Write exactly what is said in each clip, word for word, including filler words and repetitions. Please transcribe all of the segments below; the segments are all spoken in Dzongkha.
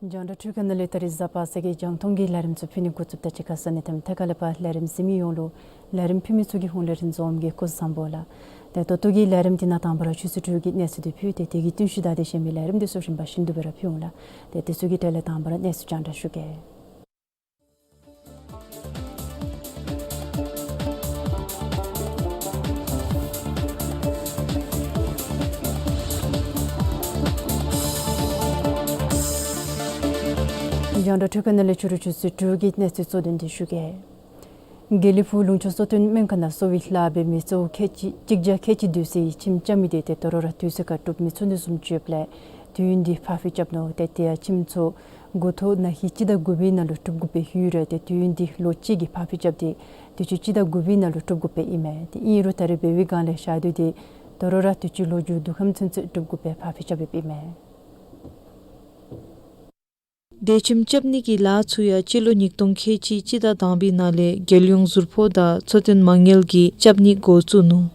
རྒྱང་བསྒྲགས་འཕྲུལ་ཁང་ནང་ལས་ད་རིས་གཟའ་པ་སངས་ཀྱི་རྒྱང་མཐོང་གི་ལས་རིམ་ཚུ་ཕུལ་ནི་འགོ་བཙུགསཔ་ད་གཅིག་ཁར་ས་གནས་དང་ཐད་ཀར་ལས་ཕར་ལས་རིམ་གཟིགས་མི་ཡོངས་ལུ་ལས་རིམ་ཕུལ་མི་ཚུ་གི་ཧོངས་ལས་རིན་འཛོམས་ཀྱིས་སྐུ་གཟུགས་བཟང་པོ་ལགས། ཏེ་ད་ལྟོ་གི་ལས་རིམ་འདི་ནང་དང་པ་ར་ཆུ་ཚོད་དྲུག་གི་གནས་ཚུལ་འདི་ཕུལ་ཏེ་དེ་གི་བསྟུན་ཞུ་དང་དེ་ཤེས་མི་ལས་རིམ་འདི་ཚུ་རིམ་པ་བཞིན་དུ་སྦེ་ར་ཕུལ་འོང་ལགས། ཏེ་དེ་ཚུ་གི་གྲས་ལས་དང་པ་ར་གནས་ཚུལ་རྒྱང་བསྒྲགས་ཞུ་གེ། རྒྱང་བསྒྲགས་འཕྲུལ་ཁང་ནང་ལས་ཕྱི་རུ་ཆུ་ཚོད་དྲུག་གི་གནས་ཚུལ་གཙོ་དོན་འདི་ཞུ་གེ། དགེ་ལེགས་ཕུག་ལུང་ཕྱོགས་གཙོ་བསྟེན་སྨན་ཁང་ནང་གསོ་བའི་ལཱ་འབད་མི་གཙོ་བོ་ཁལ་གཅིག་གཅིག་བརྒྱ་ཁལ་གཅིག་བསྡུ་སའི་ཁྱིམ་རྐྱབ་མི་འདི་ཏེ་དོ་རུང་ར་དུས་ཚོད་ཁར་གྲུབ་མི་ཚུགས་ནི་བཟུམ་ཅིག་ཡོདཔ་ལས་དུས་ཡུན་འདི་ཕར་འགྱངས་རྐྱབ་ནུག། ཏེ་དེ་ཡང་ཁྱིམ་ཚུ་འགོ་ཐོག་ན་ཧིང་སྤྱི་ཟླ་དགུ་པའི་ནང་ལུ་གྲུབ་དགོཔ་སྦེ་ཡོད་རུང་ཏེ་དུས་ཡུན་འདི་ལོ་གཅིག་གིས་ཕར་འགྱངས་རྐྱབ་སྟེ་དུས་ཅི་སྤྱི་ཟླ་དགུ་པའི་ནང་ལུ་གྲུབ་དགོཔ་སྦེ་ཨིན་མས། ཏེ་ཨིན་རུང་ད་རེས་འབད་བའི་སྒང་ལས་བཞག་དུས་འདི་དོ་རུང་ར་དུས་ཅི་ལོ་མཇུག་དུས་ཁམས་ཚུན་ཚོད་གྲུབ་དགོཔ་སྦེ་ཕར་འགྱངས་རྐྱབ་ཡོདཔ་ཨིན་མས། བདེ་ཁྱིམ་རྐྱབ་ནི་གི་ལཱ་ཚུ་ཡང་སྤྱི་ལོ་ཉིས་སྟོང་ཁལ་གཅིག་སྤྱི་ཟླ་དང་པའི་ནང་ལས་རྒྱལ་ཡོངས་ཟུར་ཕོགས་དང་འཚོ་རྟེན་མ་དངུལ་གྱིས་རྐྱབ་ནི་འགོ་བཙུགས་ནུག།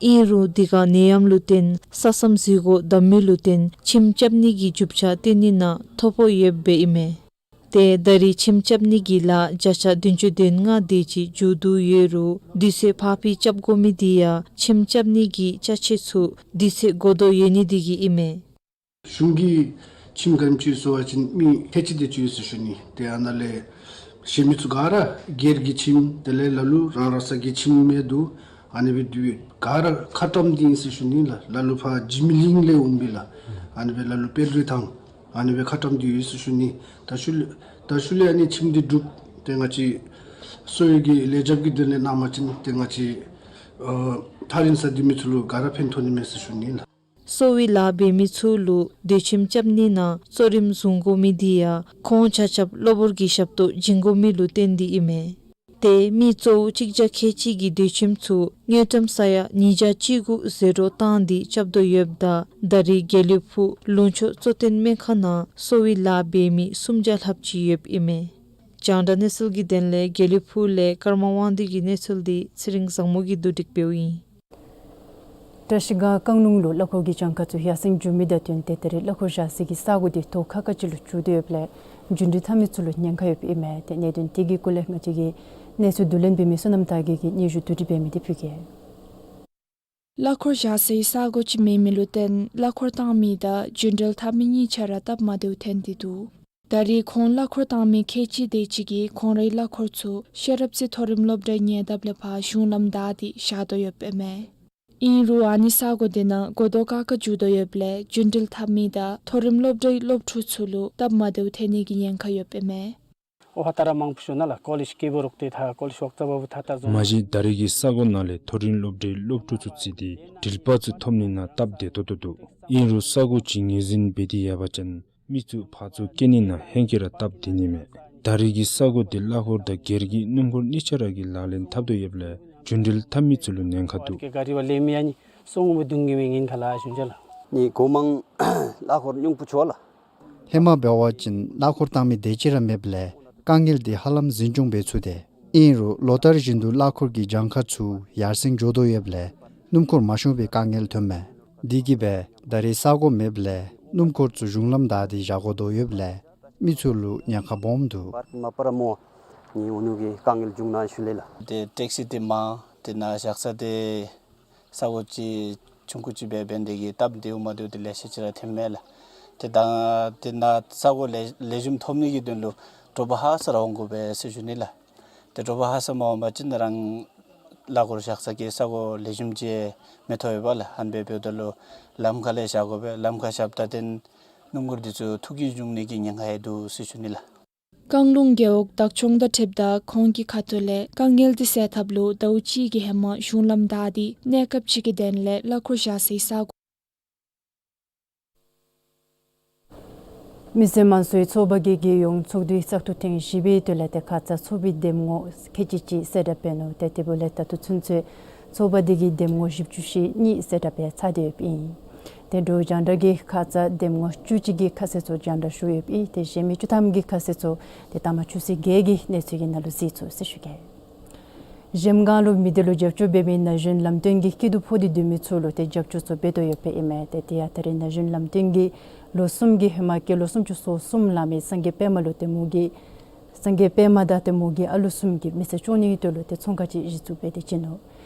ཨིན་རུང་དེ་ཁར་ནད་ཡམས་ལུ་བརྟེན་ས་མཚམས་འཛུལ་སྒོ་བསྡམ་མི་ལུ་བརྟེན་ཁྱིམ་རྐྱབ་ནི་གི་རྒྱུ་ཆ་བཏོན་ནི་ནང་ཐོ་ཕོག་ཡོདཔ་སྦེ་ཨིན་མས། ཏེ་ད་རེས་ཁྱིམ་རྐྱབ་ནི་གི་ལཱ་བརྒྱ་ཆ་བདུན་ཅུ་དོན་ལྔ་དེ་ཅིག་མཇུག་བསྡུ་ཡོད་རུང་དུས་ཚོད་ཕར་འགྱངས་རྐྱབ་དགོ་མི་འདི་ཡང་ཁྱིམ་རྐྱབ་ནི་གི་ཅ་ཆས་ཚུ་དུས་ཚོད་འགོར་དོ་ཡོད་ནི་འདི་གིས་ཨིན་མས། གཞུང་གིས་ཁྱིམ་ག་དེམ་ཅིག་བཟོ་བ་ཅིན་མི་ཁལ་གཅིག་དེ་ཅིག་ཡོད་ཟེར་ཞུ་ནི། ཏེ་ཨ་ནཱ་ལས་གཞན་མི་ཚུ་ག་ར་སྒེར་གྱི་ཁྱིམ་དེ་ལས་ལ་ལུ་རང་རང་སོའི་ཁྱིམ་མེད་དོ། ཨ་ནི་སྦེ་དུས་ག་ར་ཁ་ཊམ་འདི་ཨིན་ཟེར་ཞུ་ནི་ལགས། ལ་ལུ་ཕར་འཇིགས་མེད་གླིང་ལས་འོང་པས་ལགས། ཨ་ནི་སྦེ་ལ་ལུ་དཔལ་རི་ཐང་ཨ་ནི་སྦེ་ཁ་ཊམ་འདི་ཡོད་ཟེར་ཞུ་ནི། ད་ཤུལ་ལས་ད་ཤུལ་ལས་ཨ་ནི་ཁྱིམ་འདི་གྲུབ་སྟེ་ང་བཅས་གསོ་བའི་གི་ལས་བྱེདཔ་གི་དོན་ལས་གནང་བ་ཅིན་ཏེ་ང་བཅས་ཨ་ཐག་རིང་ས་འདི་མི་ཚུ་ལུ་ག་ར་ཕན་ཐོགས་ནི་མས་ཟེར་ཞུ་ནི་ལགས། གསོ་བའི་ལཱ་འབད་མི་ཚུ་ལུ་སྡོད་ཁྱིམ་རྐྱབ་ནི་ནང་གཙོ་རིམ་བཟུང་དགོ་མི་འདི་ཡང་ཁོང་ཆ་ཁྱབ་གློ་བུར་གྱི་ཞབས་ཏོག་བྱིན་དགོ་མི་ལུ་བརྟེན་ཏེ་ཨིན་མས། ཏེ་མི་གཙོ་བོ་གཅིག་བརྒྱ་ཁལ་གཅིག་གི་སྡོད་ཁྱིམ་ཚུ་དངུལ་ཀྲམ་ས་ཡ་ཉིས་བརྒྱ་བཅུ་དགུ་ཟད་འགྲོ་བཏང་སྟེ་རྐྱབ་དོ་ཡོདཔ་ད་ད་རེས་དགེ་ལེགས་ཕུག་ལུང་ཕྱོགས་གཙོ་བསྟེན་སྨན་ཁང་ནང་གསོ་བའི་ལཱ་འབད་མི་སུམ་བརྒྱ་ལྷགཔ་ཅིག་ཡོདཔ་ཨིན་མས། རྒྱང་བསྒྲགས་གནས་ཚུལ་གྱི་དོན་ལས་དགེ་ལེགས་ཕུག་ལས་ཀརྨ་དབང་འདུས་ཀྱི་གནས་ཚུལ་འདི་ཚེ་རིང་བཟང་མོ་གིས་བསྡུ་སྒྲིག་འབདཝ་ཨིན། བཀྲིས་སྒང་རྐང་ལུང་ལུ་གླ་འཁོར་གྱི་གྱངས་ཁ་ཚུ་ཡར་སེང་འགྱོ་མི་དང་བསྟུན་ཏེ་ད་རེས་གླ་འཁོར་བཞག་སའི་གི་ས་གོ་འདི་ཐོག་ཁ་ཁ་ཅིག་ལུ་འགྱོ་དོ་ཡོདཔ་ལས་རྒྱུན་འགྲུལ་འཐབ་མི་ཚུ་ལུ་ཉེན་ཁ་ཡོདཔ་ཨིན་མས། ཏེ་གནད་དོན་དེ་གི་སྐོར་ལས་ང་བཅས་ཀྱི་གནས་ཚུལ་བསྡུ་ལེན་འབད་མི་བསོད་ནམས་དར་རྒྱས་ཀྱིས་སྙན་ཞུ་བསྡུ་སྒྲིག་འབད་མི་འདི་ཕུལ་གེ། གླ་འཁོར་བཞག་སའི་ས་གོ་ཅིག་མེད་མི་ལུ་བརྟེན་གླ་འཁོར་བཏང་མི་དང་རྒྱུན་འགྲུལ་འཐབ་མི་གཉིས་ཆ་ར་སྟབས་མ་བདེཝ་ཐོན་ཏེ་འདུག། ད་རེས་ཁོང་གླ་འཁོར་བཏང་མི་ཁལ་གཅིག་དེ་ཅིག་གིས་ཁོང་རའི་གླ་འཁོར་ཚུ་ཤེས་རབ་རྩེ་མཐོ་རིམ་སློབ་གྲྭའི་ཉེ་འདབས་ལས་ཕར་གཞུང་ལམ་བདའ་སྟེ་བཞག་དོ་ཡོདཔ་ཨིན་མས། ཨིན་རུང་ཨ་ནི་ས་གོ་དེ་ནང་དགོ་ཐོག་ཁ་ཁ་འགྱོ་དོ་ཡོདཔ་ལས་རྒྱུན་འགྲུལ་འཐབ་མི་དང་མཐོ་རིམ་སློབ་གྲྭའི་སློབ་ཕྲུག་ཚུ་ལུ་སྟབས་མ་བདེཝ་ཐོན་ནི་གི་ཉེན་ཁ་ཡོདཔ་ཨིན་མས། ཨོ་ཧ་ད་ར་མང་པོ་ཞུ་ན་ལགས། ཀོ་ལེཇ་སྐྱིད་པོ་རོགས་ཏེ་ཐ་ཀོ་ལེཇ་ཝོག་ཙ་བ་བུ་ཐ་ཐ་བཟོ་མ་གཞི་ད་རེས་ཀྱི་ས་གོ་ནང་ལས་མཐོ་རིམ་སློབ་གྲྭའི་སློབ་ཕྲུག་ཚུ་བརྩིས་ཏེ་འགྲུལ་པ་ཚུ་ཐོབ་ནི་ནང་སྟབས་བདེ་ཏོག་ཏོ་འདུག། ཨིན་རུང་ས་གོ་ཅིག་ངོས་འཛིན་འབད་དེ་ཡར་བ་ཅིན་མི་ཚུ་ཕར་ཚུར་སྐྱེལ་ནི་ནང་ཧེང་སྐལ་ར་སྟབས་བདེ་ནི་མས། ད་རེས་ཀྱི་ས་གོ་འདི་གླ་འཁོར་དང་སྒེར་གྱི་སྣུམ་འཁོར་གཉིས་ཆ་ར་གིས་ལག་ལེན་འཐབ་དོ་ཡོདཔ་ལས་ མདུན་འགྲིལ་འཐབ་མི་ཚུ་ལུ་ཉེན་ཁ་འདུག། ནི་གོ་མང་གླ་འཁོར་རྙིང་པོ་ཚུ་ལགས། ཧེ་མ་འབད་བ་ཅིན་གླ་འཁོར་བཏང་མི་དེ་ཅིག་ར་མེདཔ་ལས་དཀའ་ངལ་འདི་ཧ་ལམ་འཛིན་སྐྱོང་འབད་ཚུགས་ཏེ། ཨིན་རུང་ལོ་ལྟར་བཞིན་དུ་གླ་འཁོར་གྱི་གྱངས་ཁ་ཚུ་ཡར་སེང་འགྱོ་དོ་ཡོདཔ་ལས་སྣུམ་འཁོར་མ་ཤོང་པའི་དཀའ་ངལ་ཐོནམ་མས། དེ་གིས་སྦེ་ད་རེས་ས་གོ་མེདཔ་ལས་སྣུམ་འཁོར་ཚུ་གཞུང་ལམ་བདའ་སྟེ་བཞག་དགོ་དོ་ཡོདཔ་ལས་མི་ཚུ་ལུ་ཉེན་ཁ་སྦོམ་འདུག། པར་མ་པར་མོ་ནི་ཨུ་ནུ་གི་དཀའ་ངལ་བྱུང་ནི་ཞུ་ལེ་ལགས། ཏེ་ཊེག་སི་འདི་མ་ཏེ་ནཱ་བཞག་ས་འདི་ས་གོ་ཅིག་ཆུང་ཀུ་ཅིག་སྦེ་འབད་ནི་དེ་གིས་སྟབས་བདེཝ་མ་བདེཝ་འདི་ལེ་ཤ་ཅིག་ར་ཐོནམ་མས་ལགས། ཏེ་ད་ཏེ་ནཱ་ས་གོ་ལེགས་ལེགས་ཤོམ་ཐོབ་ནི་གི་དོན་ལུ་དྲོ་པ་ཧ་སག་ར་འོང་དགོ་པས་ཟེར་ཞུ་ནི་ལགས། ཏེ་དྲོ་པ་ཧ་སག་མ་འོང་པ་ཅིན་རང་གླ་འཁོར་བཞག་ས་གི་ས་གོ་ལེགས་ཤོམ་ཅིག་མི་ཐོབ་པས་ལགས། ཨ་ནི་སྦེ་འབདཝ་ད་ལུ་ལམ་ཁ་ལས་བཞག་དགོ་པས། ལམ་ཁ་བཞགཔ་ད་ཏེ་སྣུམ་འཁོར་འདི་ཚུ་ཐུག་གི་འབྱུང་ནི་གི་ཉེན་ཁ་ཡང་འདུག་ཟེར་ཞུ་ནི་ལགས། བཀང་ལུང་རྒེད་འོག་བདག་སྐྱོང་དང་འཁྲིལཝ་ད་ཁོང་གི་ཁ་ཐུག་ལས་དཀའ་ངལ་འདི་སེལ་ཐབས་ལུ་ཟླཝ་གཅིག་གི་ཧེ་མ་གཞུང་ལམ་བདའ་སྟེ་གནས་སྐབས་ཅིག་གི་དོན་ལས་གླ་འཁོར་བཞག་སའི་ས་གོ། མི་སེར་དམངས་གཙོའི་ཚོགས་པ་གིས་རྒྱལ་ཡོངས་ཚོགས་འདུའི་བཙག་འཐུ་ཐེངས་བཞི་པའི་དོན་ལས་ཏེ་ཁ་ཙ་ཚོགས་པའི་འདེམས་ངོ་ཁལ་གཅིག་ཅིག་གསལ་བསྒྲགས་འབད་ནུག། ཏེ་དེ་འབདཝ་ལས་ད་ལྟོ་ཚུན་ཚོད་ཚོགས་པ་འདི་གིས་འདེམས་ངོ་བཞི་བཅུ་ཞེ་གཉིས་གསལ་བསྒྲགས་འབད་ཚར་ཏེ་ཡོདཔ་ཨིན། ཏེ་འབྲུག་རྒྱང་བསྒྲགས་ཀྱིས་ཁ་ཙ་འདེམས་ངོ་བཅུ་གཅིག་གི་ཁ་གསལ་ཚུ་རྒྱང་བསྒྲགས་ཞུ་ཡོདཔ་ཨིན། ཏེ་གཞན་མི་བཅུ་ཐམ་གྱི་ཁ་གསལ་ཚུ་ཏེ་ད་མ་ཆུ་ཚོད་བརྒྱད་ཀྱི་གནས་ཚུལ་གྱི་ནང་ལུ་གཟིགས་ཚུགས་ཟེར་ཞུ་གེ། གཞལམ་སྒང་ལུ་མི་སྡེ་ལུ་རྒྱབ་སྐྱོར་འབད་མི་ན་གཞོན་ལམ་སྟོན་གྱི་སྐྱིད་སྡུག་ཕོག་སྟེ་སྡོད་མི་ཚུ་ལུ་ཏེ་རྒྱབ་སྐྱོར་ཚུ་འབད་དོ་ཡོདཔ་ཨིན་མས། ཏེ་དེ་ཡང་ད་རེས་ན་གཞོན་ལམ་སྟོན་གྱི་ལོ་གསུམ་གྱི་ཧེ་མ་སྐྱེས་ལོ་སུམ་ཅུ་སོ་གསུམ་ལང་མི་སངས་རྒྱས་པདྨ་ལུ་ཏེ་མོ་གི་སངས་རྒྱས་པདྨ་དང་ཏེ་མོ་གི་ཨ་ལུ་གསུམ་གྱི་མི་ཚེ་སྐྱོང་ནི་གི་དོན་ལུ་ཏེ་ཚོང་ཁང་ཅིག་གཞི་བཙུགས་འབད་དེ་བྱིན་ནུག།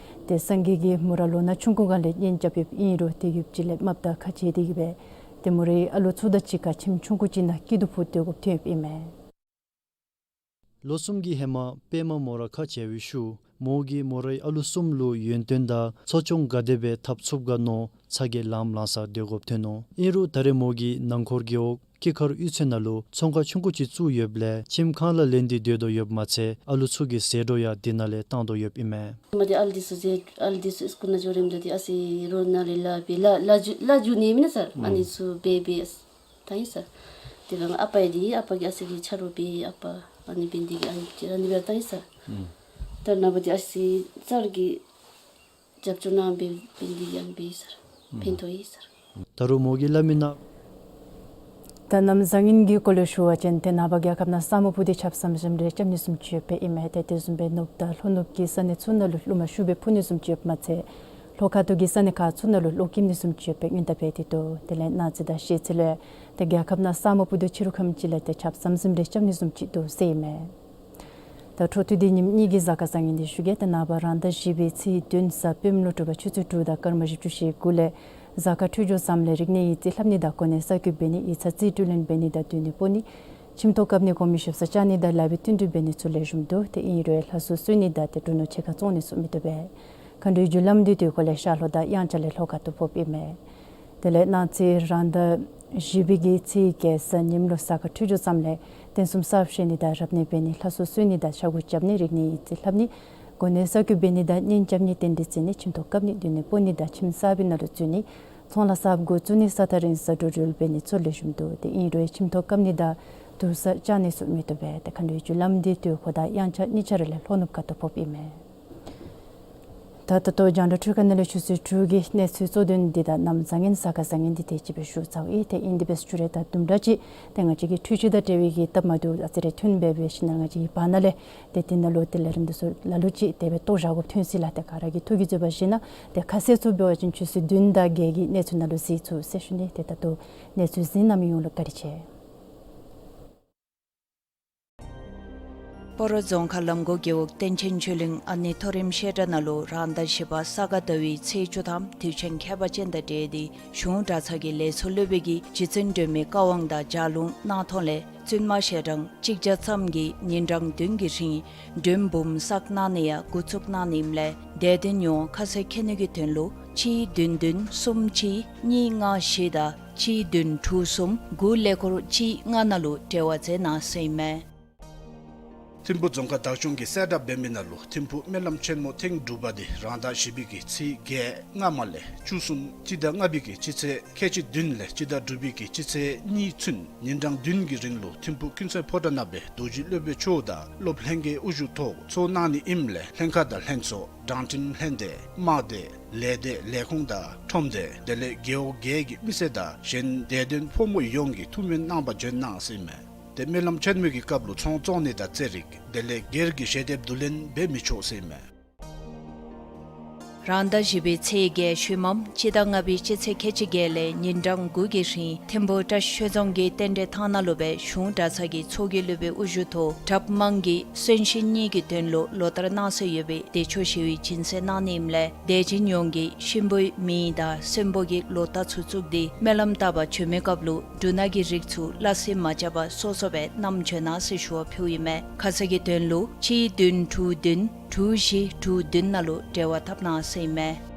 ཏེ་སངས་རྒྱས་ཀྱིས་མོ་ར་ལོ་ན་ཆུང་ཀུ་སྒང་ལས་གཉེན་རྐྱབ་ཡོདཔ་ཨིན་རུང་ཏེ་ཡུདཔ་ཅིག་ལས་དམའཝ་དང་ཁ་བྱལ་ཏེ་གིས་སྦེ་ཏེ་མོ་རའི་ཨ་ལུ་ཚུ་དང་གཅིག་ཁར་ཁྱིམ་ཆུང་ཀུ་ཅིག་ནང་སྐྱིད་སྡུག་ཕོག་སྡོད་དགོཔ་ཐོན་ཡོདཔ་ཨིན་མས། ལོ་གསུམ་གྱི་ཧེ་མ་པདྨ་མོ་ར་ཁ་བྱལ་བའི་ཤུལ་མོ་གིས་མོ་རའི་ཨ་ལུ་གསུམ་ལུ་ཡོན་ཏན་དང་འཚོ་སྐྱོང་ག་དེ་སྦེ་འཐབ་ཚུགསཔ་ག་མནོ་ཚ་གྱང་ལངམ་ལངས་ས་སྡོད་དགོཔ་ཐོན་ནུག། ཨིན་རུང་ད་རེས་མོ་གིས་ནང་འཁོར་རྒེད་འོག་སྐྱིད་མཁར་གཡུས་ཚན་ནང་ལུ་ཚོང་ཁང་ཆུང་ཀུ་ཅིག་བཙུགས་ཡོདཔ་ལས་ཁྱིམ་ཁང་ལས་ལེན་ཏེ་སྡོད་དོ་ཡོདཔ་མ་ཚད་ཨ་ལུ་ཚུ་གི་ཟད་འགྲོ་ཡང་འདི་ནང་ལས་བཏང་དོ་ཡོདཔ་ཨིན་མས། མ་འདི་ཨ་ལུ་འདི་ཚུ་ཟེར་ཨ་ལུ་འདི་ཚུ་སི་ཀུལ་ནང་འགྱོ་རནམ་ད་འདི་ཨ་ཙི་རོགས་ནཱ་ལས་ལཱ་འབད་ལཱ་ལཱ་འཇུ་ལཱ་འཇུ་ནི་མེན་ན་སར། ཨ་ནི་ཚུ་འབད་འབད་བཏང་ཡི་སར། དེ་སྒང་ཨ་པ་ཡང་འདི་ཨ་པ་གིས་ཨ་ཙི་གི་ཆ་རོགས་འབད་ཨ་པ་ཨ་ནི་འབད་ནི་དེ་གིས་ཨ་ནི་ཅིག་ར་ཨ་ནི་སྦེ་བཏང་ཡི་སར། ད་ནངས་པ་འདི་ཨ་ཙི་ཚར་གྱི་རྒྱབ་སྐྱོར་གནང་འབད་འབད་ནི་དེ་གིས་ཨ་ནི་འབད་ཡི་སར། ཕན་ཐོགས་ཡི་སར། ད་རུང་མོ་གིས་སླབ་མི་ནང་ད་གནམ་བཟང་ངན་གྱི་སྐོར་ལས་ཞུ་བ་ཅིན་ཏེ་ནངས་པ་རྒྱལ་ཁབ་ནང་ས་སྨུག་སྤུབས་ཏེ་ཆརཔ་ཟམ་ཟིམ་རེ་རྐྱབ་ནི་བཟུམ་ཅིག་ཡོདཔ་ཨིན་མས། ཏེ་དེ་བཟུམ་སྦེ་ནུབ་དང་ལྷོ་ནུབ་ཀྱི་ས་གནས་ཚུ་ནང་ལུ་རླུང་མ་ཤུགས་སྦེ་འཕུ་ནི་བཟུམ་ཅིག་ཡོདཔ་མ་ཚད་ལྷོ་ཁ་ཐུག་གི་ས་གནས་ཁག་ཚུ་ནང་ལུ་རླུང་ཁྱིམ་ནི་བཟུམ་ཅིག་ཡོདཔ་སྦེ་སྔོན་བརྡ་འབད་དེ་འདུག། དེ་ལས་གནངས་ཚེ་དང་ཤེས་ཚེ་ལུ་ཏེ་རྒྱལ་ཁབ་ནང་ས་སྨུག་སྤུབས་ཏེ་ཕྱི་རུ་ཁམས་ཅིག་ལས་ཏེ་ཆརཔ་ཟམ་ཟིམ་རེ་རྐྱབ་ནི་བཟུམ་ཅིག་འདུག་ཟེར་ཨིན་མས། ད་འཕྲོ་མཐུད་དེ་ཉིནམ་གཉིས་ཀྱི་གཟའ་སྐར་བཟང་ངན་འདི་ཞུ་གེ། ཏེ་ནངས་པ་རང་ཟླ་བཞི་པའི་ཚེས་བདུན་གཟའ་སྤེནམ་ལུ་དྲོ་པ་ཆུ་ཚོད་དྲུག་དང་སྐར་མ་བཞི་བཅུ་ཞེ་དགུ་ལས་གཟའ་སྐར་འཕྲོད་སྦྱོར་བཟངམ་ལས་རིག་གནས་ཡིག་རྩིས་ལྷབ་ནི་དང་གོ་གནས་གསར་བསྐོ་འབད་ནི་ཡིག་ཚང་རྩིས་སྤྲོད་ལེན་འབད་ནི་དང་སྡོད་གནས་སྤོ་ནི་ཁྱིམ་ཐོག་བཀབ་ནི་གོང་མའི་ཞབས་སར་བཅར་ནི་དང་ལཱ་འབད་བསྟུན་གྲོས་འབད་ནི་ཚུ་ལེགས་ཤོམ་འདུག། ཏེ་ཨིན་རུང་ལྷ་གསོལ་གསོལ་ནི་དང་ཏེ་འབྲུ་སྣུམ་ཕྱེད་ཀ་བཙོང་ནི་ཚུ་མི་བཏུབ་པས། མཁའ་འགྲོའི་རྒྱུ་ལམ་འདི་དུས་འཁོར་ལས་ཤར་ལྷོ་དང་དབྱངས་འཆར་ལས་ལྷོ་ཁ་ཐུག་ཕོགཔ་ཨིན་མས། དེ་ལས་གནངས་ཚེ་རང་ཟླ་བཞི་པའི་གི་ཚེས་བརྒྱད་གཟའ་ཉིམ་ལུ་གཟའ་སྐར་འཕྲོད་སྦྱོར་བཟངམ་ལས་རྟེན་གསུམ་གསར་བཞེངས་ནི་དང་རབ་གནས་འབད་ནི་ལྷ་གསོལ་གསོལ་ནི་དང་ཕྱྭ་འགུགས་རྐྱབ་ནི་རིག་གནས་ཡིག་རྩིས་ལྷབ་ནི་གོ་གནས་གསར་བསྐོ་འབད་ནི་དང་གཉེན་རྐྱབ་ནི་རྟེན་འབྲེལ་བརྩི་ནི་ཁྱིམ་ཐོག་བཀབ་ནི་སྡོད་གནས་སྤོ་ནི་དང་ཁྱིམ་གསར་པའི་ནང་ལུ་འཛུལ་ནི་ཚོང་ལཱ་གསརཔ་འགོ་བཙུགས་ནི་ས་ཐག་རིང་ས་འགྲོ་འགྲུལ་འབད་ནི་ཚུ་ལེགས་ཤོམ་འདུག། ཏེ་ཨིན་རུང་ཁྱིམ་ཐོག་བཀབ་ནི་དང་དུར་ས་བཅག་ནི་ཚུ་མི་བཏུབ་པས། ཏེ་མཁའ་འགྲོའི་རྒྱུ་ལམ་འདི་དུས་འཁོར་དང་དབྱངས་འཆར་གཉིས་ཆ་ར་ལས་ལྷོ་ནུབ་ཁ་ཐུག་ཕོགཔ་ཨིན་མས། ད་ད་ལྟོ་རྒྱང་བསྒྲགས་འཕྲུལ་ཁང་ནང་ལས་ཆུ་ཚོད་དྲུག་གི་གནས་ཚུལ་གཙོ་དོན་འདི་དང་གནམ་བཟང་ངན་གཟའ་སྐར་བཟང་ངན་འདི་དེ་ཅིག་སྦེ་ཞུ་ཚརཝ་ཨིན། ཏེ་ཨིན་དེ་སྦེ་ཞུ་རུང་ད་དུམ་གྲ་ཅིག་ཏེ་ང་བཅས་ཀྱི་འཕྲུལ་ཆས་དང་འབྲེལ་བའི་གི་སྟབས་མ་བདེཝ་ཨ་ཙི་རེ་ཐོན་འབད་འབད་ཞིནམ་ལས་ང་བཅས་ཀྱི་བར་ན་ལས་ཏེ་དེ་ནང་ལུ་ཏེ་ལས་རིམ་འདི་ཚུ་ལ་ལུ་ཅིག་དེ་སྦེ་བཏོག་བཞག་དགོཔ་ཐོན་ཅི་ལགས། ཏེ་ག་ར་གིས་ཐུགས་ཀྱིས་མཛད་པར་བཞེས་གནང་། ཏེ་ཁ་གསལ་ཚུ་འབད་བ་ཅིན་ཆུ་ཚོད་བདུན་དང་བརྒྱད་ཀྱི་གནས་ཚུལ་ནང་ལུ་གཟིགས་ཚུགས་ཟེར་ཞུ་ནི། ཏེ་ད་ལྟོ་གནས་ཚུལ་གཟིགས་གནང་མི་ཡོངས་ལུ་བཀའ་དྲིན་ཆེ། སྤ་རོ་རྫོང་ཁག་ལམ་གོ་རྒེད་འོག་བསྟན་ཆེན་ཆོས་གླིང་ཨ་ནེ་མཐོ་རིམ་བཤད་གྲྭ་ནང་ལུ་རང་ཟླ་བཞི་པ་ས་ག་ཟླ་བའི་ཚེས་བཅུ་ཐམ་དུས་ཆེན་ཁྱད་པར་ཅན་དང་འབྲེལ་ཏེ་གཞུང་གྲྭ་ཚང་གི་ལས་ཚོགས་སློབ་དཔོན་གྱིས་རྗེ་བཙུན་སྒྲོལ་མའི་བཀའ་དབང་དང་ལྗགས་ལུང་གནང་ཐོག་ལས་བཙུན་མ་ཞལ་གྲངས་གཅིག་བརྒྱ་ཙམ་གྱིས་ཉིན་གྲངས་བདུན་གྱི་རིང་མགྲོན་འབུམ་བསགས་གནང་ནི་ཡང་འགོ་བཙུགས་གནང་ནི་ཨིནམ་ལས་དད་ལྡན་ཡོངས་ཁ་གསལ་མཁྱེན་ནི་གི་དོན་ལུ་གཅིག་བདུན་བདུན་གསུམ་གཅིག་གཉིས་ལྔ་བཞི་དང་གཅིག་བདུན་དྲུག་གསུམ་དགུ་ཀླད་ཀོར་གཅིག་ལྔ་ནང་ལུ་འབྲེལ་བ་མཛད་གནང་ཟེར་ཨིན་མས། ཐིམ་ཕུ་རྫོང་ཁག་བདག་སྐྱོང་གིས་གསལ་བསྒྲགས་འབད་མི་ནང་ལུ་ཐིམ་ཕུ་སྨོན་ལམ་ཆེན་མོ་ཐེངས་དྲུག་པ་འདི་རང་ཟླ་བཞི་པའི་གི་ཚེས་བརྒྱད་སྔ་མ་ལས་བཅུ་གསུམ་སྤྱི་ཟླ་ལྔ་པའི་གི་སྤྱི་ཚེས་ཁལ་གཅིག་བདུན་ལས་སྤྱི་ཟླ་དྲུག་པའི་གི་སྤྱི་ཚེས་གཉིས་ཚུན་ཉིན་གྲངས་བདུན་གྱི་རིང་ལུ་ཐིམ་ཕུ་ཀུན་གསལ་ཕོ་བྲང་ནང་སྦེ་རྡོ་རྗེ་སློབ་དཔོན་མཆོག་དང་སློབ་ལྷན་རྒྱས་དབུ་བཞུགས་ཐོག་ཚོགས་གནང་ནི་ཨིནམ་ལས་ལྷན་ཁག་དང་ལྷན་ཚོགས་དྲང་ཁྲིམས་ལྷན་སྡེ་དམག་སྡེ་ལས་སྡེ་ལས་ཁུངས་དང་ཁྲོམ་སྡེ་དེ་ལས་རྒེད་འོག་བརྒྱད་ཀྱི་མི་སེར་དང་གཞན་དད་ལྡན་ཕོ་མོ་ཡོངས་ཀྱིས་ཐུགས་སྨོན་གནང་བར་འབྱོན་གནང་ཟེར་ཨིན་མས། ཏེ་སྨོན་ལམ་ཆེན་མོའི་གི་སྐབས་ལུ་ཚོང་བཙོང་ནི་དང་རྩེད་རིགས་དེ་ལས་སྒེར་གྱི་ཞལ་འདེབས་བསྡུ་ལེན་འབད་མི་ཆོག་ཟེར་ཨིན་མས། རང་ཟླ་བཞི་པའི་ཚེས་བརྒྱད་ཤུལ་མམ་སྤྱི་ཟླ་ལྔ་པའི་སྤྱི་ཚེས་ཁལ་གཅིག་བརྒྱད་ལས་ཉིན་གྲངས་དགུ་གི་རིང་ཐིམ་ཕུ་བཀྲ་ཤིས་ཆོས་རྫོང་གི་རྟེན་འབྲེལ་ཐང་ནང་ལུ་སྦེ་གཞུང་གྲྭ་ཚང་གི་ཚོགས་ཀྱི་སློབ་དཔོན་དབུ་བཞུགས་ཐོག་གྲབས་དམངས་ཀྱི་གསོན་གཤིན་གཉིས་ཀྱི་དོན་ལུ་ལོ་ལྟར་གནང་སྲོལ་ཡོད་པའི་བདེ་མཆོག་ཞི་བའི་སྦྱིན་སྲེག་གནང་ནི་ཨིནམ་ལས་དད་ཅན་ཡོངས་ཀྱིས་གཤིན་པོའི་མིང་དང་གསོན་པོ་གི་ལོ་རྟགས་ཚུ་བཙུགས་ཏེ་སྨོན་ལམ་བཏབ་པར་བྱོན་མི་སྐབས་ལུ་འབྲུ་སྣ་གི་རིགས་ཚུ་སླ་བསྲེ་མ་རྐྱབ་པར་སོ་སོ་སྦེ་བསྣམས་བྱོན་གནང་ཟེར་ཞུ་བ་ཕུལཝ་ཨིན་མས། ཁ་གསལ་གྱི་དོན་ལུ་གཅིག་བདུན་དྲུག་བདུན་དྲུག་བཞི་དྲུག་བདུན་ནང་ལུ་འབྲེལ་བ་འཐབ་གནང་ཟེར་ཨིན་མས།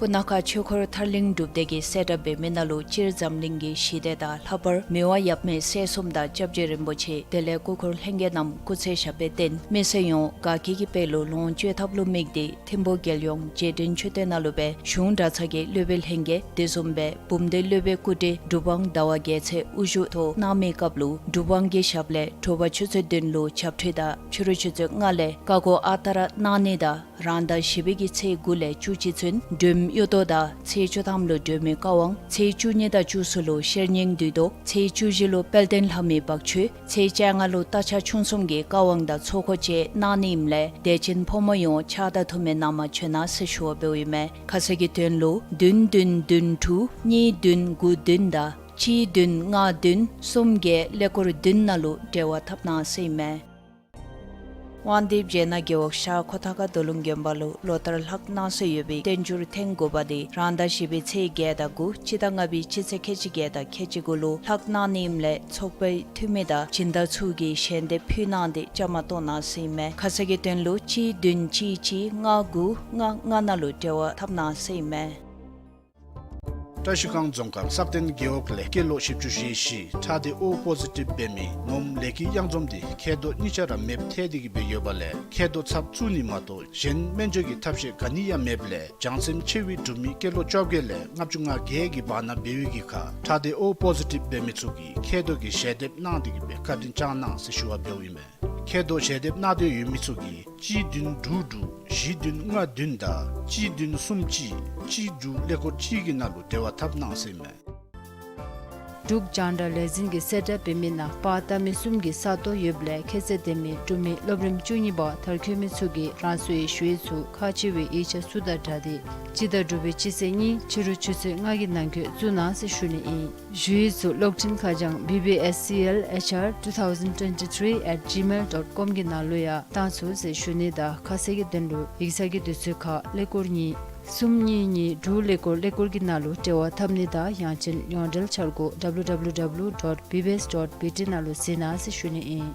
སྤུ་ན་ཁ་ཆོས་འཁོར་ཐར་གླིང་སྒྲུབ་སྡེ་གིས་གསལ་བསྒྲགས་འབད་མི་ནང་ལུ་སྤྱིར་འཛམ་གླིང་གི་ཞི་བདེ་དང་ལྷག་པར་མི་དབང་ཡབ་མེས་སྲས་གསུམ་དང་སྐྱབས་རྗེ་རིན་པོ་ཆེ་དེ་ལས་སྐུ་འཁོར་ལྷན་རྒྱས་རྣམས་སྐུ་ཚེ་ཞབས་པད་བརྟན་མི་སེར་ཡོངས་དགའ་སྐྱིད་ཀྱི་དཔལ་ལུ་ལོངས་སྤྱོད་ཐབས་ལུ་དམིགས་ཏེ་ཐིམ་ཕུ་རྒྱལ་ཡོངས་རྗེས་དྲན་མཆོད་རྟེན་ནང་ལུ་སྦེ་གཞུང་གྲྭ་ཚང་གི་སློབ་དཔོན་ལྷན་རྒྱས་དེ་བཟུམ་སྦེ་བུམ་སྡེ་སློབ་དཔོན་སྐུ་བགྲེས་གྲུབ་དབང་ཟླ་བ་རྒྱལ་མཚན་དབུ་བཞུགས་ཐོག་གནང་མི་སྐབས་ལུ་གྲུབ་དབང་གི་ཞབས་ལས་དྲོ་པ་ཆུ་ཚོད་བདུན་ལུ་ཇབ་ཁྲུས་དང་ཕྱི་རུ་ཆུ་ཚོད་ལྔ་ལས་བཀའ་བསྒོ་ཨ་རྟག་ར་གནང་ནི་དང་རང་ཟླ་བཞི་པའི་གི་ཚེས་དགུ་ལས་བཅུ་གཅིག་ཚུན་སྒྲོལ་མ་གཡུ་ཐོག་དང་ཚེས་བཅུ་ཐམ་ལུ་སྒྲོལ་མའི་བཀའ་དབང་ཚེས་བཅུ་གཉིས་དང་བཅུ་གསུམ་ལུ་ཤེར་སྙིང་བསྡུས་གཏོར་ཚེས་བཅུ་བཞི་ལུ་དཔལ་ལྡན་ལྷ་མོའི་འབག་ཆུ་ཚེས་བཅོ་ལྔ་ལུ་རྟ་ཕྱག་ཆུང་གསུམ་གྱི་བཀའ་དབང་དང་ཚོགས་འཁོར་བཅས་གནང་ནི་ཨིནམ་ལས་དད་ཅན་ཕོ་མོ་ཡོངས་ཕྱག་དང་ཐུགས་སྨོན་གནང་བར་བྱོན་གནང་ཟེར་ཞུ་བ་འབདཝ་ཨིན་མས། ཁ་གསལ་གྱི་དོན་ལུ་བདུན་བདུན་བདུན་དྲུག་གཉིས་བདུན་དགུ་བདུན་དང་གཅིག་བདུན་ལྔ་བདུན་གསུམ་བརྒྱད་ཀླད་ཀོར་བདུན་ནང་ལུ་འབྲེལ་བ་འཐབ་གནང་ཟེར་ཨིན་མས། དབང་འདུས་བྱེ་ནག་རྒེད་འོག་ཤར་ཁོ་ཐང་ཁ་རྡོ་ལུང་དགོན་པ་ལུ་ལོ་ལྟར་ལྷག་གནང་སྲོལ་ཡོད་པའི་བསྟན་འགྱུར་ཐེངས་དགུ་པ་དེ་རང་ཟླ་བཞི་པའི་ཚེས་བརྒྱད་དང་དགུ་སྤྱི་ཟླ་ལྔ་པའི་སྤྱི་ཚེས་ཁལ་གཅིག་བརྒྱད་དང་ཁལ་གཅིག་དགུ་ལུ་ལྷག་གནང་ནི་ཨིནམ་ལས་ཚོགས་པའི་འཐུས་མི་དང་སྦྱིན་བདག་ཚུ་གིས་ཞལ་འདེབས་ཕུལ་གནང་སྟེ་བཅའ་མར་གཏོགས་གནང་ཟེར་ཨིན་མས། ཁ་གསལ་གྱི་དོན་ལུ་གཅིག་བདུན་གཅིག་གཅིག་ལྔ་དགུ་ལྔ་ལྔ་ནང་ལུ་འབྲེལ་བ་འཐབ་གནང་ཟེར་ཨིན་མས། བཀྲ་ཤིས་སྒང་རྫོང་ཁག་སག་སྟེང་རྒེད་འོག་ལས་སྐྱེས་ལོ་བཞི་བཅུ་ཞེ་བཞི་ཁྲག་སྡེ་ཨོ་པོ་ཟི་ཊིབ་འབད་མི་ངོམ་ལེགས་སྐྱིད་གཡང་འཛོམས་འདི་མཁལ་རྡོག་གཉིས་ཆ་ར་མེདཔ་ཐལ་ཏེ་གི་སྦེ་ཡོདཔ་ལས་མཁལ་རྡོག་ཚབ་བཙུགས་ནི་མ་གཏོགས་གཞན་སྨན་བཅོས་ཀྱི་ཐབས་ཤེས་ག་ནི་ཡང་མེདཔ་ལས་བྱང་སེམས་ཆེ་བའི་འབྲུག་མི་སྐྱེས་ལོ་བཅོ་བརྒྱད་ལས་ལྔ་བཅུ་ང་བརྒྱད་ཀྱི་བར་ན་འབད་བའི་གི་ཁར་ཁྲག་སྡེ་ཨོ་པོ་ཟི་ཊིབ་འབད་མི་ཚུ་གིས་མཁལ་རྡོག་གི་ཞལ་འདེབས་གནང་སྟེ་གི་སྦེ་བཀའ་དྲིན་བསྐྱང་གནང་ཟེར་ཞུ་བ་འབདཝ་ཨིན་མས། མཁལ་རྡོག་ཞལ་འདེབས་གནང་འདོད་ཡོད་མི་ཚུ་གིས་གཅིག་བདུན་དྲུག་དྲུག་བཞི་བདུན་ལྔ་བདུན་དང་གཅིག་བདུན་གསུམ་གཅིག་གཅིག་དྲུག་ཀླད་ཀོར་གཅིག་གི་ནང་ལུ་འབྲེལ་བ་འཐབ་གནང་ཟེར་ཨིན་མས། འབྲུག་རྒྱང་བསྒྲགས་ལས་འཛིན་གྱིས་གསལ་བསྒྲགས་འབད་མི་ནང་པར་བཏབ་མི་གསུམ་གྱི་ས་སྟོང་ཡོདཔ་ལས་ཁྱད་ཚད་ལྡན་མི་འབྲུག་མི་སློབ་རིམ་བཅུ་གཉིས་པ་མཐར་འཁྱོལ་མི་ཚུ་གིས་རང་སོའི་ཞུ་ཡིག་ཚུ་ཁག་ཆེ་བའི་ཡིག་ཆ་ཚུ་དང་སྦྲགས་ཏེ་སྤྱི་ཟླ་དྲུག་པའི་སྤྱི་ཚེས་གཉིས་ཕྱི་རུ་ཆུ་ཚོད་ལྔ་གི་ནང་འཁོད་བཙུགས་གནང་ཟེར་ཞུ་ནི་ཨིན། ཞུ་ཡིག་ཚུ་གློག་འཕྲིན་ཁ་བྱང་B B S C L H R two thousand twenty-three at gmail dot com གི་ནང་ལུ་ཡང་བཏང་ཚུགས་ཟེར་ཞུ་ནི་དང་ཁ་གསལ་གྱི་དོན་ལུ་ཡིག་ཚང་གི་དུས་ཚོད་ཁར་ཀླད་ཀོར་གཉིས་གསུམ་གཉིས་གཉིས་དྲུག་ཀླད་ཀོར་ཀླད་ཀོར་གྱི་ནང་ལུ་འབྲེལ་བ་འཐབ་ནི་དང་ཡང་ཅིན་ཡོངས་འབྲེལ་འཆར་སྒོ་W W W dot B B S dot B T ནང་ལུ་གཟིགས་གནང་ཟེར་ཞུ་ནི་ཨིན།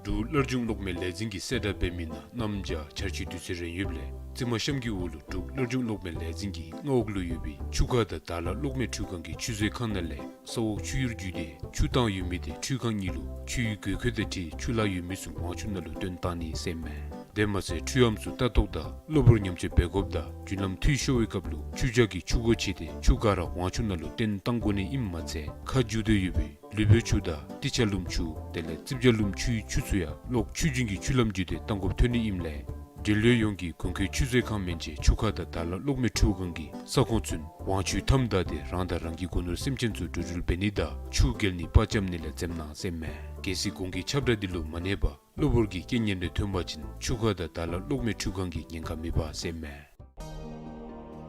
འབྲུག་སླར་འབྱུང་གློག་མེ་ལས་འཛིན་གྱིས་གསལ་བསྒྲགས་འབད་མི་ནང་གནམ་བྱཱར་ཆར་ཆུའི་དུས་ཚོད་རན་ཡོདཔ་ལས་རྩིབ་མ་གཤམ་གྱི་འོག་ལུ་འབྲུག་སླར་འབྱུང་གློག་མེ་ལས་འཛིན་གྱི་མངའ་འོག་ལུ་ཡོད་པའི་ཆུ་ཁ་དང་དར་ལ་གློག་མེ་འཕྲུལ་ཁང་གི་ཆུ་མཛོད་ཁང་ནང་ལས་ས་འོག་ཆུ་གཡུར་བརྒྱུད་དེ་ཆུ་བཏང་ཡོད་མི་དེ་འཕྲུལ་ཁང་གཉིས་ལུ་ཆུའི་དགོས་མཁོ་དང་འཁྲིལ་ཆུ་ལྷག་ཡོད་མི་ཚུ་ཝང་ཆུ་ནང་ལུ་བཏོན་གཏང་ནི་ཟེར་ཨིན་མས། དེ་མ་ཚད་འཕྲུལ་ཨམ་ཚུ་ལྟ་རྟོག་དང་གློ་བུར་ཉམས་བཅོས་འབད་དགོཔ་དང་རྒྱུན་ལམ་འཐུས་ཤོར་བའི་སྐབས་ལུ་ཆུ་བྱ་གི་ཆུ་སྒོ་ཕྱེ་སྟེ་ཆུ་ག་ར་ཝང་ཆུ་ནང་ལུ་བཏོན་གཏང་དགོ་ནི་ཨིནམ་མ་ཚད་ཁ་རྒྱུ་སྡོད་ཡོད་པའི་ལུས་པོའི་ཆུ་དང་ཏི་ཆ་ལུམ་ཆུ་དེ་ལས་རྩིབ་བྱ་ལུམ་ཆུའི་ཆུ་ཚུ་ཡང་གློག་ཆུ་རྒྱུན་གྱི་ཆུ་ལམ་བརྒྱུད་དེ་གཏང་དགོཔ་ཐོན་ནི་ཨིནམ་ལས་འབྲེལ་ཡོད་ཡོངས་ཀྱིས་དགོས་མཁོའི་ཆུ་མཛོད་ཁང་མན་ཆད་ཆུ་ཁ་དང་དར་ལ་གློག་མེ་འཕྲུལ་ཁང་གི་ས་ཁོངས་ཚུན་ཝང་ཆུའི་མཐའམ་བདའ་སྟེ་རང་དང་རང་གི་སྒོ་ནོར་སེམས་ཅན་ཚུ་འགྲོ་འགྲུལ་འབད་ནི་དང་ཆུ་བརྒལ་ནི་པར་རྐྱབ་ནི་ལས་འཛེམ་གནང་ཟེར་ཨིན་མས། གལ་སྲིད་གོང་གི་ཁྱབ་བསྒྲགས་འདི་ལུ་མ་གནས་པར་གློ་བུར་གྱི་རྐྱེན་ངན་རེ་ཐོན་པ་ཅིན་ཆུ་ཁ་དང་དར་ལ་གློག་མེ་འཕྲུལ་ཁང་གིས་ཉེན་ཁ་མི་འབག་ཟེར་ཨིན་མས།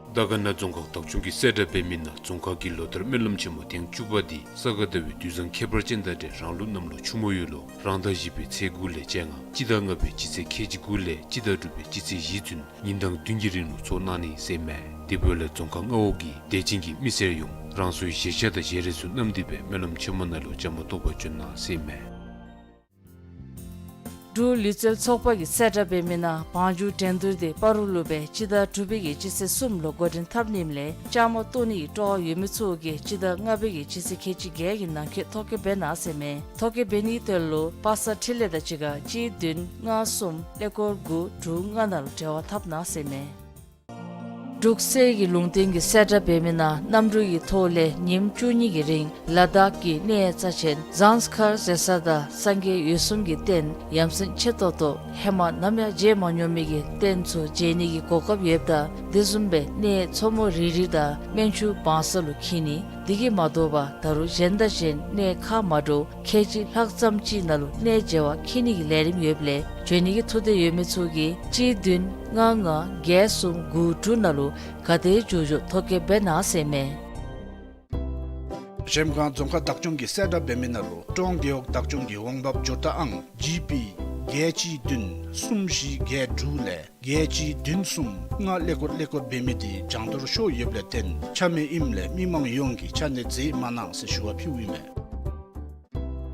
དར་དཀར་ན་རྫོང་ཁག་བདག་སྐྱོང་གིས་གསལ་བསྒྲགས་འབད་མི་ནང་རྫོང་ཁག་གི་ལོ་ལྟར་སྨོན་ལམ་ཆེན་མོ་ཐེངས་བཅུ་པ་འདི་ས་ག་ཟླ་བའི་དུས་བཟང་ཁྱད་པར་ཅན་དང་འབྲེལ་རང་ལུགས་གནམ་ལོ་ཆུ་མོ་ཡོས་ལོ་རང་ཟླ་བཞི་པའི་ཚེས་དགུ་ལས་བཅོ་ལྔ་སྤྱི་ཟླ་ལྔ་པའི་སྤྱི་ཚེས་ཁལ་གཅིག་དགུ་ལས་སྤྱི་ཟླ་དྲུག་པའི་སྤྱི་ཚེས་བཞི་ཚུན་ཉིན་གྲངས་བདུན་གྱི་རིང་ལུ་ཚོགས་གནང་ནི་ཟེར་ཨིན་མས། དེ་འབདཝ་ལས་རྫོང་ཁག་མངའ་འོག་གི་དད་ཅན་གྱི་མི་སེར་ཡོངས་རང་སོའི་བཞེས་ཆས་དང་བཞེས་རས་ཚུ་བསྣམས་ཏེ་སྦེ་སྨོན་ལམ་ཆེན་མོ་ནང་ལུ་བཅའ་མར་གཏོགས་པར་འབྱོན་གནང་ཟེར་ཨིན་མས། འབྲུག་ལུས་རྩལ་ཚོགས་པ་གིས་གསལ་བསྒྲགས་འབད་མི་ནང་བང་རྒྱུག་འགྲན་བསྡུར་དེ་སྤ་རོ་ལུ་སྦེ་སྤྱི་ཟླ་དྲུག་པའི་གི་སྤྱི་ཚེས་གསུམ་ལུ་འགོ་འདྲེན་འཐབ་ནི་ཨིནམ་ལས་བཅའ་མར་གཏོགས་ནི་གི་སྤྲོ་བ་ཡོད་མི་ཚུ་གིས་སྤྱི་ཟླ་ལྔ་པའི་གི་སྤྱི་ཚེས་ཁལ་གཅིག་བརྒྱད་ཀྱི་ནང་འཁོད་ཐོ་བཀོད་འབད་གནང་ཟེར་མས། ཐོ་བཀོད་འབད་ནི་དོན་ལུ་པ་སངས་འཕྲིན་ལས་དང་གཅིག་ཁར་གཅིག་བདུན་ལྔ་གསུམ་ཀླད་ཀོར་དགུ་དྲུག་ལྔ་ནང་ལུ་འབྲེལ་བ་འཐབ་གནང་ཟེར་མས། འབྲུག་གསེར་གྱི་ལུང་བསྟན་གྱིས་གསལ་བསྒྲགས་འབད་མི་ནང་གནམ་གྲུ་གི་ཐོག་ལས་ཉིནམ་བཅུ་གཉིས་ཀྱི་རིང་ལ་དྭགས་ཀྱི་གནས་རྩ་ཆེན་ཟངས་དཀར་ཟེར་ས་དང་སངས་རྒྱས་འོད་སྲུང་གི་རྟེན་ཡ་མཚན་ཆེ་ཏོག་ཏོ་ཧེ་མ་ནམ་ཡང་མཇལ་མ་མྱོང་མི་གི་རྟེན་ཚུ་མཇལ་ནི་གི་གོ་སྐབས་ཡོདཔ་ད་དེ་བཟུམ་སྦེ་གནས་མཚོ་མོ་རི་རི་དང་སྨན་ཆུ་བང་ས་ལུ་འཁྱིད་ནི། དེ་གིས་མ་དོ་བར་ད་རུང་གཞན་དང་གཞན་གནས་ཁག་མ་འདྲཝ་ཁལ་གཅིག་ལྷག་ཙམ་ཅིག་ནང་ལུ་གནས་མཇལ་བར་འཁྱིད་ནི་གི་ལས་རིམ་ཡོདཔ་ལས་འབྱོན་ནི་གི་ཐུགས་འདོད་ཡོད་མི་ཚུ་གིས་གཅིག་བདུན་ལྔ་ལྔ་བརྒྱད་གསུམ་དགུ་དྲུག་ནང་ལུ་ག་དེ་མགྱོགས་མགྱོགས་ཐོ་བཀོད་འབད་གནང་ཟེར་མས། གཞལམ་སྒང་རྫོང་ཁག་བདག་སྐྱོང་གིས་གསལ་བསྒྲགས་འབད་མི་ནང་ལུ་ཀྲོང་རྒེད་འོག་བདག་སྐྱོང་གི་འོང་འབབ་འབྱོར་ཐོབ་ཨང་ཇི་པི་བརྒྱད་གཅིག་བདུན་གསུམ་བཞི་བརྒྱད་དྲུག་ལས་བརྒྱད་གཅིག་བདུན་གསུམ་ལྔ་ཀླད་ཀོར་ཀླད་ཀོར་འབད་མི་དེ་གྱང་ཐོར་ཤོར་ཡོདཔ་ལས་བརྟེན་ཆ་མེད་ཨིནམ་ལས་མི་མང་ཡོངས་ཀྱིས་ཆ་གནས་མཛད་མ་གནང་ཟེར་ཞུ་བ་ཕུལཝ་ཨིན་མས།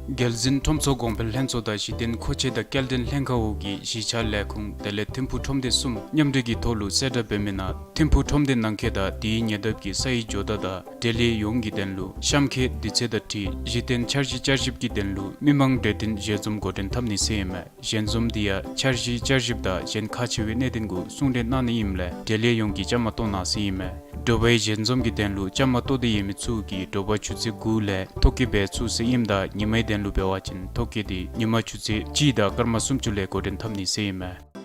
རྒྱལ་འཛིན་ཁྲོམ་ཚོགས་གོང་འཕེལ་ལྷན་ཚོགས་དང་གཞི་རྟེན་མཁོ་ཆས་དང་སྐྱེལ་འདྲེན་ལྷན་ཁག་འོག་གི་གཞིས་ཆགས་ལས་ཁུངས་དེ་ལས་ཐིམ་ཕུག་ཁྲོམ་སྡེ་གསུམ་མཉམ་འབྲེལ་གྱི་ཐོག་ལུ་གསལ་བསྒྲགས་འབད་མི་ནང་ཐིམ་ཕུག་ཁྲོམ་སྡེ་ནང་འཁོད་དང་དེའི་ཉེ་འདབས་ཀྱི་ས་ཡི་ཇོ་བདག་དང་འབྲེལ་ཡོད་ཡོངས་ཀྱི་དོན་ལུ་གཤམ་འཁོད་དུས་ཚོད་དང་འཁྲིལ་གཞི་རྟེན་འཆར་གཞི་བསྐྱར་ཞིབ་ཀྱི་དོན་ལུ་མི་མང་གྲོས་བསྟུན་ཞལ་འཛོམས་འགོ་འདྲེན་འཐབ་ནི་ཟེར་ཨིན་མས། ཞལ་འཛོམས་དེ་ཡང་འཆར་གཞི་བསྐྱར་ཞིབ་དང་གཞན་ཁག་ཆེ་བའི་གནད་དོན་གུ་གསུང་གྲོས་གནང་ནི་ཨིནམ་ལས་འབྲེལ་ཡོད་ཡོངས་ཀྱིས་བཅའ་མར་གཏོགས་གནང་ཟེར་ཨིན་མས། དྲོ་པའི་ཞལ་འཛོམས་ཀྱི་དོན་ལུ་བཅའ་མར་གཏོགས་འདོད་ཡོད་མི་ཚུ་གིས་དྲོ་པ་ཆུ་ཚོད་དགུ་ལས་ཐོ་བཀོད་འབད་ཚུགས་ཟེར་ཨིནམ་ད་ཉི་མའི་དོན་ལུ་འབད་བ་ཅིན་ཐོ་བཀོད་དེ་ཉི་མ་ཆུ་ཚོད་གཅིག་དང་སྐར་མ་སུམ་ཅུ་ལས་འགོ་འདྲེན་འཐབ་ནི་ཟེར་ཨིན་མས།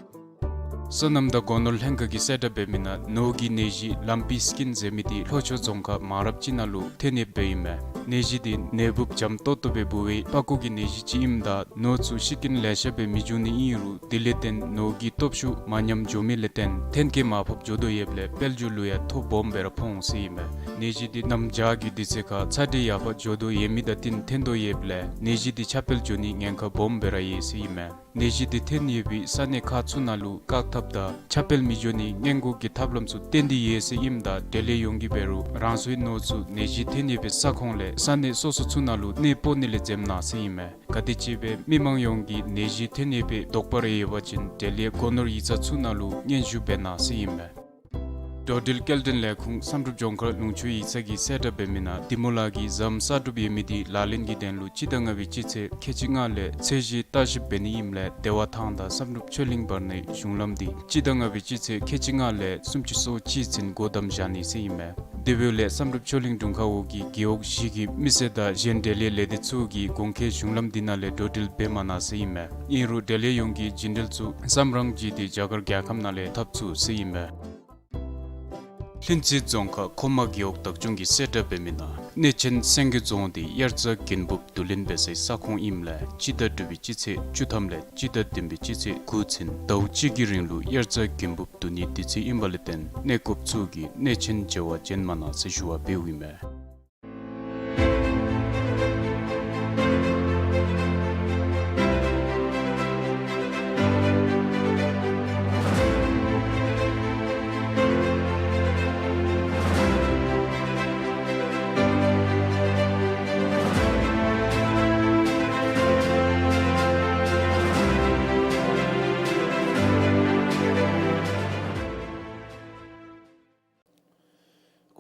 སོ་ནམ་དང་སྒོ་ནོར་ལྷན་ཁག་གིས་གསལ་བསྒྲགས་འབད་མི་ནང་ནོར་གྱི་ནད་གཞི་ལམ་པི་སི་ཀིན་ཟེར་མི་དེ་ལྷོ་ཕྱོགས་རྫོང་ཁག་མང་རབས་ཅིག་ནང་ལུ་ཐོན་ཡོདཔ་ཨིན་མས། ནད་གཞི་དེ་ནད་འབུཔ་འཇམ་ཏོག་ཏོ་སྦེ་འབུ་བའི་པགས་ཀོ་གི་ནད་གཞི་ཅིག་ཨིནམ་ད་ནོར་ཚུ་ཤི་རྐྱེན་ལེ་ཤ་སྦེ་མི་འབྱུང་ནི་ཨིན་རུང་དེ་ལས་བརྟེན་ནོར་གྱི་སྟོབས་ཤུགས་མ་ཉམས་འགྱོ་མི་ལས་བརྟེན་ཐོན་སྐྱེད་མར་ཕབ་འགྱོ་དོ་ཡོདཔ་ལས་དཔལ་འབྱོར་ལུ་ཡང་ཐོ་སྦོམ་སྦེ་ར་ཕོག་འོང་ཟེར་ཨིན་མས། ནད་གཞི་དེ་གནམ་བྱཱར་གྱི་དུས་ཚོད་ཁར་ཚ་དྲོད་ཡར་ཕབ་འགྱོ་དོ་ཡོད་མི་དང་བསྟུན་ཐོན་དོ་ཡོདཔ་ལས་ནད་གཞི་དེ་ཁྱབ་སྤེལ་འགྱོ་ནི་ཉེན་ཁ་སྦོམ་སྦེ་ར་ཡོད་ཟེར་ཨིན་མས། ནད་གཞི་དེ་ཐོན་ཡོད་པའི་ས་གནས་ཁག་ཚུ་ནང་ལུ་བཀག་ཐབས་དང་ཁྱབ་སྤེལ་མི་འགྱོ་ནི་སྔོན་འགོག་གི་ཐབས་ལམ་ཚུ་བཏོན་ཏེ་ཡོད་ཟེར་ཨིནམ་ད་འབྲེལ་ཡོད་ཡོངས་ཀྱིས་འབད་རུང་རང་སོའི་ནོར་ཚུ་ནད་གཞི་ཐོན་ཡོད་པའི་ས་ཁོངས་ལས་ས་གནས་སོ་སོ་ཚུ་ནང་ལུ་གནས་སྤོ་ནི་ལས་འཛེམ་གནང་ཟེར་ཨིན་མས། ག་དེམ་ཅིག་སྦེ་མི་མང་ཡོངས་ཀྱིས་ནད་གཞི་ཐོན་ཡོད་པའི་དོགས་པ་རེ་ཡོད་པ་ཅིན་འབྲེལ་ཡོད་སྒོ་ནོར་ཡིག་ཚང་ཚུ་ནང་ལུ་སྙན་ཞུ་འབད་གནང་ཟེར་ཨིན་མས། འགྲོ་འགྲུལ་སྐྱེལ་འདྲེན་ལས་ཁུངས་བསམ་གྲུབ་ལྗོངས་མཁར་ལུང་ཕྱོགས་ཡིག་ཚང་གིས་གསལ་བསྒྲགས་འབད་མི་ནང་འདི་མོ་ལགས་ཀྱིས་ཟམ་གསར་སྒྲུབ་ཡོད་མི་དེ་ལག་ལེན་གྱི་དོན་ལུ་སྤྱི་ཟླ་ལྔ་པའི་སྤྱི་ཚེས་ཁལ་གཅིག་ལྔ་ལས་ཚད་གཞི་བརྟག་ཞིབ་འབད་ནི་ཨིནམ་ལས་བདེ་བ་ཐང་དང་བསམ་གྲུབ་ཆོས་གླིང་བར་ནའི་གཞུང་ལམ་དེ་སྤྱི་ཟླ་ལྔ་པའི་སྤྱི་ཚེས་ཁལ་གཅིག་ལྔ་ལས་སུམ་ཅུ་སོ་གཅིག་ཚུན་སྒོ་བསྡམ་བཞག་ནི་ཟེར་ཨིན་མས། དེ་འབདཝ་ལས་བསམ་གྲུབ་ཆོས་གླིང་དྲུང་ཁག་འོག་གི་རྒེད་འོག་བཞི་གི་མི་སེར་དང་གཞན་འབྲེལ་ཡོད་ལས་སྡེ་ཚུ་གིས་གོང་འཁོད་གཞུང་ལམ་དེ་ནང་ལས་འགྲོ་འགྲུལ་འབད་མ་གནང་ཟེར་ཨིན་མས། ཨིན་རུང་འབྲེལ་ཡོད་ཡོངས་ཀྱིས་རྒྱུན་འགྲུལ་ཚུ་མཚམས་རང་བྱས་ཏེ་རྒྱ་གར་རྒྱལ་ཁབ་ནང་ལས་འཐབ་ཚུགས་ཟེར་ཨིན་མས། ལྷུན་རྩེ་རྫོང་ཁག་མཁོ་མ་རྒེད་འོག་བདག་སྐྱོང་གིས་གསལ་བསྒྲགས་འབད་མི་ནང་གནས་ཆེན་སེང་གེ་རྫོང་དེ་དབྱར་རྩྭ་དགུན་འབུབ་བསྡུ་ལེན་འབད་སའི་ས་ཁོངས་ཨིནམ་ལས་སྤྱི་ཟླ་དྲུག་པའི་སྤྱི་ཚེས་བཅུ་ཐམ་ལས་སྤྱི་ཟླ་བདུན་པའི་སྤྱི་ཚེས་དགུ་ཚུན་ཟླཝ་གཅིག་གི་རིང་ལུ་དབྱར་རྩྭ་དགུན་འབུབ་བསྡུ་ནིའི་དུས་ཚོད་ཨིན་པ་ལས་བརྟེན་གནས་སྐབས་ཚུ་གིས་གནས་ཆེན་མཇལ་བར་འབྱོན་མ་གནང་ཟེར་ཞུ་བ་འབདཝ་ཨིན་མས།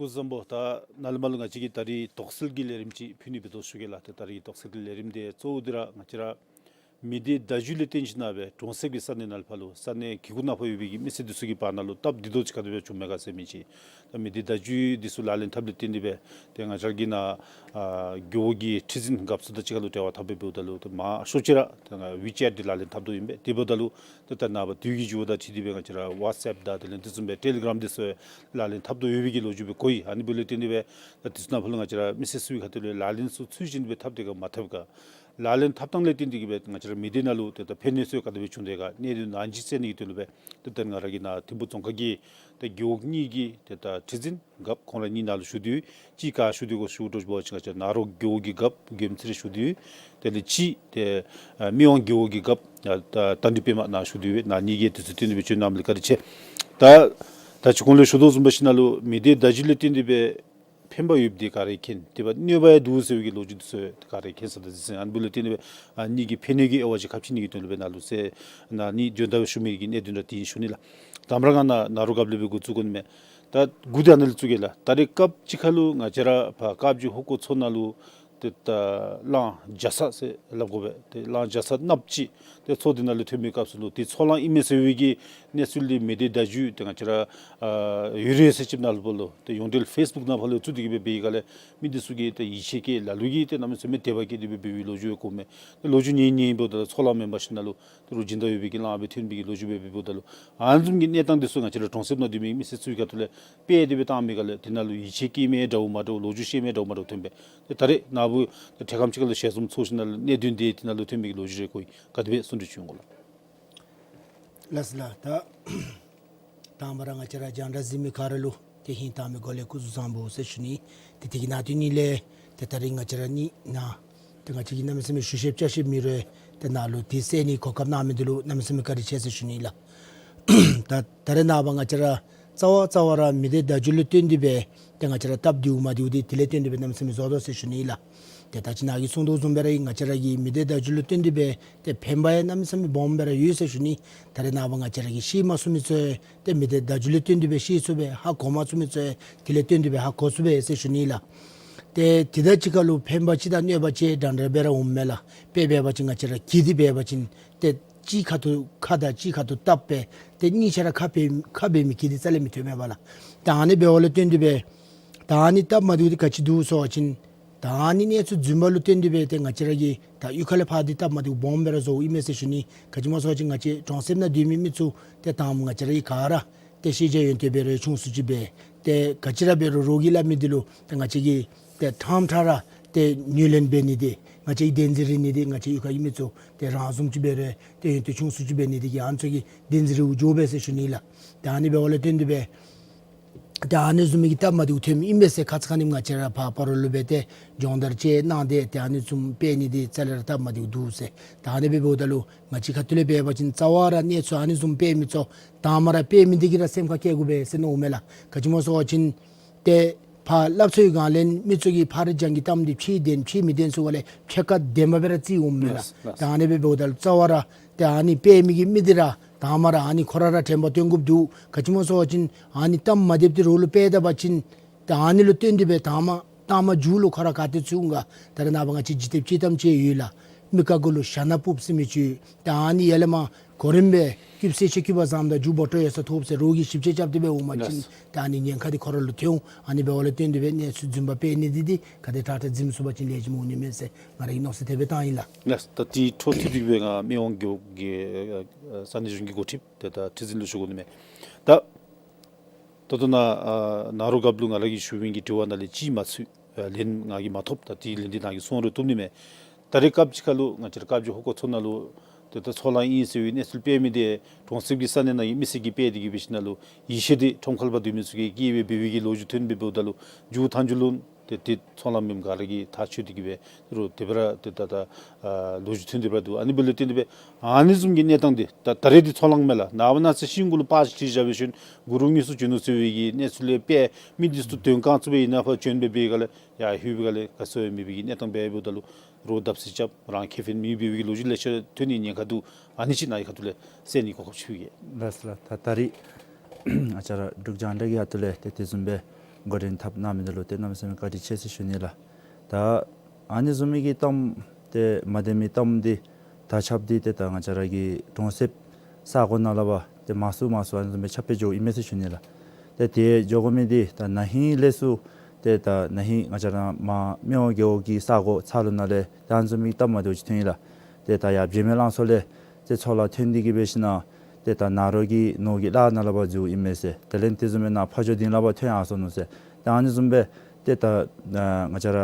སྐུ་གཟུགས་བཟང་པོ། ད་ནཱ་ལས་མར་ལུ་ང་བཅས་ཀྱིས་ད་རིས་དོགས་སེལ་གྱི་ལས་རིམ་ཅིག་ཕུལ་ནི་འབད་དོ་ཞུ་གེ་ལགས། ཏེ་ད་རིས་ཀྱི་དོགས་སེལ་གྱི་ལས་རིམ་དེ་གཙོ་བོ་འདི་ར་ང་བཅས་ར་མི་སྡེ་བརྡ་བརྒྱུད་ལས་བརྟེན་ཞིན་ན་སྦེ་གྲོང་གསེབ་ཀྱི་ས་གནས་ནང་ལུ་ཕར་ལུ་ས་གནས་གི་གུ་ནང་ཕར་ཡོད་པའི་གི་མི་སེར་འདི་ཚུ་གི་བར་ན་ལུ་སྟབས་བདེ་ཏོག་ཅིག་ག་དེ་སྦེ་བྱུངམ་མས་ག་ཟེར་མི་ཅིག། ད་མི་སྡེ་བརྡ་བརྒྱུད་འདི་ཚུ་ལག་ལེན་འཐབ་ལས་བརྟེན་ཏེ་སྦེ་ཏེ་ང་བཅས་ར་གི་ནཱ་ཨ་རྒེད་འོག་གི་ཁྲི་འཛིན་རྒཔོ་ཚུ་དང་གཅིག་ཁར་ལུ་འབྲེལ་བ་འཐབ་སྦེ་འབདཝ་ད་ལུ་ཏེ་མང་ཤོས་ཅིག་ར་ཏེ་ང་ཝི་ཅེཊ་འདི་ལག་ལེན་འཐབ་དོ་ཨིན་པས། དེ་འབདཝ་ད་ལུ་ཏེ་ད་ནངས་པ་དུས་ཀྱི་འགྱུར་བ་དང་འཁྲིལ་ཏེ་སྦེ་ང་བཅས་ར་ཝཊས་ཨེཔ་དང་དེ་ལས་དེ་བཟུམ་སྦེ་ཊེ་ལི་གྲམ་འདི་ཚུ་ལག་ལེན་འཐབ་དོ་ཡོད་པའི་གི་ལོ་རྒྱུས་སྦེ་གོ་ཡི། ཨ་ནི་འབདཝ་ལས་བརྟེན་ཏེ་སྦེ་ད་དུས་ཚོད་ནང་ཕར་ལུ་ང་བཅས་ར་མི་སེར་ཚུ་གི་ཁ་ཐུག་ལས་ལག་ལེན་ཚུ་ཚུལ་བཞིན་སྦེ་འཐབ་སྟེ་ག་མ་འཐབ་ག། ལག་ལེན་འཐབ་ཐངས་ལས་བརྟེན་ཏེ་གི་སྦེ་ང་བཅས་ར་མི་སྡེ་ནང་ལུ་ཏེ་ད་ཕན་གནོད་ཚུ་ག་དེ་སྦེ་བྱུང་དེས་ག་གནད་དོན་ནང་འཇིགས་སེལ་ནི་གི་དོན་ལུ་སྦེ་ཏེ་ད་ང་ར་གི་ནཱ་ཐིམ་ཕུ་རྫོང་ཁག་གི་ཏེ་རྒེད་འོག་གཉིས་ཀྱི་ཏེ་ད་ཁྲི་འཛིན་རྒཔོ་ཁོང་ར་གཉིས་ནཱ་ལུ་བཞུགས་ཏེ་ཡོད། གཅིག་ག་བཞུགས་ཏེ་ག་ཞུ་དོ་ཅིག་འབད་བ་ཅིན་ང་བཅས་ནཱ་རོ་རྒེད་འོག་གི་རྒཔོ་དགོནམ་ཚེ་རིང་བཞུགས་ཏེ་ཡོད། དེ་ལས་གཅིག་ཏེ་ཨ་མི་དབང་རྒེད་འོག་གི་རྒཔོ་ཡ་ད་རྟ་མགྲིན་པདྨ་ནཱ་བཞུགས་ཏེ་ཡོད། ནཱ་གཉིས་ཀྱིས་དུས་ཚོད་བཏོན་ཏེ་སྦེ་བྱོན་གནངམ་ལས་བཀའ་དྲིན་ཆེ། ད་ད་ཅི་གོང་ལས་ཞུ་དོ་བཟུམ་འབད་ཞིན་ན་ལུ་མི་སྡེ་བརྡ་བརྒྱུད་ལས་བརྟེན་ཏེ་སྦེ་ ཕན་པ་ཡོདཔ་འདི་ག་ར་མཁྱེན། དེ་སྦེ་གནོད་པ་ཡང་འདུག་ཟེར་བའི་གི་ལོ་རྒྱུས་འདི་ཚུ་ག་ར་མཁྱེན་ས་ད་ཟེར་ཨ་ནི་འབདཝ་ལས་བརྟེན་ཏེ་སྦེ་ཨ་ནི་གི་ཕན་གནོད་ཀྱི་དབྱེ་བ་ཅིག་ཁ་ཕྱེ་ནི་གི་དོན་ལུ་སྦེ་ནཱ་ལུ་ཟེར་ནཱ་ནི་འཇོན་ཐང་ཞུ་མི་གི་གནད་དོན་ར་དེ་ཨིན་ཞུ་ནི་ལགས། དང་པ་ར་ང་ནཱ་ནཱ་རོ་རྒཔོ་ལས་སྦེ་འགོ་བཙུགས་དགོ་ནི་མས། ད་འགོ་འདི་ཨ་ནཱ་ལས་བཙུགས་གེ་ལགས། ད་རེས་སྐབས་ཅིག་ཁར་ལུ་ང་བཅས་ར་ཕར་དཀར་སྦྱིས་ཧོ་ཀོ་མཚོ་ནང་ལུ་ཏེ་ད་གླང་རྒྱ་ཚ་ཟེར་སླབ་དགོ་པས། ཏེ་གླང་རྒྱ་ཚ་གནགཔོ་ཅིག་ཏེ་མཚོ་འདི་ནང་ལུ་ཐོན་པའི་སྐབས་སུ་ལུ་ཏེ་མཚོ་གླང་ཨིན་མས་ཟེར་བའི་གི་གནས་ཚུལ་འདི་མི་སྡེ་བརྡ་བརྒྱུད་ཏེ་ང་བཅས་ར་ཨ་ཡོད་རེད་ཟེར་ཅིག་ནཱ་ལུ་ཕར་ལུ་ཏེ་ཡོངས་འབྲེལ་ཕེསི་བུཀ་ནང་ཕར་ལུ་བཙུགས་ཏེ་གི་སྦེ་འབད་ཡི་ག་ལས་མི་འདི་ཚུ་གིས་ཏེ་ཡིད་ཆེས་བསྐྱེད་ལ་ལུ་གིས་ཏེ་གནམ་མེད་ས་མེད་དད་པ་བསྐྱེད་དེ་སྦེ་འབད་བའི་ལོ་རྒྱུས་ཡང་གོཝ་མས། ཏེ་ལོ་རྒྱུས་ཉན་ཉན་འབདཝ་ད་ལུ་མཚོ་གླང་མེན་པར་ཞིན་ན་ལུ་ཏེ་རོགས་སྦྱིན་བདག་ཡོད་པའི་གི་གླང་སྦེ་ཐོན་པའི་གི་ལོ་རྒྱུས་སྦེ་འབདཝ་ད་ལུ་ཨ་ནི་བཟུམ་གྱི་གནས་སྟངས་འདི་ཚུ་ང་བཅས་ར་གྲོང་གསེབ་ནང་སྡོད་མི་མི་སེར་ཚུ་གི་ཁ་ཐུག་ལས་དཔེ་དེ་སྦེ་བཏང་མི་ག་ལས་དེ་ནང་ལུ་ཡིད་ཆེས་བསྐྱེད་མི་འདྲཝ་མ་འདྲཝ་ལོ་རྒྱུས་བཤད་མི་འདྲཝ་མ་འདྲཝ་ཐོན་པས། ཏེ་ད་རེས་ནཱ་བུ་ཏེ་འཕྲལ་ཁམས་ཅིག་ཁ་ལུ་ཞལ་འཛོམས་ཚོགས་ཞིན་ན་ལུ་གནད་དོན་དེ་དེ་ནང་ལུ་ཐོན་པའི་གི་ལོ་རྒྱུས་རེ་གོ་ཡི། ག་དེ་སྦེ་གསུང་གྲོས་ཅིག་ཡོང་གོ་ལགས། ལགས་སོ་ལགས། ད་དང་པ་ར་ང་བཅས་ར་རྒྱང་བསྒྲགས་གཟིགས་མི་ག་ར་ལུ་ཏེ་ཧིང་དྭངས་མའི་སྒོ་ལས་སྐུ་གཟུགས་བཟང་པོ་ཟེར་ཞུ་ནི། ཏེ་དེ་གི་ནང་དོན་ཉིད་ལས་ཏེ་ད་རིས་ང་བཅས་ར་གཉིས་ནཱ་ཏེ་ང་བཅས་ཀྱིས་གནམ་མེད་ས་མེད་ཞུ་ཤེསཔ་བཅའ་ཤེསཔ་མེད་རུང་ཏེ་ནཱ་ལུ་དེ་སེལ་ནི་གོ་སྐབས་གནང་མི་འདི་ལུ་གནམ་མེད་ས་མེད་བཀའ་དྲིན་ཆེ་ཟེར་ཞུ་ནི་ལགས། ད་ད་རེས་ནངས་པ་ང་བཅས་ར་རྩ་བ་རྩ་བ་ར་མི་སྡེ་བརྡ་བརྒྱུད་ལུ་བརྟེན་ཏེ་སྦེ་ཏེ་ང་བཅས་ར་སྟབས་བདེཝ་མ་བདེཝ་འདི་དེ་ལས་བརྟེན་ཏེ་སྦེ་གནམ་མེད་ས་མེད་བཟོ་དོ་ཟེར་ཞུ་ནི་ལགས། ཏེ་ད་ཅི་ནཱ་གིས་གསུང་དོ་བཟུམ་སྦེ་ར་ང་བཅས་ར་གི་མི་སྡེ་བརྡ་བརྒྱུད་ལུ་བརྟེན་ཏེ་སྦེ་ཏེ་ཕན་པ་ཡང་གནམ་མེད་ས་མེད་སྦོམ་སྦེ་ར་ཡོད་ཟེར་ཞུ་ནི། ད་རེས་ནངས་པ་ང་བཅས་ར་གིས་ཤེས་མ་ཚུགས་མི་ཚུ་ཡང་ཏེ་མི་སྡེ་བརྡ་བརྒྱུད་ལུ་བརྟེན་ཏེ་སྦེ་ཤེས་ཚུགས་པས། ཧ་གོ་མ་ཚུགས་མི་ཚུ་ཡང་དེ་ལས་བརྟེན་ཏེ་སྦེ་ཧ་གོ་ཚུགས་པས་ཟེར་ཞུ་ནི་ལགས། ཏེ་དེ་དང་གཅིག་ཁར་ལུ་ཕན་པ་ཅིག་དང་གནོད་པ་ཅིག་འདྲན་འདྲ་སྦེ་ར་འོངམ་མས་ལགས། དཔེ་འབད་བ་ཅིན་ང་བཅས་ར་གྱི་འདི་འབད་བ་ཅིན་ཏེ་གཅིག་ཁ་ཐུག་ཁ་དང་གཅིག་ཁ་ཐུག་བཏབ་སྦེ་ཏེ་གཉིས་ཆ་ར་ཁ་འབད་ཁ་འབད་མི་གྱི་འདི་རྩ་ལས་མི་ཐོན་མས་པ་ལགས། ད་ཨ་ནི་འབདཝ་ལས་བརྟེན་ཏེ་སྦེ་ད་ཨ་ནི་སྟབས་མ་བདེཝ་འདི་ག་ཅི་འདུག་ཟེར་བ་ཅིན་ད་ཨ་ནི་གནས་ཚུལ་རྫུན་པ་ལུ་བརྟེན་ཏེ་སྦེ་ཏེ་ང་བཅས་ར་གིས་ད་གཡུས་ཁ་ལས་ཕར་འདི་སྟབས་མ་བདེཝ་སྦོམ་སྦེ་ར་བཟོཝ་ཨིན་མས་ཟེར་ཞུ་ནི། ག་ཅི་སྨོ་ཟེར་བ་ཅིན་ང་བཅས་གྲོང་གསེབ་ནང་སྡོད་མི་མི་ཚུ་ཏེ་དང་པ་ང་བཅས་ར་གིས་ག་ར་ཏེ་ཤེས་བྱ་ཡོན་ཏན་འབད་རུང་ཆུང་སུ་ཅིག་འབད། ཏེ་ག་ཅི་ར་འབད་རུང་རོགས་ཀྱིས་སླབ་མི་འདི་ལུ་ཏེ་ང་བཅས་ཀྱིས་ཏེ་ཕྲང་ཕྲང་ར་ཏེ་ངོས་ལེན་འབད་ནི་འདི་ང་བཅས་ཀྱིས་བདེན་འཛིན་རེ་ནི་འདི་ང་བཅས་གཡུས་ཁ་གི་མི་ཚུ་ཏེ་རང་བཟུམ་ཅིག་འབད་རུང་ཏེ་ཡོན་ཏན་ཆུང་སུ་ཅིག་འབད་ནི་འདི་གིས་ཨ་ནི་ཚུ་གི་བདེན་འཛིན་རེ་འགྱོ་བས་ཟེར་ཞུ་ནི་ལགས། ཏེ་ཨ་ནི་འབདཝ་ལས་བརྟེན་ཏེ་སྦེ་ཏེ་ཨ་ནི་བཟུམ་མའི་གི་སྟབས་མ་བདེཝ་ཐོན་མི་ཨིན་མས་ཟེར་ཁ་ཙ་ཁ་ཉིནམ་ང་བཅས་ར་ཕར་སྤ་རོ་ལུ་སྦེ་ཏེ་སྦྱོང་བརྡར་ཅིག་གནང་སྟེ་ཏེ་ཨ་ནི་བཟུམ་སྤེལ་ནི་འདི་རྩ་ལས་ར་སྟབས་མ་བདེཝ་འདུག་ཟེར། ད་ཨ་ནི་སྦེ་འབདཝ་ད་ལུ་ང་བཅས་ཁ་ཐུག་ལས་འབད་བ་ཅིན་རྩ་བ་ར་གནས་ཚུལ་ཨ་ནི་བཟུམ་སྤེལ་མི་ཚུ་དང་པ་ར་སྤེལ་མི་འདི་གིས་ར་སེམས་ཁར་བཀལ་དགོ་པས་ཟེར་མནོཝ་མས་ལགས། ག་ཅི་སྨོ་ཟེར་བ་ཅིན་ཏེ་ཕར་སླབ་སྲོལ་གང་ལས་མི་ཚུ་གིས་ཕར་ར་རྒྱང་གི་གཏམ་འདི་ཕྱིར་བདེན་ཕྱིར་མི་བདེན་ཟེར་བ་ལས་ཕྱེད་ཀ་བདེན་པ་སྦེ་ར་བརྩིཝ་མས་ལགས། ལགས་ལགས། ད་ཨ་ནི་སྦེ་འབདཝ་ད་ལུ་རྩ་བ་ར་ཏེ་ཨ་ནི་སྤེལ་མི་གི་མི་འདི་ར་དང་པ་ར་ཨ་ནི་ཁོ་ར་ར་དྲན་པ་བཏོན་དགོཔ་འདུག། ག་ཅི་སྨོ་ཟེར་བ་ཅིན་ཨ་ནི་གཏམ་མ་བདེཝ་འདི་རོགས་ལུ་སྤེལ་ད་པ་ཅིན་ཏེ་ཨ་ནི་ལུ་བརྟེན་ཏེ་སྦེ་དང་པ་དང་པ་མཇུག་ལུ་ཁོ་ར་ག་ཏེ་ཚུད་འོང་ག། ད་རེས་ནངས་པ་ང་བཅས་འཇིག་རྟེན་སྤྱི་གཏམ་ཅིག་ཡོད་ལགས། མི་ཁ་གུ་ལུ་ཞྭ་ནག་སྤུབས་ཟེར་མི་ཅིག། ད་ཨ་ནི་ཡར་ལས་མར་གོ་རིམ་སྦེ་སྐུདཔ་བསད་ཅིག་སྐུདཔ་བཟངམ་ད་མཇུག་སྦོ་ཏོ་ཡོད་ས་ཐོབ་ཟེར་རོགས་ཀྱིས་ཞིབ་དཔྱད་རྐྱབ་སྟེ་སྦེ་འོངམ་ཅིན་ལགས། ད་ཨ་ནི་ཉེན་ཁ་འདི་ཁོ་ར་ལུ་ཐོན་འོང་། ཨ་ནི་འབདཝ་ལས་བརྟེན་ཏེ་སྦེ་གནས་ཚུལ་རྫུན་པ་སྤེལ་ནི་འདི་འདི་ག་དེ་དྲག་དྲག་འཛེམ་ཚུགས་པ་ཅིན་ལེགས་ཤོམ་འོང་ནི་མས་ཟེར་ང་ར་གི་མནོ་ཚུལ་དེ་སྦེ་བཏང་ཡི་ལགས། ལགས། ད་དེ་འཕྲོ་མཐུད་དེ་སྦེ་ང་སྨད་ཝང་རྒེད་འོག་གི་ཨ་ས་གནས་གཞུང་གི་འགོ་ཁྲིདཔ་ཏེ་ད་ཁྲི་འཛིན་ལུ་ཞུ་དགོ་ནི་མས། ད་ད་ལྟོ་ནཱ་ཨ་ནཱ་རོ་རྒཔོ་ལུ་ང་ར་གིས་ཞུ་མི་གི་དྲི་བ་ནང་ལས་གཅིག་མ་ཚུད། ཨ་ལན་ང་གིས་མ་ཐོབ། ད་དེ་ལན་འདི་ནཱ་གིས་གསུང་རུང་བཏུབ་ནི་མས། ད་རེས་སྐབས་ཅིག་ཁར་ལུ་ང་བཅས་ར་དཀར་སྦྱིས་ཧོ་ཀོ་མཚོ་ནང་ལུ་ཏེ་ད་མཚོ་གླང་ཨིན་ཟེར་བའི་གནས་ཚུལ་སྤེལ་མི་འདི་གྲོང་གསེབ་ཀྱི་ས་གནས་ནང་གི་མི་སེར་གྱིས་སྤེལ་ཏེ་གི་འབད་ཞིན་ན་ལུ་ཡིད་ཆེས་འདི་ཁྲོམ་ཁ་ལས་ཕར་སྡོད་མི་ཚུ་གིས་བསྐྱེད་སྦེ་འབད་བའི་གི་ལོ་རྒྱུས་ཐོན་སྦེ་འབདཝ་ད་ལུ་མཇུག་མཐའ་མཇུག་ལུ་ཏེ་དེ་མཚོ་གླང་མེནམ་ག་ར་གིས་ཐག་ཆོད་དེ་གི་སྦེ་རུང་དེ་སྦེ་ར་ཏེ་ད་ད་ཨ་ལོ་རྒྱུས་ཐོན་ཏེ་འབད་འདུག། ཨ་ནི་འབདཝ་ལས་བརྟེན་ཏེ་སྦེ་ཨ་ནི་བཟུམ་གྱི་གནས་སྟངས་འདི་ད་ད་རེས་འདི་མཚོ་གླང་མེན་ལགས། ནངས་པ་གནངས་ཚེ་ཤིང་གུ་ལུ་པར་ཅིག་བཞག་སྦེ་ཞིན་གུ་རུ་དངོས་སུ་བྱོན་ནུག་ཟེར་བའི་གི་གནས་ཚུལ་ལས་སྦེ་མི་འདི་ཚུ་དོན་ཁ་ཚུད་སྦེ་ཨིན་ན་ཕར་བྱོན་སྦེ་འབད་ག་ལས་ཡར་ལྷོད་པའི་ག་ལས་ག་ཅི་ཡང་མེད་པའི་གི་གནས་སྟངས་སྦེ་འབདཝ་ད་ལུ་རོགས་བརྡབ་གསིག་རྐྱབ་རང་ཁེ་ཕན་མེད་པའི་གི་ལོ་རྒྱུས་ལེ་ཤ་ཐོན་ནི་ཉེན་ཁ་འདུག། ཨ་ནི་ཅིག་ནཱ་གི་ཁ་ཐུག་ལས་གསན་ནི་གོ་སྐབས་ཅིག་ཕུལ་གེ། ལགས་སོ་ལགས། ད་ད་རེས་ང་བཅས་ར་འབྲུག་རྒྱང་བསྒྲགས་ཀྱི་ཁ་ཐུག་ལས་ཏེ་དེ་བཟུམ་སྦེ་འགོ་འདྲེན་འཐབ་གནང་མི་འདི་ལུ་ཏེ་གནམ་མེད་ས་མེད་བཀའ་དྲིན་ཆེ་ཟེར་ཞུ་ནི་ལགས། ད་ཨ་ནི་བཟུམ་མའི་གི་གཏམ་ཏེ་མ་བདེན་མི་གཏམ་འདི་དར་ཁྱབ་འདི་ཏེ་ད་ང་བཅས་ར་གི་གྲོང་གསེབ་ས་གོ་ནང་ལས་ཕར་ཏེ་མང་སུ་མང་སུ་ཨ་ནི་བཟུམ་སྦེ་ཁྱབ་སྤེལ་འགྱོཝ་ཨིན་མས་ཟེར་ཞུ་ནི་ལགས། ཏེ་དེ་འགྱོ་དགོ་མི་འདི་ད་ན་ཧིང་ལས་ཚུར་ཏེ་ད་ན་ཧིང་ང་བཅས་ར་མར་སྨད་ཝང་རྒེད་འོག་གི་ས་གོ་ཚ་ལུ་ནང་ལས་ད་ཨ་ནི་བཟུམ་མའི་གི་གཏམ་མ་བདེཝ་ཅིག་ཐོན་ཡི་ལགས། ཏེ་ད་ཡར་བྱེ་མའི་གླང་མཚོ་ལས་ཏེ་མཚོ་གླང་ཐོན་ཏེ་གི་འབད་ཞིན་ན་ཏེ་ད་ནཱ་རོ་གི་ནོར་གྱི་གླ་ནང་ལས་ཕར་འཛུལཝ་ཨིན་མས་ཟེར། དེ་ལས་དེ་བཟུམ་སྦེ་ནཱ་ཕ་ཇོ་སྡིངས་ལས་ཕར་ཐོན་ཡར་སོ་ནུག་ཟེར། ཏེ་ཨ་ནི་བཟུམ་སྦེ་ཏེ་ད་ཨ་ང་བཅས་ར་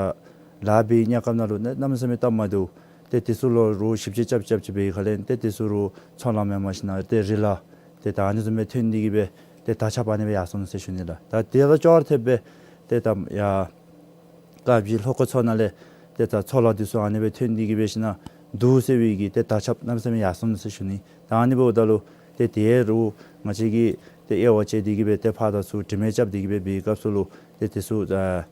ལཱ་འབད་བའི་གནས་སྐབས་ནང་ལུ་ནི་གནམ་མེད་ས་མེད་སྟབས་མ་བདེཝ། ཏེ་དེ་ཚུ་ལུ་རོགས་ཞིབ་དཔྱད་རྐྱབ་རྐྱབ་ཅིག་འབད་བའི་ཁ་ལས་ཏེ་དེ་ཚུ་རོགས་མཚོ་གླང་མེནམ་ཞིན་ན་ཏེ་རི་ལ་ཏེ་ད་ཨ་ནི་བཟུམ་སྦེ་ཐོན་ཏེ་གི་སྦེ་ཏེ་དར་ཁྱབ་ཨ་ནི་སྦེ་ཡར་སོ་ནུག་ཟེར་ཞུ་ནི་ལགས། ད་དེ་ལུ་ཅོག་ར་འཐདཔ་སྦེ་ཏེ་ད་ཡར་དཀར་སྦྱིས་ལྷོ་ཁ་མཚོ་ནང་ལས་ཏེ་ད་མཚོ་གླང་འདི་ཚུ་ཨ་ནི་སྦེ་ཐོན་ཏེ་གི་འབད་ཞིན་ན་འདུག་ཟེར་བའི་གི་ཏེ་དར་ཁྱབ་གནམ་མེད་ས་མེད་ཡར་སོ་ནུག་ཟེར་ཞུ་ནི། ད་ཨ་ནི་འབདཝ་ད་ལུ་ཏེ་དེ་རུང་ང་བཅས་ཀྱིས་ཏེ་དབྱེ་བ་དཔྱད་དེ་གི་སྦེ་ཏེ་ཕར་དང་ཚུར་དྲི་མེད་རྐྱབ་སྟེ་གི་སྦེ་འབད་བའི་སྐབས་སུ་ལུ་ཏེ་དེ་ཚུ་ཨ་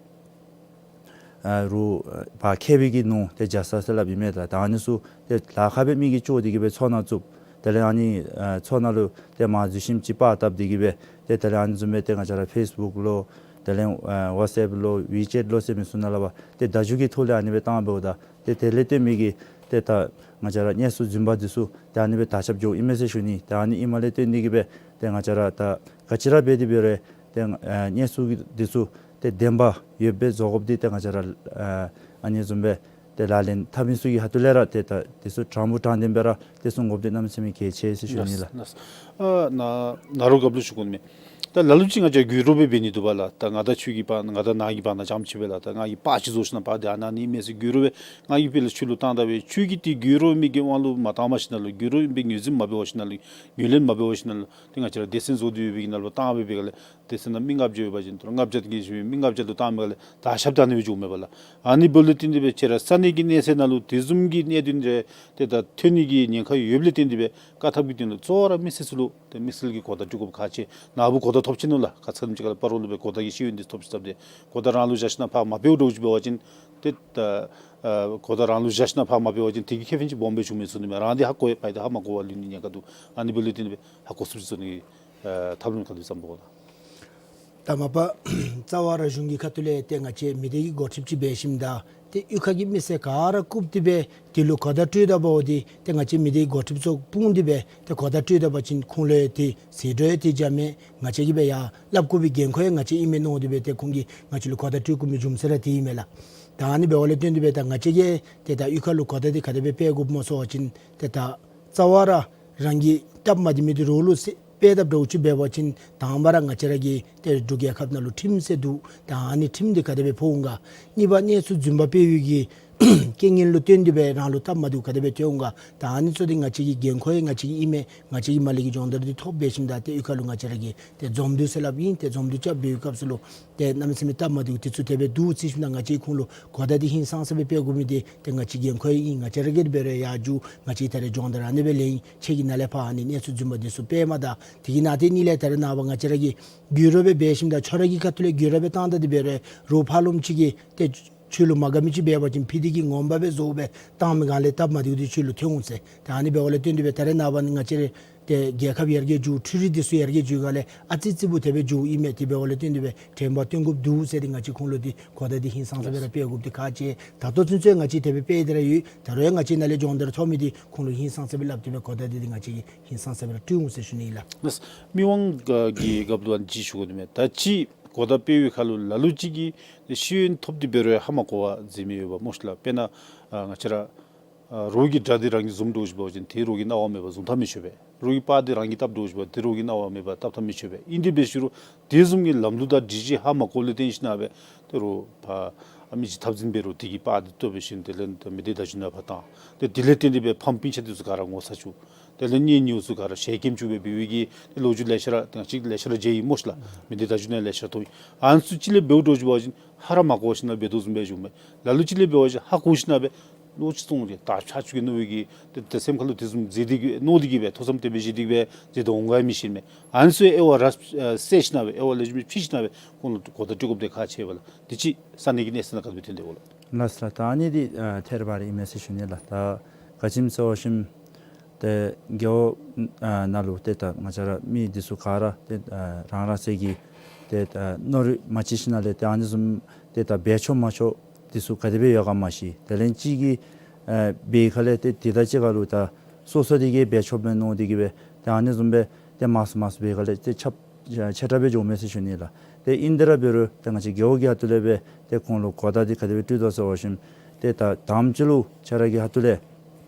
ཨ་རུ་ཨ་ཕར་ཁེ་བི་གི་ནོར་ཏེ་བརྒྱ་ས་ཟེར་སླབ་ཨིན་མས། ད་ད་ཨ་ནི་ཚུ་ཏེ་ལཱ་ཁག་སྦེ་མི་གིས་བཅོ་སྟེ་གི་སྦེ་མཚོ་ནང་བཙུགས། དེ་ལས་ཨ་ནི་ཨ་མཚོ་ནང་ལུ་ཏེ་མར་འཛུལ་ཞིནམ་ཅིག་པར་བཏབ་སྟེ་གི་སྦེ་ཏེ་དེ་ལས་ཨ་ནི་བཟུམ་སྦེ་ཏེ་ང་བཅས་ར་ཕེསི་བུཀ་ལུ་དེ་ལས་ཨ་ཝཊསི་ཨེཔ་ལུ་ཝི་ཅེཊ་ལུ་ཟེར་མི་ཚུ་ནང་ལུ་འབད་ཏེ་བརྡ་བརྒྱུད་ཀྱི་ཐོག་ལས་ཨ་ནི་སྦེ་བཏང་འབདཝ་ད་ཏེ་དེ་ལས་བརྟེན་མི་གིས་ཏེ་ད་ང་བཅས་ར་གནས་ཚུལ་རྫུན་པ་འདི་ཚུ་ཏེ་ཨ་ནི་སྦེ་དར་ཁྱབ་འགྱོཝ་ཨིན་མས་ཟེར་ཞུ་ནི། ཏེ་ཨ་ནི་ཨིནམ་ལས་བརྟེན་ཏེ་གི་སྦེ་ཏེ་ང་བཅས་ར་ད་ག་ཅི་ར་འབད་དེ་འབད་རུང་ཏེ་ཨ་གནས་ཚུལ་འདི་ཚུ་ཏེ་བདེན་པ་ཡོདཔ་སྦེ་བཟོ་དགོཔ་འདི་ཏེ་ང་བཅས་ར་ཨ་ཨ་ནི་བཟུམ་སྦེ་ཏེ་ལག་ལེན་འཐབ་མི་ཚུ་གི་ཁ་ཐུག་ལས་ར་ཏེ་ད་འདི་ཚུ་དྲང་པོ་དྲང་བདེན་སྦེ་ར་ཏེ་སྲུང་དགོཔ་འདི་གནམ་མེད་ས་མེད་གལ་ཆེ་ཟེར་ཞུ་ནི་ལགས། ལགས། ཨ་ན་ན་རོ་རྒཔོ་ལུ་ཞུ་དགོ་ནི་མས། ད་ལ་ལུ་ཅིག་ང་བཅས་རྒྱུ་རོ་སྦེ་འབད་ནི་འདུག་པ་ལགས། ད་ང་དང་ཁྱོད་ཀྱི་བར་ན་ང་དང་ནཱ་གི་བར་ན་ཙམ་ཅིག་སྦེ་ལགས། ད་ང་གིས་པར་ཅིག་བཟོ་ཞིན་ན་པར་འདི་ཨ་ནཱ་ནི་མས་ཟེར་རྒྱུ་རོ་སྦེ་ང་གིས་དཔེ་ལུ་ཁྱོད་ལུ་བཏང་ད་སྦེ་ཁྱོད་ཀྱིས་འདི་རྒྱུ་རོ་མི་གི་དབང་ལུ་མ་བཏང་བ་ཞིན་ན་ལུ་རྒྱུ་རོ་མི་གི་ངོས་འཛིན་མ་འབད་བ་ཞིན་ན་ལུ་ངོས་ལེན་མ་འབད་བ་ཞིན་ན་ལུ་ཏེ་ང་བཅས་ར་སྡེ་ཚན་བཟོ་སྟེ་ཡོད་པའི་གི་ནང་ལུ་བཏང་སྦེ་འབད་ག་ལས་སྡེ་ཚན་ནང་མི་ལྔ་བརྒྱ་ཡོད་པ་ཅིན་ལྔ་བརྒྱ་དེ་གིས་མི་ལྔ་བརྒྱ་ལུ་བཏང་འབད་ག་ལས་ད་ཞབས་ད་ཨ་ནི་སྦེ་འགྱོཝ་མས་པ་ལགས། ཨ་ནི་འབདཝ་ལས་བརྟེན་ཏེ་སྦེ་ཁྱེད་ར་ས་གནས་ཀྱི་གནས་ཚད་ནང་ལུ་དེ་བཟུམ་གྱི་གནད་དོན་རེ་ཏེ་ད་ཐོན་ནི་གི་ཉེན་ཁ་ཡོདཔ་ལས་བརྟེན་ཏེ་སྦེ་བཀག་ཐབས་ཀྱི་དོན་ལུ་གཙོ་བོ་ར་མི་སེར་ཚུ་ལུ་ཏེ་དམིགས་བསལ་གྱི་གོ་བརྡ་སྤྲོད་དགོཔ་ཁག་ཆེ། ནཱ་བུ་གོ་བརྡ་ཐོབ་ཅི་ནུག་ལགས། ཁ་ཙ་ཉིནམ་ཅིག་ཁ་ལས་སྤ་རོ་ལུ་སྦེ་གོ་བརྡ་གི་ཤེས་ཡོན་འདི་ཐོབ་ཅི་སྟབས་ཏེ་གོ་བརྡ་རང་ལུ་བཞག་ཞིན་ན་ཕར་མ་སྤེལཝ་འདྲཝ་ཅིག་འབད་བ་ཅིན་ཏེ་ད་ཨ་གོ་བརྡ་རང་ལུ་བཞག་ཞིན་ན་ཕར་མ་སྤེལ་བ་ཅིན་དེ་གིས་ཁེ་ཕན་ཅིག་སྦོམ་སྦེ་བྱུང་མི་ཚུགས་ནི་མས། རང་འདི་ཧ་གོ་ཡི་ཕར་འདི་ཧ་མ་གོ་བར་ལུས་ནི་ཉེན་ཁ་འདུག། ཨ་ནི་འབདཝ་ལས་བརྟེན་ཏེ་སྦེ་ཧ་གོ་ཚུགསཔ་ཅིག་བཟོ་ནི་ཨ་ཐབས་ལམ་ག་དེ་བརྩམ་དོ་ག་ལགས། ད་མ་པ་རྩ་བ་ར་གཞུང་གི་ཁ་ཐུག་ལས་ཏེ་ང་བཅས་མི་སྡེ་གི་འགོ་ཁྲིདཔ་ཅིག་འབད་ཞིནམ་ད་ཏེ་གཡུས་ཁ་གི་མི་སེར་ག་ར་བཀུག་སྟེ་སྦེ་དེ་ལུ་གོ་བརྡ་སྤྲོད་ད་འབདཝ་ད་ཏེ་ང་བཅས་མི་སྡེ་གི་འགོ་ཁྲིདཔ་ཚུ་སྤུངས་ཏེ་སྦེ་ཏེ་གོ་བརྡ་སྤྲོད་ད་པ་ཅིན་ཁོང་ལུ་ཡང་ཏེ་ཟད་འགྲོ་ཡང་ཏེ་རྐྱབ་མས། ང་བཅས་ཀྱིས་སྦེ་ཡར་སླབ་དགོ་པའི་འགན་ཁུར་ཡང་ང་བཅས་ཨིན་མས་མནོ་སྟེ་སྦེ་ཏེ་ཁོང་གིས་ང་བཅས་ལུ་གོ་བརྡ་སྤྲོད་དགོ་མི་རྒྱུ་མཚན་ར་དེ་ཨིན་མས་ལགས། ད་ཨ་ནི་འབདཝ་ལས་བརྟེན་ཏེ་སྦེ་ད་ང་བཅས་ཀྱིས་ཏེ་ད་གཡུས་ཁ་ལུ་གོ་བརྡ་འདི་ག་དེ་སྦེ་སྤེལ་དགོཔ་སྨོ་ཟེར་བ་ཅིན་ཏེ་ད་རྩ་བ་ར་རང་གི་སྟབས་མ་བདེ་མི་འདི་རོགས་ལུ་སྤེལ་སྤེལ་དཔ་འདྲཝ་ཅིག་འབད་བ་ཅིན་དང་པ་ར་ང་བཅས་ར་གི་ཏེ་འབྲུག་རྒྱལ་ཁབ་ནང་ལུ་ཁྲིམས་ཟེར་འདུག། ད་ཨ་ནི་ཁྲིམས་འདི་ག་དེ་སྦེ་ཕོག་འོང་ག། གཉིས་པ་གནས་ཚུལ་རྫུན་པ་སྤེལ་བའི་གི་རྐྱེན་ངན་ལུ་བརྟེན་ཏེ་སྦེ་རང་ལུ་སྟབས་མ་བདེཝ་ག་དེ་སྦེ་ཐོན་འོང་ག། ད་ཨ་ནི་ཚུ་འདི་ང་བཅས་ཀྱི་འགན་ཁུར་ཡང་ང་བཅས་ཀྱི་ཨིན་མས། ང་བཅས་ཀྱིས་མར་ལས་ཀྱི་སྦྱོང་བརྡར་འདི་ཐོབ་འབད་ཞིནམ་ད་ཏེ་གཡུས་ཁ་ལུ་ང་བཅས་ར་གིས་ཏེ་འཛོམས་འདུ་ཟེར་སླབ་ཨིན། ཏེ་འཛོམས་འདུ་རྐྱབ་པའི་སྐབས་སུ་ལུ་ཏེ་གནམ་མེད་ས་མེད་སྟབས་མ་བདེཝ་དེ་ཚུ་དེ་སྦེ་འདུག་ཟེར་ཞིནམ་ད་ང་བཅས་ཁོང་ལུ་གོ་བརྡ་འདི་ཧིང་སངས་ས་སྦེ་སྤེལ་དགོ་མི་འདི་ཏེ་ང་བཅས་འགན་ཁུར་ཨིན། ང་བཅས་ར་གིས་འབད་རུང་ཡར་རྒྱུག། ང་བཅས་ད་རེས་སྦྱོང་བརྡར་ཨ་ནི་སྦེ་ལེན་ཡི། ཁྱེད་ཀྱིས་ནཱ་ལས་ཕར་ཨ་ནི་གནས་ཚུལ་རྫུན་པ་འདི་ཚུ་སྤེལ་མ་ད། དེ་གི་ནང་ཏེ་གཉིས་ལས་ད་རེས་ནངས་པ་ང་བཅས་ར་གིས་རྒྱུ་རོ་སྦེ་འབད་ཞིནམ་ད་ཁྱོད་ར་གི་ཁ་ཐུག་ལས་རྒྱུ་རོ་སྦེ་བཏང་ད་དེ་འབད་རུང་རོགས་ཕར་ལོགམ་ཅིག་གིས་ཏེ་ཁྱོད་ལུ་མ་དགའ་མི་ཅིག་འབད་བ་ཅིན་ཕྱི་འདི་གི་ངོ་མ་སྦེ་བཟོ་སྦེ་བཏང་མི་ག་ལས་སྟབས་མ་བདེཝ་འདི་ཁྱོད་ལུ་ཐོན་འོང་ཟེར། ད་ཨ་ནི་འབདཝ་ལས་བརྟེན་ཏེ་སྦེ་ད་རེས་ནངས་པ་ནི་ང་བཅས་ར་ཏེ་རྒྱལ་ཁབ་ཡར་རྒྱས་འགྱོ་འཕྲུལ་རིག་འདི་ཚུ་ཡར་རྒྱས་འགྱོ་ག་ལས་ཨ་ཙི་ཙི་བུ་དེ་སྦེ་འགྱོཝ་ཨིན་མས། དེ་འབདཝ་ལས་བརྟེན་ཏེ་སྦེ་དྲན་པ་བཏོན་དགོཔ་འདུག་ཟེར་ཏེ་ང་བཅས་ཁོང་ལུ་འདི་གོ་བརྡ་འདི་ཧིང་སངས་ས་སྦེ་ར་སྤེལ་དགོཔ་འདི་ཁག་ཆེ། ད་ལྟོ་ཚུན་ཚོད་ང་བཅས་དེ་སྦེ་སྤེལ་ཏེ་ར་ཡོད། ད་རུང་ཡང་ང་བཅས་ནཱ་ལས་སྦྱོང་བརྡར་ཐོབ་མི་འདི་ཁོང་ལུ་ཧིང་སངས་ས་སྦེ་སླབ་སྟེ་སྦེ་གོ་བརྡ་འདི་འདི་ང་བཅས་ཀྱིས་ཧིང་སངས་ས་སྦེ་ར་སྤྲོད་འོང་ཟེར་ཞུ་ནི་ཨིན་ལགས། ལགས། མི་དབང་གི་རྒཔོ་ལུ་ཨ་ནི་ཅིག་ཞུ་དགོ་ནི་མས། ད་ཅི་གོ་བརྡ་སྤེལ་བའི་ཁར་ལུ་ལ་ལུ་ཅིག་གིས་ཤེས་ཡོན་ཐོབ་སྟེ་འབད་རུང་ཧ་མ་གོ་བར་འཛེམ་མི་ཡོདཔ་སྨོ་ཤིག་ལགས། དཔེར་ན་ཨ་ང་བཅས་ར་ཨ་རོགས་ཀྱི་སྒྲ་འདི་རང་གིས་བཟུངམ་འདྲཝ་ཅིག་འབད་བ་ཅིན་ཏེ་རོགས་ཀྱིས་གནང་བ་མེད་པར་བཟུང་ཐབས་མི་ཆོག་པས། རོགས་ཀྱི་པར་འདི་རང་གིས་བཏབ་འདྲཝ་ཅིག་འབད་ཏེ་རོགས་ཀྱིས་གནང་བ་མེད་པར་བཏབ་ཐབས་མི་ཆོག་པས། ཨིན་དེ་འབད་ཞུ་རུང་དེ་བཟུམ་གྱི་ལམ་ལུགས་དང་སྒྲིག་གཞི་ཧ་མ་གོཝ་ལས་བརྟེན་ཞིན་ན་སྦེ་ཏེ་རོགས་ཕར་ཨ་མི་ཅིག་འཐབ་འཛིང་འབད་རུང་དེ་གི་པར་འདི་བཏོན་འབད་ཞིནམ་དེ་ལས་མི་སྡེ་བརྡ་བརྒྱུད་ནང་ཕར་བཏང་། ཏེ་དེ་ལས་བརྟེན་ཏེ་སྦེ་ཕམ་སྤུན་ཆ་འདི་ཚུ་ག་ར་ངོ་ཚ་བཅུག། དེ་ལས་གཉེན་ཉེཝ་ཚུ་ག་ར་ཞལ་སྐྱེམས་བཅུག་སྦེ་འབད་བའི་གི་ཏེ་ལོ་རྒྱུས་ལེ་ཤ་ར་ཏེ་ང་བཅས་ལེ་ཤ་ར་མཇལ་ཡི་སྨོ་ཤིག་ལགས། མི་སྡེ་བརྡ་བརྒྱུད་ནང་ལེ་ཤ་ར་མཐོང་ཡི། ཨ་ནི་ཚུ་ཅིག་ལས་འབདཝ་འདྲཝ་ཅིག་འབད་བ་ཅིན་ཧ་ར་མ་གོ་ཞིན་ན་འབད་དོ་བཟུམ་སྦེ་བྱུངམ་མས། ལ་ལུ་ཅིག་ལས་འབད་བ་ཅིན་ཧ་གོ་ཞིན་ན་སྦེ་ལོག་ཅིག་སོང་སྟེ་ད་ཆ་ཅིག་གི་མནོ་བའི་གི་ཏེ་ཏེ་སེམས་ཁར་ལུ་དེ་བཟུམ་མཛད་དེ་གི་མནོ་སྟེ་གི་སྦེ་ཐུགས་བསམ་དེ་སྦེ་བཞེས་ཏེ་གི་སྦེ་མཛད་དེ་འོང་ག་མི་ཤེས་མས། ཨ་ནི་ཚུ་དབྱེ་བ་ར་ཨ་བསལ་ཞིན་ན་སྦེ་དབྱེ་བ་ལེགས་ཤོམ་སྦེ་ཕྱེ་ཞིན་ན་སྦེ་ཁོང་ལུ་གོ་བརྡ་སྤྲོད་དགོཔ་འདི་ཁག་ཆེ་བས་ལགས། དེ་ཅིག་ས་གནས་ཀྱི་གནས་ཚད་ནང་ག་དེ་སྦེ་ཐོན་དོ་ག་ལགས། ལགས་སོ་ལགས། ད་ཨ་ནི་འདི་ཨ་ཐད་རི་བ་རི་ཨིན་མས་ཟེར་ཞུ་ནི་ལགས། ད་ག་ཅི་སྨོ་ཟེར་བ་ཅིན་ཏེ་རྒེད་འོག་ཨ་ནང་ལུ་ཏེ་ད་ང་བཅས་ར་མི་འདི་ཚུ་ག་ར་ཏེ་ཨ་རང་རང་སོའི་གི་ཏེ་ཨ་མནོ་རིག་མ་གཅིག་ཞིན་ན་ལས་ཏེ་ཨ་ནི་བཟུམ་ཏེ་ད་འབད་ཆོག་མ་ཆོག་འདི་ཚུ་ག་དེ་སྦེ་ཡོད་ག་མ་ཤེས། དེ་ལས་གཅིག་གིས་ཨ་འབད་ཁ་ལས་ཏེ་དེ་དང་གཅིག་ཁར་ལུ་ད་སོ་སོ་དེ་གིས་འབད་ཆོགཔ་མས་མནོ་སྟེ་གི་སྦེ་ཏེ་ཨ་ནི་བཟུམ་སྦེ་ཏེ་མང་སུ་མང་སུ་འབད་ཁ་ལས་ཏེ་ཁྱབ་ཆེ་དྲགས་སྦེ་འགྱོཝ་མས་ཟེར་ཞུ་ནི་ལགས། ཏེ་ཨིན་དེ་ར་འབད་རུང་ཏེ་ང་བཅས་རྒེད་འོག་གི་ཁ་ཐུག་ལས་སྦེ་ཏེ་ཁོང་ལུ་གོ་བརྡ་འདི་ག་དེ་སྦེ་སྤྲོད་དོ་ཟེར་བ་ཅིན་ཏེ་ད་དང་པ་ཅིག་ལུ་ཁྱེད་ར་གི་ཁ་ཐུག་ལས་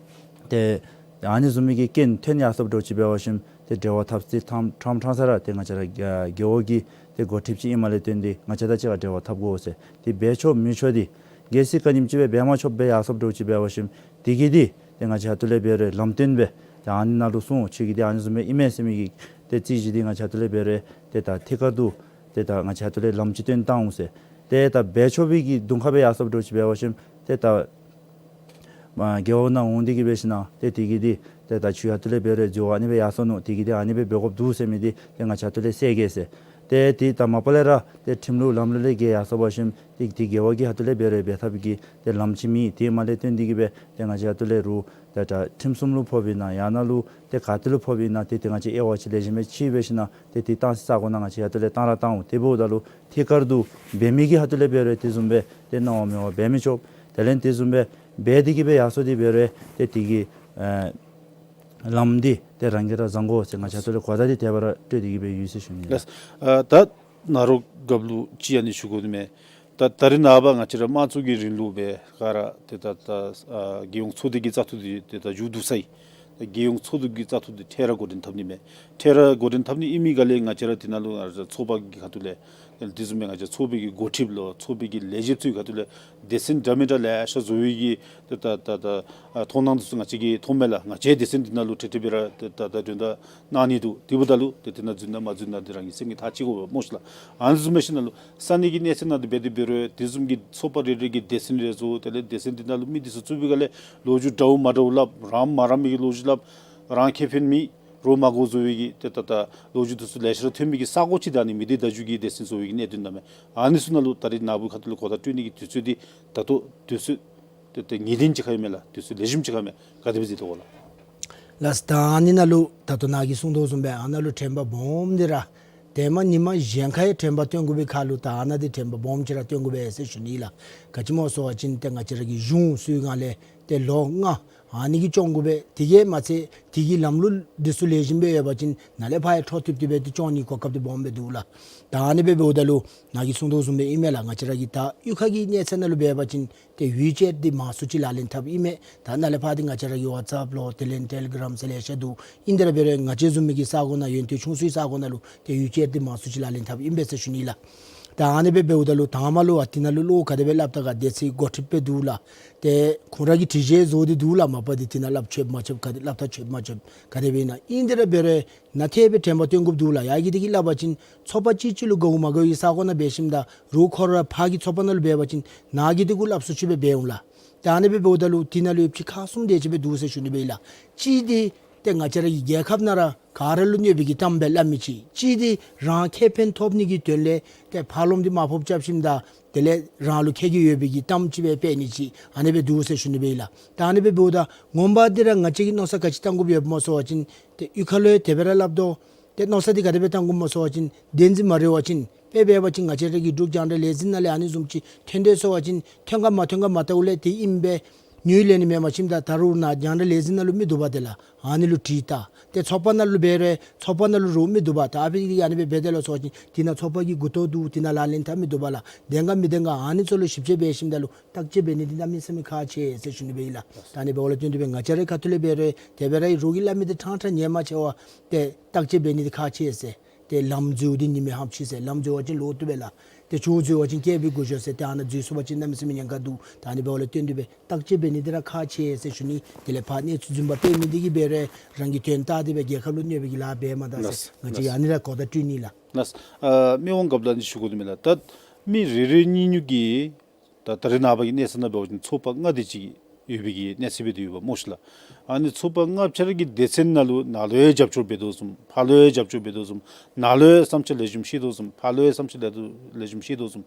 ཏེ་ཨ་ནི་བཟུམ་མའི་གི་རྐྱེན་ཐོན་ཡར་སོཔ་འདྲཝ་ཅིག་འབད་བ་ཅིན་ཏེ་འབྲེལ་བ་འཐབ་སྟེ་ཕྲང་ཕྲང་ཕྲང་ས་ར་ཏེ་ང་བཅས་ར་རྒེད་འོག་གི་ཏེ་འགོ་ཁྲིདཔ་ཅིག་ཨིནམ་ལས་བརྟེན་ཏེ་ང་བཅས་དང་གཅིག་ཁར་འབྲེལ་བ་འཐབ་དགོ་ཟེར། ཏེ་འབད་ཆོག་མི་ཆོག་འདི་གལ་སྲིད་ག་ཉིནམ་ཅིག་སྦེ་འབད་མ་ཆོགཔ་སྦེ་ཡར་སོཔ་འདྲཝ་ཅིག་འབད་བ་ཅིན་དེ་གིས་འདི་ཏེ་ང་བཅས་ཁ་ཐུག་ལས་འབད་རུང་ལམ་སྟོན་སྦེ་ཏེ་ཨ་ནི་ནང་ལུ་སོང་ཁྱོད་ཀྱིས་འདི་ཨ་ནི་བཟུམ་སྦེ་ཨིན་མས་ཟེར་མི་གི་ཏེ་རྩོད་གཞི་འདི་ང་བཅས་ཁ་ཐུག་ལས་འབད་རུང་ཏེ་ད་ཐད་ཀར་དུ་ཏེ་ད་ང་བཅས་ཁ་ཐུག་ལས་ལམ་ཅིག་སྟོན་བཏང་འོང་ཟེར། ཏེ་ད་འབད་ཆོག་པའི་གི་གདོང་ཁར་སྦེ་ཡར་སོཔ་འདྲཝ་ཅིག་འབད་བ་ཅིན་ཏེ་ད་མ་རྒེད་འོག་ནང་འོང་སྟེ་གི་འབད་ཞིན་ན་ཏེ་དེ་གིས་འདི་ཏེ་ད་ཁྱོད་ཁ་ཐུག་ལས་འབད་རུང་འཛོལ་བ་ཨ་ནི་སྦེ་ཡར་སོ་ནུག། དེ་གིས་འདི་ཨ་ནི་སྦེ་འབད་དགོཔ་འདུག་ཟེར་མི་འདི་ཏེ་ང་བཅས་ཁ་ཐུག་ལས་སེལ་གེ་ཟེར། ཏེ་དེ་དང་མ་པ་ལས་ར་ཏེ་ཁྲིམས་ལུགས་ལམ་ལུགས་ལས་འགལ་ཡར་སོང་པ་ཅིན་ཏེ་དེ་འགལ་བ་གི་ཁ་ཐུག་ལས་འབད་རུང་འབད་ཐབས་ཀྱི་ཏེ་ལམ་ཅིག་མེད། དེ་མ་ལས་བརྟེན་ཏེ་གིས་སྦེ་ཏེ་ང་བཅས་ཁ་ཐུག་ལས་རུང་ཏེ་ད་ཁྲིམས་སྲུང་ལུ་ཕོགཔ་ཨིན་ན་ཡང་ན་ལུ་ཏེ་ག་ཏེ་ལུ་ཕོགཔ་ཨིན་ན་ཏེ་དེ་ང་བཅས་དབྱེ་བ་ཅིག་ལེགས་ཤོམ་སྦེ་ཕྱེ་འབད་ཞིན་ན་ཏེ་དེ་བཏང་སའི་ས་གོ་ནང་ང་བཅས་ཁ་ཐུག་ལས་བཏང་ར་བཏང་འོང་། དེ་འབདཝ་ད་ལུ་ཐད་ཀར་དུ་འབད་མི་གི་ཁ་ཐུག་ལས་འབད་རུང་དེ་བཟུམ་སྦེ་ཏེ་གནང་བ་མེད་པར་འབད་མི་ཆོག། དེ་ལས་དེ་བཟུམ་སྦེ་འབད་དེ་གིས་སྦེ་ཡར་སོང་སྟེ་འབད་རུང་ཏེ་དེ་གི་ཨེ་ལམ་འདི་ཏེ་རང་གིས་ར་བཟང་དགོ་ཟེར་ང་བཅས་ཁ་ཐུག་ལས་གོ་བརྡ་འདི་དེ་སྦེ་ར་སྤྲོད་དེ་གིས་སྦེ་ཡོད་ཟེར་ཞུ་ནི་ལགས། ལགས། ཨ་ད་ནཱ་རོ་རྒཔོ་ལུ་ཅིག་ཨ་ནི་ཞུ་དགོ་ནི་མས། ད་ད་རེས་ནངས་པ་ང་བཅས་ར་དམངས་གཙོ་གི་རིང་ལུགས་སྦེ་ག་ར་ཏེ་ད་ད་ཨ་རྒྱལ་ཡོངས་ཚོགས་སྡེ་གི་བཙག་འཐུ་འདི་ཏེ་ད་མཇུག་བསྡུ་ཚར་ཡི། ད་རྒྱལ་ཡོངས་ཚོགས་སྡེ་གི་བཙག་འཐུ་འདི་འཕྲལ་ར་འགོ་འདྲེན་འཐབ་ནི་མས། འཕྲལ་ར་འགོ་འདྲེན་འཐབ་ནི་ཨིན་མི་ག་ལས་ང་བཅས་ར་དེ་ནང་ལུ་ང་བཅས་ཚོགས་པ་གི་ཁ་ཐུག་ལས་དེ་བཟུམ་སྦེ་ང་བཅས་ཚོགས་པའི་གི་འགོ་ཁྲིདཔ་ལུ་ཚོགས་པའི་གི་ལས་བྱེདཔ་ཚུ་གི་ཁ་ཐུག་ལས་སྡེ་ཚན་འདྲ་མི་འདྲ་ལེ་ཤ་བཟོ་བའི་གི་ཏེ་ད་ད་ད་ཨ་མཐོང་སྣང་འདི་ཚུ་ང་བཅས་ཀྱིས་མཐོངམ་མས་ལགས། ང་བཅས་སྡེ་ཚན་འདི་ནང་ལུ་འཕྲལ་འཕྲལ་སྦེ་ར་ཏེ་ད་ད་དོན་དག་གནང་ནི་འདུག། དེ་འབདཝ་ད་ལུ་ཏེ་དེ་ནང་འཛུལ་ན་མ་འཛུལ་ན་འདི་རང་གི་སེམས་ཀྱིས་ཐག་བཅད་དགོ་པས་སྨོ་ཤི་ལགས། ཨ་ནི་བཟུམ་མས་ཞིན་ན་ལུ་ས་གནས་ཀྱི་གནས་ཚད་ནང་དུ་འབད་དེ་འབད་རུང་དེ་བཟུམ་གྱི་ཚོགས་པ་རེ་རེ་གིས་སྡེ་ཚན་རེ་བཟོ། དེ་ལས་སྡེ་ཚན་འདི་ནང་ལུ་མི་འདི་ཚུ་བཙུགས་པའི་སྒང་ལས་ལོ་རྒྱུས་འདྲཝ་མ་འདྲཝ་སླབ། རང་མ་རང་མི་གི་ལོ་རྒྱུས་སླབ། རང་ཁེ་ཕན་མེད། རོགས་མ་དགོ་བཟོ་བའི་གི་ཏེ་ད་ད་ལོ་རྒྱུས་འདི་ཚུ་ལེ་ཤ་ར་ཐོན་མི་གི་ས་གོ་ཅིག་ད་ནི་མི་སྡེ་བརྡ་བརྒྱུད་ཀྱི་སྡེ་ཚན་བཟོ་བའི་གི་གནད་དོན་ཨིན་མས། ཨ་ནི་ཚུ་ནང་ལུ་ད་རེས་ནཱ་བུ་ཁ་ཐུག་ལུ་གོ་བརྡ་སྤྲོད་ནི་གི་དུས་ཚོད་འདི་ད་ལྟོ་དུས་ཚོད་ཏེ་ཏེ་ངེས་གཏན་ཅིག་ཁར་ཨིན་མས་ལགས། དུས་ཚོད་ལེགས་ཤོམ་ཅིག་ཁར་ཨིན་མས། ག་དེ་སྦེ་གཟིགས་དོ་གོ་ལགས། ལགས། ད་ཨ་ནི་ནང་ལུ་ད་ལྟོ་ནཱ་གིས་གསུངས་དོ་བཟུམ་སྦེ་ཨ་ནཱ་ལུ་དྲན་པ་སྦོམ་འདི་ར་ཏེ་མ་ཉིན་མ་གཞན་ཁར་ཡང་དྲན་པ་བཏོན་དགོ་པའི་ཁར་ལུ་ད་ཨ་ནཱ་འདི་དྲན་པ་སྦོམ་ཅིག་ར་བཏོན་དགོ་པས་ཟེར་ཞུ་ནི་ལགས། ག་ཅི་སྨོ་ཟེར་བ་ཅིན་ཏེ་ང་བཅས་ར་གི་གཞུང་སྲོལ་སྒང་ལས་ཏེ་ལོ་ལྔ་ཨ་ནི་གིས་སྐྱོང་དགོ་པས། དེ་གིས་མ་ཚད་དེ་གི་ལམ་ལུགས་འདི་ཚུ་ལེགས་ཤོམ་སྦེ་ཡོད་པ་ཅིན་ནཱ་ལས་ཕར་ཡང་འཕྲོ་མཐུད་དེ་སྦེ་ཏེ་སྐྱོང་ནི་གོ་སྐབས་འདི་སྦོམ་སྦེ་འདུག་ལགས། ད་ཨ་ནི་སྦེ་འབདཝ་ད་ལུ་ནཱ་གིས་གསུངས་དོ་བཟུམ་སྦེ་ཨིན་མས་ལགས། ང་བཅས་ར་གི་ད་གཡུས་ཁ་གི་གནས་ཚད་ནང་ལུ་འབད་བ་ཅིན་ཏེ་ཡུལ་ཅེཊ་འདི་མང་སུ་ཅིག་ལག་ལེན་འཐབ་ཨིན་མས། ད་ནཱ་ལས་ཕར་འདི་ང་བཅས་ར་གི་ཝཊས་ཨེཔ་ལོ་དེ་ལས་ཊེ་ལི་གརམ་ཟེར་ལེ་ཤ་འདུག། ཨིན་དེ་ར་འབད་རུང་ང་བཅས་བཟུམ་མའི་གི་ས་གོ་ནང་ཡོན་ཏན་ཆུང་སུའི་ས་གོ་ནང་ལུ་ཏེ་ཡུལ་ཅེཊ་འདི་མང་སུ་ཅིག་ལག་ལེན་འཐབ་ཨིན་པས་ཟེར་ཞུ་ནི་ལགས། ད་ཨ་ནི་སྦེ་འབདཝ་ད་ལུ་དང་པ་ལུ་ཨ་དེ་ནང་ལུ་བློ་ག་དེ་སྦེ་སླབ་ད་ག་སྡེ་ཚན་འགོ་ཁྲིདཔ་སྦེ་འདུག་ལགས། ཏེ་ཁོང་ར་གིས་སྒྲིག་གཞི་བཟོ་སྟེ་འདུག་ལགས། མ་པ་འདི་དེ་ནང་སླབ་ཆོགཔ་མ་ཆོགཔ་ག་དེ་སླབ་ད་ཆོགཔ་མ་ཆོགཔ་ག་དེ་སྦེ་ཨིན་ན། ཨིན་དེ་ར་འབད་རུང་ནཱ་ཐད་སྦེ་དྲན་པ་བཏོན་དགོཔ་འདུག་ལགས། ཡ་གི་དེ་གིས་སླབ་པ་ཅིན་ཚོགས་པ་གཅིག་གཅིག་ལུ་དགའཝ་མ་དགའཝ་གི་ས་གོ་ནང་འབད་ཞིནམ་ད་རོགས་ཁོ་ར་ཕར་གྱི་ཚོགས་པ་ནང་ལུ་འབད་བ་ཅིན་ནཱ་གི་དེ་གུ་སླབ་སུ་ཅིག་སྦེ་འབད་འོང་ལགས། ད་ཨ་ནི་སྦེ་འབདཝ་ད་ལུ་དེ་ནང་ལུ་ཡོདཔ་ཅིག་ཁག་གསུམ་དེ་ཅིག་སྦེ་འདུག་ཟེར་ཞུ་ནི་སྦེ་ཨིན་ལགས། གཅིག་འདི་ཏེ་ང་བཅས་ར་གི་རྒྱལ་ཁབ་ནང་ར་ག་ར་ལུ་གནོད་པའི་གི་གཏམ་སྦེ་སླབ་མི་ཅིག། གཅིག་འདི་རང་ཁེ་ཕན་ཐོབ་ནི་གི་དོན་ལས་ཏེ་ཕར་ལོགམ་འདི་མར་ཕབ་རྐྱབ་ཞིནམ་ད་དེ་ལས་རང་ལུ་ཁེ་གི་ཡོད་པའི་གི་གཏམ་ཅིག་སྦེ་སྤེལ་ནི་ཅིག། ཨ་ནི་སྦེ་འདུག་ཟེར་ཞུ་ནི་སྦེ་ཨིན་ལགས། ད་ཨ་ནི་སྦེ་འབདཝ་ད་ངོ་མ་འདི་ར་ང་བཅས་ཀྱིས་མནོ་བསམ་ག་ཅི་བཏང་དགོཔ་ཡོདཔ་སྨོ་ཟེར་བ་ཅིན་ཏེ་གཡུས་ཁ་ལུ་ཡང་དེ་སྦེ་ར་སླབ་དོ། ཏེ་མནོ་བསམ་འདི་ག་དེ་སྦེ་བཏང་དགོཔ་སྨོ་ཟེར་བ་ཅིན་བདེན་འཛིན་མ་རེད་པ་ཅིན་དཔེ་འབད་བ་ཅིན་ང་བཅས་ར་གི་འབྲུག་རྒྱང་བསྒྲགས་ལས་འཛིན་ནང་ལས་ཨ་ནི་བཟུམ་ཅིག་ཐོན་དོ་ཟེར་བ་ཅིན་ཐོན་ག་མ་ཐོན་ག་མ་བལྟཝ་ལས་དེ་ཨིནམ་སྦེ་ཉུལ་ལེན་ནི་མེན་པ་ཅིན་ད་ད་རུང་ནཱ་རྒྱང་བསྒྲགས་ལས་འཛིན་ནང་ལུ་མི་འདུག་པ། དེ་ལས་ཨ་ནི་ལུ་དྲིས་ད། ཏེ་ཚོགས་པ་ནང་ལུ་འབད་རུང་ཚོགས་པ་ནང་ལུ་རོགས་མི་འདུག་པ། ད་ཨ་ཕི་གིས་ཨ་ནི་སྦེ་འབད་དེས་ལོ་ཟེར་བ་ཅིན་དེ་ནང་ཚོགས་པ་གི་མགུ་ཏོ་འདུག། དེ་ནང་ལག་ལེན་འཐབ་མི་འདུག་པ་ལགས། བདེན་ག་མི་བདེན་ག་ཨ་ནི་ཚུ་ལུ་ཞིབ་དཔྱད་འབད་ཞིནམ་ད་ལུ་བརྟག་དཔྱད་འབད་ནི་འདི་གནམ་མེད་ས་མེད་ཁག་ཆེ་ཟེར་ཞུ་ནི་སྦེ་ཨིན་ལགས། ད་ཨ་ནི་འབདཝ་ལས་བརྟེན་ཏེ་སྦེ་ང་བཅས་རའི་ཁ་ཐུག་ལས་འབད་རུང་དེ་སྦེ་ར་རོགས་ཀྱིས་སླབ་མི་འདི་ཕྲང་ཕྲང་ཉན་མ་ཆེ་བར་ཏེ་བརྟག་དཔྱད་འབད་ནི་འདི་ཁག་ཆེ་ཟེར། ཏེ་ལམ་འཛོལ་འདི་ཉི་མའི་ཧམ་ཆི་ཟེར། ལམ་འཛོལ་བ་ཅིན་ལོག་བཏུབ་པས་ལགས། ཏེ་ཕྱོགས་འཛོལ་བ་ཅིན་བསྐྱལ་བའི་སྒོ་ཞོག་ཟེར། ཏེ་ཨ་ནཱ་འཛོལ་སོང་པ་ཅིན་གནམ་མེད་ས་མེད་ཉེན་ཁ་འདུག། ད་ཨ་ནི་འབདཝ་ལས་བརྟེན་ཏེ་སྦེ་བརྟག་དཔྱད་འབད་ནི་འདི་ར་ཁག་ཆེ་ཟེར་ཞུ་ནི། དེ་ལས་ཕར་གནས་ཚུལ་རྫུན་པ་སྤེལ་མི་འདི་གིས་འབད་རུང་རང་གི་དོན་བལྟ་སྟེ་སྦེ་རྒྱལ་ཁབ་ལུ་གནོད་པའི་གི་ལཱ་འབད་མ་ད་ཟེར། ལགས། ང་བཅས་ལགས། ཨ་ནི་ར་གོ་བརྡ་སྤྲོད་ནི་ལགས། ལགས། ཨ་མི་དབང་རྒཔོ་ལུ་ཨ་ནི་ཞུ་དགོ་ནི་མས་ལགས། ད་མི་རེ་རེ་གཉིས་གཉིས་ཀྱིས་ད་ད་རེས་ནངས་པ་གི་གནས་ཚད་ནང་འབད་བ་ཅིན་ཚོགས་པ་ལྔ་དེ་ཅིག་ཡོད་པའི་གི་གནས་ཚད་སྦེ་དེ་ཡོདཔ་སྨོ་ཤི་ལགས། ཨ་ནི་ཚོགས་པ་ལྔ་ཆ་ར་གི་སྡེ་ཚན་ནང་ལུ་ནཱ་ལུ་ཡང་རྒྱབ་སྐྱོར་འབད་དོ་བཟུམ་ཕར་ལུ་ཡང་རྒྱབ་སྐྱོར་འབད་དོ་བཟུམ། ནཱ་ལུ་ཡང་བསམ་འཆར་ལེགས་ཤོམ་བཤད་དོ་བཟུམ་ཕར་ལུ་ཡང་བསམ་འཆར་ལེགས་ལེགས་ཤོམ་བཤད་དོ་བཟུམ།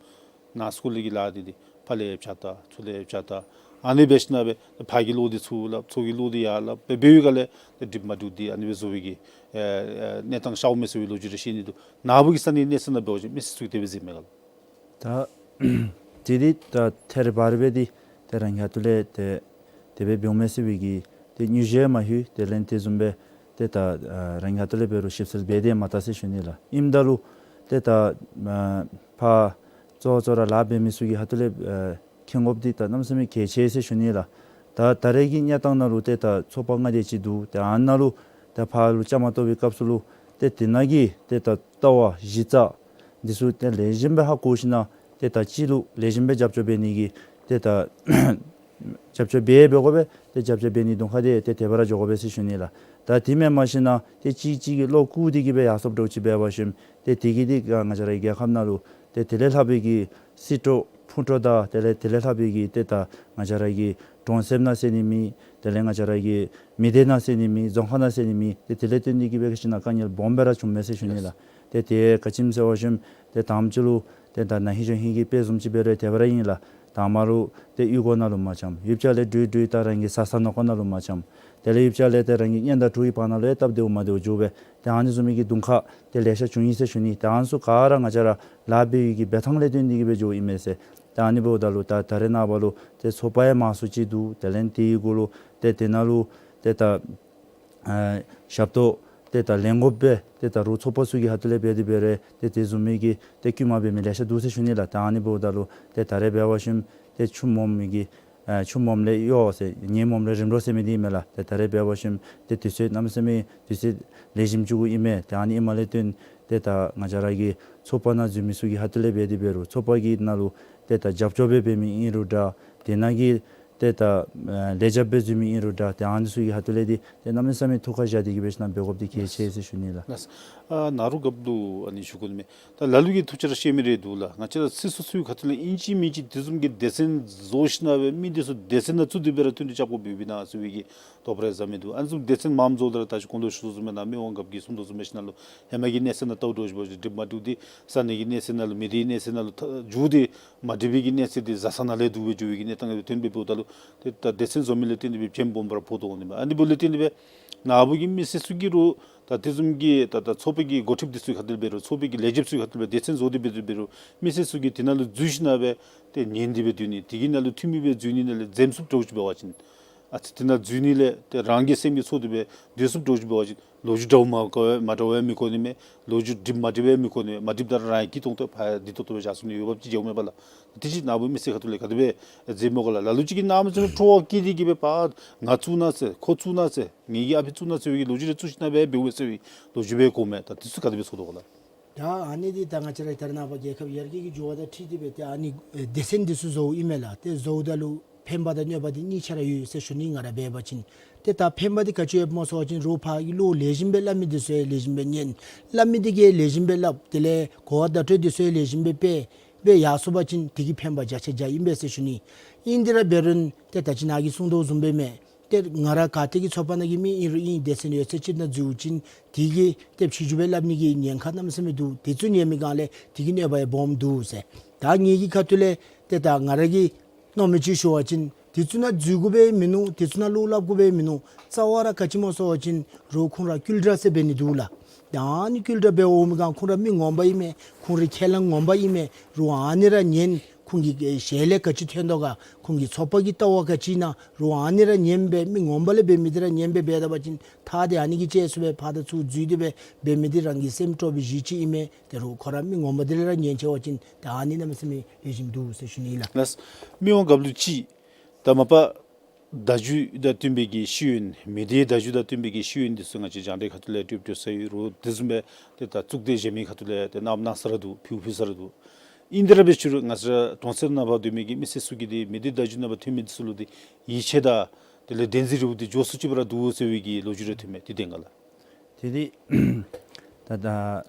ནཱ་སྐོར་ལས་ཀྱི་ལཱ་འདི་འདི་ཕར་ལས་ཕྱག་བཏབ་ཚུར་ལས་ཕྱག་བཏབ། ཨ་ནི་འབད་ཞིནམ་སྦེ་ཕར་གྱི་བློ་འདི་ཚུར་སླབ་ཚུར་གྱི་བློ་འདི་ཡར་སླབ་སྦེ་འབད་བའི་སྒང་ལས་འགྲིག་མ་འགྲིག་འདི་ཨ་ནི་སྦེ་བཟོ་བའི་གི་ཨེ་ཨེ་གནས་སྟངས་ཤརཝ་མས་ཟེར་བའི་ལོ་རྒྱུས་རེ་བཤད་ནི་འདུག། ནཱ་བུ་གི་ས་གནས་གནས་ཚད་ནང་འབད་བ་ཅིན་མི་སེར་ཚུ་གིས་དེ་སྦེ་གཟིགས་མས་ག་ལགས། ད་དེ་འདི་ད་ཐད་རི་བ་རི་སྦེ་འདི་ཏེ་རང་གི་ཁ་ཐུག་ལས་ཏེ་དེ་སྦེ་འབདཝ་མས་ཟེར་བའི་གི་ཏེ་ཉུ་ཞིག་མ་ལྷོད། དེ་ལས་དེ་བཟུམ་སྦེ་ཏེ་ད་ཨ་རང་གི་ཁ་ཐུག་ལས་འབད་རུང་ཞིབ་འཚོལ་འབད་དེ་མ་ད་ཟེར་ཞུ་ནི་ལགས། ཨིནམ་ད་ལུ་ཏེ་ད་ཨ་ཕར་གཙོ་བོ་གཙོ་བོ་ར་ལཱ་འབད་མི་ཚུ་གི་ཁ་ཐུག་ལས་ཨ་མཁྱེན་དགོཔ་འདི་ད་གནམ་མེད་ས་མེད་གལ་ཆེ་ཟེར་ཞུ་ནི་ལགས། ད་ད་རེས་ཀྱི་གནས་སྟངས་ནང་ལུ་ཏེ་ད་ཚོགས་པ་ལྔ་དེ་ཅིག་འདུག། ཏེ་ཨ་ནཱ་ལུ་ཏེ་ཕར་ལུ་བཅའ་མར་གཏོགས་པའི་སྐབས་སུ་ལུ་ཏེ་དེ་ནང་གི་ཏེ་ད་ལྟ་བ་གཞི་རྩ་འདི་ཚུ་ཏེ་ལེགས་ཤོམ་སྦེ་ཧ་གོ་ཞིན་ན་ཏེ་ད་སྤྱི་ལུ་ལེགས་ཤོམ་སྦེ་རྒྱབ་སྐྱོར་འབད་ནི་གི་ཏེ་ད་ རྒྱབ་སྐྱོར་འབད་འབད་དགོ་པས། ཏེ་རྒྱབ་སྐྱོར་འབད་ནི་དོན་ཁ་འདི་ཏེ་དེ་སྦེ་ར་འགྱོ་དགོ་པས་ཟེར་ཞུ་ནི་ལགས། ད་དེ་མེན་མ་ཤེས་ན་ཏེ་གཅིག་གཅིག་གི་བློ་བཀུག་སྟེ་གི་སྦེ་ཡར་སོངམ་འདྲཝ་ཅིག་འབད་བ་ཅིན་ཏེ་དེ་གིས་འདི་ང་བཅས་རའི་རྒྱལ་ཁབ་ནང་ལུ་ཏེ་དེ་ལས་ལྷག་པའི་གི་སྲིད་གྲོགས་ཕུང་གྲོགས་དང་དེ་ལས་དེ་ལས་ལྷག་པའི་གི་ཏེ་ད་ང་བཅས་རའི་གི་གྲོང་གསེབ་ནང་ཟེར་ནི་མེད། དེ་ལས་ང་བཅས་རའི་གི་མི་སྡེ་ནང་ཟེར་ནི་མེད། རྫོང་ཁག་ནང་ཟེར་ནི་མེད། ཏེ་དེ་ལས་བརྟེན་ཏེ་གི་སྦེ་ག་ཅི་ཨིན་ན་དཀའ་ངལ་སྦོམ་སྦེ་ར་བྱུངམ་མས་ཟེར་ཞུ་ནི་ལགས། ཏེ་དེ་ག་ཅི་སྨོ་ཟེར་བ་ཅིན་ཏེ་དང་པ་ཅིག་ལུ་ཏེ་ད་ན་ཧིང་གཞེས་ཧིང་གི་དཔེ་བཟུམ་ཅིག་འབད་རུང་དེ་སྦེ་ར་ཨིན་ལགས། དང་པ་ལུ་ཏེ་གཡུས་སྒོ་ནང་ལུ་མ་འཁྱམ། གཡུས་ཕྱོགས་ལས་འགྲོ་འགྲོཝ་ད་རང་གི་བཟའ་ཚང་ནང་འཁོད་ནང་ལུ་མ་འཁྱམ། དེ་ལས་གཡུས་ཕྱོགས་ལས་ཏེ་རང་གི་གཉེན་དང་གྲོགས་ཀྱི་བར་ན་ལུ་ཡང་སྟབས་བདེཝ་མ་བདེཝ་འགྱོ་སྦེ་ཏེ་ཨ་ནི་བཟུམ་མའི་གི་གདོང་ཁ་ཏེ་ལེ་ཤ་བྱུང་ཡི་ཟེར་ཞུ་ནི། ཏེ་ཨ་ནི་ཚུ་ག་ར་ང་བཅས་ར་ལཱ་འབད་བའི་གི་འབད་ཐངས་ལས་བརྟེན་ཏེ་གི་སྦེ་འགྱོཝ་ཨིན་མས་ཟེར། ཏེ་ཨ་ནི་འབདཝ་ད་ལུ་ད་ད་རེས་ནངས་པ་ལུ་ཏེ་ཚོགས་པ་ཡང་མང་སུ་ཅིག་འདུག། དེ་ལས་དེའི་གུ་ལུ་ཏེ་དེ་ནང་ལུ་ཏེ་ད་ཨ་ཞབས་ཏོག་ཏེ་ད་ལེན་དགོཔ་སྦེ་ཏེ་ད་རོགས་ཚོགས་པ་ཚུ་གི་ཁ་ཐུག་ལས་འབད་དེ་འབད་རུང་ཏེ་དེ་བཟུམ་མའི་གི་ཏེ་བསྐུལ་མ་འབད་མི་ལེ་ཤ་འདུག་ཟེར་ཞུ་ནི་ལགས། ཏེ་ཨ་ནི་འབདཝ་ད་ལུ་ཏེ་ད་རེས་འབད་བ་ཅིན་ཏེ་ཆུ་སྨོམ་མི་གི་ཨ་ཆུ་སྨོམ་ལས་གཡོག་ཟེར་ཉེས་སྨོམ་ལས་རིམ་གྲོ་ཟེར་མི་འདི་ཨིན་མས་ལགས། ཏེ་ད་རེས་འབད་བ་ཅིན་ཏེ་དུས་ཚོད་གནམ་མེད་ས་མེད་དུས་ཚོད་ལེགས་ཤོམ་ཅིག་གུ་ཨིན་མས། ཏེ་ཨ་ནི་ཨིནམ་ལས་བརྟེན་ཏེ་ད་ང་བཅས་ར་གི་ཚོགས་པ་ནང་འཛུལ་མི་ཚུ་གི་ཁ་ཐུག་ལས་འབད་དེ་འབད་རུང་ཚོགས་པ་གི་ནང་ལུ་ཏེ་ད་རྒྱབ་སྐྱོར་སྦེ་འབད་མི་ཨིན་རུང་འདྲ། དེ་ནང་གི་ཏེ་ད་ཨ་ལས་བྱེདཔ་སྦེ་འཛུལ་མི་ཨིན་རུང་འདྲ། ཏེ་ཨ་ནི་ཚུ་གི་ཁ་ཐུག་ལས་འདི་ཏེ་གནམ་མེད་ས་མེད་ཐུགས་ཁར་བཞག་སྟེ་གི་སྦེ་ཞིནམ་འབད་དགོཔ་འདི་གལ་ཆེ་ཟེར་ཞུ་ནི་ལགས། ལགས། ཨ་ནཱ་རོ་རྒཔོ་ལུ་ཨ་ནི་ཞུ་དགོ་ནི་མས། ད་ལ་ལུ་གིས་ཐུགས་ཆ་ར་བཞེས་མི་རེ་འདུག་ལགས། ང་བཅས་ར་སྲིད་ཚོགས་ཚུའི་ཁ་ཐུག་ལས་ཨིན་ཅི་མིན་ཅི་དེ་བཟུམ་གྱི་སྡེ་ཚན་བཟོ་ཞིནམ་སྦེ་མི་འདི་ཚུ་སྡེ་ཚན་ནང་བཙུགས་ཏེ་སྦེ་ར་བཏོན་ཏེ་རྐྱབ་དགོཔ་ཡོདཔ་ཨིན་ན་ཟེར་བའི་གི་དོགས་པ་རེ་ཟ་མི་འདུག། ཨ་ནི་བཟུམ་སྡེ་ཚན་མངམ་བཟོཝ་ད་ར་ད་ཅི་གོང་ལུ་ཞུ་དོ་བཟུམ་སྦེ་ནཱ་མི་དབང་རྒཔོ་གིས་གསུང་དོ་བཟུམ་སྦེ་ཞིནམ་ལས་ཧེ་མ་གི་གནས་ཚད་ནང་ལྟཝ་འདྲཝ་ཅིག་འབད་བ་ཅིན་འགྲིག་མ་འགྲིག་འདི་ས་གནས་ཀྱི་གནས་ཚད་ནང་ལུ་མི་སྡེའི་གནས་ཚད་ནང་ལུ་ཐ་འགྱོ་སྟེ་མ་འགྲིག་པའི་གི་གནས་ཚད་འདི་བཟའ་ཚང་ནང་ལས་འདུག་པའི་འགྱོ་བའི་གི་གནས་སྟངས་ཐོན་སྦེ་འབདཝ་ད་ལུ་ཏེ་ད་སྡེ་ཚན་བཟོ་མི་ལས་བརྟེན་ཏེ་སྦེ་བྱེམ་སྦོམ་ར་ཕོག་དོ་འོང་ནི་མས། ཨ་ནི་འབདཝ་ལས་བརྟེན་ཏེ་སྦེ་ནཱ་བུ་གི་མི་སེར་ཚུ་གིས་རུང་ད་དེ་བཟུམ་གྱི་ད་ད་ཚོགས་པའི་གི་འགོ་ཁྲིདཔ་འདི་ཚུ་ཁ་ཐུག་ལས་འབད་རུང་ཚོགས་པའི་གི་ལས་བྱེདཔ་ཚུ་ཁ་ཐུག་ལས་འབད་སྡེ་ཚན་བཟོ་སྟེ་འབད་དེ་འབད་རུང་མི་སེར་ཚུ་གིས་དེ་ནང་ལུ་འཛུལ་ཞིནམ་སྦེ་ཏེ་ཉན་ཏེ་སྦེ་སྡོད་ནི་དེ་གི་ནང་ལུ་འཐུས་མི་སྦེ་འཛུལ་ནི་ནང་ལས་འཛེམ་ཚུགསཔ་འདྲཝ་ཅིག་འབད་བ་ཅིན་ཨ་ཙི་དེ་ནང་འཛུལ་ནི་ལས་ཏེ་རང་གི་སེམས་ཀྱིས་ཚོར་ཏེ་སྦེ་སྡོད་ཚུགསཔ་འདྲཝ་ཅིག་འབད་བ་ཅིན་ལོ་རྒྱུས་འདྲཝ་མ་གོ་བས་མ་འདྲཝ་ཡང་མི་གོ་ནི་མས། ལོ་རྒྱུས་འགྲིག་མ་འགྲིག་པ་ཡང་མི་གོ་ནི་མས། མ་འགྲིགཔ་ད་ར་རང་གི་གདོང་ཐོག་ཕར་བདེ་ཏོག་ཏོ་སྦེ་བཞག་ཚུགས་ནི་ཡོདཔ་ཅིག་འགྱོཝ་མས་པ་ལགས། དེ་ཅིག་ནཱ་བུ་མི་སེར་ཁ་ཐུག་ལས་ག་དེ་སྦེ་མཛད་མོ་ག་ལགས། ལ་ལུ་ཅིག་གིས་གནམ་མེད་ས་མེད་སྤྲོ་བ་བསྐྱེད་དེ་གི་སྦེ་ཕར་ང་བཙུགས་གནང་ཟེར་ཁོ་བཙུགས་གནང་ཟེར་ངེ་གི་ཨ་ཕི་བཙུགས་གནང་ཟེར་བའི་གི་ལོ་རྒྱུས་རེ་བཙུགས་ཞིནམ་སྦེ་འབདཝ་མས་ཟེར་བའི་ལོ་རྒྱུས་སྦེ་གོཝ་མས། ད་དེ་ཚུ་ག་དེ་སྦེ་ཚོར་དོ་ག་ལགས། ད་ཨ་ནི་འདི་ད་ང་བཅས་ར་ད་རེས་ནངས་པ་རྒྱལ་ཁབ་ཡར་རྒྱས་ཀྱི་འགྱུར་བ་དང་འཁྲིལ་ཏེ་སྦེ་ཏེ་ཨ་ནི་ཨེ་སྡེ་ཚན་འདི་ཚུ་བཟོཝ་ཨིན་མས་ལགས། ཏེ་བཟོཝ་ད་ལུ་ཕན་པ་དང་གནོད་པ་འདི་གཉིས་ཆ་ར་ཡོད་ཟེར་ཞུ་ནི། ང་ར་འབད་བ་ཅིན་ཏེ་ད་ཕན་པ་འདི་ག་ཅི་ཡོདཔ་སྨོ་ཟེར་བ་ཅིན་རོགས་ཕར་གྱི་བློ་ལེགས་ཤོམ་སྦེ་སླབ་མི་འདི་ཚུ་ཡང་ལེགས་ཤོམ་སྦེ་ཉན། སླབ་མི་འདི་གིས་ལེགས་ཤོམ་སྦེ་སླབ། དེ་ལས་གོ་བ་བརྡ་སྤྲོད་འདི་ཚུ་ཡང་ལེགས་ཤོམ་སྦེ་སྤེལ་སྦེ་ཡར་སོང་པ་ཅིན་དེ་གི་ཕན་པ་བརྒྱ་ཆ་བརྒྱ་ཨིན་པས་ཟེར་ཞུ་ནི། ཨིན་དེ་ར་འབད་རུང་ཏེ་ད་ཅི་ནཱ་གིས་གསུང་དོ་བཟུམ་སྦེ་མས། ཏེ་ང་ར་ག་ཏེ་གི་ཚོགས་པ་ནང་གི་མི་ཨིན་རུང་ཨིན། སྡེ་ཚན་ཡོད་ཚད་ཅིག་ནང་འཛུལ་ཅིན་དེ་གིས་ཏེ་ཕྱི་འགྱུར་སྦེ་སླབ་ནི་གི་ཉེན་ཁ་གནམ་མེད་ས་མེད་འདུག། དེ་ཚུ་ཉན་མི་སྒང་ལས་དེ་གི་གནོད་པ་ཡང་སྦོམ་འདུག་ཟེར། ད་ངེ་གི་ཁ་ཐུག་ལས་ཏེ་ད་ང་ར་གིས་མནོ་མི་ཅིག་ཞུ་བ་ཅིན་དེ་ཚུ་ནང་འཛུལ་དགོཔ་ཡང་མིན་ནུག། དེ་ཚུ་ནང་བློ་སླབ་དགོཔ་ཡང་མིན་ནུག། རྩ་བ་ར་ག་ཅི་སྨོ་ཟེར་བ་ཅིན་རོགས་ཁོང་ར་ཀུན་དགའ་ཟེར་འབད་ནི་འདུག་ལགས། ད་ཨ་ནི་ཀུན་དགའ་འབད་འོང་མི་སྒང་ཁོང་ར་མི་ངོ་མ་ཨིན་མས། ཁོང་རའི་ཁས་བླངས་ངོ་མ་ཨིན་མས། རོགས་ཨ་ནི་ར་ཉན། ཁོང་གི་ཞལ་ལས་ག་ཅི་ཐོན་དོ་ག། ཁོང་གི་ཚོགས་པ་གི་ལྟ་བ་ག་ཅི་ཨིན་ན་རོགས་ཨ་ནི་ར་ཉན་སྦེ་མི་ངོ་མ་ལས་འབད་མི་འདི་ར་ཉན་སྦེ་འབད་ད་པ་ཅིན་ད་ཏེ་ཨ་ནི་གི་ཅེས་སུ་སྦེ་ཕར་དང་ཚུར་འཛུལ་ཏེ་སྦེ་འབད་མི་འདི་རང་གི་སེམས་སྤྲོ་བའི་གཞི་ཅིག་ཨིན་མས། ཏེ་རོགས་ཁོ་ར་མི་ངོ་མ་འདི་ལས་ར་ཉན་ཆེ་བ་ཅིན་ད་ཨ་ནི་གནམ་མེད་ས་མེད་ལེགས་ཤོམ་འདུག་ཟེར་ཞུ་ནི་ལགས། ལགས། མི་དབང་རྒཔོ་ལུ་ཅིག་ད་མ་པ་བརྡ་བརྒྱུད་དང་བསྟུན་པའི་གི་ཤེས་ཡོན་མི་སྡེའི་བརྡ་བརྒྱུད་དང་བསྟུན་པའི་གི་ཤེས་ཡོན་འདི་ཚུ་ང་བཅས་རྒྱང་བསྒྲགས་ཁ་ཐུག་ལས་སྤྲོད་སྤྲོད་ས་ཡོད་རུང་དེ་བཟུམ་སྦེ་ཏེ་ད་གཙུག་སྡེ་གཞན་མི་ཁ་ཐུག་ལས་ཏེ་གནང་གནང་ས་ར་འདུག། ཕུལ་ཕུལ་ས་ར་འདུག། ཨིན་དེ་ར་འབད་ཞུ་རུང་ང་བཅས་ར་གྲོང་གསེབ་ནང་ཕར་སྡོད་མི་གི་མི་སེར་ཚུ་གིས་འདི་མི་སྡེ་བརྡ་བརྒྱུད་ནང་ཕར་ཐོན་མི་འདི་ཚུ་ལུ་འདི་ཡིད་ཆེས་དང་དེ་ལས་བདེན་འཛིན་རེ་བ་འདི་འཇོག་ཚུགས་ཅི་པ་ར་འདུག་ཟེར་བའི་གི་ལོ་རྒྱུས་རེ་ཐོན་མས། འདི་བདེན་ག་ལགས། དེ་འདི་ད་ད་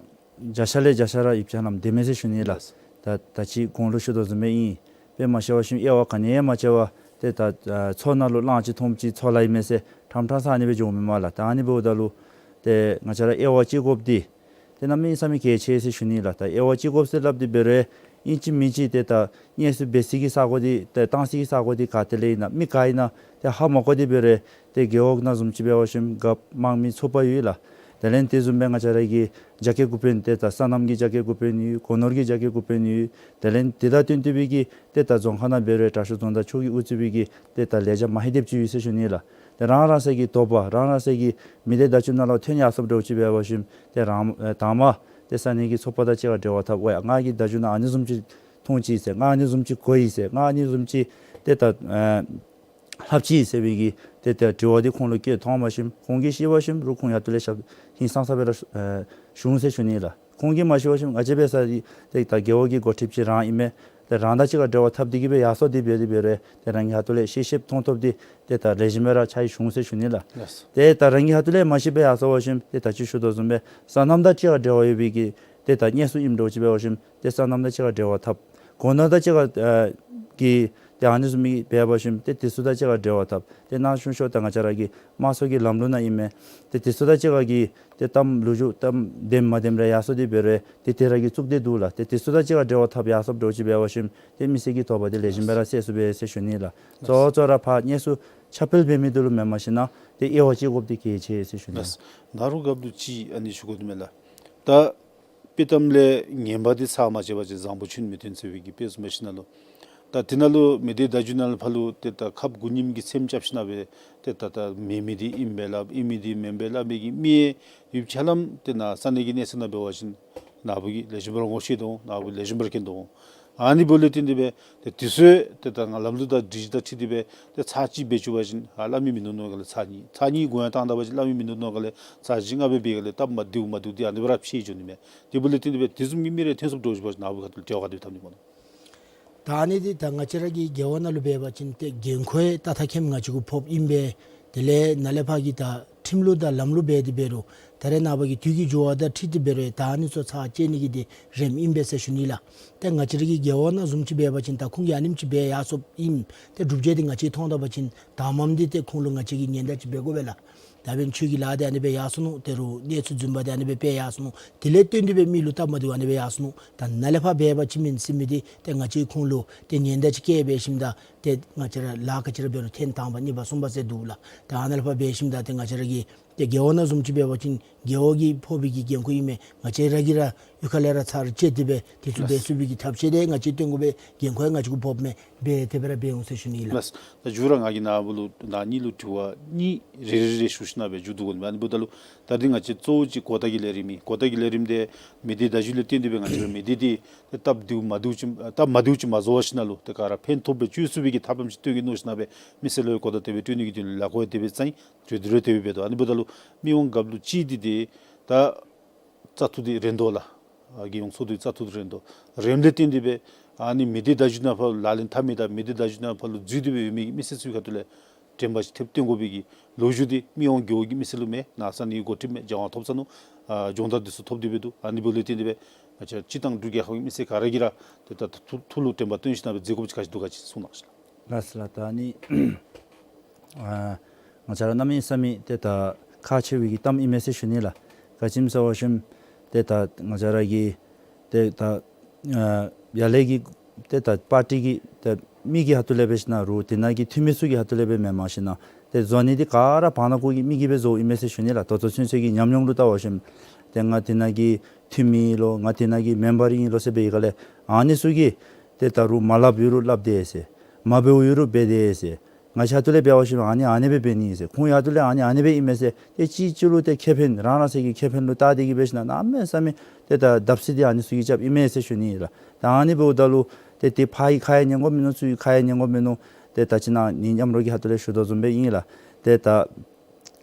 བརྒྱ་ཆ་ལས་བརྒྱ་ཆ་ར་ཡིད་ཆེས་ནམ་བདེན་མས་ཟེར་ཞུ་ནི་ལགས། ད་ད་ཅི་གོང་ལུ་ཞུ་དོ་བཟུམ་སྦེ་ཨིན། དཔེ་མ་ཤེས་པ་ཞིན་དབྱེ་བ་ག་ནི་ཡང་མ་ཕྱེ་བར་ཏེ་ད་ཨ་མཚོ་ནང་ལུ་གླང་ཅིག་འཐུངམ་ཅིག་མཚོ་ལ་ཨིན་མས་ཟེར་ཁྲམ་ཁྲམ་ཟ་ནི་སྦེ་འགྱོཝ་མས་མ་ལགས། ད་ཨ་ནི་འབདཝ་ད་ལུ་ཏེ་ང་བཅས་ར་དབྱེ་བ་དཔྱད་དགོཔ་འདི་ཏེ་གནམ་མེད་ས་མེད་གལ་ཆེ་ཟེར་ཞུ་ནི་ལགས། ད་དབྱེ་བ་དཔྱད་དགོཔ་ཟེར་སླབ་སྟེ་འབད་རུང་ཨིན་ཅི་མིན་ཅི་ཏེ་ད་གནས་ཚུལ་འབད་སའི་གི་ས་གོ་འདི་ཏེ་བཏང་སའི་གི་ས་གོ་འདི་ག་ཏེ་ལས་ཨིན་ན་མི་ག་ཨིན་ན་ཏེ་ཧ་མ་གོ་སྟེ་འབད་རུང་ཏེ་རྒེད་འོག་ནང་བཟུམ་ཅིག་འབད་བ་ཅིན་རྒཔོ་དམངས་མི་ཚོགས་པ་ཡོད་ལགས། དེ་ལས་དེ་བཟུམ་སྦེ་ང་བཅས་ར་གི་རྒྱ་སྐྱེད་འགོ་དཔོན་ཏེ་ད་སོ་ནམ་གྱི་རྒྱ་སྐྱེད་འགོ་དཔོན་ཡོད། སྒོ་ནོར་གྱི་རྒྱ་སྐྱེད་འགོ་དཔོན་ཡོད། དེ་ལས་དེ་དང་བསྟུན་ཏེ་སྦེ་གི་ཏེ་ད་རྫོང་ཁག་ནང་འབད་རུང་དྲག་ཤོས་རྫོང་བདག་མཆོག་གིས་དབུ་གཙོས་པའི་གི་ཏེ་ད་ལས་བྱ་མ་ཧེ་དེབ་ཅིག་ཡོད་ཟེར་ཞུ་ནི་ལགས། ཏེ་རང་རང་སོའི་གི་དོགས་པ་རང་རང་སོའི་གི་མི་སྡེ་བརྡ་བརྒྱུད་ནང་ལུ་ཐོན་ཡར་སོངམ་འདྲཝ་ཅིག་འབད་བ་ཅིན་ཏེ་རང་ཨེ་དང་པ་ཏེ་ས་གནས་ཀྱི་ཚོགས་པ་དང་གཅིག་ཁར་འབྲེལ་བ་འཐབ། ཝའེ་ང་གིས་བརྡ་བརྒྱུད་ནང་ཨ་ནི་བཟུམ་ཅིག་མཐོང་ཅི་ཟེར། ང་ཨ་ནི་བཟུམ་ཅིག་གོ་ཡི་ཟེར། ང་ཨ་ནི་བཟུམ་ཅིག་ཏེ་ད་ཨེ་ལྷབ་ཅི་ཟེར་བའི་གི་ཏེ་ད་དྲི་བ་འདི་ཁོང་ལུ་བཀོད་ཐོན་པ་ཅིན་ཁོང་གིས་ཤེས་པ་ཅིན་རུང་ཁོང་ཡར་ལྟོ་ལས་ཞབས་ཧིང་སངས་ས་སྦེ་ར་ཨེ་ཞུ་འོང་ཟེར་ཞུ་ནི་ལགས། ཁོང་གིས་མ་ཤེས་པ་ཅིན་ང་བཅས་འབད་ས་འདི་ཏེ་ད་རྒེད་འོག་གི་འགོ་ཁྲིདཔ་ཅིག་རང་ཨིན་མས། ཏེ་རང་དང་གཅིག་ཁར་འབྲེལ་བ་འཐབ་སྟེ་གི་སྦེ་ཡར་སོང་སྟེ་འབད་དེ་འབད་རུང་ཏེ་རང་གི་ཧ་ཏོ་ལས་ཤེས་ཤེསཔ་མཐོང་ཐོབ་འདི་ཏེ་ད་ལེགས་ཤོམ་སྦེ་ར་ཆ་ཡི་བྱུང་ཟེར་ཞུ་ནི་ལགས། ལགས། ཏེ་ད་རང་གི་ཧ་ཏོ་ལས་མ་ཤེས་པར་ཡར་སོང་བ་ཅིན་ཏེ་ད་ཅི་ཞུ་དོ་བཟུམ་སྦེ་སོ་ནམ་དང་གཅིག་ཁར་འབྲེལ་བ་ཡོད་པའི་གི་ཏེ་ད་གནས་ཚུལ་ཨིནམ་འདྲཝ་ཅིག་འབད་བ་ཅིན་ཏེ་སོ་ནམ་དང་གཅིག་ཁར་འབྲེལ་བ་འཐབ། གོ་ན་དང་གཅིག་ཁར་ཨ་གི་ཏེ་ཨ་ནི་བཟུམ་མའི་འབད་བ་ཅིན་ཏེ་དེ་ཚུ་དང་གཅིག་ཁར་འབྲེལ་བ་འཐབ། ཏེ་ནཱ་ཞུ་ཞུཝ་ད་ང་བཅས་ར་གི་དམངས་གཙོ་གི་ལམ་ལུགས་ནང་ཨིན་མས། ཏེ་དེ་ཚུ་དང་གཅིག་ཁར་གི་ཏེ་གཏམ་ལོ་རྒྱུས་གཏམ་བདེནམ་མ་བདེནམ་རེ་ཡར་སོང་སྟེ་འབད་རུང་ཏེ་དེ་ར་གི་གཙུག་སྡེ་འདུག་ལགས། ཏེ་དེ་ཚུ་དང་གཅིག་ཁར་འབྲེལ་བ་འཐབ་ཡར་སོངམ་འདྲཝ་ཅིག་འབད་བ་ཅིན་ཏེ་མི་སེར་གྱི་དོགས་པ་འདི་ལེགས་ཤོམ་སྦེ་ར་སེལ་ཚུགས་པས་ཟེར་ཞུ་ནི་ལགས། གཙོ་བོ་གཙོ་བོ་ར་ཕར་གནས་ཚུལ་ཁྱབ་སྤེལ་འབད་མི་འདི་ལུ་མེནམ་ཞིན་ན་ཏེ་དབྱེ་བ་དཔྱད་དགོཔ་འདི་གལ་ཆེ་ཟེར་ཞུ་ནི་ལགས། ནཱ་རོ་རྒཔོ་ལུ་ཅིག་ཨ་ནི་ཞུ་དགོ་དོ་མས་ལགས། ད་དཔྱེ་གཏམ་ལས་ངན་པ་འདི་ཚར་མ་བཅད་པ་ཅིན་བཟང་པོ་ཁྱོན་མི་ཐོན་ཟེར་བའི་གི་དཔེ་བཟུམ་འབད་ཞིན་ན་ལུ། ད་དེ་ནང་ལུ་མི་སྡེ་བརྡ་བརྒྱུད་ནང་ལུ་ཕར་ལུ་ཏེ་ད་ཁབ་དགུ་ཉིམ་གྱི་སེམས་རྐྱབ་ཞིན་ན་སྦེ་ཏེ་ད་ད་མེན་མི་འདི་ཨིན་པས་ལགས། ཨིན་མི་འདི་མེན་པས་ལགས་མི་གི་མི་ཡུལ་ཆ་ལམ་ཏེ་ནཱ་ས་གནས་ཀྱི་གནས་ཚད་ནང་འབད་བ་ཅིན་ནཱ་བུ་གིས་ལེགས་ཤོམ་སྦེ་ར་ངོ་ཤེས་དོ་འོང་། ནཱ་བུ་ལེགས་ཤོམ་སྦེ་ར་མཁྱེན་དོ་འོང་། ཨ་ནི་འབདཝ་ལས་བརྟེན་ཏེ་སྦེ་ཏེ་དེ་ཚུ་ཏེ་ད་ང་ལམ་ལུགས་དང་སྒྲིག་གཞི་དང་འཁྲིལ་ཏེ་སྦེ་ཏེ་ཚར་གཅིག་འབད་བཅུག་པ་ཅིན་ཨ་སླབ་མི་མིན་འདུག་མནོ་ག་ལས་ཚར་གཉིས་ཚར་གཉིས་འགོ་ཡང་བཏང་ད་པ་ཅིན་སླབ་མི་མིན་འདུག་མནོ་ག་ལས་ཚར་བཞི་ལྔ་སྦེ་འབད་ག་ལས་སྟབས་མ་བདེཝ་མ་བདེཝ་འདི་ཨ་ནི་སྦེ་ར་ཕྱད་འགྱོ་ནི་མས། དེ་འབདཝ་ལས་བརྟེན་ཏེ་སྦེ་དེ་བཟུམ་གྱི་མི་རེ་ཐོན་སོངམ་འདྲཝ་ཅིག་འབད་བ་ཅིན་ནཱ་བུ་ཁ་ཐུག་ལས་འབྲེལ་བ་ག་དེ་སྦེ་འཐབ་ནི་སྨོ་ལགས། ད་ཨ་ནི་འདི་ད་ང་བཅས་ར་གི་རྒེད་འོག་ནང་ལུ་འབད་བ་ཅིན་ཏེ་འགན་ཁུར་ཡང་ད་ཐ་ཁེམ་ང་བཅས་གུ་ཕོགཔ་ཨིན་པས། དེ་ལས་ནཱ་ལས་ཕར་གྱི་ད་ཁྲིམས་ལུགས་དང་ལམ་ལུགས་འབད་དེ་འབད་རུང་ད་རེས་ནངས་པ་གི་དུས་ཀྱི་འགྱུར་བ་དང་འཁྲིལ་ཏེ་འབད་རུང་ད་ཨ་ནི་ཚུ་ཚར་བཅད་ནི་གི་འདི་རནམ་ཨིན་པས་ཟེར་ཞུ་ནི་ལགས། ཏེ་ང་བཅས་ར་གི་རྒེད་འོག་ནང་བཟུམ་ཅིག་འབད་བ་ཅིན་ད་ཁོང་གིས་ཨ་ནེམ་ཅིག་འབད་ཡར་སོངམ་ཨིན། ཏེ་སྒྲུབ་བྱེད་འདི་ང་བཅས་མཐོང་ད་པ་ཅིན་དང་པམ་འདི་ཏེ་ཁོང་ལུ་ང་བཅས་ཀྱིས་ཉེན་བརྡ་ཅིག་འབད་དགོ་པས་ལགས། ད་འབདན་ཁྱོད་ཀྱི་ལཱ་འདི་ཨ་ནི་སྦེ་ཡར་སོ་ནུག། ད་རུང་གནས་ཚུལ་རྫུན་པ་འདི་ཨ་ནི་སྦེ་སྤེལ་ཡར་སོ་ནུག། དེ་ལས་བརྟེན་ཏེ་སྦེ་མི་ལུ་སྟབས་མ་བདེཝ་ཨ་ནི་སྦེ་ཡར་སོ་ནུག། ད་ནཱ་ལས་ཕར་འབད་བ་ཅིན་མེན་ཟེར་མི་འདི་ཏེ་ང་བཅས་ཁོང་ལུ་ཏེ་ཉེན་བརྡ་ཅིག་བསྐྱལ་འབད་ཞིནམ་ད་ཏེ་ང་བཅས་ར་ལཱ་ག་ཅི་ར་འབད་རུང་ཐེངས་དང་པ་གཉིས་པ་གསུམ་པ་ཟེར་འདུག་ལགས། ད་ཨ་ནཱ་ལས་ཕར་འབད་ཞིནམ་ད་ཏེ་ང་བཅས་ར་གི་ཏེ་རྒེད་འོག་ནང་བཟུམ་ཅིག་འབད་བ་ཅིན་རྒེད་འོག་གིས་ཕོག་པའི་གི་འགན་ཁུར་ཨིན་མས། ང་བཅས་ར་གིས་ར་གཡུས་ཁ་ལས་ར་ཚར་བཅད་དེ་སྦེ་དེ་ཚུ་འབད་ཚུགས་པའི་གི་ཐབས་ཤེས་འདི་ང་བཅས་བཏོན་དགོ་པས། འགན་ཁུར་ཡང་ང་བཅས་གུ་ཕོགཔ་མས། འབད་དེ་སྦེ་ར་འབད་འོང་ཟེར་ཞུ་ནི་ལགས། ལགས། ད་མཇུག་ར་ང་གིས་ནཱ་བུ་ལུ་ནཱ་གཉིས་ལུ་དྲི་བ་གཉིས་རེ་རེ་རེ་ཞུ་ཞིན་ན་སྦེ་མཇུག་བསྡུ་དགོ་ནི་མས། ཨ་ནི་འབདཝ་ད་ལུ་ད་འདི་ང་བཅས་གཙོ་བོ་ཅིག་གོ་བརྡ་གི་ལས་རིམ་ཨིན། གོ་བརྡ་གི་ལས་རིམ་འདི་མི་སྡེ་བརྡ་བརྒྱུད་ལས་བརྟེན་ཏེ་སྦེ་ང་བཅས་ར་མི་སྡེ་འདི་ཏེ་སྟབས་བདེཝ་མ་བདེཝ་ཅིག་སྟབས་མ་བདེཝ་ཅིག་མ་བཟོ་བར་ཞིན་ན་ལུ་ཏེ་ག་ར་ཕན་ཐོགས་སྦེ་སྤྱོད་ཚུགས་པའི་གི་ཐབས་ལམ་ཅིག་སྟོན་གེ་མནོ་ཞིན་ན་སྦེ་མི་སེར་ལུ་གོ་བརྡ་དེ་སྦེ་སྤྲོད་ནི་གི་དོན་ལུ་ལས་འགུལ་དེ་སྦེ་བརྩམས་ཡི། གྲོས་བསྡུར་དེ་སྦེ་འབད་དོ། ཨ་ནི་འབདཝ་ད་ལུ་མི་དབང་རྒཔོ་ལུ་ཅིག་འདི་ཏེ་ད་བཙག་འཐུ་འདི་རན་དོ་ལགས། ཨ་རྒྱལ་ཡོངས་ཚོགས་འདུའི་བཙག་འཐུ་འདི་རན་དོ། རནམ་ལས་བརྟེན་ཏེ་སྦེ་ཨ་ནི་མི་སྡེ་བརྡ་བརྒྱུད་ནང་ཕར་ལག་ལེན་འཐབ་མི་དང་མི་སྡེ་བརྡ་བརྒྱུད་ནང་ཕར་ལུ་འཛུལ་ཏེ་སྦེ་ཡོད་མི་མི་སེར་ཚུ་གི་ཁ་ཐུག་ལས་དྲན་པ་ཅིག་ཐེབས་བཏོན་དགོ་པའི་གི་ལོ་རྒྱུས་འདི་མི་དབང་རྒེད་འོག་གི་མི་སེར་ལུ་མེད། ནཱ་ས་གནས་འགོ་ཁྲིདཔ་མེད། རྒྱལ་དབང་ཐོབ་ཚར་ནུག། ཨ་སྦྱོང་བརྡར་འདི་ཚུ་ཐོབ་སྟེ་སྦེ་འདུག། ཨ་ནི་འབདཝ་ལས་བརྟེན་ཏེ་སྦེ་ང་བཅས་སྤྱིར་བཏང་འབྲུག་རྒྱལ་ཁབ་ཀྱི་མི་སེར་ག་ར་གིས་ར་ཏེ་ད་ཐུགས་ཐུགས་ལུ་དྲན་པ་བཏོན་ཞིན་ན་སྦེ་མཛད་དགོཔ་ཅིག་ག་ཅི་འདུག་ག་ཅིག་གསུང་གནང་ཞུ་ལགས། ལགས་སོ་ལགས། ད་ཨ་ནི་ཨ་ང་བཅས་ར་གནམ་མེད་ས་མེད་ཏེ་ད་ཁག་ཆེ་བའི་གི་གཏམ་ཨིན་མས་ཟེར་ཞུ་ནི་ལགས། ག་ཅི་སྨོ་ཟེར་བ་ཅིན་ཏེ་ད་ང་བཅས་ར་གི་ཏེ་ད་ཨ་ཡར་ལས་ཀྱི་ཏེ་ད་པར་ཊི་གི་ཏེ་མི་གི་ཁ་ཐུག་ལས་འབད་ཞིན་ན་རུང་དེ་ནང་གི་འཐུས་མི་ཚུ་གི་ཁ་ཐུག་ལས་འབད་མེནམ་ཞིན་ན་ཏེ་བཟོ་ནི་འདི་ག་ར་བར་ན་གུ་གི་མི་གིས་སྦེ་བཟོཝ་ཨིན་མས་ཟེར་ཞུ་ནི་ལགས། ད་ལྟོ་ཚུན་ཚོད་ཀྱི་ཉམས་མྱོང་ལུ་བལྟ་བ་ཅིན་ཏེ་ང་དེ་ནང་གི་འཐུས་མི་ཨིན་ལོ་ང་དེ་ནང་གི་མེམ་བར་ཨིན་ལོ་ཟེར་འབད་བའི་སྒང་ལས་ཨ་ནི་ཚུ་གིས་ཏེ་ད་རུང་མ་སླབ་ཡོད་རུང་སླབ་དེས་ཟེར། མ་འབདཝ་ཡོད་རུང་འབད་དེས་ཟེར། ང་བཅས་ཁ་ཐུག་ལས་འབད་བ་ཅིན་ཨ་ནི་ཨ་ནི་སྦེ་འབད་ནི་ཟེར། ཁོང་ཡང་ཁ་ཐུག་ལས་ཨ་ནི་ཨ་ནི་སྦེ་ཨིན་མས་ཟེར། ཏེ་གཅིག་གཅིག་ལུ་ཏེ་ཁེ་ཕན་རང་རང་སོའི་གི་ཁེ་ཕན་ལུ་བལྟ་སྟེ་གི་འབད་ཞིན་ན་གནམ་མེད་ས་མེད་ཏེ་ད་བརྡབ་གསིག་འདི་ཨ་ནི་ཚུ་གིས་རྐྱབ་ཨིན་མས་ཟེར་ཞུ་ནི་ལགས། ད་ཨ་ནི་འབདཝ་ད་ལུ་ཏེ་ཏེ་ཕར་གྱི་ཁ་ཡང་ཉན་དགོཔ་མིན་ནུག། ཚུར་གྱི་ཁ་ཡང་ཉན་དགོཔ་མིན་ནུག། ཏེ་ད་ཅི་ནཱ་ནི་མཉམ་རོགས་ཀྱི་ཁ་ཐུག་ལས་ཞུ་དོ་བཟུམ་སྦེ་ཨིན་ལགས། ཏེ་ད་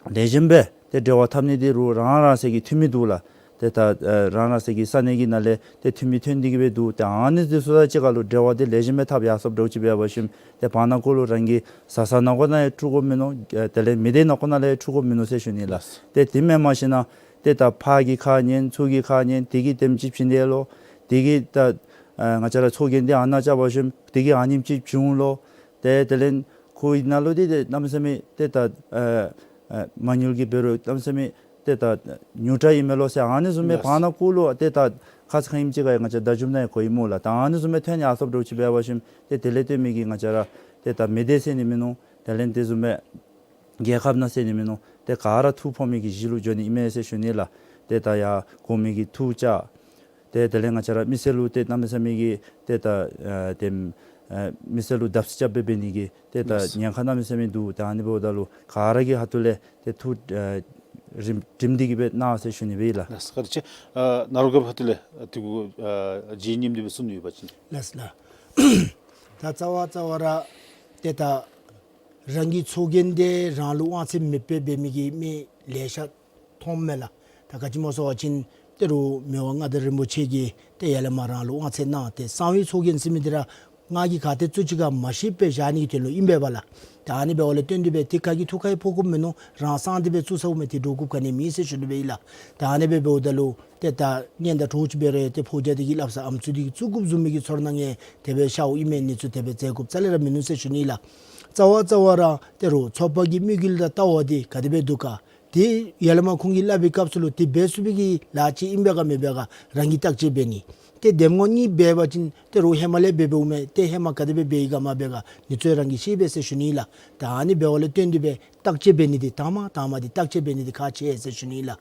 ལེགས་ཤོམ་སྦེ་ཏེ་འབྲེལ་བ་འཐབ་ནི་འདི་རུང་རང་རང་སོའི་གི་འཐུས་མི་འདུག་ལགས། ཏེ་ད་ཨ་རང་རང་སོའི་གི་ས་གནས་ཀྱི་ནང་ལས་ཏེ་འཐུས་མི་ཐོན་ཏེ་གི་སྦེ་འདུག། ཏེ་ཨ་ནི་འདི་ཚུ་དང་གཅིག་ཁར་ལུ་འབྲེལ་བ་འདི་ལེགས་ཤོམ་སྦེ་འཐབ་ཡར་སོངམ་འདྲཝ་ཅིག་འབད་བ་ཅིན་ཏེ་བར་ན་གུ་ལུ་རང་གི་བཟའ་ཚང་ནང་འཁོད་ནང་ཡང་འཁྲུག་དགོཔ་མིན་ནུག། ཨ་དེ་ལས་མི་སྡེ་ནང་འཁོད་ནང་ལས་ཡང་འཁྲུག་དགོཔ་མིན་ནུག་ཟེར་ཞུ་ནི་ལགས། ཏེ་དེ་མེནམ་ཞིན་ན་ཏེ་ད་ཕར་གྱི་ཁ་ཉན་ཚུར་གྱི་ཁ་ཉན་དེ་གིས་དེམ་ཅིག་བྱིན་དེས་ལོ། དེ་གིས་ད་ཨ་ང་བཅས་ར་ཚོགས་རྒྱན་འདི་ཨ་ནཱ་རྐྱབ་པ་ཅིན་དེ་གིས་ཨ་ནེམ་ཅིག་བྱུང་ལོ། ཏེ་དེ་ལས་ཁོ་གི་ནང་ལུ་འདི་ཏེ་གནམ་མེད་ས་མེད་ཏེ་ད་ཨ་ཨ་མ་དངུལ་གྱི་འབད་རུང་གནམ་མེད་ས་མེད་ཏེ་ད་ཉུང་དྲགས་ཨིན་མས་ལོ་ཟེར་ཨ་ནི་བཟུམ་སྦེ་ལགས། བར་ན་གུ་ལུ་ཏེ་ད་ཁ་ཙ་ཁ་ཉིནམ་ཅིག་ཁར་ཡང་ང་བཅས་བརྡ་བརྒྱུདཔ་ནང་ཡང་གོ་ཡི་སྨོ་ལགས། ད་ཨ་ནི་བཟུམ་སྦེ་ཐོན་ཡར་སོངམ་འདྲཝ་ཅིག་འབད་བ་ཅིན་ཏེ་དེ་ལས་བརྟེན་མི་གིས་ང་བཅས་ར་ཏེ་ད་མི་སྡེ་ཟེར་ནི་མིན་ནུག། དེ་ལས་དེ་བཟུམ་སྦེ་རྒྱལ་ཁབ་ནང་ཟེར་ནི་མིན་ནུག། ཏེ་ག་ར་ཐུགས་ཕོག་མི་གི་གཞི་ལུ་འགྱོ་ནི་ཨིན་མས་ཟེར་ཞུ་ནི་ལགས། ཏེ་ད་ཡར་གོང་མའི་གི་ཐུགས་བཅགས། ཏེ་དེ་ལས་ང་བཅས་ར་མི་སེར་ལུ་ཏེ་གནམ་མེད་ས་མེད་ཀྱི་ཏེ་ད་ཨ་ཏེ་ཨ་མི་སེར་ལུ་བརྡབ་གསིག་རྐྱབ་སྦེ་འབད་ནི་གི་ཏེ་ད་ལགས། ཉེན་ཁ་གནམ་མེད་ས་མེད་འདུག། ད་ཨ་ནི་འབདཝ་ད་ལུ་ག་ར་གི་ཁ་ཐུག་ལས་ཏེ་ཐུགས་ཨ་རིམ་རིམ་འདི་གིས་སྦེ་གནང་ཟེར་ཞུ་ནི་སྦེ་ལགས། ལགས་བཀའ་དྲིན་ཆེ། ཨ་ནཱ་རོ་རྒཔོ་ཁ་ཐུག་ལས་ཨ་དེ་གུ་ཨ་རྗེས་སྙེམས་ཏེ་སྦེ་གསུང་ནི་ཡོད་པ་ཅིན། ལགས་ལགས། ད་རྩ་བ་རྩ་བ་ར་ཏེ་ད་རང་གི་ཚོགས་རྒྱན་འདི་རང་ལུ་དབང་ཚད་མེདཔ་སྦེ་འབད་མི་གི་མི་ལེ་ཤ་མཐོངམ་མས་ལགས། ད་ག་ཅི་སྨོ་ཟེར་བ་ཅིན་ ཏེ་རུང་མི་དབང་མངའ་བདག་རིན་པོ་ཆེ་གིས་ཏེ་ཡར་ལས་མར་རང་ལུ་དབང་ཚད་གནང་སྟེ་གསང་བའི་ཚོགས་རྒྱན་ཟེར་མི་འདི་ར་ང་གིས་ག་ཏེ་བཙུགས་ཅི་ག་མ་ཤེས་པར་བཞག་ནི་གི་དོན་ལུ་ཨིན་པས་པ་ལགས། ད་ཨ་ནི་འབདཝ་ལས་བརྟེན་ཏེ་སྦེ་ཏེ་ག་གིས་ཐུགས་ཁར་ཕོག་དགོཔ་མིན་ནུག། རང་གསང་སྟེ་སྦེ་བཙུགས་ཚརཝ་མས། ཏེ་འདྲོག་དགོཔ་ག་ནི་མེད་ཟེར་ཞུ་ནི་སྦེ་ཨིན་ལགས། ད་ཨ་ནི་སྦེ་འབདཝ་ད་ལུ་ཏེ་ད་གཉེན་དང་གྲོགས་ཅིག་འབད་རུང་ཏེ་ཕོ་རྒྱས་འདི་གིས་སླབ་ས་ཨམ་སྲུ་འདི་གིས་བཙུགས་དགོཔ་བཟུམ་མའི་གི་ཚོར་སྣང་ངེ་དེ་སྦེ་ཤརཝ་ཨིན་མས། ཨ་ནི་ཚུ་དེ་སྦེ་མཛད་དགོཔ་རྩ་ལས་ར་མིན་ནུག་ཟེར་ཞུ་ནི་ལགས། རྩ་བ་རྩ་བ་ར་ཏེ་རུང་ཚོགས་པ་གི་དམིགས་ཡུལ་དང་ལྟ་བ་འདི་ག་དེ་སྦེ་འདུག་ག། ཏེ་ཡར་ལས་མར་ཁོང་གིས་སླབ་པའི་སྐབས་སུ་ལུ་ཏེ་འབད་ཚུགས་པའི་གི་ལཱ་ཅིག་ཨིན་པས་ག་མེན་པས་ག་རང་གིས་བརྟག་དཔྱད་འབད་ནི། ཏེ་འདེམས་ངོ་གཉིས་འབད་བ་ཅིན་ཏེ་རུང་ཧེ་མ་ལས་འབད་འབདཝ་མས། ཏེ་ཧེ་མ་ག་དེ་སྦེ་འབད་ཡི་ག་མ་འབད་ག་ཨ་ནི་ཚུ་རང་གིས་ཤེས་པས་ཟེར་ཞུ་ནི་ལགས། ད་ཨ་ནི་འབདཝ་ལས་བརྟེན་ཏེ་སྦེ་བརྟག་དཔྱད་འབད་ནི་འདི་དང་པ་དང་པ་འདི་བརྟག་དཔྱད་འབད་ནི་འདི་ཁག་ཆེ་ཟེར་ཞུ་ནི་ལགས།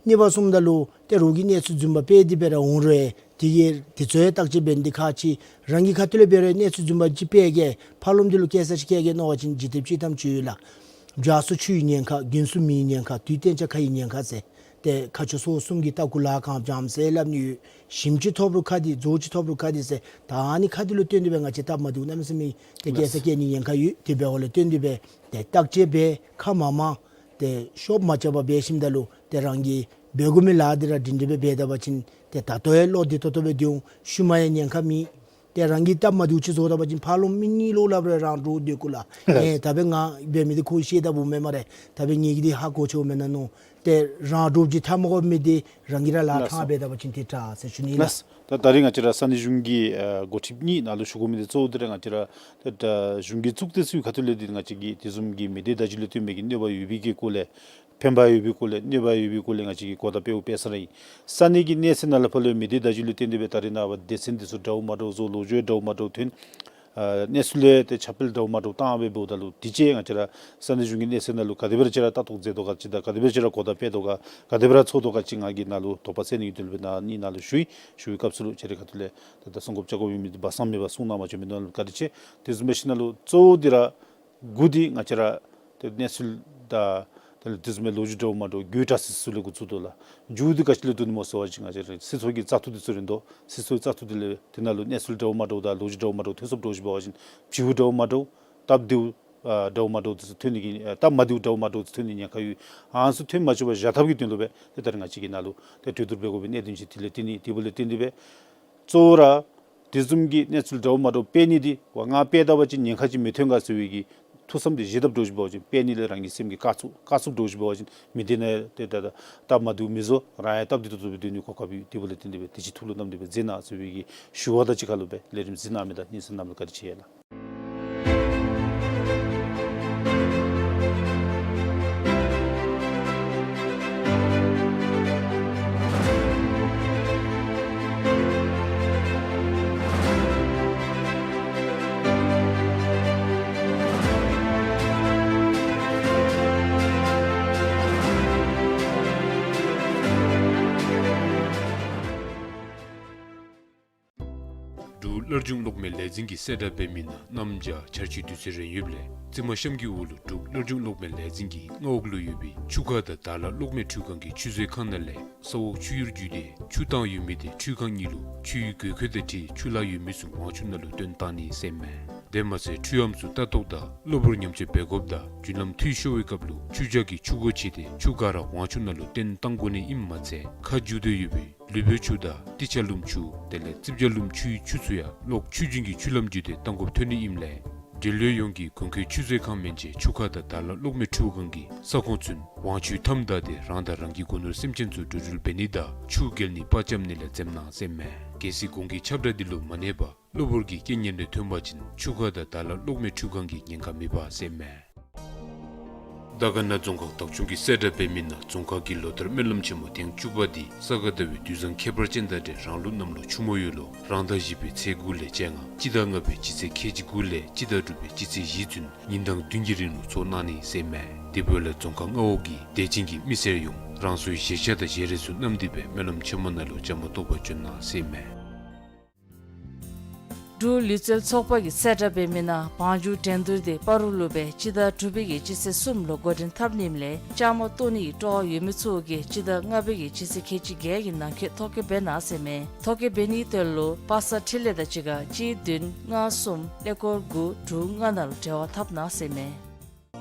གཉིས་པ་གསུམ་ད་ལུ་ཏེ་རོགས་ཀྱིས་གནས་ཚུལ་རྫུན་པ་སྤེལ་ཏེ་སྦེ་ར་འོང་རུང་དེ་གིས་དེ་ཚུ་ཡང་བརྟག་དཔྱད་འབད་ནི་འདི་ཁག་ཆེ། རང་གིས་ཁ་ཐུག་ལས་འབད་རུང་གནས་ཚུལ་རྫུན་པ་ཅིག་སྤེལ་གེ་ཕར་ལོགསམ་འདི་ལུ་སྐྱེལ་ས་ཅིག་སྐྱེལ་གེ་མནོ་བ་ཅིན་འཇིག་རྟེན་སྤྱིར་བཏང་ཅིག་ཡོད་ལགས། བྱག་སོ་ཆུ་ཡི་ཉེན་ཁ། དགུན་སོ་མེ་ཡི་ཉེན་ཁ། དུས་གཏན་ཆ་ཁ་ཡི་ཉེན་ཁ་ཟེར། ཏེ་ཁ་ཆུ་སོ་གསུམ་གྱི་ལྟག་ཀུ་ལ་གངས་བྱམས་ཟེར་སླབ་ནི་ཡོད། ཞིམ་ཅིག་ཐོབ་རུང་ཁ་འདི་རྫོགས་ཅིག་ཐོབ་རུང་ཁ་འདི་ཟེར། ད་ཨ་ནི་ཁ་འདི་ལུ་བརྟེན་ཏེ་སྦེ་ང་བཅས་སྟབས་མ་བདེཝ་གནམ་མེད་ས་མེད་ཏེ་སྐྱེལ་ས་སྐྱེལ་ནི་ཉེན་ཁ་ཡོད། དེ་འབདཝ་ལས་བརྟེན་ཏེ་སྦེ་ཏེ་བརྟག་དཔྱད་འབད་ཁ་མང་མང་ཏེ་ཤོབ་མ་རྐྱབ་པར་འབད་ཞིནམ་ད་ལུ་ཏེ་རང་གིས་འབད་དགོ་མི་ལཱ་འདི་ར་སྒྲིང་སྒྲི་སྦེ་འབད་ད་པ་ཅིན་ཏེ་ད་ལྟོ་ཡང་བློ་བདེ་ཏོག་ཏོ་སྦེ་སྡོད་འོང་། ཤུལ་མ་ཡང་ཉེན་ཁ་མེད། ཏེ་རང་གིས་སྟབས་མ་བདེཝ་ཅིག་བཟོ་ད་པ་ཅིན་ཕར་ལོགསམ་མི་གཉིས་ལོག་སླབ་རུང་རང་འདྲོག་སྡོད་དགོ་ལགས། ལགས། ཨེ་ད་འབདན་ང་འབད་མི་འདི་ཁོ་ཤེས་ད་འབདཝ་མས་སྨ་རེ། ད་འབདན་ངེ་གི་འདི་ཧ་གོ་ཆེཝ་མེན་ན་མནོ། ཏེ་རང་འདྲོགཔ་ཅིག་འཐབ་མ་དགོ་མི་འདི་རང་གིས་ར་ལཱ་ལགས་སོ། ཐང་འབད་ད་པ་ཅིན་ཏེ་དྲག་ཟེར་ཞུ་ནི་ལགས། ལགས། ད་ད་རིས་ང་བཅས་ར་ས་གནས་གཞུང་གི་ཨ་འགོ་ཁྲིདཔ་གཉིས་ནང་ལུ་ཞུ་དགོ་མི་འདི་གཙོ་བོ་འདི་ར་ང་བཅས་ར་ད་ད་གཞུང་གི་གཙུག་སྡེ་ཚུ་གི་ཁ་ཐུག་ལས་འདི་ང་བཅས་ཀྱིས་དེ་བཟུམ་གྱི་མི་སྡེ་བརྡ་བརྒྱུད་ལས་ཐོན་མི་གི་གནོད་པ་ཡོད་པའི་གི་སྐོར་ལས་ཕན་པ་ཡོད་པའི་སྐོར་ལས་གནོད་པ་ཡོད་པའི་སྐོར་ལས་ང་བཅས་ཀྱིས་གོ་བརྡ་སྤེལཝ་སྤེལ་ས་ར་ཨིན། ས་གནས་ཀྱི་གནས་ཚད་ནང་ལས་ཕར་ལུ་མི་སྡེ་བརྡ་བརྒྱུད་ལས་བརྟེན་ཏེ་སྦེ་ད་རིས་ནངས་པ་སྡེ་ཚན་འདི་ཚུ་འདྲཝ་མ་འདྲཝ་བཟོ། ལོ་རྒྱུས་འདྲཝ་མ་འདྲཝ་ཐོན། ཨ་གནས་ཚུལ་ལས་ཏེ་ཁྱབ་སྤེལ་འདྲཝ་མ་འདྲཝ་བཏང་སྦེ་འབདཝ་ད་ལུ་དེ་ཅིག་ང་བཅས་ར་ས་གནས་གཞུང་གི་གནས་ཚད་ནང་ལུ་ག་དེ་སྦེ་ར་ཅིག་ར་ལྟ་རྟོག་མཛད་དོ་ག་ཅིག་དང་ག་དེ་སྦེ་ར་ཅིག་ར་གོ་བརྡ་སྤེལ་དོ་ག་ག་དེ་སྦེ་ར་ཚོར་དོ་ག་ཅིག་ང་གིས་ནཱ་ལུ་དོགས་པ་སེལ་ནི་གི་དོན་ལུ་སྦེ་ནཱ་གཉིས་ནང་ལུ་ཞུ་ཡི། ཞུ་བའི་སྐབས་སུ་ལུ་ཁྱེད་རའི་ཁ་ཐུག་ལས་ད་ད་གསུང་དགོཔ་བཅའ་དགོཔ་ཡོད་མི་འདི་སྦ་གསང་མེད་པར་གསུང་གནང་བ་ཅིན་མི་ནོར་ལུ་བཀའ་དྲིན་ཆེ། དེ་བཟུམ་སྦེ་ཞིནམ་ལས་གཙོ་བོ་འདི་ར་དགུ་འདི་ང་བཅས་ར་ཏེ་གནས་ཚུལ་དང་དེ་ལས་དེ་བཟུམ་སྦེ་ལོ་རྒྱུས་འདྲཝ་མ་འདྲཝ་བརྒྱུད་དྲག་ཟེར་ཚུ་ལས་འགོ་བཙུགས་དོ་ལགས། མཇུག་འདི་ག་ཅི་ལས་བསྡུ་ནི་སྨོ་ཟེར་བ་ཅིན་ང་བཅས་ར་སྲིད་ཚོགས་ཀྱི་བཙག་འཐུ་འདི་ཚུ་རན་དོ། སྲིད་ཚོགས་བཙག་འཐུ་འདི་ལས་དེ་ནང་ལུ་གནས་ཚུལ་འདྲཝ་མ་འདྲཝ་དང་ལོ་རྒྱུས་འདྲཝ་མ་འདྲཝ་ཐོན་སོངམ་འདྲཝ་ཅིག་འབད་བ་ཅིན་བྱིའུ་འདྲཝ་མ་འདྲཝ་སྟབས་བདེཝ་ཨ་འདྲཝ་མ་འདྲཝ་འདི་ཚུ་ཐོན་ནི་གི་ཨ་སྟབས་མ་བདེཝ་འདྲཝ་མ་འདྲཝ་འདི་ཚུ་ཐོན་ནི་ཉེན་ཁ་ཡོད། ཨ་ནི་ཚུ་ཐོན་མ་བཅུག་པར་བཞག་ཐབས་ཀྱི་དོན་ལུ་སྦེ་ཏེ་ད་རིས་ང་བཅས་ཀྱིས་ནཱ་ལུ་ཏེ་གྲོས་བསྡུར་འབད་དགོ་པའི་གནད་དོན་ཅིག་དེ་ལས་བརྟེན་ནི། དེ་འབདཝ་ལས་བརྟེན་ཏེ་སྦེ་གཙོ་བོ་ར་དེ་བཟུམ་གྱི་གནས་ཚུལ་འདྲཝ་མ་འདྲཝ་སྤེལ་ནི་འདི་ཝ་ང་སྤེལ་ད་པ་ཅིན་ཉེན་ཁ་ཅིག་མི་ཐོན་ག་ཟེར་བའི་གི་ཐུགས་བསམ་འདི་བཞེས་དཔ་འདྲཝ་ཅིག་འབད་བ་ཅིན་སྤེལ་ནི་ལས་རང་གི་སེམས་ཀྱི་དཀའ་ཚུགས་དཀའ་ཚུགས་འདྲཝ་ཅིག་འབད་བ་ཅིན་མི་སྡེ་ནང་ཏེ་ད་ད་སྟབས་མ་བདེཝ་མི་བཟོ། རང་ཡང་སྟབས་བདེ་ཏོག་ཏོ་སྦེ་སྡོད་ནི་གོ་སྐབས་ཡོད། དེ་འབདཝ་ལས་བརྟེན་ཏེ་སྦེ་དེ་ཅིག་ཐུགས་ལུ་བསྣམས་ཏེ་སྦེ་མཛད་གནང་ཟེར་བའི་གི་ཞུ་བ་དང་གཅིག་ཁར་ལུ་སྦེ་ལས་རིམ་གཟིགས་གནང་མི་དང་གཉིས་སུ་གནམ་ལུ་བཀའ་དྲིན་ཆེ་ཡ་ལགས། འབྲུག་སླར་འབྱུང་གློག་མེ་ལས་འཛིན་གྱིས་གསལ་བསྒྲགས་འབད་མི་ནང་གནམ་བྱཱར་ཆར་ཆུ་དུས་ཚོད་རན་ཡོདཔ་ལས་རྩེ་མོ་གཤམ་གྱི་འོག་ལུ་འབྲུག་སླར་འབྱུང་གློག་མེ་ལས་འཛིན་གྱི་མངའ་འོག་ལུ་ཡོད་པའི་ཆུ་ཁ་དང་དར་ལ་གློག་མེ་འཕྲུལ་ཁང་གི་ཆུ་མཛོད་ཁང་ནང་ལས་ས་འོག་ཆུ་གཡུར་བརྒྱུད་དེ་ཆུ་བཏང་ཡོད་མི་དེ་འཕྲུལ་ཁང་གཉིས་ལུ་ཆུའི་དགོས་མཁོ་དང་འཁྲིལ་ཆུ་ལཱ་ཡོད་མི་ཚུ་ཝང་ཆུ་ནང་ལུ་བཏོན་བཏང་ནི་ཟེར་མས། དེ་མ་ཚད་འཕྲུལ་ཨམ་ཚུ་ལྟ་རྟོག་དང་གློ་བུར་ཉམས་བཅོས་འབད་དགོཔ་དང་རྒྱུན་ལམ་འཐུས་ཤོར་བའི་སྐབས་ལུ་ཆུ་བྱག་གི་ཆུ་སྒོ་ཕྱེ་སྟེ་ཆུ་ག་ར་ཝང་ཆུ་ནང་ལུ་བཏོན་བཏང་དགོ་ནི་ཨིནམ་མ་ཚད་ཁ་འགྱུར་ཏེ་ཡོད་པའི་ལུས་པོའི་ཆུ་དང་ཏི་ཆ་ལུམ་ཆུ་དེ་ལས་རྩིབ་ཇ་ལུམ་ཆུའི་ཆུ་ཚུ་ཡང་གློག་ཆུ་རྒྱུན་གྱི་ཆུ་ལམ་བརྒྱུད་དེ་བཏང་དགོཔ་ཐོན་ནི་ཨིནམ་ལས་འབྲེལ་ཡོད་ཡོངས་ཀྱིས་དགོས་མཁོའི་ཆུ་མཛོད་ཁང་མན་ཆད་ཆུ་ཁ་དང་དར་ལ་གློག་མེ་འཕྲུལ་ཁང་གི་ས་ཁོངས་ཚུན་ཝང་ཆུའི་མཐའམ་བདའ་སྟེ་རང་དང་རང་གི་སྒོ་ནོར་སེམས་ཅན་ཚུ་འགྲོ་འགྲུལ་འབད་ནི་དང་ཆུ་བརྒལ་ནི་པར་རྐྱབ་ནི་ལས་འཛེམ་གནང་ཟེར་མས། གལ་སྲིད་གོང་གི་ཁྱབ་བསྒྲགས་འདི་ལུ་མ་གནས་པར་གློ་བུར་གྱི་རྐྱེན་ངན་རེ་ཐོན་པ་ཅིན་ཆུ་ཁ་དང་དར་ལ་གློག་མེ་འཕྲུལ་ཁང་གིས་ཉེན་ཁ་མི་འབག་ཟེར་མས། དར་དཀར་ན་རྫོང་ཁག་བདག་སྐྱོང་གིས་གསལ་བསྒྲགས་འབད་མི་ནང་རྫོང་ཁག་གི་ལོ་བསྟར་སྨོན་ལམ་ཆེན་མོ་ཐེངས་བཅུ་པ་འདི་ས་ག་ཟླ་བའི་དུས་བཟང་ཁྱད་པར་ཅན་དང་འབྲེལ་རང་ལུགས་གནམ་ལོ་ཆུ་མོ་ཡོས་ལོ་རང་ཟླ་བཞི་པའི་ཚེས་དགུ་ལས་བཅོ་ལྔ་སྤྱི་ཟླ་ལྔ་པའི་སྤྱི་ཚེས་ཁལ་གཅིག་དགུ་ལས་སྤྱི་ཟླ་དྲུག་པའི་སྤྱི་ཚེས་བཞི་ཚུན་ཉིན་གྲངས་བདུན་གྱི་རིང་ལུ་ཚོགས་གནང་ནི་ཟེར་མས། དེ་འབདཝ་ལས་རྫོང་ཁག་མངའ་འོག་གི་དད་ཅན་གྱི་མི་སེར་ཡོངས་རང་སོའི་བཞེས་ཆ་དང་བཞེས་རས་ཚུ་བསྣམས་ཏེ་སྦེ་སྨོན་ལམ་ཆེན་མོ་ནང་ལུ་བཅའ་མར་གཏོགས་པར་འབྱོན་གནང་ཟེར་མས། འབྲུག་ལུས་རྩལ་ཚོགས་པ་གིས་གསལ་བསྒྲགས་འབད་མི་ནང་བང་རྒྱུག་འགྲན་བསྡུར་འདི་སྤ་རོ་ལུ་སྦེ་སྤྱི་ཟླ་དྲུག་པའི་གི་སྤྱི་ཚེས་གསུམ་ལུ་འགོ་འདྲེན་འཐབ་ནི་ཨིནམ་ལས་བཅའ་མར་གཏོགས་ནི་གི་སྤྲོ་བ་ཡོད་མི་ཚུ་གིས་སྤྱི་ཟླ་ལྔ་པའི་གི་སྤྱི་ཚེས་ཁལ་གཅིག་བརྒྱད་ཀྱི་ནང་འཁོད་ཐོ་བཀོད་འབད་གནང་ཟེར་མས། ཐོ་བཀོད་འབད་ནིའི་དོན་ལུ་པ་སངས་འཕྲིན་ལས་དང་གཅིག་ཁར་གཅིག་བདུན་ལྔ་གསུམ་ཀླད་ཀོར་དགུ་དྲུག་ལྔ་ནང་ལུ་འབྲེལ་བ་འཐབ་གནང་ཟེར་མས།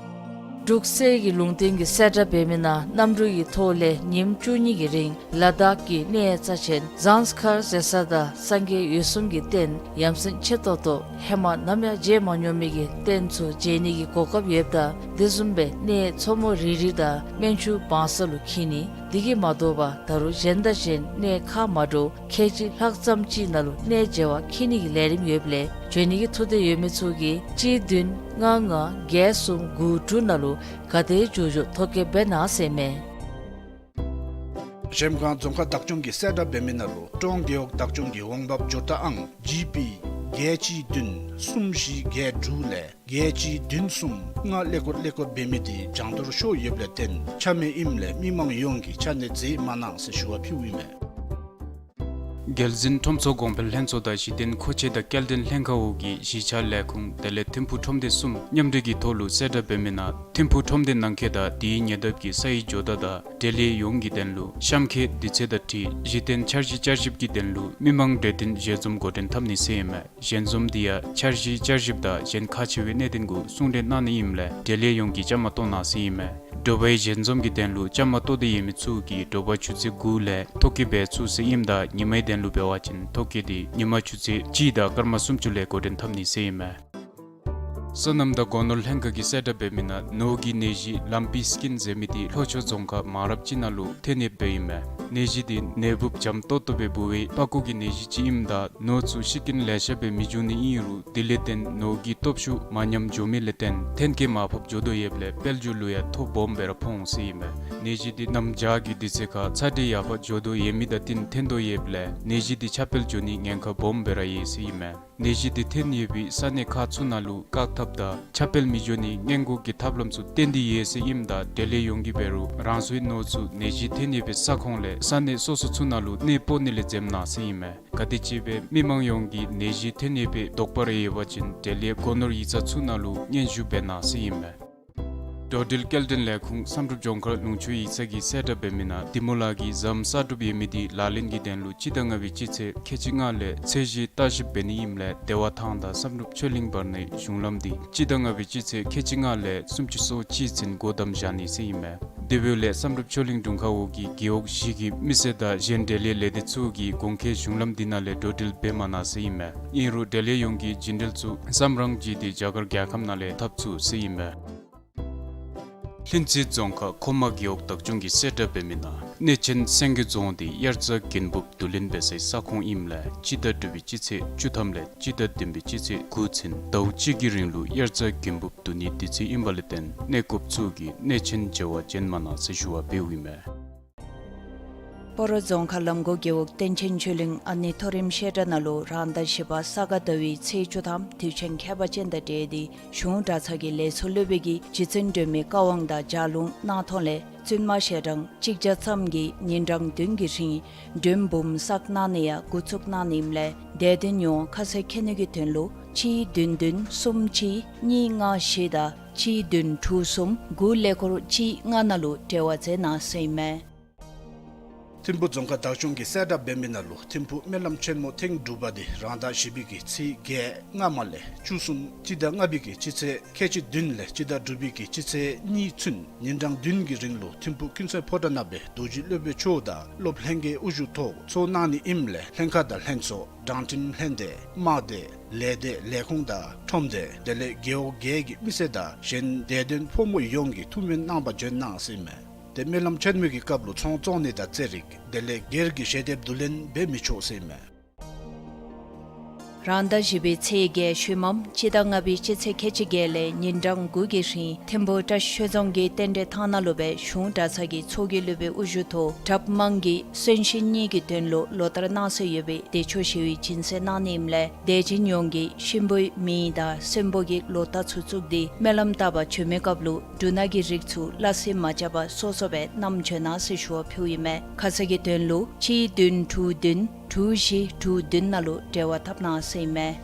འབྲུག་གསེར་གྱི་ལུང་བསྟན་གྱི་གསལ་བསྒྲགས་འབད་མི་ནང་གནམ་གྲུ་གི་ཐོག་ལས་ཉིནམ་བཅུ་གཉིས་ཀྱི་རིང་ལ་དྭགས་ཀྱི་གནས་རྩ་ཆེན་ཟངས་དཀར་ཟེར་ས་དང་སངས་རྒྱས་འོད་སྲུང་གི་རྟེན་ཡ་མཚན་ཆེ་ཏོག་ཏོ་ཧེ་མ་ནམ་ཡང་མཇལ་མ་མྱོང་མི་གི་རྟེན་ཚུ་མཇལ་ནི་གི་གོ་སྐབས་ཡོདཔ་ད་དེ་བཟུམ་སྦེ་གནས་མཚོ་མོ་རི་རི་དང་སྨན་ཆུ་བང་ས་ལུ་འཁྱིད་ནི། དེ་གིས་མ་དོ་བར་ད་རུང་གཞན་དང་གཞན་གནས་ཁག་མ་འདྲཝ་ཁལ་གཅིག་ལྷག་ཙམ་ཅིག་ནང་ལུ་གནས་མཇལ་བར་འཁྱིད་ནི་གི་ལས་རིམ་ཡོདཔ་ལས་འབྱོན་ནི་གི་ཐུགས་འདོད་ཡོད་མི་ཚུ་གིས་གཅིག་བདུན་ལྔ་ལྔ་བརྒྱད་གསུམ་དགུ་དྲུག་ནང་ལུ་ག་དེ་མགྱོགས་མགྱོགས་ཐོ་བཀོད་འབད་གནང་ཟེར་ཨིན་མས། གཞལམ་སྒང་རྫོང་ཁག་བདག་སྐྱོང་གི་གསལ་བསྒྲགས་འབད་མི་ནང་ལུ་ཀྲོང་རྒེད་འོག་བདག་སྐྱོང་གི་འོང་འབབ་འབྱོར་ཐོ་ཨང་ཇི་པི་བརྒྱད་གཅིག་བདུན་གསུམ་བཞི་བརྒྱད་དྲུག་ལས་བརྒྱད་གཅིག་བདུན་གསུམ་ལྔ་ཀླད་ཀོར་ཀླད་ཀོར་འབད་མི་དེ་གྱང་ཐོར་ཤོར་ཡོདཔ་ལས་བརྟེན་ཆ་མེད་ཨིནམ་ལས་མི་མང་ཡོངས་ཀྱིས་ཆ་གནས་མཛད་མ་གནང་ཟེར་ཞུ་བ་ཕུལཝ་ཨིན་མས། རྒྱལ་འཛིན་ཁྲོམ་ཚོགས་གོང་འཕེལ་ལྷན་ཚོགས་དང་གཞི་རྟེན་མཁོ་ཆས་དང་སྐྱེལ་འདྲེན་ལྷན་ཁག་འོག་གི་གཞིས་ཆགས་ལས་ཁུངས་དེ་ལས་ཐིམ་ཕུག་ཁྲོམ་སྡེ་གསུམ་མཉམ་འབྲེལ་གྱི་ཐོག་ལུ་གསལ་བསྒྲགས་འབད་མི་ནང་ཐིམ་ཕུག་ཁྲོམ་སྡེ་ནང་འཁོད་དང་དེའི་ཉེ་འདབས་ཀྱི་ས་ཡི་ཇོ་བདག་དང་འབྲེལ་ཡོད་ཡོངས་ཀྱི་དོན་ལུ་གཤམ་འཁོད་དུས་ཚོད་དང་འཁྲིལ་གཞི་རྟེན་འཆར་གཞི་བསྐྱར་ཞིབ་ཀྱི་དོན་ལུ་མི་མང་གྲོས་བསྟུན་ཞལ་འཛོམས་འགོ་འདྲེན་འཐབ་ནི་ཟེར་ཨིན་མས། ཞལ་འཛོམས་དེ་ཡང་འཆར་གཞི་བསྐྱར་ཞིབ་དང་གཞན་ཁག་ཆེ་བའི་གནད་དོན་གུ་གསུང་གྲོས་གནང་ནི་ཨིནམ་ལས་འབྲེལ་ཡོད་ཡོངས་ཀྱིས་བཅའ་མར་གཏོགས་གནང་ཟེར་ཨིན་མས། དྲོ་པའི་ཞལ་འཛོམས་ཀྱི་དོན་ལུ་བཅའ་མར་གཏོགས་ཏེ་ཡོད་མི་ཚུ་གིས་དྲོ་པ་ཆུ་ཚོད་དགུ་ལས་ཐོ་བཀོད་འབད་ཚུགས་ཟེར་ཨིནམ་ད་ཉི་མའི་དོན་ལུ་འབད་བ་ཅིན་ཐོ་བཀོད་དེ་ཉི་མ་ཆུ་ཚོད་གཅིག་དང་སྐར་མ་སུམ་ཅུ་ལས་འགོ་འདྲེན་འཐབ་ནི་ཟེར་ཨིན་མས། སོ་ནམ་དང་སྒོ་ནོར་ལྷན་ཁག་གི་གསལ་བསྒྲགས་འབད་མི་ནང་ནོར་གྱི་ནད་གཞི་ལམ་པི་སི་ཀིན་ཟེར་མི་དེ་ལྷོ་ཕྱོགས་རྫོང་ཁག་མང་རབས་ཅིག་ནང་ལུ་ཐོན་ཡོདཔ་ཨིན་མས། ནད་གཞི་དེ་ནད་འབུཔ་འཇམ་ཏོག་ཏོ་སྦེ་འབུ་བའི་པགས་ཀོ་གི་ནད་གཞི་ཅིག་ཨིནམ་ད་ནོར་ཚུ་ཤི་རྐྱེན་ལེ་ཤ་སྦེ་མི་འབྱུང་ནི་ཨིན་རུང་དེ་ལས་བརྟེན་ནོར་གྱི་སྟོབས་ཤུགས་མ་ཉམས་འགྱོ་མི་ལས་བརྟེན་ཐོན་སྐྱེད་མར་ཕབ་འགྱོ་དོ་ཡོདཔ་ལས་དཔལ་འབྱོར་ལུ་ཡང་ཐོ་སྦོམ་སྦེ་ར་ཕོག་འོང་ཟེར་ཨིན་མས། ནད་གཞི་དེ་གནམ་བྱཱར་གྱི་དུས་ཚོད་ཁར་ཚ་དྲོད་ཡར་འཕར་འགྱོ་དོ་ཡོད་མི་དང་བསྟུན་ཐོན་དོ་ཡོདཔ་ལས་ནད་གཞི་དེ་ཁྱབ་སྤེལ་འགྱོ་ནི་ཉེན་ཁ་སྦོམ་སྦེ་ར་ཡོད་ཟེར་ཨིན་མས། ནད་གཞི་དེ་ཐོན་ཡོད་པའི་ས་གནས་ཁག་ཚུ་ནང་ལུ་བཀག་ཐབས་དང་ཁྱབ་སྤེལ་མི་འགྱོ་ནི་སྔོན་འགོག་གི་ཐབས་ལམ་ཚུ་བཏོན་ཏེ་ཡོད་ཟེར་ཨིནམ་ད་འབྲེལ་ཡོད་ཡོངས་ཀྱིས་འབད་རུང་རང་སོའི་ནོར་ཚུ་ནད་གཞི་ཐོན་ཡོད་པའི་ས་ཁོངས་ལས་ས་གནས་སོ་སོ་ཚུ་ནང་ལུ་གནས་སྤོ་ནི་ལས་འཛེམ་གནང་ཟེར་ཨིན་མས། ག་དེམ་ཅིག་སྦེ་མི་མང་ཡོངས་ཀྱིས་ནད་གཞི་ཐོན་ཡོད་པའི་དོགས་པ་རེ་ཡོད་པ་ཅིན་འབྲེལ་ཡོད་སྒོ་ནོར་ཡིག་ཚང་ཚུ་ནང་ལུ་སྙན་ཞུ་འབད་གནང་ཟེར་ཨིན་མས། འགྲོ་འགྲུལ་སྐྱེལ་འདྲེན་ལས་ཁུངས་བསམ་གྲུབ་ལྗོངས་མཁར་ལུང་ཕྱོགས་ཡིག་ཚང་གི་གསལ་བསྒྲགས་འབད་མི་ནང་འདི་མོ་ལགས་ཀྱིས་ཟམ་གསར་སྒྲུབ་ཡོད་མི་དེ་ལག་ལེན་གྱི་དོན་ལུ་སྤྱི་ཟླ་ལྔ་པའི་སྤྱི་ཚེས་ཁལ་གཅིག་ལྔ་ལས་ཚད་གཞི་བརྟག་ཞིབ་འབད་ནི་ཨིནམ་ལས་བདེ་བ་ཐང་དང་བསམ་གྲུབ་ཆོས་གླིང་བར་ནའི་གཞུང་ལམ་དེ་སྤྱི་ཟླ་ལྔ་པའི་སྤྱི་ཚེས་ཁལ་གཅིག་ལྔ་ལས་སུམ་ཅུ་སོ་གཅིག་ཚུན་སྒོ་བསྡམ་བཞག་ནི་ཟེར་ཨིན་མས། དེ་འབདཝ་ལས་བསམ་གྲུབ་ཆོས་གླིང་དྲུང་ཁག་འོག་གི་རྒེད་འོག་བཞི་གི་མི་སེར་དང་གཞན་འབྲེལ་ཡོད་ལས་སྡེ་ཚུ་གིས་གོང་འཁོད་གཞུང་ལམ་དེ་ནང་ལས་འགྲོ་འགྲུལ་འབད་མ་གནང་ཟེར་ཨིན་མས། ཨིན་རུང་འབྲེལ་ཡོད་ཡོངས་ཀྱིས་རྒྱུན་འགྲུལ་ཚུ་སམ་རང་བརྒྱུད་དེ་རྒྱ་གར་རྒྱལ་ཁབ་ནང་ལས་འཐབ་ཚུགས་ཟེར་ཨིན་མས། ལྷུན་རྩེ་རྫོང་ཁག་མཁོ་མ་རྒེད་འོག་བདག་སྐྱོང་གི་གསལ་བསྒྲགས་འབད་མི་ནང་གནས་ཆེན་སེང་གེ་རྫོང་དེ་དབྱར་རྩྭ་དགུན་འབུབ་བསྡུ་ལེན་འབད་སའི་ས་ཁོངས་ཨིནམ་ལས་སྤྱི་ཟླ་དྲུག་པའི་སྤྱི་ཚེས་བཅུ་ཐམ་ལས་སྤྱི་ཟླ་བདུན་པའི་སྤྱི་ཚེས་དགུ་ཚུན་ཟླཝ་གཅིག་གི་རིང་ལུ་དབྱར་རྩྭ་དགུན་འབུབ་བསྡུ་ནིའི་དུས་ཚོད་ཨིན་པ་ལས་བརྟེན་གནས་སྐབས་ཚུ་གིས་གནས་ཆེན་མཇལ་བར་འབྱོན་མ་གནང་ཟེར་ཞུ་བ་འབདཝ་ཨིན་མས། སྤ་རོ་རྫོང་ཁག་ལམ་གོ་རྒེད་འོག་བསྟན་ཆེན་ཆོས་གླིང་ཨ་ནེ་མཐོ་རིམ་བཤད་གྲྭ་ནང་ལུ་རང་ཟླ་བཞི་པ་ས་ག་ཟླ་བའི་ཚེས་བཅུ་ཐམ་དུས་ཆེན་ཁྱད་པར་ཅན་དང་འབྲེལ་ཏེ་གཞུང་གྲྭ་ཚང་གི་ལས་ཚོགས་སློབ་དཔོན་གྱིས་རྗེ་བཙུན་སྒྲོལ་མའི་བཀའ་དབང་དང་ལྗགས་ལུང་གནང་ཐོག་ལས་བཙུན་མ་ཞལ་གྲངས་གཅིག་བརྒྱ་ཙམ་གྱིས་ཉིན་གྲངས་བདུན་གྱི་རིང་མགྲོན་འབུམ་བསགས་གནང་ནི་ཡང་འགོ་བཙུགས་གནང་ནི་ཨིནམ་ལས་དད་ལྡན་ཡོངས་ཁ་གསལ་མཁྱེན་ནི་གི་དོན་ལུ་གཅིག་བདུན་བདུན་གསུམ་གཅིག་གཉིས་ལྔ་བཞི་དང་གཅིག་བདུན་དྲུག་གསུམ་དགུ་ཀླད་ཀོར་གཅིག་ལྔ་ནང་ལུ་འབྲེལ་བ་མཛད་གནང་ཟེར་ཨིན་མས། ཐིམ་ཕུ་རྫོང་ཁག་བདག་སྐྱོང་གི་གསལ་བསྒྲགས་འབད་མི་ནང་ལུ་ཐིམ་ཕུ་སྨོན་ལམ་ཆེན་མོ་ཐེངས་དྲུག་པ་དེ་རང་ཟླ་བཞི་པའི་གི་ཚེས་བརྒྱད་སྔ་མ་ལས་བཅུ་གསུམ་སྤྱི་ཟླ་ལྔ་པའི་གི་སྤྱི་ཚེས་ཁལ་གཅིག་བདུན་ལས་སྤྱི་ཟླ་དྲུག་པའི་གི་སྤྱི་ཚེས་གཉིས་ཚུན་ཉིན་གྲངས་བདུན་གྱི་རིང་ལུ་ཐིམ་ཕུ་ཀུན་གསལ་ཕོ་བྲང་ནང་སྦེ་རྡོ་རྗེ་སློབ་དཔོན་མཆོག་དང་སློབ་ལྷན་རྒྱས་དབུ་བཞུགས་ཐོག་ཚོགས་གནང་ནི་ཨིནམ་ལས་ལྷན་ཁག་དང་ལྷན་ཚོགས་འབྲང་ཁྲིམས་ལྷན་སྡེ་དམག་སྡེ་ལས་སྡེ་ལས་ཁུངས་དང་ཁྲོམ་སྡེ་དེ་ལས་རྒེད་འོག་བརྒྱད་ཀྱི་མི་སེར་དང་གཞན་དད་ལྡན་ཕོ་མོ་ཡོངས་ཀྱིས་ཐུགས་སྨོན་གནང་བར་འབྱོན་གནང་ཟེར་ཨིན་མས། དེ་སྨོན་ལམ་ཆེན་མོའི་གི་སྐབས་ལུ་ཚོང་བཙོང་ནི་དང་རྩེད་རིགས་དེ་ལས་སྒེར་གྱི་ཞལ་འདེབས་བསྡུ་ལེན་འབད་མི་ཆོག་ཟེར་ཨིན་མས། རང་ཟླ་བཞི་པའི་ཚེས་བརྒྱད་ཤུལ་མམ་སྤྱི་ཟླ་ལྔ་པའི་སྤྱི་ཚེས་ཁལ་གཅིག་བརྒྱད་ལས་ཉིན་གྲངས་དགུ་གི་རིང་ཐིམ་ཕུ་བཀྲ་ཤིས་ཆོས་རྫོང་གི་རྟེན་འབྲེལ་ཐང་ནང་ལུ་སྦེ་གཞུང་གྲྭ་ཚང་གི་ཚོགས་ཀྱི་སློབ་དཔོན་དབུ་བཞུགས་ཐོག་གྲབས་མང་གི་གསོན་གཤིན་གཉིས་ཀྱི་དོན་ལུ་ལོ་ལྟར་གནང་སྲོལ་ཡོད་པའི་བདེ་མཆོག་ཞི་བའི་སྦྱིན་སྲེག་གནང་ནི་ཨིནམ་ལས་དད་ཅན་ཡོངས་ཀྱིས་གཤིན་པོའི་མིང་དང་གསོན་པོ་གི་ལོ་རྟགས་ཚུ་བཙུགས་ཏེ་སྨོན་ལམ་བཏབ་པར་བྱོན་མི་སྐབས་ལུ་འབྲུ་སྣ་གི་རིགས་ཚུ་སླ་བསྲེ་མ་རྐྱབ་པར་སོ་སོ་སྦེ་བསྣམས་འབྱོན་གནང་ཟེར་ཞུ་བ་ཕུལཝ་ཨིན་མས། ཁ་གསལ་གྱི་དོན་ལུ་གཅིག་བདུན་དྲུག་བདུན་དྲུག་བཞི་དྲུག་བདུན་ནང་ལུ་འབྲེལ་བ་འཐབ་གནང་ཟེར་ཨིན་མས།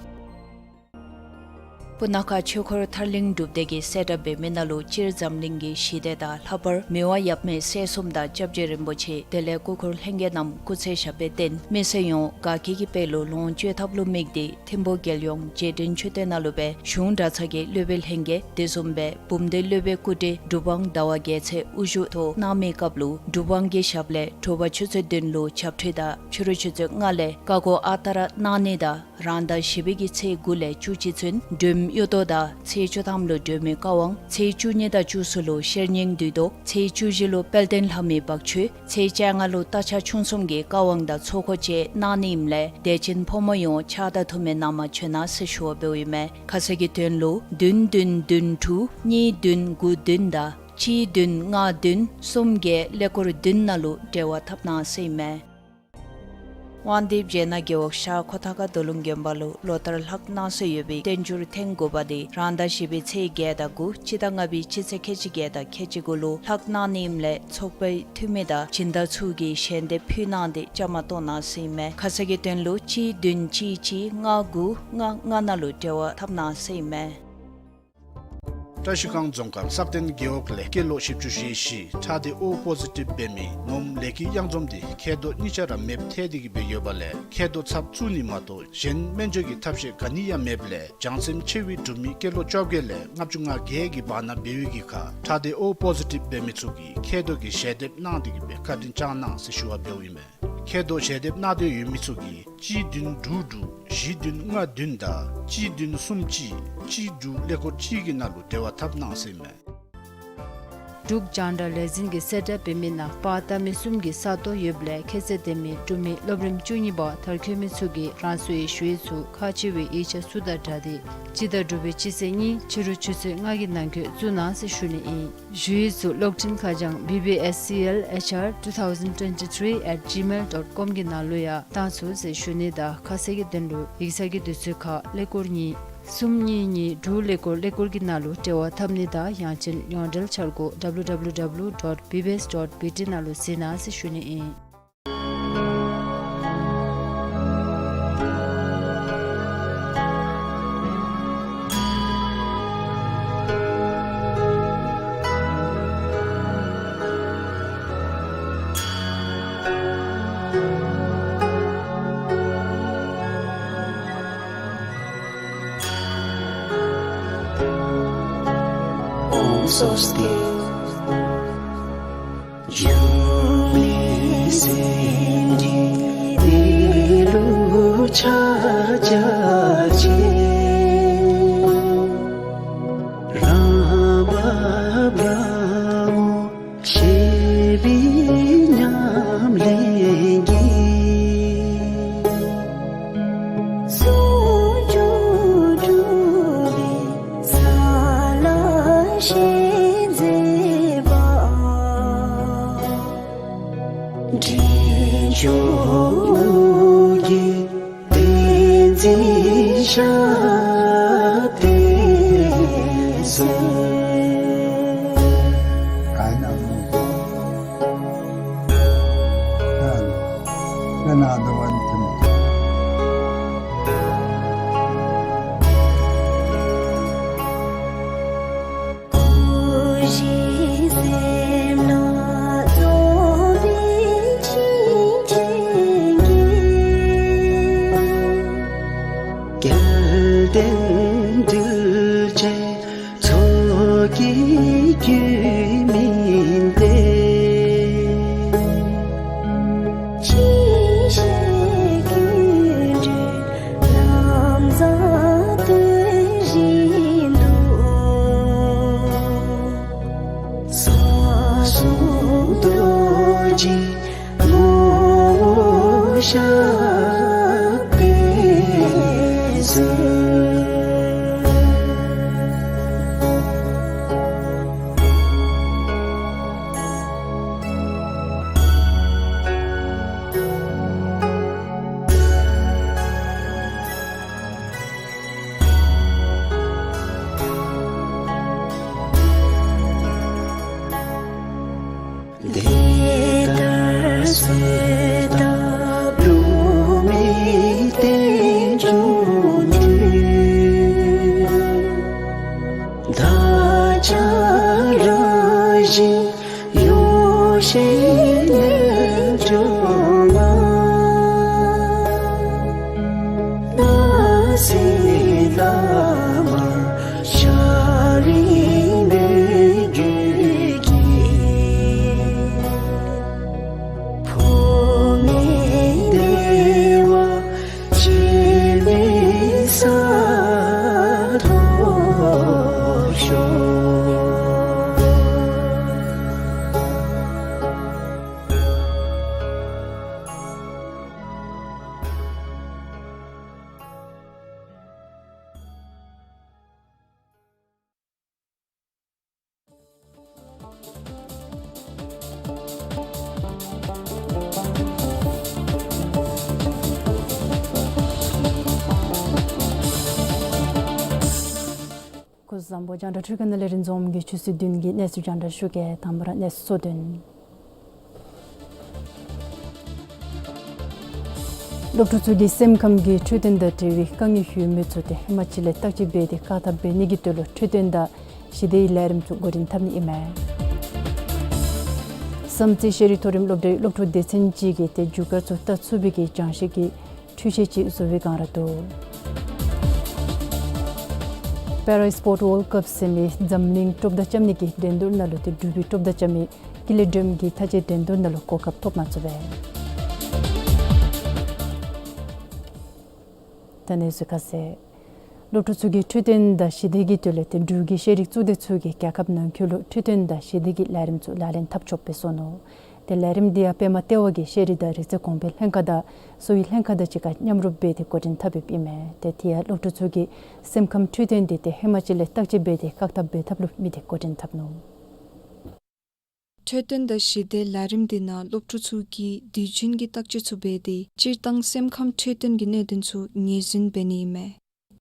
སྤུ་ན་ཁ་ཆོས་འཁོར་ཐར་གླིང་སྒྲུབ་སྡེ་གིས་གསལ་བསྒྲགས་འབད་མི་ནང་ལུ་སྤྱིར་འཛམ་གླིང་གི་ཞི་བདེ་དང་ལྷག་པར་མི་དབང་ཡབ་མེས་སྲས་གསུམ་དང་སྐྱབས་རྗེ་རིན་པོ་ཆེ་དེ་ལས་སྐུ་འཁོར་ལྷན་རྒྱས་རྣམས་སྐུ་ཚེ་ཞབས་པད་བརྟན་མི་སེར་ཡོངས་དགའ་སྐྱིད་ཀྱི་དཔལ་ལུ་ལོངས་སྤྱོད་ཐབས་ལུ་དམིགས་ཏེ་ཐིམ་ཕུ་རྒྱལ་ཡོངས་རྗེས་དྲན་མཆོད་རྟེན་ནང་ལུ་སྦེ་གཞུང་གྲྭ་ཚང་གི་སློབ་དཔོན་ལྷན་རྒྱས་དེ་བཟུམ་སྦེ་བུམ་སྡེ་སློབ་དཔོན་སྐུ་བགྲེས་གྲུབ་དབང་ཟླ་བ་རྒྱལ་མཚན་དབུ་བཞུགས་ཐོག་གནང་མི་སྐབས་ལུ་གྲུབ་དབང་གི་ཞབས་ལས་དྲོ་པ་ཆུ་ཚོད་བདུན་ལུ་ཆབ་འཁྲུལ་དང་ཕྱི་རུ་ཆུ་ཚོད་ལྔ་ལས་བཀའ་བསྒོ་ཨ་རྟག་ར་གནང་ནི་དང་རང་ཟླ་བཞི་པའི་གི་ཚེས་དགུ་ལས་བཅུ་གཅིག་ཚུན་སྒྲོལམ་གཡུ་ཐོག་དང་ཚེས་བཅུ་ཐམ་ལུ་སྒྲོལ་མའི་བཀའ་དབང་ཚེས་བཅུ་གཉིས་དང་བཅུ་གསུམ་ལུ་ཤེར་སྙིང་བསྡུས་ཐོག་ཚེས་བཅུ་བཞི་ལུ་དཔལ་ལྡན་ལྷ་མོའི་བག་མཆོད་ཚེས་བཅོ་ལྔ་ལུ་རྟ་ཕྱག་མཆོང་གསུམ་གྱི་བཀའ་དབང་དང་ཚོགས་འཁོར་བཅས་གནང་ནི་ཨིནམ་ལས་དད་ཅན་ཕོ་མོ་ཡོངས་ཕྱག་དང་ཐུགས་སྨོན་གནང་མ་བྱོན་ན་ཟེར་ཞུ་བ་འབདཝ་ཨིན་མས། ཁ་གསལ་གྱི་དོན་ལུ་བདུན་བདུན་བདུན་དྲུག་གཉིས་བདུན་དགུ་བདུན་དང་གཅིག་བདུན་ལྔ་བདུན་གསུམ་བརྒྱད་ཀླད་ཀོར་བདུན་ནང་ལུ་འབྲེལ་བ་འཐབ་གནང་ཟེར་ཨིན་མས། དབང་འདུས་རྗེ་ནག་རྒེད་འོག་ཤར་ཁོ་ཐང་ཁ་རྡོ་ལུང་དགོན་པ་ལུ་ལོ་ལྟར་ལྷག་གནང་སྲོལ་ཡོད་པའི་བསྟན་འགྱུར་ཐེངས་དགུ་པ་དེ་རང་ཟླ་བཞི་པའི་ཚེས་བརྒྱད་དང་དགུ་སྤྱི་ཟླ་ལྔ་པའི་སྤྱི་ཚེས་ཁལ་གཅིག་བརྒྱད་དང་ཁལ་གཅིག་དགུ་ལུ་ལྷག་གནང་ནི་ཨིནམ་ལས་ཚོགས་པའི་འཐུས་མི་དང་སྦྱིན་བདག་ཚུ་གིས་ཞལ་འདེབས་ཕུལ་གནང་སྟེ་བཅའ་མར་གཏོགས་གནང་ཟེར་ཨིན་མས། ཁ་གསལ་གྱི་དོན་ལུ་གཅིག་བདུན་གཅིག་གཅིག་ལྔ་དགུ་ལྔ་ལྔ་ནང་ལུ་འབྲེལ་བ་འཐབ་གནང་ཟེར་ཨིན་མས། བཀྲ་ཤིས་སྒང་རྫོང་ཁག་སྲབ་སྟེང་རྒེད་འོག་ལས་སྐྱེས་ལོ་བཞི་བཅུ་ཞེ་བཞི་ཁྲག་སྡེ་ཨོ་པོ་ཟི་ཊིབ་འབད་མི་ངོམ་ལས་ཀྱི་གཡང་འཛོམས་དེ་མཁལ་རྡོག་གཉིས་ཆ་ར་མེདཔ་ཐལ་ཏེ་གི་སྦེ་ཡོདཔ་ལས་མཁལ་རྡོག་ཚབ་བཙུགས་ནི་མ་གཏོགས་གཞན་སྨན་བཅོས་ཀྱི་ཐབས་ཤེས་ག་ནི་ཡང་མེདཔ་ལས་བྱང་སེམས་ཆེ་བའི་འབྲུག་མི་སྐྱེས་ལོ་བཅོ་བརྒྱད་ལས་ལྔ་བཅུ་ང་བརྒྱད་ཀྱི་བར་ན་འབད་བའི་གི་ཁར་ཁྲག་སྡེ་ཨོ་པོ་ཟི་ཊིབ་འབད་མི་ཚུ་གིས་མཁལ་རྡོག་གི་ཞལ་འདེབས་གནང་སྟེ་གི་སྦེ་བཀའ་དྲིན་བསྐྱང་གནང་ཟེར་ཞུ་བ་འབདཝ་ཨིན་མས། མཁལ་རྡོག་ཞལ་འདེབས་གནང་སྟེ་ཡོད་མི་ཚུ་གིས་གཅིག་བདུན་དྲུག་དྲུག་བཞི་བདུན་ལྔ་བདུན་དང་གཅིག་བདུན་གསུམ་གཅིག་གཅིག་དྲུག་ཀླད་ཀོར་གཅིག་གི་ནང་ལུ་འབྲེལ་བ་འཐབ་གནང་ཟེར་ཨིན་མས། འབྲུག་རྒྱང་བསྒྲགས་ལས་འཛིན་གྱིས་གསལ་བསྒྲགས་འབད་མི་ནང་པར་བཏབ་མི་གསུམ་གྱི་ས་སྟོང་ཡོདཔ་ལས་ཁྱད་ཚད་ལྡན་མི་འབྲུག་མི་སློབ་རིམ་བཅུ་གཉིས་པ་མཐར་འཁྱོལ་མི་ཚུ་གིས་རང་སོའི་ཞུ་ཡིག་ཚུ་ཁག་ཆེ་བའི་ཡིག་ཆ་ཚུ་དང་སྦྲགས་ཏེ་སྤྱི་ཟླ་དྲུག་པའི་སྤྱི་ཚེས་གཉིས་ཕྱི་རུ་ཆུ་ཚོད་ལྔ་གི་ནང་འཁོད་བཙུགས་གནང་ཟེར་ཞུ་ནི་ཨིན། ཞུ་ཡིག་ཚུ་གློག་འཕྲིན་ཁ་བྱང་B B S C L H R two thousand twenty-three at gmail dot com གི་ནང་ལུ་ཡང་བཏང་ཚུགས་ཟེར་ཞུ་ནི་དང་ཁ་གསལ་གྱི་དོན་ལུ་ཡིག་ཚང་གི་དུས་ཚོད་ཁར་ཀླད་ཀོར་གཉིས་གསུམ་གཉིས་གཉིས་དྲུག་ཀླད་ཀོར་ཀླད་ཀོར་གྱི་ནང་ལུ་འབྲེལ་བ་འཐབ་ནི་དང་ཡང་ཅིན་ཡོངས་འབྲེལ་འཆར་སྒོ W W W dot B B S dot B T ནང་ལུ་གཟིགས་གནང་ཟེར་ཞུ་ནི་ཨིན། ཨོཾ་སྭ་སྟི། འབྱུང་གནས་སེམས་ཅན་དེ་ལུ་ཕྱག་བྱ་ཆེ། རང་བབས་རང་ངོ་ཤེས་པའི་ཉམས་ལེན་གྱིས། ཟུང་འཇུག་སྒྲུབ་པའི་ས་ལ་ཞལ་མཛད་པ། འདྲེན་མཆོག་དབུ་རྒྱན་བསྟན་འཛིན་ཞབས་བརྟན་སོགས། སྐུ་བཞིའི་སེམས་ལ་རྫོགས་པའི་ཕྱིར་དྲན་གྱིས། གལ་ཏེ་ སྐུ་གཟུགས་བཟང་པོ། རྒྱང་བསྒྲགས་འཕྲུལ་ཁང་ནང་ལས་རིན་འཛོམས་ཀྱིས་ཆུ་ཚོད་བདུན་གྱི་གནས་ཚུལ་རྒྱང་བསྒྲགས་ཞུ་གེ། དང་པ་ར་གནས་ཚུལ་གཙོ་དོན། སློབ་ཕྲུག་ཚུ་གིས་སེམས་ཁམས་ཀྱི་འཕྲོད་བསྟེན་དང་འབྲེལ་བའི་དཀའ་ངལ་ཡོད་མི་ཚུ་དེ་ཧེ་མ་ཅིག་ལས་བརྟག་དཔྱད་འབད་དེ་བཀག་ཐབས་འབད་ནི་གི་དོན་ལུ་འཕྲོད་བསྟེན་དང་ཞི་བདེའི་ལས་རིམ་ཚུ་འགོ་འདྲེན་འཐབ་ནི་ཨིན་མས། བསམ་རྩེ་ཤེས་རིག་མཐོ་རིམ་སློབ་གྲྭའི་སློབ་ཕྲུག་སྡེ་ཚན་ཅིག་གིས་ཏེ་རྒྱུ་སྐར་ཚུ་བལྟ་ཚུགས་པའི་གི་སྦྱང་ཤེས་ཀྱི་འཕྲུལ་ཆས་ཅིག་བཟོ་བའི་སྒང་ར་འདུག། Para Sport World Cup ཟེར་མི་འཛམ་གླིང་སྤྲོ་བརྡ་རྐྱབ་ནི་གི་འགྲན་བསྡུར་ནང་ལུ་ཏེ་འབྲུག་པའི་སྤྲོ་བརྡ་རྐྱབ་མི་ཀི་ལི་སྒྲོལམ་གྱིས་མཐའ་དཔྱད་འགྲན་བསྡུར་ནང་ལུ་གོ་སྐབས་ཐོབ་མ་ཚུགས་པས། ད་གནས་ཚུལ་ཁ་གསལ། སློབ་ཕྲུག་ཚུ་གི་འཕྲོད་བསྟེན་དང་ཞི་བདེ་གི་དོན་ལས་ཏེ་འབྲུག་གི་ཤེས་རིག་གཙུག་སྡེ་ཚུ་གིས་རྒྱལ་ཁབ་ནང་འཁོད་ལུ་འཕྲོད་བསྟེན་དང་ཞི་བདེ་གི་ལས་རིམ་ཚུ་ལག་ལེན་འཐབ་ཆོགཔ་སྦེ་བཟོ་ནུག། ཏེ་ལས་རིམ་འདི་ཡང་པདྨ་ལྟེ་བ་གིས་ཤེས་རིག་དང་རིག་རྩལ་གོང་འཕེལ་ལྷན་ཁག་དང་གསོ་བའི་ལྷན་ཁག་དང་གཅིག་ཁར་མཉམ་རུབ་འབད་དེ་འགོ་འདྲེན་འཐབ་ཡོདཔ་ཨིན་མས། ཏེ་དེ་ཡང་སློབ་ཕྲུག་ཚུ་གི་སེམས་ཁམས་འཕྲོད་བསྟེན་འདི་ཏེ་ཧེ་མ་ཅིག་ལས་བརྟག་དཔྱད་འབད་དེ་བཀག་ཐབས་འབད་ཐབས་ལུ་དམིགས་ཏེ་འགོ་འདྲེན་འཐབ་ནུག། འཕྲོད་བསྟེན་དང་ཞི་བདེའི་ལས་རིམ་འདི་ནང་སློབ་ཕྲུག་ཚུ་གིས་དུས་རྒྱུན་གྱི་བརྟག་དཔྱད་ཚུ་འབད་དེ་སྤྱིར་བཏང་སེམས་ཁམས་འཕྲོད་བསྟེན་གྱི་གནད་དོན་ཚུ་ངོས་འཛིན་འབད་ནི་ཨིན་མས།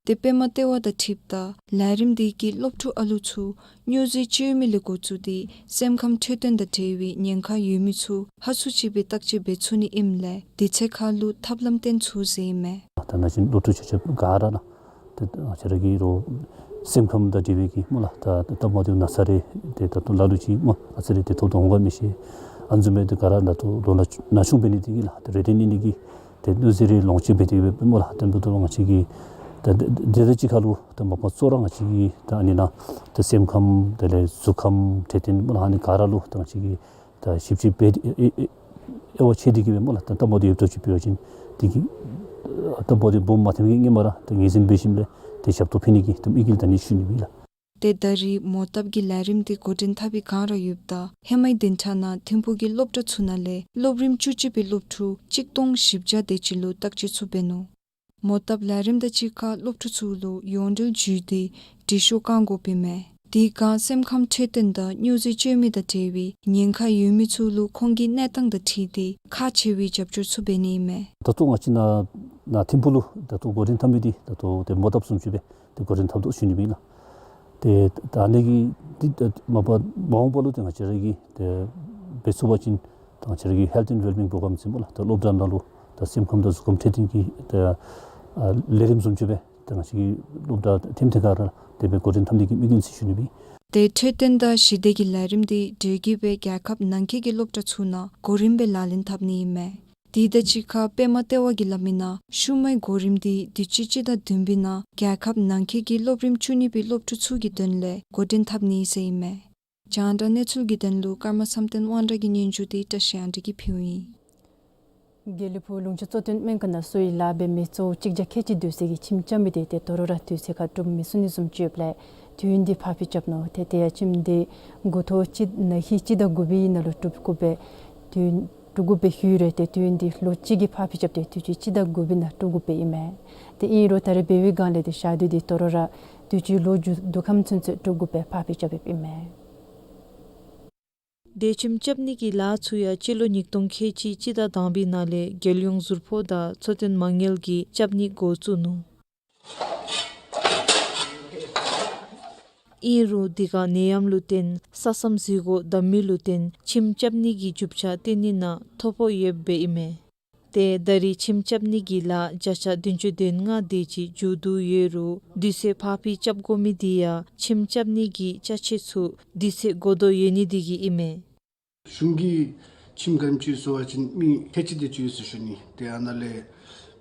ཏེ་པདྨ་ལྟེ་བ་དང་འཁྲིལཝ་ད་ལས་རིམ་འདི་གིས་སློབ་ཕྲུག་ཨ་ལུ་ཚུ་སྨྱོ་རྫས་སྤྱོད་མི་ལས་འགོ་བཙུགས་ཏེ་སེམས་ཁམས་འཕྲོད་བསྟེན་དང་འབྲེལ་བའི་ཉེན་ཁ་ཡོད་མི་ཚུ་ཧ་སུ་ཅིག་སྦེ་བརྟག་དཔྱད་འབད་ཚུགས་ནི་ཨིནམ་ལས་དེ་ཚེ་ཁར་ལུ་ཐབས་ལམ་བཏོན་ཚུགས་ཟེར་ཨིན་མས། ད་ནང་བཞིན་སློབ་ཕྲུག་ཆ་ཁྱབ་ག་ར་ལགས། ཏེ་ང་བཅས་ར་གི་རོགས་སེམས་ཁམས་དང་འབྲེལ་བའི་གི་སྨོ་ལགས། ད་ད་ལྟ་མ་དེ་ན་ཚ་རེ་ཏེ་ད་ལྟོ་ལ་ལུ་ཅིག་སྨོ་ཨ་ཙི་རེ་ཏེ་ཐོབ་དོ་འོང་ག་མི་ཤེས། ཨ་ནི་བཟུམ་སྦེ་ཏེ་ག་ར་ད་ལྟོ་ལོ་ན་ན་ཆུང་འབད་ནི་དེ་གིས་ལགས། ཏེ་རེ་ཏེ་ནི་ནི་གི་ཏེ་གནོད་འཚེ་རེ་ལོངས་སྤྱོད་འབད་དེ་སྦེ་སྨོ་ལགས། ཏེ་འབདཝ་ད་ང་བཅས་ཀྱི་ད་དེ་དེ་དང་གཅིག་ཁར་ལུ་ད་མ་པ་གཙོ་ར་ང་བཅས་ཀྱི་ད་ཨ་ནི་ནང་ད་སེམས་ཁམས་དེ་ལས་གཟུགས་ཁམས་འཕྲོད་བསྟེན་སྨོ་ལགས། ཨ་ནི་ག་ར་ལུ་ད་ང་བཅས་ཀྱི་ད་ཞིབ་དཔྱད་འབད་དེ་ཨེ་ཨེ་ཨེ་དབང་ཆ་དེ་གིས་སྦེ་སྨོ་ལགས། ད་ལྟ་མ་དེ་ཡོདཔ་ཅིག་འབད་བ་ཅིན་དེ་གིས་ད་ལྟ་མ་དེ་སྦོམ་མ་ཐོནམ་གྱི་སྔོན་མ་ར་ད་ངོས་འཛིན་འབད་ཞིནམ་ལས་ཏེ་ཞབས་ཏོག་ཕུལ་ནི་གི་ད་དམིགས་ཡུལ་ད་ནི་ཞུ་ནི་ཨིན་ལགས། ཏེ་ད་རེས་མོ་བཏབ་ཀྱི་ལས་རིམ་འདི་འགོ་འདྲེན་འཐབ་པའི་སྒང་ར་ཡོདཔ་ད་ཧེ་མའི་བདུན་ཕྲག་ནང་ཐིམ་ཕུག་གི་སློབ་གྲྭ་ཚུ་ནང་ལས་སློབ་རིམ་བཅུ་གཅིག་པའི་སློབ་ཕྲུག་གཅིག་སྟོང་བཞི་བརྒྱ་དེ་ཅིག་ལུ་བརྟག་དཔྱད་ཚུ་འབད་ནུག། མོ་བཏབ་ལས་རིམ་དང་གཅིག་ཁར་སློབ་ཕྲུག་ཚུ་ལུ་ཡོངས་འབྲེལ་བརྒྱུད་དེ་དྲི་ཤོག་བཀང་དགོཔ་ཨིན་མས། དེའི་སྒང་སེམས་ཁམས་འཕྲོད་བསྟེན་དང་སྨྱོ་རྫས་སྤྱོད་མི་དང་འབྲེལ་བའི་ཉེན་ཁ་ཡོད་མི་ཚུ་ལུ་ཁོང་གི་གནས་སྟངས་དང་འཁྲིལ་ཏེ་ཁག་ཆེ་བའི་རྒྱབ་སྐྱོར་ཚུ་འབད་ནི་ཨིན་མས། ད་ལྟོ་ང་བཅས་ནཱ་ནཱ་ཐིམ་ཕུག་ལུ་ད་ལྟོ་འགོ་འདྲེན་འཐབ་མི་འདི་ད་ལྟོ་ཏེ་མོ་བཏབ་སུམ་ཅུ་སྦེ་ཏེ་འགོ་འདྲེན་འཐབ་དོ་ཞུ་ནི་ཨིན་ལགས། ཏེ་ད་ཨ་ནི་གི་འདི་ད་མ་པ་མ་འོངས་པ་ལུ་ཏེ་ང་བཅས་ར་གིས་ཏེ་འབད་ཚུགས་པ་ཅིན་ད་ང་བཅས་ར་གི་Health and Wellbeing Program ཟེར་སྨོ་ལགས། ད་སློབ་གྲྭ་ནང་ལུ་ད་སེམས་ཁམས་དང་གཟུགས་ཁམས་འཕྲོད་བསྟེན་གྱི་ད་ཨ་ལས་རིམ་སུམ་ཅུ་སྦེ་ད་ང་བཅས་ཀྱི་སློབ་གྲྭ་ཐིམ་ཐིམ་ག་ར་དེ་སྦེ་འགོ་འདྲེན་འཐབ་ནི་གི་དམིགས་ཡུལ་ཟེར་ཞུ་ནི་ཨིན། ཏེ་འཕྲོད་བསྟེན་དང་ཞི་བདེ་གི་ལས་རིམ་འདི་འབྲེལ་གྱི་སྦེ་རྒྱལ་ཁབ་ནང་འཁོད་ཀྱི་སློབ་གྲྭ་ཚུ་ནང་གོ་རིམ་སྦེ་ལག་ལེན་འཐབ་ནི་ཨིན་མས། དེ་དང་གཅིག་ཁར་པདྨ་ལྟེ་བ་གིས་སླབ་མི་ནང་ཤུལ་མའི་གོ་རིམ་འདི་དུས་ཅི་སྤྱི་ཟླ་བདུན་པའི་ནང་རྒྱལ་ཁབ་ནང་འཁོད་ཀྱི་སློབ་རིམ་བཅུ་གཉིས་པའི་སློབ་ཕྲུག་ཚུ་གི་དོན་ལས་འགོ་འདྲེན་འཐབ་ནི་ཟེར་ཨིན་མས། རྒྱང་བསྒྲགས་གནས་ཚུལ་གྱི་དོན་ལུ་ཀརྨ་བསམ་གཏན་དབང་གྲགས་ཀྱི་སྙན་ཞུ་འདི་བཀྲ་ཤིས་དབང་འདུས་ཀྱིས་ཕུལཝ་ཨིན། དགེ་ལེགས་ཕུག་ལུང་ཕྱོགས་གཙོ་བསྟེན་སྨན་ཁང་ནང་གསོ་བའི་ལཱ་འབད་མི་གཙོ་བོ་གཅིག་བརྒྱ་ཁལ་གཅིག་སྡོད་སའི་གི་ཁྱིམ་རྐྱབ་མི་འདི་ཏེ་དོ་རུང་ར་དུས་ཚོད་ཁར་གྲུབ་མི་ཚུགས་ནི་བཟུམ་ཅིག་ཡོདཔ་ལས་དུས་ཡུན་འདི་ཕར་འགྱངས་རྐྱབ་ནུག། ཏེ་དེ་ཡང་ཁྱིམ་འདི་འགོ་ཐོག་སྤྱི་ན་ཧིང་སྤྱི་ཟླ་དགུ་པའི་ནང་ལུ་གྲུབ་དགོཔ་སྦེ་དུས་གྲུབ་དགོཔ་སྦེ་ཞུ་ཡི་རུང་ཏེ་དུས་ཡུན་འདི་ལོ་གཅིག་གི་ཕར་འགྱངས་རྐྱབ་སྟེ་དུས་ཅི་སྤྱི་ཟླ་དགུ་པའི་ནང་གྲུབ་དགོཔ་སྦེ་ཨིན་མས། ཏེ་ཨིན་རུང་ད་རེས་འབད་བའི་སྒང་ལས་ཏེ་ཞག་དུས་འདི་དོ་རུང་ར་དུས་ཅི་ལོ་མཇུག་བསྡུ་ཁམས་ཚུན་ཚོད་གྲུབ་དགོཔ་སྦེ་ཕར་འགྱངས་རྐྱབ་ཡོདཔ་ཨིན་མས། ཏེ་ཁྱིམ་རྐྱབ་ནི་གི་ལཱ་ཚུ་ཡང་སྤྱི་ལོ་ཉིས་སྟོང་ཁལ་གཅིག་སྤྱི་ཟླ་དང་པའི་ནང་ལས་རྒྱལ་ཡོངས་ཟུར་ཕོགས་དང་འཚོ་རྟེན་མ་དངུལ་གྱིས་རྐྱབ་ནི་འགོ་བཙུགས་ནུག། ཨིན་རུང་དེ་ཁར་ནད་ཡམས་ལུ་བརྟེན་ས་མཚམས་འཛུལ་སྒོ་བསྡམ་མི་ལུ་བརྟེན་ཁྱིམ་རྐྱབ་ནི་གི་རྒྱུ་ཆ་བཏོན་ནི་ནང་ཐོ་ཕོག་ཡོདཔ་སྦེ་ཨིན་མས། ཏེ་ད་རེས་ཁྱིམ་རྐྱབ་ནི་གི་ལཱ་བརྒྱ་ཆ་བདུན་ཅུ་དོན་ལྔ་དེ་ཅིག་མཇུག་བསྡུ་ཡོད་རུང་དུས་ཚོད་ཕར་འགྱངས་རྐྱབ་དགོ་མི་འདི་ཡང་ཁྱིམ་རྐྱབ་ནི་གི་ཅ་ཆས་ཚུ་དུས་ཚོད་འགོར་དོ་ཡོད་ནི་དེ་གིས་ཨིན་མས། གཞུང་གིས་ཁྱིམ་ག་དེམ་ཅིག་བཟོ་བ་ཅིན་མི་ཁལ་གཅིག་དེ་ཅིག་ཡོད་ཟེར་ཞུ་ནི། ཏེ་ཨ་ནཱ་ལས་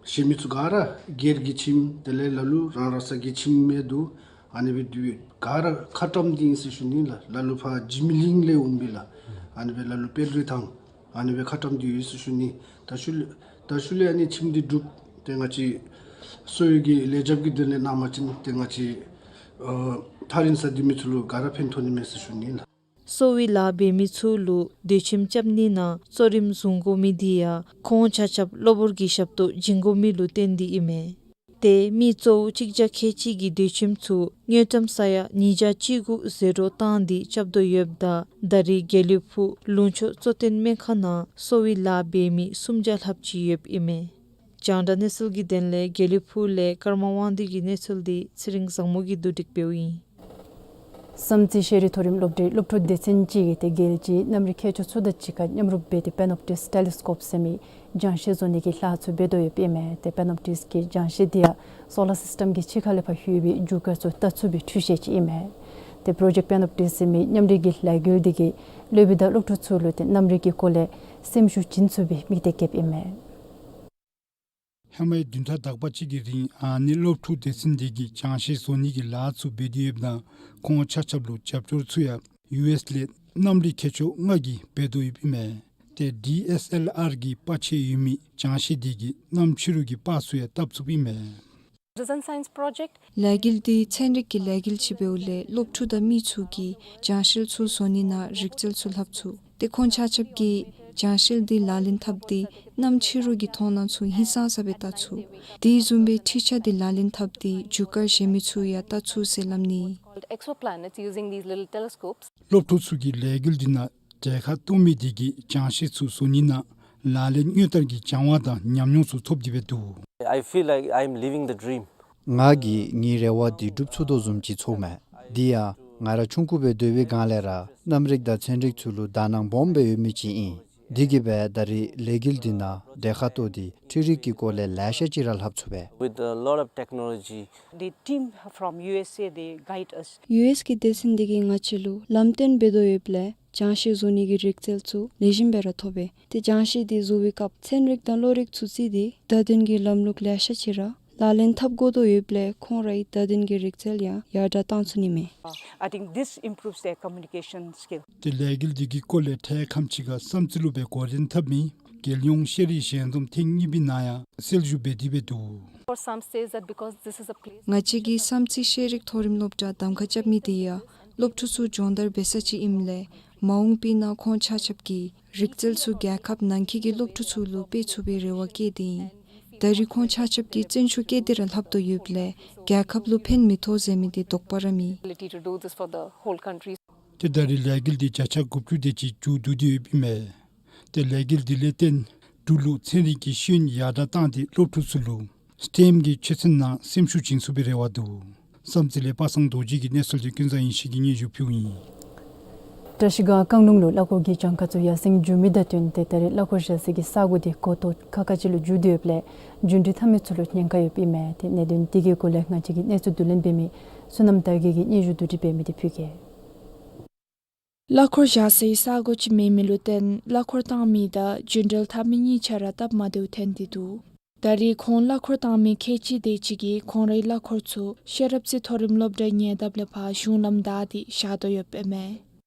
གཞན་མི་ཚུ་ག་ར་སྒེར་གྱི་ཁྱིམ་དེ་ལས་ལ་ལུ་རང་རང་སོ་གི་ཁྱིམ་མེད་འདུག། ཨ་ནི་སྦེ་འདུག། ག་ར་ཁ་བཀྲམ་སྟེ་ཨིན་ཟེར་ཞུ་ནི་ལགས། ལ་ལུ་ཕར་འཇིགས་མེད་གླིང་ལས་འོང་པས་ལགས། ཨ་ནི་སྦེ་ལ་ལུ་དཔལ་རི་ཐང་ཨ་ནི་སྦེ་ཁ་བཀྲམ་སྟེ་ཡོད་ཟེར་ཞུ་ནི། ད་ཤུལ་ད་ཤུལ་ལས་ཨ་ནི་ཁྱིམ་འདི་སྒྲུབ་སྟེ་ང་བཅས་གསོ་བའི་གི་ལས་བྱེདཔ་གི་དོན་ལས་གནང་པ་ཅིན་ཏེ་ང་བཅས་ཨ་ཐག་རིང་ས་འདི་མི་ཚུ་ལུ་ག་ར་ཕན་ཐོགས་ནི་མས་ཟེར་ཞུ་ནི་ལགས། གསོ་བའི་ལཱ་འབད་མི་ཚུ་ལུ་སྡོད་ཁྱིམ་རྐྱབ་ནི་ནང་གཙོ་རིམ་བཟུང་དགོ་མི་འདི་ཡང་ཁོང་ཆ་ཁྱབ་གློ་བུར་གྱི་ཞབས་ཏོག་བྱིན་དགོ་མི་ལུ་བརྟེན་ཏེ་ཨིན་མས། ཏེ་མི་གཙོ་བོ་གཅིག་བརྒྱ་ཁལ་གཅིག་གི་སྡོད་ཁྱིམ་ཚུ་དངུལ་ཀྲམ་ས་ཡ་ཉིས་བརྒྱ་བཅུ་དགུ་ཟད་འགྲོ་བཏང་སྟེ་རྐྱབ་དོ་ཡོདཔ་ད་ད་རེས་དགེ་ལེགས་ཕུག་ལུང་ཕྱོགས་གཙོ་བསྟེན་སྨན་ཁང་ནང་གསོ་བའི་ལཱ་འབད་མི་སུམ་བརྒྱ་ལྷགཔ་ཅིག་ཡོདཔ་ཨིན་མས། རྒྱང་བསྒྲགས་གནས་ཚུལ་གྱི་དོན་ལས་དགེ་ལེགས་ཕུག་ལས་ཀརྨ་དབང་འདུས་ཀྱི་གནས་ཚུལ་འདི་ཚེ་རིང་བཟང་མོ་གིས་བསྡུ་སྒྲིག་འབདཝ་ཨིན། བསམ་རྩེ་ཤེས་རིག་མཐོ་རིམ་སློབ་གྲྭའི་སློབ་ཕྲུག་སྡེ་ཚན་ཅིག་གིས་ཏེ་རྒྱལ་སྤྱིའི་གནམ་རིག་མཁས་མཆོག་ཚུ་དང་གཅིག་ཁར་མཉམ་རུབ་འབད་དེ་པེན་ཨོབ་ཊིགསི་ཊེ་ལི་སི་ཀོབ་ཟེར་མི་རྒྱང་ཤེལ་བཟོ་ནི་གི་ལཱ་ཚུ་འབད་དོ་ཡོདཔ་ཨིན་མས། ཏེ་པེན་ཨོབ་ཊིགསི་གི་རྒྱང་ཤེལ་འདི་ཡང་སོ་ལར་སིསི་ཊེམ་གྱི་ཕྱི་ཁ་ལས་ཕར་ལྷོད་པའི་རྒྱུ་སྐར་ཚུ་ལྟ་ཚུགས་པའི་འཕྲུལ་ཆས་ཅིག་ཨིན་མས། ཏེ་པྲོ་ཇེཀཊ་པེན་ཨོབ་ཊིགསི་ཟེར་མི་མཉམ་འབྲེལ་གྱི་ལས་འགུལ་འདི་གིས་སློབ་དཔོན་དང་སློབ་ཕྲུག་ཚུ་ལུ་ཏེ་གནམ་རིག་གི་སྐོར་ལས་སེམས་ཤུགས་བྱིན་ཚུགས་པའི་དམིགས་གཏད་བསྐྱེདཔ་ཨིན་མས། ཧེ་མའི་བདུན་ཕྲག་དག་པ་ཅིག་གི་རིང་ཨ་ནི་སློབ་ཕྲུག་སྡེ་ཚན་འདི་གིས་རྒྱང་ཤེལ་བཟོ་ནི་གི་ལཱ་ཚུ་འབད་དེ་ཡོདཔ་ད་ཁོང་ཆ་ཁྱབ་ལུ་རྒྱབ་སྐྱོར་ཚུ་ཡང་ཡུ་ཨེསི་ལས་གནམ་རིག་མཁས་མཆོག་ལྔ་གིས་འབད་དོ་ཡོདཔ་ཨིན་མས། ཏེ་ཌི་ཨེསི་ཨེལ་ཨར་གྱི་པར་ཆས་ཡོད་མི་རྒྱང་ཤེལ་འདི་གིས་གནམ་ཕྱི་རུ་གི་པར་ཚུ་ཡང་བཏབ་ཚུགསཔ་ཨིན་མས། Citizen Science Project. ལས་འགུལ་འདི་ཚན་རིག་གི་ལས་འགུལ་ཅིག་འབདཝ་ལས་སློབ་ཕྲུག་དང་མི་ཚུ་གིས་རྒྱང་ཤེལ་ཚུ་བཟོ་ནི་ནང་རིག་རྩལ་ཚུ་ལྷབ་ཚུགས། ཏེ་ཁོང་ཆ་ཁྱབ་ཀྱིས་རྒྱང་ཤེལ་འདི་ལག་ལེན་འཐབ་སྟེ་གནམ་ཕྱི་རུ་གི་མཐོང་སྣང་ཚུ་ཧིང་སངས་ས་སྦེ་བལྟ་ཚུགས། དེ་བཟུམ་སྦེ་འཕྲུལ་ཆས་འདི་ལག་ལེན་འཐབ་སྟེ་རྒྱུ་སྐར་གཞན་མི་ཚུ་ཡང་བལྟ་ཚུགས་ཟེར་སླབ་ནི། Called exoplanets using these little telescopes. སློབ་ཕྲུག་ཚུ་གིས་ལས་འགུལ་འདི་ནང་གྲལ་ཁར་གཏོགས་མི་འདི་གིས་རྒྱང་ཤེལ་ཚུ་བཟོ་ནི་ནང་ལག་ལེན་དངོས་བསྟར་གྱི་སྦྱང་བ་དང་ཉམས་མྱོང་ཚུ་ཐོབ་སྟེ་འབད་འདུག། I feel like I am living the dream. ང་གིས་ངེའི་རེ་བ་འདི་འགྲུབ་ཚུགས་དོ་བཟུམ་ཅིག་ཚོརཝ་མས། འདི་ཡང་ང་ར་ཆུང་ཀུ་སྦེ་སྡོད་པའི་སྒང་ལས་ར་གནམ་རིག་དང་ཚན་རིག་ཚུ་ལུ་དག་སྣང་སྦོམ་སྦེ་ཡོད་མི་ཅིག་ཨིན། འདི་གིས་སྦེ་ད་རེས་ལས་འགུལ་འདི་ནང་གྲལ་ཁར་གཏོགས་ཏེ་འཕྲུལ་རིག་གི་སྐོར་ལས་ལེ་ཤ་ཅིག་ར་ལྷབ་ཚུགས་པས། With a lot of technology. The team from U S A, they guide us. ཡུ་ཨེསི་གི་སྡེ་ཚན་འདི་གིས་ང་བཅས་ལུ་ལམ་སྟོན་འབད་དོ་ཡོདཔ་ལས་རྒྱང་ཤེལ་བཟོ་ནི་གི་རིག་རྩལ་ཚུ་ལེགས་ཤོམ་སྦེ་ར་ཐོབ་པས། ཏེ་རྒྱང་ཤེལ་འདི་བཟོ་བའི་སྐབས་ཚན་རིག་དང་བློ་རིག་ཚུ་བརྩིས་ཏེ་བརྡ་དོན་གྱི་ལམ་ལུགས་ལེ་ཤ་ཅིག་ར་ལག་ལེན་འཐབ་དགོ་དོ་ཡོདཔ་ལས་ཁོང་རའི་བརྡ་དོན་གྱི་རིག་རྩལ་ཡང་ཡར་དྲག་བཏང་ཚུགས་ནི་མས། I think this improves their communication skill. ཏེ་ལས་འགུལ་འདི་གི་སྐོར་ལས་འཕྲལ་ཁམས་ཅིག་ཁར་བསམ་རྩེ་ལུ་སྦེ་འགོ་འདྲེན་འཐབ་མི་རྒྱལ་ཡོངས་ཤེས་རིག་ཞལ་འཛོམས་ཐེངས་གཉིས་པའི་ནང་ཡང་གསལ་ཞུ་འབད་དེ་འབད་འདུག། For some says that because this is a place. ང་བཅས་ཀྱིས་བསམ་རྩེ་ཤེས་རིག་མཐོ་རིམ་སློབ་གྲྭ་གདམ་ཁ་རྐྱབ་མི་འདི་ཡང་སློབ་ཕྲུག་ཚུ་སྦྱོང་བརྡར་འབད་ས་ཅིག་ཨིནམ་ལས་མ་འོངས་པའི་ནང་ཁོང་ཆ་ཁྱབ་ཀྱིས་རིག་རྩལ་ཚུ་རྒྱལ་ཁབ་ནང་འཁོད་ཀྱི་སློབ་ཕྲུག་ཚུ་ལུ་སྤེལ་ཚུགས་པའི་རེ་བ་བསྐྱེད་དེ་ཨིན། ད་རེས་ཁོང་ཆ་ཁྱབ་ཀྱིས་བརྩོན་ཤུགས་བསྐྱེད་དེ་ར་ལྷབ་དོ་ཡོདཔ་ལས་རྒྱལ་ཁབ་ལུ་ཕན་མི་ཐོགས་ཟེར་མི་འདི་དོགས་པ་ར་མེད། Ability to do this for the whole country. ཏེ་ད་རེས་ལས་འགུལ་འདི་བརྒྱ་ཆ་དགུ་བཅུ་དེ་ཅིག་མཇུག་བསྡུ་སྟེ་ཡོདཔ་ཨིན་མས། ཏེ་ལས་འགུལ་འདི་ལས་བརྟེན་འབྲུག་ལུ་ཚན་རིག་གི་ཤེས་ཡོན་ཡར་དྲག་བཏང་སྟེ་སློབ་ཕྲུག་ཚུ་ལུ་སི་ཊེམ་གྱི་ཆོས་ཚན་ནང་སེམས་ཤུགས་བྱིན་ཚུགས་པའི་རེ་བ་འདུག། བསམ་རྩེ་ལས་པ་སངས་རྡོ་རྗེ་གི་གནས་ཚུལ་འདི་ཀུན་བཟང་ཡེ་ཤེས་ཀྱིས་སྙན་ཞུ་ཕུལཝ་ཨིན། བཀྲ་ཤིས་སྒང་རྐང་ལུང་ལུ་གླ་འཁོར་གྱི་གྱངས་ཁ་ཚུ་ཡར་སེང་འགྱོ་མི་དང་བསྟུན་ཏེ་ད་རེས་གླ་འཁོར་བཞག་སའི་གི་ས་གོ་འདི་གོ་ཐོག་ཁ་ཁ་ཅིག་ལུ་འགྱོ་དོ་ཡོདཔ་ལས་རྒྱུན་འགྲུལ་འཐབ་མི་ཚུ་ལུ་ཉེན་ཁ་ཡོདཔ་ཨིན་མས། ཏེ་གནད་དོན་འདི་གི་སྐོར་ལས་ང་བཅས་ཀྱི་གནས་ཚུལ་བསྡུ་ལེན་འབད་མི་བསོད་ནམས་དར་རྒྱས་ཀྱིས་སྙན་ཞུ་བསྡུ་སྒྲིག་འབད་མི་འདི་ཕུལ་གེ། གླ་འཁོར་བཞག་སའི་ས་གོ་ཅིག་མེད་མི་ལུ་བརྟེན་གླ་འཁོར་བཏང་མི་དང་རྒྱུན་འགྲུལ་འཐབ་མི་གཉིས་ཆ་ར་སྟབས་མ་བདེཝ་ཐོན་ཏེ་འདུག། ད་རེས་ཁོང་གླ་འཁོར་བཏང་མི་ཁལ་གཅིག་དེ་ཅིག་གིས་ཁོང་རའི་གླ་འཁོར་ཚུ་ཤེས་རབ་རྩེ་མཐོ་རིམ་སློབ་གྲྭའི་ཉེ་འདབས་ལས་ཕར་གཞུང་ལམ་བདའ་སྟེ་བཞག་དོ་ཡོདཔ་ཨིན་མས།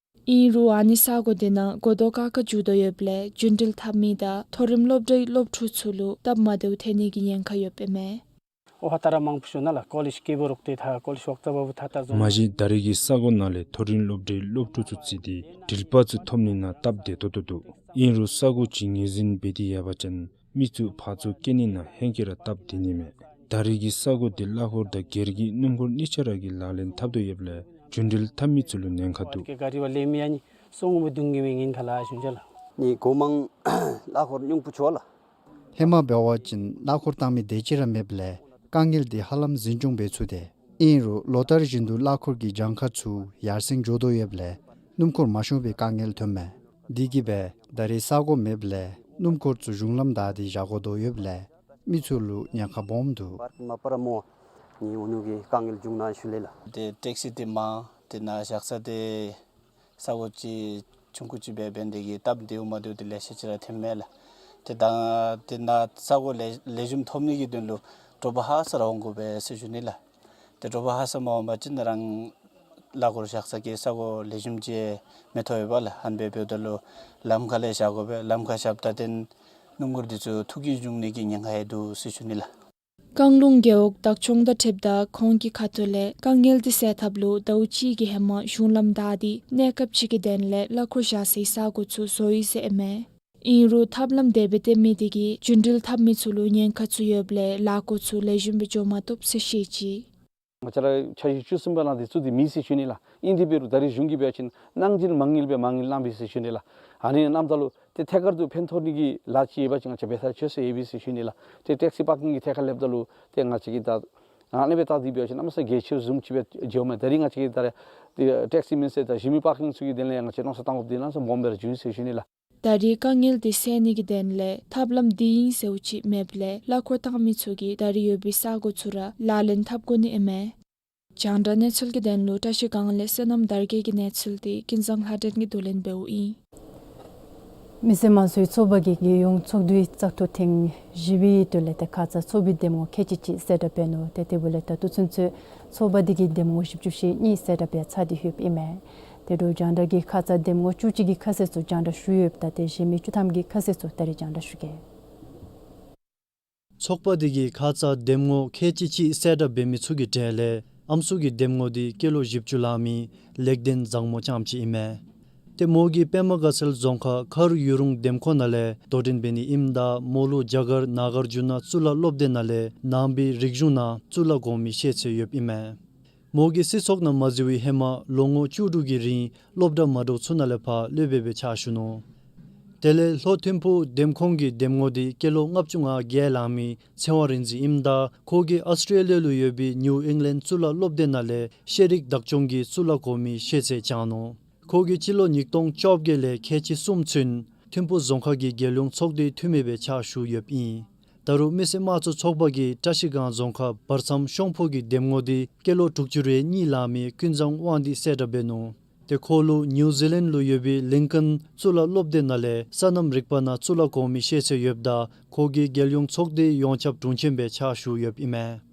ཨིན་རུང་ཨ་ནི་ས་གོ་དེ་ནང་གོ་ཐོག་ཁ་ཁ་འགྱོ་དོ་ཡོདཔ་ལས་རྒྱུན་འགྲུལ་འཐབ་མི་དང་མཐོ་རིམ་སློབ་གྲྭའི་སློབ་ཕྲུག་ཚུ་ལུ་སྟབས་མ་བདེཝ་ཐོན་ནི་གི་ཉེན་ཁ་ཡོདཔ་ཨིན་མས། ཨོ་ཧ་ད་ར་མང་པོ་ཞུ་ན་ལགས། ཀོ་ལེཇ་སྐྱིད་པོ་རོགས་ཏེ་ཐ་ཀོ་ལེཇ་ཝག་ཙ་བ་བུ་ཐ་ཐ་ཟོ། མ་གཞི་ད་རེས་ཀྱི་ས་གོ་ནང་ལས་མཐོ་རིམ་སློབ་གྲྭའི་སློབ་ཕྲུག་ཚུ་བརྩིས་ཏེ་འགྲུལ་པ་ཚུ་ཐོབ་ནི་ནང་སྟབས་བདེ་ཏོག་ཏོ་འདུག། ཨིན་རུང་ས་གོ་ཅིག་ངོས་འཛིན་འབད་དེ་ཡོད་པ་ཅིན་མི་ཚུ་ཕར་ཚུར་བསྐྱལ་ནི་ནང་ཧེང་སྐལ་ར་སྟབས་བདེ་ནི་མས། ད་རེས་ཀྱི་ས་གོ་འདི་གླ་འཁོར་དང་སྒེར་གྱི་སྣུམ་འཁོར་གཉིས་ཆ་ར་གིས་ལག་ལེན་འཐབ་དོ་ཡོདཔ་ལས་རྒྱུན་འགྲུལ་འཐབ་མི་ཚུ་ལུ་ཉེན་ཁ་འདུག། ཀེ་ག་རི་བ་ལེ་མི་ཡ་ནི་སོང་མི་དུང་གི་མི་ངིན་ཁ་ལ་ཞུན་ཅ་ལགས། ནི་གོ་མང་གླ་འཁོར་ཉུང་པོ་ཆོ་ལགས། ཧེ་མ་འབད་བ་ཅིན་གླ་འཁོར་བཏང་མི་དེ་ཅིག་ར་མེདཔ་ལས་དཀའ་ངལ་འདི་ཧ་ལམ་འཛིན་སྐྱོང་འབད་ཚུགས་ཏེ། ཨིན་རུང་ལོ་ལྟར་བཞིན་དུ་གླ་འཁོར་གྱི་གྱངས་ཁ་ཚུ་ཡར་སེང་འགྱོ་དོ་ཡོདཔ་ལས་སྣུམ་འཁོར་མ་ཤོང་པའི་དཀའ་ངལ་ཐོནམ་མས། འདི་གིས་སྦེ་ད་རེས་ས་གོ་མེདཔ་ལས་སྣུམ་འཁོར་ཚུ་གཞུང་ལམ་བདའ་སྟེ་བཞག་དགོ་དོ་ཡོདཔ་ལས་མི་ཚུ་ལུ་ཉེན་ཁ་སྦོམ་འདུག། པར་མ་པར་མོ་ནི་འུ་ནུ་གི་དཀའ་ངལ་འབྱུང་ན་ཞུ་ལེ་ལགས། ཏེ་ཊེག་སི་འདི་མང་ཏེ་ནཱ་བཞག་ས་འདི་ས་གོ་ཅིག་ཆུང་ཀུ་ཅིག་འབད་འབད་ནི་དེ་གིས་སྟབས་བདེཝ་མ་བདེཝ་འདི་ལེ་ཤ་ཅིག་ར་ཐོནམ་མས་ལགས། ཏེ་ད་དེ་ནང་ས་གོ་ལེགས་ལེགས་ཤོམ་ཐོབ་ནི་གི་དོན་ལུ་དྲོ་པ་ཧ་སག་ར་འོང་དགོ་པས་ཟེར་ཞུ་ནི་ལགས། ཏེ་དྲོ་པ་ཧ་སག་མ་འོང་པ་ཅིན་རང་གླ་འཁོར་བཞག་ས་གི་ས་གོ་ལེགས་ཤོམ་ཅིག་མི་ཐོབ་པས་ལགས། ཨ་ནི་སྦེ་འབདཝ་ད་ལུ་ལམ་ཁ་ལས་བཞག་དགོ་པས། ལམ་ཁ་བཞགཔ་ད་ཏེ་སྣུམ་འཁོར་འདི་ཚུ་ཐུག་རྐྱེན་འབྱུང་ནི་གི་ཉེན་ཁ་ཡང་འདུག་ཟེར་ཞུ་ནི་ལགས། རྐང་ལུང་རྒེད་འོག་བདག་སྐྱོང་དང་འཁྲིལཝ་ད་ཁོང་གི་ཁ་ཐུག་ལས་དཀའ་ངལ་འདི་སེལ་ཐབས་ལུ་ཟླཝ་གཅིག་གི་ཧེ་མ་གཞུང་ལམ་བདའ་སྟེ་གནས་སྐབས་ཅིག་གི་དོན་ལས་གླ་འཁོར་བཞག་སའི་ས་གོ་ཚུ་བཟོ་ཡི་ཟེར་ཨིན་མས། ཨིན་རུང་ཐབས་ལམ་དེ་སྦེ་སྟོན་མི་དེ་གིས་རྒྱུན་འགྲུལ་འཐབ་མི་ཚུ་ལུ་ཉེན་ཁ་ཚུ་ཡོདཔ་ལས་ལཱ་འགོ་ཚུ་ལེགས་ཤོམ་སྦེ་འགྱོ་མ་བཏུབ་ཟེར་བཤད་ཅི། ང་བཅས་ར་འཆར་གཞི་བཅུ་གསུམ་པ་ནང་འདི་ཚུ་འདི་མེད་ཟེར་ཞུ་ནི་ལགས། ཨིན་དེ་འབད་རུང་ད་རེས་གཞུང་གིས་འབད་བ་ཅིན་གནང་སྦྱིན་མ་དངུལ་སྦེ་མ་དངུལ་གནང་པས་ཟེར་ཞུ་ནི་ལགས། ཨ་ནི་གནངམ་ད་ལུ་ཏེ་ཐད་ཀར་དུ་ཕན་ཐོགས་ནི་གི་ལཱ་ཅིག་ཡོད་པ་ཅིན་ང་བཅས་འབད་ས་ཆོད་ས་ཡོད་པས་ཟེར་ཞུ་ནི་ལགས། ཏེ་ཊེག་སི་པར་ཀིང་གི་ཐད་ཁར་སླབ་ད་ལུ་ཏེ་ང་བཅས་ཀྱིས་ད་ཨ་ནི་སྦེ་བལྟ་སྟེ་འབད་བ་ཅིན་གནམ་མེད་ས་མེད་གལ་ཆེ་བཟུམ་ཅིག་སྦེ་འགྱོཝ་མས། ད་རེས་ང་བཅས་ཀྱིས་ད་རེས་ཏེ་ཊེག་སི་མེན་ཟེར་ད་གཞི་མེད་པར་ཀིང་ཚུ་གི་དོན་ལས་ང་བཅས་མནོ་བསམ་བཏང་དགོཔ་འདི་གནམ་མེད་ས་མེད་སྦོམ་སྦེ་ར་བྱུང་ཡི་ཟེར་ཞུ་ནི་ལགས། ད་རེས་དཀའ་ངལ་འདི་སེལ་ནི་གི་དོན་ལས་ཐབས་ལམ་འདི་ཨིན་ཟེརཝ་ཅིག་མེདཔ་ལས་གླ་འཁོར་བཏང་མི་ཚུ་གིས་ད་རེས་ཡོད་པའི་ས་གོ་ཚུ་ར་ལག་ལེན་འཐབ་དགོ་ནི་ཨིན་མས། རྒྱང་བསྒྲགས་གནས་ཚུལ་གྱི་དོན་ལུ་བཀྲ་ཤིས་སྒང་ལས་བསོད་ནམས་དར་རྒྱས་ཀྱི་གནས་ཚུལ་འདི་ཀུན་བཟང་ལྷ་སྒྲོན་གྱིས་བསྡུ་ལེན་འབདཝ་ཨིན། མི་སེར་དམངས་གཙོའི་ཚོགས་པ་གིས་རྒྱལ་ཡོངས་ཚོགས་འདུའི་བཙག་འཐུ་ཐེངས་བཞི་པའི་དོན་ལས་ཏེ་ཁ་ཙ་ཚོགས་པའི་འདེམས་ངོ་ཁལ་གཅིག་གཅིག་གསལ་བསྒྲགས་འབད་ནུག། ཏེ་དེ་འབདཝ་ལས་ད་ལྟོ་ཚུན་ཚོད་ཚོགས་པ་འདི་གིས་འདེམས་ངོ་བཞི་བཅུ་ཞེ་གཉིས་གསལ་བསྒྲགས་འབད་ཚར་ཏེ་ཡོདཔ་ཨིན་མས། ཏེ་དྲོ་རྒྱང་བསྒྲགས་ཀྱིས་ཁ་ཙ་འདེམས་ངོ་བཅུ་གཅིག་གི་ཁ་གསལ་ཚུ་རྒྱང་བསྒྲགས་ཞུ་ཡོདཔ་ད་ཏེ་གཞན་མི་བཅུ་ཐམ་གྱི་ཁ་གསལ་ཚུ་ད་རེས་རྒྱང་བསྒྲགས་ཞུ་གེ། ཚོགས་པ་འདི་གིས་ཁ་ཙ་འདེམས་ངོ་ཁལ་གཅིག་གཅིག་གསལ་བསྒྲགས་འབད་མི་ཚུ་གི་གྲས་ལས་ཨམ་སྲུ་གི་འདེམས་ངོ་འདི་སྐྱེས་ལོ་བཞི་བཅུ་ལང་མི་ལེགས་ལྡན་བཟང་མོ་རྐྱངམ་ཅིག་ཨིན་མས། ཏེ་མོ་གིས་པདྨ་དགའ་ཚལ་རྫོང་ཁག་མཁར་ཡུ་རུང་འདེམས་ཁོངས་ནང་ལས་དོ་འགྲན་འབད་ནི་ཨིནམ་ད་མོ་ལུ་རྒྱ་གར་ནཱ་གཱར་ཇུ་ན་གཙུག་ལག་སློབ་སྡེ་ནང་ལས་ནང་པའི་རིག་གཞུང་ནང་གཙུག་ལག་གོང་མའི་ཤེས་ཚད་ཡོདཔ་ཨིན་མས། མོ་གིས་སྲིད་ཚོགས་ནང་མ་འཛུལ་བའི་ཧེ་མ་ལོ་ངོ་བཅུ་དྲུག་གི་རིང་སློབ་གྲྭ་མ་འདྲཝ་ཚུ་ནང་ལས་ཕར་སློབ་དཔོན་སྦེ་ཕྱག་ཞུ་ནུག། དེ་ལས་ལྷོ་ཐིམ་ཕུག་འདེམས་ཁོངས་ཀྱི་འདེམས་ངོ་འདི་སྐྱེས་ལོ་ལྔ་བཅུ་ང་བརྒྱད་ལང་མི་ཚེ་དབང་རིག་འཛིན་ཨིནམ་ད་ཁོ་གིས་ཨཱོས་ཊྲེ་ལི་ཡ་ལུ་ཡོད་པའི་ནིའུ་ཨིང་ལེནཌ་གཙུག་ལག་སློབ་སྡེ་ནང་ལས་ཤེས་རིག་བདག་སྐྱོང་གི་གཙུག་ལག་གོང་མའི་ཤེས་ཚད་བྱང་ནུག། ཁོ་གིས་སྤྱི་ལོ་ཉིས་སྟོང་བཅོ་བརྒྱད་ལས་ཁལ་གཅིག་གསུམ་ཚུན་ཐིམ་ཕུག་རྫོང་ཁག་གི་རྒྱལ་ཡོངས་ཚོགས་སྡེའི་འཐུས་མི་སྦེ་ཕྱག་ཞུ་ཡོདཔ་ཨིན། ད་རུང་མི་སེར་དམངས་གཙོ་ཚོགས་པ་གིས་བཀྲ་ཤིས་སྒང་རྫོང་ཁག་བར་མཚམས་ཤོང་ཕུ་གི་འདེམས་ངོ་འདི་སྐྱེས་ལོ་དྲུག་ཅུ་རེ་གཉིས་ལང་མི་ཀུན་བཟང་དབང་འདུས་གསལ་བསྒྲགས་འབད་ནུག། ཏེ་ཁོ་ལུ་ནིའུ་ཛི་ལེནཌ་ལུ་ཡོད་པའི་ལིང་ཀཱན་གཙུག་ལག་སློབ་སྡེ་ནང་ལས་སོ་ནམ་རིག་པ་ནང་གཙུག་ལག་གོང་མའི་ཤེས་ཚད་ཡོདཔ་ད་ཁོ་གིས་རྒྱལ་ཡོངས་ཚོགས་སྡེའི་ཡོངས་ཁྱབ་དྲུང་ཆེན་སྦེ་ཕྱག་ཞུ་ཡོདཔ་ཨིན་མས།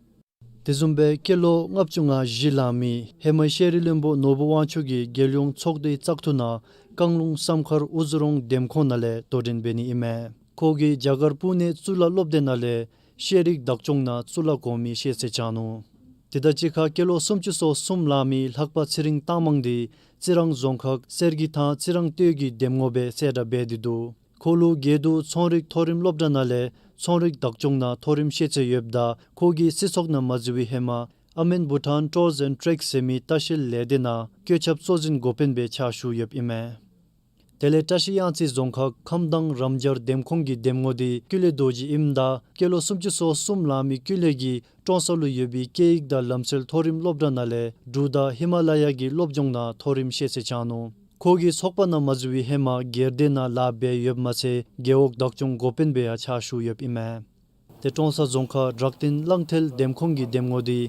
དེ་བཟུམ་སྦེ་སྐྱེས་ལོ་ལྔ་བཅུ་ང་བཞི་ལང་མི་ཧེ་མའི་ཤེས་རིག་བློན་པོ་ནོར་བུ་དབང་ཕྱུག་གིས་རྒྱལ་ཡོངས་ཚོགས་སྡེའི་བཙག་འཐུ་ནང་བཀང་ལུང་བསམ་མཁར་དབུ་རྫི་རོང་འདེམས་ཁོངས་ནང་ལས་དོ་འགྲན་འབད་ནི་ཨིན་མས། ཁོ་གིས་རྒྱ་གར་པུ་ནེ་གཙུག་ལག་སློབ་སྡེ་ནང་ལས་ཤེས་རིག་བདག་སྐྱོང་ནང་གཙུག་ལག་གོང་མའི་ཤེས་ཚད་བྱང་ནུག། དེ་དང་གཅིག་ཁར་སྐྱེས་ལོ་སུམ་ཅུ་སོ་གསུམ་ལང་མི་ལྷག་པ་ཚེ་རིང་རྟགས་མང་འདི་རྩི་རང་རྫོང་ཁག་གསེར་གྱི་ཐང་རྩི་རང་སྟོད་ཀྱི་འདེམས་ངོ་སྦེ་གསལ་བསྒྲགས་འབད་དེ་འདུག། ཁོ་ལུ་སྒེར་དུ་ཚོང་རིག་མཐོ་རིམ་སློབ་གྲྭ་ནང་ལས་ཚོང་རིག་བདག་སྐྱོང་ནང་མཐོ་རིམ་ཤེས་ཚད་ཡོདཔ་ད་ཁོ་གིས་སྲིད་ཚོགས་ནང་མ་འཛུལ་བའི་ཧེ་མ་ཨ་མེན་བྷུ་ཊཱན་ཊུརསི་ཨེནཌ་ཊེཀསི་ཟེར་མི་ལྟ་བཤལ་ལས་སྡེ་ནང་བཀོད་ཁྱབ་གཙོ་འཛིན་འགོ་དཔོན་སྦེ་ཕྱག་ཞུ་ཡོདཔ་ཨིན་མས། དེ་ལས་བཀྲ་ཤིས་གཡང་རྩེ་རྫོང་ཁག་ཁམས་དྭངས་རམ་རྒྱལ་འདེམས་ཁོངས་ཀྱི་འདེམས་ངོ་འདི་ཀུན་ལེགས་རྡོ་རྗེ་ཨིནམ་ད་སྐྱེས་ལོ་སུམ་ཅུ་སོ་གསུམ་ལང་མི་ཀུན་ལེགས་ཀྱིས་ཀྲོང་གསར་ལུ་ཡོད་པའི་སྐད་ཡིག་དང་ལམ་སྲོལ་མཐོ་རིམ་སློབ་གྲྭ་ནང་ལས་འབྲུག་དང་ཧི་མ་ལ་ཡ་གི་སློབ་སྦྱོང་ནང་མཐོ་རིམ་ཤེས་ཚད་བྱང་ནུག། ཁོ་གིས་ཚོགས་པ་ནང་མ་འཛུལ་བའི་ཧེ་མ་སྒེར་སྡེ་ནང་ལཱ་འབད་ཡོདཔ་མ་ཚད་རྒེད་འོག་བདག་སྐྱོང་འགོ་དཔོན་སྦེ་ཡང་ཕྱག་ཞུ་ཡོདཔ་ཨིན་མས། ཏེ་ཀྲོང་གསར་རྫོང་ཁག་བྲག་སྟེང་གླང་མཐིལ་འདེམས་ཁོངས་ཀྱི་འདེམས་ངོ་འདི་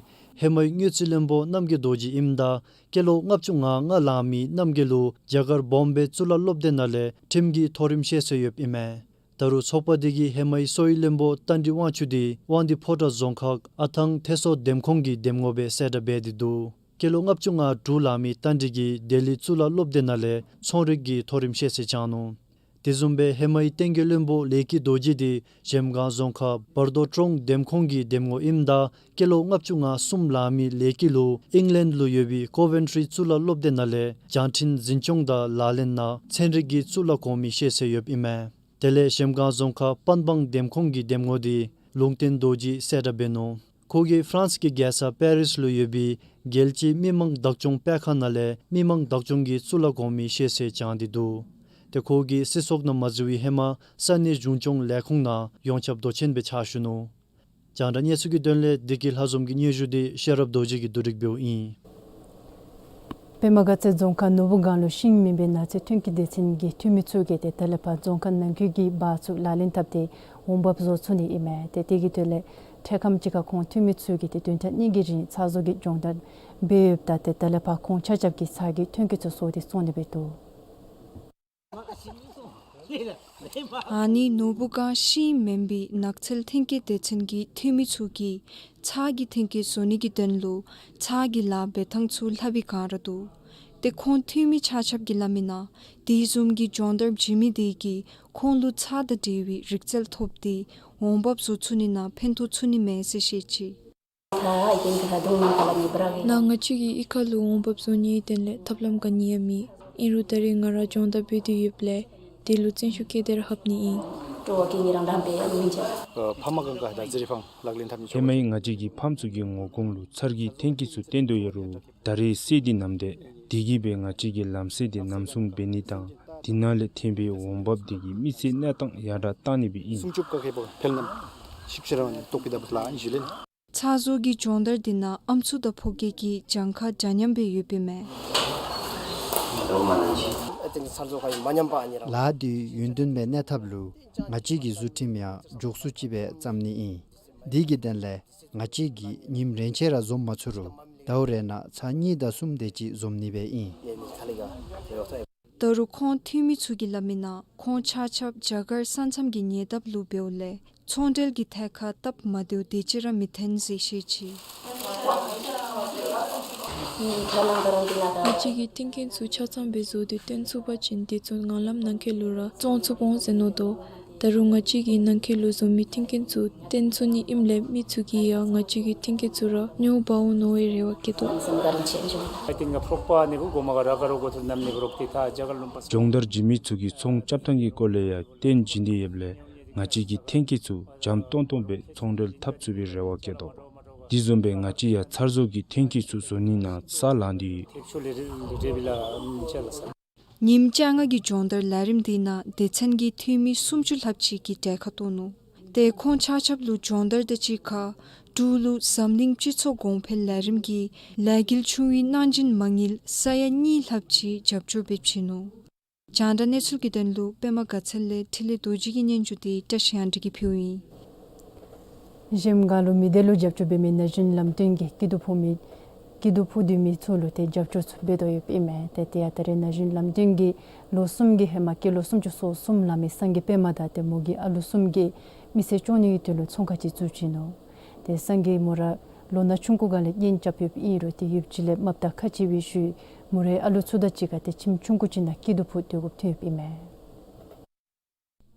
ཧེ་མའི་དངུལ་རྩིས་བློན་པོ་རྣམ་རྒྱལ་རྡོ་རྗེ་ཨིནམ་ད་སྐྱེས་ལོ་ལྔ་བཅུ་ང་ལྔ་ལང་མི་རྣམ་རྒྱལ་ལུ་རྒྱ་གར་བོམ་བེ་གཙུག་ལག་སློབ་སྡེ་ནང་ལས་ཁྲིམས་ཀྱི་མཐོ་རིམ་ཤེས་ཚད་ཡོདཔ་ཨིན་མས། ད་རུང་ཚོགས་པ་འདི་གིས་ཧེ་མའི་གསོ་བའི་བློན་པོ་རྟ་མགྲིན་དབང་ཕྱུག་འདི་དབང་འདུས་ཕོ་བྲང་རྫོང་ཁག་ཨ་ཐང་ཐེ་སོ་འདེམས་ཁོངས་ཀྱི་འདེམས་ངོ་སྦེ་གསལ་བསྒྲགས་འབད་དེ་འདུག། སྐྱེས་ལོ་ལྔ་བཅུ་ང་དྲུག་ལང་མི་རྟ་མགྲིན་གྱིས་ལྡི་ལི་གཙུག་ལག་སློབ་སྡེ་ནང་ལས་ཚོང་རིག་གི་མཐོ་རིམ་ཤེས་ཚད་བྱང་ནུག། དེ་བཟུམ་སྦེ་ཧེ་མའི་བསྟན་རྒྱས་བློན་པོ་ལས་ཀྱི་རྡོ་རྗེ་འདི་གཞལམ་སྒང་རྫོང་ཁག་བར་དོ་ཀྲོང་འདེམས་ཁོངས་ཀྱི་འདེམས་ངོ་ཨིནམ་ད་སྐྱེས་ལོ་ལྔ་བཅུ་ང་གསུམ་ལང་མི་ལས་ཀྱི་ལུ་ཨིང་ལེནཌ་ལུ་ཡོད་པའི་ཀོ་ཝེན་ཊི་རི་གཙུག་ལག་སློབ་སྡེ་ནང་ལས་བྱང་འཕྲིན་འཛིན་སྐྱོང་དང་ལག་ལེན་ནང་ཚན་རིག་གི་གཙུག་ལག་གོང་མའི་ཤེས་ཚད་ཡོདཔ་ཨིན་མས། དེ་ལས་གཞལམ་སྒང་རྫོང་ཁག་པན་སྦང་འདེམས་ཁོངས་ཀྱི་འདེམས་ངོ་འདི་ལུང་བསྟན་རྡོ་རྗེ་གསལ་བསྒྲགས་འབད་ནུག། ཁོ་གིས་ཧྥ་རན་སི་གི་རྒྱལ་ས་པེ་རིས་ལུ་ཡོད་པའི་རྒྱལ་སྤྱིའི་མི་མང་བདག་སྐྱོང་སྤེལ་ཁང་ནང་ལས་མི་མང་བདག་སྐྱོང་གི་གཙུག་ལག་གོང་མའི་ཤེས་ཚད་བྱང་སྟེ་འདུག། ཏེ་ཁོ་གིས་སྲིད་ཚོགས་ནང་མ་འཛུལ་བའི་ཧེ་མ་ས་གནས་གཞུང་སྐྱོང་ལས་ཁུངས་ནང་ཡོངས་ཁྱབ་མདོ་ཆེན་སྦེ་ཕྱག་ཞུ་ནུག། རྒྱང་བསྒྲགས་གནས་ཚུལ་གྱི་དོན་ལས་བདེ་སྐྱིད་ལྷ་འཛོམས་ཀྱི་སྙན་ཞུ་འདི་ཤེས་རབ་རྡོ་རྗེ་གིས་བསྡུ་སྒྲིག་འབདཝ་ཨིན། པདྨ་དགའ་ཚལ་རྫོང་ཁག་ནོར་བུ་སྒང་ལུ་ཤིང་མེ་འབར་ནགས་ཚལ་ཐོན་སྐྱེད་སྡེ་ཚན་གྱི་འཐུས་མི་ཚུ་གིས་ཏེ་ད་ལས་ཕར་རྫོང་ཁག་ནང་འཁོད་ཀྱི་འབག་བཙུགས་ལག་ལེན་འཐབ་སྟེ་འོང་འབབ་བཟོ་ཚུགས་ནི་ཨིན་མས། ཏེ་དེ་གི་དོན་ལས་འཕྲལ་ཁམས་ཅིག་ཁར་ཁོང་འཐུས་མི་ཚུ་གིས་ཏེ་བདུན་ཕྲག་གཉིས་ཀྱི་རིང་ཚགས་བཟོ་གི་སྦྱོང་བརྡར་འབད་ཡོདཔ་ད་ཏེ་ད་ལས་ཕར་ཁོང་ཆ་ཁྱབ་ཀྱིས་ཚགས་ཀྱི་ཐོན་སྐྱེད་ཚུ་བཟོ་སྟེ་བཙོང་ནི་སྦེ་འདུག། ཨ་ནི་ནོར་བུ་སྒང་ཤིང་མེན་པའི་ནགས་ཚལ་ཐོན་སྐྱེད་སྡེ་ཚན་གྱི་འཐུས་མི་ཚུ་གིས་ཚར་གྱི་ཐོན་སྐྱེད་བཟོ་ནི་གི་དོན་ལུ་ཚར་གྱི་ལཱ་འབད་ཐངས་ཚུ་ལྷབ་པའི་སྒང་ར་འདུག། ཏེ་ཁོང་འཐུས་མི་ཆ་ཁྱབ་ཀྱིས་སླབ་མི་ནང་དེ་བཟུམ་གྱི་སྦྱོང་བརྡར་བྱིན་མི་དེ་གིས་ཁོང་ལུ་ཚར་དང་འབྲེལ་བའི་རིག་རྩལ་ཐོབ་སྟེ་འོང་འབབ་བཟོ་ཚུགས་ནི་ནང་ཕན་ཐོགས་ཚུགས་ནི་མས་ཟེར་བཤད་ཅི། ད་ཨི་ཏེན་གྱི་ད་དུང་ནང་ཁ་ལ་མི་བར་གི། ནཱ་ང་བཅས་ཀྱི་གཡུས་ཁ་ལུ་འོང་འབབ་བཟོ་ནིའི་དོན་ལས་ཐབས་ལམ་ག་ནི་ཡང་མེད། ཨིན་རུང་ད་རེས་ང་ར་སྦྱོང་བརྡར་འབད་དེ་ཡོདཔ་ལས་དེ་ལུ་བརྩོན་ཤུགས་བསྐྱེད་དེ་ར་ལྷབ་ནི་ཨིན། སྤྲོ་བ་སྐྱེ་ནི་རང་རང་འབད་ཡ་མིན་ཅི། ཨ་ཕ་མ་གང་ག་ད་ཟེར་ཕང་ལག་ལེན་འཐབ་ནི་ཧེ་མའི་ང་བཅས་ཀྱི་ཕམ་ཚུ་གི་ངོ་གདོང་ལུ་ཚར་གྱི་ཐོན་སྐྱེད་ཚུ་སྟོན་དོ་ཡོད་རུང་ད་རེས་སེ་འདི་ནམ་འདས། དེ་གིས་སྦེ་ང་བཅས་ཀྱིས་ལམ་སེལ་འདི་ནམ་སྲུང་འབད་ནི་དང་དེ་ནང་ལས་ཐོན་པའི་འོང་འབབ་དེ་གིས་མི་ཚེའི་གནས་སྟངས་ཡར་དྲག་བཏང་ནི་སྦེ་ཨིན། སྲུང་སྐྱོབ་བཀག་ཁེ་པོ་ཕེལ་ནམ་ཤིབ་ཤི་ར་ནི་ཏོག་པི་ད་བུ་ལ་ཨིན་ཞུ་ལེན། ཚར་བཟོ་གི་སྦྱོང་བརྡར་འདི་ནང་ཨམ་སྲུ་དང་ཕོ་སྐྱེས་ཀྱི་གྱངས་ཁ་འདྲ་མཉམ་སྦེ་ཡོདཔ་ཨིན་མས། ཨ་ཏེ་ནི་ཚར་བཟོ་ཁ་ཡི་མ་ཉམས་པ་ཨ་ནི་ར། ལཱ་འདི་ཡུན་བརྟན་སྦེ་གནས་ཐབས་ལུ་ང་བཅས་ཀྱིས་བཟོ་ཁྲིམས་ཡང་མགྱོགས་སུ་ཅིག་སྦེ་བརྩམ་ནི་ཨིན། དེ་གི་དོན་ལས་ང་བཅས་ཀྱིས་ཉིནམ་རེ་ཆད་ར་འཛོམས་མ་ཚུགས་རུང་ཟླཝ་རེ་ནང་ཚར་གཉིས་དང་གསུམ་དེ་ཅིག་འཛོམས་ནི་སྦེ་ཨིན། ད་རུང་ཁོང་འཐུས་མི་ཚུ་གིས་སླབ་མི་ནང་ཁོང་ཆ་ཁྱབ་རྒྱ་གར་ས་མཚམས་ཀྱི་ཉེ་འདབས་ལུ་འབདཝ་ལས་ཚོང་འབྲེལ་གྱི་ཐད་ཁར་སྟབས་མ་བདེཝ་དེ་ཅིག་ར་མི་ཐོན་ཟེར་བཤད་ཅི། ང་བཅས་ཀྱིས་ཐོན་སྐྱེད་ཚུ་ཆ་ཚང་སྦེ་བཟོ་སྟེ་སྟོན་ཚུགས་པ་ཅིན་དེ་ཚུ་ངང་ལམ་ནང་འཁོད་ལུ་ར་བཙོང་ཚུགས་འོང་ཟེར་མནོ་དོ། ད་རུང་ང་བཅས་ཀྱིས་ནང་འཁོད་ལུ་བཟོ་མི་ཐོན་སྐྱེད་ཚུ་སྟོན་ཚུགས་ནི་ཨིནམ་ལས་མི་ཚུ་གིས་ཡང་ང་བཅས་ཀྱི་ཐོན་སྐྱེད་ཚུ་ར་ཉོ་འབག་འོང་མནོ་བའི་རེ་བ་བསྐྱེད་དོ། སྦྱོང་བརྡར་བྱིན་མི་ཚུ་གིས་ཚོང་རྐྱབ་ཐངས་ཀྱི་སྐོར་ལས་ཡང་སྟོན་བྱིན་ཏེ་ཡོདཔ་ལས་ང་བཅས་ཀྱི་ཐོན་སྐྱེད་ཚུ་འཇམ་ཏོང་ཏོ་སྦེ་ཚོང་འབྲེལ་འཐབ་ཚུགས་པའི་རེ་བ་བསྐྱེད་དོ། དེ་བཟུམ་སྦེ་ང་བཅས་ཡང་ཚར་བཟོ་གི་ཐོན་སྐྱེད་ཚུ་བཟོ་ནི་ནང་ས་ལང་སྟེ་ཡོད། ཉིནམ་བཅོ་ལྔ་གི་སྦྱོང་བརྡར་ལས་རིམ་དེ་ནང་སྡེ་ཚན་གྱི་འཐུས་མི་སུམ་ཅུ་ལྷགཔ་ཅིག་གིས་གྲལ་ཁར་གཏོགས་ནུག། ཏེ་ཁོང་ཆ་ཁྱབ་ལུ་སྦྱོང་བརྡར་དང་གཅིག་ཁར་འབྲུག་ལུ་འཛམ་གླིང་སྤྱི་ཚོགས་གོང་འཕེལ་ལས་རིམ་གྱི་ལས་འགུལ་ཆུང་བའི་གནང་སྦྱིན་མ་དངུལ་ས་ཡ་གཉིས་ལྷགཔ་ཅིག་རྒྱབ་སྐྱོར་འབད་བྱིན་ནུག། རྒྱང་བསྒྲགས་གནས་ཚུལ་གྱི་དོན་ལུ་པདྨ་དགའ་ཚལ་ལས་འཕྲིན་ལས་རྡོ་རྗེ་གི་སྙན་ཞུ་དེ་བཀྲ་ཤིས་དབང་འདུས་ཀྱིས་ཕུལཝ་ཨིན། གཞལམ་སྒང་ལུ་མི་སྡེ་ལུ་རྒྱབ་སྐྱོར་འབད་མི་ན་གཞོན་ལམ་སྟོན་གྱིས་སྐྱིད་སྡུག་ཕོག་མི་སྐྱིད་སྡུག་ཕོག་སྡོད་མི་ཚུ་ལུ་ཏེ་རྒྱབ་སྐྱོར་ཚུ་འབད་དོ་ཡོདཔ་ཨིན་མས། ཏེ་དེ་ཡང་ད་རེས་ན་གཞོན་ལམ་སྟོན་གྱིས་ལོ་གསུམ་གྱི་ཧེ་མ་སྐྱེས་ལོ་སུམ་ཅུ་སོ་གསུམ་ལང་མི་སངས་རྒྱས་པདྨ་དང་ཏེ་མོ་གི་ཨ་ལུ་གསུམ་གྱིས་མི་སེར་སྐྱོང་ནི་གི་དོན་ལུ་ཚོང་ཁང་ཅིག་བཙུགས་བྱིན་ནུག། ཏེ་སངས་རྒྱས་མོ་ར་ལོ་ན་ཆུང་ཀུ་སྒང་ལས་གཉེན་རྐྱབ་ཡོདཔ་ཨིན་རུང་ཏེ་ཡུདཔ་ཅིག་ལས་དམའ་ཕྲ་ཁ་ཕྱེ་བའི་ཤུལ་མོ་རའི་ཨ་ལུ་ཚུ་དང་གཅིག་ཁར་ཏེ་ཁྱིམ་ཆུང་ཀུ་ཅིག་ནང་སྐྱིད་སྡུག་ཕོག་སྡོད་དགོཔ་ཐོན་ཡོདཔ་ཨིན་མས།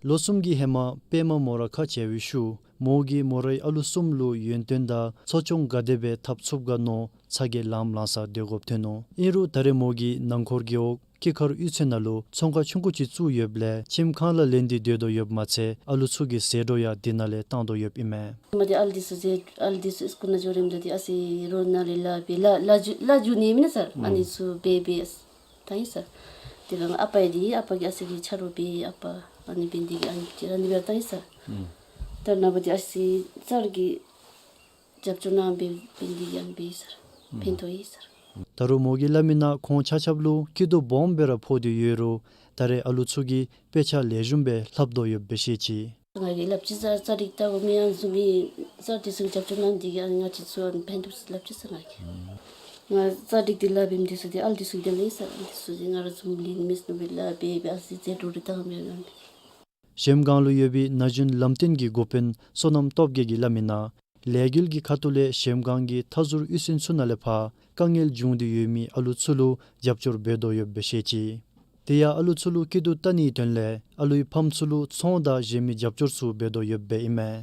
ལོ་གསུམ་གྱི་ཧེ་མ་པདྨ་མོ་ར་ཁ་བྱལ་བའི་ཤུལ་མོ་གིས་མོ་རའི་ཨ་ལུ་གསུམ་ལུ་ཡོན་ཏན་དང་འཚོ་སྐྱོང་ག་དེ་སྦེ་འཐབ་ཚུགས་ག་མནོ་ཚ་གྱང་ལངམ་ལངས་ས་སྡོད་དགོཔ་ཐོན་ནུག། ཨིན་རུང་ད་རེས་མོ་གིས་ནང་འཁོར་རྒེད་འོག་སྐྱིད་མཁར་གཡུས་ཚན་ནང་ལུ་ཚོང་ཁང་ཆུང་ཀུ་ཅིག་བཙུགས་ཡོདཔ་ལས་ཁྱིམ་ཁང་ལས་ལེན་ཏེ་སྡོད་དོ་ཡོདཔ་མ་ཚད་ཨ་ལུ་ཚུ་གི་ཟད་འགྲོ་ཡང་དེ་ནང་ལས་བཏང་དོ་ཡོདཔ་ཨིན་མས། མ་དེ་ཨ་ལུ་འདི་ཚུ་ཟེར་ཨ་ལུ་འདི་ཚུ་སི་ཀུལ་ནང་འགྱོ་རནམ་ད་ཏེ་ཨ་ཟེར་རོགས་ནང་ལས་ལཱ་འབད་ལཱ་ལཱ་འཇུ་ལཱ་འཇུ་ནི་མེན་ན་ཟེར། ཨ་ནི་ཚུ་འབད་འབད་ད་ཡི་ཟེར། དེ་ལས་ཨ་པ་ཡང་འདི་ཨ་པ་གིས་ཨ་ཙི་གི་ཆ་རོགས་འབད་ཨ་པ་ཨ་ནི་འབད་ནི་དེ་གིས་ཨ་ནི་ཅིག་ར་ནི་འབད་ད་ཡི་ཟེར། ད་ནངས་པ་འདི་ཨ་ཙི་ཚར་གྱི་རྒྱབ་སྐྱོར་གནང་འབད་འབད་ནི་དེ་གིས་ཨ་ནི་འབད་ཡི་ཟེར། ཕན་ཐོགས་ཡི་ཟེར། ད་རུང་མོ་གིས་སླབ་མི་ནང་ཁོང་ཆ་ཁྱབ་ལུ་སྐྱིད་སྡུག་སྦོམ་སྦེ་ར་ཕོག་སྟེ་ཡོད་རུང་ད་རེས་ཨ་ལུ་ཚུ་གིས་དཔེ་ཆ་ལེགས་ཤོམ་སྦེ་ལྷབ་དོ་ཡོདཔ་སྦེ་བཤད་ཅི། ང་གིས་སླབ་ཅི་ཟེར་ཙ་རིག་ལྟ་བུ་མི་ཨ་ནི་ཚུ་མི་ཙ་འདི་ཚུ་རྒྱབ་སྐྱོར་གནང་ནི་དེ་གིས་ཨ་ནི་ང་བཅས་ཚུ་ཨ་ནི་ཕན་ཐོགས་ཟེར་སླབ་ཅི་ཟེར་ང་གིས། ང་ཙ་རིག་འདི་ལཱ་འབད་མི་འདི་ཚུ་འདི་ཨ་ལུ་འདི་ཚུ་འདི་ལས་ཟེར་འདི་ཚུ་འདི་ང་ར་བཟུམ་ལས་མི་ཚུ་ནང་སྦེ་ལཱ་འབད་འབད་ཨ་ཙི་ཟད་འགྲོ་རེ་བཏང་འབད་ཨ་ནི། གཞལམ་སྒང་ལུ་ཡོད་པའི་ན་གཞོན་ལམ་སྟོན་གྱི་འགོ་དཔོན་བསོད་ནམས་སྟོབས་རྒྱས་ཀྱིས་སླབ་མི་ནང་ལས་འགུལ་གྱི་ཁ་ཐུག་ལས་གཞལམ་སྒང་གི་མཐའ་ཟུར་གཡུས་ཚན་ཚུ་ནང་ལས་ཕར་དཀའ་ངལ་བྱུང་སྟེ་ཡོད་མི་ཨ་ལུ་ཚུ་ལུ་རྒྱབ་སྐྱོར་འབད་དོ་ཡོདཔ་སྦེ་བཤད་ཅི། དེ་ཡང་ཨ་ལུ་ཚུ་ལུ་སྐྱིད་སྡུག་བལྟ་ནིའི་དོན་ལས་ཨ་ལུའི་ཕམ་ཚུ་ལུ་ཚོང་དང་གཞན་མི་རྒྱབ་སྐྱོར་ཚུ་འབད་དོ་ཡོདཔ་ཨིན་མས།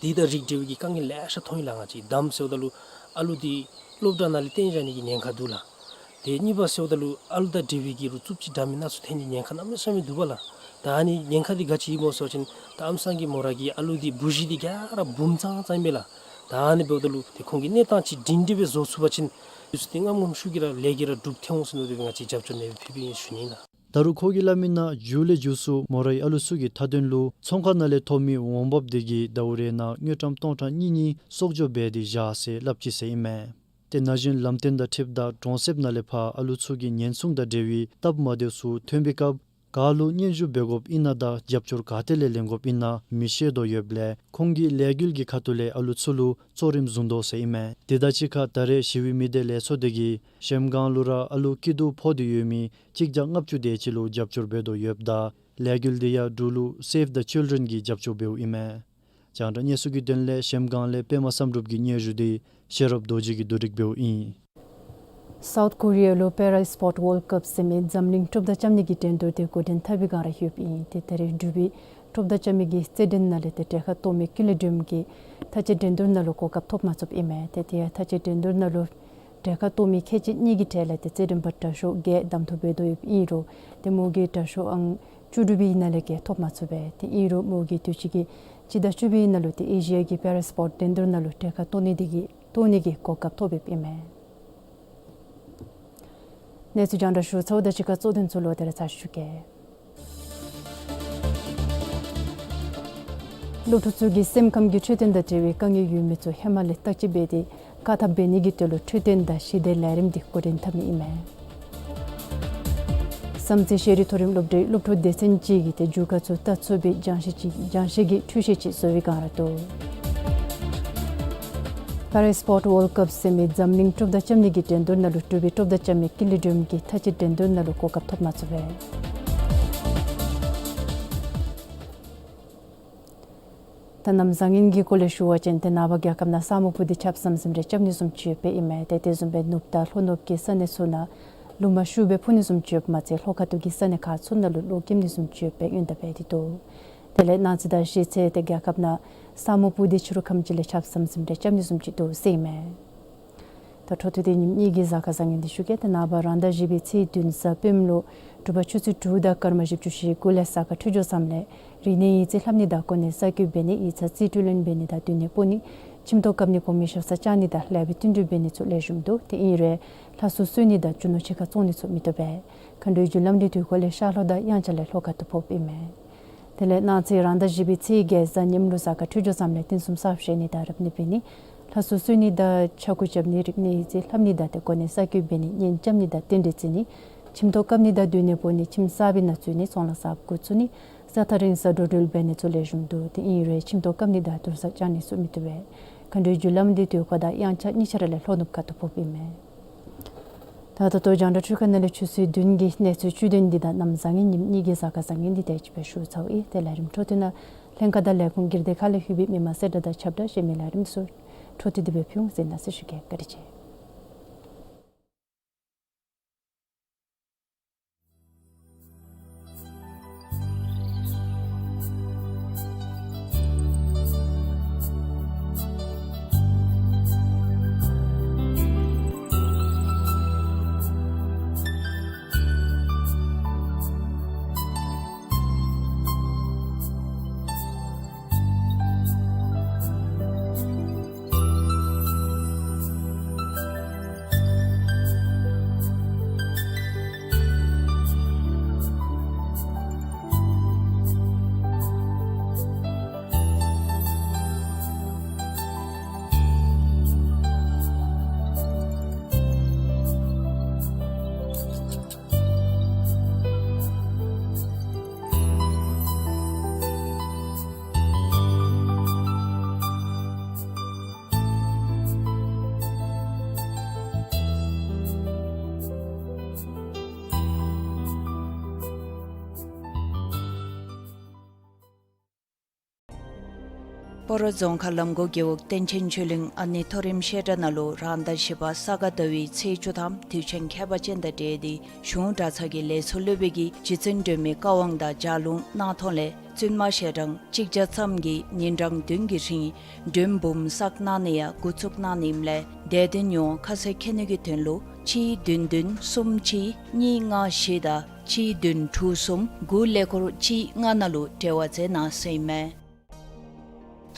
དེ་དང་རིགས་འབྲེལ་བའི་གི་དཀའ་ངལ་ལེ་ཤ་མཐོང་ཡི་ལགས། ང་བཅས་དང་པ་ཟེརཝ་ད་ལུ་ཨ་ལུ་འདི་སློབ་གྲྭ་ནང་ལས་བཏོན་བཞག་ནི་གི་ཉེན་ཁ་འདུག་ལགས། དེ་གཉིས་པ་ཟེརཝ་ད་ལུ་ཨ་ལུ་དང་འབྲེལ་བའི་གི་རུང་རྩུབ་སྤྱོད་འདྲ་མིན་སྣ་ཚོགས་འཐོན་ནི་ཉེན་ཁ་གནམ་མེད་ས་མེད་འདུག་པ་ལགས། ད་ཨ་ནི་ཉེན་ཁ་འདི་ག་ཅི་ཨིན་མོ་ཟེར་བ་ཅིན་ད་ཨམ་སང་གི་མོ་ར་གི་ཨ་ལུ་འདི་བུ་གཞི་འདི་ག་ར་འབུམ་ཙང་ཙང་ཨིན་པས་ལགས། ད་ཨ་ནི་འབདཝ་ད་ལུ་དེ་ཁོང་གི་གནས་སྟངས་ཅིག་སྒྲིང་སྒྲི་སྦེ་བཟོ་ཚུགས་པ་ཅིན་དུས་ཚོད་འདི་ངམ་ངམ་ཤུགས་ཀྱིས་ར་ལས་ཀྱི་ར་གྲུབ་ཐོན་འོང་ཟེར་མནོ་སྟེ་ང་བཅས་རྒྱབ་སྐྱོར་ནི་སྦེ་ཕུལ་བའི་ཨིན་ཞུ་ནི་ལགས། ད་རུང་ཁོ་གིས་སླབ་མི་ནང་མཇུག་ལས་མཇུག་སུ་མོ་རའི་ཨ་ལུ་ཚུ་གི་མཐའ་དོན་ལུ་ཚོང་ཁང་ནང་ལས་ཐོབ་མི་འོང་འབབ་དེ་གིས་ཟླཝ་རེ་ནང་དངུལ་ཀྲམ་སྟོང་ཕྲག་གཉིས་གཉིས་གསོག་འཇོག་འབད་དེ་བཞག་ཟེར་སླབ་ཅི་ཟེར་ཨིན་མས། ཏེ་ན་གཞོན་ལམ་སྟོན་དང་འཁྲིལཝ་ད་གྲོང་གསེབ་ནང་ལས་ཕར་ཨ་ལུ་ཚུ་གི་ཉེན་སྲུང་དང་འབྲེལ་བའི་སྟབས་མ་བདེཝ་ཚུ་ཐོན་པའི་སྐབས་ག་ལུ་སྙན་ཞུ་འབད་དགོཔ་ཨིན་ན་དང་རྒྱབ་སྐྱོར་ག་ཏེ་ལས་ལེན་དགོཔ་ཨིན་ན་མི་ཤེས་དོ་ཡོདཔ་ལས་ཁོང་གིས་ལས་འགུལ་གྱི་ཁ་ཐུག་ལས་ཨ་ལུ་ཚུ་ལུ་གཙོ་རིམ་བཟུང་དོ་ཟེར་ཨིན་མས། དེ་དང་གཅིག་ཁར་ད་རེས་ཞི་བའི་མི་སྡེ་ལས་ཚོགས་དེ་གིས་གཞལམ་སྒང་ལུ་ར་ཨ་ལུ་སྐྱིད་སྡུག་ཕོག་སྟེ་ཡོད་མི་གཅིག་བརྒྱ་ལྔ་བཅུ་དེ་ཅིག་ལུ་རྒྱབ་སྐྱོར་འབད་དོ་ཡོདཔ་ད་ ལས་འགུལ་འདི་ཡང་འབྲུག་ལུ་Save the Children གིས་རྒྱབ་སྐྱོར་འབདཝ་ཨིན་མས། རྒྱང་བསྒྲགས་གནས་ཚུལ་གྱི་དོན་ལས་གཞལམ་སྒང་ལས་པདྨ་བསམ་གྲུབ་ཀྱི་སྙན་ཞུ་འདི་ཤེས་རབ་རྡོ་རྗེ་གིས་བསྡུ་སྒྲིག་འབདཝ་ཨིན། སའུཐ་ཀོ་རི་ཡ་ལུ་པེ་ར་སི་པོརཊ་ཝཱལཌ་ཀབ་ཟེར་མི་འཛམ་གླིང་གྲུབ་མཐའ་རྐྱབ་ནི་གི་འགྲན་བསྡུར་འདི་འགོ་འདྲེན་འཐབ་པའི་བསྒང་ར་ཡོདཔ་ཨིན། ཏེ་ད་རེས་འབྲུག་པའི་གྲུབ་མཐའ་རྐྱབ་མི་གི་རྩེད་འགྲན་ནང་ལས་ཏེ་གྲལ་ཁར་གཏོགས་མི་ཀུན་ལེགས་སྒྲོལམ་གིས་མཐའ་དཔྱད་འགྲན་བསྡུར་ནང་ལུ་གོ་སྐབས་ཐོབ་མ་ཚུགསཔ་ཨིན་མས། ཏེ་དེ་ཡང་མཐའ་དཔྱད་འགྲན་བསྡུར་ནང་ལུ་གྲལ་ཁར་གཏོགས་མི་ཁལ་གཅིག་གཉིས་ཀྱི་གྲས་ལས་ཏེ་རྩེད་འགྲན་པ་དྲག་ཤོས་བརྒྱད་གདམ་འཐུ་འབད་དོ་ཡོདཔ་ཨིན་རུང་ཏེ་མོ་གིས་དྲག་ཤོས་ཨང་བཅུ་དྲུག་པའི་ནང་ལས་བརྒྱད་ཐོབ་མ་ཚུགས་པས། ཏེ་ཨིན་རུང་མོ་གིས་དུས་ཅི་གི་སྤྱི་ཟླ་བཅུ་པའི་ནང་ལུ་ཏེ་ཨེ་ཤི་ཡ་གི་པེ་ར་སི་པོརཊ་འགྲན་བསྡུར་ནང་ལུ་གྲལ་ཁར་གཏོགས་ནི་དེ་གི་གཏོགས་ནི་གི་གོ་སྐབས་ཐོབ་ཡོདཔ་ཨིན་མས། གནས་ཚུལ་རྒྱང་བསྒྲགས་ཞུ་ཚརཝ་དང་གཅིག་ཁར་གཙོ་དོན་ཚུ་ལོག་སྟེ་ར་ཚར་ཞུ་གེ། སློབ་ཕྲུག་ཚུ་གི་སེམས་ཁམས་ཀྱི་འཕྲོད་བསྟེན་དང་འབྲེལ་བའི་དཀའ་ངལ་ཡོད་མི་ཚུ་ཧེ་མ་ལས་བརྟག་དཔྱད་འབད་དེ་བཀག་ཐབས་འབད་ནི་གི་དོན་ལུ་འཕྲོད་བསྟེན་དང་ཞི་བདེའི་ལས་རིམ་འདི་འགོ་འདྲེན་འཐབ་ནི་ཨིན་མས། བསམ་རྩེ་ཤེས་རིག་མཐོ་རིམ་སློབ་གྲྭའི་སློབ་ཕྲུག་སྡེ་ཚན་གཅིག་གིས་ཏེ་རྒྱུ་སྐར་ཚུ་བལྟ་ཚུགས་པའི་རྒྱང་ཤེལ་ཅིག་རྒྱང་ཤེལ་གྱི་འཕྲུལ་ཤེལ་ཅིག་བཟོ་བའི་བསྒང་ར་འདུག། པེ་ར་སི་པོརཊ་ཝཱལཌ་ཀབ་ཟེར་མི་འཛམ་གླིང་གྲུབ་མཐའ་རྐྱབ་ནི་གི་འགྲན་བསྡུར་ནང་ལུ་འབྲུག་པའི་གྲུབ་མཐའ་རྐྱབ་མི་ཀུན་ལེགས་སྒྲོལམ་གྱིས་མཐའ་དཔྱད་འགྲན་བསྡུར་ནང་ལུ་གོ་སྐབས་ཐོབ་མ་ཚུགས་པས། ད་གནམ་བཟང་ངན་གྱི་སྐོར་ལས་ཞུ་བ་ཅིན་ཏེ་ནངས་པ་རྒྱལ་ཁབ་ནང་ས་སྨུག་སྤུབས་ཏེ་ཆརཔ་ཟམ་ཟིམ་རེ་རྐྱབ་ནི་བཟུམ་ཅིག་ཡོདཔ་ཨིན་མས། ཏེ་དེ་བཟུམ་སྦེ་ནུབ་དང་ལྷོ་ནུབ་ཀྱི་ས་གནས་ཚུ་ནང་ལུ་མ་ཤུགས་སྦེ་འཕུ་ནི་བཟུམ་ཅིག་ཡོདཔ་མ་ཚད་ལྷོ་ཁ་ཐུག་གི་ས་གནས་ཁག་ཚུ་ནང་ལུ་གློག་ཀེམ་ནི་བཟུམ་ཅིག་ཡོདཔ་སྦེ་ཡོན་བདག་འབད་དེ་འདུག། དེ་ལས་གནངས་ཚེ་དང་གཞེས་ཚེ་ཏེ་རྒྱལ་ཁབ་ནང་ས་སྨུག་སྤུབས་ཏེ་ཕྱི་རུ་ཁམས་ཅིག་ལས་ཆརཔ་ཟམ་ཟིམ་རེ་རྐྱབ་ནི་བཟུམ་ཅིག་འདུག་ཟེར་ཨིན་མས། ད་འཕྲོ་མཐུད་དེ་ཉིནམ་གཉིས་ཀྱི་གཟའ་སྐར་བཟང་ངན་འདི་ཞུ་གེ། ཏེ་ནངས་པ་རང་ཟླ་བཞི་པའི་ཚེས་བདུན་གཟའ་སྤེནམ་ལུ་དྲོ་པ་ཆུ་ཚོད་དྲུག་དང་སྐར་མ་བཞི་བཅུ་ཞེ་དགུ་ལས་གཟའ་སྐར་འཕྲོད་སྦྱོར་བཟངམ་ལས་རིག་གནས་ཡིག་རྩིས་ལྷབ་ནི་དང་གོ་གནས་གསར་བསྐོ་འབད་ནི་ཡིག་ཚང་རྩིས་སྤྲོད་ལེན་འབད་ནི་དང་སྡོད་གནས་སྤོ་ནི་ཁྱིམ་ཐོག་བཀབ་ནི་གོང་མའི་ཞབས་སར་བཅར་ནི་དང་ལེགས་པའི་བསྟུན་གྲོས་འབད་ནི་ཚུ་ལེགས་ཤོམ་འདུག། ཏེ་ཨིན་རུང་ལྷ་གསོལ་གསོལ་ནི་དང་རྒྱུ་ནོར་ཕྱི་ཁར་བཙོང་ནི་ཚུ་མི་བཏུབ་པས། མཁའ་འགྲོའི་རྒྱུ་ལམ་འདི་དུས་འཁོར་ལས་ཤར་ལྷོ་དང་དབྱངས་འཆར་ལས་ལྷོ་ཁ་ཐུག་ཕོགཔ་ཨིན་མས། དེ་ལས་གནངས་ཚེ་རང་ཟླ་བཞི་པའི་ཚེས་བརྒྱད་གཟའ་ཉིམ་ལུ་གཟའ་སྐར་འཕྲོད་སྦྱོར་བཟངམ་ལས་རྟེན་གསུམ་གསར་བཞེངས་ནི་དང་རབ་གནས་འབད་ནི་ལྷ་གསོལ་གསོལ་ནི་དང་ཕྱྭ་འགུགས་རྐྱབ་ནི་རིག་གནས་ཡིག་རྩིས་ལྷབ་ནི་དང་ཏེ་གོ་གནས་གསར་བསྐོ་འབད་ནི་གཉེན་རྐྱབ་ནི་དང་རྟེན་འབྲེལ་བརྩི་ནི་ཁྱིམ་ཐོག་བཀབ་ནི་དང་སྡོད་གནས་སྤོ་ནི་ཁྱིམ་གསར་པའི་ནང་འཛུལ་ནི་ཚོང་ལཱ་གསརཔ་འགོ་བཙུགས་ནི་ས་ཐག་རིང་སར་འགྲོ་འགྲུལ་འབད་ནི་ཚུ་ལེགས་ཤོམ་འདུག། ཏེ་ཨིན་རུང་ཁྱིམ་ཐོག་བཀབ་ནི་དང་དུར་ས་བཅག་ནི་ཚུ་མི་བཏུབ་པས། མཁའ་འགྲོའི་རྒྱུ་ལམ་འདི་དུས་འཁོར་དང་དབྱངས་འཆར་གཉིས་ཆ་ར་ལས་ལྷོ་ནུབ་ཁ་ཐུག་ཕོགཔ་ཨིན་མས། ད་ད་ལྟོ་རྒྱང་བསྒྲགས་འཕྲུལ་ཁང་ནང་ལས་ཆུ་ཚོད་བདུན་གྱི་གནས་ཚུལ་བཅུད་དོན་འདི་དང་གནམ་བཟང་ངན་ཉིནམ་གཉིས་ཀྱི་གཟའ་སྐར་བཟང་ངན་འདི་དེ་ཅིག་སྦེ་ཞུ་ཚརཝ་ཨིན། ཏེ་ལས་རིམ་འཕྲོ་མཐུད་ནང་ལྷན་ཁག་དང་ལས་ཁུངས་སྒེར་སྡེ་ཁག་ལས་ལྷོད་པའི་མི་མང་གསལ་བསྒྲགས་དང་ཁྱབ་བསྒྲགས་གཞན་མི་ལས་རིམ་ཚུ་འཕྲོ་མཐུད་དེ་སྦེ་ཕུལ་འོང་ཟེར་གནང་ཟེར་ཞུ་གེ། བཀའ་དྲིན་ཆེ། སྤ་རོ་རྫོང་ཁག་ལམ་འགོ་རྒེད་འོག་བསྟན་ཆེན་ཆོས་གླིང་ཨ་ནེ་མཐོ་རིམ་བཤད་གྲྭ་ནང་ལུ་རང་ཟླ་བཞི་པ་ས་ག་ཟླ་བའི་ཚེས་བཅུ་ཐམ་དུས་ཆེན་ཁྱད་པར་ཅན་དང་འབྲེལ་ཏེ་གཞུང་གྲྭ་ཚང་གི་ལས་ཚོགས་སློབ་དཔོན་གྱིས་རྗེ་བཙུན་སྒྲོལ་མའི་བཀའ་དབང་དང་ལྗགས་ལུང་གནང་ཐོག་ལས་བཙུན་མ་ཞལ་གྲངས་གཅིག་བརྒྱ་ཙམ་གྱིས་ཉིན་གྲངས་བདུན་གྱི་རིང་མགྲོན་འབུམ་བསགས་གནང་ནི་ཡང་འགོ་བཙུགས་གནང་ནི་ཨིནམ་ལས་དད་ལྡན་ཡོངས་ཁ་གསལ་མཁྱེན་ནི་གི་དོན་ལུ་གཅིག་བདུན་བདུན་གསུམ་གཅིག་གཉིས་ལྔ་བཞི་དང་གཅིག་བདུན་དྲུག་གསུམ་དགུ་ཀླད་ཀོར་གཅིག་ལྔ་ནང་ལུ་འབྲེལ་བ་མཛད་གནང་ཟེར་ཨིན་མས།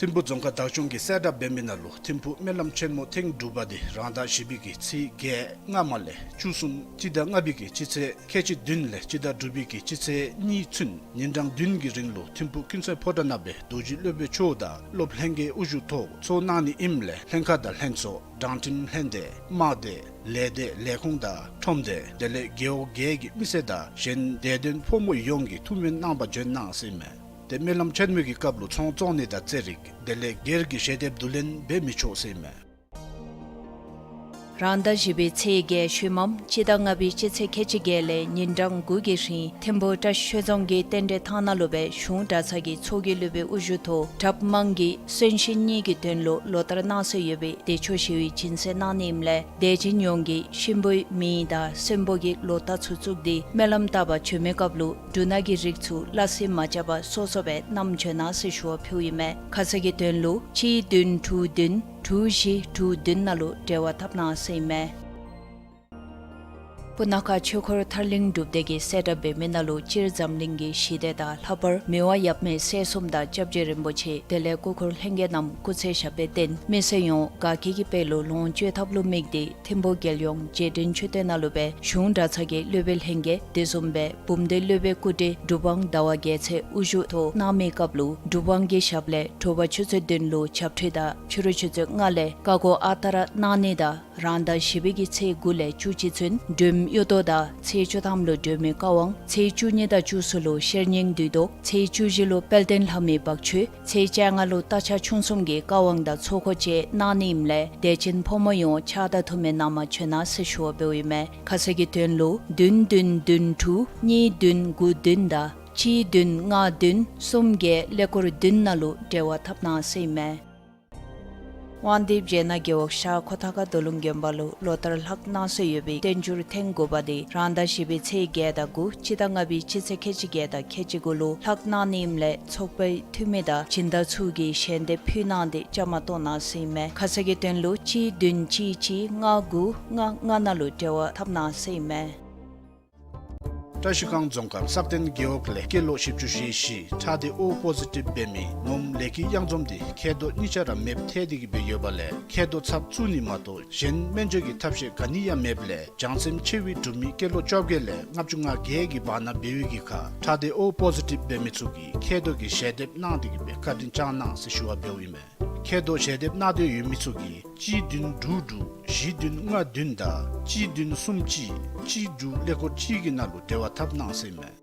ཐིམ་ཕུག་རྫོང་ཁག་བདག་སྐྱོང་གིས་གསལ་བསྒྲགས་འབད་མི་ནང་ལུ་ཐིམ་ཕུག་སྨོན་ལམ་ཆེན་མོ་ཐེངས་དྲུག་པ་འདི་རང་ཟླ་བཞི་པའི་གི་ཚེས་བརྒྱད་སྔ་མ་ལས་བཅུ་གསུམ་སྤྱི་ཟླ་ལྔ་པའི་གི་སྤྱི་ཚེས་ཁལ་གཅིག་བདུན་ལས་སྤྱི་ཟླ་དྲུག་པའི་གི་སྤྱི་ཚེས་གཉིས་ཚུན་ཉིན་གྲངས་བདུན་གྱི་རིང་ལུ་ཐིམ་ཕུག་ཀུན་གསལ་ཕོ་བྲང་ནང་སྦེ་རྡོ་རྗེ་སློབ་དཔོན་མཆོག་དང་སློབ་ལྷན་རྒྱས་དབུ་བཞུགས་ཐོག་ཚོགས་གནང་ནི་ཨིནམ་ལས་ལྷན་ཁག་དང་ལྷན་ཚོགས་འབྲང་ཁྲིམས་ལྷན་སྡེ་དམག་སྡེ་ལས་སྡེ་ལས་ཁུངས་དང་ཁྲོམ་སྡེ་དེ་ལས་རྒེད་འོག་བརྒྱད་ཀྱི་མི་སེར་དང་གཞན་དད་ལྡན་ཕོ་མོ་ཡོངས་ཀྱིས་ཐུགས་སྨོན་གནང་བར་འབྱོན་གནང་ཟེར་ཨིན་མས། ཏེ་སྨོན་ལམ་ཆེན་མོའི་གི་སྐབས་ལུ་ཚོང་བཙོང་ནི་དང་རྩེད་རིགས་དེ་ལས་སྒེར་གྱི་ཞལ་འདེབས་བསྡུ་ལེན་འབད་མི་ཆོག་ཟེར་ཨིན་མས། རང་ཟླ་བཞི་པའི་ཚེས་བརྒྱད་ཤུལ་མམ་སྤྱི་ཟླ་ལྔ་པའི་སྤྱི་ཚེས་ཁལ་གཅིག་བརྒྱད་ལས་ཉིན་གྲངས་དགུ་གི་རིང་ཐིམ་ཕུག་བཀྲ་ཤིས་ཆོས་རྫོང་གི་རྟེན་འབྲེལ་ཐང་ནང་ལུ་སྦེ་གཞུང་གྲྭ་ཚང་གི་ཚོགས་ཀྱི་སློབ་དཔོན་དབུ་བཞུགས་ཐོག་གྲབས་དམངས་ཀྱི་གསོན་གཤིན་གཉིས་ཀྱི་དོན་ལུ་ལོ་ལྟར་གནང་སྲོལ་ཡོད་པའི་དེ་ཆོས་ཞུ་བའི་སྦྱིན་སྲེག་གནང་ནི་ཨིནམ་ལས་དད་ཅན་ཡོངས་ཀྱིས་གཤིན་པོའི་མིང་དང་གསོན་པོ་གི་ལོ་རྟགས་ཚུ་བཙུགས་ཏེ་སྨོན་ལམ་བཏབ་པར་བྱོན་མི་སྐབས་ལུ་འབྲུ་སྣ་གི་རིགས་ཚུ་སླ་བསྲེ་མ་རྐྱབ་པར་སོ་སོ་སྦེ་བསྣམས་བྱོན་གནང་ཟེར་ཞུ་བ་ཕུལཝ་ཨིན་མས། ཁ་གསལ་གྱི་དོན་ལུ་གཅིག་བདུན་དྲུག་བདུན་དྲུག་བཞི་དྲུག་བདུན་ནང་ལུ་འབྲེལ་བ་འཐབ་གནང་ཟེར་ཨིན་མས། སྤུ་ན་ཁ་ཆོས་འཁོར་ཐར་གླིང་སྒྲུབ་སྡེ་གིས་གསལ་བསྒྲགས་འབད་མི་ནང་ལུ་སྤྱིར་འཛམ་གླིང་གི་ཞི་བདེ་དང་ལྷག་པར་མི་དབང་ཡབ་མེས་སྲས་གསུམ་དང་སྐྱབས་རྗེ་རིན་པོ་ཆེ་དེ་ལས་སྐུ་འཁོར་ལྷན་རྒྱས་རྣམས་སྐུ་ཚེ་ཞབས་པད་བརྟན་མི་སེར་ཡོངས་དགའ་སྐྱིད་ཀྱི་དཔལ་ལུ་ལོངས་སྤྱོད་ཐབས་ལུ་དམིགས་ཏེ་ཐིམ་ཕུག་རྒྱལ་ཡོངས་རྗེས་དྲན་མཆོད་རྟེན་ནང་ལུ་སྦེ་གཞུང་གྲྭ་ཚང་གི་སློབ་དཔོན་ལྷན་རྒྱས་དེ་བཟུམ་སྦེ་བུམ་སྡེ་སློབ་དཔོན་སྐུ་བགྲེས་གྲུབ་དབང་ཟླ་བ་རྒྱལ་མཚན་དབུ་བཞུགས་ཐོག་གནང་མི་སྐབས་ལུ་གྲུབ་དབང་གི་ཞབས་ལས་དྲོ་པ་ཆུ་ཚོད་བདུན་ལུ་ཆབ་འཁྲུད་དང་ཕྱི་རུ་ཆུ་ཚོད་ལྔ་ལས་བཀའ་བསྒོ་ཨ་རྟག་ར་གནང་ནི་དང་རང་ཟླ་བཞི་པའི་གི་ཚེས་དགུ་ལས་བཅུ་གཅིག་ཚུན་སྒྲོལམ་གཡུ་ཐོག་དང་ཚེས་བཅུ་ཐམ་ལུ་སྒྲོལ་མའི་བཀའ་དབང་ཚེས་བཅུ་གཉིས་དང་བཅུ་གསུམ་ལུ་ཤེར་སྙིང་བདུད་ཐོག་ཚེས་བཅུ་བཞི་ལུ་དཔལ་ལྡན་ལྷ་མོའི་བག་མཆོད་ཚེས་བཅོ་ལྔ་ལུ་རྟ་ཕྱག་ཆུང་གསུམ་གྱི་བཀའ་དབང་དང་ཚོགས་འཁོར་བཅས་གནང་ནི་ཨིནམ་ལས་དད་ཅན་ཕོ་མོ་ཡོངས་ཕྱག་དང་ཐུགས་སྨོན་གནང་པར་བྱོན་གནང་ཟེར་ཞུ་བ་འབདཝ་ཨིན་མས། ཁ་གསལ་གྱི་དོན་ལུ་བདུན་བདུན་བདུན་དྲུག་གཉིས་བདུན་དགུ་བདུན་དང་གཅིག་བདུན་ལྔ་བདུན་གསུམ་བརྒྱད་ཀླད་ཀོར་བདུན་ནང་ལུ་འབྲེལ་བ་འཐབ་གནང་ཟེར་ཨིན་མས། དབང་འདུས་སྦྱེད་ནག་རྒེད་འོག་ཤར་ཁོ་ཐང་ཁ་རྡོ་ལུང་དགོན་པ་ལུ་ལོ་ལྟར་ལྷག་གནང་སྲོལ་ཡོད་པའི་བསྟན་འགྱུར་ཐེངས་དགུ་པ་དེ་རང་ཟླ་བཞི་པའི་ཚེས་བརྒྱད་དང་དགུ་སྤྱི་ཟླ་ལྔ་པའི་སྤྱི་ཚེས་ཁལ་གཅིག་བརྒྱད་དང་ཁལ་གཅིག་དགུ་ལུ་ལྷག་གནང་ནི་ཨིནམ་ལས་ཚོགས་པའི་འཐུས་མི་དང་སྦྱིན་བདག་ཚུ་གིས་ཞལ་འདེབས་ཕུལ་གནང་སྟེ་བཅའ་མར་གཏོགས་གནང་ཟེར་ཨིན་མས། ཁ་གསལ་གྱི་དོན་ལུ་གཅིག་བདུན་གཅིག་གཅིག་ལྔ་དགུ་ལྔ་ལྔ་ནང་ལུ་འབྲེལ་བ་འཐབ་གནང་ཟེར་ཨིན་མས། བཀྲ་ཤིས་སྒང་རྫོང་ཁག་སག་སྟེང་རྒེད་འོག་ལས་སྐྱེས་ལོ་བཞི་བཅུ་ཞེ་བཞི་ཁྲག་སྡེ་ཨོ་པོ་ཟི་ཊིབ་འབད་མི་ངོམ་ལས་ཀྱི་གཡང་འཛོམས་དེ་མཁལ་རྡོག་གཉིས་ཆ་ར་མེདཔ་ཐལ་ཏེ་གི་སྦེ་ཡོདཔ་ལས་མཁལ་རྡོག་ཚབ་བཙུགས་ནི་མ་གཏོགས་གཞན་སྨན་བཅོས་ཀྱི་ཐབས་ཤེས་ག་ནི་ཡང་མེདཔ་ལས་བྱང་སེམས་ཆེ་བའི་འབྲུག་མི་སྐྱེས་ལོ་བཅོ་བརྒྱད་ལས་ལྔ་བཅུ་ང་བརྒྱད་ཀྱི་བར་ན་འབད་བའི་གི་ཁར་ཁྲག་སྡེ་ཨོ་པོ་ཟི་ཊིབ་འབད་མི་ཚུ་གིས་མཁལ་རྡོག་གི་ཞལ་འདེབས་གནང་སྟེ་གི་སྦེ་བཀའ་དྲིན་བསྐྱངས་གནང་ཟེར་ཞུ་བ་འབདཝ་ཨིན་མས། མཁལ་རྡོག་ཞལ་འདེབས་གནང་འདོད་ཡོད་མི་ཚུ་གིས་གཅིག་བདུན་དྲུག་དྲུག་བཞི་བདུན་ལྔ་བདུན་དང་གཅིག་བདུན་གསུམ་གཅིག་གཅིག་དྲུག་ཀླད་ཀོར་གཅིག་གི་ནང་ལུ་འབྲེལ་བ་འཐབ་གནང་ཟེར་ཨིན་མས།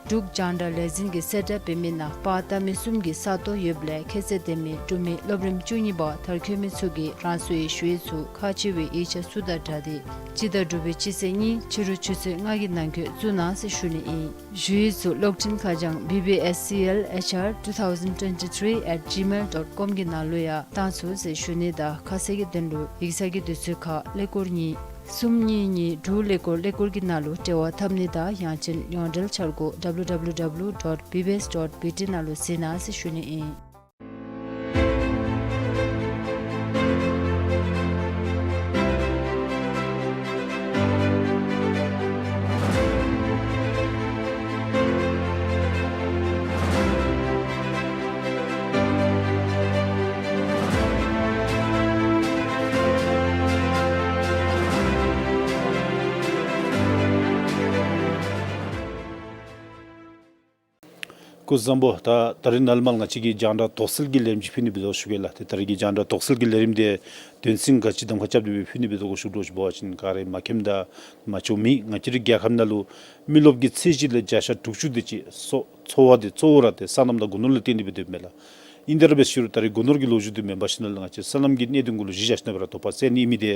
འབྲུག་རྒྱང་བསྒྲགས་ལས་འཛིན་གྱིས་གསལ་བསྒྲགས་འབད་མི་ནང་པར་བཏབ་མི་གསུམ་གྱི་ས་སྟོང་ཡོདཔ་ལས་ཁྱད་ཚད་ལྡན་མི་འབྲུག་མི་སློབ་རིམ་བཅུ་གཉིས་པ་མཐར་འཁྱོལ་མི་ཚུ་གིས་རང་སོའི་ཞུ་ཡིག་ཚུ་ཁག་ཆེ་བའི་ཡིག་ཆ་ཚུ་དང་སྦྲགས་ཏེ་སྤྱི་ཟླ་དྲུག་པའི་སྤྱི་ཚེས་གཉིས་ཕྱི་རུ་ཆུ་ཚོད་ལྔ་གི་ནང་འཁོད་བཙུགས་གནང་ཟེར་ཞུ་ནི་ཨིན། ཞུ་ཡིག་ཚུ་གློག་འཕྲིན་ཁ་བྱང་B B S C L H R two thousand twenty-three at gmail dot com གི་ནང་ལུ་ཡང་བཏང་ཚུགས་ཟེར་ཞུ་ནི་དང་ཁ་གསལ་གྱི་དོན་ལུ་ཡིག་ཚང་གི་དུས་ཚོད་ཁར་ཀླད་ཀོར་གཉིས་གསུམ་གཉིས་གཉིས་དྲུག་ཀླད་ཀོར་ཀླད་ཀོར་གྱི་ནང་ལུ་འབྲེལ་བ་འཐབ་ནི་དང་ཡང་ཅིན་ཡོངས་འབྲེལ་འཆར་སྒོ་W W W dot B B S dot B T ནང་ལུ་གཟིགས་གནང་ཟེར་ཞུ་ནི་ཨིན། སྐུ་གཟུགས་བཟང་པོ། ད་ད་རིས་ནཱ་ལས་མར་ང་བཅས་ཀྱིས་རྒྱང་བསྒྲགས་དོགས་སེལ་གྱི་ལས་རིམ་ཅིག་ཕུལ་ནི་འབད་དོ་ཞུ་གེ་ལགས། ཏེ་ད་རིས་ཀྱི་རྒྱང་བསྒྲགས་དོགས་སེལ་གྱི་ལས་རིམ་འདི་དོན་ཚན་ག་ཅི་གདམ་ཁ་རྐྱབ་སྟེ་སྦེ་ཕུལ་ནི་འབད་དོ་གོ་ཞུ་དོ་ཞུ་བ་ཅིན་ག་ར་མཁྱེནམ་དང་མཁྱེན་མི་ང་བཅས་རའི་རྒྱལ་ཁབ་ནང་ལུ་མི་རློབས་ཀྱི་ཚད་གཞི་ལས་བརྒྱ་ཆ་དྲུག་ཅུ་དེ་ཅིག་སོ་འཚོ་བ་དེ་གཙོ་བོ་ར་ཏེ་སོ་ནམ་དང་སྒོ་ནོར་ལུ་བརྟེན་ཏེ་སྦེ་སྡོདཔ་མས་ལགས། ཨིན་ཏེ་ར་འབད་ཞུ་རུང་ད་རིས་སྒོ་ནོར་གྱི་ལོ་རྒྱུས་འདི་མེན་པར་ཞིནམ་ལས་ང་བཅས་སོ་ནམ་གྱི་གནད་དོན་གུ་ལུ་གཞི་བཞག་ཞིནམ་ལས་ར་དོགས་པ་སེལ་ནི་ཨིན་མི་འདི་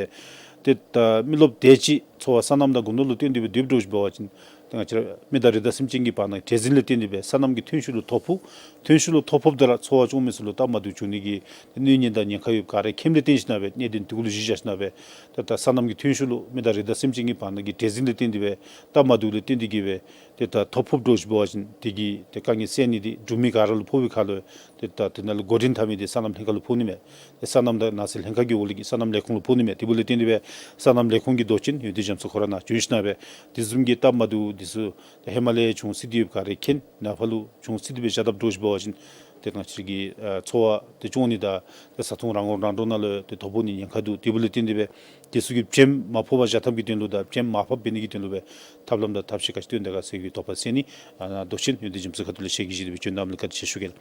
ཏེ་ད་མི་རློབས་དེ་ཅིག་འཚོ་བ་སོ་ནམ་དང་སྒོ་ནོར་ལུ་བརྟེན་ཏེ་སྦེ་སྡོདཔ་འདྲཝ་ཅིག་འབད་བ་ཅིན་ཏེ་ང་བཅས་ར་མི་དང་རི་དྭགས་སེམས་ཅན་གྱི་བར་ན་བྲེལ་ཟིང་ལུ་བརྟེན་ཏེ་སྦེ་སོ་ནམ་གྱི་ཐོན་ཤུགས་ལུ་ཐོ་ཕོག་ཐོན་ཤུགས་ལུ་ཐོ་ཕོགཔ་ད་ར་འཚོ་བ་སྐྱོང་མི་ཚུ་ལུ་སྟབས་མ་བདེཝ་བྱུང་ནི་གི་གནོད་ཉེན་དང་ཉེན་ཁ་ཡོདཔ་ག་ར་མཁྱེནམ་ལས་བརྟེན་ཞིནམ་ལས་གནད་དོན་འདི་གུ་ལུ་གཞི་བཞག་ཞིནམ་ལས་ཏེ་ད་སོ་ནམ་གྱི་ཐོན་ཤུགས་ལུ་མི་དང་རི་དྭགས་སེམས་ཅན་གྱི་བར་ན་གི་བྲེལ་ཟིང་ལུ་བརྟེན་ཏེ་སྦེ་སྟབས་མ་བདེཝ་ལུ་བརྟེན་ཏེ་གི་སྦེ་ཏེ་ད་ཐོ་ཕོགཔ་འདྲཝ་ཅིག་འབད་བ་ཅིན་དེ་གི་ཏེ་དཀའ་ངལ་སེལ་ནི་འདི་འབྲུག་མི་ག་ར་ལུ་ཕོག་པའི་ཁར་ལུ་ཏེ་ད་དེ་ནང་ལུ་འགོ་འདྲེན་འཐབ་མི་འདི་སོ་ནམ་ལྷན་ཁག་ལུ་ཕོག་ནི་མས། ཏེ་སོ་ནམ་དང་ནགས་ཚལ་ལྷན་ཁག་གི་འོག་ལུ་གི་སོ་ནམ་ལས་ཁུངས་ལུ་ཕོག་ནི་མས། དེ་འབདཝ་ལས་བརྟེན་ཏེ་སྦེ་སོ་ནམ་ལས་ཁུངས་ཀྱི་མདོ་ཆེན་ཡོན་ཏན་རྒྱ་མཚོ་ཁོ་ར་ནཱ་བྱོན་ཞིནམ་ལས་དེ་བཟུམ་གྱི་སྟབས་མ་བདེཝ་འདི་ཚུ་ཏེ་ཧེ་མ་ལས་བྱུང་སྲིད་དེ་ཡོདཔ་ག་ར་མཁྱེན། ནངས་པ་ལུ་བྱུང་སྲིད་དེ་སྦེ་བཞག་དཔ་འདྲཝ་ཅིག་འབད་བ་ཅིན་ཏེ་ང་བཅས་ཀྱི་ཨ་འཚོ་བ་འདི་སྐྱོང་ནི་དང་ཏེ་བཟའ་འཐུང་རང་མགོ་རང་འདྲོངས་ནང་ལུ་ཏེ་ཐོ་ཕོག་ནི་ཉེན་ཁ་འདུག། དེ་འབདཝ་ལས་བརྟེན་ཏེ་སྦེ་དེ་ཚུ་གི་བྱེམ་མ་ཕོག་པར་བཞག་ཐབས་ཀྱི་དོན་ལུ་དང་བྱེམ་མར་ཕབ་འབད་ནི་གི་དོན་ལུ་སྦེ་ཐབས་ལམ་དང་ཐབས་ཤེས་ག་ཅི་བཏོན་དོ་ག་ཟེར་བའི་དོགས་པ་སེལ་ནི་ཨ་མདོ་ཆེན་ཡོན་ཏན་རྒྱ་མཚོ་ཁ་ཐུག་ལས་ཞལ་གྱིས་བཞེས་ཏེ་སྦེ་བྱོན་གནངམ་ལས་བཀའ་དྲིན་ཆེ་ཞུ་གེ་ལགས།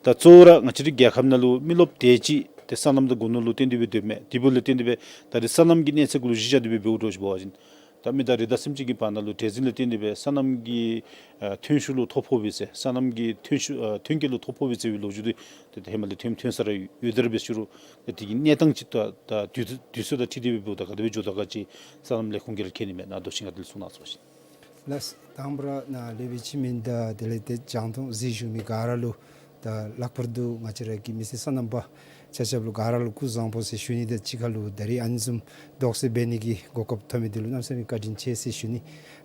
ད་གཙོ་བོ་ར་ང་བཅས་རའི་རྒྱལ་ཁབ་ནང་ལུ་མི་རློབས་དེ་ཅིག་ཏེ་སོ་ནམ་དང་སྒོ་ནོར་ལུ་བརྟེན་ཏེ་སྦེ་སྡོདཔ་མས། དེ་འབདཝ་ལས་བརྟེན་ཏེ་སྦེ་ད་རིས་སོ་ནམ་གྱི་གནས་ཚད་གུ་ལུ་གཞི་བཞག་སྟེ་སྦེ་འབདཝ་འདྲཝ་ཅིག་འབད་བ་ཅིན་ ད་མི་དང་རི་དྭགས་སེམས་ཅན་གྱི་བར་ན་ལུ་འདྲེས་འཛིང་ལས་བརྟེན་ཏེ་སྦེ་སོ་ནམ་གྱི་ཨ་ཐོན་ཤུགས་ལུ་ཐོ་ཕོག་པས་ཟེར། སོ་ནམ་གྱི་ཐོན་ཤུགས་ཨ་ཐོན་སྐྱེད་ལུ་ཐོ་ཕོག་པས་ཟེར་བའི་ལོ་རྒྱུས་འདི་ཏེ་ད་ཧེ་མ་ལས་ཐོན་ཐོན་ས་ར་ཡོད། དེ་ར་འབད་ཞུ་རུང་ཏེ་དེ་གི་གནས་སྟངས་ཅིག་ད་ད་དུས་དུས་ཚོད་དང་འཁྲིལ་ཏེ་སྦེ་འབདཝ་ད་ག་དེ་སྦེ་འགྱོ་དོ་ག་ཅིག་སོ་ནམ་ལས་ཁུངས་ཀྱིས་ར་མཁྱེན་ནི་མས། ནཱ་མདོ་ཆེན་ག་དེ་ལས་གསུང་གནང་ཚུགས་པ་ཅིན། ལགས། དང་པ་ར་ནཱ་ལས་སྦེ་ཅིག་མེན། ད་དེ་ལས་ཏེ་རྒྱང་མཐོང་གཟིགས་བཞུགས་མི་ག་ར་ལུ་ད་ལྷག་པར་དུ་ང་བཅས་ར་གི་མི་སེར་སོ་ནམ་པ་ཆ་ཁྱབ་ལུ་ག་ར་ལུ་སྐུ་གཟུགས་བཟང་པོ་ཟེར་ཞུ་ནི་དང་གཅིག་ཁར་ལུ་ད་རིས་ཨ་ནི་བཟུམ་དོགས་སེལ་འབད་ནི་གི་གོ་སྐབས་ཐོབ་མི་འདི་ལུ་གནམ་མེད་ས་མེད་བཀའ་དྲིན་ཆེ་ཟེར་ཞུ་ནི།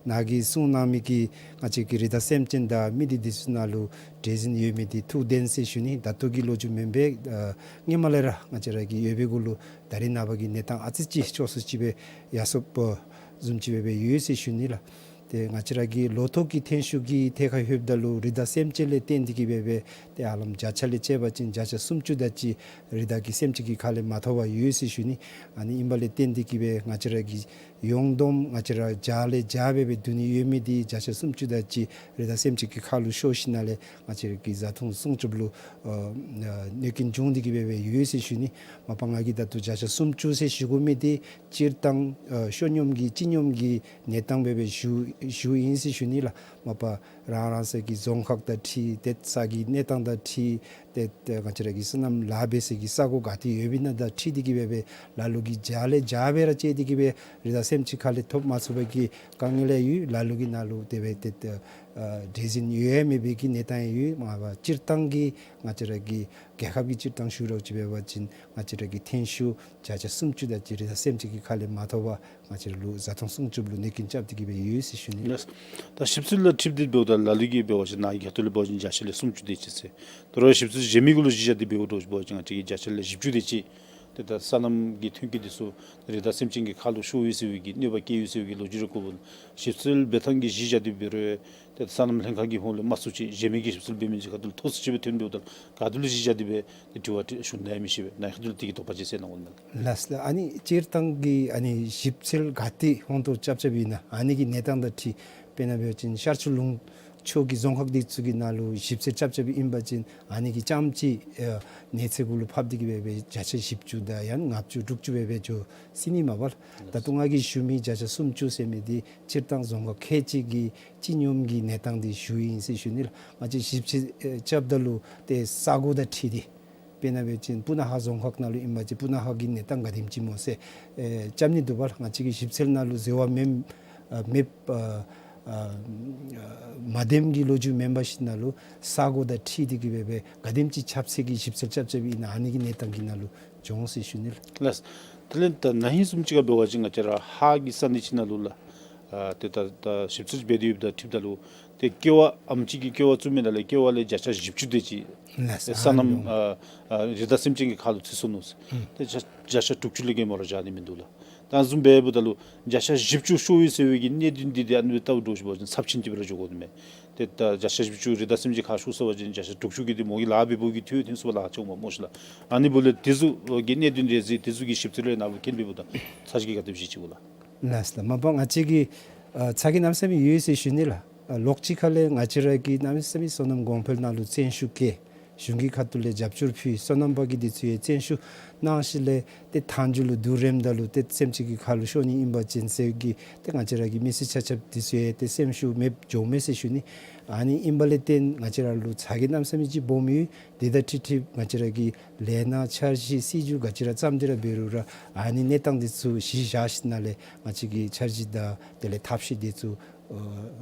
ནཱ་གིས་གསུང་གནང་མི་གི་ང་བཅས་ཀྱི་རི་དྭགས་སེམས་ཅན་དང་མི་སྡེ་འདི་ཚུ་ནང་ལུ་འདྲེས་འཛིང་ཡོད་མི་འདི་ཐུགས་བདེན་ཟེར་ཞུ་ནི། ད་ལྟོ་གི་ལོ་རྒྱུས་མེན་པས། ཨ་སྔོན་མ་ལས་ར་ང་བཅས་ར་གི་ཡོད་པའི་གུ་ལུ་ད་རིས་ནངས་པ་གི་གནས་སྟངས་ཨ་ཙི་ཅིག་ཕྱོགས་སུ་ཅིག་སྦེ་ཡར་སོངམ་བཟུམ་ཅིག་སྦེ་སྦེ་ཡོད་ཟེར་ཞུ་ནི་ལགས། ཏེ་ང་བཅས་ར་གི་ལོ་ཐོག་གི་ཐོན་ཤུགས་ཀྱི་ཐད་ཁར་ལྷོདཔ་ད་ལུ་རི་དྭགས་སེམས་ཅན་ལས་བརྟེན་ཏེ་གི་སྦེ་སྦེ་ཏེ་ཧ་ལམ་བརྒྱ་ཆ་ལས་བཅད་པ་ཅིན་བརྒྱ་ཆ་སུམ་ཅུ་དེ་ཅིག་རི་དྭགས་ཀྱི་སེམས་ཅན་གྱི་ཁ་ལས་མ་ཐོབ་པར་ཡོད་ཟེར་ཞུ་ནི། ཨ་ནི་ཨིན་པ་ལས་བརྟེན་ཏེ་གི་སྦེ་ང་བཅས་ར་གི་ཡོངས་བསྡོམས་ང་བཅས་ར་བརྒྱ་ལས་བརྒྱ་སྦེ་སྦེ་བསྡུ་ནི་ཡོད་མི་འདི་བརྒྱ་ཆ་སུམ་ཅུ་དེ་ཅིག་རི་དྭགས་སེམས་ཅན་གྱི་ཁ་ལུ་ཤོར་ཞིནམ་ལས་ང་བཅས་ར་གི་བཟའ་འཐུང་སྲུང་སྐྱོབ་ལུ་ཨ་གནོད་སྐྱོན་བྱུང་སྟེ་གི་སྦེ་སྦེ་ཡོད་ཟེར་ཞུ་ནི། མ་པ་ང་གིས་ད་ལྟོ་བརྒྱ་ཆ་སུམ་ཅུ་ཟེར་ཞུ་དགོ་མི་འདི་སྤྱིར་བཏང་ཨ་ཤོ་སྙོམས་ཀྱི་སྤྱི་སྙོམས་ཀྱི་གནས་སྟངས་སྦེ་སྦེ་ཞུ་ཞུཝ་ཨིན་ཟེར་ཞུ་ནི་ལགས། མ་པ་རང་རང་སོའི་གི་རྫོང་ཁག་དང་འཁྲིལ་ཏེ་ས་གི་གནས་སྟངས་དང་འཁྲིལ་ཏེ་ཏེ་ང་བཅས་ར་གི་སོ་ནམ་ལཱ་འབད་སའི་གི་ས་གོ་ག་ཏེ་ཡོདཔ་ཨིན་ན་དང་འཁྲིལ་ཏེ་གི་སྦེ་སྦེ་ལ་ལུ་གིས་བརྒྱ་ལས་བརྒྱ་སྦེ་ར་བཅད་དེ་གི་སྦེ་རི་དྭགས་སེམས་ཅན་ཁ་ལས་ཐོབ་མ་ཚུགས་པའི་གི་དཀའ་ངལ་ཡང་ཡོད། ལ་ལུ་གི་ནང་ལུ་དེ་སྦེ་ཏེ་ཏེ་ཨ་འདྲེས་འཛིང་ཡོད་ཡང་མེད་པའི་གི་གནས་སྟངས་ཡང་ཡོད། མ་པ་སྤྱིར་བཏང་གི་ང་བཅས་ར་གི་རྒྱལ་ཁབ་ཀྱི་སྤྱིར་བཏང་ཞུ་རོགས་ཅིག་འབད་བ་ཅིན་ང་བཅས་ར་གི་ཐོན་ཤུགས་བརྒྱ་ཆ་སུམ་ཅུ་དེ་ཅིག་རི་དྭགས་སེམས་ཅན་གྱི་ཁ་ལས་མ་ཐོབ་པར་ང་བཅས་ར་ལུ་བཟའ་འཐུང་སྲུང་སྐྱོབ་ལུ་གནོད་སྐྱོན་རྐྱབ་སྟེ་གི་སྦེ་ཡོད་ཟེར་ཞུ་ནི། ལགས། ད་ཞིབ་འཚོལ་ལུ་འཁྲིལ་ཏེ་འབདཝ་ད་ལ་ལུ་གིས་འབད་བ་ཅིན་ནཱ་གི་ཁ་ཐུག་ལས་འབད་བ་ཅིན་བརྒྱ་ཆ་ལས་སུམ་ཅུ་དེ་ཅིག་ཟེར། ད་རུང་ཞིབ་འཚོལ་གཞན་མི་གུ་ལུ་གཞི་བཞག་སྟེ་འབདཝ་འདྲཝ་ཅིག་འབད་བ་ཅིན་ང་བཅས་ཀྱིས་བརྒྱ་ཆ་ལས་བཞི་བཅུ་དེ་ཅིག་ཏེ་ད་སོ་ནམ་གྱི་ཐོན་སྐྱེད་འདི་ཚུ་རི་དྭགས་སེམས་ཅན་གྱི་ཁ་ལུ་ཤོར་ཡི་ཟེར་བའི་གི་གནོད་པ་བཀལ་ཡི་ཟེར་བའི་གི་ལོ་རྒྱུས་རེ་གོཝ་ཨིན། ཞིབ་འཚོལ་འབད་ཐངས་ཀྱི་གཞི་བཞག་སྟེ་འབད་རུང་ཏེ་སོ་ནམ་ལྷན་ཁག་གི་ཧོངས་ལས་མ་ཚུད་ཅིག་གཞན་མི་གིས་ཞིབ་འཚོལ་འབད་མི་ཅིག་ཁ་ཐུག་ལུ་ཐོབ་ས་ཅིག་སྦེ་ཐོན་འབདཝ་ད་ག་ཏེ་ལུ་གཞི་བཞག་སྟེ་སྦེ་ཏེ་དྲི་བ་དྲི་ཞུ་ནི་ཡང་མི་ཤེས་པས། ནཱ་ཁ་ཐུག་ལས་དེ་གི་དོགས་པ་ཅིག་སེལ་གནང་དགོ་ནི་མས། ལགས་ལགས། ཨ་ནི་སྤྱིར་བཏང་གི་ཨ་ནི་ཞིབ་འཚོལ་ག་ཏེ་ཧོང་ཏོ་རྐྱབ་རྐྱབ་ཨིན་ན་ཨ་ནི་གི་གནས་སྟངས་དང་འཁྲིལ་དཔེར་ན་འབད་བ་ཅིན་ཤར་ཕྱོགས་ལུང་ཕྱོགས་ཀྱི་རྫོང་ཁག་འདི་ཚུ་གི་ནང་ལུ་ཞིབ་འཚོལ་རྐྱབ་རྐྱབ་ཨིན་པ་ཅིན་ཨ་ནི་གིས་རྐྱངམ་ཅིག་ཨ་གནས་ཚད་གུ་ལུ་ཕབ་སྟེ་གི་སྦེ་སྦེ་བརྒྱ་ཆ་བཞི་བཅུ་དང་ཡང་ལྔ་བཅུ་དྲུག་ཅུ་སྦེ་སྦེ་འགྱོ་སྲིད་ནི་མས་པ་ལགས། ད་ལྟོ་ང་གིས་ཞུ་མི་བརྒྱ་ཆ་སུམ་ཅུ་ཟེར་མི་འདི་སྤྱིར་བཏང་རྫོང་ཁག་ཁལ་གཅིག་གི་སྤྱི་སྙོམས་ཀྱི་གནས་སྟངས་འདི་ཞུཝ་ཨིན་ཟེར་ཞུ་ནི་ལགས། ང་བཅས་ཞིབ་འཚོལ་ཨེ་རྐྱབ་ད་ལུ་ཏེ་ས་གོ་དང་འཁྲིལ་ཏེ་དཔེར་ན་འབད་བ་ཅིན་སྤུ་ན་ཁ་རྫོང་ཁག་ནང་ལུ་ཨིན་པ་ཅིན་སྤུ་ན་ཁ་གི་གནས་སྟངས་ག་དེམ་ཅིག་སྨོ་ཟེར་ཨེ་རྐྱབ་ནི་འདུག་པ་ལགས། ང་བཅས་ཀྱི་ཞིབ་འཚོལ་ནང་ལུ་འཛོལ་བ་མེད་ཨ་མེད་ཨ་ཨ་མ་བདེནམ་གྱི་ལོ་རྒྱུས་མེན་པ་ཅིན་ནཱ་ལུ་ས་གོ་དང་འཁྲིལ་ཏེ་གི་སྦེ་སྦེ་ག་དེམ་ཅིག་ཁྱབ་ཚད་ཀྱི་ཞིབ་འཚོལ་རྐྱབ་རྐྱབ་ཨིན་ན་ཨ་ནི་གི་གནས་སྟངས་ཀྱི་ནང་ལུ་འགྱོ་འོང་ཟེར་ཞུ་ནི་ལགས། ལགས། དེ་ལས་ད་ན་ཧིང་བཟུམ་ཅིག་ཁར་འབད་བ་ཅིན་ང་བཅས་ར་ཧཱ་གི་ས་གནས་ཅིག་ནང་ལུ་ལགས། ཨ་ཏེ་ད་ད་ཞིབ་འཚོལ་འབད་དེ་ཡོདཔ་དང་འཁྲིལཝ་ད་ལུ་ཏེ་ཀེ་བ་ཨམ་ཅིག་གིས་ཀེ་བ་བཙུགས་མི་ནང་ལས་ཀེ་བ་ལས་བརྒྱ་ཆ་བཞི་བཅུ་དེ་ཅིག་ལགས། སོ་ནམ་ཨ་ཨ་རི་དྭགས་སེམས་ཅན་གྱི་ཁ་ལུ་ཚུད་སོ་ནུག་ཟེར། ཨུམ། ཏེ་བརྒྱ་བརྒྱ་ཆ་དྲུག་ཅུ་ལས་བརྒལ་མ་ར་བཞག་ནི་མིན་འདུག་ལགས། ད་བཟུམ་འབདཝ་ད་ལུ་བརྒྱ་ཆ་བཞི་བཅུ་ཤོར་ཡི་ཟེར་བའི་གི་གནད་དོན་འདི་ཏེ་ཨ་ནི་སྦེ་བལྟཝ་འདྲཝ་ཅིག་འབད་བ་ཅིན་ཚབས་ཆེན་ཅིག་སྦེ་ར་འགྱོ་དགོ་ནི་མས། ཏེ་ད་བརྒྱ་ཆ་བཞི་བཅུ་རི་དྭགས་སེམས་ཅན་ཁ་ཤོར་སོང་པ་ཅིན་བརྒྱ་ཆ་དྲུག་ཅུ་གི་འདི་མོ་གི་ལཱ་འབད་བའི་གི་འཐུས་ཐོན་སོང་པ་ལཱ་ཆེཝ་མས་སྨོ་ཤིག་ལགས། ཨ་ནི་འབདཝ་ལས་དེ་ཚུ་གི་གནད་དོན་རེ་ཟེར་དེ་ཚུ་གི་ཞིབ་འཚོལ་ལས་ནཱ་ལུ་མཁྱེན་འབདཝ་ད་ཚར་གཅིག་གི་ག་དེ་སྦེ་ཅིག་གོ་ལགས། ལགས་ལགས། མ་པ་ང་བཅས་ཀྱིས་ཨ་ཚ་གྱང་གནམ་མེད་ས་མེད་ཡོད་ཟེར་ཞུ་ནི་ལགས། ཨ་ལོགས་ཅིག་ཁ་ལས་ང་བཅས་ར་གིས་གནམ་མེད་ས་མེད་སོ་ནམ་གོང་འཕེལ་ནང་ལུ་བརྩོན་ཤུགས་བསྐྱེད། གཞུང་གི་ཁ་ཐུག་ལས་རྒྱབ་སྐྱོར་ཕུལ། སོ་ནམ་པ་གིས་འདི་ཚུ་ཡང་བརྩོན་ཤུགས་གནང་ཞིནམ་ལས་ཏེ་མཐའ་མཇུག་ལུ་བསྡུ་རནམ་ད་ལུ་ཏེ་སེམས་ཅན་གྱི་ཁ་ལུ་ཤོར་ནི་ཨིན་པ་ཅིན་ཟེར་གི་ཏེ་ང་བཅས་ར་གི་མི་སེར་ཆ་ཁྱབ་འདི་ཚུ་ཡང་ཏེ་སེམས་ཤུགས་མེདཔ་འགྱོཝ་མས་ཟེར་ཞུ་ནི། ཨ་ནི་ཨིན་པ་ལས་བརྟེན་ང་བཅས་ར་ལུ་ཚ་གྱང་གནམ་མེད་ས་མེད་ཅིག་སྦོམ་ཡོད། དེ་དང་འཁྲིལ་འཁྲིལ་ང་བཅས་ར་གིས་ལས་སྣ་འཆར་གཞི་སྲིད་བྱུས་ག་ཅི་ར་བརྩམས་ཏེ་ར་འབད་རུང་ར་ཨ་ནི་གནས་སྟངས་འདི་ཚུ་གཞི་བཞག་ཞིནམ་ལས་ང་བཅས་ཀྱིས་འཆར་གཞི་དང་དེ་ལས་ཐབས་ཤེས་འདི་ཚུ་ཨ་ཨ་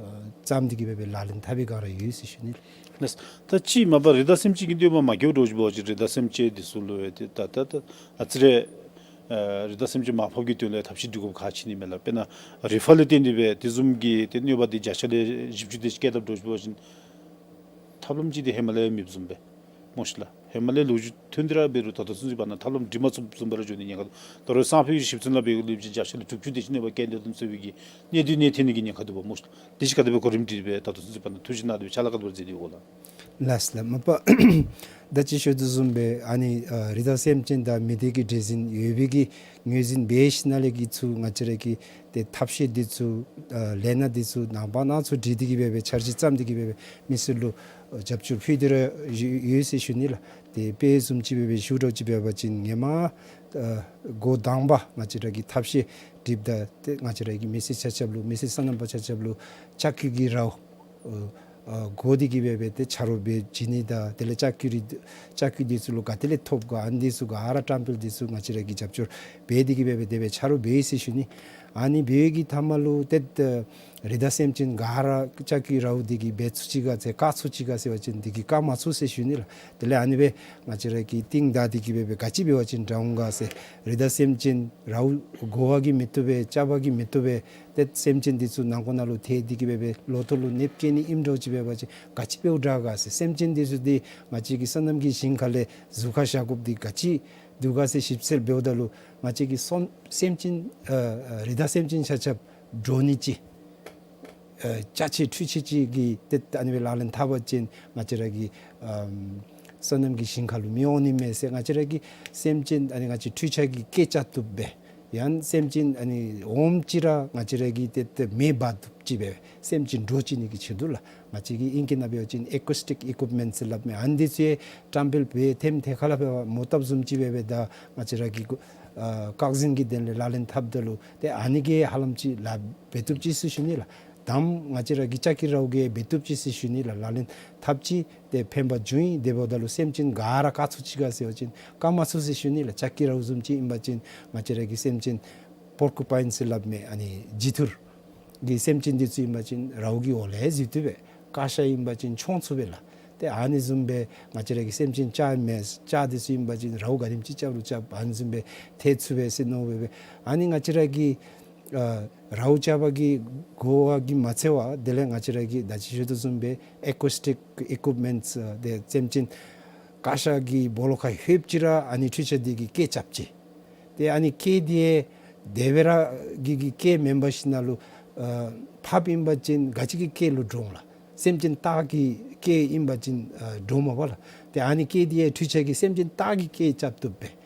བརྩམས་ཏེ་གི་སྦེ་སྦེ་ལག་ལེན་འཐབ་པའི་བསྒང་ར་ཡོད་ཟེར་ཞུ་ནི། ལགས། ད་ཅི་མ་པ་རི་དྭགས་སེམས་ཅན་གྱི་གནོད་པ་མ་བཀལཝ་འདྲཝ་ཅིག་འབད་བ་ཅིན་རི་དྭགས་སེམས་ཅན་འདི་ཚུ་ལུ་ཡང་ཏེ་ད་ད་ད་ཨ་ཙི་རེ་ཨ་རི་དྭགས་སེམས་ཅན་མར་ཕབ་ཀྱི་དོན་ལས་ཐབས་ཤེས་སྒྲིག་དགོཔ་ཁག་ཆེ་ནི་མས་ལགས། དཔེར་ན་རི་ཕག་ལས་བརྟེན་ཏེ་སྦེ་དེ་བཟུམ་གྱི་ཏེ་གནོད་པ་འདི་བརྒྱ་ཆ་ལས་བཞི་བཅུ་དེ་ཅིག་བཀལ་བཏངམ་འདྲཝ་ཅིག་འབད་བ་ཅིན་ཐབས་ལམ་ཅིག་འདི་ཧེ་མ་ལས་མེདཔ་བཟུམ་སྦེ་སྨོ་ཤིག་ལགས། ཧེ་མ་ལས་ལོ་རྒྱུས་ཐོན་ཏེ་ར་འབད་རུང་ད་ལྟོ་ཚུན་ཚོད་བར་ན་ཐབས་ལམ་སྒྲིག་མ་ཚུགསཔ་བཟུམ་སྦེ་ར་འགྱོ་ནི་ཉེན་ཁ་འདུག། ད་རུང་སང་ཕོད་ཀྱི་ཞིབ་འཚོལ་ནང་འབད་བའི་གླེང་བྱ་བརྒྱ་ཆ་ལས་དྲུག་ཅུ་དེ་ཅིག་གནོད་པ་བཀལ་ཏེ་འདུག་ཟེར་བའི་གི་གནད་དོན་ནང་ཐོན་ནི་གི་ཉེན་ཁ་འདུག་པ་སྨོ་ཤིག། དེ་ཅིག་ག་དེ་སྦེ་གོ་རིམ་སྒྲིག་སྦེ་ད་ལྟོ་ཚུན་ཚོད་བར་ན་ཐུགས་བཞེད་གནང་སྟེ་ཕྱག་ལཱ་ག་དེ་སྦེ་མཛད་དེ་ཡོད་གོ་ལགས། ལགས་ལགས། མ་པ་ད་ཅི་ཞུ་དོ་བཟུམ་སྦེ་ཨ་ནི་ཨ་རི་དྭགས་སེམས་ཅན་དང་མི་སྡེ་གི་འདྲེས་འཛིང་ཡོད་པའི་གི་ངོས་འཛིན་འབད་ཞིནམ་ལས་གི་ཚུ་ང་བཅས་ར་གི་ཏེ་ཐབས་ཤེས་འདི་ཚུ་ཨ་ལས་སྣ་འདི་ཚུ་ནངས་པ་གནངས་ཚུ་སྒྲིག་སྟེ་གི་སྦེ་སྦེ་འཆར་གཞི་བརྩམས་ཏེ་གི་སྦེ་སྦེ་མི་སེར་ལུ་ཨ་རྒྱབ་སྐྱོར་ཕུལ་ཏེ་ར་ཡོད་ཡོད་ཟེར་ཞུ་ནི་ལགས། ཏེ་དཔེ་བཟུམ་ཅིག་སྦེ་སྦེ་ཞུ་འདྲཝ་ཅིག་འབད་བ་ཅིན་ཧེ་མ་ ཨ་འགོ་དང་པ་ང་བཅས་ར་གིས་ཐབས་ཤེས་སྒྲིགཔ་ད་ཏེ་ང་བཅས་ར་གི་མི་སེར་ཆ་ཁྱབ་ལུ་མི་སེར་སོ་ནམ་པ་ཆ་ཁྱབ་ལུ་ལྕགས་ཀྱུ་གི་རཝ་ཨ་ཨ་བགོ་སྟེ་གི་སྦེ་སྦེ་ཏེ་ཆ་རོགས་འབད་བྱིན་ནི་དང་དེ་ལས་ལྕགས་ཀྱུ་རི་ལྕགས་ཀྱུ་འདི་ཚུ་ལུ་ག་ཏེ་ལས་ཐོབ་ག་ཨ་ནི་འདི་ཚུ་ག་ར་བཀྲམ་སྤེལ་འདི་ཚུ་ང་བཅས་ར་གིས་རྒྱབ་སྐྱོར་འབད་དེ་གི་སྦེ་སྦེ་དེ་སྦེ་ཆ་རོགས་འབད་ཡི་ཟེར་ཞུ་ནི། ཨ་ནི་འབད་བའི་གི་མཐའ་མ་ལུ་ཏེ་ད་རི་དྭགས་སེམས་ཅན་ག་ར་ལྕགས་ཀྱུ་རཝ་འདི་གིས་འབད་ཚུགས་ཅི་ག་ཟེར་བཀག་ཚུགས་ཅི་ག་ཟེར་བ་ཅིན་འདི་གིས་བཀག་མ་ཚུགས་ཟེར་ཞུ་ནི་ལགས། དེ་ལས་ཨ་ནི་སྦེ་ང་བཅས་ར་གིས་རྟིང་བདའ་སྟེ་གི་སྦེ་སྦེ་ག་ཅི་འབད་བ་ཅིན་དྲག་འོང་ག་ཟེར། རི་དྭགས་སེམས་ཅན་རཝ་བགོ་བ་གིས་མི་བཏུབ་པས་རྐྱབ་པ་གིས་མི་བཏུབ་པས། ཏེ་སེམས་ཅན་འདི་ཚུ་ནང་འཁོད་ནང་ལུ་ཐལ་ཏེ་གི་སྦེ་སྦེ་ལོ་ཐོག་ལུ་ནདཔ་བཀལ་ནི་ཨིནམ་འདྲཝ་ཅིག་འབད་བ་ཅིན་ག་ཅི་འབདཝ་དྲག་ག་ཟེར། སེམས་ཅན་འདི་ཚུ་འདི་ང་བཅས་ཀྱི་སོ་ནམ་གྱི་ཞིང་ཁ་ལས་ཟུར་ཁར་བཞག་དགོཔ་འདི་ག་ཅི་འདུག་ག་ཟེར་ཞིབ་འཚོལ་འབདཝ་ད་ལུ་ང་བཅས་ཀྱི་སོ་སེམས་ཅན་ཨ་ཨ་རི་དྭགས་སེམས་ཅན་ཆ་ཁྱབ་འདྲོག་ནི་ཅིག་ཨ་ཅ་ཆས་འཕྲུལ་ཆས་ཅིག་གིས་ཏེ་ཨ་ནི་སྦེ་ལག་ལེན་འཐབ་པ་ཅིན་ང་བཅས་ར་གི་ཨམ་སོ་ནམ་གྱི་ཞིང་ཁ་ལུ་མི་འོང་ནི་མས་ཟེར། ང་བཅས་ར་གི་སེམས་ཅན་ཨ་ནི་ང་བཅས་འཕྲུལ་ཆས་ཀྱིས་སྐད་རྐྱབ་བཏུབ་པས། ཡང་སེམས་ཅན་ཨ་ནི་འོངམ་ཅིག་ར་ང་བཅས་ར་གིས་ཏེ་ཏེ་མེ་འབར་བཏུབ་ཅིག་སྦེ་སེམས་ཅན་འདྲོག་བྱིན་ནི་གི་ཕྱིར་དུ་ལགས། ང་བཅས་ཀྱིས་ཨིང་སྐད་ནང་འབད་བ་ཅིན་ཨེ་ཀོ་སི་ཊིག་ཨི་ཀུབ་མེནཊ་ཟེར་སླབ་མས། ཨ་ནི་འདི་ཚུ་ཡང་བཀྲམ་སྤེལ་འབད་ཐེམ་ཐེ་ཁ་ལས་འབད་བ་མོ་བཏབ་བཟུམ་ཅིག་སྦེ་སྦེ་ད་ང་བཅས་ར་གི་ཨ་བཀག་འཛིན་གྱི་དོན་ལས་ལག་ལེན་འཐབ་ད་ལུ་ཏེ་ཨ་ནི་གིས་ཧ་ལམ་ཅིག་ལཱ་འབད་བཏུབ་ཅི་ཟེར་ཞུ་ནི་ལགས། དང་པ་ང་བཅས་ར་གི་ལྕགས་ཀྱུ་རཝ་གིས་འབད་བཏུབ་ཅི་ཟེར་ཞུ་ནི་ལགས། ལག་ལེན་འཐབ་ཅི། ཏེ་ཕན་པ་བྱུང་ཡི། དེ་འབདཝ་ད་ལུ་སེམས་ཅན་ག་ར་བཀག་ཚུགས་ཅི་ག་ཟེར་བ་ཅིན་བཀག་མ་ཚུགས་ཟེར་ཞུ་ནི་ལགས། ལྕགས་ཀྱུ་རཝ་བཟུམ་ཅིག་ཨིན་པ་ཅིན་ང་བཅས་ར་གི་སེམས་ཅན་པོར་ཀུ་པའིན་ཟེར་སླབ་མས། ཨ་ནི་བྱི་ཐུར་གྱི་སེམས་ཅན་འདི་ཚུ་ཨིན་པ་ཅིན་རཝ་གི་འོག་ལས་འཛུལ་བཏུབ་པས། ཀ་ཤ་ཨིན་པ་ཅིན་མཆོང་ཚུགས་པས་ལགས། ཏེ་ཨ་ནི་བཟུམ་སྦེ་ང་བཅས་ར་གི་སེམས་ཅན་ལྕགས་མས། ལྕགས་འདི་ཚུ་ཨིན་པ་ཅིན་རཝ་ག་དེམ་ཅིག་རྐྱབ་རུང་རྐྱབ་ཨ་ནི་བཟུམ་སྦེ་ཐལ་ཚུགས་པས་ཟེར་མནོ་སྦེ་སྦེ། ཨ་ནི་ང་བཅས་ར་གི་ཨ་རཝ་རྐྱབ་པ་གི་གོ་བ་གིས་མ་ཚད་པར་དེ་ལས་ང་བཅས་ར་གི་ད་ཅི་ཞུ་དོ་བཟུམ་སྦེ་ཨེ་ཀོ་སི་ཊིག་ཨི་ཀུབ་མེནཊ་ཨ་ཏེ་སེམས་ཅན་ཀ་ཤ་གི་སྦོ་ལོགས་ཁར་ལྷོདཔ་ཅིག་ར་ཨ་ནི་འཕྲུལ་ཆས་འདི་གིས་སྐད་རྐྱབ་ཅི། ཏེ་ཨ་ནི་སྐད་འདི་ཡང་དེ་སྦེ་ར་གི་གི་སྐད་མེན་པར་ཞིནམ་ལས་ཨ་ཕགཔ་ཨིན་པ་ཅིན་ག་ཅི་གི་སྐད་ལུ་འདྲོག་འོང་ལགས། སེམས་ཅན་སྟག་གི་སྐད་ཨིན་པ་ཅིན་ཨ་འདྲོག་མས་པ་ལགས། ཏེ་ཨ་ནི་སྐད་འདི་ཡང་འཕྲུལ་ཆས་ཀྱིས་སེམས་ཅན་སྟག་གི་སྐད་རྐྱབ་བཏུབ་པས།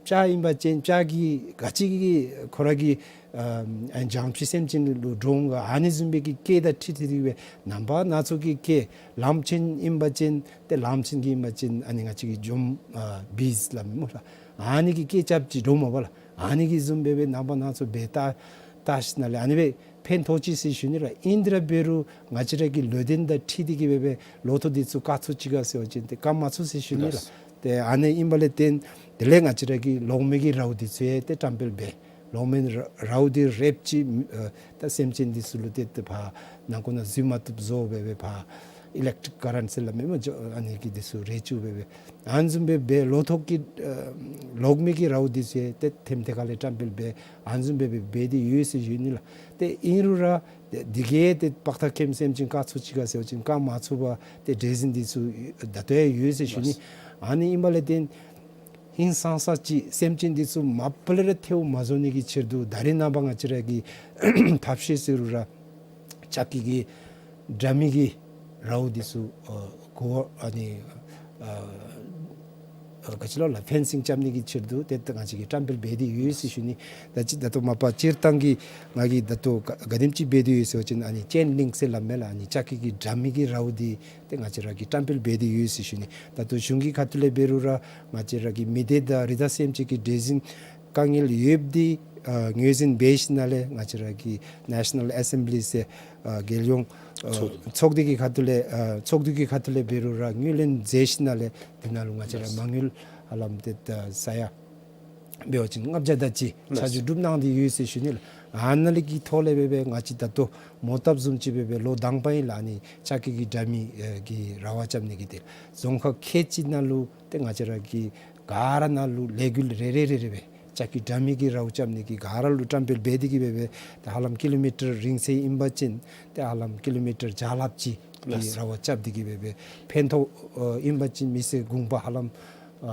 སྤྱ་ཨིན་པ་ཅིན་སྤྱ་གིས་ག་ཅི་གི་ཁོ་ར་གི་ཨ་ཨ་བྱང་ཕྱི་སེམས་ཅན་ལུ་འདྲོག་འོང་ག་ཨ་ནི་བཟུམ་སྦེ་གི་སྐད་དང་འཁྲིལ་ཏེ་དེ་སྦེ་རྣམ་པ་སྣ་ཚོགས་ཀྱི་སྐད། གླང་ཆེན་ཨིན་པ་ཅིན་ཏེ་གླང་ཆེན་གྱི་ཨིན་པ་ཅིན་ཨ་ནི་ང་བཅས་ཀྱིས་འཇོམས་ཨ་བིས་སླབ་མས་སྨོ་ལགས། ཨ་ནི་གིས་སྐད་རྐྱབ་ཅི་འདྲོག་མས་པ་ལགས། ཨ་ནི་གི་བཟུམ་སྦེ་སྦེ་རྣམ་པ་སྣ་ཚོགས་འབད་བལྟ་བལྟ་ཞིནམ་ལས་ཨ་ནི་སྦེ་ཕན་ཐོགས་ཅི་ཟེར་ཞུ་ནི་ལགས། ཨིན་དེ་ར་འབད་རུང་ང་བཅས་ར་གི་ལུས་རྟེན་དང་འཁྲིལ་ཏེ་གི་སྦེ་སྦེ་ལོ་ཐོག་འདི་ཚུ་བཀག་ཚུགས་ཅི་ག་ཟེར་བ་ཅིན་ཏེ་བཀག་མ་ཚུགས་ཟེར་ཞུ་ནི་ལགས། ཏེ་ཨ་ནི་ཨིན་པ་ལས་བརྟེན་དེ་ལས་ང་བཅས་ར་གིས་ལོག་མེ་གི་རཝ་འདི་ཚུ་ཡང་ཏེ་བཀྲམ་སྤེལ་འབད། ལོག་མེ་རཝ་འདི་རེགཔ་ཅིག་ཨ་ད་སེམས་ཅན་འདི་ཚུ་ལུ་ཏེ་ཏེ་ཕར་ནང་འཁོད་ནང་འཛུལ་མ་བཏུབ་བཟོ་སྦེ་སྦེ་ཕར་ཨི་ལེག་ཊིག་ཀ་རེནཊ་ཟེར་སླབ་མས་སྨོ། ཨ་ནི་གིས་འདི་ཚུ་རེག་བཅུག་སྦེ་སྦེ། ཨ་ནི་བཟུམ་སྦེ་སྦེ་ལོ་ཐོག་གི་ཨ་ལོག་མེ་གི་རཝ་འདི་ཚུ་ཡང་ཏེ་ཐེམ་ཐེ་ཁ་ལས་བཀྲམ་སྤེལ་འབད། ཨ་ནི་བཟུམ་སྦེ་སྦེ་འབད་དེ་ཡོད་ཟེར་ཞུ་ནི་ལགས། ཏེ་ཨིན་རུང་ར་ཏེ་འདི་གིས་ཏེ་དཔག་ཐག་ཁེམ་སེམས་ཅན་བཀག་ཚུགས་ཅི་ག་ཟེར་བ་ཅིན་བཀག་མ་ཚུགས་པར་ཏེ་འདྲེ་སྲིན་འདི་ཚུ་ད་ལྟོ་ཡང་ཡོད་ཟེར་ཞུ་ནི། ཨ་ནི་ཨིན་པ་ལས་བརྟེན་ཧིང་སངས་ས་ཅིག་སེམས་ཅན་འདི་ཚུ་མ་པ་ལས་ར་ཐལཝ་མ་བཟོ་ནི་གི་ཕྱིར་དུ་ད་རེས་ནངས་པ་ང་བཅས་ར་གིས་ཐབས་ཤེས་ཟེར་རུང་ར་ལྕགས་ཀྱི་གི་དྲ་མིག་གི་རཝ་འདི་ཚུ་ཨ་གོ་ཨ་ནི་ཨ་ཨ་ག་ཅི་ལོ་ལགས་ཕེན་སིང་རྐྱབ་ནི་གི་ཕྱིར་དུ་ཏེ་ད་ང་བཅས་ཀྱིས་བཀྲམ་སྤེལ་འབད་དེ་ཡོད་ཟེར་ཞུ་ནི། ད་ཅི་ད་ལྟོ་མ་པ་སྤྱིར་བཏང་གི་ང་གིས་ད་ལྟོ་ག་ག་དེམ་ཅིག་འབད་དེ་ཡོད་ཟེར་བ་ཅིན་ཨ་ནི་ཅེན་ལིང་ཟེར་སླབ་མས་ལགས། ཨ་ནི་ལྕགས་ཀྱི་གི་དྲ་མིག་གི་རཝ་འདི་ཏེ་ང་བཅས་ར་གིས་བཀྲམ་སྤེལ་འབད་དེ་ཡོད་ཟེར་ཞུ་ནི། ད་ལྟོ་གཞུང་གི་ཁ་ཐུག་ལས་འབད་རུང་ར་ང་བཅས་ར་གི་མི་སྡེ་དང་རི་དྭགས་སེམས་ཅན་གྱི་འདྲེ་སྲིན་དཀའ་ངལ་ཡོདཔ་འདི་ཨ་ངོས་འཛིན་འབད་ཞིནམ་ལས་ང་བཅས་ར་གི་ནེ་ཤ་ནཱལ་ཨེ་སེམ་བི་ལི་ཟེར་ཨ་རྒྱལ་ཡོངས་ཨ་ཚོགས་འདུ་ཚོགས་འདུ་གི་ཁ་ཐུག་ལས་ཨ་ཚོགས་འདུ་གི་ཁ་ཐུག་ལས་འབད་རུང་ར་ངོས་ལེན་མཛད་ཞིནམ་ལས་དེ་ནང་ལུ་ང་བཅས་ར་མ་དངུལ་ཧ་ལམ་ཏེ་ད་ས་ཡ་འབད་བ་ཅིན་ལྔ་བརྒྱ་དེ་ཅིག་ལགས། ཆ་འཇོག་གྲུབ་གནང་སྟེ་ཡོད་ཟེར་ཞུ་ནི་ལགས། ཨ་ནཱ་ལས་ཀྱི་ཐོག་ལས་སྦེ་སྦེ་ང་བཅས་ད་ལྟོ་མོ་བཏབ་བཟུམ་ཅིག་སྦེ་སྦེ་ལོ་དང་པ་ཨིན་ལགས། ཨ་ནི་ལྕགས་ཀྱི་གི་དྲ་མིག་ཨེ་གི་ར་བ་རྐྱབ་ནི་གི་ཏེ་རྫོང་ཁག་ཁལ་གཅིག་ནང་ལུ་ཏེ་ང་བཅས་ར་གི་ག་ར་ནང་ལུ་ལས་འགུལ་རེ་རེ་རེ་རེ་སྦེ་ལྕགས་ཀྱི་དྲ་མིག་གི་རཝ་རྐྱབ་ནི་གི་ག་ར་ལུ་བཀྲམ་སྤེལ་འབད་དེ་གི་སྦེ་སྦེ་ཏེ་ཧ་ལམ་ཀི་ལོ་མི་ཊར་རིང་ཚད་ཨིན་པ་ཅིན་ཏེ་ཧ་ལམ་ཀི་ལོ་མི་ཊར་བརྒྱ་ལྷགཔ་ཅིག་གི་ལགས། ར་བ་རྐྱབ་སྟེ་གི་སྦེ་སྦེ་ཕན་ཐོགས་ཨ་ཨིན་པ་ཅིན་མི་སེར་གུང་པ་ཧ་ལམ་ཨ་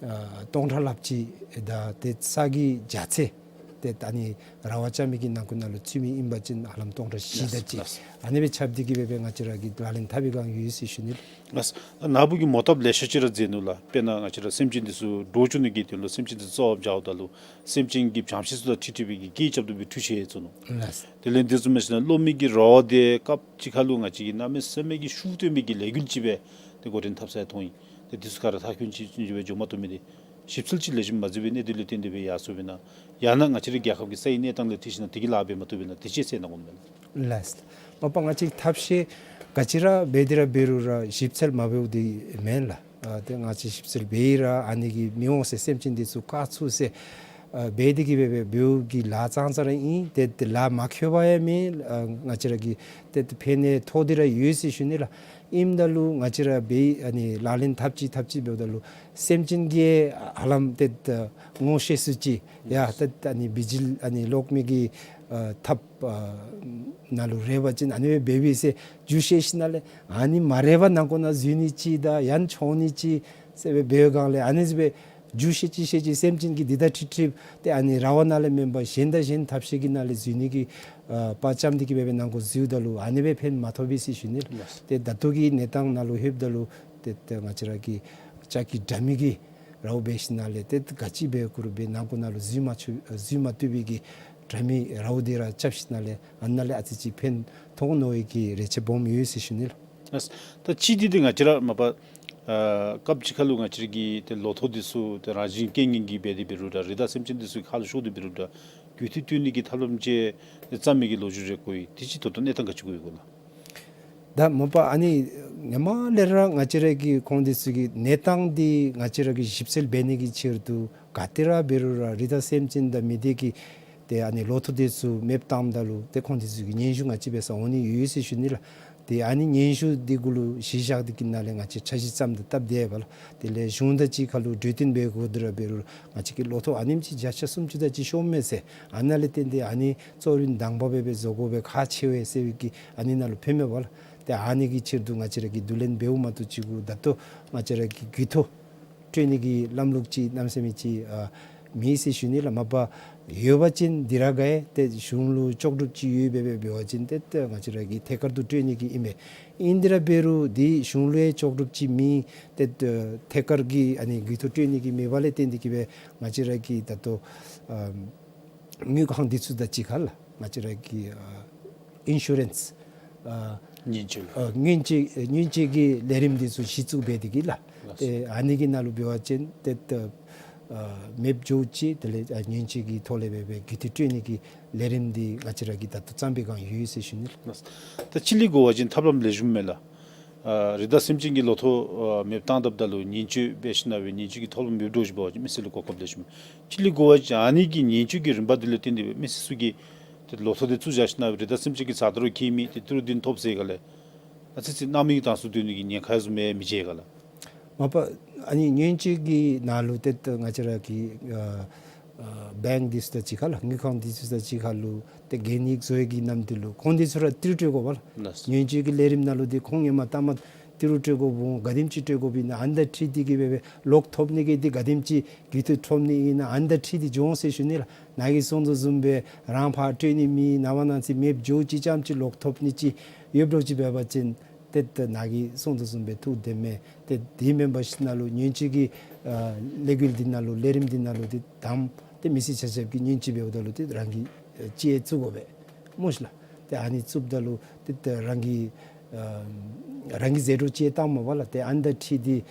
ཨ་སྟོང་ཕྲག་ལྷགཔ་ཅིག་དང་ཏེ་ས་གི་རྒྱ་ཚད་ཏེ་ད་ཨ་ནི་ར་བ་རྐྱབ་མི་གི་ནང་འཁོད་ནང་ལུ་ཚུད་མི་ཨིན་པ་ཅིན་ཧ་ལམ་སྟོང་ཕྲག་བཞི་དེ་ཅིག་ལགས། ཨ་ནི་སྦེ་རྐྱབ་སྟེ་གི་སྦེ་སྦེ་ང་བཅས་ར་གིས་ལག་ལེན་འཐབ་པའི་སྒང་ཡོད་ཟེར་ཞུ་ནི། ལགས། ནཱ་བུ་གིས་མོ་བཏབ་ལེ་ཤ་ཅིག་ར་མཛད་ནུག་ལགས། དཔེར་ན་ང་བཅས་ར་སེམས་ཅན་འདི་ཚུ་འདྲོག་བཅུག་ནི་གི་དོན་ལུ་སེམས་ཅན་འདི་ཚུ་རྩ་བ་བྱཝ་ད་ལུ་སེམས་ཅན་གྱི་བྱང་ཤེས་ཚུ་དང་འཁྲིལ་འཁྲིལ་བའི་གི་སྐད་རྐྱབ་བཏུབ་པའི་འཕྲུལ་ཆས་བཙུགས་ནུག། ལགས། དེ་ལས་འདི་ཚུ་མེན་ཞིན་ན་གློག་མེ་གི་ར་བ་འདི་སྐབས་ཅིག་ཁར་ལུ་ང་བཅས་ཀྱིས་གནམ་མེད་ས་མེད་ཀྱི་ཤུགས་བཏོན་པའི་གི་ལས་འགུལ་ཅིག་སྦེ་ཏེ་འགོ་འདྲེན་འཐབ་ས་ཡང་མཐོང་ཡི། ཏེ་འདི་ཚུ་ག་ར་ཐག་ཁྱོན་ཅིག་ཅིག་སྦེ་འགྱོ་མ་བཏུབ་མི་འདི་ ཞིབ་འཚོལ་ཅིག་ལེགས་ཤོམ་མ་མཛད་པའི་གནད་དོན་ལས་བརྟེན་ཏེ་སྦེ་ཡར་སོངམ་ཨིན་ན། ཡང་ན་ང་བཅས་རའི་རྒྱལ་ཁབ་ཀྱི་ས་ཡི་གནས་སྟངས་ལས་འཁྲིལ་ཞིན་ན་དེ་གིས་ལཱ་འབད་མ་བཏུབ་པས་ན། དེ་ཅིག་གསལ་གནང་དགོ་མས་ན། ལགས་སོ། མ་པ་ང་བཅས་ཐབས་ཤེས་ག་ཅི་ར་འབད་དེ་ར་འབད་རུང་ར་ཞིབ་འཚོལ་མ་འབདཝ་འདི་མེན་ལགས། ཨ་ཏེ་ང་བཅས་ཞིབ་འཚོལ་འབད་ར་ཨ་ནི་གིས་མི་འོང་ཟེར་སེམས་ཅན་འདི་ཚུ་བཀག་ཚུགས་ཟེར་ཨ་འབད་དེ་གིས་འབད་འབད་འབདཝ་གི་ལཱ་ཙང་ཙ་ར་ཨིན། ཏེ་ཏེ་ལཱ་མ་འཁྱོལ་བ་ཡང་མེན། ཨ་ང་བཅས་ར་གི་ཏེ་ཏེ་ཕན་ནི་ཐོགས་ཏེ་ར་ཡོད་ཟེར་ཞུ་ནི་ལགས། ཨིནམ་ད་ལུ་ང་བཅས་ར་འབད་ཨ་ནི་ལག་ལེན་འཐབ་ཅི་འཐབ་ཅི་འབདཝ་ད་ལུ་སེམས་ཅན་གྱིས་ཧ་ལམ་ཏེ་ཏེ་ངོ་ཤེས་སུ་ཅིག་ཡ་ཏེ་ཏེ་ཨ་ནི་བི་ཇི་ལ་ཨ་ནི་གློག་མེ་གི་ཨ་ཐགཔ་ཨ་ནང་ལུ་རེག་པ་ཅིན་ཨ་ནི་སྦེ་འབད་བས་ཟེར་འགྱུར་བཤད་ཞིནམ་ལས་ཨ་ནི་མ་རེག་པར་ནང་འཁོད་ནང་འཛུལ་ནི་ཅིག་དང་ཡང་མཆོང་ནི་ཅིག་ཟེར་སྦེ་འབད་བའི་སྒང་ལས་ཨ་ནི་སྦེ་འགྱུར་བཤད་ཅིག་བཤད་ཅི། སེམས་ཅན་གྱིས་འདི་དང་འཁྲིལ་འཁྲིལཝ་ཏེ་ཨ་ནི་ར་བ་ནང་ལས་མེན་པར་གཞན་དང་གཞན་ཐབས་ཤེས་ཀྱི་ནང་ལས་འཛུལ་ནི་གི་ཨ་དཔའ་བཅམ་སྟེ་གིས་འབད་འབད་ནང་འཁོད་འཛུལཝ་ད་ལུ་ཨ་ནི་སྦེ་ཕན་མ་ཐོགས་པས་ཟེར་ཞུ་ནི་ལགས། ལགས། ཏེ་ད་ལྟོ་གི་གནས་སྟངས་ནང་ལུ་ལྷོདཔ་ད་ལུ་ཏེ་ཏེ་ང་བཅས་ར་གི་ལྕགས་ཀྱི་དྲ་མིག་གིས་རཝ་འབད་ཞིནམ་ལས་ཏེ་ག་ཅི་འབད་དགོ་རུང་འབད་ནང་འཁོད་ནང་ལུ་འཛུལ་མ་ཚུགས་འཛུལ་མ་བཏུབ་པའི་གི་དྲ་མིག་རཝ་འདི་ར་རྐྱབ་ཞིནམ་ལས་ཨ་ནཱ་ལས་ཨ་ཙི་ཅིག་ཕན་ཐོགས་ནི་གི་རེ་ཆེ་སྦོམ་ཡོད་ཟེར་ཞུ་ནི་ལགས། ཨ་ད་ཅི་འདི་འདི་ང་བཅས་ར་མ་པ་ཨ་སྐབས་ཅིག་ཁར་ལུ་ང་བཅས་ར་གི་ཏེ་ལོ་ཐོག་འདི་ཚུ་ཏེ་རང་བཞིན་རྐྱེན་ངན་གྱིས་འབད་དེ་འབད་རུང་ར་རི་དྭགས་སེམས་ཅན་འདི་ཚུ་ཁ་ལུ་ཤོར་ཏེ་འབད་རུང་ར་རྒུད་འཐུས་སྤྲོད་ནི་གི་ཐབས་ལམ་ཅིག་ཏེ་བརྩམས་མི་གི་ལོ་རྒྱུས་རེ་གོ་ཡི། དེ་ཅིག་ད་ལྟོ་གནས་སྟངས་ག་ཅི་གོ་ཡི་གོ་ལགས། ད་མ་པ་ཨ་ནི་ཧེ་མ་ལས་ར་ང་བཅས་ར་གི་ཁོང་འདི་ཚུ་གི་གནས་སྟངས་འདི་ང་བཅས་ར་གིས་ཞིབ་འཚོལ་འབད་ནི་གི་ཕྱིར་དུ་ག་ཏེ་ར་འབད་རུང་ར་རི་དྭགས་སེམས་ཅན་དང་མི་སྡེ་གི་ཏེ་ཨ་ནི་ལོ་ཐོག་འདི་ཚུ་མེདཔ་བཏངམ་ད་ལུ་ཏེ་ཁོང་འདི་ཚུ་གི་སྙན་ཞུ་ང་བཅས་འབད་སར་འོང་ནི་ཡོད་ཟེར་ཞུ་ནི་ལགས། ཏེ་ཨ་ནི་སྙན་ཞུ་འདི་གུ་ལུ་གཞི་བཞག་སྟེ་གི་ནང་ལས་ང་བཅས་འཆར་གཞི་བརྩམས་ཏེ་བཏབ་སྟེ་ཡོདཔ་ལགས། དེ་ལས་གཞུང་དང་གཅིག་ཁར་ལུ་གྲོས་བསྟུན་འབད་དགོ་དེ་ར་འབད་རུང་ང་བཅས་ཀྱིས་ལོ་ཐོག་ཨ་ནེམ་ཅིག་བརྒྱ་ཆ་སུམ་ཅུ་དེ་ཅིག་ཤོར་མས་ཟེར་ཨ་ནཱ་ལས་བརྟེན་ཏེ་ཨ་ནི་གཙོ་རིམ་དང་པ་སྦེ་སྦེ་བཟོ་དགོ་པའི་ཁག་ཆེ་བས་ཟེར་བའི་གི་ཨ་ནི་ནང་ལུ་ཕུལ་མས་པ་ལགས། ཏེ་ཨ་ནི་གི་ཕྱིར་དུ་ང་བཅས་ར་གིས་བསྡུ་ལེན་འབདཝ་མ་གཏོགས་ཅིག་གུ་ད་ལྟོ་ང་བཅས་ར་གིས་རྒུད་འཐུས་སྤྲོད་ནི་གི་ལམ་ལུགས་ཅིག་གནམ་མེད་ས་མེད་ཅིག་ཨ་མེད་ཟེར་ཞུ་ནི་ལགས། མ་པ་ཡོད་པ་ཅིན་འདི་ར་ག་ཡེ་ཏེ་གཞུང་ལུ་ལྕོགས་གྲུབ་ཅིག་ཡོད་པའི་སྦེ་འབད་བ་ཅིན་ཏེ་ཏེ་ང་བཅས་ར་གིས་ཐད་ཀར་དུ་སྤྲོད་ནི་གི་ཨིན་པས། ཨིན་དེ་ར་འབད་རུང་འདི་གཞུང་ལུ་ཡང་ལྕོགས་གྲུབ་ཅིག་མེད། ཏེ་ཐད་ཀར་གྱི་ཨ་ནི་རྒུད་འཐུས་སྤྲོད་ནི་གི་མེད་པ་ལས་བརྟེན་ཏེ་གིས་སྦེ་ང་བཅས་ར་གིས་ད་ལྟོ་ཨ་དངུལ་ཁང་འདི་ཚུ་དང་གཅིག་ཁར་ལགས་ང་བཅས་ར་གི་ཨ་ཨིན་ཤུ་རེནསི་ཨ་ཉེན་བཅོལ་ཨ་ཉེན་བཅོལ་ཨ་ཉེན་བཅོལ་གྱི་ལས་རིམ་འདི་ཚུ་གཞི་བཙུགས་འབད་དེ་གིས་ལགས། ལགས། ཏེ་ཨ་ནི་གི་ནང་ལུ་འབད་བ་ཅིན་ཏེ་ཏེ་ཨ་མེདཔ་འགྱོ་ཅི། དེ་ལས་ཨ་ཉེན་བཅོལ་གྱི་ཐོག་ལས་འབད་སྦེ་རྒུད་འཐུས་སྤྲོད་ནི་གི་ལས་རིམ་འདི་ང་བཅས་ར་གིས་ད་ལྟོ་བརྩམས་པའི་སྒང་ཡོད་ཟེར་ཞུ་ནི་ལགས། ལགས། ད་ཅི་ལས་འགོ་བ་ཅིན་ཐབས་ལམ་ལེགས་ཤོམ་མས་ལགས། ཨ་རི་དྭགས་སེམས་ཅན་གྱི་ལོ་ཐོག་ཨ་མེདཔ་བཏང་དཔ་ད་ལུ་ཉེན་བཅོལ་འབད་ཞིན་ན་སྦེ་ཉེན་བཅོལ་གྱི་ཐབས་ལམ་མེདཔ་འགྱོ་ཅི་འབད་བ་ཅིན་མི་སེར་ལུ་གོ་སྐབས་ལེགས་ཤོམ་མས། ཅི་ལས་འགོ་བ་ཅིན་ཨ་ནི་གི་ཉེན་བཅོལ་གྱི་རིམ་པ་འདི་ལས་བརྟེན་ཏེ་སྦེ་མི་སེར་ཚུ་གིས་ཏེ་ལོ་ཐོག་འདི་བཙུགས་བཞག་ཞིན་ན་སྦེ་རི་དྭགས་སེམས་ཅན་གྱིས་ཟ་ད་རུང་ཁྱད་མེད། ཏེ་ཏི་རུ་འདི་ཐོབ་ཟེར་ག་ལས་ཨ་ཙི་ཅིག་སྣང་མེད་ཀྱི་གྲངས་སུ་སྡོད་ནི་གི་ཉེན་ཁ་ཡང་བཟུམ་མེད་མི་འབྱུང་ག་ལགས། མ་པ་ཨ་ནི་ཉེན་བཅོལ་གྱི་ནང་ལུ་ཏེ་ཏེ་ང་བཅས་ར་གི་ཨ་ཨ་བེངཀ་འདི་ཚུ་དང་གཅིག་ཁར་ལགས་དངུལ་ཁང་འདི་ཚུ་དང་གཅིག་ཁར་ལུ་ཏེ་གན་ཡིག་བཟོ་ཡི་གི་ནམ་དུས་ལུ་ཁོང་འདི་ཚུ་ར་ཏི་རུ་སྤྲོད་དགོ་པ་ལགས། ལགས། ཉེན་བཅོལ་གྱི་ལས་རིམ་ནང་ལུ་ཏེ་ཁོང་ཧེ་མ་ལྟ་མ་ཏི་རུ་སྤྲོད་དགོཔ་འོང་ག་དེམ་ཅིག་སྤྲོད་དགོཔ་ཨིན་ན་ཨ་ནི་དང་འཁྲིལ་ཏེ་གིས་སྦེ་སྦེ་ལོག་ཐོབ་ནི་གི་འདི་ག་དེམ་ཅིག་རྒུད་འཐུས་ཐོབ་ནི་ཨིན་ན་ཨ་ནི་དང་འཁྲིལ་ཏེ་འགྱོ་འོང་ཟེར་ཞུ་ནི་ལགས། ནཱ་གིས་གསུངས་དོ་བཟུམ་སྦེ་རང་ཕར་སྤྲོད་ནི་མེད། ནངས་པ་གནངས་ཚེ་མེདཔ་འགྱོ་ཅི། ཙམ་ཅིག་ལོག་ཐོབ་ནི་ཅིག་ཡོདཔ་འདྲཝ་ཅིག་འབད་བ་ཅིན་ཏེ་ཏེ་ནཱ་གིས་གསུངས་དོ་བཟུམ་སྦེ་ཐུགས་བདེན་མས། ཏེ་དེ་མེན་པར་ཞིན་ན་ལུ་ཉེན་བཅོལ་གྱི་ཨ་ལས་འགུལ་འདི་ནང་ལུ་ལས་རིམ་འདི་ནང་ལུ་ཏེ་དང་པ་ཏེ་མི་སེར་ཆ་ཁྱབ་ཀྱིས་ཉེན་བཅོལ་འབདཝ་ད་ལུ་ཏེ་རང་གིས་ཨ་གཅིག་བཙུགས་དགོ་པས་སྨོ་ཤི་ལགས། ཏེ་ཨ་ནི་བཙུགསཔ་ད་ལུ་ཏེ་ཏེ་རང་གི་ཨ་རང་གི་ཟད་འགྲོ་གཅིག་བཏངམ་མས་པ་ལགས། ཏེ་ཨ་ནི་དང་འཁྲིལ་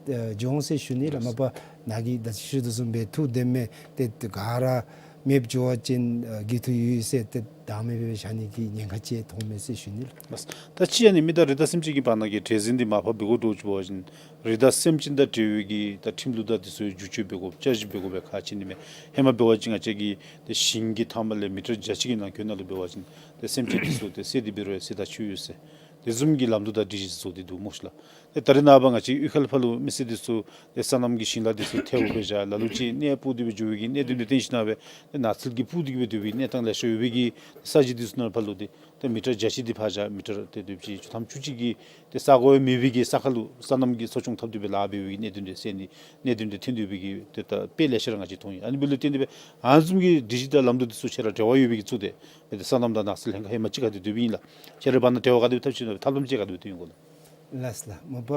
ཏེ་ཨ་འགྱོ་འོང་ཟེར་ཞུ་ནི་ལགས། མ་པ་ནཱ་གིས་ད་ཅི་ཞུ་དོ་བཟུམ་སྦེ་ཐུགས་བདེན་མས། ཏེ་ཏེ་ག་ར་མེདཔ་འགྱོ་བ་ཅིན་ཨ་རྒུད་འཐུས་ཡོད་ཟེར་ཏེ་བདག་མེད་སྦེ་བཞག་ནི་གི་ཉེན་ཁ་ཅིག་མཐོང་མས་ཟེར་ཞུ་ནི་ལགས། ད་ཅི་ཨ་ནི་མི་དང་རི་དྭགས་སེམས་ཅན་གྱི་བར་ན་གི་འབྲེལ་འཛིང་འདི་མར་ཕབ་འབད་དགོཔ་འདྲཝ་ཅིག་འབད་བ་ཅིན་རི་དྭགས་སེམས་ཅན་དང་འབྲེལ་བའི་གི་ད་ཁྲིམས་ལུགས་དང་འདི་ཚུ་བསྒྱུར་བཅོས་འབད་དགོཔ་བསྐྱར་ཞིབ་འབད་དགོ་པའི་ཁག་ཆེ་ནི་མས། ཧེ་མ་འབད་བ་ཅིན་ང་བཅས་ཀྱི་ཏེ་ཞིང་གི་མཐའ་མ་ལས་མི་ཊར་བརྒྱ་ཅིག་གི་ནང་འཁོད་ནང་ལུ་འབད་བ་ཅིན་ཏེ་སེམས་ཅན་འདི་ཚུ་ཏེ་བསད་དེ་འབད་རུང་ཡང་བསད་ཐག་ཆོད་ཡོད་ཟེར་དེ་བཟུམ་གྱི་ལམ་ལུགས་དང་སྒྲིག་གཞི་བཟོ་སྟེ་འདུག་སྨོ་ཤི་ལགས། ཏེ་ད་རེས་ནངས་པ་ང་བཅས་ཡུལ་ཁ་ལས་ཕར་ལུ་མི་སེར་འདི་ཚུ་ཏེ་སོ་ནམ་གྱི་ཞིང་ལཱ་འདི་ཚུ་ཐལཝ་སྦེ་བཞག་ལ་ལུ་ཅིག་གནས་སྤུབས་ཏེ་སྦེ་འགྱོ་བའི་གི་གནད་དོན་འདི་བརྟེན་ཞིན་ན་སྦེ་ཏེ་ནགས་ཚལ་གྱིས་སྤུབས་ཏེ་གིས་སྦེ་སྡོད་པའི་གནས་སྟངས་ལེ་ཤ་ཡོད་པའི་གི་ས་གཞི་འདི་ཚུ་ནང་ཕར་ལུ་ཏེ་ཏེ་མི་ཊར་བརྒྱ་ཅིག་འདི་ཕར་བཞག་མི་ཊར་ཏེ་དེ་ཅིག་བཅུ་ཐམ་བཅུ་གཅིག་གི་ཏེ་ས་གོ་ཡང་མེད་པའི་གི་ས་ཁར་ལུ་སོ་ནམ་གྱི་གསོ་སྐྱོང་འཐབ་སྟེ་སྦེ་ལཱ་འབད་བའི་གི་གནད་དོན་འདི་སེལ་ནི་གནད་དོན་འདི་ཐོན་སྡོད་པའི་གི་ཏེ་ད་དཔེ་ལེ་ཤ་ར་ང་བཅས་མཐོང་ཡི། ཨ་ནི་འབདཝ་ལས་བརྟེན་ཏེ་སྦེ་ཨ་ནི་བཟུམ་གྱི་སྒྲིག་གཞི་དང་ལམ་ལུགས་འདི་ཚུ་ཁྱེད་ར་འབྲེལ་བ་ཡོད་པའི་གི་ཚུ་ཏེ་ཏེ་སོ་ནམ་དང་ནགས་ཚལ་ལྷན་ཁག་ཧེ་མ་གཅིག་ཁར་ཏེ་སྡོད་པའི་ཨིན་ལགས། ཁྱེད་ར་བར་ན་འབྲེལ་བ་ག་དེ་སྦེ་འཐབ་ཅི་ཨིན་ན་ཐབས་ལམ་ཅིག་ག་དེ་སྦེ་བཏོན་ཡི་གོ་ལགས། ལགས་ལགས། མ་པ་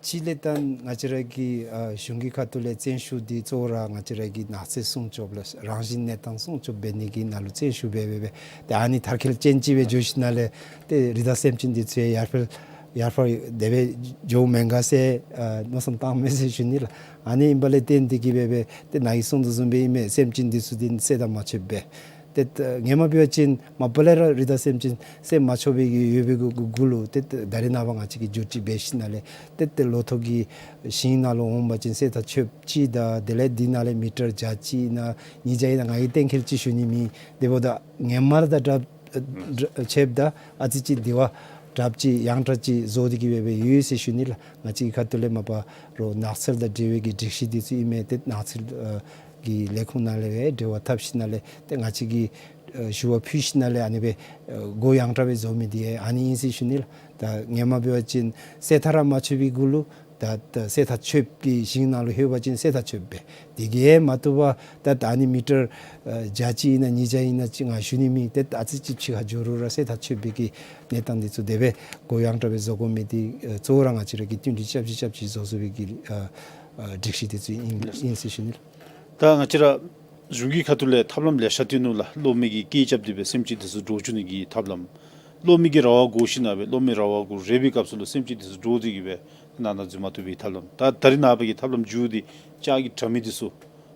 ཅིག་ལས་ད་ང་བཅས་ར་གི་ཨ་གཞུང་གི་ཁ་ཐུག་ལས་བརྩོན་ཤུགས་འདི་གཙོ་བོ་ར་ང་བཅས་ར་གི་ནགས་ཚལ་སྲུང་སྐྱོབ་ལགས་རང་བཞིན་གནས་སྟངས་སྲུང་སྐྱོབ་འབད་ནི་གི་ནང་ལུ་བརྩོན་ཤུགས་འབད་འབད་འབད་ཏེ་ཨ་ནི་མཐར་འཁྱོལ་ཅན་ཅིག་སྦེ་འགྱོ་ཞིན་ན་ལས་ཏེ་རི་དྭགས་སེམས་ཅན་འདི་ཚུ་ཡང་ཡར་འཕེལ་ ཡར་ཕར་དེ་སྦེ་འགྱོཝ་མེན་ག་ཟེར་ཨ་མནོ་བསམ་བཏངམ་མས་ཟེར་ཞུ་ནི་ལགས། ཨ་ནི་ཨིན་པ་ལས་བརྟེན་ཏེ་གི་སྦེ་སྦེ་ཏེ་ནཱ་གིས་གསུངས་དོ་བཟུམ་སྦེ་ཨིན་མས། སེམས་ཅན་འདི་ཚུ་འདི་བསད་དང་མ་ཆོདཔ་སྦེ་ཏེ་ད་ཧེ་མ་འབད་བ་ཅིན་མ་པ་ལས་ར་རི་དྭགས་སེམས་ཅན་བསད་མ་ཆོད་པའི་གི་ཡོད་པའི་གུ་གུ་གུ་ལུ་ཏེ་ད་རེས་ནངས་པ་ང་བཅས་ཀྱིས་བསྒྱུར་བཅོས་འབད་ཞིནམ་ལས་ཏེ་ད་ལོ་ཐོག་གི་ཞིང་ནང་ལུ་འོང་པ་ཅིན་བསད་དང་ཆོདཔ་ཅིག་དང་དེ་ལས་འདི་ནང་ལས་མི་ཊར་བརྒྱ་ཅིག་ཨིན་ན་ཉིས་བརྒྱ་ཨིན་ན་ང་གིས་གཏན་འཁེལ་ཅིག་ཞུ་ནི་མེད། དེ་འབདཝ་ད་ཧེ་མ་ར་ད་དྲགཔ་ཨ་དྲག་ཆོདཔ་ད་ཨ་ཙི་ཅིག་དེ་བ་དྲགཔ་ཅིག་ཡང་དྲག་ཅིག་བཟོ་སྟེ་གི་སྦེ་སྦེ་ཡོད་ཟེར་ཞུ་ནི་ལགས། ང་བཅས་ཀྱི་ཁ་ཐུག་ལས་མ་པ་རོགས་ནགས་ཚལ་དང་འབྲེལ་བའི་གི་སྒྲིག་གཞི་འདི་ཚུ་ཨིན་མས། ཏེ་ནགས་ཚལ་ཨ་གི་ལས་ཁུངས་ནང་ལས་སྦེ་འབྲེལ་བ་འཐབ་ཞིནམ་ལས་ཏེ་ང་བཅས་ཀྱི་ཨ་ཞུ་བ་ཕུལ་ཞིནམ་ལས་ཨ་ནི་སྦེ་ཨ་འགོ་ཡང་དྲག་སྦེ་བཟོ་མི་འདི་ཨ་ནི་ཨིན་ཟེར་ཞུ་ནི་ལགས། ད་ཧེ་མ་འབད་བ་ཅིན་བསད་དང་ར་མ་ཆོད་པའི་གུ་ལུ་ད་ད་བསད་དང་ཆོདཔ་གི་ཞིང་ནང་ལུ་ལྷོད་པ་ཅིན་བསད་དང་ཆོདཔ་སྦེ། དེ་གིས་མ་བཏུབ་པར་ད་ད་ཨ་ནི་མི་ཊར་ཨ་བརྒྱ་ཅིག་ཨིན་ན་ཉིས་བརྒྱ་ཨིན་ན་ཅིག་ང་ཞུ་ནི་མེད། ཏེ་ད་ཨ་ཙི་ཅིག་ཕྱི་ཁར་འགྱོ་རུང་ར་བསད་དང་ཆོདཔ་སྦེ་གི་གནས་སྟངས་འདི་ཚུ་དེ་སྦེ་འགོ་ཡང་དྲག་སྦེ་བཟོ་དགོ་མི་འདི་ཨ་གཙོ་བོ་ར་ང་བཅས་ར་གིས་བསྟུན་གྲོས་རྐྱབ་ཅིག་རྐྱབ་ཅིག་བཟོ་བཟོ་བའི་གི་ཨ་ཨ་སྒྲིག་གཞི་འདི་ཚུ་ཨིན་ཨིན་ཟེར་ཞུ་ནི་ལགས། ད་ང་བཅས་ར་གཞུང་གི་ཁ་ཐུག་ལས་ཐབས་ལམ་ལེ་ཤ་བཏོན་ནུག་ལགས། གློག་མེ་གི་སྐད་རྐྱབ་སྟེ་སྦེ་སེམས་ཅན་འདི་ཚུ་འདྲོག་བཅུག་ནི་གི་ཐབས་ལམ། གློག་མེ་གི་ར་བ་བསྒོར་ཞིནམ་སྦེ་གློག་མེ་ར་བ་གུ་རེག་པའི་སྐབས་སུ་ལུ་སེམས་ཅན་འདི་ཚུ་འདྲོག་སྟེ་གི་སྦེ་ནང་ན་འཛུལ་མ་བཏུབ་པའི་ཐབས་ལམ། ད་ད་རེས་ནངས་པ་གི་ཐབས་ལམ་མཇུག་འདི་ལྕགས་ཀྱི་དྲ་མིག་འདི་ཚུ་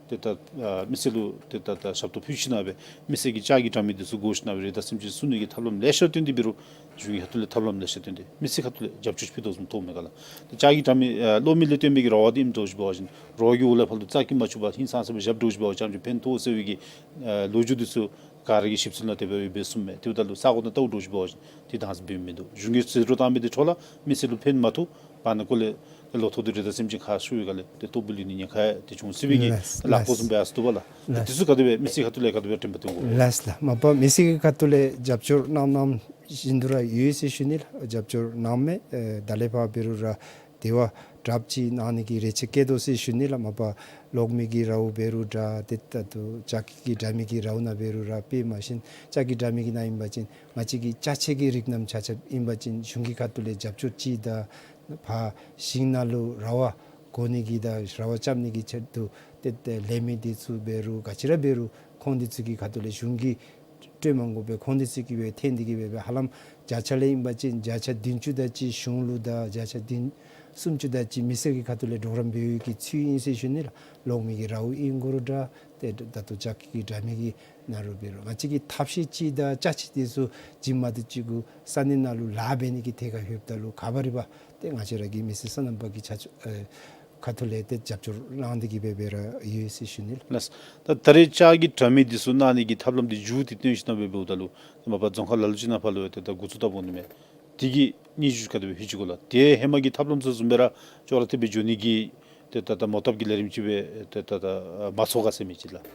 ཏེ་ད་ཨ་མི་སེར་ལུ་ཏེ་ད་ད་ཞབས་ཏོག་ཕུལ་ཞིནམ་སྦེ་མི་སེར་གྱིས་ལྕགས་ཀྱི་དྲ་མིག་འདི་ཚུ་བསྒོར་ཞིནམ་སྦེ་རི་དྭགས་སེམས་ཅན་བསུ་ནི་གི་ཐབས་ལམ་ལེ་ཤ་བཏོན་ཏེ་འབད་རུང་གཞུང་གི་ཁ་ཐུག་ལས་ཐབས་ལམ་ལེ་ཤ་བཏོན་ཏེ་མི་སེར་ཁ་ཐུག་ལས་རྒྱབ་སྐྱོར་ཕུལ་དོ་བཟུམ་མཐོངམ་མས་ག་ལགས། ཏེ་ལྕགས་ཀྱི་དྲ་མིག་ཨ་གློག་མེ་ལས་བཏོན་པའི་གི་ར་བ་འདི་ཨིནམ་འདྲཝ་ཅིག་འབད་བ་ཅིན་ར་བ་གི་འོག་ལས་ཕར་ལུ་རྩ་འཁྱུ་མ་འཁྱུ་བར་ཧིང་སངས་ས་སྦེ་བཞག་འདྲཝ་ཅིག་འབད་བ་ཅིན་ཕན་ཐོགས་ཟེར་བའི་གི་ཨ་ལོ་རྒྱུས་འདི་ཚུ་ག་ར་གིས་ཞིབ་འཚོལ་གནང་སྟེ་སྦེ་ཡོད་པས་གསུངམ་མས། དེ་འབདཝ་ད་ལུ་ས་གོ་ནང་བལྟཝ་འདྲཝ་ཅིག་འབད་བ་ཅིན་དེ་དྭངས་སུ་འབད་མི་འདུག། གཞུང་གིས་ཟད་འགྲོ་བཏང་མི་འདི་འཕྲོ་ལས་མི་སེར་ལུ་ཕན་མ་ཐོགས་པར་ནཱ་གོ་ལས་ལོ་ཐོག་འདི་རི་དྭགས་སེམས་ཅན་ཁ་ཤོར་བའི་སྒང་ལས་ཏེ་ལྟོ་བུ་ལུས་ནི་ཉེན་ཁ་ཏེ་བྱུང་སྲིད་པའི་གི་ལགས་ལགས་པོ་བཟུམ་སྦེ་ཨ་ཙི་བཏུབ་པས་ལགས། ལགས། དེ་ཚུ་ག་དེ་སྦེ་མི་སེར་ཁ་ཐུག་ལས་ག་དེ་སྦེ་དྲན་པ་བཏོན་དགོ། ལགས་ལགས། མ་པ་མི་སེར་གྱི་ཁ་ཐུག་ལས་རྒྱབ་སྐྱོར་གནང་གནངམ་བཞིན་དུ་ར་ཡོད་ཟེར་ཞུ་ནི་ལགས། རྒྱབ་སྐྱོར་གནངམ་མས། ཨེ་ད་ལས་ཕར་འབད་རུང་ར་དེ་བ་དྲགཔ་ཅིག་གནང་ནི་གི་རེ་ཆེ་བསྐྱེད་དོ་ཟེར་ཞུ་ནི་ལགས། མ་པ་གློག་མེ་གི་རཝ་འབད་རུང་འདྲ་ཏེ་ད་ལྟོ་ལྕགས་ཀྱི་དྲ་མིག་གི་རཝ་ནང་འབད་རུང་ར་དཔེ་མ་ཤེས་ལྕགས་ཀྱི་དྲ་མིག་གི་ནང་ཨིན་པ་ཅིན་ང་བཅས་ཀྱི་ཅ་ཆས་ཀྱི་རིགས་རྣམས་ཆ་ཁྱབ་ཨིན་པ་ཅིན་གཞུང་གི་ཁ་ཐུག་ལས་རྒྱབ་སྐྱོར་ཅིག་དང་ཕར་ཞིང་ནང་ལུ་ར་བ་བསྒོར་ནི་གི་དང་ར་བ་རྐྱབ་ནི་གི་ཆེད་དུ་ཏེ་ཏེ་ལས་མི་འདི་ཚུ་འབད་རུང་ག་ཅི་ར་འབད་རུང་ཁོང་འདི་ཚུ་གི་ཁ་ཐུག་ལས་གཞུང་གིས་སྤྲོད་མ་དགོ་པར་ཁོང་འདི་ཚུ་གིས་སྦེ་འཐེན་ཏེ་གི་སྦེ་སྦེ་ཧ་ལམ་བརྒྱ་ཆ་ལས་ཨིན་པ་ཅིན་བརྒྱ་ཆ་བདུན་ཅུ་དེ་ཅིག་གཞུང་ལུ་དང་བརྒྱ་ཆ་བདུན་སུམ་ཅུ་དེ་ཅིག་མི་སེར་གྱི་ཁ་ཐུག་ལས་གྲོགས་རམ་འབད་བའི་གི་ཚུལ་ཨིན་ཟེར་ཞུ་ནི་ལགས། གློག་མེ་གི་རཝ་ཨིན་དགོ་རུང་འདྲ་ཏེ་ད་ལྟོ་ལྕགས་ཀྱི་དྲ་མིག་གི་ནང་ར་འབད་རུང་ང་བཅས་ཀྱི་ཐབས་ཤེས་ཅིག་དང་ཅ་ཆས་འདི་ཚུ་བྱིན་མ་དེ་ཅིག་གུ་ས་གནས་ནང་ལུ་ལཱ་འབད་ནི་གི་ཐད་ཁར་ལྷོདཔ་ད་ལུ་ག་བ་རི་བ་ཏེ་ང་བཅས་ར་གི་མི་སེར་སོ་ནམ་པ་གི་ཆ་ཆོ་ཨེ་ཁ་ཐུག་ལས་ཏེ་རྒྱབ་སྐྱོར་གནང་སྟེ་གི་སྦེ་སྦེ་ར་ཡོད་ཟེར་ཞུ་ནི་ལགས། ལགས། ད་ད་རེས་ལྕགས་ཀྱི་དྲ་མིག་འདི་ཚུ་གནང་ནི་གི་ཐབས་ལམ་འདི་མཇུག་འདི་བཏོན་ཞིནམ་སྦེ་འབདཝ་ད་ལུ་མ་པ་རྫོང་ཁག་ལ་ལུ་ཅིག་ནང་ཕར་ལུ་ཡང་ཏེ་ད་འགོ་བཙུགས་ད་འོང་ནི་མས། དེ་གི་སྙན་ཞུ་ག་དེ་སྦེ་ཕུལ་ཅི་གོ་ལགས། ཏེ་ཧེ་མ་གི་ཐབས་ལམ་ཚུ་བཟུམ་སྦེ་ར་ཅོག་ར་འཐདཔ་སྦེ་འགྱོ་ནི་གི་ཏེ་ད་ད་མོ་བཏབ་ཀྱི་ལས་རིམ་ཅིག་སྦེ་ཏེ་ད་ད་མ་ཚོགས་ག་ཟེར་མི་ཅིག་ལགས།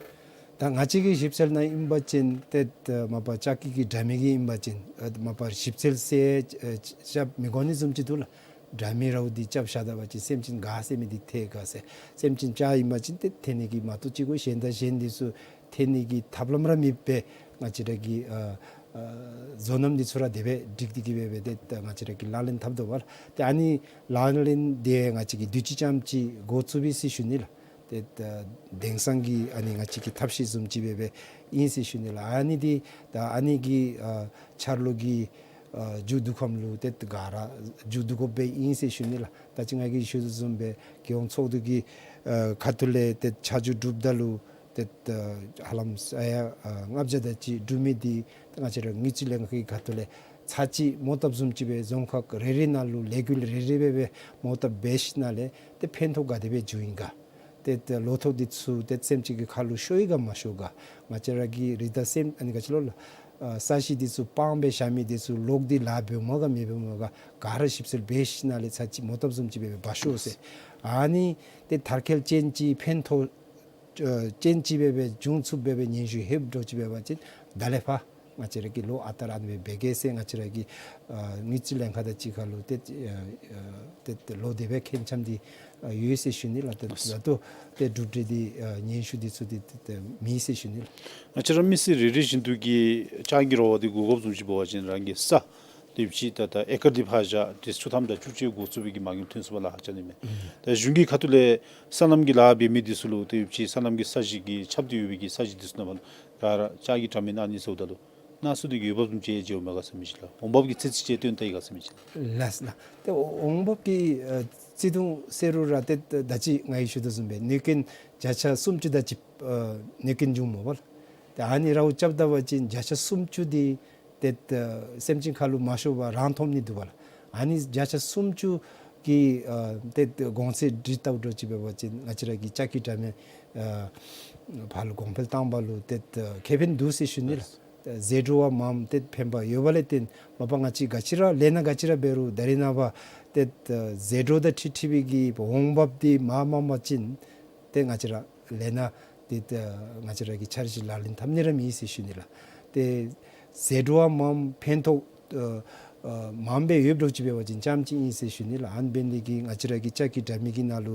ད་ང་བཅས་ཀྱི་ཞིབ་འཚོལ་ནང་ཨིན་པ་ཅིན་ཏེ་ད་མ་པ་ལྕགས་ཀྱི་གི་དྲ་མིག་གི་ཨིན་པ་ཅིན་ཨ་མ་པ་ཞིབ་འཚོལ་ཟེར་ཨ་རྐྱབ་མི་དགོ་ནི་བཟུམ་ཅིག་འདུག་ལགས། དྲ་མིག་རཝ་འདི་རྐྱབ་བཞག་ད་པ་ཅིན་སེམས་ཅན་ག་ཟེར་མི་འདི་འཐད་ག་ཟེར། སེམས་ཅན་ལྕགས་ཨིན་པ་ཅིན་ཏེ་འཐེན་ནི་གི་མ་གཏོགས་ཅིག་གུ་གཞན་དང་གཞན་འདི་ཚུ་འཐེན་ནི་གི་ཐབས་ལམ་ར་མེདཔ་སྦེ་ང་བཅས་ར་གི་ཨ་ཨ་བཟོ་རྣམ་འདི་ཚུ་ར་དེ་སྦེ་སྒྲིག་སྟེ་གི་སྦེ་སྦེ་ཏེ་ད་ང་བཅས་ར་གིས་ལག་ལེན་འཐབ་དོ་བ་ལགས། ཏེ་ཨ་ནི་ལག་ལེན་འདི་ང་བཅས་ཀྱིས་དུས་ཅི་ཙམ་ཅིག་འགོ་བཙུགས་པས་ཟེར་ཞུ་ནི་ལགས། ཏེ་ད་དེང་སང་གི་ཨ་ནི་ང་བཅས་ཀྱི་ཐབས་ཤེས་བཟུམ་ཅིག་སྦེ་སྦེ་ཨིན་ཟེར་ཞུ་ནི་ལགས། ཨ་ནི་འདི་ད་ཨ་ནི་གི་ཨ་འཆར་ལོ་གི་ཨ་མཇུག་བསྡུ་ཁམས་ལུ་ཏེ་ག་ར་མཇུག་བསྡུ་དགོཔ་སྦེ་ཨིན་ཟེར་ཞུ་ནི་ལགས། ད་ཅི་ང་གིས་ཞུ་དོ་བཟུམ་སྦེ་རྒྱལ་ཡོངས་ཚོགས་འདུ་གི་ཨ་ཁ་ཐུག་ལས་ཏེ་ཆ་འཇོག་གྲུབ་ད་ལུ་ཏེ་ད་ཧ་ལམ་ས་ཡ་ཨ་ལྔ་བརྒྱ་དེ་ཅིག་འགྲུབ་མི་འདི་ང་བཅས་ར་དངུལ་རྩིས་ལྷན་ཁག་གི་ཁ་ཐུག་ལས་ཚར་གཅིག་མོ་བཏབ་བཟུམ་ཅིག་སྦེ་རྫོང་ཁག་རེ་རེ་ནང་ལུ་ལས་འགུལ་རེ་རེ་སྦེ་སྦེ་མོ་བཏབ་འབད་ཞིནམ་ལས་ཏེ་ཕན་ཐོགས་ག་དེ་སྦེ་འབྱུང་ཡི་ག། ཏེ་ཏེ་ལོ་ཐོག་འདི་ཚུ་ཏེ་སེམས་ཅན་གྱི་ཁ་ལུ་ཤོར་ཡི་ག་མ་ཤོར་ག། ང་བཅས་ར་གི་རི་དྭགས་སེམས་ཨ་ནི་ག་ཅི་ལོ་ལགས། ཨ་ས་གཞི་འདི་ཚུ་སྤང་སྦེ་བཞག་མི་འདི་ཚུ་ལོག་སྟེ་ལཱ་འབདཝ་མས་ག་མི་འབདཝ་མས་ག་ག་ར་ཞིབ་འཚོལ་འབད་ཞིནམ་ལས་ཚར་གཅིག་མོ་བཏབ་བཟུམ་ཅིག་སྦེ་སྦེ་འབག་ཤོག་ཟེར། ཨ་ནི་ཏེ་མཐར་འཁྱོལ་ཅན་ཅིག་ཕན་ཐོགས་ཨ་ཅན་ཅིག་སྦེ་སྦེ་འབྱུང་ཚུགསཔ་སྦེ་སྦེ་སྙན་ཞུ་ལྷོདཔ་འདྲཝ་ཅིག་འབད་བ་ཅིན་ད་ལས་ཕར་ང་བཅས་ར་གིས་ལོ་ཨ་རྟག་ར་ཨ་ནི་སྦེ་འབད་གེ་ཟེར་ང་བཅས་ར་གི་ཨ་དངུལ་རྩིས་ལྷན་ཁག་དང་གཅིག་ཁར་ལུ་ཏེ་ཨ་ཨ་ཏེ་ཏེ་ལོག་སྟེ་སྦེ་མཁྱེན་འཆམ་འདི་ཨ་ཡོད་ཟེར་ཞུ་ནི་ལགས། ཏེ་ད་ལྟོ་ཏེ་གྲུབ་འབྲས་འདི་ཨ་སྙན་ཞུ་འདི་ཚུ་འདི་ཏེ་ཏེ་མེད་ཟེར་ཞུ་ནི་ལགས། ང་བཅས་ར་མི་སེར་རེ་རེ་བཞིན་དུ་གིས་ལྕགས་ཀྱི་ར་བ་འདི་བསྒོར་དགོཔ་བཟུམ་ཅིག་འབད་བ་ཅིན་རང་གི་ས་དེ་ཅིག་ད་ད་ཨེ་ཀར་འདི་ཕར་བཞག་ཏེ་ཆུ་ཐམ་དང་བཅུ་གཅིག་འགོ་བཙུགས་པའི་གི་མ་དངུལ་ཐོན་སོང་བ་ལཱ་ཁག་རྐྱབ་ནི་མས། ད་གཞུང་གི་ཁ་ཐུག་ལས་སོ་ནམ་གྱི་ལཱ་འབད་མི་འདི་ཚུ་ལུ་དེ་ཅིག་སོ་ནམ་གྱི་ས་གཞི་གི་ཁྱབ་སྟེ་ཡོད་པའི་གི་ས་གཞི་འདི་ཚུ་ནང་ཕར་ག་ར་ལྕགས་ཀྱི་དྲ་མིག་གནང་ནི་ཟེརཝ་ད་ལུ་ ནང་སུ་དེ་གི་འོས་འབབ་དུམ་ཅིག་ཡང་བརྗེཝ་མས་ག་ཟེར་མི་ཅིག་ལགས། འོང་འབབ་ཀྱི་ཚོད་རྩིས་ཅིག་སྟོན་ད་ཡི་ག་ཟེར་མི་ཅིག་ལགས། ལགས་ལགས། ཏེ་འོང་འབབ་ཀྱི་ཨ་བརྩི་མཐོང་ཟེར་རུང་ར་ཏེ་ད་ཅི་ང་གིས་ཞུ་དོ་བཟུམ་སྦེ་གནོད་སྐྱོན་བརྒྱ་ཆ་སུམ་ཅུ་དེ་ཅིག་ཨ་གནོད་སྐྱོན་བྱུངམ་མས་པ་ལགས། ཏེ་ཨ་ནི་རཝ་རྐྱབ་ད་པ་ཅིན་བརྒྱ་ཆ་སུམ་ཅུ་དེ་ཏེ་ཨ་སེམས་ཅན་ཁ་ལུ་མ་ཤོར་བར་རང་ཐོབ་ནི་འདུག་པ་ལགས། ཨ་ནི་བརྒྱ་ཆ་སུམ་ཅུ་གི་ཨ་ཏེ་གོང་ཚད་སྒྲིག་བལྟཝ་འདྲཝ་ཅིག་འབད་བ་ཅིན་ང་བཅས་ར་གི་ལྕགས་ཀྱི་དྲ་མིག་ཨ་ཕར་ལུ་གོང་འཕེལ་བཏང་བ་ལུ་ཏེ་ཨ་ཁེ་ཕན་འདུག་ཟེར་ཞུ་ནི་ལགས། ཟད་འགྲོ་བ་མངམ་ཏེ་ཕན་པ་ཡོདཔ་ལས་བརྟེན་མ་པ་ང་བཅས་ག་ཅི་ར་ལས་སྣ་ག་ཅི་ར་འབད་རུང་ད་རེས་ནངས་པ་ཏེ་ཨ་ཟད་འགྲོ་དང་འཁྲིལ་འཁྲིལ་བའི་གི་འོང་འབབ་འདི་མར་མངམ་པ་ཅིན་ཏེ་ང་བཅས་ར་ལས་སྣ་འདི་ཏེ་ང་བཅས་ར་གིས་འཆར་གཞི་ལག་ལེན་འཐབ་ནི་ར་མེད་ཟེར་ཞུ་ནི་ལགས། ཏེ་ཟད་འགྲོ་བ་མངམ་ཕན་ཐོགས་ཨ་ཨ་མངམ་སྦེ་ཡོདཔ་འདྲཝ་ཅིག་འབད་བ་ཅིན་རྐྱངམ་གཅིག་ཨིན་ཟེར་ཞུ་ནི་ལགས། ཨ་ནི་འབད་ནི་དེ་གིས་ང་བཅས་ར་གི་ལྕགས་ཀྱི་དྲ་མིག་གི་ནང་ལུ་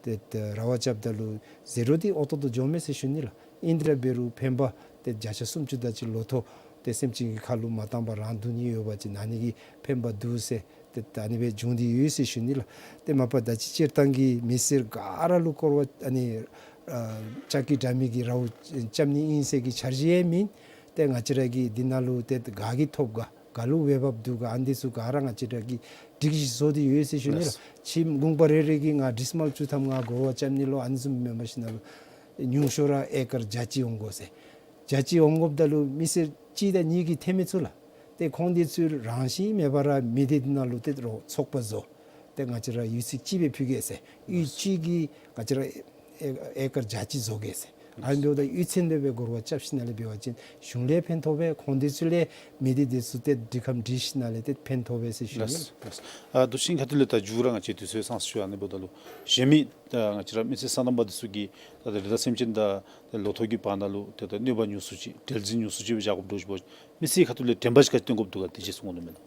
ཏེ་ཨ་རཝ་རྐྱབ་ད་ལུ་ཟད་འགྲོ་འདི་ཨོ་ཏོག་ཏོ་འགྱོཝ་མས་ཟེར་ཞུ་ནི་ལགས། ཨིན་ཏེ་ར་འབད་རུང་ཕན་པ་ཏེ་བརྒྱ་ཆ་སུམ་ཅུ་དེ་ཅིག་ལོ་ཐོག་ཏེ་སེམས་ཅན་གྱི་ཁ་ལུ་མ་བཏང་པར་རང་བསྡུ་ནི་ཡོད་པ་ཅིན་ཨ་ནི་གིས་ཕན་པ་འདུག་ཟེར་ཏེ་ཨ་ནི་སྦེ་བྱུང་སྟེ་ཡོད་ཟེར་ཞུ་ནི་ལགས། ཏེ་མ་པ་ད་ཅི་སྤྱིར་བཏང་གི་མི་སེར་ག་ར་ལུ་སྐོར་བ་ཨ་ནི་ཨ་ལྕགས་ཀྱི་དྲ་མིག་གི་རཝ་རྐྱབ་ནི་ཨིན་ཟེར་གྱི་འཆར་གཞི་ཡང་མེད། ཏེ་ང་བཅས་ར་གིས་འདི་ནང་ལུ་ཏེ་ག་གིས་ཐོབ་ག་ག་ལུ་འོས་འབབ་འདུག་ག་ཨ་ནི་འདི་ཚུ་ག་ར་ང་བཅས་ར་གིས་སྒྲིག་གཞི་བཟོ་སྟེ་ཡོད་ཟེར་ཞུ་ནི་ལགས། ལགས། ཁྱིམ་གུང་པ་རེ་རེ་གིས་ང་ཌིས་མཱལ་བཅུ་ཐམ་ང་སྐོར་བ་རྐྱབ་ནི་ལོ་ཨ་ནི་བཟུམ་མེན་པར་ཞིནམ་ལས་ཉུང་ཤོས་ར་ཨེ་ཀར་བརྒྱ་ཅིག་འོང་དགོ་ཟེར། བརྒྱ་ཅིག་འོང་དགོཔ་ད་ལུ་མི་སེར་གཅིག་དང་གཉིས་ཀྱིས་འཐོན་མི་ཚུགས་ལགས། ཏེ་ཁོང་འདི་ཚུ་རང་བཞིན་མེད་པར་མི་སྡེ་འདི་ནང་ལུ་ཏེ་རོགས་ཚོགས་པ་བཟོ། ཏེ་ང་བཅས་ར་གཡུས་ཚན་གཅིག་སྦེ་ཕུལ་གེ་ཟེར། གཡུས་གཅིག་གིས་ང་བཅས་ར་ཨེ་ཨེ་ཀར་བརྒྱ་ཅིག་བཟོ་གེ་ཟེར། ཨ་ནི་འབདཝ་ད་གཡུས་ཚན་ལས་སྦེ་སྐོར་བ་རྐྱབ་ཞིནམ་ལས་འབད་བ་ཅིན་གཞུང་ལས་ཕན་ཐོགས་པས། ཁོང་འདི་ཚུ་ལས་མི་སྡེ་འདི་ཚུ་ཏེ་སྒྲིག་ཁམས་སྒྲིག་ཞིནམ་ལས་ཏེ་ཕན་ཐོགས་པས་ཟེར་ཞུ་ནི། ལགས་ལགས། ཨ་འདི་ཚུ་གི་ཁ་ཐུག་ལས་ད་མཇུག་ར་ང་བཅས་དུས་ཚོད་ཚང་སོང་ཡི། ཨ་ནི་འབདཝ་ད་ལུ་གཞན་མི་ད་ང་བཅས་ར་མི་སེར་སོ་ནམ་པ་འདི་ཚུ་གིས་ད་ད་རི་དྭགས་སེམས་ཅན་དང་ད་ལོ་ཐོག་གི་བར་ན་ལུ་ད་ད་གནོད་པ་ཉུང་སུ་ཅིག་འབྲེལ་འཛིང་ཉུང་སུ་ཅིག་སྦེ་བཞག་དགོཔ་འདྲཝ་ཅིག་འབད་བ་ཅིན་མི་སེར་ཁ་ཐུག་ལས་དྲན་པ་ཅིག་ག་ཅི་བཏོན་དགོཔ་འདུག་ག་དེ་ཅིག་གསུང་གནང་མས་ན།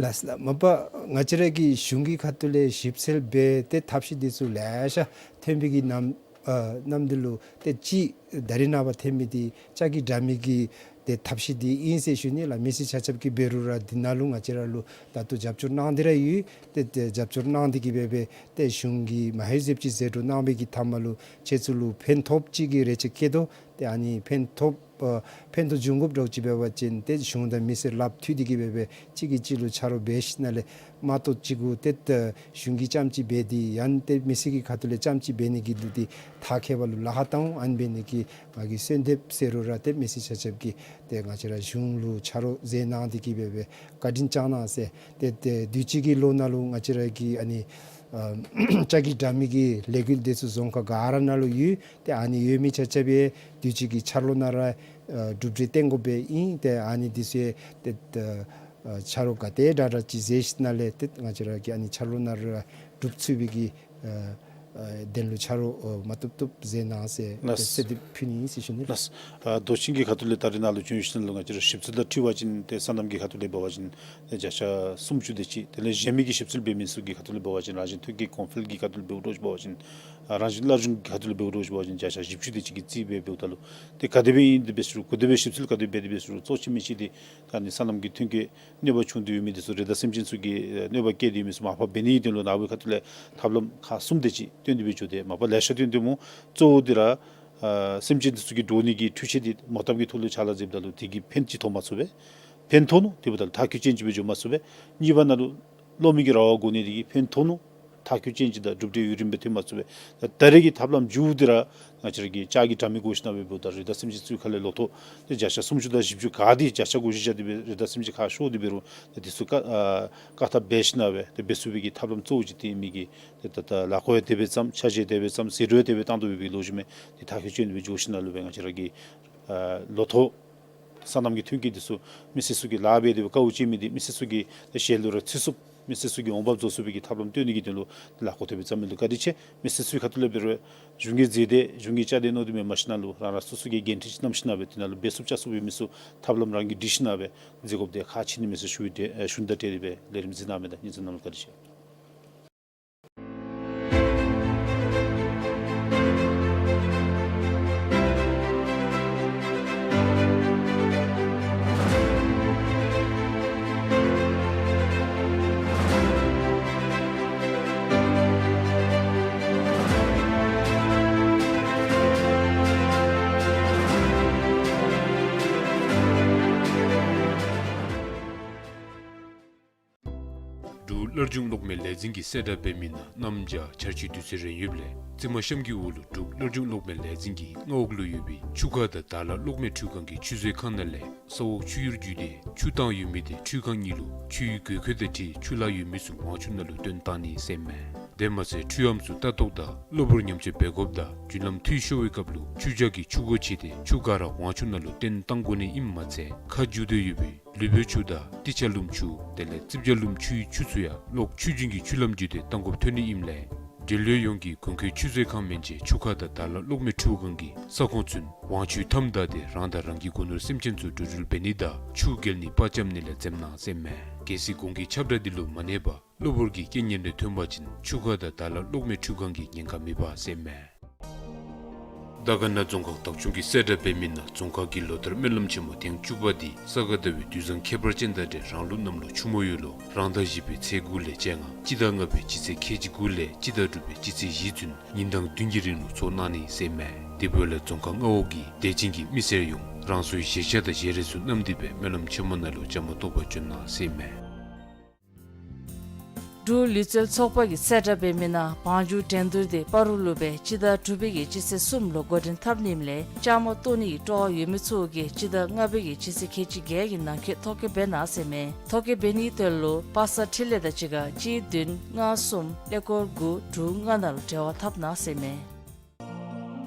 ལགས་ལགས། མ་པ་ང་བཅས་ར་གི་གཞུང་གི་ཁ་ཐུག་ལས་ཞིབ་འཚོལ་འབད་དེ་ཐབས་ཤེས་འདི་ཚུ་ལེ་ཤ་ཐོན་པའི་གི་ནམ་ཨ་ནམ་འདི་ལུ་ཏེ་ཅིག་ད་རེས་ནངས་པ་ཐོན་མི་འདི་ལྕགས་ཀྱི་དྲ་མིག་གི་ཏེ་ཐབས་ཤེས་འདི་ཨིན་ཟེར་ཞུ་ནི་ལགས། མི་སེར་ཆ་ཁྱབ་ཀྱིས་འབད་རུང་ར་འདི་ནང་ལུ་ང་བཅས་ར་ལུ་ད་ལྟོ་རྒྱབ་སྐྱོར་གནང་སྟེ་ར་ཡོད། ཏེ་ཏེ་རྒྱབ་སྐྱོར་གནང་སྟེ་གིས་འབད་འབད་ཏེ་གཞུང་གིས་མ་ཧེ་ཟེབ་ཅིག་ཟད་འགྲོ་གནང་བའི་གི་མཐའ་མ་ལུ་ཁྱེད་ཚུ་ལུ་ཕན་ཐོགས་ཅིག་གི་རེ་ཆེ་བསྐྱེད་དོ། ཏེ་ཨ་ནི་ཕན་ཐོགས་ཨ་ཕན་ཐོགས་འབྱུང་དགོཔ་འདྲཝ་ཅིག་འབད་བ་ཅིན་ཏེ་གཞུང་དང་མི་སེར་ལགཔ་མཐུད་དེ་གིས་འབད་འབད་གཅིག་གིས་གཅིག་ལུ་ཆ་རོགས་འབད་ཞིནམ་ལས་མ་གཏོགས་གཅིག་གུ་ཏེ་ད་གཞུང་གིས་རྐྱངམ་གཅིག་འབད་དེ་ཡང་ཏེ་མི་སེར་གྱི་ཁ་ཐུག་ལས་རྐྱངམ་གཅིག་འབད་ནི་གི་ལུགས་འདི་མཐར་འཁྱོལ་བ་ལུ་ལཱ་ཁག་བཏང་འོང་། ཨ་ནི་འབད་ནི་གི་ང་གིས་གསོལ་འདེབས་ཟེར་རུང་ར་ཏེ་མི་སེར་ཆ་ཁྱབ་ཀྱིས་ཏེ་ང་བཅས་ར་གཞུང་ལུ་ཆ་རོགས་མཛད་གནང་སྟེ་གིས་འབད་འབད་བཀའ་དྲིན་བསྐྱང་གནང་ཟེར། ཏེ་ཏེ་དུས་ཅི་གི་ལོ་ནང་ལུ་ང་བཅས་ར་གི་ཨ་ནི་ཨ་ལྕགས་ཀྱི་དྲ་མིག་གི་ལས་འགུལ་འདི་ཚུ་རྫོང་ཁག་ག་ར་ནང་ལུ་ཡོད། ཏེ་ཨ་ནི་ཡོད་མི་ཆ་ཁྱབ་སྦེ་དུས་ཅི་གི་འཆར་ལོ་ནང་ར་ཨ་གྲུབ་འབྲས་བསྟན་དགོ་པས་ཨིན། ཏེ་ཨ་ནི་འདི་ཚུ་ཏེ་ཨ་ཆ་རོགས་ག་དེ་དྲག་དྲག་ཅིག་མཛད་ཞིནམ་ལས་ཏེ་ང་བཅས་ར་གི་ཨ་ནི་འཆར་ལོ་ནང་ར་གྲུབ་ཚུགས་པའི་གི་ཨ་ཨ་དོན་ལུ་ཆ་རོགས་ཨ་མ་བཏུབ་བཏུབ་མཛད་གནང་ཟེར་ལགས། ཏེ་གསོལ་འདེབས་ཕུལ་ནི་ཨིན་ཟེར་ཞུ་ནི་ལགས། ལགས། ཨ་མདོ་ཆེན་གྱི་ཁ་ཐུག་ལས་ད་རེས་ནཱ་ལུ་བྱོན་ཞིནམ་ལས་ང་བཅས་ར་ཞིབ་འཚོལ་དང་འཁྲིལ་བ་ཅིན་ཏེ་སོ་ནམ་གྱི་ཁ་ཐུག་ལས་འབད་བ་ཅིན་ཏེ་བརྒྱ་ཆ་སུམ་ཅུ་དེ་ཅིག། དེ་ལས་གཞན་མི་གིས་ཞིབ་འཚོལ་འབད་མི་ཚུ་གི་ཁ་ཐུག་ལས་འབད་བ་ཅིན་རང་བཞིན་ཐོན་སྐྱེད་གོང་འཕེལ་གྱི་ཁ་ཐུག་ལས་འབདཝ་འདྲཝ་ཅིག་འབད་བ་ཅིན་ཨ་རང་བཞིན་སླར་འབྱུང་གི་ཁ་ཐུག་ལས་འབདཝ་འདྲཝ་ཅིག་འབད་བ་ཅིན་བརྒྱ་ཆ་བཞི་བཅུ་དེ་ཅིག་གི་རྩིས་སྦེ་འབདཝ་ད་ལུ་ཏེ་ག་དེ་སྦེ་ཨིན་དེ་སྦེ་ཟེར་རུང་ག་དེ་སྦེ་ཞིབ་འཚོལ་ག་དེ་སྦེ་འབད་དེ་སྦེ་ཟེར་རུང་གཙོ་ཆེ་མི་ཅིག་འདི་ད་ནི་སོ་ནམ་གྱི་ཐོན་སྐྱེད་གནོད་པ་བྱུང་སྟེ་ཡོད་མི་འདི་ཚུ་རི་དྭགས་སེམས་ཅན་ཚུ་གིས་ཨེ་གནོད་པ་བཀལ་ཏེ་ཡོད་མི་ཚུ་མར་ཕབ་འབད་ནི་གི་དོན་ལུ་ནཱ་བུའི་ཁ་ཐུག་ལས་ཐབས་ལམ་ཁག་གསུམ་དེ་ཅིག་བཏོན་ཏེ་སྦེ་འགྱོ་སྟེ་མ་པ་ལེ་ཤ་བཏོན་ཏེ་སྨོ། གཙོ་བོ་འདི་ར་ཨ་སེམས་ཅན་འདི་ཚུ་གི་འདྲོག་ནི་གི་འཕྲུལ་ཆས་འདི་མོ་བཏབ་ཀྱི་ཐོག་ལུ་ཕྱག་ལཱ་མཛདཔ་ད་ལུ་དེ་གིས་ཕན་ཅིག་ཐོགས་མ་ཚུགས་པས། ཕན་ཐོགས་ནུག། དེ་འབདཝ་ད་ལུ་མཐར་འཁྱོལ་ཅན་ཅིག་སྦེ་འགྱོ་མ་ཚུགས་པས། གཉིས་པ་ནཱ་ལུ་གློག་མེ་གི་ར་བ་བསྒོར་ནི་དེ་གིས་ཕན་ཐོགས་ནུག། མཐར་འཁྱོལ་ཅན་ཅིག་དང་གྲུབ་འབྲས་ཡུན་རིངམོ་སྦེ་ཐོན་མ་ཚུགས་པས། ད་ད་རེས་ཀྱི་ཐབས་ལམ་མཇུག་འདི་ར་ང་བཅས་ར་གིས་ལྕགས་ཀྱི་དྲ་མིག་བསྒོར་ཞིནམ་སྦེ་འབདཝ་ད་རི་དྭགས་སེམས་ཅན་ཚུ་གི་ཁ་ལས་ལོ་ཐོག་ཏེ་བརྒྱ་ཆ་སུམ་ཅུ་དང་བཞི་བཅུ་ག་དེ་བརྒྱ་ཆ་དགུ་བཅུ་བཞག་སྟེ་སྦེ་རི་དྭགས་སེམས་ཅན་ཁག་ཤོར་ཏེ་འབད་རུང་ཏེ་འདི་ཚུ་བཀག་ཨ་བཀག་ཐབས་འབད་ཞིནམ་སྦེ་ཏེ་འབད་ཚུགས་པའི་གི་ཐབས་ལམ་གཙོ་བོ་ཅིག་འདི་ཨིན་མི་གི་ཏེ་ད་ད་ལཱ་ཁག་ཡང་དེ་སྦེ་བརྩམས། འཆར་གཞི་དེ་སྦེ་བརྩམས། ཟད་འགྲོ་ཡང་དེ་སྦེ་བཏང་དོ་བའི་གི་ལོ་རྒྱུས་མས། ཏེ་མཐར་འཁྱོལ་ཅན་སྦེ་འགྱོ་ཞིནམ་ལས་སྦེ་ང་བཅས་ར་གི་ཨ་ལོ་ཐོག་སོ་ནམ་གྱི་ཐོན་སྐྱེད་འདི་ཚུ་མི་སེར་ཚུ་གིས་ལཱ་འབད་དེ་སྦེ་དཀའཝ་སྤྱད་མི་འདི་མི་སེར་ཚུ་གི་ཞལ་ལུ་ར་ཚུད་ཚུགསཔ། མི་སེར་ཚུ་གི་འོང་འབབ་བཟོ་ཚུགས་པའི་གི་ཐབས་ལམ་སྟོན་ནི་གི་དོན་ལུ་ལཱ་ཁག་དེ་སྦེ་བརྩམས་མི་ལུ་བཀའ་དྲིན་ཆེ། མི་སེར་ཚུའི་ཁ་ཐུག་ལས་འབད་རུང་གཞུང་གིས་མཛད་དེ་གཞུང་གིས་བཅའ་སྡོད་མནོ་སྟེ་མེན་པར་ཞིནམ་ལས་རང་རང་སོ་སོ་གིས་འགན་འཁྲི་ཅིག་བསྣམས་ཞིནམ་སྦེ་དེ་ནང་ལུ་འབད་ཚུགསཔ་བཅའ་ཚུགས་པའི་མི་ཚུ་ཐབས་ལམ་རང་གིས་སྒྲིག་ཞིནམ་སྦེ་མཛད་དགོཔ་འདི་ཁག་ཆེ་ནི་མས་ཟེར་ཞུ་བའི་ཏེ་ཨེ་ཞུ་ནི་དང་འབྲེལ་ཏེ་སྦེ་ལས་རིམ་གཟིགས་གནང་མི་དང་གཉིས་ཚན་རྣམས་ལུ་བཀའ་དྲིན་ཆེ། སླར་འབྱུང་གློག་མེ་ལས་འཛིན་གྱི་གསལ་བསྒྲགས་འབད་མི་ནང་གནམ་བྱཱར་ཆར་ཆུ་དུས་ཚོད་རན་ཡོདཔ་ལས་རྩིག་མ་གཤམ་གྱི་འོག་ལུ་འབྲུག་སླར་འབྱུང་གློག་མེ་ལས་འཛིན་གྱི་མངའ་འོག་ལུ་ཡོད་པའི་ཆུ་ཁ་དང་དར་ལ་གློག་མེ་འཕྲུལ་ཁང་གི་ཆུ་བཟོ་ཁང་ནང་ལས་ས་འོག་ཆུ་ཡུར་བརྒྱུད་དེ་ཆུ་བཏང་ཡོད་མི་དེ་འཕྲུལ་ཁང་གཉིས་ལུ་ཆུའི་དགོས་མཁོ་དང་འཁྲིལ་ཆུ་ལྷག་ཡོད་མི་ཚུ་དབང་ཆུ་ནང་ལུ་བཏོན་གཏང་ནི་ཟེར་ཨིན་མས། དེ་མ་ཚད་འཕྲུལ་ཨམ་ཚུ་ལྟ་རྟོག་དང་གློ་བུར་ཉམས་བཅོས་འབད་དགོཔ་དང་རྒྱུན་ལམ་འཐུས་ཤོར་བའི་སྐབས་ལུ་ཆུ་བྱཱར་གྱི་ཆུ་སྒོ་ཕྱེ་སྟེ་ཆུ་ག་ར་དབང་ཆུ་ནང་ལུ་བཏོན་གཏང་དགོ་ནི་ཨིནམ་མ་ཚད་ཁ་འགྱུར་ཏེ་ཡོད་པའི་ལུས་པོའི་ཆུ་དང་ཏི་ཅ་ལུམ་ཆུ་དེ་ལས་རྩིག་བྱཱར་ལུམ་ཆུའི་ཆུ་ཚུ་ཡང་གློག་ཆུ་རྒྱུན་གྱི་ཆུ་ལམ་བརྒྱུད་དེ་གཏང་དགོཔ་ཐོན་ནི་ཨིནམ་ལས་འབྲེལ་ཡོད་ཡོངས་ཀྱིས་གོང་འཁོད་ཆུ་བཟོ་ཁང་མན་ཆད་ཆུ་ཁ་དང་དར་ལ་གློག་མེ་འཕྲུལ་ཁང་གི་ས་ཁོངས་ཚུན་དབང་ཆུའི་མཐའམ་བདའ་སྟེ་རང་དང་རང་གི་སྒོ་ནོར་སེམས་ཅན་ཚུ་འགྲོ་འགྲུལ་འབད་ནི་དང་ཆུ་བརྒལ་ནི་པར་རྐྱབ་ནི་ལས་འཛེམ་གནང་ཟེར་ཨིན་མས། གལ་སྲིད་གོང་གི་ཁྱབ་བསྒྲགས་འདི་ལུ་མ་གནས་པར་གློ་བུར་གྱི་རྐྱེན་ངན་རེ་ཐོན་པ་ཅིན་ཆུ་ཁ་དང་དར་ལ་གློག་མེ་འཕྲུལ་ཁང་གིས་ཉེན་ཁ་མི་འབག་ཟེར་ཨིན་མས། དར་དཀར་ན་རྫོང་ཁག་བདག་སྐྱོང་གི་གསལ་བསྒྲགས་འབད་མི་ནང་རྫོང་ཁག་གི་ལོ་བསྟར་སྨོན་ལམ་ཆེན་མོ་ཐེངས་བཅུ་པ་འདི་ས་ག་ཟླ་བའི་དུས་བཟང་ཁྱད་པར་ཅན་དང་འབྲེལ་རང་ལུགས་གནམ་ལོ་ཆུ་མོ་ཡོས་ལོ་རང་ཟླ་བཞི་པའི་ཚེས་དགུ་ལས་བཅོ་ལྔ་སྤྱི་ཟླ་ལྔ་པའི་སྤྱི་ཚེས་ཁལ་གཅིག་དགུ་ལས་སྤྱི་ཟླ་དྲུག་པའི་སྤྱི་ཚེས་བཞི་ཚུན་ཉིན་གྲངས་བདུན་གྱི་རིང་ལུ་ཚོགས་གནང་ནི་ཟེར་ཨིན་མས། དེ་འབདཝ་ལས་རྫོང་ཁག་མངའ་འོག་གི་དད་ཅན་གྱི་མི་སེར་ཡོངས་རང་སོའི་བཞེས་ཆ་དང་བཞེས་རས་ཚུ་བསྣམས་ཏེ་སྦེ་སྨོན་ལམ་ཆེན་མོ་ནང་ལུ་བཅའ་མར་གཏོགས་པར་བྱོན་གནང་ཟེར་ཨིན་མས། འབྲུག་ལུས་རྩལ་ཚོགས་པ་གི་གསལ་བསྒྲགས་འབད་མི་ནང་བང་རྒྱུག་འགྲན་བསྡུར་འདི་སྤ་རོ་ལུ་སྦེ་སྤྱི་ཟླ་དྲུག་པའི་གི་སྤྱི་ཚེས་གསུམ་ལུ་འགོ་འདྲེན་འཐབ་ནི་ཨིནམ་ལས་བཅའ་མར་གཏོགས་ནི་གི་སྤྲོ་བ་ཡོད་མི་ཚུ་གིས་སྤྱི་ཟླ་ལྔ་པའི་གི་སྤྱི་ཚེས་ཁལ་གཅིག་བརྒྱད་ཀྱི་ནང་འཁོད་ཐོ་བཀོད་འབད་གནང་ཟེར་ཨིན་མས། ཐོ་བཀོད་འབད་ནིའི་དོན་ལུ་པ་སངས་འཕྲིན་ལས་དང་གཅིག་ཁར་གཅིག་བདུན་ལྔ་གསུམ་ཀླད་ཀོར་དགུ་དྲུག་ལྔ་ནང་ལུ་འབྲེལ་བ་འཐབ་གནང་ཟེར་ཨིན་མས།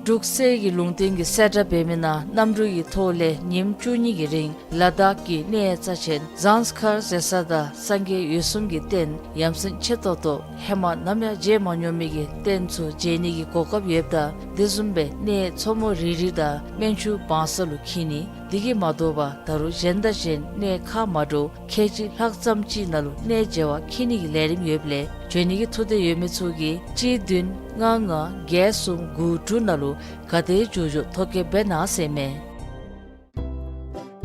འབྲུག་གསེར་གྱི་ལུང་བསྟན་གྱི་གསལ་བསྒྲགས་འབད་མི་ནང་གནམ་གྲུ་གི་ཐོག་ལས་ཉིནམ་བཅུ་གཉིས་ཀྱི་རིང་ལ་དྭགས་ཀྱི་གནས་རྩ་ཆེན་ཛཱན་སི་ཁར་ཟེར་ས་དང་སངས་རྒྱས་འོད་སྲུང་གི་རྟེན་ཡ་མཚན་ཆེ་ཏོག་ཏོ་ཧེ་མ་ནམ་ཡང་མཇལ་མ་མྱོང་མི་གི་རྟེན་ཚུ་མཇལ་ནི་གི་གོ་སྐབས་ཡོདཔ་ད་དེ་བཟུམ་སྦེ་གནས་མཚོ་མོ་རི་རི་དང་སྨན་ཆུ་བང་ས་ལུ་འཁྱིད་ནི། དེ་གིས་མ་དོ་བར་ད་རུང་གཞན་དང་གཞན་གནས་ཁག་མ་འདྲཝ་ཁལ་གཅིག་ལྷག་ཙམ་ཅིག་ནང་ལུ་གནས་མཇལ་བར་འཁྱིད་ནི་གི་ལས་རིམ་ཡོདཔ་ལས་འབྱོན་ནི་གི་ཐུགས་འདོད་ཡོད་མི་ཚུ་གིས་གཅིག་བདུན་ལྔ་ལྔ་བརྒྱད་གསུམ་དགུ་དྲུག་ནང་ལུ་ག་དེ་མགྱོགས་མགྱོགས་ཐོ་བཀོད་འབད་གནང་ཟེར་ཨིན་མས།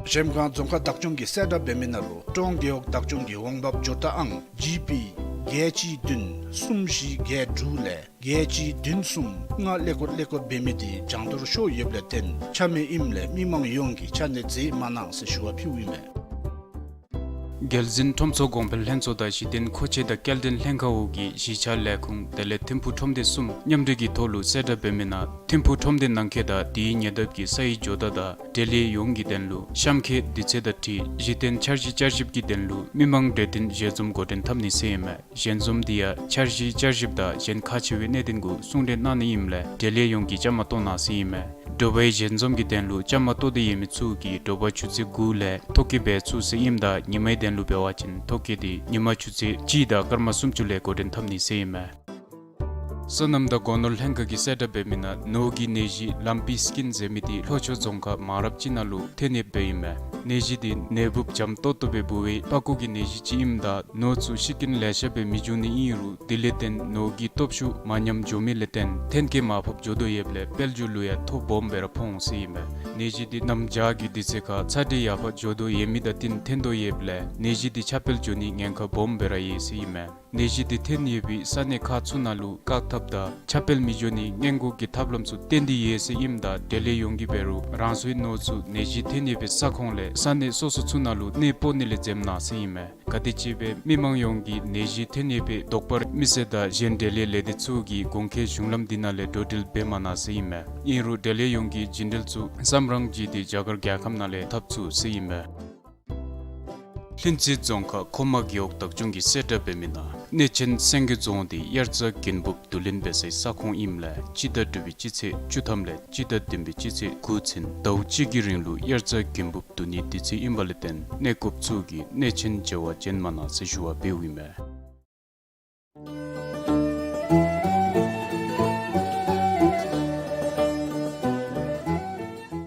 གཞལམ་སྒང་རྫོང་ཁག་བདག་སྐྱོང་གི་གསལ་བསྒྲགས་འབད་མི་ནང་ལུ་ཀྲོང་རྒེད་འོག་བདག་སྐྱོང་གི་འོང་འབབ་འབྱོར་ཐོ་ཨང་ཇི་པི་བརྒྱད་གཅིག་བདུན་གསུམ་བཞི་བརྒྱད་དྲུག་ལས་བརྒྱད་གཅིག་བདུན་གསུམ་ལྔ་ཀླད་ཀོར་ཀླད་ཀོར་འབད་མི་དེ་གྱང་ཐོར་ཤོར་ཡོདཔ་ལས་བརྟེན་ཆ་མེད་ཨིནམ་ལས་མི་མང་ཡོངས་ཀྱིས་ཆ་གནས་མཛད་མ་གནང་ཟེར་ཞུ་བ་ཕུལཝ་ཨིན་མས། རྒྱལ་འཛིན་ཁྲོམ་ཚོགས་གོང་འཕེལ་ལྷན་ཚོགས་དང་གཞི་རྟེན་མཁོ་ཆས་དང་སྐྱེལ་འདྲེན་ལྷན་ཁག་འོག་གི་གཞིས་ཆགས་ལས་ཁུངས་དེ་ལས་ཐིམ་ཕུག་ཁྲོམ་སྡེ་གསུམ་མཉམ་འབྲེལ་གྱི་ཐོག་ལུ་གསལ་བསྒྲགས་འབད་མི་ནང་ཐིམ་ཕུག་ཁྲོམ་སྡེ་ནང་འཁོད་དང་དེའི་ཉེ་འདབས་ཀྱི་ས་ཡི་ཇོ་བདག་དང་འབྲེལ་ཡོད་ཡོངས་ཀྱི་དོན་ལུ་གཤམ་འཁོད་དུས་ཚོད་དང་འཁྲིལ་གཞི་རྟེན་འཆར་གཞི་བསྐྱར་ཞིབ་ཀྱི་དོན་ལུ་མི་མང་གྲོས་བསྟུན་ཞལ་འཛོམས་འགོ་འདྲེན་འཐབ་ནི་ཟེར་ཨིན་མས། ཞལ་འཛོམས་འདི་ཡང་འཆར་གཞི་བསྐྱར་ཞིབ་དང་གཞན་ཁག་ཆེ་བའི་གནད་དོན་གུ་གསུང་གྲོས་གནང་ནི་ཨིནམ་ལས་འབྲེལ་ཡོད་ཡོངས་ཀྱིས་བཅའ་མར་གཏོགས་གནང་ཟེར་ཨིན་མས། དྲོ་པའི་ཞལ་འཛོམས་ཀྱི་དོན་ལུ་བཅའ་མར་གཏོགས་ཏེ་ཡོད་མི་ཚུ་གིས་དྲོ་པ་ཆུ་ཚོད་དགུ་ལས་ཐོ་བཀོད་འབད་ཚུགས་ཟེར་ཨིནམ་ད་ཉི་མའི་དོན་ལུ་འབད་བ་ཅིན་ཐོ་བཀོད་དེ་ཉི་མ་ཆུ་ཚོད་གཅིག་དང་སྐར་མ་སུམ་ཅུ་ལས་འགོ་འདྲེན་འཐབ་ནི་ཟེར་ཨིན་མས། སོ་ནམ་དང་སྒོ་ནོར་ལྷན་ཁག་གི་གསལ་བསྒྲགས་འབད་མི་ནང་ནོར་གྱི་ནད་གཞི་ལམ་པི་སི་ཀིན་ཟེར་མི་དེ་ལྷོ་ཕྱོགས་རྫོང་ཁག་མང་རབས་ཅིག་ནང་ལུ་ཐོན་ཡོདཔ་སྦེ་ཨིན་མས། ནད་གཞི་དེ་ནད་འབུཔ་འཇམ་ཏོག་ཏོ་སྦེ་འབུ་བའི་པགས་ཀོ་གི་ནད་གཞི་ཅིག་ཨིནམ་ད་ནོར་ཚུ་ཤི་རྐྱེན་ལེ་ཤ་སྦེ་མི་འབྱུང་ནི་ཨིན་རུང་དེ་ལས་བརྟེན་ནོར་གྱི་སྟོབས་ཤུགས་མ་ཉམས་འགྱོ་མི་ལས་བརྟེན་ཐོན་སྐྱེད་མར་ཕབ་འགྱོ་དོ་ཡོདཔ་ལས་དཔལ་འབྱོར་ལུ་ཡང་ཐོ་སྦོམ་སྦེ་ར་ཕོག་འོང་ཟེར་ཨིན་མས། ནད་གཞི་དེ་གནམ་བྱཱར་གྱི་དུས་ཚོད་ཁར་ཚ་དྲོད་ཡར་འཕར་འགྱོ་དོ་ཡོད་མི་དང་བསྟུན་ཐོན་དོ་ཡོདཔ་ལས་ནད་གཞི་དེ་ཁྱབ་སྤེལ་འགྱོ་ནི་ཉེན་ཁ་སྦོམ་སྦེ་ར་ཡོད་ཟེར་ཨིན་མས། ནད་གཞི་དེ་ཐོན་ཡོད་པའི་ས་གནས་ཁག་ཚུ་ནང་ལུ་བཀག་ཐབས་དང་ཁྱབ་སྤེལ་མི་འགྱོ་ནི་སྔོན་འགོག་གི་ཐབས་ལམ་ཚུ་བཏོན་ཏེ་ཡོད་ཟེར་ཨིནམ་ད་འབྲེལ་ཡོད་ཡོངས་ཀྱིས་འབད་རུང་རང་སོའི་ནོར་ཚུ་ནད་གཞི་ཐོན་ཡོད་པའི་ས་ཁོངས་ལས་ས་གནས་སོ་སོ་ཚུ་ནང་ལུ་གནས་སྤོ་ནི་ལས་འཛེམ་གནང་ཟེར་ཨིན་མས། ག་དེམ་ཅིག་སྦེ་མི་མང་ཡོངས་ཀྱིས་ནད་གཞི་ཐོན་ཡོད་པའི་བདོག་པར་མི་སེར་དང་གཞན་འབྲེལ་ཡོད་ལས་སྡེ་ཚུ་གིས་གོང་འཁོད་གཞུང་ལམ་འདི་ནང་ལས་འགྲོ་འགྲུལ་འབད་མ་གནང་ཟེར་ཨིན་མས། ཨིན་རུང་འབྲེལ་ཡོད་ཡོངས་ཀྱིས་རྒྱུན་འགྲུལ་ཚུ་བསམ་རང་བྱས་ཏེ་རྒྱ་གར་རྒྱལ་ཁབ་ནང་ལས་འཐབ་ཚུགས་ཟེར་ཨིན་མས། ལྷུན་རྩེ་རྫོང་ཁག་མཁོ་མ་རྒེད་འོག་བདག་སྐྱོང་གི་གསལ་བསྒྲགས་འབད་མི་ནང་གནས་ཆེན་སེང་གེ་རྫོང་དེ་དབྱར་རྩྭ་དགུན་འབུབ་བསྡུ་ལེན་འབད་སའི་ས་ཁོངས་ཨིནམ་ལས་སྤྱི་ཟླ་དྲུག་པའི་སྤྱི་ཚེས་བཅུ་ཐམ་ལས་སྤྱི་ཟླ་བདུན་པའི་སྤྱི་ཚེས་དགུ་ཚུན་ཟླཝ་གཅིག་གི་རིང་ལུ་དབྱར་རྩྭ་དགུན་འབུབ་བསྡུ་ནིའི་དུས་ཚོད་ཨིནམ་ལས་བརྟེན་གནས་སྐབས་ཚུ་གིས་གནས་ཆེན་མཇལ་བར་འབྱོན་མ་གནང་ཟེར་ཞུ་བ་འབདཝ་ཨིན་མས།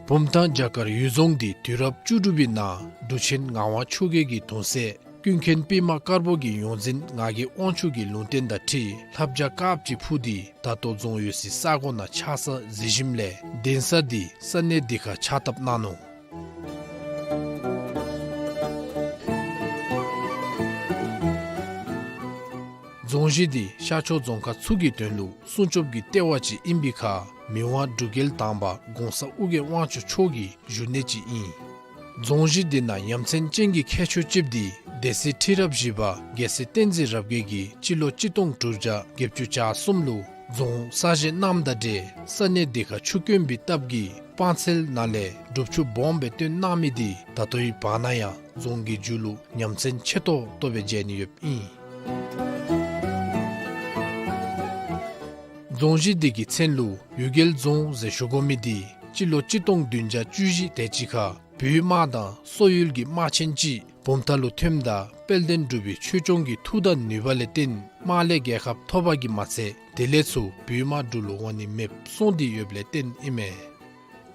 བུམ་ཐང་བྱ་དཀར་གཡུལ་རྫོང་འདི་དུས་རབས་བཅུ་དྲུག་པའི་ནང་འབྲུག་ཆེན་ངག་དབང་ཆོས་རྒྱལ་གྱི་གདུང་སྲས་ཀུན་མཁྱེན་པདྨ་དཀར་པོ་གི་ཡོངས་འཛིན་ངག་གི་དབང་ཕྱུག་གི་ལུང་བསྟན་དང་འཁྲིལ་ལྷ་བྱ་དཀརཔོ་ཅིག་འཕུར་ཏེ་ད་ལྟོ་རྫོང་ཡོད་སའི་ས་གོ་ནང་ཆགས་ས་གཟིགས་ཞིནམ་ལས་གདན་ས་འདི་ས་གནས་འདི་ཁར་ཕྱག་བཏབ་གནང་ནུག། རྫོང་གཞི་འདི་ཤར་ཕྱོགས་རྫོང་ཁག་ཚུ་གི་དོན་ལུ་སྲུང་སྐྱོབ་ཀྱི་ལྟེ་བ་ཅིག་ཨིན་པའི་ཁར་མི་དབང་འབྲུག་རྒྱལ་དང་པ་གོང་ས་ཨོ་རྒྱན་དབང་ཕྱུག་མཆོག་གི་བཞུགས་གནས་ཅིག་ཨིན། རྫོང་གཞི་འདི་ནང་ཡ་མཚན་ཅན་གྱི་ཁྱད་ཆོས་ཅིག་འདི་སྡེ་སྲིད་ཁྲི་རབས་བཞི་པ་རྒྱལ་སྲས་བསྟན་འཛིན་རབ་རྒྱས་ཀྱིས་སྤྱི་ལོ་གཅིག་སྟོང་དྲུག་བརྒྱ་བརྒྱད་ཅུ་གྱ་གསུམ་ལུ་རྫོང་གསར་བཞེངས་གནངམ་དང་འབྲེལ་ས་གནས་འདི་ཁར་ཆུ་དཀོན་པའི་སྟབས་ཀྱིས་སྤང་ཚལ་ནང་ལས་སྒྲུབ་ཆུ་སྦོམ་སྦེ་བཏོན་གནང་མི་འདི་ད་ལྟོའི་བར་ན་ཡང་རྫོང་གི་མཇུག་ལུ་ཡ་མཚན་ཆེ་ཏོག་ཏོ་སྦེ་མཇལ་ནི་ཡོདཔ་ཨིན། རྫོང་གཞི་འདི་གི་མཚན་ལུ་གཡུལ་རྒྱལ་རྫོང་ཟེར་ཞུ་དགོ་མི་འདི་སྤྱི་ལོ་གཅིག་སྟོང་བདུན་བརྒྱ་བཅུ་བཞི་དེ་ཅིག་ཁར་བོད་དམག་དང་སོག་ཡུལ་གྱི་དམག་ཆེན་ཅིག་བུམ་ཐང་ལུ་ཐོནམ་ད་དཔལ་ལྡན་འབྲུག་པའི་ཆོས་སྐྱོང་གི་མཐུ་དང་ནུས་པ་ལས་བརྟེན་དམག་ལས་རྒྱལ་ཁ་ཐོབ་པ་གིས་མ་ཚད་དེ་ལས་ཚུར་བོད་དམག་འབྲུག་ལུ་འོང་ནི་མེདཔ་སོང་སྟེ་ཡོདཔ་ལས་བརྟེན་ཨིན་མས།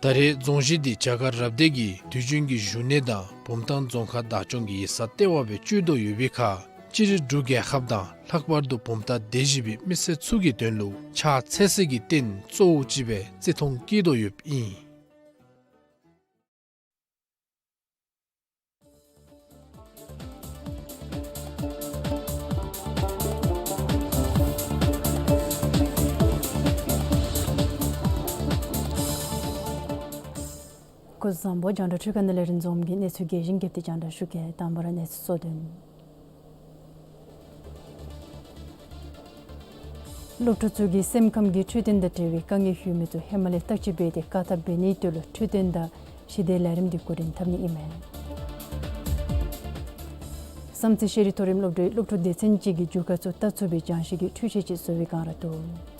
ད་རེས་རྫོང་གཞི་འདི་རྒྱ་གར་རབ་སྡེ་གིས་དུས་རྒྱུན་གྱི་བཞུགས་གནས་དང་བུམ་ཐང་རྫོང་ཁག་བདག་སྐྱོང་གི་ཡིག་ཚང་ལྟེ་བ་སྦེ་སྤྱོད་དོ་ཡོད་པའི་ཁར་སྤྱིར་འབྲུག་རྒྱལ་ཁབ་དང་ལྷག་པར་དུ་བུམ་ཐང་སྡེ་བཞི་པའི་མི་སེར་ཚུ་གི་དོན་ལུ་ཕྱག་འཚལ་སའི་རྟེན་གཙོ་བོ་ཅིག་སྦེ་བརྩི་མཐོང་བསྐྱེད་དོ་ཡོདཔ་ཨིན། སྐུ་གཟུགས་བཟང་པོ། རྒྱང་བསྒྲགས་འཕྲུལ་ཁང་ནང་ལས་རིན་འཛོམས་ཀྱིས་གནས་ཚུལ་རྒྱས་ཤིང་རྒྱས་པ་དེ་རྒྱང་བསྒྲགས་ཞུ་གེ། དང་པ་ར་གནས་ཚུལ་གཙོ་དོན། སློབ་ཕྲུག་ཚུ་གི་སེམས་ཁམས་ཀྱི་འཕྲོད་བསྟེན་དང་འབྲེལ་བའི་དཀའ་ངལ་ཡོད་མི་ཚུ་ཧེ་མ་ལས་བརྟག་དཔྱད་འབད་དེ་བཀག་ཐབས་འབད་ནིའི་དོན་ལུ་འཕྲོད་བསྟེན་དང་ཞི་བདེའི་ལས་རིམ་འདི་འགོ་འདྲེན་འཐབ་ནི་ཨིན་མས། བསམ་རྩེ་ཤེས་རིག་མཐོ་རིམ་སློབ་གྲྭའི་སློབ་ཕྲུག་སྡེ་ཚན་ཅིག་གིས་རྒྱུ་སྐར་ཚུ་བལྟ་ཚུགས་པའི་སྦྱང་ཤེས་ཀྱི་འཕྲུལ་ཆས་ཅིག་བཟོ་བའི་སྒང་ར་འདུག།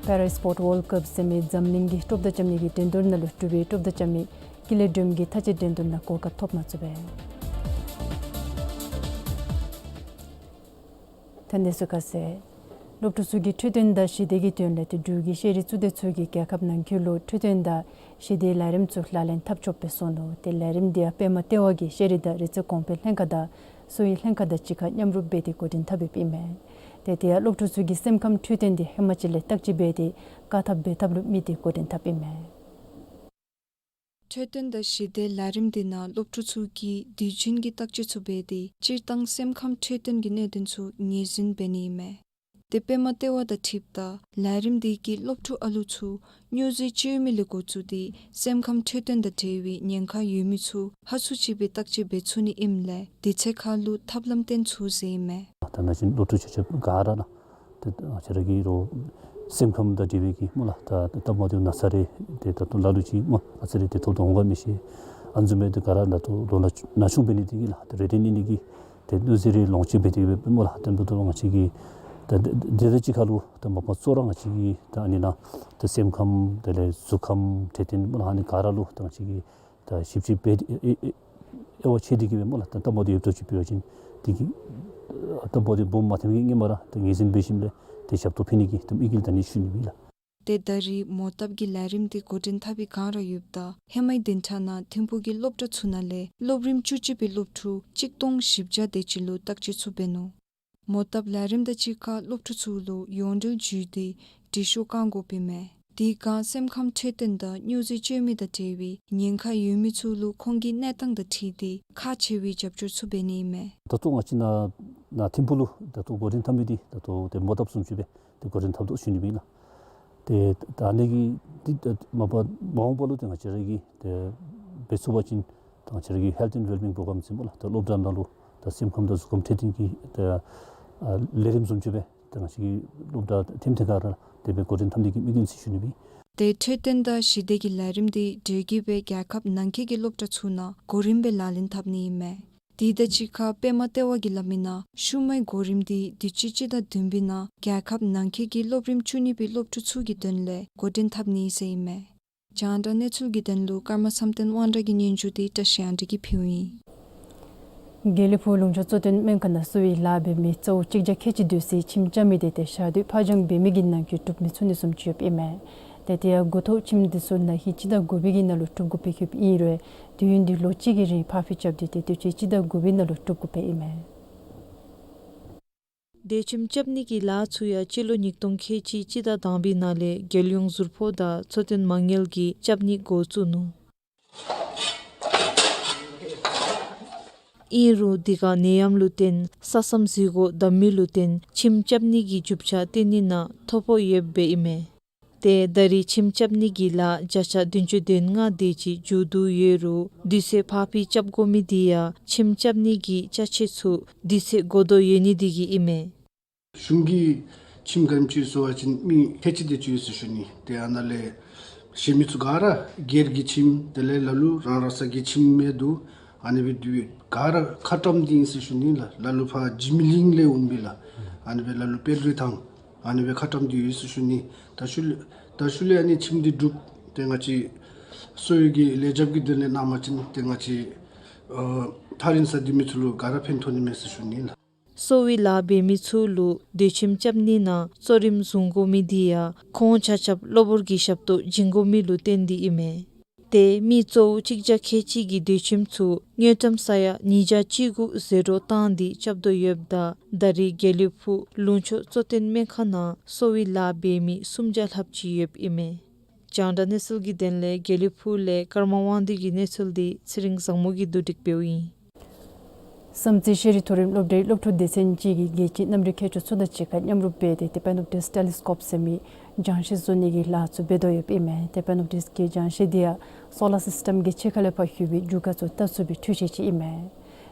Para Sport World Cup ཟེར་མི་འཛམ་གླིང་གི་ཀྲོབ་མདའ་རྐྱབ་ནི་གི་འགྲན་བསྡུར་ནང་ལུ་འབྲུག་པའི་ཀྲོབ་མདའ་རྐྱབ་མི་ཀུན་ལེགས་སྒྲོལམ་གྱིས་མཐའ་དཔྱད་འགྲན་བསྡུར་ནང་གོ་སྐབས་ཐོབ་མ་ཚུགས་པས། ད་གནས་ཚུལ་ཁ་གསལ། སློབ་ཕྲུག་ཚུ་གི་འཕྲོད་བསྟེན་དང་ཞི་བདེ་གི་དོན་ལས་ཏེ་འབྲུག་གི་ཤེས་རིག་གཙུག་སྡེ་ཚུ་གིས་རྒྱལ་ཁབ་ནང་འཁོད་ལུ་འཕྲོད་བསྟེན་དང་ཞི་བདེའི་ལས་རིམ་ཚུ་ལག་ལེན་འཐབ་ཆོགཔ་སྦེ་སོང་ནུག། ཏེ་ལས་རིམ་འདི་ཡང་པདྨ་ལྟེ་བ་གིས་ཤེས་རིག་དང་རིག་རྩལ་གོང་འཕེལ་ལྷན་ཁག་དང་གསོ་བའི་ལྷན་ཁག་དང་གཅིག་ཁར་མཉམ་རུབ་འབད་དེ་འགོ་འདྲེན་འཐབ་ཡོདཔ་ཨིན་མས། ཏེ་དེ་ཡང་སློབ་ཕྲུག་ཚུ་གི་སེམས་ཁམས་འཕྲོད་བསྟེན་འདི་ཧེ་མ་ཅིག་ལས་བརྟག་དཔྱད་འབད་དེ་བཀག་ཐབས་འབད་ཐབས་ལུ་དམིགས་ཏེ་འགོ་འདྲེན་འཐབ་ཨིན་མས། འཕྲོད་བསྟེན་དང་ཞི་བདེའི་ལས་རིམ་འདི་ནང་སློབ་ཕྲུག་ཚུ་གིས་དུས་རྒྱུན་གྱི་བརྟག་དཔྱད་ཚུ་འབད་དེ་སྤྱིར་བཏང་སེམས་ཁམས་འཕྲོད་བསྟེན་གྱི་གནད་དོན་ཚུ་ངོས་འཛིན་འབད་ནི་ཨིན་མས། ཏེ་པདྨ་ལྟེ་བ་དང་འཁྲིལཝ་ད་ལས་རིམ་འདི་གིས་སློབ་ཕྲུག་ཨ་ལུ་ཚུ་སྨྱོ་རྫས་སྤྱོད་མི་ལས་འགོ་བཙུགས་ཏེ་སེམས་ཁམས་འཕྲོད་བསྟེན་དང་འབྲེལ་བའི་ཉེན་ཁ་ཡོད་མི་ཚུ་ཧ་སུ་ཅིག་སྦེ་བརྟག་དཔྱད་འབད་ཚུགས་ནི་ཨིནམ་ལས་དེ་ཚེ་ཁར་ལུ་ཐབས་ལམ་བཏོན་ཚུགས་ཟེར་ཨིན་མས། ད་ནང་བཞིན་སློབ་ཕྲུག་ཆ་ཁྱབ་ག་ར་ལགས། ཏེ་ང་བཅས་ར་གི་རོགས་སེམས་ཁམས་དང་འབྲེལ་བའི་གི་སྨོ་ལགས། ད་སྟབས་མ་བདེཝ་ན་ཚ་རེ་ཏེ་ད་ལྟོ་ལ་ལུ་ཅིག་སྨོ་ཨ་ཙི་རེ་ཏེ་ཐོབ་དོ་འོང་ག་མི་ཤེས། ཨ་ནི་བཟུམ་སྦེ་ཏེ་ག་ར་ད་ལྟོ་ལོ་ན་ཆུང་འབད་ནི་འདི་གིས་ལགས་ཏེ་རེ་ཏེ་ནི་ནི་གི་ཏེ་གནོད་འཚེ་རེ་ལོངས་སྤྱོད་འབད་དེ་སྦེ་སྨོ་ལགས། ཏེ་འབདཝ་ད་ང་བཅས་ཀྱིས་ད་དེ་དེ་དང་གཅིག་ཁར་ལུ་ད་མ་པ་གཙོ་བོ་ར་ང་བཅས་ཀྱིས་ད་ཨ་ནི་ནང་ད་སེམས་ཁམས་དེ་ལས་གཟུགས་ཁམས་འཕྲོད་བསྟེན་སྨོ་ལགས། ཨ་ནི་ག་ར་ལུ་ད་ང་བཅས་ཀྱིས་ད་ཞིབ་དཔྱད་འབད་དེ་ཨེ་ཨེ་དབྱེ་བ་ཕྱེ་སྟེ་གི་སྦེ་སྨོ་ལགས། ད་སྟབས་མ་བདེཝ་ཡོདཔ་ཅིག་འབད་བ་ཅིན་དེ་གི་སྟབས་མ་བདེཝ་སྦོམ་མ་ཐོན་གྱི་སྔོན་མ་ར་ད་ངོས་འཛིན་འབད་ཞིནམ་ལས་ཏེ་ཞབས་ཏོག་ཕུལ་ནི་གི་ད་དམིགས་ཡུལ་ད་ཨ་ནི་ཞུ་ནི་ཨིན་ལགས། ཏེ་ད་རེས་མོ་བཏབ་ཀྱི་ལས་རིམ་འདི་འགོ་འདྲེན་འཐབ་པའི་སྒང་ར་ཡོདཔ་ད་ཧེ་མའི་བདུན་ཕྲག་ནང་ཐིམ་ཕུག་གི་སློབ་གྲྭ་ཚུ་ནང་ལས་སློབ་རིམ་བཅུ་གཅིག་པའི་སློབ་ཕྲུག་གཅིག་སྟོང་བཞི་བརྒྱ་དེ་ཅིག་ལུ་བརྟག་དཔྱད་ཚུ་འབད་ནུག། མོ་བཏབ་ལས་རིམ་དང་གཅིག་ཁར་སློབ་ཕྲུག་ཚུ་ལུ་ཡོངས་འབྲེལ་བརྒྱུད་དེ་དྲི་ཤོག་བཀང་དགོཔ་ཨིན་མས། དེ་སྒང་སེམས་ཁམས་འཕྲོད་བསྟེན་དང་སྨྱོ་རྫས་སྤྱོད་མི་དང་འབྲེལ་བའི་ཉེན་ཁ་ཡོད་མི་ཚུ་ལུ་ཁོང་གི་གནས་སྟངས་དང་འཁྲིལ་ཏེ་ཁག་ཆེ་བའི་རྒྱབ་སྐྱོར་ཚུ་འབད་ནི་ཨིན་མས། ད་ལྟོ་ང་བཅས་ནཱ་ནཱ་ཐིམ་ཕུག་ལུ་ད་ལྟོ་འགོ་འདྲེན་འཐབ་མི་འདི་ད་ལྟོ་ཏེ་མོ་བཏབ་བཟུམ་ཅིག་སྦེ་ཏེ་འགོ་འདྲེན་འཐབ་དོ་ཞུ་ནི་ཨིན་ལགས། ཏེ་ད་ཨ་ནི་གི་འདི་ད་མ་པ་མ་འོངས་པ་ལུ་ཏེ་ང་བཅས་ར་གིས་ཏེ་འབད་ཚུགས་པ་ཅིན་ད་ང་བཅས་ར་གི་Health and Wellbeing Program ཟེར་སྨོ་ལགས། ད་སློབ་གྲྭ་ནང་ལུ་ད་སེམས་ཁམས་དང་གཟུགས་ཁམས་འཕྲོད་བསྟེན་གྱི་ད་ཨ་ལས་རིམ་བཟུམ་ཅིག་སྦེ་ད་ང་བཅས་ཀྱི་སློབ་གྲྭ་ཐེམ་ཐེངས་ག་ར་དེ་སྦེ་འགོ་འདྲེན་འཐབ་ནི་གི་དམིགས་ཡུལ་ཨིན་ཟེར་ཞུ་ནི་ཨིན། ཏེ་འཕྲོད་བསྟེན་དང་ཞི་བདེ་གི་ལས་རིམ་འདི་འབྲེལ་གྱི་སྦེ་རྒྱལ་ཁབ་ནང་འཁོད་ཀྱི་སློབ་གྲྭ་ཚུ་ནང་གོ་རིམ་སྦེ་ལག་ལེན་འཐབ་ནི་ཨིན་མས། དེ་དང་གཅིག་ཁར་པདྨ་ལྟེ་བ་གིས་སླབ་མི་ནང་ཤུལ་མའི་གོ་རིམ་འདི་དུས་ཅི་སྤྱི་ཟླ་བདུན་པའི་ནང་རྒྱལ་ཁབ་ནང་འཁོད་ཀྱི་སློབ་རིམ་བཅུ་གཉིས་པའི་སློབ་ཕྲུག་ཚུ་གི་དོན་ལས་འགོ་འདྲེན་འཐབ་ནི་ཟེར་ཨིན་མས། རྒྱང་བསྒྲགས་གནས་ཚུལ་གྱི་དོན་ལུ་ཀརྨ་བསམ་གཏན་དབང་གྲགས་ཀྱི་སྙན་ཞུ་འདི་བཀྲ་ཤིས་དབང་གྲགས་ཀྱིས་ཕུལཝ་ཨིན། དགེ་ལེགས་ཕུག་ལུང་ཕྱོགས་གཙོ་བསྟེན་སྨན་ཁང་ནང་གསོ་བའི་ལཱ་འབད་མི་གཙོ་བོ་གཅིག་བརྒྱ་ཁལ་གཅིག་སྡོད་སའི་ཁྱིམ་རྐྱབ་མི་འདི་ཏེ་ཞག་དུས་ཕར་འགྱངས་འབད་མི་གི་ནང་འཁོད་གྲུབ་མི་ཚུགས་ནི་བཟུམ་ཅིག་ཡོདཔ་ཨིན་མས། ཏེ་དེ་ཡང་འགོ་ཐོག་ཁྱིམ་འདི་ཚུ་ནང་ཧིང་སྤྱི་ཟླ་དགུ་པའི་གི་ནང་ལུ་གྲུབ་དགོ་པའི་ཡོདཔ་ཨིན་རུང་དུས་ཡུན་འདི་ལོ་གཅིག་གི་རིང་ཕར་འགྱངས་རྐྱབ་སྟེ་ཏེ་དུས་ཅི་སྤྱི་ཟླ་དགུ་པའི་ནང་ལུ་གྲུབ་དགོཔ་ཨིན་མས། ཏེ་ཁྱིམ་རྐྱབ་ནི་གི་ལཱ་ཚུ་ཡང་སྤྱི་ལོ་ཉིས་སྟོང་ཁལ་གཅིག་སྤྱི་ཟླ་དང་པའི་ནང་ལས་རྒྱལ་ཡོངས་ཟུར་ཕོགས་དང་གཙོ་བསྟེན་མ་དངུལ་གྱིས་རྐྱབ་ནི་འགོ་བཙུགས་ནུག། ཨིན་རུང་དེ་ཁར་ནད་ཡམས་ལུ་བརྟེན་ས་མཚམས་འཛུལ་སྒོ་བསྡམ་མི་ལུ་བརྟེན་ཁྱིམ་རྐྱབ་ནི་གི་རྒྱུ་ཆ་བཏོན་ནི་ནང་ཐོ་ཕོག་ཡོདཔ་ཨིན་མས། ཏེ་ད་རིས་ཁྱིམ་རྐྱབ་ནི་གི་ལཱ་བརྒྱ་ཆ་བདུན་ཅུ་དོན་ལྔ་དེ་ཅིག་མཇུག་བསྡུ་ཡོད་རུང་དུས་ཚོད་ཕར་འགྱངས་རྐྱབ་དགོ་མི་དེ་ཡང་ཁྱིམ་རྐྱབ་ནི་གི་ཅ་ཆས་ཚུ་དུས་ཚོད་འགོར་དོ་ཡོད་ནི་དེ་གིས་ཨིན་མས། གཞུང་གིས་ཁྱིམ་ག་དེམ་ཅིག་བཟོ་བ་ཅིན་མི་ཁལ་གཅིག་དེ་ཅིག་ཡོད་ཟེར་ཞུ་ནི། ཏེ་ཨ་ནཱ་ལས་གཞན་མི་ཚུ་ག་ར་སྒེར་གྱི་ཁྱིམ་དེ་ལས་ལ་ལུ་རང་རང་སོའི་ཁྱིམ་མེད་དོ། ཨ་ནི་སྦེ་དེ་སྦེ་ག་ར་ཁ་བཀྲམ་སྟེ་ཨིན་ཟེར་ཞུ་ནི་ལགས། ལ་ལུ་ཕར་འཇིགས་མེད་གླིང་ལས་འོང་མི་ལགས། ཨ་ནི་སྦེ་ལ་ལུ་དཔལ་རི་ཐང་ཨ་ནི་སྦེ་ཁ་བཀྲམ་སྟེ་ཡོད་ཟེར་ཞུ་ནི། ད་ཤུལ་ལས་ད་ཤུལ་ལས་ཨ་ནི་ཁྱིམ་འདི་གྲུབ་སྟེ་ང་བཅས་གསོ་བའི་གི་ལེགས་ཆ་གི་དོན་ལས་གནང་བ་ཅིན་ཏེ་ང་བཅས་ཨ་ཐག་རིང་ས་འདི་མི་ཚུ་ལུ་ག་ར་ཕན་ཐོགས་ནི་མས་ཟེར་ཞུ་ནི་ལགས། གསོ་བའི་ལཱ་འབད་མི་ཚུ་ལུ་སྡོད་ཁྱིམ་རྐྱབ་ནི་ནང་གཙོ་རིམ་བཟུང་དགོ་མི་དེ་ཡང་ཁོང་ཆ་ཁྱབ་གློ་བུར་གྱི་ཞབས་ཏོག་བྱིན་དགོ་མི་ལུ་བརྟེན་ཏེ་ཨིན་མས། ཏེ་མི་གཙོ་བོ་གཅིག་བརྒྱ་ཁལ་གཅིག་གི་སྡོད་ཁྱིམ་ཚུ་དངུལ་ཀྲམ་ས་ཡ་ཉིས་བརྒྱ་བཅུ་དགུ་ཟད་འགྲོ་བཏང་སྟེ་རྐྱབ་དོ་ཡོདཔ་ད་ད་རིས་དགེ་ལེགས་ཕུག་ལུང་ཕྱོགས་གཙོ་བསྟེན་སྨན་ཁང་ནང་གསོ་བའི་ལཱ་འབད་མི་སུམ་བརྒྱ་ལྷགཔ་ཅིག་ཡོདཔ་ཨིན་མས། རྒྱང་བསྒྲགས་གནས་ཚུལ་གྱི་དོན་ལས་དགེ་ལེགས་ཕུག་ལས་ཀརྨ་དབང་འདུས་ཀྱི་གནས་ཚུལ་འདི་ཚེ་རིང་བཟང་མོ་གིས་བསྡུ་སྒྲིག་འབདཝ་ཨིན། བསམ་རྩེ་ཤེས་རིག་མཐོ་རིམ་སློབ་གྲྭའི་སློབ་ཕྲུག་སྡེ་ཚན་གཅིག་གིས་རྒྱལ་སྤྱིའི་གནམ་རིག་མཁས་མཆོག་ཚུ་དང་གཅིག་ཁར་མཉམ་རུབ་འབད་དེ་ཏེ་པེན་ཨོབ་ཊིགསི་ཊེ་ལི་སི་ཀོབ་ཟེར་མི་རྒྱང་ཤེལ་བཟོ་ནི་གི་ལཱ་ཚུ་འབད་དོ་ཡོདཔ་ཨིན་མས། ཏེ་པེན་ཨོབ་ཊིགསི་གི་རྒྱང་ཤེལ་འདི་ཡང་སོ་ལར་སིསི་ཊེམ་གི་ཕྱི་ཁ་ལས་ཕར་ལྷོད་པའི་རྒྱུ་སྐར་ཚུ་བལྟ་ཚུགས་པའི་འཕྲུལ་ཆས་ཅིག་ཨིན་མས།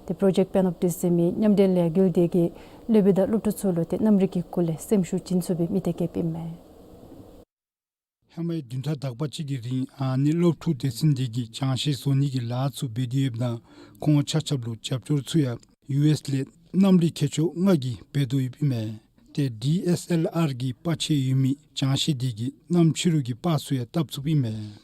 ཏེ་པྲོ་ཇེཀཊ་པེན་ཨོབ་ཊིགསི་ཟེར་མི་མཉམ་འབྲེལ་ལས་འགུལ་འདི་གིས་སློབ་དཔོན་དང་སློབ་ཕྲུག་ཚུ་ལུ་ཏེ་གནམ་རིག་གི་སྐོར་ལས་སེམས་ཤུགས་བྱིན་ཚུགས་པའི་དམིགས་གཏད་བསྐྱེདཔ་ཨིན་མས། ཧེ་མའི་བདུན་ཕྲག་དག་པ་ཅིག་གི་རིང་ཨ་ནི་སློབ་ཕྲུག་སྡེ་ཚན་འདི་གིས་རྒྱང་ཤེལ་བཟོ་ནི་གི་ལཱ་ཚུ་འབད་དེ་ཡོདཔ་ད་ཁོང་ཆ་ཁྱབ་ལུ་རྒྱབ་སྐྱོར་ཚུ་ཡང་ཡུ་ཨེསི་ལས་གནམ་རིག་མཁས་མཆོག་ལྔ་གིས་འབད་དོ་ཡོདཔ་ཨིན་མས། ཏེ་ཌི་ཨེསི་ཨེལ་ཨར་གི་པར་ཆས་ཡོད་མི་རྒྱང་ཤེལ་འདི་གིས་གནམ་ཕྱི་རུ་གི་པར་ཚུ་ཡང་བཏབ་ཚུགསཔ་ཨིན་མས།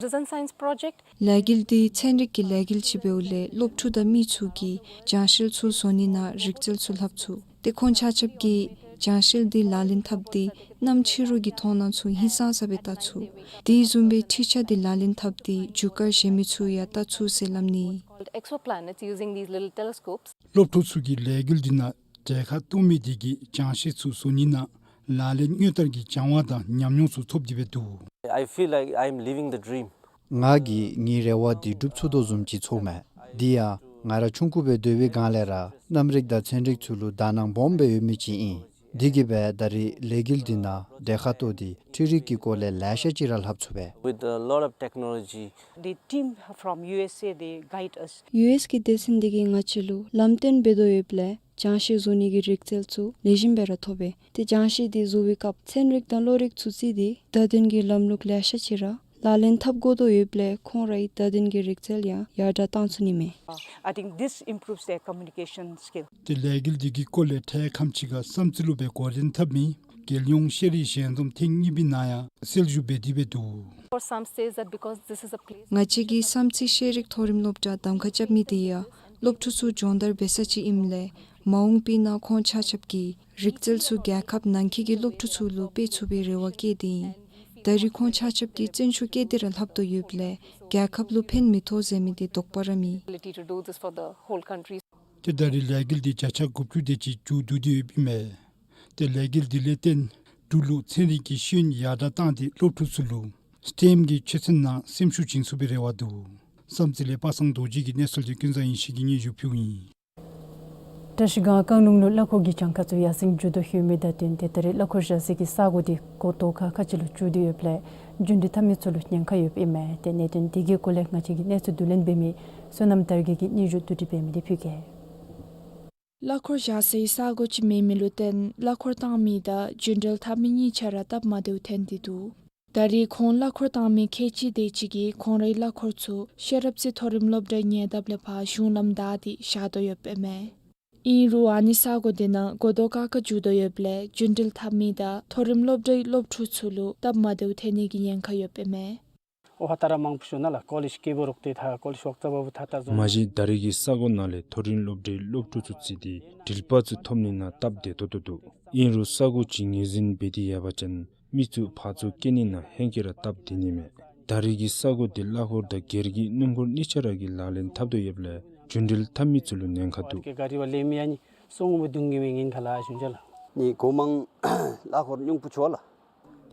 Citizen Science Project. ལས་འགུལ་འདི་ཚན་རིག་གི་ལས་འགུལ་ཅིག་འབདཝ་ལས་སློབ་ཕྲུག་དང་མི་ཚུ་གིས་རྒྱང་ཤེལ་ཚུ་བཟོ་ནི་ནང་རིག་རྩལ་ཚུ་ལྷབ་ཚུགས། ཏེ་ཁོང་ཆ་ཁྱབ་ཀྱིས་རྒྱང་ཤེལ་འདི་ལག་ལེན་འཐབ་སྟེ་གནམ་ཕྱི་རུ་གི་མཐོང་སྣང་ཚུ་ཧིང་སངས་ས་སྦེ་བལྟ་ཚུགས། དེ་བཟུམ་སྦེ་འཕྲུལ་ཆས་འདི་ལག་ལེན་འཐབ་སྟེ་རྒྱུ་སྐར་གཞན་མི་ཚུ་ཡང་བལྟ་ཚུགས་ཟེར་སླབ་ནི། Called exoplanets using these little telescopes. སློབ་ཕྲུག་ཚུ་གིས་ལས་འགུལ་འདི་ནང་གྲལ་ཁར་གཏོགས་མི་དེ་གིས་རྒྱང་ཤེལ་ཚུ་བཟོ་ནི་ནང་ལག་ལེན་དངོས་བསྟར་གྱི་སྦྱང་བ་དང་ཉམས་མྱོང་ཚུ་ཐོབ་སྟེ་འབད་འདུག། I feel like I am living the dream. ང་གིས་ངེའི་རེ་བ་འདི་འགྲུབ་ཚུགས་དོ་བཟུམ་ཅིག་ཚོརཝ་མས། འདི་ཡང་ང་ར་ཆུང་ཀུ་སྦེ་སྡོད་པའི་སྒང་ལས་ར་གནམ་རིག་དང་ཚན་རིག་ཚུ་ལུ་དག་སྣང་སྦོམ་སྦེ་ཡོད་མི་ཅིག་ཨིན། འདི་གིས་སྦེ་ད་རིས་ལས་འགུལ་འདི་ནང་གྲལ་ཁར་གཏོགས་ཏེ་འཕྲུལ་རིག་གི་སྐོར་ལས་ལེ་ཤ་ཅིག་ར་ལྷབ་ཚུགས་པས། With a lot of technology. The team from U S A, they guide us. ཡུ་ཨེསི་གི་སྡེ་ཚན་འདི་གིས་ང་བཅས་ལུ་ལམ་སྟོན་འབད་དོ་ཡོདཔ་ལས་རྒྱང་ཤེལ་བཟོ་ནི་གི་རིག་རྩལ་ཚུ་ལེགས་ཤོམ་སྦེ་ར་ཐོབ་པས། ཏེ་རྒྱང་ཤེལ་འདི་བཟོ་བའི་སྐབས་ཚན་རིག་དང་གློག་རིག་ཚུ་བརྩིས་ཏེ་བརྡ་དོན་གྱི་ལམ་ལུགས་ལེ་ཤ་ཅིག་ར་ལག་ལེན་འཐབ་དགོ་དོ་ཡོདཔ་ལས་ཁོང་རའི་བརྡ་དོན་གྱི་རིག་རྩལ་ཡང་ཡར་དྲག་བཏང་ཚུགས་ནི་མས། I think this improves their communication skill. ཏེ་ལས་འགུལ་འདི་གི་སྐོར་ལས་འཕྲལ་ཁམས་ཅིག་ཁར་བསམ་རྩེ་ལུ་སྦེ་འགོ་འདྲེན་འཐབ་མི་རྒྱལ་ཡོངས་ཤེས་རིག་ཞལ་འཛོམས་ཐེངས་གཉིས་པའི་ནང་ཡང་གསལ་ཞུ་འབད་དེ་འབད་འདུག། For some says that because this is a place. ང་བཅས་ཀྱི་བསམ་རྩེ་ཤེས་རིག་མཐོ་རིམ་སློབ་གྲྭ་གདམ་ཁ་རྐྱབ་མི་འདི་ཡང་སློབ་ཕྲུག་ཚུ་སྦྱོང་བརྡར་འབད་ས་ཅིག་ཨིནམ་ལས་མ་འོངས་པའི་ནང་ཁོང་ཆ་ཁྱབ་ཀྱིས་རིག་རྩལ་ཚུ་རྒྱལ་ཁབ་ནང་འཁོད་ཀྱི་སློབ་ཕྲུག་ཚུ་ལུ་སྤེལ་ཚུགས་པའི་རེ་བ་བསྐྱེད་དེ་ཨིན། ད་རིས་ཁོང་ཆ་ཁྱབ་ཀྱིས་བརྩོན་ཤུགས་བསྐྱེད་དེ་ར་ལྷབ་དོ་ཡོདཔ་ལས་རྒྱལ་ཁབ་ལུ་ཕན་མི་ཐོགས་ཟེར་མི་འདི་དོགས་པ་ར་མེད། Ability to do this for the whole country. ཏེ་ད་རིས་ལས་འགུལ་འདི་བརྒྱ་ཆ་དགུ་བཅུ་དེ་ཅིག་མཇུག་བསྡུ་སྟེ་ཡོདཔ་ཨིན་མས། ཏེ་ལས་འགུལ་འདི་ལས་བརྟེན་འབྲུག་ལུ་ཚན་རིག་གི་ཤེས་ཡོན་ཡར་དྲག་བཏང་སྟེ་སློབ་ཕྲུག་ཚུ་ལུ་སི་ཊེམ་གྱི་ཆོས་ཚན་ནང་སེམས་ཤུགས་བྱིན་ཚུགས་པའི་རེ་བ་འདུག། བསམ་རྩེ་ལས་པ་སངས་རྡོ་རྗེ་གི་གནས་ཚུལ་འདི་ཀུན་བཟང་ཡེ་ཤེས་ཀྱིས་སྙན་ཞུ་ཕུལཝ་ཨིན། བཀྲ་ཤིས་སྒང་རྐང་ལུང་ལུ་གླ་འཁོར་གྱི་གྱངས་ཁ་ཚུ་ཡར་སེང་འགྱོ་དོ་ཡོད་མི་དང་བསྟུན་ཏེ་ད་རིས་གླ་འཁོར་བཞག་སའི་གི་ས་གོ་འདི་སྒོ་རྡོ་ཁ་ཁ་ཅིག་ལུ་བཅུག་སྟེ་ཡོདཔ་ལས་རྒྱུན་འགྲུལ་འཐབ་མི་ཚུ་ལུ་ཉེན་ཁ་ཡོདཔ་ཨིན་མས། ཏེ་གནད་དོན་འདི་གི་སྐོར་ལས་ང་བཅས་ཀྱི་གནས་ཚུལ་བསྡུ་ལེན་འབད་མི་བསོད་ནམས་དར་རྒྱས་ཀྱིས་སྙན་ཞུ་བསྡུ་སྒྲིག་འབད་མི་འདི་ཕུལ་གེ། གླ་འཁོར་བཞག་སའི་ས་གོ་ཅིག་མེད་མི་ལུ་བརྟེན་གླ་འཁོར་བཏང་མི་དང་རྒྱུན་འགྲུལ་འཐབ་མི་གཉིས་ཆ་ར་སྟབས་མ་བདེཝ་ཐོན་ཏེ་འདུག། ད་རིས་ཁོང་གླ་འཁོར་བཏང་མི་ཁལ་གཅིག་དེ་ཅིག་གིས་ཁོང་རའི་གླ་འཁོར་ཚུ་ཤེས་རབ་རྩེ་མཐོ་རིམ་སློབ་གྲྭའི་ཉེ་འདབས་ལས་ཕར་གཞུང་ལམ་བདའ་སྟེ་བཞག་དོ་ཡོདཔ་ཨིན་མས། ཨིན་རུང་ཨ་ནི་ས་གོ་དེ་ནང་སྒོ་རྡོ་ཀ་ཀ་འཛུལ་དོ་ཡོདཔ་ལས་རྒྱུན་འགྲུལ་འཐབ་མི་དང་མཐོ་རིམ་སློབ་གྲྭའི་སློབ་ཕྲུག་ཚུ་ལུ་སྟབས་མ་བདེཝ་ཐོན་ནི་གི་ཉེན་ཁ་ཡོདཔ་ཨིན་མས། ཨོ་ཧ་ད་ར་མང་པོ་ཤོར་ནི་ལགས། ཀོ་ལེཇ་སྐྱིད་པོ་རོགས་ཏེ་ད་ཀོ་ལེཇ་ཝོག་ཙ་བ་བུ་ཐ་ད་བཟོ་མ་གཞི་ད་རིས་ཀྱི་ས་གོ་ནང་ལས་མཐོ་རིམ་སློབ་གྲྭའི་སློབ་ཕྲུག་ཚུ་བརྩིས་ཏེ་འགྲུལ་པ་ཚུ་ཐོབ་ནི་ནང་སྟབས་བདེ་ཏོག་ཏོ་འདུག། ཨིན་རུང་ས་གོ་ཅིག་ངོས་འཛིན་འབད་དེ་ཡོད་པ་ཅིན་མི་ཚུ་ཕར་ཚུར་བསྐྱལ་ནི་ནང་ཧེང་སྐལ་ར་སྟབས་བདེ་ནི་མས། ད་རིས་ཀྱི་ས་གོ་འདི་གླ་འཁོར་དང་སྒེར་གྱི་སྣུམ་འཁོར་གཉིས་ཆ་ར་གིས་ལག་ལེན་འཐབ་དོ་ཡོདཔ་ལས་རྒྱུན་འགྲུལ་འཐབ་མི་ཚུ་ལུ་ཉེན་ཁ་འདུག། ནི་གོ་མང་གླ་འཁོར་ཉུང་པོ་ཆོ་ལགས།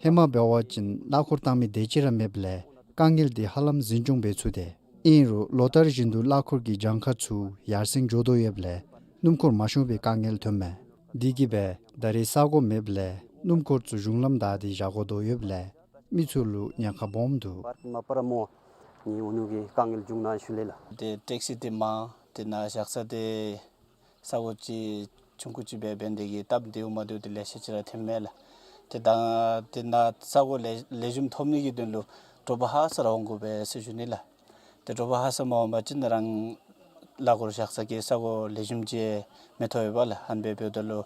ཧེ་མ་འབད་བ་ཅིན་གླ་འཁོར་བཏང་མི་དེ་ཅིག་ར་མེདཔ་ལས་དཀའ་ངལ་འདི་ཧ་ལམ་འཛིན་སྐྱོང་འབད་ཚུགས་ཏེ། ཨིན་རུང་ལོ་ལྟར་བཞིན་དུ་གླ་འཁོར་གྱི་གྱངས་ཁ་ཚུ་ཡར་སེང་འགྱོ་དོ་ཡོདཔ་ལས་སྣུམ་འཁོར་མ་ཤོང་པའི་དཀའ་ངལ་ཐོནམ་མས། འདི་གིས་སྦེ་ད་རིས་ས་གོ་མེདཔ་ལས་སྣུམ་འཁོར་ཚུ་གཞུང་ལམ་བདའ་སྟེ་བཞག་དགོ་དོ་ཡོདཔ་ལས་ མི་ཚུ་ལུ་ཉེན་ཁ་སྦོམ་འདུག། པར་མ་པར་མོ་ནི་འོ་ནུ་གི་དཀའ་ངལ་བྱུང་ནི་ཞུ་ལེ་ལགས། ཏེ་ཊེག་སི་འདི་མ་ཏེ་ནཱ་བཞག་ས་འདི་ས་གོ་ཅིག་ཆུང་ཀུ་ཅིག་སྦེ་འབད་ནི་དེ་གིས་སྟབས་བདེཝ་མ་བདེཝ་འདི་ལེ་ཤ་ཅིག་ར་ཐོནམ་མས་ལགས། ཏེ་ད་ཏེ་ནཱ་ས་གོ་ལེགས་ལེགས་ཤོམ་ཐོབ་ནི་གི་དོན་ལུ་དྲོ་པ་ཧ་སག་ར་འོང་དགོ་པས་ཟེར་ཞུ་ནི་ལགས། ཏེ་དྲོ་པ་ཧ་སག་མ་འོང་པ་ཅིན་རང་གླ་འཁོར་བཞག་ས་གི་ས་གོ་ལེགས་ཤོམ་ཅིག་མི་ཐོབ་པས་ལགས། ཨ་ནི་སྦེ་འབདཝ་ད་ལུ་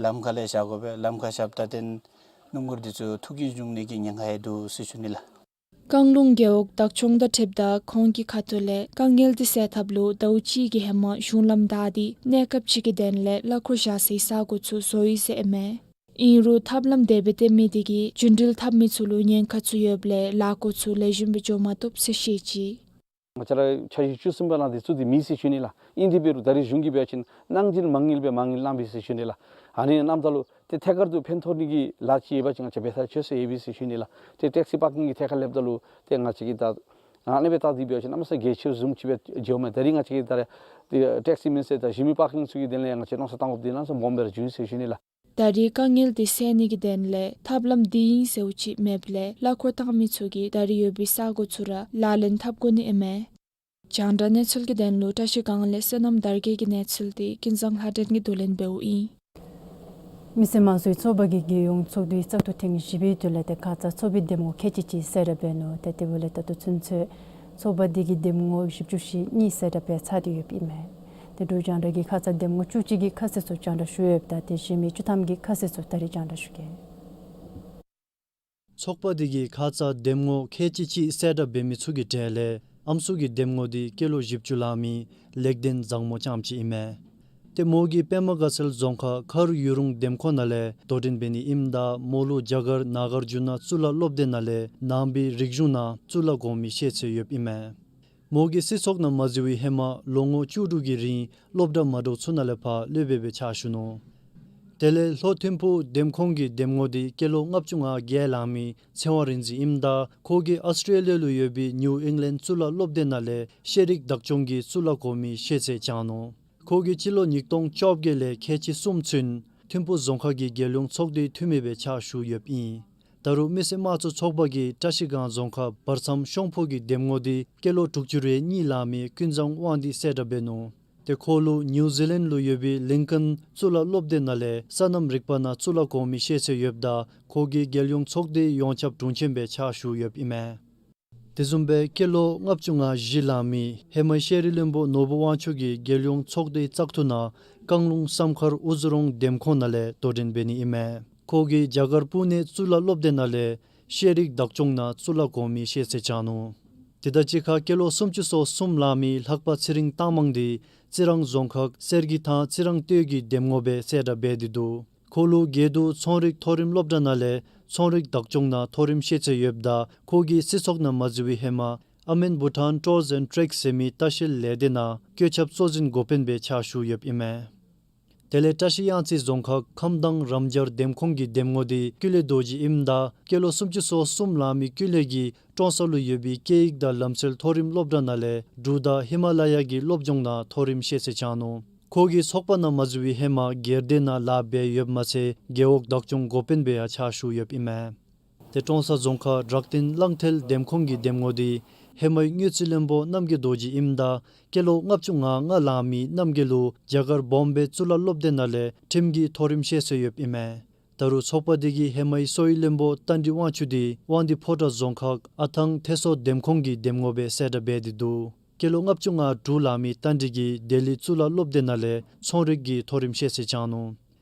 ལམ་ཁ་ལས་བཞག་དགོ་པས། ལམ་ཁར་བཞགཔ་ད་ཏེ་སྣུམ་འཁོར་འདི་ཚུ་ཐུག་རྐྱེན་འབྱུང་ནི་གི་ཉེན་ཁ་ཡང་འདུག་ཟེར་ཞུ་ནི་ལགས། བཀང་ལུང་རྒེད་འོག་བདག་སྐྱོང་དང་འཁྲིལཝ་ད་ཁོང་གི་ཁ་ཐུག་ལས་དཀའ་ངལ་འདི་སེལ་ཐབས་ལུ་ཟླཝ་གཅིག་གི་ཧེ་མ་གཞུང་ལམ་བདའ་སྟེ་གནས་སྐབས་ཅིག་གི་དོན་ལས་གླ་འཁོར་བཞག་སའི་ས་གོ་ཚུ་བཟོ་ཡི་ཟེར་ཨིན་མས། ཨིན་རུང་ཐབས་ལམ་དེ་སྦེ་སྟོན་མི་དེ་གིས་རྒྱུན་འགྲུལ་འཐབ་མི་ཚུ་ལུ་ཉེན་ཁ་ཚུ་ཡོདཔ་ལས་ལཱ་འགོ་ཚུ་ལེགས་ཤོམ་སྦེ་འགྱོ་མ་བཏུབ་ཟེར་བཤད་ཅི། ང་བཅས་ར་འཆར་གཞི་བཅུ་གསུམ་པ་ནང་འདི་ཚུ་འདི་མེད་ཟེར་ཞུ་ནི་ལགས། ཨིན་དེ་འབད་རུང་ད་རེས་གཞུང་གིས་འབད་བ་ཅིན་གནང་སྦྱིན་མ་དངུལ་སྦེ་མ་དངུལ་གནང་པས་ཟེར་ཞུ་ནི་ལགས། ཨ་ནི་གནངམ་ད་ལུ་ཏེ་ཐད་ཀར་དུ་ཕན་ཐོགས་ནི་གི་ལཱ་ཅིག་ཡོད་པ་ཅིན་ང་བཅས་འབད་ས་ཆོད་ས་ཡོད་པས་ཟེར་ཞུ་ནི་ལགས། ཏེ་ཊེག་སི་པར་ཀིང་གི་ཐད་ཁར་སླབ་ད་ལུ་ཏེ་ང་བཅས་ཀྱིས་ད་ཨ་ནི་སྦེ་བལྟ་སྟེ་འབད་བ་ཅིན་གནམ་མེད་ས་མེད་གལ་ཆེ་བཟུམ་ཅིག་སྦེ་མཇལཝ་མས། ད་རེས་ང་བཅས་ཀྱིས་ད་རེས་ཏེ་ཊེག་སི་མེན་ཟེར་ད་གཞན་མི་པར་ཀིང་ཚུ་གི་དོན་ལས་ཡང་ང་བཅས་མནོ་བསམ་བཏང་དགོཔ་འདི་གནམ་མེད་ས་མེད་སྦོམ་སྦེ་ར་བྱུང་ཡི་ཟེར་ཞུ་ནི་ལགས། ད་རེས་དཀའ་ངལ་འདི་སེལ་ནི་གི་དོན་ལས་ཐབས་ལམ་འདི་ཨིན་ཟེརཝ་ཅིག་མེདཔ་ལས་གླ་འཁོར་བཏང་མི་ཚུ་གིས་ད་རེས་ཡོད་པའི་ས་གོ་ཚུ་ར་ལག་ལེན་འཐབ་དགོ་ནི་ཨིན་མས། རྒྱང་བསྒྲགས་གནས་ཚུལ་གྱི་དོན་ལུ་བཀྲ་ཤིས་སྒང་ལས་བསོད་ནམས་དར་རྒྱས་ཀྱི་གནས་ཚུལ་འདི་ཀུན་བཟང་ལྷ་སྒྲོན་གྱིས་བསྡུ་ལེན་འབདཝ་ཨིན། མི་སེར་དམངས་གཙོའི་ཚོགས་པ་གིས་རྒྱལ་ཡོངས་ཚོགས་འདུའི་བཙག་འཐུ་ཐེངས་བཞི་པའི་དོན་ལས་ཏེ་ཁ་ཙ་ཚོགས་པའི་འདེམས་ངོ་ཁལ་གཅིག་གཅིག་གསལ་བསྒྲགས་འབད་ནུག། ཏེ་དེ་འབདཝ་ལས་ད་ལྟོ་ཚུན་ཚོད་ཚོགས་པ་འདི་གི་འདེམས་ངོ་བཞི་བཅུ་ཞེ་གཉིས་གསལ་བསྒྲགས་འབད་ཚར་ཏེ་ཡོདཔ་ཨིན་མས། ཏེ་འབྲུག་རྒྱང་བསྒྲགས་ཀྱིས་ཁ་ཙ་འདེམས་ངོ་བཅུ་གཅིག་གི་ཁ་གསལ་ཚུ་རྒྱང་བསྒྲགས་ཞུ་ཡོདཔ་ད་ཏེ་གཞན་མི་བཅུ་ཐམ་གྱི་ཁ་གསལ་ཚུ་ད་རེས་རྒྱང་བསྒྲགས་ཞུ་གེ། ཚོགས་པ་འདི་གིས་ཁ་ཙ་འདེམས་ངོ་ཁལ་གཅིག་གཅིག་གསལ་བསྒྲགས་འབད་མི་ཚུ་གི་གྲས་ལས་ཨམ་སྲུ་གི་འདེམས་ངོ་འདི་སྐྱེས་ལོ་བཞི་བཅུ་ལང་མི་ལེགས་ལྡན་བཟང་མོ་རྐྱངམ་གཅིག་ཨིན་མས། ཏེ་མོ་གིས་པདྨ་དགའ་ཚལ་རྫོང་ཁག་མཁར་ཡུ་རུང་འདེམས་ཁོངས་ནང་ལས་དོ་འགྲན་འབད་ནི་ཨིནམ་ད་མོ་ལུ་རྒྱ་གར་ནཱ་གཱར་ཇུ་ན་གཙུག་ལག་སློབ་སྡེ་ནང་ལས་ནང་པའི་རིག་གཞུང་ནང་གཙུག་ལག་གོང་མའི་ཤེས་ཚད་ཡོདཔ་ཨིན་མས། མོ་གིས་སྲིད་ཚོགས་ནང་མ་འཛུལ་བའི་ཧེ་མ་ལོ་ངོ་བཅུ་དྲུག་གི་རིང་སློབ་གྲྭ་མ་འདྲཝ་ཚུ་ནང་ལས་ཕར་སློབ་དཔོན་སྦེ་ཕྱག་ཞུ་ནུག། དེ་ལས་ལྷོ་ཐིམ་ཕུ་འདེམས་ཁོངས་ཀྱི་འདེམས་ངོ་འདི་སྐྱེས་ལོ་ལྔ་བཅུ་ང་བརྒྱད་ལང་མི་ཚེ་དབང་རིག་འཛིན་ཨིནམ་ད་ཁོ་གིས་ཨཱོས་ཊྲེ་ལི་ཡ་ལུ་ཡོད་པའི་ནིའུ་ཨིང་ལེནཌ་གཙུག་ལག་སློབ་སྡེ་ནང་ལས་ཤེས་རིག་བདག་སྐྱོང་གི་གཙུག་ལག་གོང་མའི་ཤེས་ཚད་སྦྱངས་ནུག། ཁོ་གིས་སྤྱི་ལོ་ཉིས་སྟོང་བཅོ་བརྒྱད་ལས་ཁལ་གཅིག་གསུམ་ཚུན་ཐིམ་ཕུ་རྫོང་ཁག་གི་རྒྱལ་ཡོངས་ཚོགས་སྡེའི་འཐུས་མི་སྦེ་ཕྱག་ཞུ་ཡོདཔ་ཨིན། ད་རུང་མི་སེར་དམངས་གཙོ་ཚོགས་པ་གིས་བཀྲ་ཤིས་སྒང་རྫོང་ཁག་བར་མཚམས་ཤོང་ཕུ་གི་འདེམས་ངོ་འདི་སྐྱེས་ལོ་དྲུག་ཅུ་རེ་གཉིས་ལང་མི་ཀུན་བཟང་དབང་འདུས་གསལ་བསྒྲགས་འབད་ནུག། ཏེ་ཁོ་ལུ་ནིའུ་ཛི་ལེནཌ་ལུ་ཡོད་པའི་ལིང་ཀཱན་གཙུག་ལག་སློབ་སྡེ་ནང་ལས་སོ་ནམ་རིག་པ་ནང་གཙུག་ལག་གོང་མའི་ཤེས་ཚད་ཡོདཔ་ད་ཁོ་གིས་རྒྱལ་ཡོངས་ཚོགས་སྡེའི་ཡོངས་ཁྱབ་དྲུང་ཆེན་སྦེ་ཕྱག་ཞུ་ཡོདཔ་ཨིན་མས། དེ་བཟུམ་སྦེ་སྐྱེས་ལོ་ལྔ་བཅུ་ང་བཞི་ལང་མི་ཧེ་མའི་ཤེས་རིག་བློན་པོ་ནོར་བུ་དབང་ཕྱུག་གིས་རྒྱལ་ཡོངས་ཚོགས་སྡེའི་བཙག་འཐུ་ནང་བཀང་ལུང་བསམ་མཁར་དབུ་རྫུ་རོང་འདེམས་ཁོངས་ནང་ལས་དོ་འགྲན་འབད་ནི་ཨིན་མས། ཁོ་གིས་རྒྱ་གར་པུ་ནེ་གཙུག་ལག་སློབ་སྡེ་ནང་ལས་ཤེས་རིག་བདག་སྐྱོང་ནང་གཙུག་ལག་གོང་མའི་ཤེས་ཚད་སྦྱངས་ནུག། དེ་དང་གཅིག་ཁར་སྐྱེས་ལོ་སུམ་ཅུ་སོ་གསུམ་ལང་མི་ལྷག་པ་ཚེ་རིང་ཏང་མང་འདི་རྩི་རང་རྫོང་ཁག་གསེར་གྱི་ཐང་རྩི་རང་སྟོད་ཀྱི་འདེམས་ངོ་སྦེ་གསལ་བསྒྲགས་འབད་དེ་འདུག། ཁོ་ལུ་སྒེར་དུ་ཚོང་རིག་མཐོ་རིམ་སློབ་གྲྭ་ནང་ལས་ཚོང་རིག་བདག་སྐྱོང་ནང་མཐོ་རིམ་ཤེས་ཚད་ཡོདཔ་ད་ཁོ་གིས་སྲིད་ཚོགས་ནང་མ་འཛུལ་བའི་ཧེ་མ་ཨ་མེན་བྷུ་ཊཱན་ཊུརསི་ཨེནཌ་ཊེགསི་ཟེར་མི་ལྟ་བཤལ་ལས་སྡེ་ནང་བཀོད་ཁྱབ་གཙོ་འཛིན་འགོ་དཔོན་སྦེ་ཕྱག་ཞུ་ཡོདཔ་ཨིན་མས། དེ་ལས་བཀྲ་ཤིས་གཡང་རྩེ་རྫོང་ཁག་ཁམས་དྭངས་རམ་སྦྱར་འདེམས་ཁོངས་ཀྱི་འདེམས་ངོ་འདི་ཀུན་ལེགས་རྡོ་རྗེ་ཨིནམ་ད་སྐྱེས་ལོ་སུམ་ཅུ་སོ་གསུམ་ལང་མི་ཀུན་ལེགས་ཀྱིས་ཀྲོང་གསར་ལུ་ཡོད་པའི་སྐད་ཡིག་དང་ལམ་སྲོལ་མཐོ་རིམ་སློབ་གྲྭ་ནང་ལས་འབྲུག་དང་ཧི་མ་ལ་ཡ་གི་སློབ་སྦྱོང་ནང་མཐོ་རིམ་ཤེས་ཚད་སྦྱངས་ནུག། ཁོ་གིས་ཚོགས་པ་ནང་མ་འཛུལ་བའི་ཧེ་མ་སྒེར་སྡེ་ནང་ལཱ་འབད་ཡོདཔ་མ་ཚད་རྒེད་འོག་བདག་སྐྱོང་འགོ་དཔོན་སྦེ་ཡང་ཕྱག་ཞུ་ཡོདཔ་ཨིན་མས། ཏེ་ཀྲོང་གསར་རྫོང་ཁག་བྲག་སྟེང་གླང་མཐིལ་འདེམས་ཁོངས་ཀྱི་འདེམས་ངོ་འདི་ཧེ་མའི་དངུལ་རྩིས་བློན་པོ་རྣམ་རྒྱལ་རྡོ་རྗེ་ཨིནམ་ད་སྐྱེས་ལོ་ལྔ་བཅུ་ང་ལྔ་ལང་མི་རྣམ་རྒྱལ་ལུ་རྒྱ་གར་བོམ་བེ་གཙུག་ལག་སློབ་སྡེ་ནང་ལས་ཁྲིམས་ཀྱི་མཐོ་རིམ་ཤེས་ཚད་ཡོདཔ་ཨིན་མས། ད་རུང་ཚོགས་པ་འདི་གིས་ཧེ་མའི་གསོ་བའི་བློན་པོ་རྟ་མགྲིན་དབང་ཕྱུག་འདི་དབང་འདུས་ཕོ་བྲང་རྫོང་ཁག་ཨ་ཐང་ཐེ་སོ་འདེམས་ཁོངས་ཀྱི་འདེམས་ངོ་སྦེ་གསལ་བསྒྲགས་འབད་དེ་འདུག། སྐྱེས་ལོ་ལྔ་བཅུ་ང་དྲུག་ལང་མི་རྟ་མགྲིན་གྱིས་ལྡི་ལི་གཙུག་ལག་སློབ་སྡེ་ནང་ལས་ཚོང་རིག་གི་མཐོ་རིམ་ཤེས་ཚད་སྦྱངས་ནུག།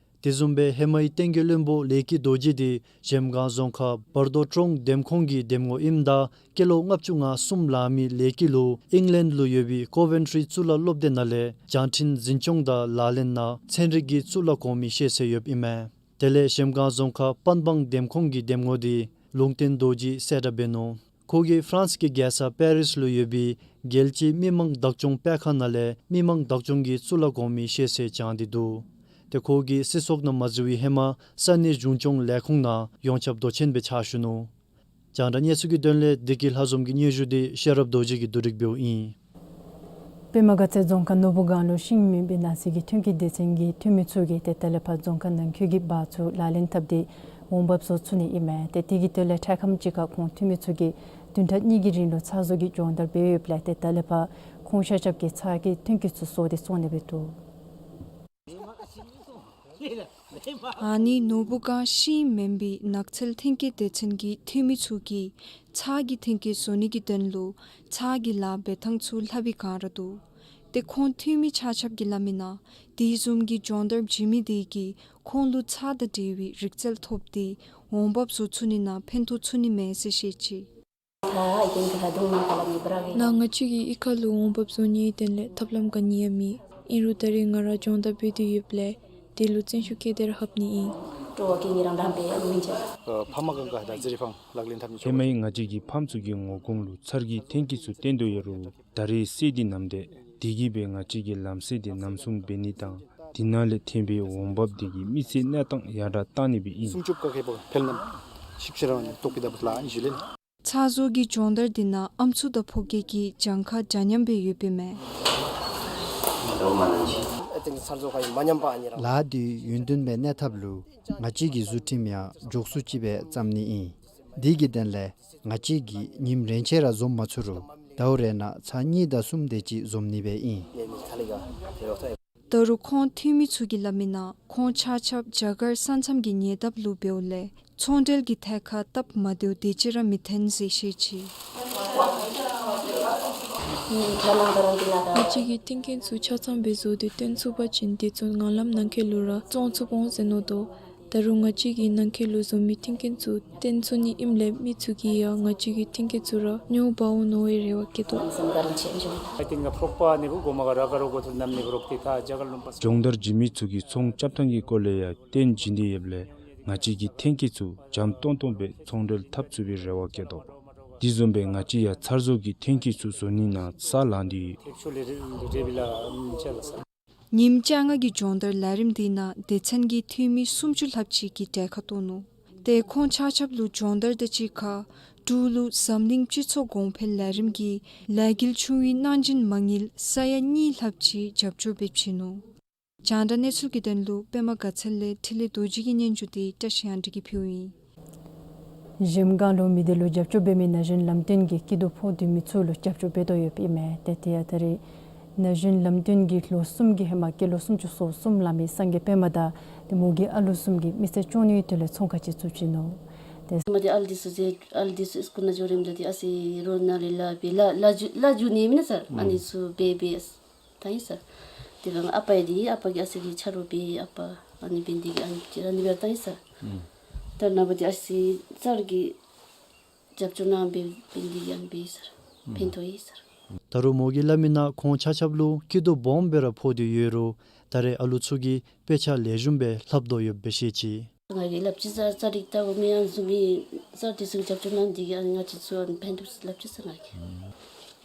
དེ་བཟུམ་སྦེ་ཧེ་མའི་བསྟན་རྒྱས་བློན་པོ་ལས་ཀྱི་རྡོ་རྗེ་འདི་གཞལམ་སྒང་རྫོང་ཁག་བར་དོ་ཀྲོང་འདེམས་ཁོངས་ཀྱི་འདེམས་ངོ་ཨིནམ་ད་སྐྱེས་ལོ་ལྔ་བཅུ་ང་གསུམ་ལང་མི་ལས་ཀྱི་ལུ་ཨིང་ལེནཌ་ལུ་ཡོད་པའི་ཀོ་ཝེན་ཊི་རི་གཙུག་ལག་སློབ་སྡེ་ནང་ལས་བྱང་འཕྲིན་འཛིན་སྐྱོང་དང་ལག་ལེན་ནང་ཚན་རིག་གི་གཙུག་ལག་གོང་མའི་ཤེས་ཚད་ཡོདཔ་ཨིན་མས། དེ་ལས་གཞལམ་སྒང་རྫོང་ཁག་པན་སྦང་འདེམས་ཁོངས་ཀྱི་འདེམས་ངོ་འདི་ལུང་བསྟན་རྡོ་རྗེ་གསལ་བསྒྲགས་འབད་ནུག། ཁོ་གིས་ཧྥ་རན་སི་གི་རྒྱལ་ས་པེ་རིས་ལུ་ཡོད་པའི་རྒྱལ་སྤྱིའི་མི་མང་བདག་སྐྱོང་སྤེལ་ཁང་ནང་ལས་མི་མང་བདག་སྐྱོང་གི་གཙུག་ལག་གོང་མའི་ཤེས་ཚད་སྦྱངས་ཏེ་འདུག། ཏེ་ཁོ་གིས་སྲིད་ཚོགས་ནང་མ་འཛུལ་བའི་ཧེ་མ་ས་གནས་གཞུང་སྐྱོང་ལས་ཁུངས་ནང་ཡོངས་ཁྱབ་མདོ་ཆེན་སྦེ་ཕྱག་ཞུ་ནུག། རྒྱང་བསྒྲགས་གནས་ཚུལ་གྱི་དོན་ལས་བདེ་སྐྱིད་ལྷ་འཛོམས་ཀྱི་སྙན་ཞུ་འདི་ཤེས་རབ་རྡོ་རྗེ་གིས་བསྡུ་སྒྲིག་འབདཝ་ཨིན། པདྨ་དགའ་ཚལ་རྫོང་ཁག་ནོར་བུ་སྒང་ལུ་ཤིང་མེ་འབར་ན་ཟེར་གྱི་ཐོན་སྐྱེད་སྡེ་ཚན་གྱི་འཐུས་མི་ཚུ་གིས་ཏེ་ད་ལས་ཕར་རྫོང་ཁག་ནང་འཁོད་ཀྱི་འབག་ཚུ་ལག་ལེན་འཐབ་སྟེ་ འོང་འབབ་བཟོ་ཚུགས་ནི་ཨིན་མས། ཏེ་དེ་གི་དོན་ལས་འཕྲལ་ཁམས་ཅིག་ཁར་ཁོང་འཐུས་མི་ཚུ་གིས་བདུན་ཕྲག་གཉིས་ཀྱི་རིང་ལུ་ཚར་བཟོ་གི་སྦྱོང་བརྡར་འབད་ཡོདཔ་ལས་ཏེ་ད་ལས་ཕར་ཁོང་ཆ་ཁྱབ་ཀྱིས་ཚར་གྱི་ཐོན་སྐྱེད་ཚུ་བཟོ་སྟེ་བཙོང་ནི་སྦེ་འདུག། ཨ་ནི་ནོར་བུ་སྒང་ཤིང་སྨན་པའི་ནགས་ཚལ་ཐོན་སྐྱེད་སྡེ་ཚན་གྱི་འཐུས་མི་ཚུ་གིས་ཚར་གྱི་ཐོན་སྐྱེད་བཟོ་ནི་གི་དོན་ལུ་ཚར་གྱི་ལཱ་འབད་ཐངས་ཚུ་ལྷབ་པའི་བསྒང་ར་འདུག། ཏེ་ཁོང་འཐུས་མི་ཆ་ཁྱབ་ཀྱིས་སླབ་མི་ནང་དེ་བཟུམ་གྱི་སྦྱོང་བརྡར་བྱིན་མི་དེ་གིས་ཁོང་ལུ་ཚར་དང་འབྲེལ་བའི་རིག་རྩལ་ཐོབ་སྟེ་འོང་འབབ་བཟོ་ཚུགས་ནི་ནང་ཕན་ཐོགས་ཚུགས་ནི་མས་ཟེར་བཤད་ཅི། ནཱ་ང་བཅས་ཀྱིས་གཡུས་ཁ་ལུ་འོང་འབབ་བཟོ་ནིའི་དོན་ལས་ཐབས་ལམ་ག་ནི་ཡང་མེད། ཨིན་རུང་ད་རེས་ང་ར་སྦྱོང་བརྡར་འབད་དེ་ཡོདཔ་ལས་དེ་ལུ་བརྩོན་ཤུགས་བསྐྱེད་དེ་ར་འབད་ནི་ཨིན། ཨ་ཕ་མ་གང་ག་ད་ཟེར་ཕང་ལག་ལེན་འཐབ་ནི་ཧེ་མའི་ང་བཅས་ཀྱི་ཕམ་ཚུ་གི་ངོ་གདོང་ལུ་ཚར་གྱི་ཐོན་སྐྱེད་ཚུ་བཏོན་དོ་ཡོད་རུང་ད་རེས་སེལ་ཏེ་ནམ་འདས། དེ་གིས་སྦེ་ང་བཅས་ཀྱིས་ལམ་སེལ་དེ་ནམ་སྲུང་འབད་ནི་དང་དེ་ནང་ལས་ཐོན་པའི་འོང་འབབ་དེ་གིས་མི་ཚེའི་གནས་སྟངས་ཡར་དྲག་བཏང་ནི་སྦེ་ཨིན། སུམ་ཅུ་ཀ་ཁེ་པོ་ཕེལ་ནམ་ཤིབ་ཤི་རང་ནི་ཏོག་པི་ད་བུ་ལ་ཨིན་ཞུ་ལེ། ཚར་བཟོ་གི་སྦྱོང་བརྡར་དེ་ནང་ཨམ་སྲུ་དང་ཕོ་སྐྱེས་ཀྱི་གྱངས་ཁ་འདྲ་མཉམ་སྦེ་ཡོདཔ་ཨིན་མས། ལཱ་དེ་ཡུན་བརྟན་པའི་གནས་ཐབས་ལུ་ང་བཅས་ཀྱིས་བཟོ་ཁྲིམས་ཡང་མགྱོགས་སུ་ཅིག་སྦེ་བརྩམ་ནི་ཨིན། དེ་གི་དོན་ལས་ང་བཅས་ཀྱིས་ཉིནམ་རེ་ཆད་ར་འཛོམས་མ་ཚུགས་རུང་ཟླཝ་རེ་ནང་ཚར་གཉིས་དང་གསུམ་དེ་ཅིག་འཛོམས་ནི་སྦེ་ཨིན། ད་རུང་ཁོང་འཐུས་མི་ཚུ་གིས་སླབ་མི་ནང་ཁོང་ཆ་ཁྱབ་རྒྱ་གར་ས་མཚམས་ཀྱི་ཉེ་འདབས་ལུ་འབདཝ་ལས་ཚོང་འབྲེལ་གྱི་ཐད་ཁར་སྟབས་མ་བདེཝ་དེ་ཅིག་ར་མི་འཐོན་ཟེར་བཤད་ཅི། ང་བཅས་ཀྱིས་ཐོན་སྐྱེད་ཚུ་ཆ་ཚང་སྦེ་བཟོ་སྟེ་བཏོན་ཚུགས་པ་ཅིན་དེ་ཚུ་ངང་ལམ་ནང་འཁོད་ལུ་ར་བཙོང་ཚུགས་འོང་ཟེར་མནོ་དོ། ད་རུང་ང་བཅས་ཀྱིས་ནང་འཁོད་ལུ་བཟོ་མི་ཐོན་སྐྱེད་ཚུ་བཏོན་ཚུགས་ནི་ཨིནམ་ལས་མི་ཚུ་གིས་ཡང་ང་བཅས་ཀྱི་ཐོན་སྐྱེད་ཚུ་ར་ཉོ་འབག་འོང་མནོ་བའི་རེ་བ་བསྐྱེད་དོ། སྦྱོང་བརྡར་བྱིན་མི་ཚུ་གིས་ཚོང་རྐྱབ་ཐངས་ཀྱི་སྐོར་ལས་ཡང་སྟོན་བྱིན་ཏེ་ཡོདཔ་ལས་ང་བཅས་ཀྱི་ཐོན་སྐྱེད་ཚུ་འཇམ་ཏོང་ཏོ་སྦེ་ཚོང་འབྲེལ་འཐབ་ཚུགས་པའི་རེ་བ་བསྐྱེད་དོ། དེ་བཟུམ་སྦེ་ང་བཅས་ཡང་ཚར་བཟོ་གི་ཐོན་སྐྱེད་ཚུ་བཟོ་ནི་ནང་ས་ལང་སྟེ་ཡོད། ཉིནམ་བཅོ་ལྔ་གི་སྦྱོང་བརྡར་ལས་རིམ་དེ་ནང་སྡེ་ཚན་གྱི་འཐུས་མི་སུམ་ཅུ་ལྷགཔ་ཅིག་གིས་གྲལ་ཁར་གཏོགས་ནུག། ཏེ་ཁོང་ཆ་ཁྱབ་ལུ་སྦྱོང་བརྡར་དང་གཅིག་ཁར་འབྲུག་ལུ་འཛམ་གླིང་སྤྱི་ཚོགས་གོང་འཕེལ་ལས་རིམ་གྱི་ལས་འགུལ་ཆུང་བའི་གནང་སྦྱིན་མ་དངུལ་ས་ཡ་གཉིས་ལྷགཔ་ཅིག་རྒྱབ་སྐྱོར་འབད་བྱིན་ནུག། རྒྱང་བསྒྲགས་གནས་ཚུལ་གྱི་དོན་ལུ་པདྨ་དགའ་ཚལ་ལས་འཕྲིན་ལས་རྡོ་རྗེ་གི་སྙན་ཞུ་དེ་བཀྲ་ཤིས་དབང་འདུས་ཀྱིས་ཕུལཝ་ཨིན། གཞལམ་སྒང་ལུ་མི་སྡེ་ལུ་རྒྱབ་སྐྱོར་འབད་མི་ན་གཞོན་ལམ་སྟོན་གྱིས་སྐྱིད་སྡུག་ཕོག་སྡོད་མི་ཚུ་ལུ་རྒྱབ་སྐྱོར་འབད་དོ་ཡོདཔ་ཨིན་མས། ཏེ་དེ་ཡང་ད་རེས་ན་གཞོན་ལམ་སྟོན་གྱིས་ལོ་གསུམ་གྱི་ཧེ་མ་སྐྱེས་ལོ་སུམ་ཅུ་སོ་གསུམ་ལང་མི་སངས་རྒྱས་པདྨ་དང་ཏེ་མོ་གི་ཨ་ལུ་གསུམ་གྱིས་མི་ཚེ་སྐྱོང་ནིའི་དོན་ལས་ཚོང་ཁང་ཅིག་བཙུགས་བྱིན་ནུག། ཏེ་མ་དེ་ཨ་ལུ་འདི་ཚུ་ཟེར་ཨ་ལུ་འདི་ཚུ་སི་ཀུལ་ནང་འགྱོ་རནམ་ད་འདི་ཨ་ཙི་རོགས་ནཱ་ལས་ལཱ་འབད་ལཱ་ལཱ་འཇུ་ལཱ་འཇུ་ནི་མེན་ན་ཟེར། ཨ་ནི་ཚུ་འབད་འབད་བཏང་ཡི་ཟེར། དེ་སྒང་ཨ་པ་ཡང་འདི་ཨ་པ་གིས་ཨ་ཙི་གི་ཆ་རོགས་འབད་ཨ་པ་ཨ་ནི་འབད་ནི་འདི་གིས་ཨ་ནི་ཅིག་ར་ཨ་ནི་འབད་བཏང་ཡི་ཟེར། ད་ནངས་པ་འདི་ཨ་ཙི་ཚར་གྱི་རྒྱབ་སྐྱོར་གནང་འབད་འབད་ནི་འདི་གིས་ཨ་ནི་འབད་ཡི་ཟེར། ཕན་ཐོགས་ཡི་ཟེར། ད་རུང་མོ་གིས་སླབ་མི་ནང་ཁོང་ཆ་ཁྱབ་ལུ་སྐྱིད་སྡུག་སྦོམ་སྦེ་ར་ཕོག་སྟེ་ཡོད་རུང་ད་རེས་ཨ་ལུ་ཚུ་གིས་དཔེ་ཆ་ལེགས་ཤོམ་སྦེ་ལྷབ་དོ་ཡོདཔ་སྦེ་བཤད་ཅི། ང་གིས་སླབ་ཅི་ཟེར་ཙ་རིག་ལྟ་བུ་མི་ཨ་ནི་བཟུམ་མའི་ཙ་འདི་ཚུ་རྒྱབ་སྐྱོར་གནང་འདི་གིས་ཨ་ནི་ང་བཅས་ཚུ་ཨ་ནི་ཕན་ཐོགས་ཟེར་སླབ་ཅི་ཟེར་ང་གིས།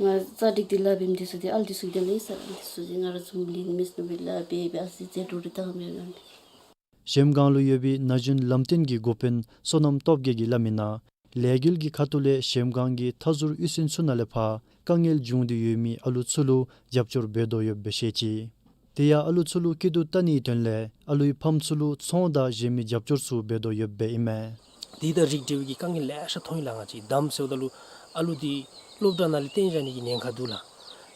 ང་ཙ་རིག་འདི་ལཱ་འབད་མི་འདི་ཚུ་འདི་ཨ་ལུ་འདི་ཚུ་གི་དོན་ལས་ཨིན་ཟེར། ཨ་ནི་འདི་ཚུ་འདི་ང་ར་བཟུམ་ལིང་མི་སྣུ་སྦེ་ལཱ་འབད་འབད་ཨ་ཙི་ཟད་འགྲོ་རེ་བཏང་མི་ཨ་ནི། གཞལམ་སྒང་ལུ་ཡོད་པའི་ན་གཞོན་ལམ་སྟོན་གྱི་འགོ་དཔོན་བསོད་ནམས་སྟོབས་རྒྱས་ཀྱིས་སླབ་མི་ནང་ལས་འགུལ་གྱི་ཁ་ཐུག་ལས་གཞལམ་སྒང་གི་མཐའ་ཟུར་གཡུས་ཚན་ཚུ་ནང་ལས་ཕར་དཀའ་ངལ་བྱུང་སྟེ་ཡོད་མི་ཨ་ལུ་ཚུ་ལུ་རྒྱབ་སྐྱོར་འབད་དོ་ཡོདཔ་སྦེ་བཤད་ཅི། དེ་ཡང་ཨ་ལུ་ཚུ་ལུ་སྐྱིད་སྡུག་བལྟ་ནིའི་དོན་ལས་ཨ་ལུའི་ཕམ་ཚུ་ལུ་ཚོང་དང་གཞན་མི་རྒྱབ་སྐྱོར་ཚུ་འབད་དོ་ཡོདཔ་ཨིན་མས། དེ་དང་རིགས་འབྲེལ་བའི་གི་དཀའ་ངལ་ལེ་ཤ་མཐོང་ཡི་ལགས། ང་བཅས་དང་པ་ཟེརཝ་ད་ལུ་ཨ་ལུ་འདི་སློབ་གྲྭ་ནང་ལས་བཏོན་བཞག་ནི་གི་ཉེན་ཁ་འདུག་ལགས།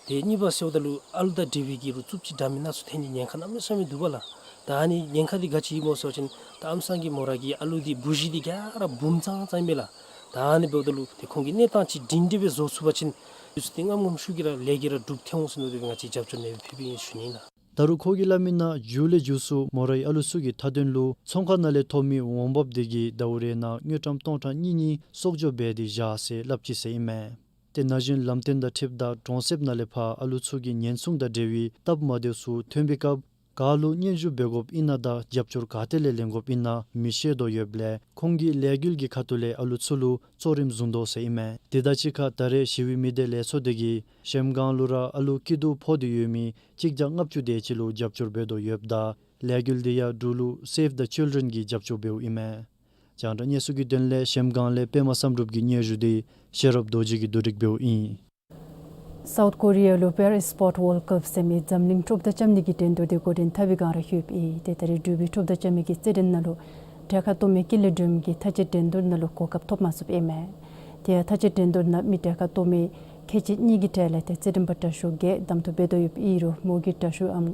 དེ་གཉིས་པ་ཟེརཝ་ད་ལུ་ཨ་ལུ་དང་འབྲེལ་བའི་གི་རུ་རྩུབ་ཅིག་འདྲ་མིན་སྣ་ཚོགས་ཐོན་ནི་ཉེན་ཁ་གནམ་མེད་ས་མེད་འདུག་པ་ལགས། ད་ཨ་ནི་ཉེན་ཁ་འདི་ག་ཅི་ཨིན་སྨོ་ཟེར་བ་ཅིན་ད་ཨམ་སང་གི་མོ་ར་གིས་ཨ་ལུ་འདི་བུ་གཞི་འདི་ག་ར་འབུམ་ཚང་ཚང་ཨིན་པས་ལགས། ད་ཨ་ནི་འབདཝ་ད་ལུ་དེ་ཁོང་གིས་གནས་སྟངས་ཅིག་སྒྲིང་སྒྲི་སྦེ་བཟོ་ཚུགས་པ་ཅིན་དུས་ཚོད་འདི་ངམ་ངམ་ཤུགས་ཀྱིས་ར་ལས་ཀྱི་ར་འགྲུབ་ཐལ་འོང་ཟེར་མནོ་སྟེ་ང་བཅས་རྒྱབ་སྐྱོར་ནི་སྦེ་ཕུལ་བའི་ཨིན་ཞུ་ནི་ལགས། ད་རུང་ཁོ་གིས་སླབ་མི་ནང་མཇུག་ལས་མཇུག་སུ་མོ་རའི་ཨ་ལུ་ཚུ་གི་མཐའ་དོན་ལུ་ཚོང་ཁང་ནང་ལས་ཐོབ་མི་འོང་འབབ་དེ་གིས་ཟླཝ་རེ་ནང་དངུལ་ཀྲམ་སྟོང་ཕྲག་གཉིས་གཉིས་གསོག་འཇོག་འབད་དེ་བཞག་ཟེར་སླབ་ཅི་ཟེར་ཨིན་མས། ཏེ་ན་གཞོན་ལམ་སྟོན་དང་འཁྲིལཝ་ད་གྲོང་གསེབ་ནང་ལས་ཕར་ཨ་ལུ་ཚུ་གི་ཉེན་སྲུང་དང་འབྲེལ་བའི་སྟབས་མ་བདེཝ་ཚུ་ཐོན་པའི་སྐབས་ག་ལུ་སྙན་ཞུ་འབད་དགོཔ་ཨིན་ན་དང་རྒྱབ་སྐྱོར་ག་ཏེ་ལས་ལེན་དགོཔ་ཨིན་ན་མི་ཤེས་དོ་ཡོདཔ་ལས་ཁོང་གིས་ལས་འགུལ་གྱི་ཁ་ཐུག་ལས་ཨ་ལུ་ཚུ་ལུ་གཙོ་རིམ་བཟུང་དོ་ཟེར་ཨིན་མས། དེ་དང་གཅིག་ཁར་ད་རེས་ཞི་བའི་མི་སྡེ་ལས་ཚོགས་དེ་གིས་གཞལམ་སྒང་ལུ་ར་ཨ་ལུ་སྐྱིད་སྡུག་ཕོག་སྟེ་ཡོད་མི་གཅིག་བརྒྱ་ལྔ་བཅུ་དེ་ཅིག་ལུ་རྒྱབ་སྐྱོར་འབད་དོ་ཡོདཔ་ད་ལས་འགུལ་དེ་ཡང་འབྲུག་ལུ་Save the Children གིས་རྒྱབ་སྐྱོར་འབདཝ་ཨིན་མས། རྒྱང་བསྒྲགས་གནས་ཚུལ་གྱི་དོན་ལས་གཞལམ་སྒང་ལས་པདྨ་བསམ་གྲུབ་ཀྱི་སྙན་ཞུ་དེ་ཤེས་རབ་རྡོ་རྗེ་གིས་བསྡུ་སྒྲིག་འབདཝ་ཨིན། སའུཐ་ཀོ་རི་ཡ་ལུ་པེ་རིས་སྤོརཊ་ཝཱརལཌ་ཀབ་ཟེར་མི་འཛམ་གླིང་ཀྲོབ་མདའ་རྐྱབ་ནི་གི་འགྲན་བསྡུར་དེ་འགོ་འདྲེན་འཐབ་པའི་བསྒང་ར་ལྷོདཔ་ཨིན། ཏེ་ད་རེས་འབྲུག་པའི་ཀྲོབ་མདའ་རྐྱབ་མི་གི་རྩེད་འགྲན་ནང་ལུ་ གྲལ་ཁར་གཏོགས་མི་ཀུན་ལེགས་སྒྲོལམ་གྱིས་མཐའ་དཔྱད་འགྲན་བསྡུར་ནང་ལུ་གོ་སྐབས་ཐོབ་མ་ཚུགསཔ་ཨིན་མས། དེ་ཡང་མཐའ་དཔྱད་འགྲན་བསྡུར་ནང་མི་གྲལ་ཁར་གཏོགས་མི་ཁལ་གཅིག་གཉིས་ཀྱི་གྲས་ལས་ཏེ་རྩེད་འགྲན་པ་དྲག་ཤོས་བརྒྱད་གདམ་འཐུ་འབད་དོ་ཡོདཔ་ཨིན་རུང་མོ་གིས་དྲག་ཤོས་ཨང་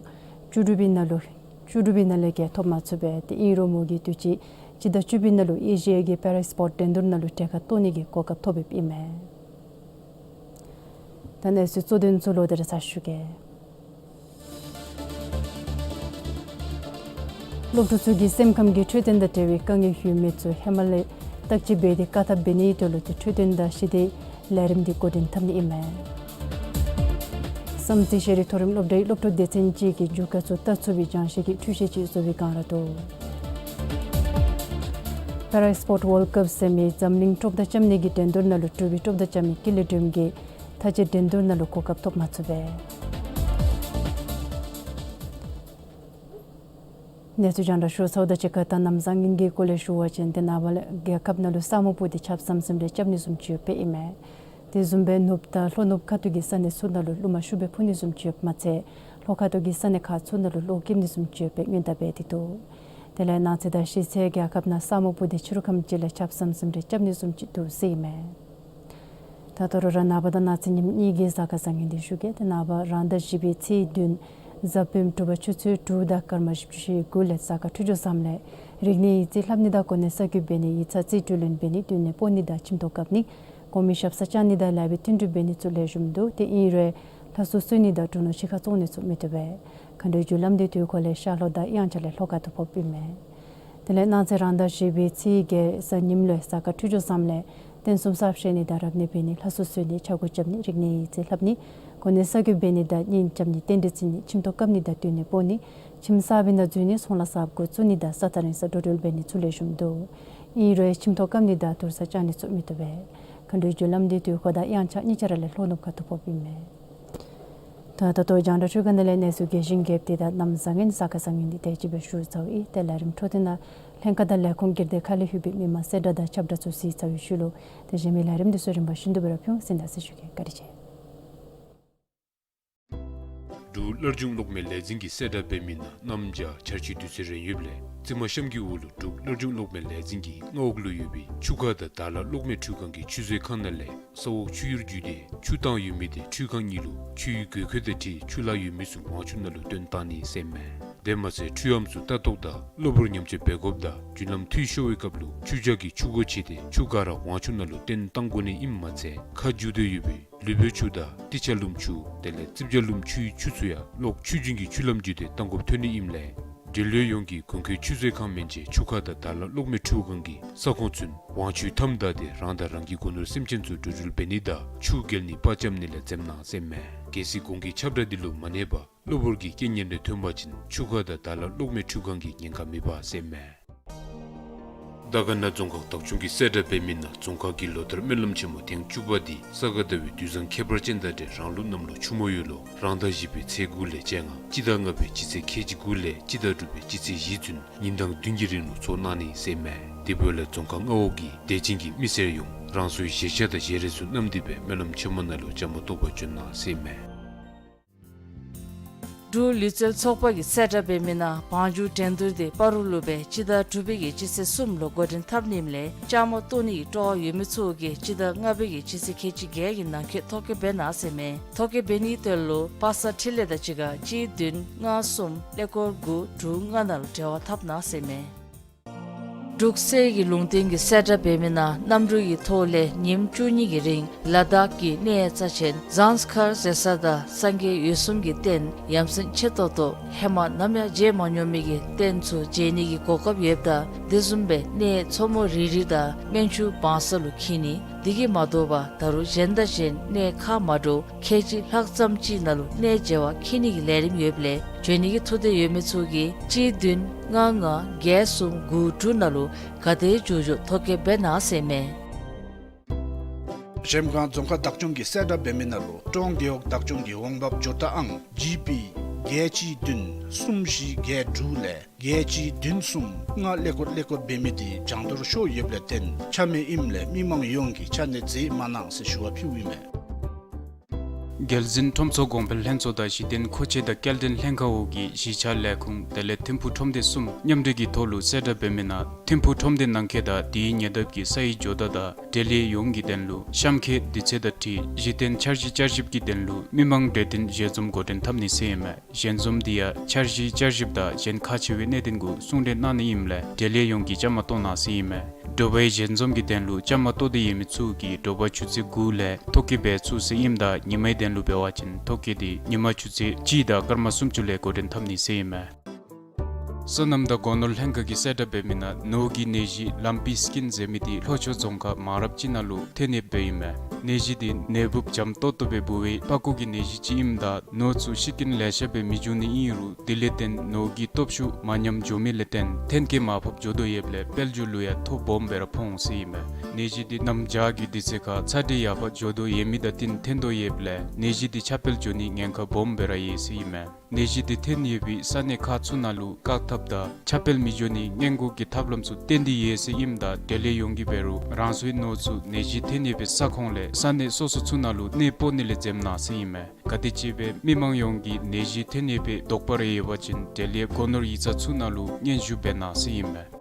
བཅུ་དྲུག་པའི་ནང་ལུ་བཅུ་དྲུག་པའི་ནང་ལས་བརྒྱད་ཐོབ་མ་ཚུགས་པས། དེ་ཨིན་རུང་མོ་གིས་དུས་ཅི་སྤྱི་ཟླ་བཅུ་པའི་ནང་ལུ་ཨེ་ཤི་ཡ་གི་པེ་ར་སི་པོརཊ་འགྲན་བསྡུར་ནང་ལུ་གྲལ་ཁར་གཏོགས་ནི་གི་གོ་སྐབས་ཐོབ་ཡོདཔ་ཨིན་མས། ད་གནས་ཚུལ་གཙོ་དོན་ཚུ་ལོག་སྟེ་ར་ཚར་ཞུ་གེ། སློབ་ཕྲུག་ཚུ་གི་སེམས་ཁམས་ཀྱི་འཕྲོད་བསྟེན་དང་འབྲེལ་བའི་དཀའ་ངལ་ཡོད་མི་ཚུ་ཧེ་མ་ལས་བརྟག་དཔྱད་འབད་དེ་བཀག་ཐབས་འབད་ནིའི་དོན་ལུ་ཏེ་འཕྲོད་བསྟེན་དང་ཞི་བདེའི་ལས་རིམ་འདི་འགོ་འདྲེན་འཐབ་ནི་ཨིན་མས། བསམ་རྩེ་ཤེས་རིག་མཐོ་རིམ་སློབ་གྲྭའི་སློབ་ཕྲུག་སྡེ་ཚན་ཅིག་གིས་རྒྱུ་སྐར་ཚུ་བལྟ་ཚུགས་པའི་རྒྱང་ཤེལ་གྱི་འཕྲུལ་ཆས་ཅིག་བཟོ་བའི་སྒང་ར་འདུག། པེ་ར་སི་པོརཊ་ཝཱལཌ་ཀབ་ཟེར་མི་འཛམ་གླིང་ཀྲོབ་མདའ་རྐྱབ་ནི་གི་འགྲན་བསྡུར་ནང་ལུ་གྲུབ་པའི་ཀྲོབ་མདའ་རྐྱབ་མི་ཀུན་ལེགས་སྒྲོལམ་གྱིས་མཐའ་དཔྱད་འགྲན་བསྡུར་ནང་ལུ་གོ་སྐབས་ཐོབ་མ་ཚུགས་པས། གནས་ཚུལ་རྒྱང་བསྒྲགས་ཞུ་ཚརཝ་དང་གཅིག་ཁར་ད་གནམ་བཟང་ངན་གྱི་སྐོར་ལས་ཞུ་བ་ཅིན་ཏེ་ནངས་པ་ལས་རྒྱལ་ཁབ་ནང་ལུ་ས་སྨུག་སྤུབས་ཏེ་ཆརཔ་ཟམ་ཟིམ་རེ་རྐྱབ་ནི་བཟུམ་ཅིག་ཡོདཔ་ཨིན་མས། དེ་བཟུམ་སྦེ་ནུབ་དང་ལྷོ་ནུབ་ཁ་ཐུག་གི་ས་གནས་ཚུ་ནང་ལུ་རླུང་མ་ཤུགས་སྦེ་འཕུ་ནི་བཟུམ་ཅིག་ཡོདཔ་མ་ཚད་ལྷོ་ཁ་ཐུག་གི་ས་གནས་ཁག་ཚུ་ནང་ལུ་གློག་འཁྱུག་ནི་བཟུམ་ཅིག་ཡོདཔ་སྦེ་སྔོན་བརྡ་འབད་དེ་འདུག། དེ་ལས་གནངས་ཚེ་དང་གཞེས་ཚེ་རྒྱལ་ཁབ་ནང་ས་སྨུག་སྤུབས་ཏེ་ཕྱི་རུ་ཁམས་ཅིག་ལས་ཆརཔ་ཟམ་ཟིམ་རེ་རྐྱབ་ནི་བཟུམ་ཅིག་འདུག་ཟེར་ཨིན་མས། ད་ད་རུང་ར་ནངས་པ་དང་གནངས་ཚེ་ཉིནམ་གཉིས་ཀྱི་གཟའ་སྐར་བཟང་ངན་འདི་ཞུ་གེ། ཏེ་ནངས་པ་རང་ཟླ་བཞི་པའི་ཚེས་བདུན་གཟའ་སྤེནམ་དྲོ་པ་ཆུ་ཚོད་དྲུག་དང་སྐར་མ་བཞི་བཅུ་ཞེ་དགུ་ལས་གཟའ་སྐར་འཕྲོད་སྦྱོར་བཟངམ་ལས་རིག་གནས་ཡིག་རྩིས་ལྷབ་ནི་དང་གོ་གནས་གསར་བསྐོ་འབད་ནི་ཡིག་ཚང་རྩིས་སྤྲོད་ལེན་འབད་ནི་སྡོད་གནས་སྤོ་ནི་དང་ཁྱིམ་ཐོག་བཀབ་ནི་གོང་མའི་ཞབས་སར་བཅར་ནི་དང་ལེགས་པའི་བསྟུན་གྲོས་འབད་ནི་ཚུ་ལེགས་ཤོམ་འདུག། དེ་ཨིན་རུང་ལྷ་གསོལ་གསོལ་ནི་དང་གྲོ་ནོར་ཕྱི་ཁར་བཙོང་ནི་ཚུ་མི་བཏུབ་པས། མཁའ་འགྲོའི་རྒྱུ་ལམ་འདི་དུས་འཁོར་ལས་ཤར་ལྷོ་དང་དབྱངས་འཆར་ལས་ལྷོ་ཁ་ཐུག་ཕོགཔ་ཨིན་མས། དེ་ལས་གནངས་ཚེ་རང་ཟླ་བཞི་པའི་ཚེས་བརྒྱད་གཟའ་ཉིམ་ལུ་གཟའ་སྐར་འཕྲོད་སྦྱོར་བཟངམ་ལས་རྟེན་གསུམ་གསརཔ་བཞེངས་ནི་དང་རབ་གནས་འབད་ནི་ལྷ་གསོལ་གསོལ་ནི་ཕྱག་སྐོར་རྐྱབ་ནི་རིག་གནས་ཡིག་རྩིས་ལྷབ་ནི་གོ་གནས་གསར་བསྐོ་འབད་ནི་དང་གཉེན་རྐྱབ་ནི་རྟེན་འབྲེལ་བརྩི་ནི་ཁྱིམ་ཐོག་བཀབ་ནི་དང་སྡོད་གནས་སྤོ་ནི་ཁྱིམ་གསར་པའི་ནང་འཛུལ་ནི་ཚོང་ལཱ་གསརཔ་འགོ་བཙུགས་ནི་དང་ས་ཐག་རིང་སར་འགྲོ་འགྲུལ་འབད་ནི་ཚུ་ལེགས་ཤོམ་འདུག། ཨིན་རུང་ཁྱིམ་ཐོག་བཀབ་ནི་དང་དུར་ས་བཅག་ནི་ཚུ་མི་བཏུབ་པས། མཁའ་འགྲོའི་རྒྱུ་ལམ་འདི་དུས་འཁོར་དང་དབྱངས་འཆར་གཉིས་ཆ་ར་ལས་ལྷོ་ནུབ་ཁ་ཐུག་ཕོགཔ་ཨིན་མས། ད་ད་ལྟོ་རྒྱང་བསྒྲགས་འཕྲུལ་ཁང་ནང་ལས་གནས་ཚུལ་རྒྱས་ཤིང་རྒྱསཔ་འདི་དང་གནམ་བཟང་ངན་གཟའ་སྐར་བཟང་ངན་འདི་དེ་ཅིག་སྦེ་ཞུ་ཚརཝ་ཨིན། ཏེ་ལས་རིམ་འཕྲོ་མཐུད་ནང་ལྷན་ཁག་དང་ལས་ཁུངས་བསྒྱུར་ཏེ་ཁ་ལས་ལྷོད་པའི་མི་མང་གསལ་བསྒྲགས་དང་ཁྱབ་བསྒྲགས་ཚུ་གཟིགས་ཚར་བའི་ཤུལ་ལུ་དེ་གཞན་མི་ལས་རིམ་འདི་ཚུ་རིམ་པ་བཞིན་དུ་སྦེ་ར་ཕུལ་འོང་། གསན་བཞུགས་ཞུ་གེ། བཀའ་དྲིན་ཆེ། འབྲུག་སླར་འབྱུང་གློག་མེ་ལས་འཛིན་གྱིས་གསལ་བསྒྲགས་འབད་མི་ནང་གནམ་བྱཱར་ཆར་ཆུའི་དུས་ཚོད་རན་ཡོདཔ་ལས་རྩེ་མོ་གཤམ་གྱི་འོག་ལུ་འབྲུག་སླར་འབྱུང་གློག་མེ་ལས་འཛིན་གྱིས་མངའ་འོག་ལུ་ཡོད་པའི་ཆུ་ཁ་དང་དར་ལ་གློག་མེ་འཕྲུལ་ཁང་གི་ཆུ་བཟོའི་ཁང་ནང་ལས་ས་འོག་ཆུ་གཡུར་བརྒྱུད་དེ་ཆུ་བཏང་ཡོད་མི་དེ་འཕྲུལ་ཁང་གཉིས་ལུ་ཆུའི་དགོས་མཁོ་དང་འཁྲིལ་ཆུ་ལྷག་ཡོད་མི་ཚུ་ཝང་ཆུ་ནང་ལུ་བཏོན་གཏང་ནི་ཟེར་མས། དེ་མ་ཚད་འཕྲུལ་ཨམ་ཚུ་ལྟ་རྟོག་དང་གློ་བུར་ཉམས་བཅོས་འབད་དགོཔ་དང་རྒྱུན་ལམ་འཐུས་ཤོར་བའི་སྐབས་ལུ་ཆུ་བྱཱར་གྱི་ཆུ་སྒོ་ཕྱེ་སྟེ་ཆུ་ག་ར་ཝང་ཆུ་ནང་ལུ་བཏོན་གཏང་དགོ་ནི་ཨིནམ་མ་ཚད་ཁ་འགྱུར་ཏེ་ཡོད་པའི་ལུས་པོའི་ཆུ་དང་ཏི་ཆ་ལུམ་ཆུ་དེ་ལས་རྩིབས་བྱ་ལུམ་ཆུའི་ཆུ་ཚུ་ཡང་གློག་ཆུ་རྒྱུན་གྱི་ཆུ་ལམ་བརྒྱུད་དེ་གཏང་དགོཔ་ཐོན་ནི་ཨིནམ་ལས་འབྲེལ་ཡོད་ཡོངས་ཀྱིས་གོང་འཁོད་ཆུ་བཟོའི་ཁང་མན་ཆད་ཆུ་ཁ་དང་དར་ལ་གློག་མེ་འཕྲུལ་ཁང་གི་ས་ཁོངས་ཚུན་ཝང་ཆུའི་མཐའམ་བདའ་སྟེ་རང་དང་རང་གི་སྒོ་ནོར་སེམས་ཅན་ཚུ་འགྲོ་འགྲུལ་འབད་ནི་དང་ཆུ་བརྒལ་ནི་པར་འཁྱམ་ནི་ལས་འཛེམ་གནང་ཟེར་མས། གལ་སྲིད་གོང་གི་ཁྱབ་བསྒྲགས་འདི་ལུ་མ་གནས་པར་གློ་བུར་གྱི་རྐྱེན་ངན་རེ་ཐོན་པ་ཅིན་ཆུ་ཁ་དང་དར་ལ་གློག་མེ་འཕྲུལ་ཁང་གིས་ཉེན་ཁ་མི་འབག་ཟེར་མས། དར་དཀར་ན་རྫོང་ཁག་བདག་སྐྱོང་གིས་གསལ་བསྒྲགས་འབད་མི་ནང་རྫོང་ཁག་གི་ལོ་བསྟར་སྨོན་ལམ་ཆེན་མོ་ཐེངས་བཅུ་པ་འདི་ས་ག་ཟླ་བའི་དུས་བཟང་ཁྱད་པར་ཅན་དང་འབྲེལ་རང་ལུགས་གནམ་ལོ་ཆུ་མོ་ཡོས་ལོ་རང་ཟླ་བཞི་པའི་ཚེས་དགུ་ལས་བཅོ་ལྔ་སྤྱི་ཟླ་ལྔ་པའི་སྤྱི་ཚེས་ཁལ་གཅིག་དགུ་ལས་སྤྱི་ཟླ་དྲུག་པའི་སྤྱི་ཚེས་བཞི་ཚུན་ཉིན་གྲངས་བདུན་གྱི་རིང་ལུ་ཚོགས་གནང་ནི་ཟེར་མས། དེ་འབདཝ་ལས་རྫོང་ཁག་མངའ་འོག་གི་དད་ཅན་གྱི་མི་སེར་ཡོངས་རང་སོའི་བཞེས་ཆས་དང་བཞེས་རས་ཚུ་བསྣམས་ཏེ་སྦེ་སྨོན་ལམ་ཆེན་མོ་ནང་ལུ་བཅའ་མར་གཏོགས་པར་འབྱོན་གནང་ཟེར་མས། འབྲུག་ལུས་རྩལ་ཚོགས་པ་གིས་གསལ་བསྒྲགས་འབད་མི་ནང་བང་རྒྱུག་འགྲན་བསྡུར་འདི་སྤ་རོ་ལུ་སྦེ་སྤྱི་ཟླ་དྲུག་པའི་གི་སྤྱི་ཚེས་གསུམ་ལུ་འགོ་འདྲེན་འཐབ་ནི་ཨིནམ་ལས་བཅའ་མར་གཏོགས་ནི་གི་སྤྲོ་བ་ཡོད་མི་ཚུ་གིས་སྤྱི་ཟླ་ལྔ་པའི་གི་སྤྱི་ཚེས་ཁལ་གཅིག་བརྒྱད་ཀྱི་ནང་འཁོད་ཐོ་བཀོད་འབད་གནང་ཟེར་མས། ཐོ་བཀོད་འབད་ནིའི་དོན་ལུ་པ་སངས་འཕྲིན་ལས་དང་གཅིག་ཁར་གཅིག་བདུན་ལྔ་གསུམ་ཀླད་ཀོར་དགུ་དྲུག་ལྔ་ནང་ལུ་འབྲེལ་བ་འཐབ་གནང་ཟེར་མས། འབྲུག་གསེར་གྱི་ལུང་བསྟན་གྱིས་གསལ་བསྒྲགས་འབད་མི་ནང་གནམ་གྲུ་གི་ཐོག་ལས་ཉིནམ་བཅུ་གཉིས་ཀྱི་རིང་ལ་དྭགས་ཀྱི་གནས་རྩ་ཆེན་ཟངས་དཀར་ཟེར་ས་དང་སངས་རྒྱས་འོད་སྲུང་གི་རྟེན་ཡ་མཚན་ཆེ་ཏོག་ཏོ་ཧེ་མ་ནམ་ཡང་མཇལ་མ་མྱོང་མི་གི་རྟེན་ཚུ་མཇལ་ནི་གི་གོ་སྐབས་ཡོདཔ་ད་དེ་བཟུམ་སྦེ་གནས་མཚོ་མོ་རི་རི་དང་སྨན་ཆུ་བང་ས་ལུ་འཁྱིད་ནི། དེ་གིས་མ་དོ་བར་ད་རུང་གཞན་དང་གཞན་གནས་ཁག་མ་འདྲཝ་ཁལ་གཅིག་ལྷག་ཙམ་ཅིག་ནང་ལུ་གནས་མཇལ་བར་འཁྱིད་ནི་གི་ལས་རིམ་ཡོདཔ་ལས་འབྱོན་ནི་གི་ཐུགས་འདོད་ཡོད་མི་ཚུ་གིས་གཅིག་བདུན་ལྔ་ལྔ་བརྒྱད་གསུམ་དགུ་དྲུག་ནང་ལུ་ག་དེ་མགྱོགས་མགྱོགས་ཐོ་བཀོད་འབད་གནང་ཟེར་མས། གཞལམ་སྒང་རྫོང་ཁག་བདག་སྐྱོང་གིས་གསལ་བསྒྲགས་འབད་མི་ནང་ལུ་ཀྲོང་རྒེད་འོག་བདག་སྐྱོང་གི་འོང་འབབ་འབྱོར་ཐོ་ཨང་ཇི་པི་བརྒྱད་གཅིག་བདུན་གསུམ་བཞི་བརྒྱད་དྲུག་ལས་བརྒྱད་གཅིག་བདུན་གསུམ་ལྔ་ཀླད་ཀོར་ཀླད་ཀོར་འབད་མི་དེ་འགྱངས་འདོར་ཤོར་ཡོདཔ་ལས་བརྟེན་ཆ་མེད་ཨིནམ་ལས་མི་མང་ཡོངས་ཀྱིས་ཆ་གནས་མཛད་མ་གནང་ཟེར་ཞུ་བ་ཕུལཝ་ཨིན་མས། རྒྱལ་འཛིན་ཁྲོམ་ཚོགས་གོང་འཕེལ་ལྷན་ཚོགས་དང་གཞི་རྟེན་མཁོ་ཆས་དང་སྐྱེལ་འདྲེན་ལྷན་ཁག་འོག་གི་གཞིས་ཆགས་ལས་ཁུངས་དེ་ལས་ཐིམ་ཕུག་ཁྲོམ་སྡེ་གསུམ་མཉམ་འབྲེལ་གྱི་ཐོག་ལུ་གསལ་བསྒྲགས་འབད་མི་ནང་ཐིམ་ཕུག་ཁྲོམ་སྡེ་ནང་འཁོད་དང་དེའི་ཉེ་འདབས་ཀྱི་ས་ཡི་ཇོ་བདག་དང་འབྲེལ་ཡོད་ཡོངས་ཀྱི་དོན་ལུ་གཤམ་འཁོད་དུས་ཚོད་དང་འཁྲིལ་གཞི་རྟེན་འཆར་གཞི་བསྐྱར་ཞིབ་ཀྱི་དོན་ལུ་མི་མང་གྲོས་བསྟུན་ཞལ་འཛོམས་འགོ་འདྲེན་འཐབ་ནི་ཟེར་ཨིན་མས། ཞལ་འཛོམས་འདི་ཡང་འཆར་གཞི་བསྐྱར་ཞིབ་དང་གཞན་ཁག་ཆེ་བའི་གནད་དོན་གུ་གསུང་གྲོས་གནང་ནི་ཨིནམ་ལས་འབྲེལ་ཡོད་ཡོངས་ཀྱིས་བཅའ་མར་གཏོགས་གནང་ཟེར་ཨིན་མས། དྲོ་པའི་ཞལ་འཛོམས་ཀྱི་དོན་ལུ་བཅའ་མར་གཏོགས་ཏེ་ཡོད་མི་ཚུ་གིས་དྲོ་པ་ཆུ་ཚོད་དགུ་ལས་ཐོ་བཀོད་འབད་ཚུགས་ཟེར་ཨིནམ་ད་ཉི་མའི་དོན་ལུ་འབད་བ་ཅིན་ཐོ་བཀོད་འདི་ཉི་མ་ཆུ་ཚོད་གཅིག་དང་སྐར་མ་སུམ་ཅུ་ལས་འགོ་འདྲེན་འཐབ་ནི་ཟེར་ཨིན་མས། སོ་ནམ་དང་སྒོ་ནོར་ལྷན་ཁག་གིས་གསལ་བསྒྲགས་འབད་མི་ནང་ནོར་གྱི་ནད་གཞི་ལམ་པི་སི་ཀིན་ཟེར་མི་འདི་ལྷོ་ཕྱོགས་རྫོང་ཁག་མང་རབས་ཅིག་ནང་ལུ་ཐོན་ཡོདཔ་ཨིན་མས། ནད་གཞི་འདི་ནད་འབུཔ་འཇམ་ཏོག་ཏོ་སྦེ་འབུ་བའི་པགས་ཀོ་གི་ནད་གཞི་ཅིག་ཨིནམ་ད་ནོར་ཚུ་ཤི་རྐྱེན་ལེ་ཤ་སྦེ་མི་འབྱུང་ནི་ཨིན་རུང་དེ་ལས་བརྟེན་ནོར་གྱི་སྟོབས་ཤུགས་མར་ཉམས་འགྱོ་མི་ལས་བརྟེན་ཐོན་སྐྱེད་མར་ཕབ་འགྱོ་དོ་ཡོདཔ་ལས་དཔལ་འབྱོར་ལུ་ཡང་ཐོ་སྦོམ་སྦེ་ར་ཕོག་འོང་ཟེར་ཨིན་མས། ནད་གཞི་འདི་གནམ་བྱཱར་གྱི་དུས་ཚོད་ཁར་ཚ་དྲོད་ཡར་འཕར་འགྱོ་དོ་ཡོད་མི་དང་བསྟུན་ཐོན་དོ་ཡོདཔ་ལས་ནད་གཞི་འདི་ཁྱབ་སྤེལ་འགྱོ་ནི་ཉེན་ཁ་སྦོམ་སྦེ་ར་ཡོད་ཟེར་ཨིན་མས། ནད་གཞི་འདི་ཐོན་ཡོད་པའི་ས་གནས་ཁག་ཚུ་ནང་ལུ་བཀག་ཐབས་དང་ཁྱབ་སྤེལ་མི་འགྱོ་ནི་སྔོན་འགོག་གི་ཐབས་ལམ་ཚུ་བཏོན་ཏེ་ཡོད་ཟེར་ཨིནམ་ད་འབྲེལ་ཡོད་ཡོངས་ཀྱིས་འབད་རུང་རང་སོའི་ནོར་ཚུ་ནད་གཞི་ཐོན་ཡོད་པའི་ས་ཁོངས་ལས་ས་གནས་སོ་སོ་ཚུ་ནང་ལུ་གནས་སྤོ་ནི་ལས་འཛེམ་གནང་ཟེར་ཨིན་མས། ག་དེམ་ཅིག་སྦེ་མི་མང་ཡོངས་ཀྱི་ནད་གཞི་ཐོན་ཡོད་པའི་དོགས་པ་རེ་ཡོད་པ་ཅིན་འབྲེལ་ཡོད་སྒོ་ནོར་ཡིག་ཚང་ཚུ་ནང་ལུ་སྙན་ཞུ་འབད་གནང་ཟེར་ཨིན་མས།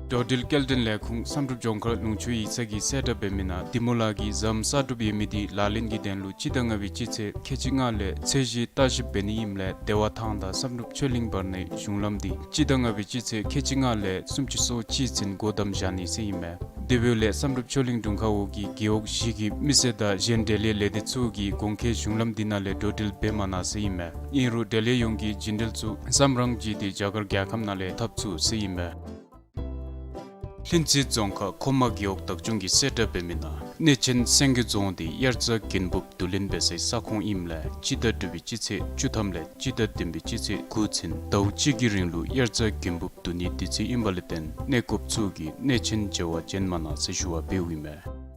འགྲོ་འགྲུལ་སྐྱེལ་འདྲེན་ལས་ཁུངས་བསམ་གྲུབ་ལྗོངས་མཁར་ལུང་ཕྱོགས་ཡིག་ཚང་གིས་གསལ་བསྒྲགས་འབད་མི་ནང་འདི་མོ་ལ་གིས་ཟམ་གསར་སྒྲུབ་ཡོད་མི་འདི་ལག་ལེན་གྱི་དོན་ལུ་སྤྱི་ཟླ་ལྔ་པའི་སྤྱི་ཚེས་ཁལ་གཅིག་ལྔ་ལས་ཚད་གཞི་བརྟག་ཞིབ་འབད་ནི་ཨིནམ་ལས་བདེ་བ་ཐང་དང་བསམ་གྲུབ་ཆོས་གླིང་བར་ནའི་གཞུང་ལམ་འདི་སྤྱི་ཟླ་ལྔ་པའི་སྤྱི་ཚེས་ཁལ་གཅིག་ལྔ་ལས་སུམ་ཅུ་སོ་གཅིག་ཚུན་སྒོ་བསྡམ་བཞག་ནི་ཟེར་ཨིན་མས། དེ་འབདཝ་ལས་བསམ་གྲུབ་ཆོས་གླིང་དྲུང་ཁག་འོག་གི་རྒེད་འོག་བཞི་གི་མི་སེར་དང་གཞན་འབྲེལ་ཡོད་ལས་སྡེ་ཚུ་གིས་གོང་འཁོད་གཞུང་ལམ་འདི་ནང་ལས་འགྲོ་འགྲུལ་འབད་མ་གནང་ཟེར་ཨིན་མས། ཨིན་རུང་འབྲེལ་ཡོད་ཡོངས་ཀྱིས་རྒྱུན་འགྲུལ་ཚུ་ཟམ་རང་བརྗེ་སྟེ་རྒྱ་གར་རྒྱལ་ཁབ་ནང་ལས་འཐབ་ཚུགས་ཟེར་ཨིན་མས། ལྷུན་རྩེ་རྫོང་ཁག་མཁོ་མ་རྒེད་འོག་བདག་སྐྱོང་གིས་གསལ་བསྒྲགས་འབད་མི་ནང་གནས་ཆེན་སེང་གེ་རྫོང་འདི་དབྱར་རྩྭ་དགུན་འབུབ་བསྡུ་ལེན་འབད་སའི་ས་ཁོངས་ཨིནམ་ལས་སྤྱི་ཟླ་དྲུག་པའི་སྤྱི་ཚེས་བཅུ་ཐམ་ལས་སྤྱི་ཟླ་བདུན་པའི་སྤྱི་ཚེས་དགུ་ཚུན་ཟླཝ་གཅིག་གི་རིང་ལུ་དབྱར་རྩྭ་དགུན་འབུབ་བསྡུ་ནིའི་དུས་ཚོད་ཨིན་པ་ལས་བརྟེན་གནས་སྐབས་ཚུ་གིས་གནས་ཆེན་མཇལ་བར་བྱོན་མ་གནང་ཟེར་ཞུ་བ་འབདཝ་ཨིན་མས།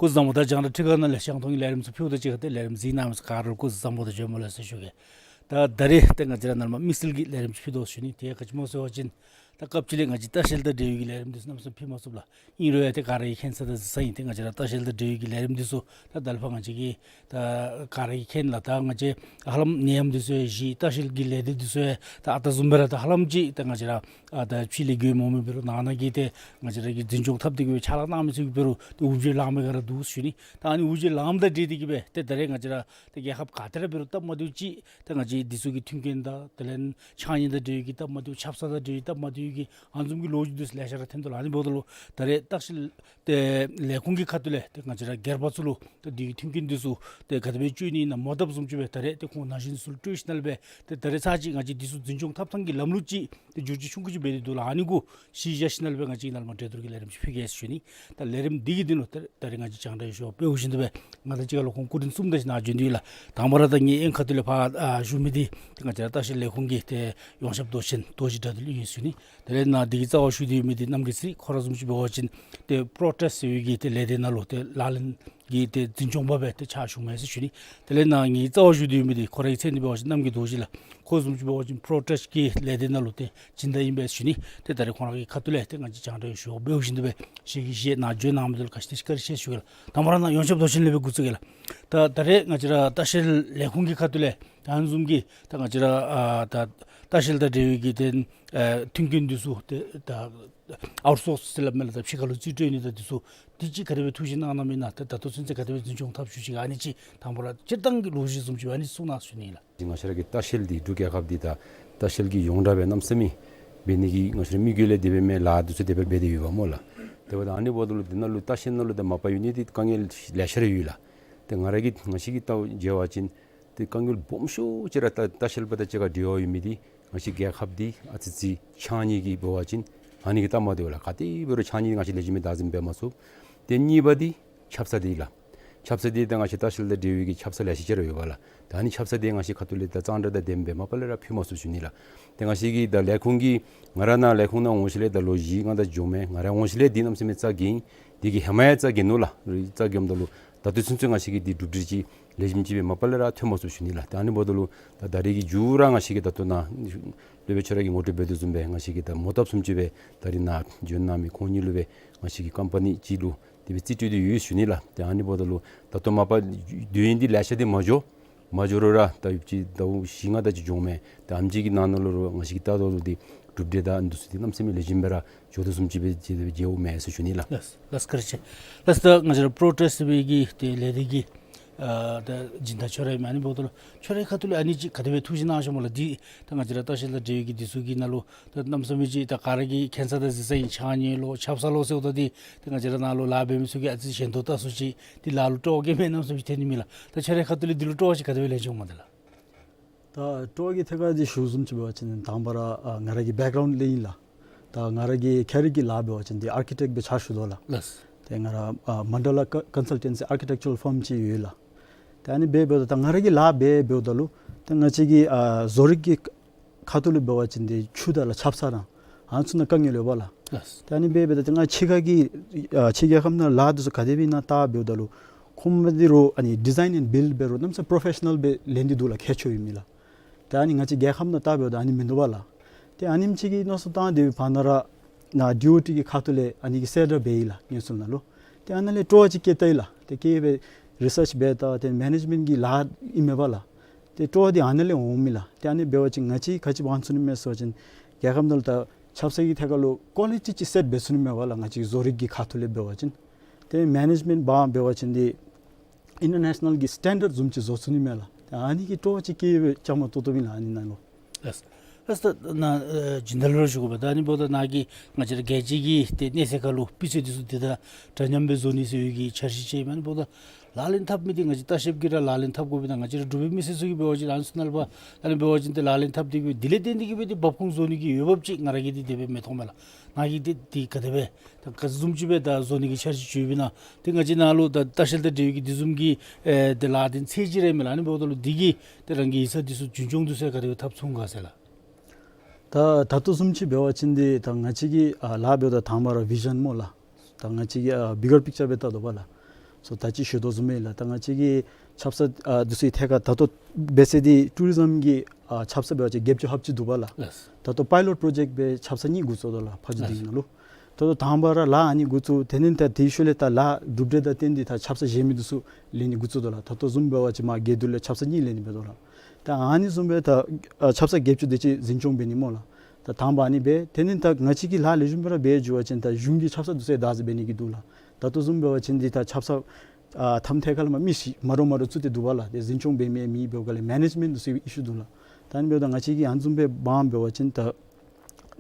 སྐུ་གཟུགས་བཟང་པོ། ད་རྒྱང་བསྒྲགས་ཁྲི་ཁང་ནང་ལས་རྒྱང་མཐོང་གི་ལས་རིམ་ཚུ་ཕུལཝ་ད་གཅིག་ཁར་ཏེ་ལས་རིམ་གཟིགས་གནང་མི་ཚུ་ག་ར་སྐུ་གཟུགས་བཟང་པོ་དང་བྱོན་པ་ལེགས་ཟེར་ཞུ་གེ། ད་ད་རེས་ཏེ་ང་བཅས་ར་ནཱ་ལས་མར་དམིགས་བསལ་གྱི་ལས་རིམ་ཅིག་ཕུལ་དོ་ཟེར་ཞུ་ནི། དེ་ག་ཅི་སྨོ་ཟེར་བ་ཅིན་ད་སྐབས་ཅིག་ལས་ང་བཅས་ལྟ་བཤལ་དང་འབྲེལ་བའི་གི་ལས་རིམ་འདི་ཚུ་གནམ་མེད་ས་མེད་ཕུལ་མ་ཚུགས་ལགས། ཨིན་རུང་ཡང་ཏེ་ག་ར་གིས་མཁྱེན་ས་དང་གཟིགས་ས་ཨིན། ཏེ་ང་བཅས་ར་ལྟ་བཤལ་དང་འབྲེལ་བའི་གི་ལས་རིམ་འདི་ཚུ་ད་ད་ལས་ཕར་ང་བཅས་ཀྱིས་ད་ག་ར་གིས་མཁྱེན་ལགས། ད་ང་བཅས་ཧ་ལམ་ནད་ཡམས་འདི་ཚུ་ཡང་ཞི། ལྟ་བཤལ་གྱི་ལས་སྡེ་འདི་ཚུ་ཡང་ད་ཨ་རྟག་བཟུམ་སྦེ་ར་ད་ཧ་ལམ་ཅིག་ད་ང་བཅས་ར་ཨ་ད་ཕྱི་ལས་འགྱོ་མི་འོང་མི་འབད་རུང་ནང་ན་གི་ཏེ་ང་བཅས་ར་གིས་འཛིན་སྐྱོང་འཐབ་སྟེ་གི་སྦེ་ཕྱག་ལཱ་གནང་མི་ཚུ་གིས་འབད་རུང་ཏེ་འུར་བརྗོད་ལངམ་སྦེ་ག་ར་འདུག་ཟེར་ཞུ་ནི། ད་ཨ་ནི་འུར་བརྗོད་ལངམ་དང་འབྲེལ་ཏེ་གི་སྦེ་ཏེ་ད་རེས་ང་བཅས་ར་ཏེ་རྒྱལ་ཁབ་ག་ཏེ་ར་འབད་རུང་སྟབས་མ་བདེཝ་ཅིག་ཏེ་ང་བཅས་འདི་ཚུ་གི་མཐུན་རྐྱེན་དང་དེ་ལས་ཕྱགས་སྙིགས་དང་འབྲེལ་བའི་གི་སྟབས་མ་བདེཝ་ཆབ་གསང་དང་འབྲེལ་བའི་སྟབས་མ་བདེཝ་གི་ཨ་ནི་བཟུམ་གྱི་ལོ་རྒྱུས་འདི་ཚུ་ལེ་ཤ་ར་ཐོན་དོ་ལགས། ཨ་ནི་འབདཝ་ད་ལུ་ད་རེས་ལྟ་བཤལ་ཏེ་ལས་ཁུངས་ཀྱི་ཁ་ཐུག་ལས་ཏེ་ང་བཅས་ར་སྒེར་པ་ཚུ་ལུ་ཏེ་འདི་གི་མཐུན་རྐྱེན་འདི་ཚུ་ཏེ་ག་དེ་སྦེ་སྤྱོད་ནི་ཨིན་ན་མོ་བཏབ་བཟུམ་ཅིག་སྦེ་ད་རེས་ཏེ་ཁོང་ན་གཞོན་ཚུ་ལུ་སྤྲོད་ཞིནམ་ལས་སྦེ་ཏེ་ད་རེས་ཚར་གཅིག་ང་བཅས་འདི་ཚུ་འཛིན་སྐྱོང་འཐབ་ཐངས་ཀྱི་ལམ་ལུགས་ཅིག་ཏེ་བསྒྱུར་བཅོས་ཆུང་ཀུ་ཅིག་འབད་དེ་འདུག་ལགས། ཨ་ནི་གུ་གཞི་བཞག་ཞིནམ་ལས་སྦེ་ང་བཅས་ནཱ་ལས་མར་གྲོས་བསྡུར་གྱི་ལས་རིམ་ཅིག་ཕུལ་གེ་ཟེར་ཞུ་ནི། ད་ལས་རིམ་འདི་གི་དོན་ལུ་ད་ད་རེས་ང་བཅས་རྒྱང་བསྒྲགས་ཡོད་ཞུ་བ་འབད་བཞིན་དུ་སྦེ་ང་དང་གཅིག་ཁར་ལུ་ཁོང་སྐུ་མགྲོན་གསུམ་དང་གཅིག་ནཱ་བྱོན་དོ་ཡོད་ལགས། དང་པ་ར་ད་ངེའི་གཡོན་ཁ་ཐུག་ལས་ཕར་ཨ་བཞུགས་མི་འདི་ཏེ་ང་བཅས་ར་ལྟ་བཤལ་ལས་ཁུངས་ཀྱི་ཏེ་ཡོངས་ཁྱབ་མདོ་ཆེན་རྡོ་རྗེ་དགྲ་འདུལ་ཨིན་ཟེར་ཞུ་ནི། དེ་ལས་ནཱ་འདི་གི་རྩ་བར་བཞུགས་ཏེ་ཡོད་མི་འདི་རྣམ་རྒྱལ་ཚེ་རིང་། ཁོ་ར་བཟུམ་ཅིག་འབད་བ་ཅིན་ཏེ་པྲོ་ཊེསཊ་ཟེར་བའི་གི་ཏེ་ལས་སྡེ་ནང་ལུ་ཏེ་ལག་ལེན་གྱི་ཏེ་འཛིན་སྐྱོང་པ་སྦེ་ཏེ་ཕྱག་ཞུ་མི་ཟེར་ཞུ་ནི། དེ་ལས་ནཱ་ངེའི་རྩ་བར་བཞུགས་ཏེ་ཡོད་མི་འདི་ཁོ་རའི་མཚན་འདི་འབད་བ་ཅིན་རྣམ་རྒྱལ་རྡོ་རྗེ་ལགས། ཁོ་བཟུམ་ཅིག་འབད་བ་ཅིན་པྲོ་ཊེསཊ་ཀྱི་ལས་སྡེ་ནང་ལུ་ཏེ་སྦྱིན་བདག་ཨིན་པས་ཟེར་ཞུ་ནི། ཏེ་ད་རེས་ཁོང་ར་གི་ཁ་ཐུག་ལས་ཏེ་ང་བཅས་རྒྱང་བསྒྲགས་ཡོད་ཞུ་བ་འབད་བཞིན་དུ་སྦེ་ཞལ་གྱིས་བཞེས་ནཱ་བྱོན་གནང་མི་འདི་ལུ་ག་ཅི་ཏེ་ཞིབ་ཁར་ཞུ་ཞུ་གེ་ལགས། དང་པ་ར་ནཱ་ཡོངས་ཁྱབ་མདོ་ཆེན་ལས་སྦེ་འགོ་བཙུགས་གེ་ལགས། ད་ད་རེས་ང་བཅས་ར་ལྟ་བཤལ་ལས་ཁུངས་ཀྱི་ཁ་ཐུག་ལས་ད་ཨ་ནི་བཟུམ་གྱི་ད་ང་བཅས་ར་ཨ་ད་ལྟ་བཤལ་དང་འབྲེལ་བའི་གི་ཏེ་ཨ་མཐུན་རྐྱེན་འདི་ཚུ་ཏེ་ད་ཨའུཊ་སོརསི་ཟེར་སླབ་མས་ལགས། ད་ཕྱི་ཁ་ལུ་རྩིས་སྤྲོད་ནི་དང་འདི་ཚུ་འདི་ཅིག་ག་དེ་སྦེ་ཐུགས་བཞེད་གནང་གནངམ་ཨིན་ན། ད་ད་ལྟོ་ཚུན་ཚོད་ག་དེ་སྦེ་འཛིན་སྐྱོང་འཐབ་བཅུག་ཅི་ག་ཨ་ནི་ཅིག་དང་པ་ར་སྤྱིར་བཏང་གི་ལོ་རྒྱུས་བཟུམ་ཅིག་ཨ་ནི་གསུང་གནང་ཟེར་ཞུ་ནི་ལགས། ང་བཅས་ར་གི་ལྟ་བཤལ་འདི་འབྲུག་རྒྱལ་ཁབ་འདི་ད་ལྟ་བཤལ་གྱི་ཡོངས་གྲགས་སྦེ་གནམ་མེད་ས་མེད་འབད་ནི་གི་ང་བཅས་ར་དམིགས་ཡུལ་ལས་དེ་སྦེ་མེན་ལགས། འདི་ཚུ་དེ་སྦེ་འབད་དེ་ཡོདཔ་སྨོ་ལགས། དེ་འབདཝ་ད་ཨ་ནི་འབདཝ་ད་ལུ་འདི་ནང་ལུ་ལྟ་བཤལ་ནང་ལུ་ད་མ་པ་ཡོད་ནི་འདི་དཀའ་ངལ་ལེ་ཤ་ར་ཡོད་ལགས། ཏེ་ང་ར་གིས་ང་བཅས་ཀྱིས་བལྟ་བ་མཇལ་བ་ཅིན་ཏེ་དཀའ་ངལ་སྦོམ་ཤོས་ཅིག་ར་ལྟ་ལྟ་བཤལ་པ་དང་གཅིག་ཁར་འབྲེལ་བ་ཡོད་མི་འདི་ང་བཅས་རྒྱལ་ཁབ་འདི་ཨ་ཙི་ཙི་ཕྱགས་སྙིགས་ཀྱིས་འབད་བ་ཅིན་ཨ་ནི་གིས་སྟབས་མ་བདེཝ་ལགས། ག་དེ་འབད་རུང་ཕྱགས་སྙིགས་ང་བཅས་ལེགས་ཤོམ་སྦེ་བདག་འཛིན་འབད་མ་ཚུགས། ཏེ་གཉིས་པ་འདི་ཆབ་གསང་འདི་ལགས། ཆབ་གསང་འདི་ད་ང་བཅས་ལྟ་བཤལ་དང་འབྲེལ་བའི་གི་ཆབ་གསང་ལེ་ཤ་ཅིག་ར་ཡོདཔ་ལགས། ད་ཨ་ནི་ཆབ་གསང་འདི་ང་བཅས་ཁ་ཐུག་ལས་ད་གཙང་སྦྲ་དང་ལྡནམ་སྦེ་མ་པ་ལས་ར་ཕུལ་མ་ཚུགས་ཞུ་ནི་ལགས། ཏེ་ང་བཅས་ཀྱི་ད་ལས་ཁུངས་ཀྱི་ང་ར་ནཱ་ལས་ཁུངས་ནང་འོང་ཞིནམ་ལས་ད་ལོ་བཞི་ལྔ་ད་འགྱོཝ་མས། ང་ར་འོང་ཞིནམ་ལས་འདི་གནམ་མེད་ས་མེད་རྩ་འགེངས། འདི་གི་ཧེ་མ་ཡང་རྩ་འགེངས་ནུག་ལགས། རྩ་འགེངསམ་ད་ལུ་ ད་ལྟོ་ཚུན་ཚོད་ང་བཅས་ཀྱིས་འདི་གྲུབ་འབྲས་ཅིག་ལེགས་ཤོམ་ཅིག་སྦེ་མ་པ་ལས་ར་ཐོན་མ་ཚུགས་ཞུ་ནི་ལགས། ཏེ་ཨ་ནི་འབདཝ་ད་ལུ་ད་ད་རེས་ཀྱི་མཇུག་ར་ང་བཅས་ཀྱིས་ད་ལྟོ་ནཱ་སློབ་དཔོན་ཁྱོད་ར་གིས་ངོ་སྤྲོད་འབད་དོ་བཟུམ་སྦེ་ང་བཅས་ཀྱིས་ད་མོ་བཏབ་བཟུམ་ཅིག་སྦེ་ད་རེས་ནཱ་བྱོན་གནང་མི་ཁོང་གཉིས་ལུ་སྦེ་ང་བཅས་ཀྱི་ཀམ་པ་ནི་ཅིག་ལུ་དེ་སྦེ་རྩིས་སྤྲོད་དེ་ཡོད་ཞུ་ནི་ལགས། ཏེ་ཨ་ནི་འབདཝ་ད་ལུ་ད་ལྟོ་མ་པ་དུས་ཡུན་འདི་ལེ་ཤ་འདི་མ་འགྱོ། མ་འགྱོ་རུང་ར་ད་ཡུདཔ་ཅིག་ཟླཝ་བཞི་ལྔ་དེ་ཅིག་འགྱོཝ་མས། ད་ཨ་ནེམ་ཅིག་གི་ནང་ན་ལུ་ར་ང་བཅས་ཀྱིས་བལྟཝ་ད་ལུ་འདི་གྲུབ་འབྲས་དང་འདི་ཚུ་འདི་གནམ་མེད་ས་མེད་ལེགས་ཤོམ་སྦེ་ར་འགྱོ་དོ་བཟུམ་ཅིག་སྦེ་མཇལ་མཇལཝ་མས་ཟེར་ཞུ་ནི་ལགས། ལགས་ལགས། བཀའ་དྲིན་ཆེ། ལགས་ད་ང་བཅས་ར་པྲོ་ཊེསཊ་འབད་གི་ཏེ་ལས་སྡེ་གི་ཨ་ད་སྦྱིན་བདག་ཁྱོད་ར་ཨིན་མས། ཨ་ནི་འབདཝ་ད་ལུ་ཁྱོད་རའི་ཁ་ཐུག་ལས་ཨ་ནི་ཅིག་ག་དེ་སྦེ་ཐུགས་བཞེད་གནང་ཤོག་སྨོ་ལགས། འདི་ད་ང་བཅས་ར་ལྟ་བཤལ་དང་འབྲེལ་བའི་གི་འདི་ཚུ་གི་ནང་ལུ་ད་གནམ་མེད་ས་མེད་ཅིག་ད་ག་ར་གིས་ཁེ་སང་ད་གཟིགས་ས་ཨིན། ཕྱགས་སྙིགས་ལོག་ཆབ་གསང་ལོག་ཟེརཝ་ད་འདི་ཏེ་ང་བཅས་ར་ནཱ་ལུ་ལཱ་འབད་མི་ཚུ་གིས་ཨ་ཙི་ཞེན་ཐོག་ལྟ་སུ་ཅིག་འདི་ལཱ་ལུ་སྤྲོ་བ་ག་ཡང་མེད་གནམ་མེད་ས་མེད་ཅིག་ཐོན་ནི་མས་ལགས། ད་ཁྱོད་རའི་ཁ་ཐུག་ལས་འདི་ལུ་སྤྲོ་བ་ཅིག་ག་དེ་སྦེ་ལེན་ཤོག་སྨོ་ད་ལགས། ད་སྤྲོ་བ་གི་ཐད་ཁར་འདི་ཞུ་བཟུམ་ཅིག་འབད་བ་ཅིན་དང་པ་ར་ཨ་ང་ར་གི་བེཀ་གརའུནཌ་ལས་ཨིན་ལགས། ད་ང་ར་གི་ཁེ་རིར་གྱི་ལཱ་འབད་བ་ཅིན་འདི་ཨར་ཀི་ཊེཀཊ་སྦེ་ཕྱག་ཞུ་དོ་ལགས། ལགས། ཏེ་ང་ར་ཨ་མན་ཌ་ལ་ཀ་ཀོན་སལ་ཊེན་སི་ཨར་ཀི་ཊེཀ་ཅར་ཕརམ་ཅིག་ཡོད་ལགས། ཏེ་ཨ་ནི་འབད་འབདཝ་ད་ད་ང་ར་གིས་ལཱ་འབད་འབདཝ་ད་ལུ་ཏེ་ང་བཅས་ཀྱི་ཨ་བཟོ་རིག་གི་ཁ་ཐུག་ལས་འབད་བ་ཅིན་འདི་ཆུ་དང་ལགས་ཆབ་གསང་ར་ཨ་ནི་ཚུ་ནང་དཀའ་ངལ་ཡོད་པ་ལགས། ལགས། ཏེ་ཨ་ནི་འབད་འབདཝ་ད་ཏེ་ང་ཕྱི་ཁ་གི་ཨ་ཕྱི་རྒྱལ་ཁབ་ནང་ལཱ་འདི་ཚུ་ག་དེ་སྦེ་ཨིན་ན་བལྟ་འབདཝ་ད་ལུ་ཁོང་མི་འདི་རུ་ཨ་ནི་ཌི་ཛའིན་ཨེནཌ་བིལཌ་འབད་རུང་གནམ་མེད་ས་མེད་པྲོ་ཕེ་ཤ་ནཱལ་སྦེ་ལེན་ཏེ་འདུག་ལགས། ཁྱད་ཆོས་ཡོད་མི་ལགས། ཏེ་ཨ་ནི་ང་བཅས་རྒྱལ་ཁབ་ནང་བལྟ་འབདཝ་ད་ཨ་ནི་མིན་འདུག་པ་ལགས། ཏེ་ཨ་ནེམ་ཅིག་གི་མནོ་བསམ་བཏང་སྟེ་བར་ན་ར་ནཱ་ཌི་ཨོ་ཊི་གི་ཁ་ཐུག་ལས་ཨ་ནི་གི་གསལ་བསྒྲགས་འབད་ཡི་ལགས་ངན་སོང་ནང་ལུ། ཏེ་ཨ་ནཱ་ལས་སྤྲོ་བ་ཅིག་སྐྱེས་ཏེ་ལགས། ཏེ་སྐྱེས་སྦེ་རི་སརཆ་འབད་ད་ཏེ་མེ་ནེཇ་མེནཊ་གི་ལཱ་ཨིན་མས་པ་ལགས། ཏེ་སྤྲོ་བ་འདི་ཨ་ནཱ་ལས་འོང་མི་ལགས། ཏེ་ཨ་ནི་འབད་བ་ཅིན་ང་བཅས་ག་ཅི་འབད་ཚུགས་ནི་མས་ཟེར་བ་ཅིན་རྒྱལ་ཁབ་ནང་ལུ་ད་ཆབ་གསང་གི་ཐད་ཁར་ལུ་ཀོ་ལི་ཊི་ཅིག་སེཊ་འབད་ཚུགས་ནི་མས་པ་ལགས། ང་བཅས་བཟོ་རིག་གི་ཁ་ཐུག་ལས་འབད་བ་ཅིན་ཏེ་མེ་ནེཇ་མེནཊ་འབདཝ་འབད་བ་ཅིན་འདི་ཨིན་ཊར་ནེ་ཤ་ནཱལ་གྱི་སི་ཊེན་ཌརཌ་བཟུམ་ཅིག་བཟོ་ཚུགས་ནི་མས་ལགས། ཏེ་ཨ་ནི་གི་སྤྲོ་བ་ཅིག་སྐྱེས་སྦེ་བཅའ་མར་གཏོགས་གཏོགསཔ་ཨིན་ལགས་ཨ་ནི་ནང་ལུ། ལགས། ལགས་ད་ནཱ་ཨེ་སྦྱིན་བདག་ལུ་ར་ཞུ་དགོ་པས། ད་ཨ་ནི་འབདཝ་ད་ནཱ་གིས་ང་བཅས་ར་རྒྱལ་སྤྱི་གི་ཏེ་གནས་ཚད་ཁར་ལུ་སྤུས་ཚད་འདི་ཚུ་འདི་དང་འདྲ་མཉམ་སྦེ་བཟོ་ནི་ཟེར་བའི་གི་འཆར་གཞི་ཅིག་ཨིན་མས། ཨ་ནི་འབདཝ་ད་ལག་ལེན་འཐབ་མི་འདི་ང་བཅས་ལྟ་བཤལཔ་གིས་ར་ལག་ལེན་འཐབ་དགོ་པས། ད་ང་བཅས་ར་འབྲུག་པའི་མི་སེར་ཚུ་གིས་འབད་བ་ཅིན་ཨ་ནི་ཚུ་ནང་ལུ་ཕར་ཨ་ནི་འབད་བ་ཅིན་ཏེ་ལག་ལེན་འཐབ་སྟེ་གི་སྦེ་འདི་ལས་བརྟེན་ཏེ་གི་སྦེ་ཏེ་འབབ་ཁུངས་བཟོ་ནི་གི་འོས་འབབ་ཅིག་ང་ར་གིས་འདི་དེ་སྦེ་མི་མཐོང་མས་ལགས། ནཱ་གིས་འདི་འདི་ག་དེ་སྦེ་ད་ག་བཟུམ་ཅིག་སྦེ་ད་བཟོ་ནི་གི་འཆར་གཞི་ཅིག་ཡོདཔ་ཨིན་ན། ཏེ་ང་བཅས་ནཱ་ལུ་ད་ལྟ་བཤལ་དང་འབྲེལ་བའི་གི་འདི་བཟུམ་གྱི་ཨེ་ཏེ་ལཱ་འདི་ཚད་ཅིག་ར་ཨིན་མས་ལགས། ཨ་ནི་འབདཝ་ད་ལུ་འདི་གིས་ཏེ་རང་གི་ཡིག་ཚང་འདི་ཚུ་རྒྱུན་སྐྱོང་འདི་ཚུ་ག་དེ་སྦེ་འཐབ་ཚུགས་ག་ཟེར་ལགས། ད་ད་ལྟོ་བཟུམ་ཅིག་འབད་བ་ཅིན་འདི་ད་ང་བཅས་ཀྱིས་ཨ་ལཱ་འབདཝ་ད་དང་པ་ར་བི་ཞཱན་སྨོ་ལགས། ད་ང་བཅས་ཀྱིས་ཨ་བི་གར་པིཀ་ཅར་སྦེ་བལྟ་དོ་པ་ལགས། སོ་ད་ཅི་ཞུ་དོ་བཟུམ་སྦེ་ལགས། ད་ང་བཅས་ཀྱིས་ཆབ་གསང་ཨ་འདི་ཚུ་གི་ཐད་ཁར་ད་ལྟོ་འབད་ས་འདི་ཊུ་རི་ཛམ་གྱི་ཨ་ཆབ་གསང་འབད་བ་ཅིན་བརྒྱད་ཅུ་ལྷགཔ་ཅིག་འདུག་པ་ལགས། ལགས། ད་ལྟོ་པའི་ལོཊ་པྲོ་ཇེཀཊ་སྦེ་ཆབ་གསང་གཉིས་འགོ་བཙུགས་དོ་ལགས་ཕར་ཕྱོགས་ལགས། འདི་ནང་ལུ། ད་ལྟོ་དང་པ་ར་ལཱ་ཨ་ནི་འགོ་བཙུགས། དེ་ལས་ད་དེའི་ཤུལ་ལས་ད་ལཱ་གྲུབ་འབྲས་དང་བསྟུན་ཏེ་ད་ཆབ་གསང་གཞན་མི་འདི་ཚུ་ལེན་ནི་འགོ་བཙུགས་དོ་ལགས། ད་ལྟོ་བཟུམ་འབད་བ་ཅིན་མར་དགེ་འདུན་ལས་ཆབ་གསང་གཉིས་ལེན་ནི་འབད་དོ་ལགས། ད་ཨ་ནི་བཟུམ་སྦེ་ད་ཨ་ཆབ་གསང་བརྒྱད་ཅུ་དེ་ཅིག་འཛིན་སྐྱོང་འབད་ནི་སྨོ་ལགས། ད་དང་པ་ཨ་ནི་འབད། དེ་ལས་ད་ང་བཅས་ཀྱིས་ལཱ་ལེགས་ཤོམ་སྦེ་ར་འབད་འགྱོ་བ་ཅིན་ད་གཞུང་གི་ཆབ་གསང་འདི་ཚུ་བདག་འཛིན་འབད་ནི་གི་འདུག་ལགས། ད་ལྟོ་བཟུམ་འབད་བ་ཅིན་འདི་ད་ཆབ་གསང་ཨ་མཐའམ་ཐད་ཁར་ལས་མར་མི་ཅིག་མ་འདྲཝ་མ་འདྲཝ་བཙུགས་ཏེ་འདུག་པ་ལགས། ཏེ་འཛིན་སྐྱོང་འབད་མི་མེད་པའི་སྒང་ལས་མེ་ནེཇ་མེནཊ་འདི་ཚུ་ཨི་ཤུ་འདུག་ལགས། ད་ཨ་ནི་འབདཝ་ད་ང་བཅས་ཀྱིས་ཨ་ནི་བཟུམ་སྦེ་འབདཝ་འབད་བ་ཅིན་ད་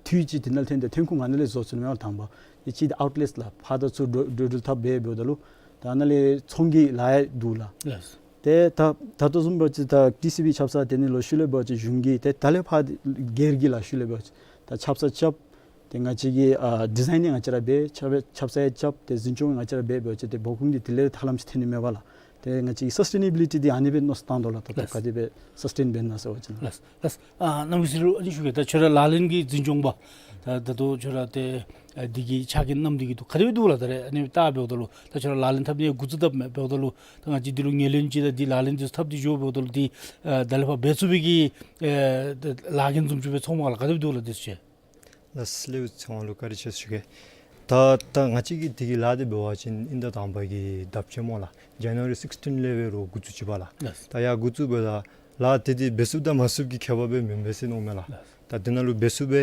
འཐུས་ཅིག་དེ་ནང་ལྷོད་དེ་ཐོན་ཁུངས་ཨ་ནཱ་ལས་བཟོ་ཚུགས་ནི་མས་དང་པ། དེ་ཅིག་ཨའུཊ་ལེཊ་ལགས། ཕར་དང་ཚུར་འགྲོ་འགྲོ་འགྲུལ་འཐབ་འབད་འབདཝ་ད་ལུ་ད་ཨ་ནཱ་ལས་ཚོང་གི་ལཱ་ཡང་འདུག་ལགས། ལགས། ཏེ་ད་ད་ལྟོ་བཟུམ་འབད་བ་ཅིན་ད་ཊི་སི་བི་ཆབ་གསང་དེ་ནང་ལུ་ཤུལ་ལས་འབད་བ་ཅིན་གཞུང་གི་ཏེ་ད་ལས་ཕར་སྒེར་གྱི་ལགས། ཤུལ་ལས་འབད་བ་ཅིན་ད་ཆབ་གསང་རྐྱབ། ཏེ་ང་བཅས་ཀྱིས་ཨ་ཌི་ཛའིན་ཡང་ང་བཅས་ར་འབད། ཆབ་ཆབ་གསང་ཡང་རྐྱབ། ཏེ་འཛིན་སྐྱོང་ཡང་ང་བཅས་ར་འབད་འབད་བ་ཅིན་ཏེ་འབབ་ཁུངས་འདི་དེ་ལས་ཐར་ལམ་ཅིག་ཐོན་ནི་མས་པ་ལགས། ཏེ་ང་བཅས་ཀྱི་སཱསི་ཊེ་ནེ་བི་ལི་ཊི་འདི་ཨ་ནི་སྦེ་མནོ་བསམ་བཏང་དོ་ལགས། ད་ལྟོ་ལགས། ག་དེ་སྦེ་སཱསི་ཊེན་འབད་ན་ཟེར་བ་ཅིན་ལགས། ལགས། ལགས། ཨ་རྣམ་རྒྱལ་ཟེར་རུང་ཨ་ནི་ཞུ་གེ། ད་ཁྱོད་ར་ལག་ལེན་གྱི་འཛིན་སྐྱོང་པ་ད་ད་ལྟོ་ཁྱོད་ར་ཏེ་ཨ་འདི་གི་ཕྱག་འགན་བསྣམས་ཏེ་གི་འདུག། ག་དེ་སྦེ་འདུག་ལགས། ད་རེས་ཨ་ནི་བལྟ་འབདཝ་ད་ལུ་ད་ཁྱོད་ར་ལག་ལེན་འཐབ་ནི་འགོ་བཙུགས་ད་འབདཝ་ད་ལུ་ད་ང་བཅས་འདི་ལུ་ངོས་ལེན་ཅིག་དང་འདི་ལག་ལེན་འདི་ཚུ་འཐབ་སྟེ་འགྱོ་འབདཝ་ད་ལུ་འདི་ཨ་ད་ལས་ཕར་འབད་ཚུགས་པའི་གི་ཨ་ད་ལཱ་འགན་བཟུམ་ཅིག་སྦེ་ཚོརཝ་མས་ག་ལགས། ག་དེ་སྦེ་འདུག་ལགས། དེ་ཚུ་ཅིག། ལགས་སོ། ལེགས་པར་ཚང་བ་ལུ་བཀའ་དྲིན་ཆེ་ཟེར་ཞུ་གེ། ད་ད་ང་བཅས་ཀྱི་འདི་གི་ལཱ་འདི་འབད་བ་ཅིན་ཨིན་ཟླ་དང་པ་གི་ཟླཝ་གཅིག་སྨོ་ལགས། ཇ་ནུ་ཝ་རི་སིགསི་ཊིན་ལས་འབད་རུང་འགོ་བཙུགས་ཅི་པ་ལགས། ལགས། ད་ཡར་འགོ་བཙུགས་འབདཝ་ད་ལཱ་འདི་འདི་འབད་ཚུགསཔ་དང་མ་ཚུགསཔ་ཀྱི་ཁྱད་པར་སྦེ་མེན་པས་ཟེར་མནོཝ་མས་ལགས། ལགས། ད་འདི་ནང་ལུ་འབད་ཚུགསཔ་སྦེ་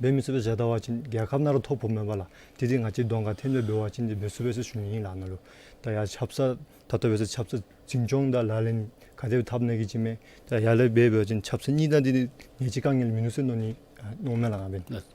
འབད་མི་ཚུགསཔ་སྦེ་བཞག་ད་པ་ཅིན་རྒྱལ་ཁབ་ནང་ར་ཐོ་ཕོགཔ་མས་པ་ལགས། འདི་འདི་ང་བཅས་གདོང་ཁར་ཐོན་སྦེ་འབད་བ་ཅིན་འདི་འབད་ཚུགས་པས་ཟེར་ཞུ་ནི་ཨིན་ལགས། ནཱ་ལུ་ད་ཡར་ཆབ་གསང་ད་ལྟོ་འབད་ས་ཆབ་གསང་འཛིན་སྐྱོང་དང་ལག་ལེན་ག་དེ་སྦེ་འཐབ་ནི་གི་ཅིག་མས། ད་ཡར་ལས་འབད་འབད་བ་ཅིན་ཆབ་གསང་གཉིས་དང་འདི་ནི་ངེས་ཅིག་དཀའ་ངལ་མིན་འདུག་ཟེར་མནོ་ནི་མནོཝ་མས་ལགས་ང་འབདན། ལགས།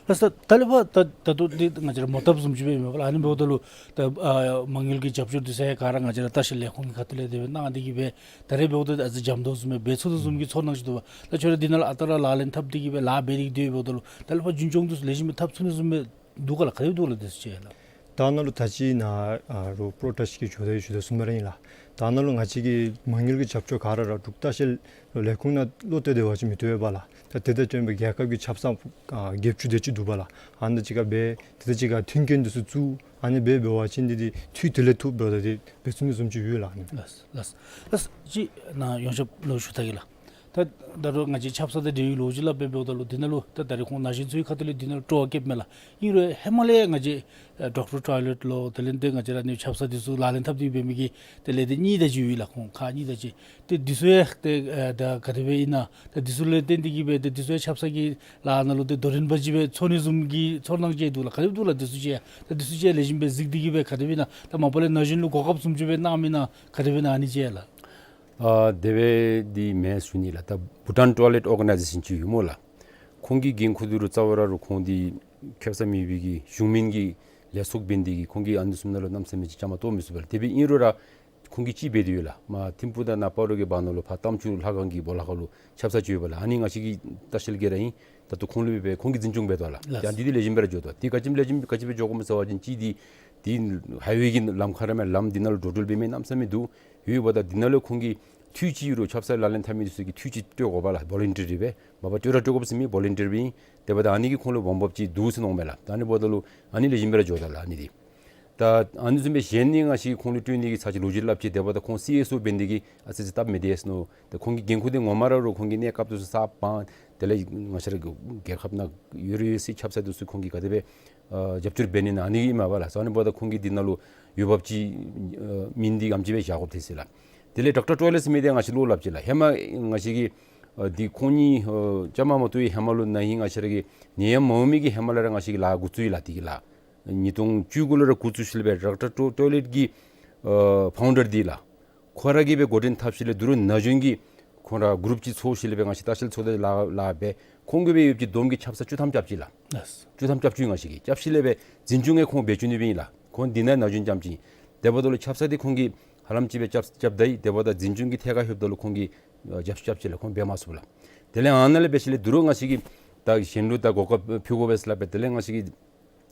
ལགས་སོ། ད་ལས་ཕར་ད་ད་ལྟོ་འདི་ང་བཅས་ར་མོ་བཏབ་བཟུམ་ཅིག་སྦེ་ཨིན་མས་པ་ལགས། ཨ་ནི་འབདཝ་ད་ལུ་ད་ཨ་མ་དངུལ་གྱི་རྒྱབ་སྐྱོར་འདི་ཚུ་ཡང་ག་ར་ང་བཅས་ར་ལྟ་བཤལ་ལས་ཁུངས་ཀྱི་ཁ་ཐུག་ལས་དེ་སྦེ་གནང་སྟེ་གི་སྦེ་ད་རེས་འབདཝ་ད་ཨ་ཙི་འཇམ་ཏོང་བཟུམ་སྦེ་འབད་ཚུགས་དོ་བཟུམ་གྱི་ཚོར་སྣང་ཅིག་འདུག་པ། ད་ཁྱོད་ར་འདི་ནང་ལུ་ཨ་རྟག་ར་ལག་ལེན་འཐབ་སྟེ་གི་སྦེ་ལཱ་འབད་དེ་གི་སྡོད་འབདཝ་ད་ལུ་ད་ལས་ཕར་རྒྱུན་སྐྱོང་འདི་ཚུ་ལེགས་ཤོམ་སྦེ་འཐབ་ཚུགས་ནི་བཟུམ་སྦེ་འདུག་ག་ལགས། ག་དེ་སྦེ་འདུག་ལགས། དེ་ཚུ་ཅིག་ལགས། ད་ནཱ་ལུ་ད་ཅི་ནཱ་ཨ་རུང་པྲོ་ཊེསཊ་ཀྱི་ཞུ་དོ་ཞུ་དོ་བཟུམ་སྦེ་ར་ཨིན་ལགས། ད་ནཱ་ལུ་ང་བཅས་ཀྱིས་མ་དངུལ་གྱི་རྒྱབ་སྐྱོར་ག་ར་ར་འབྲུག་ལྟ་བཤལ་ལས་ཁུངས་ནང་བློ་གཏད་དེ་བ་ཅིན་མི་བཏུབ་པས་ལགས། ད་དེ་དང་བཅསཔ་སྦེ་རྒྱལ་ཁབ་ཀྱི་ཆབ་གསང་ཨ་བརྒྱད་ཅུ་དེ་ཅིག་འདུག་པ་ལགས། ཨ་ནི་ཅིག་ཁར་སྦེ་དེ་དང་ཅིག་ཁར་མཐུན་རྐྱེན་འདི་ཚུ་བཙུགས། ཨ་ནི་སྦེ་འབད་བ་ཅིན་འདི་འདི་འཐུས་དེ་ལས་ཐུབ་འབདཝ་ད་འདི་འབད་ཚུགས་ནི་བཟུམ་ཅིག་ཡོད་ལགས། ཨ་ནི་ལགས་ལགས་ལགས། ཅིག་ནཱ་ཡོངས་ཁྱབ་ལུ་ཞུ་ད་གེ་ལགས། ད་ད་རུང་ང་བཅས་ཆབ་གསང་དང་འབྲེལ་བའི་ལོ་རྒྱུས་སླབ་སྦེ་འབདཝ་ད་ལུ་འདི་ནང་ལུ་ད་ད་རེས་ཁོང་ན་གཞོན་ཚུ་གི་ཁ་ཐུག་ལས་འདི་ནང་ལུ་སྤྲོ་བ་བསྐྱེདཔ་མས་ལགས། ཨིན་རུང་ཧེ་མ་ལས་ང་བཅས་ཨ་ཌོག་ཊར་ཊོའི་ལེཊ་ལོ་དེ་ལས་འདི་ང་བཅས་ར་ཨ་ནི་ཆབ་གསང་འདི་ཚུ་ལག་ལེན་འཐབ་སྟེ་འབད་མི་གི་དེ་ལས་འདི་གཉིས་དེ་ཅིག་ཡོད་ལགས། ཁོང་ཁག་གཉིས་དེ་ཅིག། ཏེ་འདི་ཚུ་ཡང་ཏེ་ཨ་ད་ག་དེ་སྦེ་ཨིན་ན། ད་འདི་ཚུ་ལས་བརྟེན་ཏེ་གིས་སྦེ་ཏེ་འདི་ཚུ་ཡང་ཆབ་གསང་གི་ལཱ་ནང་ལུ་ཏེ་དོ་འགྲན་པ་ཅིག་སྦེ་ཚོར་ནི་བཟུམ་གྱི་ཚོར་སྣང་ཅིག་འདུག་ལགས། ག་དེ་སྦེ་འདུག་ལགས། འདི་ཚུ་ཅིག་ཡང་ད་འདི་ཚུ་ཅིག་ཡང་ལེགས་ཤོམ་སྦེ་གཟིགས་ཏེ་གིས་སྦེ་ག་དེ་སྦེ་ཨིན་ན། ད་མ་པ་ལས་ན་གཞོན་ལུ་གོ་སྐབས་བཟུམ་ཅིག་སྦེ་གནངམ་ཨིན་ན་ག་དེ་སྦེ་ཨིན་ན་ཨ་ནི་ཅིག་ཡང་ལགས། ཨ་དེ་སྦེ་འདི་མེན་ཞུ་ནི་ལགས། ད་Bhutan Toilet Organization ཅིག་ཡོད་སྨོ་ལགས། ཁོང་གི་འགན་ཁུར་འདི་རུ་རྩ་བ་ར་རུ་ཁོང་འདི་ཁེ་སང་མེད་པའི་གི་གཞུང་མིན་གྱི་ལས་ཚོགས་འབད་ནི་དེ་གིས་ཁོང་གིས་ཨ་ནི་བཟུམ་ནང་ལུ་གནམ་མེད་ས་མེད་ཅིག་བཅའ་མར་གཏོགས་མི་ཚུགས་པས་ལགས། དེ་སྦེ་ཨིན་རུང་ར་ཁོང་གིས་ཅིག་འབད་དེ་ཡོད་ལགས། མར་ཐིམ་ཕུག་དང་ནཱ་སྤ་རོ་གི་བར་ན་ལུ་ཕར་རྟ་མཆོག་ལྷ་ཁང་གི་སྦོ་ལོགས་ཁར་ལུ་ཆབ་གསང་ཅིག་ཡོདཔ་ལགས། ཨ་ནི་ང་བཅས་ཀྱི་ལྟ་བཤལ་གྱི་ར་ཨིན། ད་ལྟོ་ཁོང་ལུ་སྦེ་ཁོང་གིས་འཛིན་སྐྱོང་འབད་དོ་ལགས། ལགས། ཡང་འདི་འདི་ལེགས་ཤོམ་སྦེ་ར་འགྱོ་དོ། དེ་ག་ཅི་ལེགས་ཤོམ་ག་ཅི་སྦེ་འགྱོ་དགོཔ་སྨོ་ཟེར་བ་ཅིན་ཅིག་འདི་འདི་ཧའི་ཝེ་གི་ལམ་ཁར་མས། ལམ་འདི་ནང་ལུ་འགྲོ་འགྲུལ་འབད་མི་གནམ་མེད་ས་མེད་འདུག། ཡོདཔ་ད་འདི་ནང་ལུ་ཁོང་གིས་འཐུས་ཅིག་ཡོད་རུང་ཆབ་གསང་ལག་ལེན་འཐབ་མི་འདི་ཚུ་གིས་འཐུས་ཅིག་སྤྲོད་དགོ་པས་ལགས། བོ་ལན་ཊི་རི་སྦེ། མ་པ་སྤྲོད་ར་སྤྲོད་དགོཔ་ཟེར་མེད། བོ་ལན་ཊི་རི་སྦེ་ཨིན། དེ་འབདཝ་ད་ཨ་ནི་གིས་ཁོང་ལུ་འོང་འབབ་ཅིག་འདུག་ཟེར་མནོཝ་མས་ལགས། ད་ཨ་ནི་འབདཝ་ད་ལུ་ཨ་ནི་ལེགས་ཤོམ་སྦེ་ར་འགྱོ་དོ་ལགས། ཨ་ནི་འདི་ད་ཨ་ནི་བཟུམ་སྦེ་གཞན་ནི་ང་བཅས་ཁོང་ལུ་སྤྲོད་ནི་གི་ཚར་ཅིག་ལོ་རྒྱུས་སླབ་ཅི། དེ་འབདཝ་ད་ཁོང་སི་ཨེསི་ཨོ་འབད་ནི་དེ་གིས་ཨ་ཙི་ཙི་སྟབས་མི་བདེ་ཟེར་མནོ། ཏེ་ཁོང་གི་འགན་ཁུར་འདི་ངོ་མ་ར་རུ་ཁོང་གིས་གནས་སྐབས་འདི་ཚུ་ས་སྤང་། དེ་ལས་ང་བཅས་ར་གི་རྒྱལ་ཁབ་ནང་ཡོད་རུང་ཡོད་སའི་ཆབ་གསང་འདི་ཚུ་ཁོང་གིས་ག་དེ་སྦེ་ཨ་རྒྱབ་སྐྱོར་འབད་ནི་ཨིན་ན་ཨ་ནི་ཨིནམ་པ་ལགས། ཨ་ནི་འབདཝ་ད་ཁོང་གིས་འདི་ནང་ལུ་འོས་འབབ་ཅིག་ཨ་མིན་འདི་ཨེམ་ཅིག་སྦེ་བཞག་དགོཔ་ཐལ་ཟེར་ལགས། དེ་ལས་ཌོག་ཊར་ཊོའི་ལེཊ་ཟེར་མི་འདི་ང་བཅས་ལོག་སླབ་ཅི་ལགས། ཧེ་མ་ང་བཅས་ཀྱིས་ཨ་འདི་ཁོང་གཉིས་ཨ་བཅའ་མར་མ་གཏོགས་ཧེ་མ་ལུ་ན་ཧིང་ང་བཅས་ར་གི་ནད་ཡམས་མ་འོང་མི་གི་ཧེ་མ་ལས་ར་ང་བཅས་ཀྱིས་ལཱ་འགོ་བཙུགས་ཡི་ལགས། དེ་གི་ལཱ་ཉིས་སྟོང་བཅུ་དགུ་ལས་ར་འགོ་བཙུགས་ཞིནམ་ལས་སྦེ་ཌོག་ཊར་ཊོའི་ཊོའི་ལེཊ་ཀྱི་ཨ་ཕའུན་ཌར་འདི་ལགས། ཁོ་ར་གིས་སྦེ་འགོ་འདྲེན་འཐབ་ཞིནམ་ལས་དོ་རུང་ན་གཞོན་གྱི་ཁོང་ར་གུ་རུབ་ཅིག་ཚོགས་ཞིནམ་ལས་སྦེ་ང་བཅས་ལྟ་བཤལ་ཚོགས་སྡེ་ལཱ་ལཱ་འབད། ཁོང་གིས་སྦེ་ཡོདཔ་ཅིག་བསྡོམས་ཀྱིས་ཆབ་གསང་བཅུ་ཐམ་རྐྱབ་ཅི་ལགས། ལགས། བཅུ་ཐམ་རྐྱབ་ཅི། ང་བཅས་ཀྱིས་རྐྱབ་ཞིནམ་ལས་སྦེ་འཛིན་སྐྱོང་ཡང་ཁོང་འབད་བཅུག་ནི་སྦེ་ཨིན་ལགས། ཁོང་འདི་ནང་ན་གཞོན་རྐྱངམ་ཅིག། དེ་འབདཝ་ད་ལུ་ཆབ་གསང་འདི་ཁོང་གིས་ཧ་ལམ་ཅིག་སྦེ་རྐྱབ་རྐྱབ་ད་ཡི། དེ་འབདཝ་ད་འཛིན་སྐྱོང་གི་ཐད་ཁར་ལྷོདཔ་ད་ལུ་ཁོང་གིས་ཨ་རྐྱབ་རྐྱབ་ཅི་ལགས། ཁོང་འབད་མ་ཚུགས་ལགས། དེ་ལས་ཨ་ནཱ་ལས་འབད་ཞིནམ་ལས་དོ་རུང་ང་བཅས་ཀྱིས་ད་གཞན་ལུ་ད་གོ་སྐབས་ཕུལ་དགོ་པས་ཟེར་སླབ་སྦེ་དེ་ལས་ང་བཅས་ཀྱིས་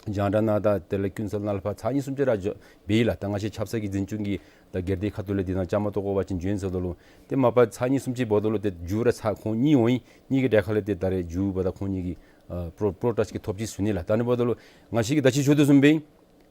རྒྱང་བསྒྲགས་ནང་དང་དེ་ལས་ཀུན་གསལ་ནང་ལུ་ཕར་ཚར་གཉིས་གསུམ་ཅིག་ར་འགྱོ་འབད་ཡི་ལགས། ད་ང་བཅས་ཆབ་གསང་གི་འཛིན་སྐྱོང་གི་ད་སྒེར་སྡེ་ཁ་ཐུག་ལས་འདི་ནང་བཅའ་མར་གཏོགས་དགོ་པ་ཅིན་འབྱོན་ཟེརཝ་ད་ལུ་ཏེ་མ་པ་ཚར་གཉིས་གསུམ་ཅིག་འབདཝ་ད་ལུ་ཏེ་མཇུག་ར་ཚར་ཁོང་གཉིས་འོང་ཡི། གཉིས་ཀྱི་གྲལ་ཁ་ལས་ཏེ་ད་རེས་མཇུག་འབདཝ་ད་ཁོང་གཉིས་ཀྱིས་ཨ་པྲོ་པྲོ་ཊེསཊ་ཀྱི་ཐོབ་ཅི་ཟེར་ཞུ་ནི་ལགས། ད་ཨ་ནི་འབདཝ་ད་ལུ་ང་བཅས་ཀྱིས་ད་ཅི་ཞུ་དོ་བཟུམ་སྦེ་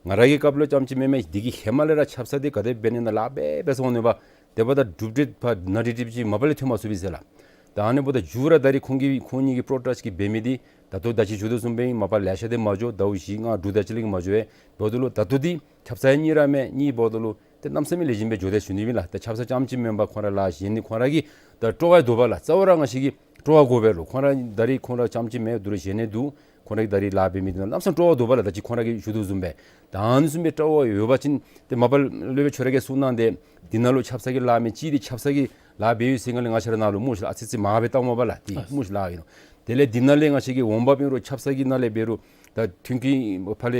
ང་ར་གི་སྐབས་ལུ་རྐྱངམ་ཅིག་མེན་མས། འདི་གི་ཧེ་མ་ལས་ར་ཆབ་གསང་འདི་ག་དེ་འབད་ནི་ཨིན་ན་ལཱ་འབད་འབད་སོང་ནུག་པ། དེ་འབདཝ་ད་གྲུབ་འབྲས་ཕར་ན་ཏིག་ཏིག་ཅིག་མ་པ་ལས་ཐོན་མ་ཚུགས་པས་ཟེར་ལགས། ད་ཨ་ནི་འབདཝ་ད་མཇུག་ར་ད་རེས་ཁོང་གིས་ཁོང་གཉིས་ཀྱིས་པྲོ་ཊེསཊ་ཀྱི་འབད་མི་འདི་ད་ལྟོ་ད་ཅི་ཞུ་དོ་བཟུམ་སྦེ་མ་པ་ལེ་ཤ་འདི་མ་འགྱོ། ཟླཝ་བཞི་ལྔ་དྲུག་དེ་ཅིག་ལས་མ་འགྱོ་བས། འབདཝ་ད་ལུ་ད་ལྟོ་འདི་ཆབ་གསང་གཉིས་ར་མས། གཉིས་འབདཝ་ད་ལུ་ཏེ་གནམ་མེད་ས་མེད་ལེགས་ཤོམ་སྦེ་འགྱོ་དེས་ཞུ་ནི་ཨིན་ལགས། ད་ཆབ་གསང་རྐྱངམ་ཅིག་མེན་པར་ཁོང་ར་ལཱ་གཞན་ནི་ཁོང་ར་གི་ད་སྤྲོ་བ་འདུག་པ་ལགས། རྩ་བ་ར་ང་བཅས་ཀྱིས་སྤྲོ་བ་དགོ་པས་ལོ། ཁོང་ར་ད་རེས་ཁོང་ར་རྐྱངམ་ཅིག་མེན། དོ་རུང་གཞན་ནི་འདུག། ཁོང་ར་གིས་ད་རེས་ལཱ་འབད་མི་འདི་ནང་གནམ་མེད་ས་མེད་སྤྲོ་བ་འདུག་པ་ལགས། ད་ཅི་ཁོང་ར་གིས་ཞུ་དོ་བཟུམ་སྦེ་ད་ཨ་ནི་བཟུམ་སྦེ་སྤྲོ་བ་ཡོད་པ་ཅིན་ཏེ་མ་པ་ལས་སྦེ་ཁྱོད་ར་གིས་གསུང་གནང་སྟེ་འདི་ནང་ལུ་ཆབ་གསང་གི་ལཱ་མེད། ཅིག་འདི་ཆབ་གསང་གི་ལཱ་འབད་ཡོད་ཟེར་སྒང་ལས་ང་བཅས་ར་ནཱ་ལུ་མུ་ཤི་ལགས་ཨ་ཙི་ཙི་མར་སྦེ་བཏངམ་པ་ལགས། ཏེ་ཨ་མུ་ཤི་ལགས་ཨིན་ནོ། དེ་ལས་འདི་ནང་ལས་ང་བཅས་ཀྱི་འོང་འབབ་ཨིན་རུང་ཆབ་གསང་གི་ནང་ལས་འབད་རུང་ད་ཐོན་སྐྱེད་ཕར་ལས་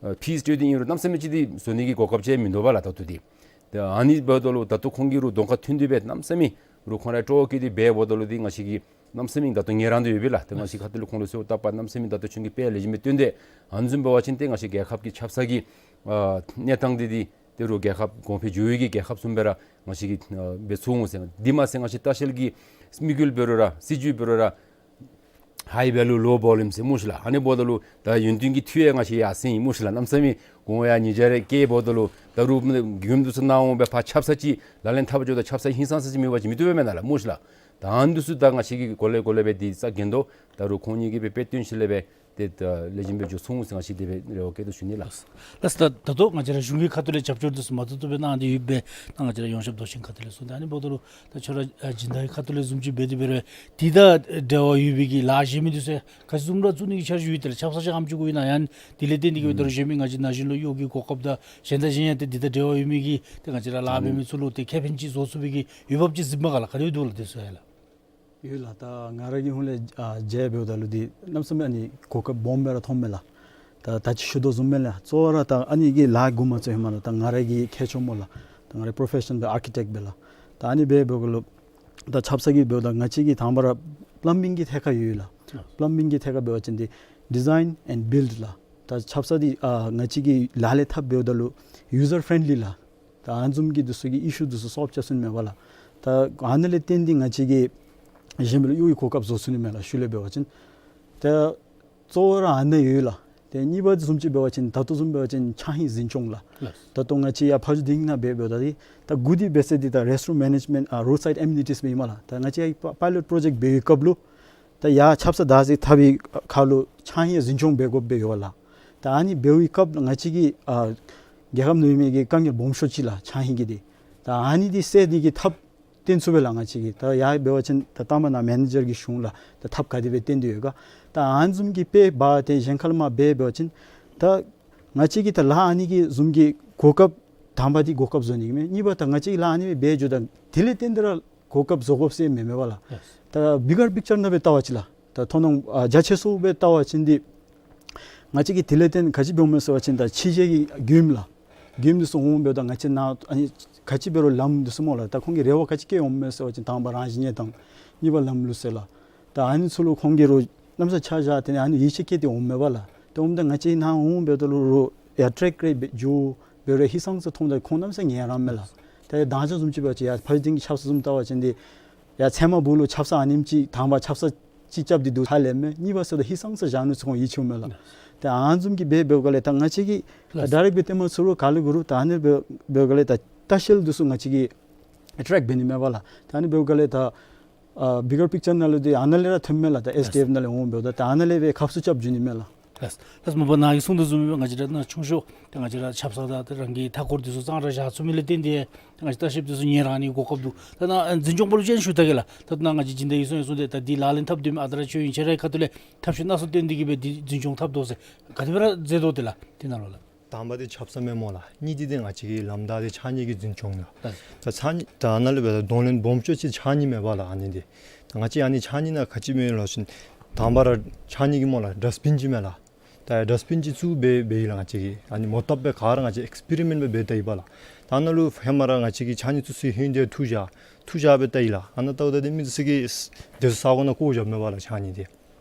ཨ་ཕིས་སྤྲོད་དེ་ཨིན་རུང་གནམ་མེད་ས་མེད་ཅིག་འདི་བཟོ་ནི་གི་གོ་སྐབས་ཅིག་མིན་འདུག་པ་ལགས་ད་ལྟོ་འདི། ཏེ་ཨ་ནི་འབདཝ་ད་ལུ་ད་ལྟོ་ཁོང་གིས་རུང་གདོང་ཁར་ཐོན་ཏེ་སྦེ་གནམ་མེད་ས་མེད་རུང་ཁོང་ར་སྤྲོ་བ་བསྐྱེད་དེ་འབདཝ་ད་ལུ་འདི་ང་བཅས་ཀྱིས་གནམ་མེད་ས་མེད་ད་ལྟོ་ངལ་རངས་ཏེ་ཡོད་པས་ལགས། ཏེ་ང་བཅས་ཁ་ཐུག་ལས་ཁོང་ལུ་གསོལཝ་བཏབ་པ་གནམ་མེད་ས་མེད་ད་ལྟོ་ཁྱོད་ཀྱིས་དཔེ་ལེགས་ཤོམ་སྦེ་སྟོན་ཏེ་ཨ་ནི་བཟུམ་འབད་བ་ཅིན་ཏེ་ང་བཅས་རྒྱལ་ཁབ་ཀྱི་ཆབ་གསང་གི་ཨ་གནས་སྟངས་འདི་འདི་ཏེ་རུང་རྒྱལ་ཁབ་གོང་འཕེལ་འགྱོ་བའི་གི་རྒྱལ་ཁབ་བཟུམ་སྦེ་ར་ང་བཅས་ཀྱིས་ཨ་འབད་ཚུགས་འོང་ཟེར། འདི་མ་ཚད་ང་བཅས་ལྟ་བཤལ་གྱི་དམིགས་ཡུལ་འབད་རུང་ར་སྲིད་བྱུས་འབད་རུང་ར་high value low volume ཟེར་མུ་ཤི་ལགས། ཨ་ནི་འབདཝ་ད་ལུ་ད་ཡུན་བརྟན་གྱི་འཐུས་ཡང་ང་བཅས་ཡར་སེང་ཡི་མུ་ཤི་ལགས། གནམ་མེད་ས་མེད་གོང་ཡང་ཉེས་བྱ་རེ་བཀལཝ་ད་ལུ་ད་རུང་མགྱོནམ་འདི་ཚུ་ནཱ་འོང་སྦེ་ཕར་ཆབ་གསང་ཅིག་ལག་ལེན་འཐབ་འགྱོཝ་ད་ཆབ་གསང་ཧིང་སངས་ས་ཅིག་མེད་པ་ཅིན་མི་བཏུབ་པས་མེན་ན་ལགས་མུ་ཤི་ལགས། ད་ཨ་ནི་འདི་ཚུ་ད་ང་བཅས་ཀྱིས་གོ་ལེ་གོ་ལེ་སྦེ་འདི་ས་གན་དོ། ད་རུང་ཁོང་གཉིས་ཀྱིས་སྦེ་དཔེ་སྟོན་ཞིནམ་ལས་སྦེ་ཏེ་ད་ལེགས་ཤོམ་སྦེ་འགྱོ་ཚུགས་འོང་ཟེར་ང་བཅས་དེ་སྦེ་རེ་བ་བསྐྱེད་དོ་ཞུ་ནི་ལགས། ལགས་ད་ད་ལྟོ་ང་བཅས་ར་གཞུང་གི་ཁ་ཐུག་ལས་རྒྱབ་སྐྱོར་འདི་ཚུ་མ་ཏོག་ཏོ་སྦེ་གནང་སྟེ་ཡོདཔ་སྦེ་ད་ང་བཅས་ར་ཡོངས་ཁྱབ་མདོ་ཆེན་ཁ་ཐུག་ལས་གསུངས་ཏེ་ཨ་ནི་འབདཝ་ད་ལུ་ད་ཁྱོད་ར་ཨ་སྦྱིན་བདག་གི་ཁ་ཐུག་ལས་བཟུམ་ཅིག་འབད་དེ་འབད་རུང་འདི་དང་འབྲེལ་བ་ཡོད་པའི་གི་ལཱ་གཞན་མི་འདི་ཚུ་ག་ཅི་བཟུམ་ར་བཙུགས་ནི་གི་འཆར་གཞི་ཡོད་དེ་ལགས། ཆབ་གསང་ཅིག་ཨ་ནེམ་ཅིག་གུ་ཨིན་ན་ཡང་དེ་ལས་བརྟེན་ཏེ་གིས་འབད་དོ་རུང་གཞན་མི་ང་བཅས་ན་གཞོན་ལུ་གཡོག་གི་གོ་སྐབས་དང་གཞན་དང་གཞན་ཡང་ཏེ་འདི་དང་འབྲེལ་བ་ཡོད་མི་གི་ཏེ་ང་བཅས་ར་ལཱ་འབད་མི་ཚུ་ལུ་ཏེ་ཁེ་ཕན་ཅིག་བཟོ་ཚུགས་པའི་གི་འོས་འབབ་ཅིག་གཟིགསཔ་མས་ག་ལགས། ག་དེ་སྦེ་འདུག་ལགས་དེ་ཚུ་ཡང་ལགས། ཡོད་ལགས། ད་ང་ར་གི་ཧོངས་ལས་ཨ་མཇལ་འབདཝ་ད་ལུ་འདི་གནམ་མེད་ས་མེད་ཨ་ནི་གོ་སྐབས་སྦོམ་སྦེ་ར་མཐོངམ་མས་ལགས། ད་ད་ཅི་ཞུ་དོ་བཟུམ་སྦེ་ལགས། གཙོ་བོ་ར་ད་ཨ་ནི་གི་ལཱ་འགོ་མ་བཙུགས་ཧེ་མ་ལུ་ད་ང་ར་གི་ཁྱད་ཆོས་སྨོ་ལགས། ད་ང་རའི་པྲོ་ཕེ་ཤཱན་འདི་ཨར་ཀི་ཊེཀཊ་སྦེ་ལགས། ད་ཨ་ནི་སྦེ་འབདཝ་ད་ལུ་ད་ཆབ་གསང་གི་འབདཝ་ད་ང་བཅས་ཀྱིས་དང་པ་ར་པ་ལམ་བིང་གི་ཐད་ཁར་ཡོད་ལགས། པ་ལམ་བིང་གི་ཐད་ཁར་འབད་བ་ཅིན་འདི་ཌི་ཛའིན་ཨེནཌ་བིལཌ་ལགས། ད་ཆབ་གསང་འདི་ཨ་ང་བཅས་ཀྱིས་ལག་ལེན་འཐབ་འབདཝ་ད་ལུ་ཡུ་ཛར་ཕེ་རེནཌ་ལི་ལགས། ད་ཨ་ནི་བཟུམ་གྱི་འདི་ཚུ་གི་ཨི་ཤུ་འདི་ཚུ་སོལབ་རྐྱབ་ཚུགས་ནི་མས་པ་ལགས། ད་ཨ་ནི་ལས་བརྟེན་ཏེ་ང་བཅས་ཀྱིས་གཞན་པ་ལུ་གཡུར་བའི་གོ་སྐབས་བཟོ་ཚུགས་ནི་མས་ལགས། ཤུལ་ལས་འབད་བ་ཅིན་ད་གཙོ་བོ་ར་ཨ་ནི་ཡོད་ལགས། ཏེ་གཉིས་པ་འདི་བཟུམ་ཅིག་འབད་བ་ཅིན་ད་ལྟོ་བཟུམ་འབད་བ་ཅིན་ཆགས་ཧིང་འཛིན་སྐྱོང་ལགས། ལགས། ད་ལྟོ་ང་བཅས་ཡར་ཕ་ཇོ་སྡིངས་ནང་འབད་འབདཝ་ད་འདི་ད་འགོ་འདི་འབད་ས་འདི་ད་restroom management ཨ་roadside amenities སྦེ་ཨིན་མས་ལགས། ད་ང་བཅས་ཡར་པ་pilot project འབད་བའི་སྐབས་ལུ་ད་ཡར་ཆབ་གསང་བདག་འཛིན་འཐབ་པའི་ཁར་ལུ་ཆགས་ཧིང་འཛིན་སྐྱོང་འབད་དགོཔ་སྦེ་ཡོད་ལགས། ད་ཨ་ནི་འབད་བའི་སྐབས་ལུ་ང་བཅས་ཀྱི་ཨ་རྒྱལ་ཁབ་ནང་ཡོད་མི་གི་དཀའ་ངལ་སྦོམ་ཤོས་ཅིག་ལགས་ཆགས་ཧིང་གི་འདི། ད་ཨ་ནི་འདི་སེལ་ནི་གི་ཐབས་བཏོན་ཚུགས་པས་ལགས་ང་བཅས་ཀྱིས། ད་ཡར་འབད་བ་ཅིན་ད་ལྟ་མ་ནཱ་མེ་ནེ་ཇར་གྱིས་ཞུ་འོང་ལགས། ད་ཐབས་ག་དེ་སྦེ་བཏོན་ཏེ་ཡོད་ག། ད་ཨ་ནི་བཟུམ་གྱི་དཔེ་འབད་དེ་གཞན་ཁར་མར་འབད་འབད་བ་ཅིན་ད་ང་བཅས་ཀྱིས་ད་ལཱ་ཨ་ནི་གི་བཟུམ་གྱི་གོ་སྐབས་དང་པ་འདི་གོ་སྐབས་བཟོ་ནི་གི་མས། གཉིས་པ་ད་ང་བཅས་ཀྱིས་ལཱ་ཨ་ནི་སྦེ་འབད་འགྱོཝ་ད་དེ་ལས་བརྟེན་ཏེ་ར་གོ་སྐབས་བཟོ་དགོཔ་ཟེར་མེད་མས་པ་ལགས། ལགས། ད་bigger picture ནང་སྦེ་བལྟ་བ་ཅིན་ལགས། ད་མཐོང་སྣང་ཨ་རྒྱ་ཆེ་སུ་སྦེ་བལྟ་བ་ཅིན་འདི་ང་བཅས་ཀྱིས་དེ་ལས་བརྟེན་ག་ཅི་འབདཝ་མས་ཟེར་བ་ཅིན་ད་ཕྱི་རྒྱལ་གྱི་མགྱོནམ་ལགས། མགྱོནམ་འདི་ཚུ་འོང་འབདཝ་ད་ང་བཅས་ནཱ་ཨ་ནི་ག་ཅི་འབད་རུང་ལམ་འདི་ཚུ་སྨོ་ལགས། ད་ཁོང་གིས་རེ་བ་ག་ཅི་བསྐྱེད་འོངམ་མས་ཟེར་བ་ཅིན་དང་པ་རང་བཞིན་གནས་སྟངས། གཉིས་པ་ལམ་ལུགས་ཟེར་ལགས། ད་ཨ་ནི་ཚུ་ལུ་ཁོང་གིས་རོགས་གནམ་ས་ཆ་བཞག་སྟེ་ཨ་ནི་ཡིད་ཆེས་བསྐྱེད་དེ་འོངམ་མས་པ་ལགས། ད་འོངམ་ད་ང་བཅས་ནཱ་འོང་འབདཝ་ད་ལུ་རོགས་ཡར་ཊེཀ་རེ་འབད་འགྱོ་འབད་རུང་ཧིང་སངས་ས་མཐོངམ་ད་ཁོང་གནམ་ས་ངལ་རངས་མས་ལགས། ད་ཡར་མདང་ཞག་བཟུམ་ཅིག་འབད་བ་ཅིན་ཡར་ཕ་ཇོ་སྡིངས་ཀྱི་ཆབ་གསང་བཟུམ་བལྟ་བ་ཅིན་འདི་ཡར་ཚལ་མ་སྦུག་ལུ་ཆབ་གསང་ཨ་ནེམ་ཅིག་དང་པ་ཆབ་གསང་ཅིག་རྐྱབ་སྟེ་འདུག་ཧ་ལས་མས། གཉིས་པ་ཟེརཝ་ད་ཧིང་སངས་ས་བཞག་ནུག་ཟེར་ཁོང་ཡིད་ཆེས་འོང་མས་ལགས། ད་ཨ་ནི་བཟུམ་གྱི་འབད་འབདཝ་ག་ལས་ད་ང་བཅས་ཀྱིས་ལགས། ཌའི་རེཀཊ་སྦེ་སྟོན་མ་ཚུགས་རུང་ག་ལུ་གུ་རུ་ད་ཨ་ནི་འབད་འབདཝ་ག་ལས་ད་ལྟ་བཤལ་འདི་ཚུ་ང་བཅས་ཀྱིས་ཨེ་ཊེཀཊ་འབད་ནི་མས་པ་ལགས། ད་ཨ་ནི་འབདཝ་ག་ལས་ད་ཨ་bigger picture ནང་ལུ་འདི་ཨ་ནཱ་ལས་ར་ཐོནམ་མས་ལགས། ད་ཨེས་ཌི་ཨེཕ་ནང་ལས་འོང་འབདཝ་ད་ད་ཨ་ནཱ་ལས་སྦེ་ཁབ་སུ་རྐྱབ་འགྱོ་ནི་མས་ལགས། ལགས། ལགས། མ་པ་ནཱ་གིས་གསུངས་དོ་བཟུམ་སྦེ་ང་བཅས་ར་ནཱ་ཆུང་ཤོས་ད་ང་བཅས་ར་ཆབ་གསང་དང་ད་རང་གི་མཐའ་འཁོར་འདི་ཚུ་གཙང་སྦྲ་བཞག་ཚུགས་མི་ལས་བརྟེན་ཏེ་ད་ང་བཅས་ལྟ་བཤལཔ་འདི་ཚུ་ངལ་རངས་ནི་གོ་སྐབས་འདུག། ད་ནཱ་འཛིན་སྐྱོང་པ་ལུ་ཅིག་ཞུ་ད་གེ་ལགས། ད་ནཱ་ང་བཅས་སྦྱིན་བདག་གིས་གསུངས་ཡང་གསུངས་ཏེ་ད་འདི་ལག་ལེན་འཐབ་སྡོད་མི་ཨ་རྟག་ར་ཆོས་དབྱིངས་ཁྱེད་རའི་ཁ་ཐུག་ལས་ཐབས་ཤེས་སྣ་ཚོགས་བཏོན་ཏེ་གིས་སྦེ་འདི་འཛིན་སྐྱོང་འཐབ་དོ་ཟེར་ག་དེ་སྦེ་ར་མཛད་དོ་དེ་ལགས། དེ་ནང་ལུ་ལགས། དང་པ་འདི་ཆབ་གསང་མས་སྨོ་ལགས། གཉིས་འདི་ཏེ་ང་བཅས་ཀྱི་ལམ་བདའ་འདི་ཕྱགས་སྙིགས་ཀྱི་འཛིན་སྐྱོང་ལགས། ལགས། ད་ཕྱགས་སྙིགས་ད་ནཱ་ལས་འབད་ད་གདོང་ལེན་སྦོམ་ཤོས་ཅིག་ཕྱགས་སྙིགས་མས་པ་ལགས། ཨ་ནི་འདི་ད་ང་བཅས་ཨ་ནི་ཕྱགས་སྙིགས་ནང་ག་ཅི་མས་ལབ་ཞིན་དང་པ་ར་ཕྱགས་སྙིགས་ཀྱི་སྨོ་ལགས་ཌསཊ་བིན་ཅིག་མས་ལགས། ད་ཡ་ཌསཊ་བིན་ཅིག་བཙུགས་སྦེ་འབད་ཡི་ལགས། ང་བཅས་ཀྱིས་ཨ་ནི་མོ་བཏབ་སྦེ་ག་ར་ང་བཅས་ཨེགསི་པི་རི་མེནཊ་སྦེ་འབད་བལྟ་ཡི་པ་ལགས། ད་ནཱ་ལུ་ཧེ་མ་ར་ང་བཅས་ཀྱིས་ཕྱགས་སྙིགས་བཙུགས་སའི་ཧོད་འདི་འཐུ་བཞག་འཐུ་བཞག་སྦེ་བལྟ་ཡི་ལགས། ཨ་ནཱ་བལྟཝ་ད་འདི་མི་འདི་ཚུ་གིས་དེ་ཚུ་ས་གོ་ནང་བཀོ་བཞགཔ་མས་པ་ལགས་ཕྱགས་སྙིགས་འདི།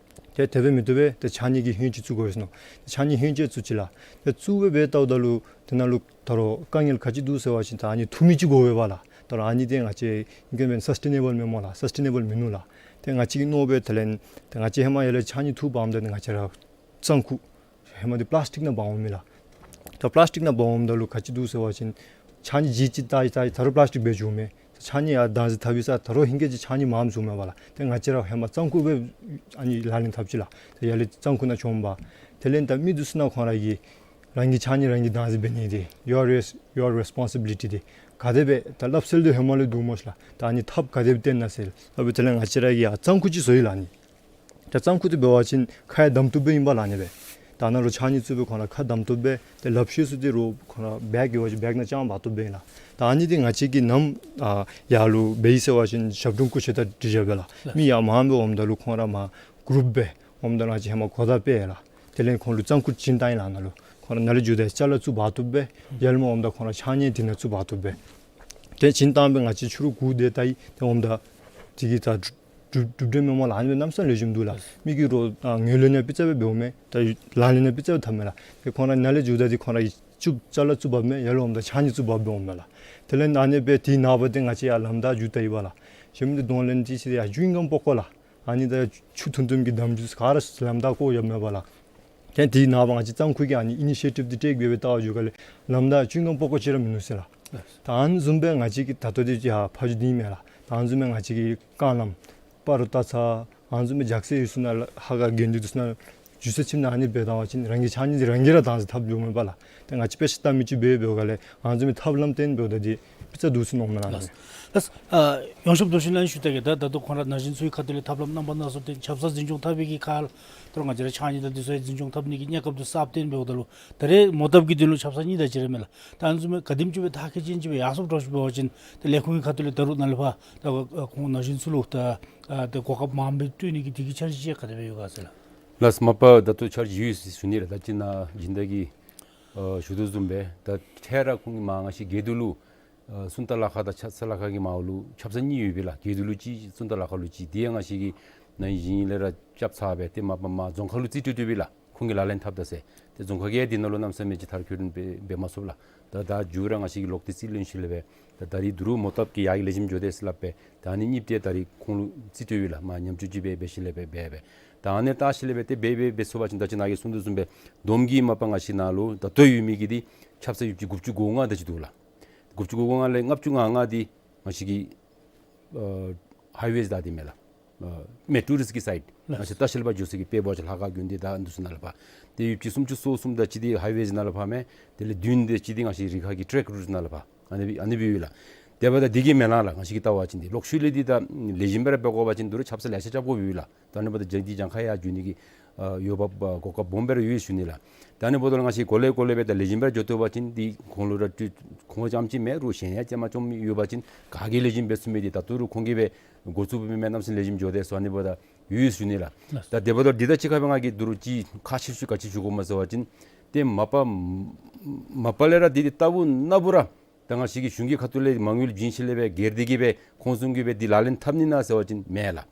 ཏེ་དེ་སྦེ་མི་བཏུབ་པས། ཏེ་ཕྱགས་སྙིགས་ཀྱི་ཧོད་ཅིག་བཙུགས་དགོ་ཟེར་མནོ། ཏེ་ཕྱགས་སྙིགས་ཧོད་ཅིག་བཙུགས་ཅི་ལགས། ཏེ་བཙུགས་སྦེ་འབད་བལྟཝ་ད་ལུ་དེ་ནང་ལུ་ད་རུང་དཀའ་ངལ་ག་ཅི་འདུག་ཟེར་བ་ཅིན་ད་ཨ་ནི་འཐུ་མི་ཅིག་དགོ་པས་པ་ལགས། ད་རུང་ཨ་ནི་འདི་ང་བཅས་ཨིང་སྐད་འབད་སཱསི་ཊེ་ནེ་བཱལ་མེན་སྨོ་ལགས། སཱསི་ཊེ་ནེ་བཱལ་མིན་ནུག་ལགས། ཏེ་ང་བཅས་ཀྱིས་མནོ་སྦེ་དེ་ལས་ཏེ་ང་བཅས་ཧེ་མ་ཡར་ལས་ཕྱགས་སྙིགས་འཐུ་འབགཔ་ད་ཏེ་ང་བཅས་ར་གཙང་ཁུག་ཧེ་མ་འདི་པི་ལཱསི་ཊིག་ནང་འབག་འོང་མི་ལགས། ད་པི་ལཱསི་ཊིག་ནང་འབག་འོངམ་ད་ལུ་ག་ཅི་འདུག་ཟེར་བ་ཅིན་ཕྱགས་སྙིགས་ཅིག་ཅིག་བཏང་ཡི་བཏང་ཡི་ད་རུང་པི་ལཱསི་ཊིག་སྦེ་འགྱོཝ་མས། ད་ཕྱགས་སྙིགས་ཡར་བདག་འཛིན་འཐབ་ཡི་ས་ད་རུང་ཧིང་གིས་ཅིག་ཕྱགས་སྙིགས་མངམ་འགྱོཝ་མས་པ་ལགས། ཏེ་ང་བཅས་ར་ཧེ་མ་གཙང་ཁུག་སྦེ་ཨ་ནི་ལག་ལེན་འཐབ་ཅི་ལགས། ཏེ་ཡར་ལས་གཙང་ཁུག་ནང་བྱོནམ་པ། དེ་ལས་ད་མི་འདི་ཚུ་ནང་ཁོང་ར་གིས་རང་གི་ཕྱགས་སྙིགས་རང་གིས་བདག་འཛིན་འབད་ནི་འདི་your res- your responsibility འདི་ག་དེ་སྦེ་ད་སླབ་སྲོལ་འདི་ཧེ་མ་ལས་འདུག་སྨོ་ཤི་ལགས། ད་ཨ་ནི་ཐབས་ག་དེ་སྦེ་བཏོན་ན་ཟེར་སླབ་སྦེ་དེ་ལས་ང་བཅས་ར་གིས་ཡར་གཙང་ཁུག་ཅིག་བཟོ་ཡི་ལགས་ཨ་ནི། ད་གཙང་ཁུག་འདི་འབད་བ་ཅིན་ཁ་ཡང་བསྡམ་བཏུབ་སྦེ་ཨིན་པ་ལགས་ཨ་ནི་སྦེ། ད་ནཱ་རོགས་ཕྱགས་སྙིགས་བཙུགས་སྦེ་ཁོང་ར་ཁ་བསྡམ་བཏུབ་སྦེ། ཏེ་ལགཔ་ཤེས་ཚུ་འདི་རོགས་ཁོང་ར་བེག་ཡོད་པ་ཅིན་བེག་ནང་བཅང་འབག་བཏུབ་སྦེ་ཨིན་ལགས། ད་ཨ་ནི་འདི་ང་བཅས་ཀྱིས་ནམ་ཨ་ཡར་ལུ་འབད་ཡི་ཟེར་བ་ཅིན་ཞབས་དྲུང་སྐུ་མཆེད་དང་འཁྲིལ་བཞག་སྦེ་ལགས། ལགས། མི་ཡར་མངམ་སྦེ་འོངམ་ད་ལུ་ཁོང་ར་མར་གུ་རུབ་སྦེ་འོངམ་ད་ལུ་ང་བཅས་ཧེ་མ་གོ་བརྡ་སྤེལ་ཡི་ལགས། དེ་ལས་ཁོང་ལུ་གཙང་ཁུག་བྱིན་བཏང་ཡི་ལགས་ནཱ་ལུ། ཁོང་ར་ནཱ་ལས་འགྱོཝ་ད་ཅ་ལ་བཙུགས་འབག་བཏུབ་སྦེ། ཡར་ལས་མར་འོངམ་ད་ཁོང་ར་ཕྱགས་སྙིགས་འདི་ནང་བཙུགས་འབག་བཏུབ་སྦེ། ཏེ་བྱིན་བཏང་སྦེ་ང་བཅས་ཕྱི་རུ་སྒུག་སྡོད་ད་ཡི། ཏེ་འོངམ་ད་དེ་གིས་ད་གྲུབ་གྲུབ་གྲུབ་འབྲས་མེན་སྨོ་ལགས། ཨ་ནི་སྦེ་གནམ་མེད་ས་མེད་ལེགས་ཤོམ་འདུག་ལགས། མི་གིས་རོགས་ཨ་ངོས་ལེན་ཡང་སྤུས་ཚད་སྦེ་འབདཝ་མས། ད་ལག་ལེན་ཡང་སྤུས་ཚད་སྦེ་འཐབ་མས་ལགས། ཏེ་ཁོང་ར་ནཱ་ལས་འགྱོཝ་ད་འདི་ཁོང་ར་གིས་བཙུགས་ཅ་ལ་བཙུགས་འབགཔ་མས། ཡར་ལས་འོངམ་ད་ཕྱགས་སྙིགས་བཙུགས་འབགཔ་སྦེ་འོངམ་མས་ལགས། དེ་ལས་ཨ་ནི་སྦེ་དེའི་ནངས་པ་འདི་ང་བཅས་ཡར་ལམ་བདའ་འགྱོ་ད་ཡི་པ་ལགས། གཞན་མི་འདི་གདོང་ལེན་ཅིག་ཅིག་ཡར་ཅུ་ཡིང་གམ་པགས་ཀོ་ལགས། ཨ་ནི་ད་ཆུ་འཐུང་འཐུངམ་གི་འདམ་ཆུ་ག་ར་ལམ་བདའ་བཀོ་ཡོདཔ་མས་པ་ལགས། ཏེ་དེའི་ནངས་པ་ང་བཅས་གཙང་ཁུག་གིས་ཨ་ནི་ཨི་ནི་ཤི་ཡེ་ཊིབ་འདི་ཊེཀ་འབད་སྦེ་བལྟ་བར་འགྱོཝ་ད་ལུ་ལམ་བདའ་ཅུ་ཡིང་གམ་པགས་ཀོ་ཅིག་ར་མིན་ནུག་ཟེར་ལགས། ད་ཨ་ནི་བཟུམ་སྦེ་ང་བཅས་ཀྱི་ད་ལྟོ་འདི་ཡར་ཕ་ཇོ་སྡིངས་མས་ལགས། ད་ཨ་ནི་བཟུམ་སྦེ་ང་བཅས་ཀྱི་རྐང་ལམ་སྤ་རོ་སྟག་ཚང་ཨ་ནི་བཟུམ་སྦེ་ཇག་སེ་ཡོད་ས་ནང་ལགས། ཧ་ག་དགེ་འདུན་འདི་ཚུ་ནང་རྒྱུ་ས་ཁྱིམ་ནང་ཨ་ནི་སྦེ་བཏང་བ་ཅིན་རང་གི་ཕྱགས་སྙིགས་འདི་རང་གིས་ར་བདག་འཛིན་འཐབ་འགྱོཝ་མས་པ་ལགས། ཏེ་ང་བཅས་དཔེ་ཆ་ལྟ་མི་ཅིག་འབད་འབདཝ་ག་ལས་ཨ་ནི་བཟུམ་སྦེ་ཐབས་ལམ་བཏོན་འབདཝ་ད་འདི་སྤུས་ཚད་འདུག་ཟེར་མནོཝ་མས་ལགས། ལགས། ཨ་ཡོངས་ཁྱབ་དོ་ཤིན་ལགས་ཞུ་ད་གེ། ད་ད་ལྟོ་ཁོང་ར་ན་གཞོན་ཚུའི་ཁ་ཐུག་ལས་ཐབས་ལམ་རྣམ་པ་སྣ་ཚོགས་བཏོན་ཆབ་གསང་འཛིན་སྐྱོང་འཐབ་པའི་གི་ཁར་ད་རུང་ང་བཅས་ར་ཕྱགས་སྙིགས་དང་འདི་ཚུ་འཛིན་སྐྱོང་འཐབ་ནི་གི་གནས་སྐབས་འདི་གསརཔ་བཏོན་འབདཝ་ད་ལུ་ད་རེས་མོ་བཏབ་ཀྱི་དོན་ལུ་ཆབ་གསང་གཉིས་དང་གཅིག་ར་མས་ལགས། ད་ཨ་ནི་བཟུམ་སྦེ་ག་དེམ་ཅིག་སྦེ་ཐབས་མཁས་ཅན་ཅིག་སྦེ་ཡར་སོངམ་འདྲཝ་ཅིག་འབད་བ་ཅིན་ཏེ་ལས་ཁུངས་ཀྱི་ཁ་ཐུག་ལས་ད་རུང་ནཱ་ལས་ཕར་ད་ཁོང་ན་གཞོན་ཚུ་ལུ་ད་ཨ་ད་གོ་སྐབས་མངམ་སྦེ་སྤྲོད་ནི་གི་དེ་གི་འཆར་གཞི་ཅིག་ག་དེ་སྦེ་ཡོད་ག་ཟེར་ལགས། ལགས་མ་པ་ད་ལྟོ་འཆར་གཞི་ཡོད་ཟེར་ཞུ་ནི་རེད། ད་ཅི་ནཱ་སྦྱིན་བདག་གིས་ཨ་ཞུ་དོ་བཟུམ་སྦེ་ད་ཐད་རི་ཁུངས་ཀྱི་མར་ང་བཅས་དགེ་འདུན་ལུ་ཨ་སུམ་རྟགས་ལ་ཁ་དང་ཕྱག་ཕྱག་ལ་ཁ་གི་མར་ལུ་ཆབ་གསང་གཉིས་ཡོད་པས་ལགས། དགེ་འདུན་ལུ་གཅིག་སུམ་རྟགས་ལ་ཁ་ལུ་གཅིག། དེ་ཡང་ང་བཅས་ཀྱིས་ན་ཧིང་ལས་ར་རྐྱབ་ཚར་སྦེ་ཏེ་མ་པ་མར་རྫོང་ཁག་ལུ་རྩིས་སྤྲོད་སྤྲོདཔ་ཨིན་ལགས། ཁོང་གིས་ལག་ལེན་འཐབ་ད་ཟེར། ཏེ་རྫོང་ཁག་གིས་འདི་ནང་ལུ་གནམ་མེད་ས་མེད་ཅིག་མཐར་འཁྱོལ་འབད་འབད་མ་ཚུགས་ལགས། ད་ད་མཇུག་ར་ང་བཅས་ཀྱིས་ལོག་སྟེ་རྩིས་ལེན་ཞུ་ལས་སྦེ་ད་ད་རིས་དོ་རུང་མོ་བཏབ་ཀྱིས་ཡར་གྱི་ལེགས་ཤོམ་འགྱོ་དེས་ཟེར་སླབ་སྦེ། ད་ཨ་ནི་གཉིས་ཏེ་ད་རིས་ཁོང་ལུ་རྩིས་སྤྲོད་ཡོད་ལགས། མར་ཉམས་བཅོས་ཅིག་སྦེ་འབད་ཞིནམ་ལས་སྦེ་འབད་སྦེ། ད་ཨ་ནི་བལྟ་ཞིནམ་ལས་སྦེ་ཏེ་འབད་འབད་འབད་ཚུགས་པ་ཅིན་ད་ཅི་ནཱ་གིས་གསུངས་དོ་བཟུམ་སྦེ་བསྡོམས་ཀྱིས་མ་པ་ང་བཅས་ནཱ་ལུ་ད་ལྟོ་ཡོད་མི་གི་འདི་ཆབ་གསང་ཡོདཔ་ཅིག་དགུ་བཅུ་གོ་ལྔ་དེ་ཅིག་འདུག་ལགས། དགུ་བཅུ་གོ་ལྔ་ལས་ལྔ་བཅུ་ང་ལྔ་འདི་ང་བཅས་ཀྱི་ཨ་ཧའི་ཝེ་ད་འདི་མས་ལགས། ཨ་མེན་ཊུ་རིསཊ་ཀྱི་སའིཊ། ལགས། ང་བཅས་ལྟ་བཤལ་པ་འགྱོ་ས་གི་དཔེ་འབད་བ་ཅིན་ལྷ་ཁང་དགོན་སྡེ་དང་འདི་ཚུ་ནང་ལུ་ཕར། ཏེ་ཡོདཔ་ཅིག་སུམ་ཅུ་སོ་གསུམ་དེ་ཅིག་འདི་ཧའི་ཝེ་ནང་ལུ་ཕར་མས། དེ་ལས་བདུན་དེ་ཅིག་འདི་ང་བཅས་རི་ཁ་གི་ཊེག་རུཊ་ནང་ལུ་ཕར། ཨ་ནི་སྦེ་ཨ་ནི་སྦེ་ཡོད་ལགས། དེ་འབདཝ་ད་འདི་གིས་མེན་ལགས། ང་བཅས་ཀྱིས་བལྟ་བ་ཅིན་འདི་ལོག་ཤུལ་ལས་འདི་ད་ལེགས་ཤོམ་སྦེ་ར་འབད་དགོ་པ་ཅིན་དོ་རུང་ཆབ་གསང་ལེ་ཤ་རྐྱབ་དགོཔ་ཡོད་ལགས། ད་ཨ་ནི་འབདཝ་ད་འདི་གྱངས་ཁ་ཡར་འགྱོ་ནི་གི་ཨ་འོས་འབབ་ཨ་གོ་སྐབས་སྦོམ་སྦེ་ར་ཡོད་ཞུ་ནི་ལགས། ད་ཨ་ནི་འབདཝ་ད་ང་བཅས་གོ་ལེ་གོ་ལེ་སྦེ་ད་ལེགས་ཤོམ་སྦེ་ར་འགྱོ་བཏུབ་པ་ཅིན་འདི་ཁོང་ལུ་ར་ཏེ་ཁོང་རྐྱངམ་ཅིག་མེན་རུང་གཞན་ཡང་ཅིག་མ་ཅིག་ཡོད་པ་ཅིན་ག་གིས་ལེགས་ཤོམ་འབད་ཚུགས་མི་འདི་ད་དོ་རུང་ཁོང་གིས་སྦེ་འགོ་བཙུགས་འབད་མི་གནམ་མེད་ས་མེད་ལེགས་ཤོམ་འགྱོ་དེས་ཟེར་ཨ་ནི་འབདཝ་ད་ཡོད་ཞུ་ནི་ལགས། ལགས། ད་དེ་འབདཝ་ད་འདི་དང་གཅིག་ཁར་སྦེ་ང་གིས་དོ་རུང་ཅིག་ཁ་ཤས་ཤིག་ག་ཅི་ཞུ་དགོ་མས་ཟེར་བ་ཅིན་ཏེ་མ་པ་མ་པ་ལས་ར་འདི་འདི་རྟག་བུ་ན་བུ་ར་ད་ང་བཅས་ཀྱིས་གཞུང་གི་ཁ་ཐུག་ལས་མ་དངུལ་བྱིན་ཞིནམ་ལས་སྦེ་སྒེར་སྡེ་གིས་སྦེ་ཁོང་གསུམ་གྱིས་སྦེ་འདི་ལག་ལེན་འཐབ་ནི་ན་ཟེར་བ་ཅིན་མེན་ལགས།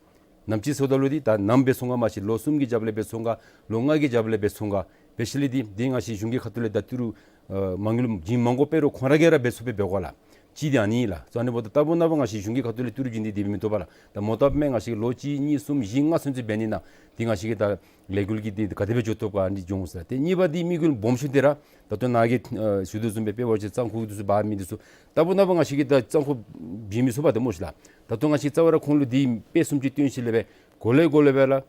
ནམ་ཅིག་ཟེརཝ་ད་ལུ་འདི་ད་ནམ་འབད་ཚུགས་ག་མ་ཤེས། ལོ་གསུམ་གྱི་རྒྱབ་ལས་འབད་ཚུགས་ག། ལོ་ལྔ་གི་རྒྱབ་ལས་འབད་ཚུགས་ག། འབད་ཞིནམ་ལས་འདི་འདི་ང་བཅས་གཞུང་གི་ཁ་ཐུག་ལས་ད་ཏི་རུ་ཨ་མ་དངུལ་བྱིན་མ་དགོ་པ་རུང་ཁོང་ར་གིས་ར་འབད་ཚུགས་པའི་འབད་དགོ་ལགས། གཅིག་འདི་ཨ་ནི་ལགས། ཨ་ནི་འབདཝ་ད་རྟག་བུ་ན་བུ་ང་བཅས་གཞུང་གི་ཁ་ཐུག་ལས་ཏི་རུ་བྱིན་ཏེ་འདི་འབད་མི་བཏུབ་པས་ལགས། ད་མོ་བཏབ་མས་ང་བཅས་ལོ་གཅིག་གཉིས་གསུམ་བཞི་ལྔ་ཚུན་ཚོད་འབད་ནི་ན་འདི་ང་བཅས་ཀྱིས་ད་ལས་འགུལ་གྱི་འདི་ག་དེ་སྦེ་འགྱོ་བཏུབ་ག་འདི་འགྱོ་འོང་ཟེར། ཏེ་གཉིས་པ་འདི་དམིགས་ཡུལ་སྦོམ་ཤོས་འདི་ར་ད་ལྟོ་ནཱ་གིས་ཨ་ཞུ་དོ་བཟུམ་སྦེ་དཔེ་འབད་བ་ཅིན་གཙང་ཁུག་འདི་ཚུ་འབག་མི་འདི་ཚུ་རྟག་བུ་ན་བུ་ང་བཅས་ཀྱིས་ད་གཙང་ཁུག་བྱིན་མི་ཚུགས་པས་ཏེ་སྨོ་ཤེས་ལགས། ད་ལྟོ་ང་བཅས་རྩ་བ་ར་ཁོང་ལུ་འདི་དཔེ་བཟུམ་ཅིག་སྟོན་ཞིནམ་ལས་སྦེ་གོ་ལེ་གོ་ལེ་སྦེ་ལགས།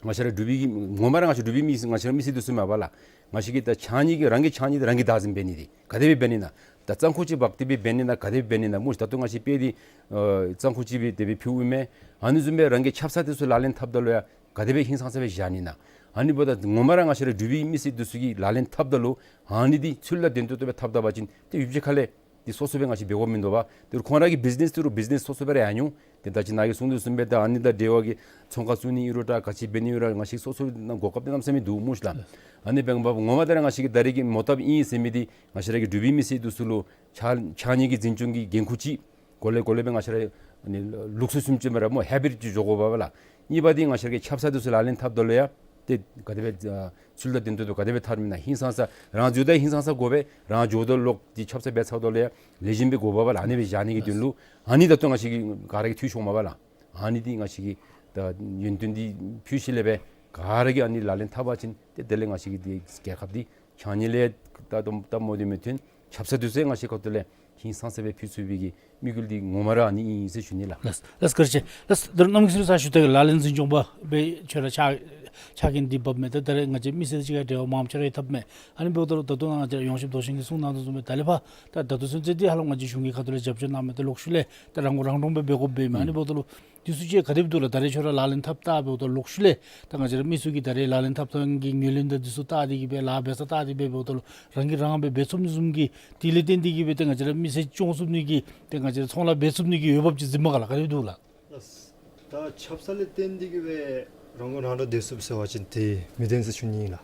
ང་བཅས་ར་འབྲུག་པའི་གི་ངོ་མ་ར་ང་བཅས་འབྲུག་པའི་མི་ང་བཅས་ར་མི་སེར་འདི་ཚུ་མས་པ་ལགས། ང་བཅས་ཀྱིས་ད་ཕྱགས་སྙིགས་ཀྱི་རང་གི་ཕྱགས་སྙིགས་འདི་རང་གིས་བདག་འཛིན་འབད་ནི་འདི་ག་དེ་སྦེ་འབད་ནི་ན། ད་གཙང་ཁུག་ཅིག་འབག་སྟེ་སྦེ་འབད་ནི་ན་ག་དེ་སྦེ་འབད་ནི་ན་སྨོ་ཤེས། ད་ལྟོ་ང་བཅས་དཔེ་འདི་ཨ་གཙང་ཁུག་ཅིག་སྦེ་དེ་སྦེ་ཕུལཝ་མས། ཨ་ནི་བཟུམ་སྦེ་རང་གི་ཆབ་གསང་འདི་ཚུ་ལག་ལེན་འཐབ་ད་ལུ་ཡང་ག་དེ་སྦེ་ཧིང་སངས་ས་སྦེ་བཞག་ནི་ན། ཨ་ནི་འབདཝ་ད་ངོ་མ་ར་ང་བཅས་ར་འབྲུག་པའི་མི་སེར་འདི་ཚུ་གིས་ལག་ལེན་འཐབ་ད་ལུ་ཨ་ནི་འདི་ཚུལ་ལ་ལྡན་ཏོག་ཏོ་སྦེ་འཐབ་ད་པ་ཅིན་ཏེ་ཡུདཔ་ཅིག་ཁ་ལས་འདི་སོ་སོ་སྦེ་ང་བཅས་འབད་དགོཔ་མིན་འདུག་པ། ཏེ་ཁོང་ར་གི་བིཛ་ནེསི་འདི་རུང་བིཛ་ནེསི་སོ་སོ་སྦེ་ར་ཡར་འགྱོ། ཏེ་ད་ཅི་ནཱ་གིས་གསུངས་དོ་བཟུམ་སྦེ་ད་ཨ་ནི་དང་འབྲེལ་བ་གི་ཚོང་ཁང་བཙུགས་ནི་ཨིན་རུང་འདྲ་ག་ཅི་འབད་ནི་ཨིན་རུང་ང་བཅས་སོ་སོ་ནང་གོ་སྐབས་འདི་གནམ་མེད་ས་མེད་འདུག་སྨོ་ཤེས་ལགས། ཨ་ནི་འབདཝ་ད་ངོ་མ་ད་ར་ང་བཅས་ཀྱིས་ད་རེས་ཀྱི་མོ་བཏབ་ཨིན་ཟེར་མི་འདི་ང་བཅས་ར་གི་འབྲུག་པའི་མི་སེར་འདི་ཚུ་ལུ་ཕྱགས་ཕྱགས་སྙིགས་ཀྱི་འཛིན་སྐྱོང་གི་འགན་ཁུར་ཅིག་གོ་ལེ་གོ་ལེ་སྦེ་ང་བཅས་ར་ཨ་ནི་ལུགས་སྲོལ་བཟུམ་ཅིག་སྦེ་ར་སྨོ་ཧེ་བིཊ་ཅིག་འགྱོ་དགོ་པས་ལགས། གཉིས་པ་འདི་ང་བཅས་ར་གི་ཆབ་གསང་འདི་ཚུ་ལག་ལེན་འཐབ་ད་ལུ་ཡང་ཏེ་ག་དེ་སྦེ་ཨ་ཚུལ་དང་ལྡན་ཏོག་ཏོ་ག་དེ་སྦེ་འཐབ་མི་ན་ཧིང་སངས་ས་རང་འགྱོཝ་ད་ཧིང་སངས་ས་དགོ་པས། རང་འགྱོཝ་ད་ལོག་འདི་ཆབ་གསང་འབད་ཚརཝ་ད་ལུ་ཡང་ལེགས་ཤོམ་སྦེ་དགོ་པས་ལགས། ཨ་ནི་སྦེ་བཞག་ནི་གི་དོན་ལུ་ཨ་ནི་ད་ལྟོ་ང་བཅས་ཀྱིས་ག་ར་གིས་འཐུས་ཤོར་མས་པ་ལགས། ཨ་ནི་འདི་ང་བཅས་ཀྱིས་ད་ཡོན་ཏན་འདི་ཕུལ་ཞིནམ་ལས་སྦེ་ག་ར་གིས་ཨ་ནི་ལག་ལེན་འཐབ་པ་ཅིན་ཏེ་དེ་ལས་ང་བཅས་ཀྱི་འདི་རྒྱལ་ཁབ་འདི་ཕྱགས་སྙིགས་ལས་ད་དུམ་ད་མོ་འདི་མི་ཐོན། ཆབ་གསང་འདི་ཚུ་ང་བཅས་ཁ་ཐུག་ལས་ཧིང་སངས་ས་སྦེ་ཕུལ་ཚུགས་པའི་གི་དམིགས་ཡུལ་འདི་ངོ་མ་ར་ཨ་ནི་ཨིན་ཟེར་ཞུ་ནི་ལགས། ལགས་ལགས་བཀའ་དྲིན་ཆེ། ལགས་ད་རུང་གནམ་གྱི་ཚུལ་ས་ཞུ་ད་གི་ལག་ལེན་འཛིན་སྐྱོང་པ་སྦེ་ཁྱོད་ར་ཕྱག་ཕྱག་འགན་འདི་འབག་མི་ད་ད་རེས་ང་བཅས་མི་སེར་ཅིག་ཁར་འབྲེལ་བ་མངམ་ཅིག་ར་ཡང་འཐབ་མས། ཨ་ནི་འབདཝ་ད་ལུ་ད་ལྟོ་ང་བཅས་ར་ཡོངས་ཁྱབ་མདོ་ཆེན་གྱིས་གསུངས་གནང་དོ་བཟུམ་སྦེ་ད་ལས་ཕར་ད་ད་ལྟོ་ཚུན་ཚོད་འདི་ཧ་ལམ་ང་བཅས་གཞུང་གི་ཁ་ཐུག་ལས་རྒྱབ་སྐྱོར་གནང་མི་ད་ལོག་ཤུལ་ལས་ད་རང་མགོ་རང་འདྲོངས་སྦེ་འབད་དགོཔ་འབདཝ་མས། ཨ་ནི་འབདཝ་ད་ལུ་འདི་ཚུ་ཅིག་ག་དེ་སྦེ་འདུག་ལགས། ད་རེས་ཁྱོད་ར་ལག་ལེན་འཐབ་ད་འབདཝ་ད་ལོག་ཤུལ་ལས་ད་ང་བཅས་ར་མི་ཚུ་གིས་ད་རེས་ལག་ལེན་འཐབ་ཐངས་ཀྱི་ངོས་ལེན་དང་འདི་ཚུ་བལྟ་སྟེ་གིས་སྦེ་ལཱ་འབད་ས་བལྟ་སྟེ་སྦེ་འབདཝ་ད་ལུ་རང་གིས་རང་སྦེ་འབད་ཚུགས་ནི་བཟུམ་གྱི་དེ་ལས་བརྟེན་ཏེ་གིས་སྦེ་ད་ང་བཅས་ར་མི་སེར་སྐྱོང་ཚུགས་ནི་གི་ད་ང་བཅས་ར་ཚོང་ལཱ་འབད་ཚུགས་ནི་གི་འོས་འབབ་ཅིག་འཛིན་མས་ག་ལགས། ག་དེ་སྦེ་འདུག་ལགས། ལགས། ད་ཆབ་གསང་ལས་བརྟེན་ཏེ་གིས་སྦེ་རང་མགོ་རང་འདྲོངས་སྡོད་ཚུགསཔ་ཟེར་བ་ཅིན་དེ་མི་བདེན་ཟེར་ཞུ་ནི་ཨིན་ལགས།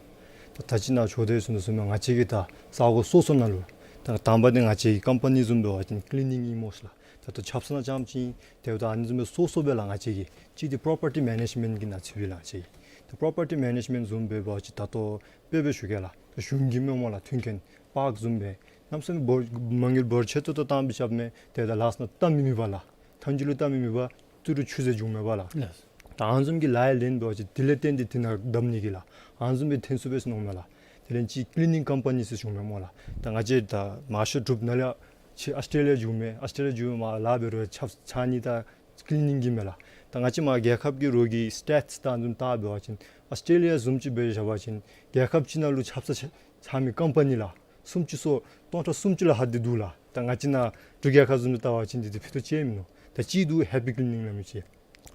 ད་ད་ཅི་ནཱ་ཞུ་དོ་བཟུམ་སྦེ་ང་བཅས་ཀྱིས་ད་ས་གོ་སོ་སོ་ནང་ལུ་ད་དང་པ་འདི་ང་བཅས་ཀྱི་ཀམ་པ་ནི་བཟུམ་འབད་བ་ཅིན་ཀི་ལི་ནིང་ཨིན་སྨོ་ཤེས་ལགས། ད་ལྟོ་ཆབ་གསང་རྐྱངམ་ཅིག་ཨིན། དེ་འབདཝ་ད་ཨ་ནི་བཟུམ་སྦེ་སོ་སོ་སྦེ་ལགས། ང་བཅས་ཀྱིས་གཅིག་འདི་པོརོ་པར་ཊི་མེ་ནེཇ་མེནཊ་གི་ནང་ཚུད་པས་ལགས། ང་བཅས་ཀྱིས་ད་པོརོ་པར་ཊི་མེ་ནེཇ་མེནཊ་བཟུམ་འབད་བ་ཅིན་ད་ལྟོ་དཔེ་སྦེ་ཞུ་གེ་ལགས། གཞུང་གི་མས་སྨོ་ལགས། མཐུན་རྐྱེན་པཱརཀ་བཟུམ་སྦེ་གནམ་མེད་ས་མེད་འབོར་མ་དངུལ་འབོར་ཆེ་ཏོག་ཏོ་བཏང་སྦེ་རྐྱབ་མས། དེ་ད་ལགས་ན་བལྟ་མི་མེད་པ་ལགས། ཐང་ཅིག་ལུ་བལྟ་མི་མེད་པ་ཏི་རུ་ཆུ་ཟེར་འགྱོཝ་མས་པ་ལགས། ལགས། ད་ཨ་ནི་བཟུམ་གྱི་ལཱ་ཡང་ལེན་འབད་བ་ཅིན་དེ་ལས་བརྟེན་ཏེ་དེ་ནང་བསྡམ་ནི་གི་ལགས། ཨ་ནི་བཟུམ་སྦེ་ཐོན་ཚུགས་པས་ཟེར་མནོཝ་མས་ལགས། དེ་ལས་ཅིག་ཀི་ལི་ནིང་ཀམ་པ་ནི་ཟེར་འགྱོཝ་མས་སྨོ་ལགས། ད་ང་བཅས་ད་མར་ཤལ་གྲུབ་ནཱ་ལས་ཕྱི་ཨཱོས་ཊེ་ལི་ཡ་འགྱོཝ་མས། ཨཱོས་ཊེ་ལི་ཡ་འགྱོ་མར་ལཱ་འབད་རུང་ཆབ་ཕྱགས་སྙིགས་དང་ཀི་ལི་ནིང་གི་མས་ལགས། ད་ང་བཅས་མར་རྒྱལ་ཁབ་ཀྱི་རོགས་ཀྱི་སི་ཊེཊསི་དང་བཟུམ་བལྟ་འབད་བ་ཅིན་ཨཱོས་ཊེ་ལི་ཡ་བཟུམ་ཅིག་སྦེ་བཞག་པ་ཅིན་རྒྱལ་ཁབ་ཅིག་ནང་ལུ་ཆབ་གསང་ཕྱགས་མི་ཀམ་པ་ནི་ལགས་སུམ་ཅུ་སོ་སྟོང་ཕྲག་སུམ་ཅུ་ལས་ལྷག་སྟེ་འདུག་ལགས། ད་ང་བཅས་ནཱ་འབྲུག་རྒྱལ་ཁབ་བཟུམ་ཅིག་བལྟ་བ་ཅིན་འདི་འདི་ཕུད་རྡོག་ཅིག་མིན་ནུག། ད་གཅིག་འདུག་ཧེ་པི་ཀི་ལི་ནིང་སླབ་མི་ཅིག།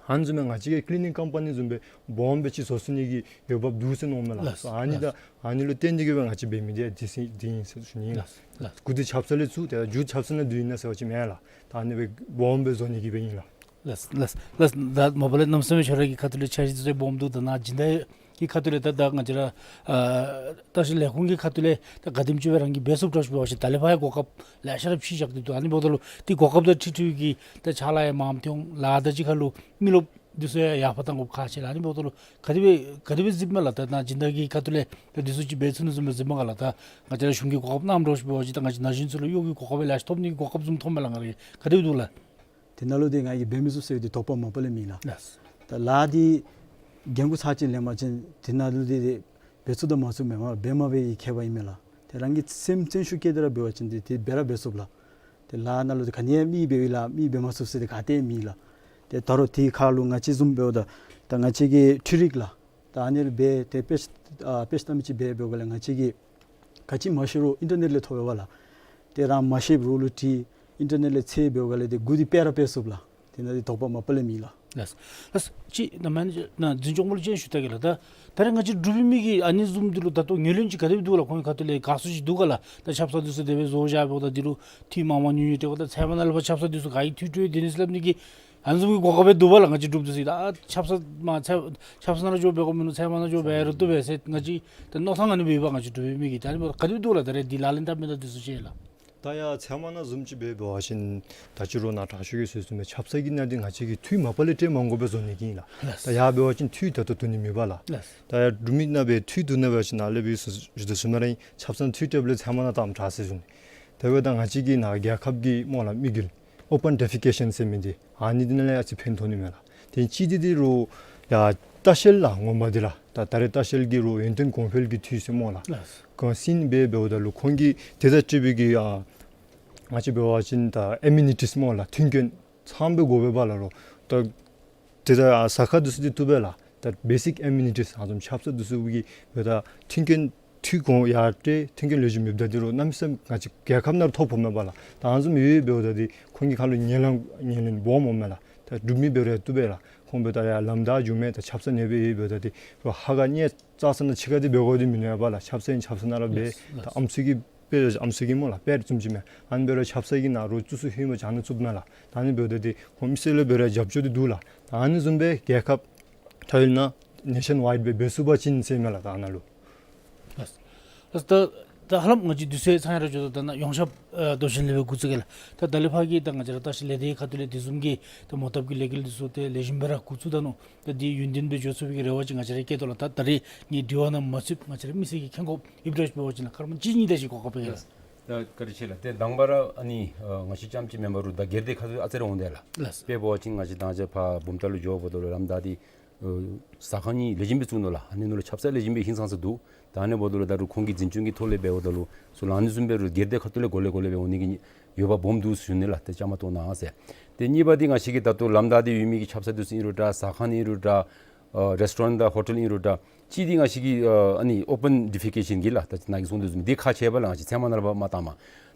ཨ་ནི་བཟུམ་སྦེ་ང་བཅས་ཀྱིས་ཀི་ལི་ནིང་ཀམ་པ་ནི་བཟུམ་སྦེ་སྦོམ་སྦེ་ཅིག་བཟོ་ཚུགས་ནི་གི་འོས་འབབ་འདུག་ཟེར་མནོཝ་མས་ལགས། ལགས། ཨ་ནི་ད་ལགས། ཨ་ནི་ལུ་བརྟེན་ཏེ་གིས་སྦེ་ང་བཅས་འབད་མི་འདི་འདི་ཨིན་འདི་ཨིན་ཟེར་ཞུ་ནི་ཨིན་ལགས། ལགས། ལགས། འགོ་འདི་ཆབ་གསང་ལས་ཚུགས། ཏེ་མཇུག་ཆབ་གསང་ནང་འདི་ཨིན་ན་ཟེར་བ་ཅིན་མེན་ལགས། ད་ཨ་ནི་སྦེ་སྦོམ་སྦེ་བཟོ་ནི་གི་སྦེ་ཨིན་ལགས། ལགས་ལགས་ལགས། ད་མ་པ་ལས་གནམ་མེད་ས་མེད་ཁྱོད་ར་གི་ཁ་ཐུག་ལས་འཆར་གཞི་འདི་ཚུ་སྦོམ་འདུག། ད་ནཱ་སྦྱིན་བདག་གི་ཁ་ཐུག་ལས་ད་ད་ང་བཅས་ར་ཨ་ལྟ་བཤལ་ལས་ཁུངས་ཀྱི་ཁ་ཐུག་ལས་ད་ག་དེམ་ཅིག་སྦེ་རང་གིས་འབད་ཚུགསཔ་འདྲཝ་ཅིག་འབད་བ་ཅིན་ད་ལས་ཕར་ཡང་གོ་སྐབས་ལེ་ཤ་ར་ཕྱེ་བཞག་སྟེ་འདུག། ཨ་ནི་འབདཝ་ད་ལུ་འདི་གོ་སྐབས་དང་འཁྲིལ་འཁྲིལ་གྱི་ད་ཕྱག་ལཱ་ཡང་མངམ་ཐོན་འོང་། ལཱ་དང་གཅིག་ཁར་ལུ་མི་རློབས་ འདི་ཚུ་ཡང་ཡར་འཕར་གཏང་དགོཔ་ཁག་ཆེ་ལགས། ཨ་ནི་འབདཝ་ད་ལུ་ག་དེ་སྦེ་ག་དེ་སྦེ་གཟིགསཔ་མས་ལགས། ད་ནཱ་སྦྱིན་བདག་གི་ཁ་ཐུག་ལས་ད་འདི་ཚུ་ཅིག་འབད་ཚུགས་ནི་བཟུམ་སྦེ་གཟིགསཔ་མས་ག་ལགས། ད་ང་བཅས་ར་གཞུང་གི་གོ་སྐབས་གནངམ་འདྲཝ་ཅིག་འབད་བ་ཅིན་ད་ང་བཅས་ན་གཞོན་ཚུ་ལུ་གཡོག་གི་གོ་སྐབས་སྦེ་ལེགས་ཤོམ་ཐོབ་ནི་གི་གོ་སྐབས་བཟུམ་མཐོངམ་མས་ལགས། ང་ར་གིས་ག་དེ་སྦེ་འདུག་ལགས། དེ་ནང་ལུ་འདི་ང་གིས་འབད་མི་ཚུགས་ཟེར་བའི་འདི་དོགས་པ་མ་པ་ལས་མེད་ལགས། ལགས། ད་ལཱ་འདི་འགན་ཁུར་ཚར་ཅིག་ལེན་པ་ཅིན་དེ་ནང་ལུ་འདི་འདི་འབད་ཚུགས་དང་མ་ཚུགས་མེན་མས། འབད་མ་འབད་ཀྱི་ཁྱད་པར་ཨིན་མས་ལགས། ཏེ་རང་གི་སེམས་བརྩོན་ཤུགས་བསྐྱེད་དེ་ར་འབད་བ་ཅིན་འདི་འདི་འབད་ར་འབད་ཚུགསཔ་ལགས། ཏེ་ལཱ་ནང་ལུ་འདི་ག་ནི་ཡང་མི་འབདཝ་ལས་མི་འབད་མ་ཚུགས་ཟེར་འདི་ག་ཏེ་མེད་ལགས། ཏེ་ད་རུང་དེ་ཁར་ལུ་ང་བཅས་བཟུམ་འབདཝ་ད་ད་ང་བཅས་ཀྱི་འཕྲུལ་རིག་ལགས། ད་ཨ་ནི་ལུ་འབད་དེ་དཔེ་ཨ་དཔེ་ལྟ་མི་ཅིག་འབད་འབདཝ་ལས་ང་བཅས་ཀྱིས་ག་ཅི་མ་ཤེས་རུང་ཨིན་ཊར་ནེཊ་ལས་ཐོབ་པས་པ་ལགས། ཏེ་རང་མ་ཤེསཔ་རོགས་ལུ་དྲི་ཨིན་ཊར་ནེཊ་ལས་འཚོལ་འབདཝ་ལས་འདི་མགུ་འདི་སྦེ་ར་སྦེ་ཚུགསཔ་ལགས། དེ་ནང་འདི་དོགས་པ་མ་པ་ལས་མེད་ལགས། ལགས། ལགས། ཅིག་ད་མེན་ན་འཛིན་སྐྱོང་པ་ལུ་ཅིག་ཞུ་ད་གེ་ལགས། ད་ད་རེས་ང་བཅས་འབྲུག་པའི་མི་གིས་ཨ་ནི་བཟུམ་འདི་ལུ་ད་ལྟོ་ངོས་ལེན་ཅིག་ག་དེ་སྦེ་འདུག་ལགས། ཁོང་གི་ཁ་ཐུག་ལས་དགའ་ཚོར་ཅིག་འདུག་ག་ལགས། ད་ཆབ་གསང་འདི་ཚུ་དེ་སྦེ་བཟོ་བཞག་འབདཝ་ད་འདི་ལུ་འཐུས་མང་མང་ཉུང་ཉུང་སྤྲོད་པ་ད་ཚལ་མ་ནང་ལུ་ཕར་ཆབ་གསང་འདི་ཚུ་ག་གིས་འཐུས་སྤྲོད་དེ་ནི་ཟེར་སླབ་ནི་གི་ཨ་ནི་བཟུམ་གྱི་གོ་སྐབས་སྦེ་འདུག་པ་ལགས། ང་བཅས་འབྲུགཔ་འདི་ཚུ་ད་ཆབ་གསང་མ་ཚལ་ཆབ་གསང་ནང་འགྱོ་འབད་དགོཔ་མིན་འདུག། ཚལ་མ་ནང་འགྱོ་འབད་རུང་བཏུབ་པས་ཟེར་ང་བཅས་ད་མནོ་ཐངས་ཨ་ནི་སྦེ་ཡོདཔ་ང་བཅས་འབྲུག་པའི་མི་གི། ད་ཨ་ནི་འབདཝ་ད་ག་དེ་སྦེ་འདུག་ལགས། ད་རེས་འདི་ལག་ལེན་འཐབ་མི་དང་འདི་ཚུ་ཅིག་ལགས། ད་ཡར་ཚལ་མ་ནང་བཟུམ་ཅིག་འབད་འབད་བ་ཅིན་ད་ཅི་རོགས་ནཱ་དྲག་ཤོས་ཀྱིས་ཟེར་ཟེར་མི་ཆབ་གསང་གི་ནང་འདི་ང་བཅས་ཀྱིས་འཐུས་མ་པ་ལས་སྤྲོད་མ་དགོ་པར་བཟོ་ནི་གི་ཨིན་ལགས། ལགས། ད་ཡར་འབད་བ་ཅིན་འཐུས་ད་ལྟོ་བསྡུ་ནི་མེད་པ་ལགས། ལགས། ད་ཡར་འབྲུག་མི་ནང་སྦེ་འཐུས་བསྡུ་ནི་འབད་བ་ཅིན་ནཱ་ལས་འབད་ཞུ་ཞུ་དོ་བཟུམ་ར་ཨིན། ཆབ་གསང་འཐུས་སྤྲོདཔ་ལས་ཚལ་མ་ནང་བཏངམ་དྲག་ཟེར་ཞུ་ནི། དེ་འབདཝ་ད་ང་བཅས་ཀྱི་ནཱ་རྒྱལ་ཁབ་ཀྱི་སྨོ་ལགས་དམིགས་ཡུལ་ཨོ་པཱན་ཌི་ཕི་ཀེ་ཤཱན་ཟེར་མི་འདི་ཨ་ནི་འདི་ནང་ལས་ཨ་ཙི་ཕན་ཐོགས་ནི་མས་ལགས། དེ་གཅིག་འདི་འདི་རོགས་ཡར་ལྟ་བཤལ་ལགས་ངོ་མ་འདི་ལགས། ད་ད་རེས་ལྟ་བཤལ་གྱི་རོགས་ཡུན་བརྟན་གོང་འཕེལ་གྱི་འཐུས་ཟེར་སྨོ་ལགས། ལགས། གོང་ཞུ་ནི་སྦེ་འབདཝ་ད་ལུ་ཁོང་གིས་དེ་དང་འཁྲིལ་བའི་གི་ཨ་ང་བཅས་འབད་བ་ཅིན་ད་ཨེ་མི་ནི་ཊིས་སྨོ་ལགས་མཐུན་རྐྱེན་ཚངམ་སྦེ་དགོ་པས་པ་ལགས་རོགས། ད་དེ་ད་ཟ་ཁང་འདི་ཚུ་འདི་བཏུབ་པས་ལགས། ད་བེ་སིཀ་ཨེ་མི་ནི་ཊིས་ཨ་བཟུམ་ཆབ་གསང་འདི་ཚུ་གི་འབདཝ་ད་མཐུན་རྐྱེན་འཐུས་གོང་ཡར་སྤྲོད་མཐུན་རྐྱེན་ལེགས་ཤོམ་མེདཔ་ད་འདི་རོགས་གནམ་མེད་ས་མེད་ང་བཅས་རྒྱལ་ཁབ་ནང་ལུ་ཐོ་ཕོགཔ་མས་པ་ལགས། ད་ཨ་བཟུམ་ཡོད་འབདཝ་ད་འདི་ཁོང་གི་ཁ་ལུ་ངན་ལན་ངན་ལན་སྦོམ་འོངམ་མས་ལགས། ད་འབྲུག་མི་འབད་རུང་བཏུབ་པས་ལགས། ཁོང་འབདཝ་ད་ཡར་ལམ་བདའ་འགྱོ་མི་ད་ཆབ་གསང་ནང་སྦེ་ཡོད་འབདཝ་ད་འདི་རོགས་ཧ་ག་ནི་རྩ་ས་ནང་ཕྱི་ཁར་འདི་འབད་དགོ་འདི་མིན་འདུག་པ་ལགས། ཆབ་གསང་ཆབ་གསང་ནང་ར་འབད། ལགས། ད་ཨམ་སྲུ་གི་དཔེ་ཨམ་སྲུ་གི་སྨོ་ལགས་དཔེ་བཟུམ་ཅིག་མས། ཨ་ནི་འབད་རུང་ཆབ་གསང་གི་ནང་རོགས་བཙུགས་ཚུགས་ཧེ་མ་བྱང་ནི་བཙུགསཔ་མས་ལགས། ད་ཨ་ནི་འབདཝ་ད་འདི་ཁོང་མི་སེར་ལུ་འབད་རུང་རྒྱབ་སྐྱོར་འདི་འདུག་ལགས། ད་ཨ་ནི་བཟུམ་སྦེ་རྒྱལ་ཁབ་ཁྲ་ཡུལ་ནང་ནེ་ཤཱན་ཝའིཌ་སྦེ་འབད་ཚུགས་པ་ཅིན་ཟེར་མས་ལགས། ད་ཨ་ནཱ་ལུ། ལགས། ལགས། ད་ད་ཧ་ལམ་ང་བཅས་དུས་ཚོད་ཚང་ཡར་འགྱོ་དོ། ད་ནཱ་ཡོངས་ཁྱབ་ཨ་དོ་ཤན་ལས་སྦེ་འགོ་བཙུགས་གེ་ལགས། ད་ད་ལས་ཕར་གྱི་ད་ང་བཅས་ར་ལྟ་བཤལ་ལས་སྡེ་ཁ་ཐུག་ལས་དེ་བཟུམ་གྱི་ད་མོ་བཏབ་ཀྱི་ལས་འགུལ་འདི་ཚུ་ཏེ་ལེགས་ཤོམ་སྦེ་ར་འགོ་བཙུགས་ད་ནུག། ད་འདི་ཡུན་བརྟན་སྦེ་འགྱོ་ཚུགས་པའི་གི་རེ་བ་ཅིག་ང་བཅས་ར་བསྐྱེད་དོ་ལགས། ད་ད་རེས་ངེའི་དྲི་བ་ནང་མ་ཚུདཔ་ང་བཅས་ར་མི་སེར་གྱིས་མཁྱེན་དགོཔ་ཡོདཔ་འདྲཝ་ཅིག་འབད་བ་ཅིན་ལགས་སྐར་མ་གཅིག་གཉིས་དེ་ཅིག་གོ་སྐབས་སྤྲོད་གེ་ལགས། ད་བཀའ་དྲིན་ཆེ་ལགས། ཏེ་དང་པ་ར་ཨ་ནི་ཨ་ང་བཅས་རྐྱངམ་ཅིག་མེན་པར་རོགས་ད་སྒེར་སྡེ་ཁ་ཐུག་ཨ་ཙི་རེ་འོང་དེས་ལགས། ལགས། དཔེ་འབད་བ་ཅིན་ང་བཅས་ད་ང་བཅས་ཕར་བུམ་ཐང་ལུ་འགྱོཝ་ད་ལུ་ལམ་བདའ་སྟེ་ཨ་ཟ་ཁང་གཉིས་ལེགས་ཤོམ་སྦེ་བཙུགས་ནུག་ལགས། ཨ་ནི་ནང་ལུ་ཆབ་གསང་ལེགས་ཤོམ་སྦེ་ཧིང་སངས་ས་འདུག། ད་ཨ་ནི་འབདཝ་ད་ལུ་ད་རུང་ཁོང་གི་འཛིན་སྐྱོང་གི་ཐོག་ལས་འབདཝ་ད་ལུ་ཚུར་ལགས་ཨ་ནི་བཟུམ་སྦེ་རོགས་སྒེར་སྡེ་ཁ་ཐུག་ལས་གོ་ལེ་གོ་ལེ་སྦེ་འོང་ནི་གི་འོས་འབབ་སྦོམ་འདུག་ཟེར་ཞུ་ནི་ལགས། ཏེ་བཅའ་མར་གཏོགས་གནང་ཟེར། ཏེ་གཉིས་པ་འདི་ང་བཅས་ཀྱི་ད་ལྟོ་ལམ་བདའ་སྟེ་ཡོད་མི་གི་ཆབ་གསང་འདི་ཚུ་ཨིན་རུང་འདྲ་ཟ་ཁང་ཨིན་རུང་འདྲ་ཨ་རེསི་ཊོ་རེནཊ་དང་ཧོ་ཊེལ་ཨིན་རུང་འདྲ་གཅིག་འདི་ང་བཅས་ཀྱི་ཨ་ཨ་ནི་ཨོ་པཱན་ཌི་ཕི་ཀེ་ཤཱན་གྱི་ལགས། ད་ནཱ་གིས་གསུངས་དོ་བཟུམ་འདི་ཁག་ཆེ་བས་ལགས། ང་བཅས་ཚལ་མ་ནང་ལུ་ཕར་མ་བཏངམ།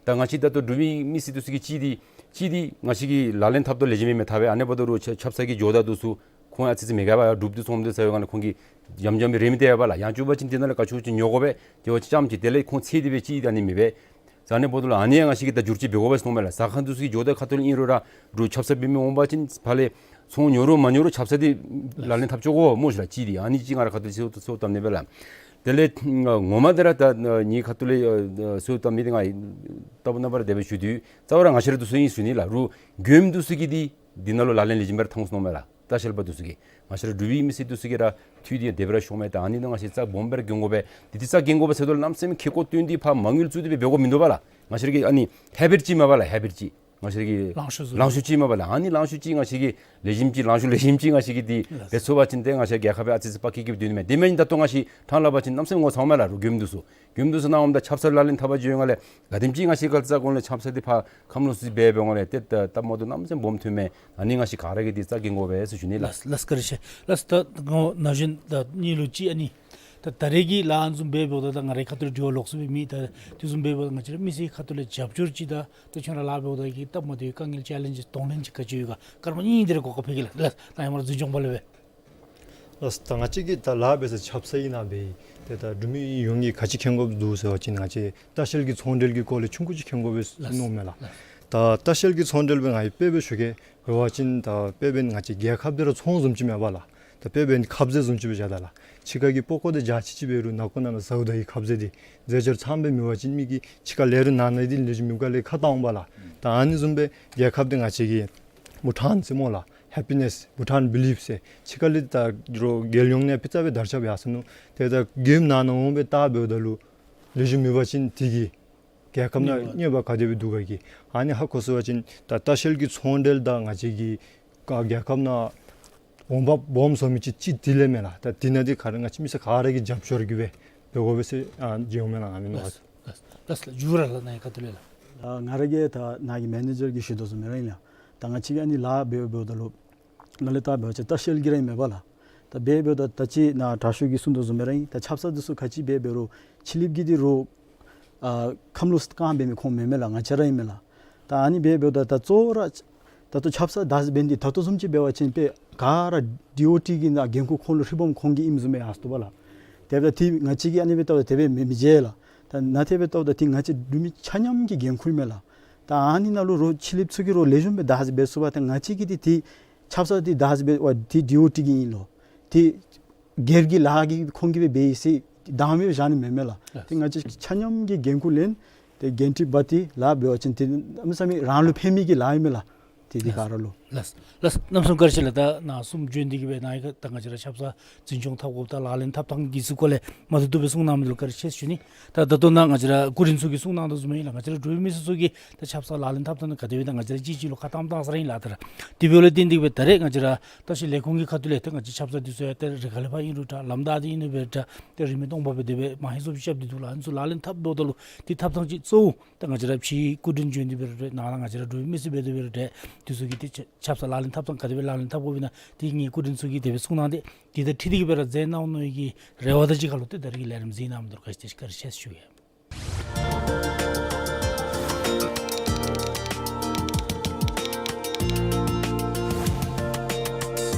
ད་ང་བཅས་ད་ལྟོ་འབྲུག་མི་མི་སེར་འདི་ཚུ་གིས་གཅིག་འདི་གཅིག་འདི་ང་བཅས་ཀྱིས་ལག་ལེན་འཐབ་དོ་ལེགས་ཤོམ་མེད་མི་འཐབ་པས། ཨ་ནི་འབདཝ་ད་རོགས་ཆ་ཆབ་གསང་གི་ཇོ་བདག་འདི་ཚུ་ཁོང་ཨ་ཙི་ཙི་མི་དགའ་བས། ཡར་འབྲུགཔ་འདི་ཚུ་འོངམ་ད་ཟེར་བའི་སྒང་ལས་ཁོང་གིས་འཇམ་འཇམ་སྦེ་རེ་མི་སྟེར་བས་ལགས། ཡང་བཅུ་པ་ཅིན་འདི་ནང་ལས་ག་ཅི་ཅིག་ཉོ་དགོ་པས། དེ་བ་ཅིན་རྐྱངམ་ཅིག་དེ་ལས་ཁོང་ཚེ་འདི་སྦེ་གཅིག་ད་ནི་མེད་པས། ཟེར་ཨ་ནི་འབདཝ་ད་ལུ་ཨ་ནི་ཡང་ང་བཅས་ཀྱིས་ད་བསྒྱུར་བཅོས་འབད་དགོ་པས་ཟེར་མནོཝ་མས་ལགས། ཟ་ཁང་འདི་ཚུ་གི་ཇོ་བདག་ཁ་ཐུག་ལས་ཨིན་རུང་འདྲ་རོགས་ཆབ་གསང་འབད་མི་འོང་པ་ཅིན་ཕར་ལས་ཚོང་ཉོ་རུང་མ་ཉོ་རུང་ཆབ་གསང་འདི་ལག་ལེན་འཐབ་ཆོག་གོ་སྨོ་ཤིག་ལགས། གཅིག་འདི་ཨ་ནི་གཅིག་ང་རའི་ཁ་ཐུག་ལས་གསོལཝ་གསོལཝ་བཏབ་ནི་སྦེ་ལགས། དེ་ལས་ངོ་མ་འདི་ར་ད་ངེའི་ཁ་ཐུག་ལས་ཨ་གསོལཝ་བཏབ་མི་འདི་ང་ལྟ་བུ་ན་འབད་ར་དེ་སྦེ་ཞུ་དོ། རྩ་བ་ར་ང་བཅས་ར་འདི་ཚུ་ཨིན་ཟེར་ཞུ་ནི་ལགས། རོགས་མགྱོནམ་འདི་ཚུ་གིས་འདི་འདི་ནང་ལུ་ལག་ལེན་ལེགས་ཤོམ་སྦེ་ར་འཐབ་འོང་ཟེར་མནོཝ་མས་ལགས། ལྟ་བཤལ་པ་འདི་ཚུ་གིས་ང་བཅས་ར་འབྲུག་པའི་མི་སེར་འདི་ཚུ་གིས་ར་འཐུས་འདི་དེ་སྦེ་ར་ཤོང་མས། ད་ཨ་ནི་ནང་ང་བཅས་རྩ་སྦོམ་སྦེ་ར་འགྱོ་དགོ་པས། འདི་འདི་རྩ་འགྱོ་དགོ་པས་ཟེརཝ་ད་ལུ་གནམ་མེད་ས་མེད་ཁེ་ཀོ་བཏོན་ཏེ་ཕར་མ་དངུལ་བཙུགས་ཏེ་སྦེ་འབད་དགོཔ་མིན་འདུག་པ་ལགས། ང་བཅས་ར་གི་ཨ་ནི་ཧེ་བིཊ་ཅིག་མས་པ་ལགས། ཧེ་བིཊ་ཅིག། ང་བཅས་ར་གི་ལང་ཤོར་བཟོ། ལང་ཤོར་ཅིག་མས་པ་ལགས། ཨ་ནི་ལང་ཤོར་ཅིག་ང་བཅས་ཀྱིས་ལེགས་ཤོམ་ཅིག་ལང་ཤོར་ལེགས་ཤོམ་ཅིག་ང་བཅས་ཀྱིས་འདི་ལགས། འབད་ཚུགས་པ་ཅིན་ཏེ་ང་བཅས་རྒྱལ་ཁབ་སྦེ་ཨ་ཙི་ཙི་དཔའ་སྐྱེད་སྐྱེདཔ་འདུག་ནི་མས། དེ་མེན་ད་ལྟོ་ང་བཅས་ཕྲང་སླབ་པ་ཅིན་གནམ་མེད་ས་མེད་ངོ་ཚ་འོང་མས་ལགས། རོགས་མགྱོནམ་འདི་ཚུ། མགྱོནམ་འདི་ཚུ་ནང་འོངམ་ད་ཆབ་གསང་ལག་ལེན་འཐབ་པར་འགྱོ་བའི་སྒང་ལས་ག་དེམ་ཅིག་ང་བཅས་ཀྱིས་ག་ལས་རྩ་འགྱོ་ལས་ཆབ་གསང་འདི་ཕར་ཁམས་ལོག་སུ་ཅིག་འབད་བའི་སྒང་ལས་ཏེ་ད་སྟབས་མ་བདེཝ་གནམ་མེད་ས་མེད་སྦོམ་ཐོན་མས། ཨ་ནི་ང་བཅས་ག་ར་གིས་འདི་རྩ་འགེངས་དགོ་པས་ཟེར་ཞུ་ནི་ལགས། ལགས་ལགས། བཀའ་དྲིན་ཆེ་ལགས། ད་ངོ་ན་གཞོན་ད་གཉིས་ལུ་ཅིག་ཨ་ནི་ད་ད་རེས་ཀྱི་ལཱ་ཨ་ནི་བཟུམ་འབད་འབདཝ་ད་ད་ང་རའི་ཁ་ཐུག་ལས་དྲི་བ་ལོགས་སུ་སྦེ་མེད། ད་དེ་བཟུམ་འབད་འབདཝ་ད་ང་བཅས་ར་མི་སེར་ཁ་ཐུག་ལས་རྒྱབ་སྐྱོར་ཅིག་དང་ད་ཁྱོད་ར་ལཱ་འབདཝ་ད་གི་སྟབས་མ་བདེ་བའི་དཀའ་ངལ་ཅེ་ལེནཇ་གདོང་ལེན་ཅིག་ག་ཅི་ཡོད་ག་སྐར་མ་གཉིས་དེ་རེ་གོ་སྐབས་ཕུལ་གེ་ལགས། ལགས། ད་ཡང་མར་འཛིན་སྐྱོང་པ་ལས་སྦེ། ལགས། ད་ང་བཅས་ཀྱིས་ད་ལཱ་འབད་ས་ཆབ་གསང་ཨིན་ན་འབད་ཡི། ཏེ་ད་འབྲུག་མི་ཡོངས་ཀྱིས་ག་ཅི་མཁྱེན་དགོཔ་འདུག་ཟེར་བ་ཅིན་ང་བཅས་ལྟ་བཤལ་གྱི་ཚོང་འབྲེལ་གྱི་སྐོར་ལས་ཆུང་ཀུ་ཅིག་མཁྱེན་དགོ་པས་ཟེར་མནོཝ་མས་ལགས། ད་ལྟ་བཤལ་གྱི་ཚོང་འབྲེལ་སྦེ་ང་གིས་དཔེ་སྦེ་ཞུ་གེ། འབད་བ་ཅིན་ད་དཔེ་འབདན་ང་བཅས་རྒྱལ་ཁབ་འདི་ར་ཚོང་བཟུམ་ཅིག་མས་པ་ལགས། ད་དཔེ་འབདན་ཁབ་ཟས་བཟུམ་ཅིག་སྦེ་བཞག་ད་ལགས། ཕྱི་ཁ་གི་པགས་ཀོ་འདི་འཇའ་ཆི་ཆི་འབད་རུང་ནང་ཁོག་ནང་ན་ཟཝ་ད་གི་ཁབ་ཟས་འདི་རྫས་སྦྱོར་ཚངམ་སྦེ་མེད་པ་ཅིན་མི་གིས་ཕྱི་ཁར་ལས་རུང་ནང་ན་འདི་ལེགས་ཤོམ་མེདཔ་ག་ལས་ཁ་བཏང་འོང་པ་ལགས། ད་ཨ་ནི་བཟུམ་སྦེ་རྒྱལ་ཁབ་འདི་ང་བཅས་ཀྱིས་མུ་ཁྲང་ཟེར་སྨོ་ལགས། Happiness Bhutan Belief ཟེར་ཕྱི་ཁ་ལས་ད་རོགས་རྒྱལ་ཡོངས་ནང་ཕར་ཙམ་སྦེ་དར་ཁྱབ་ཡར་སོ་ནུག། ཏེ་ད་རྒྱལ་ཡུམ་ནང་ན་འོང་སྦེ་བལྟ་འབདཝ་ད་ལུ་ལེགས་ཤོམ་མེད་པ་ཅིན་དེ་གིས་རྒྱལ་ཁབ་ནང་གནོད་པ་ག་དེ་སྦེ་འདུག་ག་གི། ཨ་ནི་ཧ་གོ་ཚུགས་པ་ཅིན་ད་ལྟ་བཤལ་གྱི་ཚོང་འབྲེལ་དང་ང་བཅས་ཀྱི་ག་རྒྱལ་ཁབ་ནང་འོང་འབབ་སྦོམ་བཟོ་མི་ཅིག་ཅིག་དེ་ལས་མས་ལགས། ད་དེ་ནང་འདི་ག་ར་ང་བཅས་མི་སེར་ག་ར་གིས་རྒྱབ་སྐྱོར་གྱིས་སྦེ་འབད་དགོ་པས་ཟེར་ཨ་བརྗོད་འོང་མས་ལགས། ང་མི་ནོར་བ། ལགས་ལགས་ལགས། མཇུག་ར་ལགས་ནཱ་གི་ཁ་ཐུག་ལས་ལགས། ཨ་ང་ར་གིས་ད་ནཱ་གི་མེ་ནེ་ཇར་གྱིས་ཞུ་དོ་བཟུམ་སྦེ་ར་ཨིན་ལགས། ད་ང་བཅས་ཀྱིས་ཨ་ནི་ལཱ་འབད་འབདཝ་ད་ལུ་ནཱ་ལས་ད་འབད་བ་ཅིན་ལྟ་བཤལ་གྱི་ར་ཨིན་མས་པ་ལགས། ད་འབད་འབདཝ་ད་ད་ཅི་ནཱ་དྲག་ཤོས་ཀྱིས་གསུངས་དོ་བཟུམ་སྦེ་ར་ཨིན། ད་ཆབ་གསང་འདི་ཚུ་ག་ཅི་འབད་འབད་རུང་ཕྱི་གླིངཔ་གིས་འདི་རོགས་ཨ་ཁམས་ལུ་བཀང་འབད་མི་ཁོང་མེན་མས་ལགས། ང་བཅས་ར་ཨིན་མས་ལགས། ད་ཨ་ནི་འབད་འབདཝ་ད་ད་གཙོ་བོ་ར་ད་ལྟོ་ཆབ་གསང་བདའ་འབད་ནི་འདི་ད་ལྟོ་བཟུམ་ཅིག་འབད་བ་ཅིན་དཔེ་ག་ར་ཌི་ཨོ་ཊི་གི་ནང་འགན་ཁུར་ཁོང་ལུ་ཧྲིལ་བུམ་ཁོང་གི་ཨིནམ་བཟུམ་སྦེ་ཡར་སོ་ནུག་པ་ལགས། དེ་འབདཝ་ད་ཏེ་ང་བཅས་ཀྱིས་ཨ་ནི་འབད་བལྟཝ་ད་དེ་སྦེ་མི་མི་མཇལ་ལགས། ད་ནཱ་དེ་སྦེ་བལྟཝ་ད་ཏེ་ང་བཅས་འབྲུག་མི་ཆ་མཉམ་གྱི་འགན་ཁུར་མས་ལགས། ད་ཨ་ནི་ནང་ལུ་རོགས་ཕྱི་གླིངཔ་ཚུ་གིས་རོགས་ལེགས་ཤོམ་སྦེ་བདའ་འབད་ཚུགས་པ་ད་ང་བཅས་ཀྱིས་ཏེ་ཏེ་ཆབ་གསང་འདི་བདའ་འབད་བ་ཏེ་ཌི་ཨོ་ཊི་གི་ཨིན་ལོ། ཏེ་སྒེར་གྱི་ལཱ་གི་ཁོང་གིས་སྦེ་འབད་ཡི་ཟེར་བདའ་འབད་བཞག་ནི་མེན་མས་ལགས། ཏེ་ང་བཅས་ཆ་མཉམ་གྱིས་འགན་ཁུར་ལེན་ཏེ་འགན་འཁྲི་འབག་སྟེ་ལཱ་འབད་བ་ཅིན་ཏེ་གནམ་མེད་ས་མེད་རང་ལུ་ཕན་མི་གི་ལཱ་ཨིན་མས་ལགས། ཏེ་འདི་ག་ར་ལུ། ལགས་ལགས། གནམ་མེད་ས་མེད་བཀའ་དྲིན་ཆེ་ལགས། ད་ནཱ་གསུམ་བྱོན་ཏེ་གིས་སྦེ་ནཱ་གི་ཁ་ད་ང་བཅས་ར་ཆབ་གསང་འཛིན་སྐྱོང་འཐབ་དགོཔ་དང་ལག་ལེན་འཐབ་ཐངས་ཀྱི་གཟིགས་སྐོར་ལས་མ་ཐུབ་ཐུབ་སྦེ་གསུང་གནང་མི་ལུ་བཀའ་དྲིན་ཆེ་ཞུ་ནི། ད་ད་ལྟོ་ནཱ་ང་བཅས་ར་སྐུ་མགྲོན་ཚུ་གིས་གསུང་གནང་དོ་བཟུམ་ཨིན་ལགས། ང་བཅས་ར་འབྲུག་པའི་མི་སེར་ཚུ་གིས་ད་ཆབ་གསང་ལག་ལེན་འཐབ་ཐངས་ནང་ག་དེ་སྦེ་ད་ང་བཅས་ར་གཅིག་གཅིག་ལུ་ཁ་གཏམ་བཏང་ས་ར་ཨིན་ལགས། ད་ར་དེ་འབདཝ་ལས་བརྟེན་ཏེ་གིས་སྦེ་ད་རེས་ང་བཅས་ར་ལྟ་བཤལ་ལས་ཁུངས་ཀྱི་ཁ་ཐུག་ལས་ད་ང་བཅས་ཆབ་གསང་འདི་ཚུ་ཡང་ད་རེས་ག་ལས་ཕར་ཨིན་རུང་འདྲ་ལམ་བདའ་སྟེ་ཨིན་རུང་འབད་རུང་འདྲ་ད་རིན་མེད་སྟོང་པ་སྦེ་དེ་སྦེ་མ་ཧེ་བཟོ་སྦེ་རྐྱབ་སྟེ་འདུག་ལགས། ཨ་ནི་ཚུ་ལག་ལེན་འཐབ་འབདཝ་ད་ལུ་ཏེ་འཐབ་ཐངས་ཅིག་གཙོ་བོ་ད་ང་བཅས་ར་ཕྱི་སྐུ་མགྲོན་བྱོན་ཏེ་འབད་རུང་འདྲ་ནཱ་ལུ་ང་བཅས་ར་འབྲུག་པའི་མི་སེར་འབད་དེ་འབད་རུང་འདྲ་འདི་ཚུ་གིས་ཏེ་ཆ་ཆབ་གསང་ལག་ལེན་འཐབ་ཐངས་ག་དེ་སྦེ་ལག་ལེན་འཐབ་དགོཔ་ཨིན་ན་ཏེ་ངེའི་སྐུ་མགྲོན་ཚུ་གིས་དེ་སྦེ་གསུང་གནང་སྟེ་དེ་ད་འཁྲིལ་ཏེ་གིས་སྦེ་ར་མཛད་གནང་ནི་གི་རེ་བ་དང་གཅིག་ཁར་ལུ་ཏེ་ད་རེས་ཀྱི་ལས་རིམ་གཟིགས་གནང་མི་འདི་ལུ་བཀའ་དྲིན་ཆེ་བཀའ་དྲིན་ཆེ་ཞུ་ཡི།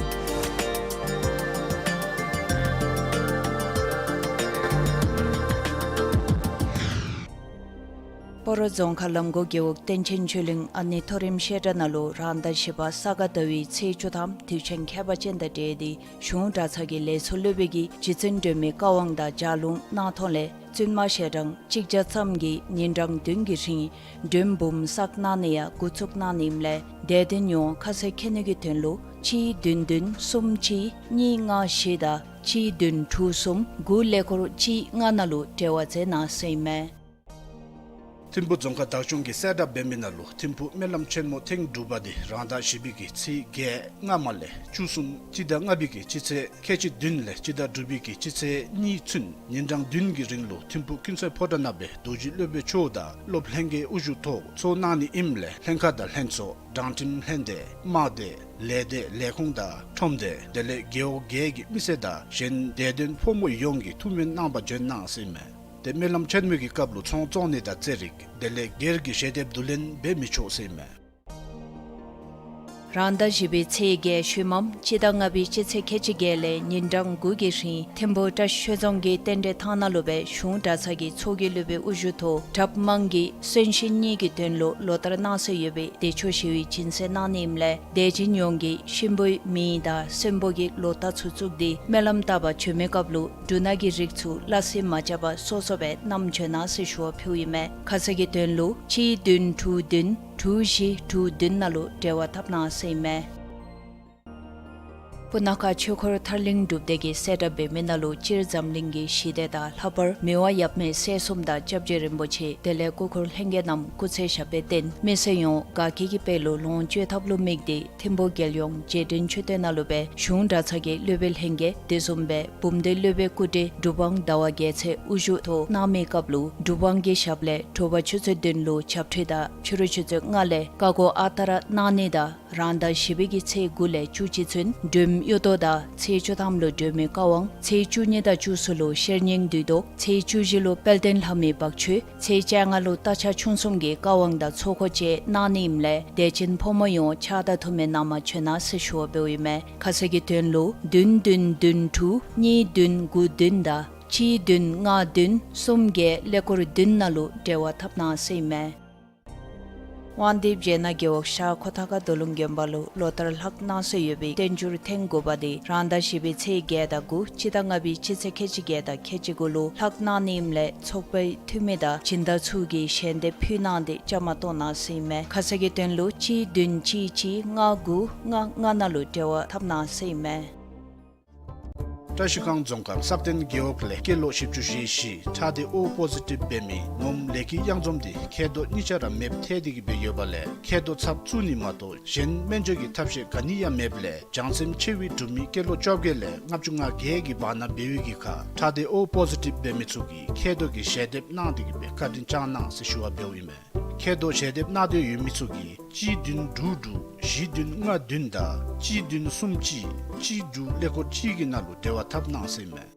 སྤ་རོ་རྫོང་ཁག་ལམ་གོང་རྒེད་འོག་བསྟན་ཆེན་ཆོས་གླིང་ཨ་ནེ་མཐོ་རིམ་བཤད་གྲྭ་ནང་ལུ་རང་ཟླ་བཞི་པ་ས་ག་ཟླ་བའི་ཚེས་བཅུ་ཐམ་དུས་ཆེན་ཁྱད་པར་ཅན་དང་འབྲེལ་ཏེ་གཞུང་གྲྭ་ཚང་གི་ལས་ཚོགས་སློབ་དཔོན་གྱིས་རྗེ་བཙུན་སྒྲོལ་མའི་བཀའ་དབང་དང་ལྗགས་ལུང་གནང་ཐངས་ལས་བཙུན་མ་ཞལ་གྲངས་གཅིག་བརྒྱ་ཙམ་གྱིས་ཉིན་གྲངས་བདུན་གྱི་རིང་མགྲོན་འབུམ་བསགས་གནང་ནི་ཡང་འགོ་བཙུགས་གནང་ནི་ཨིནམ་ལས་དད་ལྡན་ཡོངས་ཁ་གསལ་མཁྱེན་ནི་གི་དོན་ལུ་གཅིག་བདུན་བདུན་གསུམ་གཅིག་གཉིས་ལྔ་བཞི་དང་གཅིག་བདུན་དྲུག་གསུམ་དགུ་ཀླད་ཀོར་གཅིག་ལྔ་ནང་ལུ་འབྲེལ་བ་མཛད་གནང་ཟེར་ཨིན་མས། ཐིམ་ཕུ་རྫོང་ཁག་བདག་སྐྱོང་གིས་གསལ་བསྒྲགས་འབད་མི་ནང་ལུ་ཐིམ་ཕུ་སྨོན་ལམ་ཆེན་མོ་ཐེངས་དྲུག་པ་འདི་རང་ཟླ་བཞི་པའི་གི་ཚེས་བརྒྱད་སྔ་མ་ལས་བཅུ་གསུམ་སྤྱི་ཟླ་ལྔ་པའི་གི་སྤྱི་ཚེས་ཁལ་གཅིག་བདུན་ལས་སྤྱི་ཟླ་དྲུག་པའི་གི་སྤྱི་ཚེས་གཉིས་ཚུན་ཉིན་གྲངས་བདུན་གྱི་རིང་ལུ་ཐིམ་ཕུ་ཀུན་གསལ་ཕོ་བྲང་ནང་སྦེ་རྡོ་རྗེ་སློབ་དཔོན་མཆོག་དང་སློབ་ལྷན་རྒྱས་དབུ་བཞུགས་ཐོག་ཚོགས་གནང་ནི་ཨིནམ་ལས་ལྷན་ཁག་དང་ལྷན་ཚོགས་དྲང་ཁྲིམས་ལྷན་སྡེ་དམག་སྡེ་ལས་སྡེ་ལས་ཁུངས་དང་ཁྲོམ་སྡེ་དེ་ལས་རྒེད་འོག་བརྒྱད་ཀྱི་མི་སེར་དང་གཞན་དད་ལྡན་ཕོ་མོ་ཡོངས་ཀྱིས་ཐུགས་སྨོན་གནང་བར་འབྱོན་གནང་ཟེར་ཨིན་མས། ཏེ་སྨོན་ལམ་ཆེན་མོའི་གི་སྐབས་ལུ་ཚོང་བཙོང་ནི་དང་རྩེད་རིགས་དེ་ལས་སྒེར་གྱི་ཞལ་འདེབས་བསྡུ་ལེན་འབད་མི་ཆོག་ཟེར་ཨིན་མས། རང་ཟླ་བཞི་པའི་ཚེས་བརྒྱད་ཤུལ་མམ་སྤྱི་ཟླ་ལྔ་པའི་སྤྱི་ཚེས་ཁལ་གཅིག་བརྒྱད་ལས་ཉིན་གྲངས་དགུ་གི་རིང་ཐིམ་ཕུ་བཀྲ་ཤིས་ཆོས་རྫོང་གི་རྟེན་འབྲེལ་ཐང་ནང་ལུ་སྦེ་གཞུང་གྲྭ་ཚང་གི་ཚོགས་ཀྱི་སློབ་དཔོན་དབུ་བཞུགས་ཐོག་གྲྭ་པ་དམངས་ཀྱི་གསོན་གཤིན་གཉིས་ཀྱི་དོན་ལུ་ལོ་ལྟར་གནང་སྲོལ་ཡོད་པའི་བདེ་མཆོག་ཞི་བའི་སྦྱིན་སྲེག་གནང་ནི་ཨིནམ་ལས་དད་ཅན་ཡོངས་ཀྱིས་གཤིན་པོའི་མིང་དང་གསོན་པོ་གི་ལོ་རྟགས་ཚུ་བཙུགས་ཏེ་སྨོན་ལམ་བཏབ་པར་བྱོན་མི་སྐབས་ལུ་འབྲུ་སྣ་གི་རིགས་ཚུ་སླ་བསྲེ་མ་རྐྱབ་པར་སོ་སོ་སྦེ་བསྣམས་བྱོན་གནང་ཟེར་ཞུ་བ་ཕུལཝ་ཨིན་མས། ཁ་གསལ་གྱི་དོན་ལུ་གཅིག་བདུན་དྲུག་བདུན་དྲུག་བཞི་དྲུག་བདུན་ནང་ལུ་འབྲེལ་བ་འཐབ་གནང་ཟེར་ཨིན་མས། སྤུ་ན་ཁ་ཆོས་འཁོར་ཐར་གླིང་སྒྲུབ་སྡེ་གིས་གསལ་བསྒྲགས་འབད་མི་ནང་ལུ་སྤྱིར་འཛམ་གླིང་གི་ཞི་བདེ་དང་ལྷག་པར་མི་དབང་ཡབ་མེས་སྲས་གསུམ་དང་སྐྱབས་རྗེ་རིན་པོ་ཆེ་དེ་ལས་སྐུ་འཁོར་ལྷན་རྒྱས་རྣམས་སྐུ་ཚེ་ཞབས་པད་བརྟན་མི་སེར་ཡོངས་དགའ་སྐྱིད་ཀྱི་དཔལ་ལུ་ལོངས་སྤྱོད་ཐབས་ལུ་དམིགས་ཏེ་ཐིམ་ཕུ་རྒྱལ་ཡོངས་རྗེས་དྲན་མཆོད་རྟེན་ནང་ལུ་སྦེ་གཞུང་གྲྭ་ཚང་གི་སློབ་དཔོན་ལྷན་རྒྱས་དེ་བཟུམ་སྦེ་བུམ་སྡེ་སློབ་དཔོན་སྐུ་བགྲེས་གྲུབ་དབང་ཟླ་བ་རྒྱལ་མཚན་དབུ་བཞུགས་ཐོག་གནང་མི་སྐབས་ལུ་གྲུབ་དབང་གི་ཞབས་ལས་དྲོ་པ་ཆུ་ཚོད་བདུན་ལུ་ཇབ་ཁྲུས་དང་ཕྱི་རུ་ཆུ་ཚོད་ལྔ་ལས་བཀའ་བསྒོ་ཨ་རྟག་ར་གནང་ནི་དང་རང་ཟླ་བཞི་པའི་གི་ཚེས་དགུ་ལས་བཅུ་གཅིག་ཚུན་སྒྲོལ་མ་གཡུ་ཐོག་དང་ཚེས་བཅུ་ཐམ་ལུ་སྒྲོལ་མའི་བཀའ་དབང་ཚེས་བཅུ་གཉིས་དང་བཅུ་གསུམ་ལུ་ཤེར་སྙིང་བདུད་བཟློག་ཚེས་བཅུ་བཞི་ལུ་དཔལ་ལྡན་ལྷ་མོའི་འབག་ཆོས་ཚེས་བཅོ་ལྔ་ལུ་རྟ་ཕྱག་ཆུང་གསུམ་གྱི་བཀའ་དབང་དང་ཚོགས་འཁོར་བཅས་གནང་ནི་ཨིནམ་ལས་དད་ཅན་ཕོ་མོ་ཡོངས་ཕྱག་དང་ཐུགས་སྨོན་གནང་བར་བྱོན་གནང་ཟེར་ཞུ་བ་འབདཝ་ཨིན་མས། ཁ་གསལ་གྱི་དོན་ལུ་བདུན་བདུན་བདུན་དྲུག་གཉིས་བདུན་དགུ་བདུན་དང་གཅིག་བདུན་ལྔ་བདུན་གསུམ་བརྒྱད་ཀླད་ཀོར་བདུན་ནང་ལུ་འབྲེལ་བ་འཐབ་གནང་ཟེར་ཨིན་མས། དབང་འདུས་རྗེ་ནག་རྒེད་འོག་ཤར་ཁོ་ཐང་ཁ་རྡོ་ལུང་དགོན་པ་ལུ་ལོ་ལྟར་ལྷག་གནང་སྲོལ་ཡོད་པའི་བསྟན་འགྱུར་ཐེངས་དགུ་པ་དེ་རང་ཟླ་བཞི་པའི་ཚེས་བརྒྱད་དང་དགུ་སྤྱི་ཟླ་ལྔ་པའི་སྤྱི་ཚེས་ཁལ་གཅིག་བརྒྱད་དང་ཁལ་གཅིག་དགུ་ལུ་ལྷག་གནང་ནི་ཨིནམ་ལས་ཚོགས་པའི་འཐུས་མི་དང་སྦྱིན་བདག་ཚུ་གིས་ཞལ་འདེབས་ཕུལ་གནང་སྟེ་བཅའ་མར་གཏོགས་གནང་སྲོལ་ཨིན་མས། ཁ་གསལ་གྱི་དོན་ལུ་གཅིག་བདུན་གཅིག་གཅིག་ལྔ་དགུ་ལྔ་ལྔ་ནང་ལུ་འབྲེལ་བ་འཐབ་གནང་སྲོལ་ཨིན་མས། བཀྲ་ཤིས་སྒང་རྫོང་ཁག་སབ་སྟེང་རྒེད་འོག་ལས་སྐྱེས་ལོ་བཞི་བཅུ་ཞེ་བཞི་ཁྲག་སྡེ་ཨོ་པོ་ཟི་ཊིབ་འབད་མི་ངོམ་ལས་ཀྱི་གཡང་འཛོམས་དེ་མཁལ་རྡོག་གཉིས་ཆ་ར་མེདཔ་ཐལ་ཏེ་གི་སྦེ་ཡོདཔ་ལས་མཁལ་རྡོག་ཚབ་བཙུགས་ནི་མ་གཏོགས་གཞན་སྨན་བཅོས་ཀྱི་ཐབས་ཤེས་ག་ནི་ཡང་མེདཔ་ལས་བྱང་སེམས་ཆེ་བའི་འབྲུག་མི་སྐྱེས་ལོ་བཅོ་བརྒྱད་ལས་ལྔ་བཅུ་ང་བརྒྱད་ཀྱི་བར་ན་འབད་བའི་གི་ཁར་ཁྲག་སྡེ་ཨོ་པོ་ཟི་ཊིབ་འབད་མི་ཚུ་གིས་མཁལ་རྡོག་གི་ཞལ་འདེབས་གནང་སྟེ་གི་སྦེ་བཀའ་དྲིན་བསྐྱང་གནང་ཟེར་ཞུ་བ་འབདཝ་ཨིན་མས། མཁལ་རྡོག་ཞལ་འདེབས་གནང་འདོད་ཡོད་མི་ཚུ་གིས་གཅིག་བདུན་དྲུག་དྲུག་བཞི་བདུན་ལྔ་བདུན་དང་གཅིག་བདུན་གསུམ་གཅིག་གཅིག་དྲུག་ཀླད་ཀོར་གཅིག་གི་ནང་ལུ་འབྲེལ་བ་འཐབ་གནང་ཟེར་ཨིན་མས།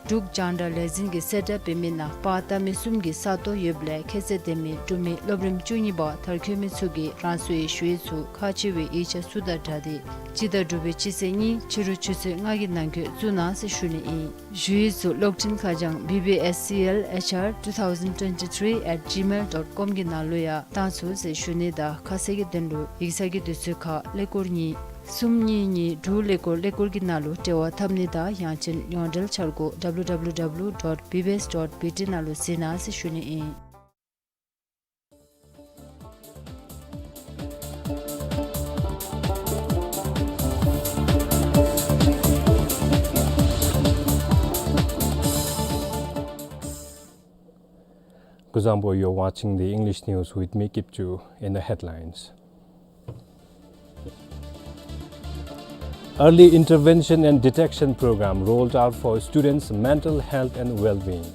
འབྲུག་རྒྱང་བསྒྲགས་ལས་འཛིན་གྱིས་གསལ་བསྒྲགས་འབད་མི་ནང་པར་བཏབ་མི་གསུམ་གྱི་ས་སྟོང་ཡོདཔ་ལས་ཁྱད་ཚད་ལྡན་མི་འབྲུག་མི་སློབ་རིམ་བཅུ་གཉིས་པ་མཐར་འཁྱོལ་མི་ཚུ་གིས་རང་སོའི་ཞུ་ཡིག་ཚུ་ཁག་ཆེ་བའི་ཡིག་ཆ་ཚུ་དང་སྦྲགས་ཏེ་སྤྱི་ཟླ་དྲུག་པའི་སྤྱི་ཚེས་གཉིས་ཕྱི་རུ་ཆུ་ཚོད་ལྔ་གི་ནང་འཁོད་བཙུགས་གནང་ཟེར་ཞུ་ནི་ཨིན། ཞུ་ཡིག་ཚུ་གློག་འཕྲིན་ཁ་བྱང་B B S C L H R two thousand twenty-three at gmail dot com གི་ནང་ལུ་ཡང་བཏང་ཚུགས་ཟེར་ཞུ་ནི་དང་ཁ་གསལ་གྱི་དོན་ལུ་ཡིག་ཚང་གི་དུས་ཚོད་ཁར་ཀླད་ཀོར་གཉིས་གསུམ་གཉིས་གཉིས་དྲུག་ཀླད་ཀོར་ཀླད་ཀོར་གྱི་ནང་ལུ་འབྲེལ་བ་འཐབ་ནི་དང་ཡང་ཅིན་ཡོངས་འབྲེལ་འཆར་སྒོ་W W W dot B B S dot B T ནང་ལུ་གཟིགས་གནང་ཟེར་ཞུ་ནི་ཨིན། Kuzuzangpo, you're watching the English news with me, Kipchu. In the headlines: Early intervention and detection program rolled out for students' mental health and well-being.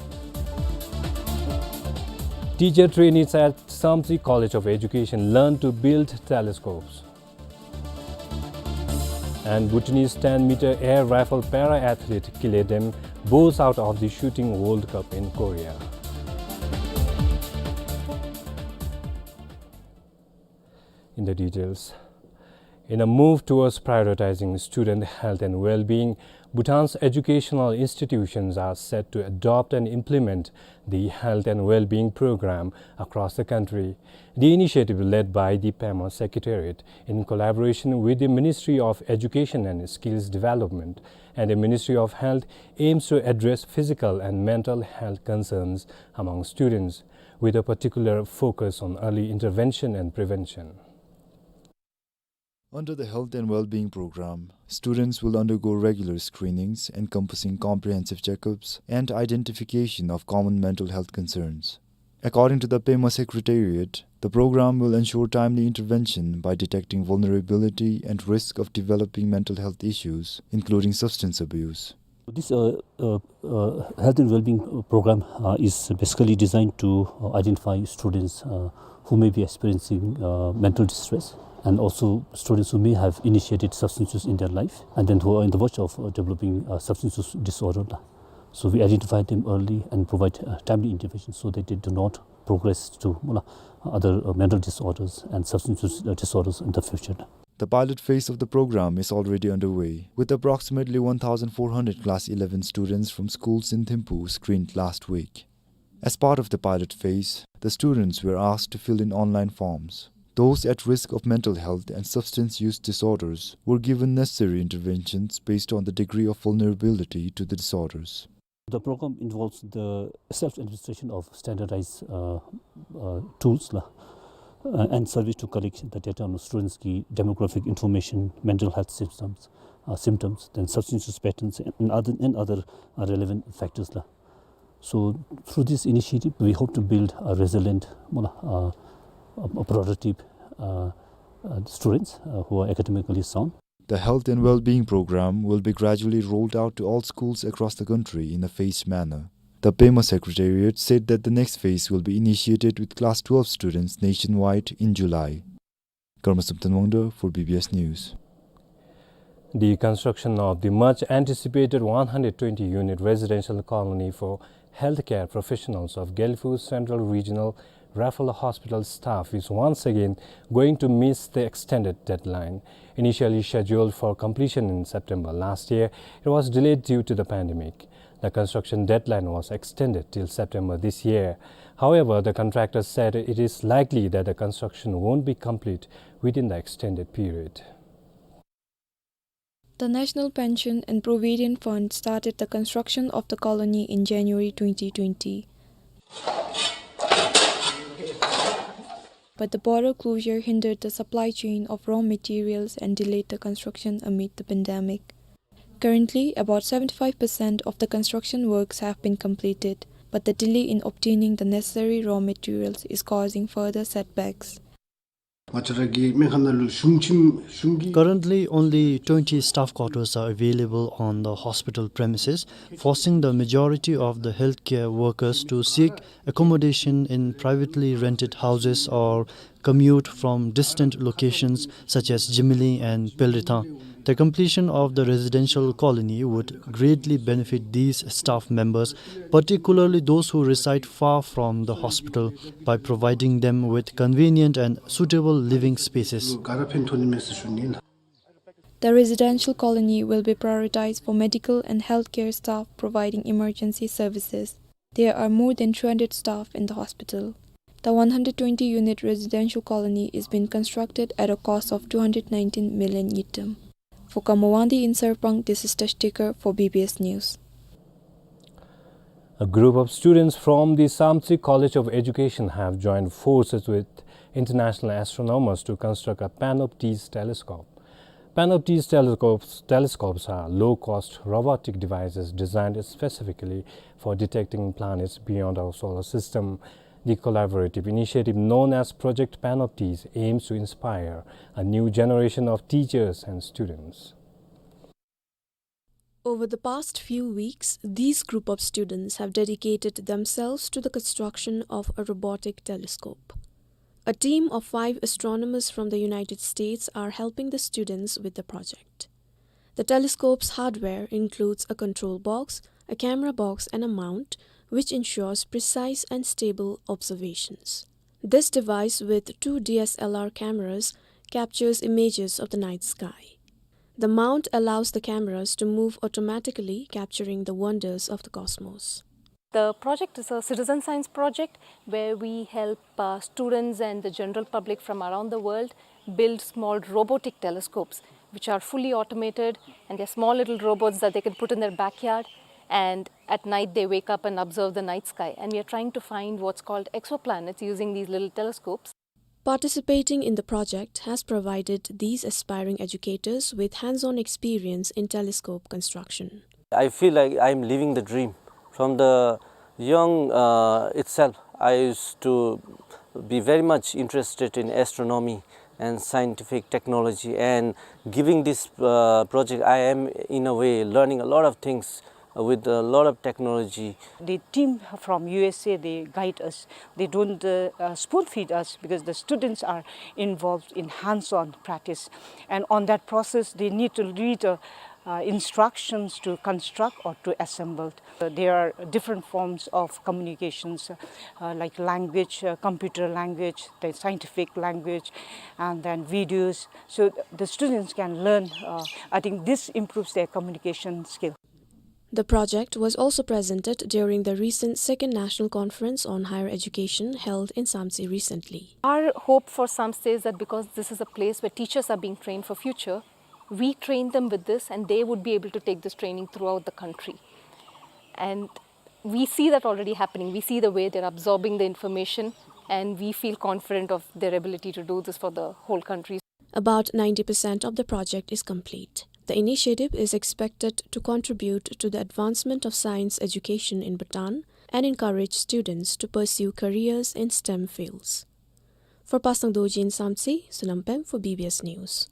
Teacher trainees at Samtse College of Education learn to build telescopes. And Bhutanese ten meter air rifle para-athlete Kile Dem bows out of the Shooting World Cup in Korea. In the details, in a move towards prioritizing student health and well-being, Bhutan's educational institutions are set to adopt and implement the health and well-being program across the country. The initiative, led by the Pema Secretariat in collaboration with the Ministry of Education and Skills Development and the Ministry of Health, aims to address physical and mental health concerns among students, with a particular focus on early intervention and prevention. Under the Health and Well-being Program, students will undergo regular screenings encompassing comprehensive checkups and identification of common mental health concerns. According to the Pema Secretariat, the program will ensure timely intervention by detecting vulnerability and risk of developing mental health issues, including substance abuse. This, uh, uh, uh, health and well-being, uh, program, uh, is basically designed to, uh, identify students, uh, who may be experiencing, uh, mental distress, and also students who may have initiated substance use in their life, and then who are in the verge of, uh, developing, uh, substance use disorder. So we identify them early and provide, uh, timely intervention so that they do not progress to, uh, other, uh, mental disorders and substance use, uh, disorders in the future. The pilot phase of the program is already underway, with approximately one thousand four hundred class eleven students from schools in Thimphu screened last week. As part of the pilot phase, the students were asked to fill in online forms. Those at risk of mental health and substance use disorders were given necessary interventions based on the degree of vulnerability to the disorders. The program involves the self-administration of standardized, uh, uh, tools, la, uh, and surveys to collect the data on students' key demographic information, mental health symptoms, uh, symptoms, then substance use patterns, and other, and other, uh, relevant factors, la. So, through this initiative, we hope to build a resilient, uh, a, a productive, uh, uh, students, uh, who are academically sound. The Health and Well-being Program will be gradually rolled out to all schools across the country in a phased manner. The Pema Secretariat said that the next phase will be initiated with class twelve students nationwide in July. Karma Samten Wangda for B B S News. The construction of the much anticipated one hundred twenty unit residential colony for healthcare professionals of Gelephu Central Regional Referral Hospital staff is once again going to miss the extended deadline. Initially scheduled for completion in September last year, it was delayed due to the pandemic. The construction deadline was extended till September this year. However, the contractor said it is likely that the construction won't be complete within the extended period. The National Pension and Provident Fund started the construction of the colony in January twenty twenty. But the border closure hindered the supply chain of raw materials and delayed the construction amid the pandemic. Currently, about seventy-five percent of the construction works have been completed, but the delay in obtaining the necessary raw materials is causing further setbacks. Currently, only twenty staff quarters are available on the hospital premises, forcing the majority of the healthcare workers to seek accommodation in privately rented houses or commute from distant locations such as Jimilli and Pelrithang. The completion of the residential colony would greatly benefit these staff members, particularly those who reside far from the hospital, by providing them with convenient and suitable living spaces. The residential colony will be prioritized for medical and healthcare staff providing emergency services. There are more than two hundred staff in the hospital. The one hundred twenty unit residential colony is being constructed at a cost of two hundred nineteen million ngultrum. For Kamo Wangdi in Sarpang, this is Tashtekar for B B S News. A group of students from the Samtse College of Education have joined forces with international astronomers to construct a Panoptes telescope. Panoptes telescopes, telescopes are low-cost robotic devices designed specifically for detecting planets beyond our solar system. The collaborative initiative known as Project Panoptes aims to inspire a new generation of teachers and students. Over the past few weeks, these group of students have dedicated themselves to the construction of a robotic telescope. A team of five astronomers from the United States are helping the students with the project. The telescope's hardware includes a control box, a camera box, and a mount, which ensures precise and stable observations. This device, with two D S L R cameras, captures images of the night sky. The mount allows the cameras to move automatically, capturing the wonders of the cosmos. The project is a citizen science project where we help, uh, students and the general public from around the world build small robotic telescopes, which are fully automated, and they're small little robots that they can put in their backyard, and at night they wake up and observe the night sky. And we are trying to find what's called exoplanets using these little telescopes. Participating in the project has provided these aspiring educators with hands-on experience in telescope construction. I feel like I'm living the dream. From the young, uh, itself, I used to be very much interested in astronomy and scientific technology, and giving this, uh, project, I am in a way learning a lot of things with a lot of technology. The team from U S A, they guide us. They don't, uh, uh, spoon feed us, because the students are involved in hands-on practice. And on that process, they need to read, uh, uh, instructions to construct or to assemble. Uh, there are different forms of communications, uh, like language, uh, computer language, the scientific language, and then videos. So the students can learn. Uh, I think this improves their communication skill. The project was also presented during the recent Second National Conference on Higher Education held in Samtse recently. Our hope for Samtse is that because this is a place where teachers are being trained for future, we train them with this and they would be able to take this training throughout the country. And we see that already happening. We see the way they're absorbing the information, and we feel confident of their ability to do this for the whole country. About ninety percent of the project is complete. The initiative is expected to contribute to the advancement of science education in Bhutan and encourage students to pursue careers in STEM fields. For Pastang Dorji in Samtse, Sonam Pem for B B S News.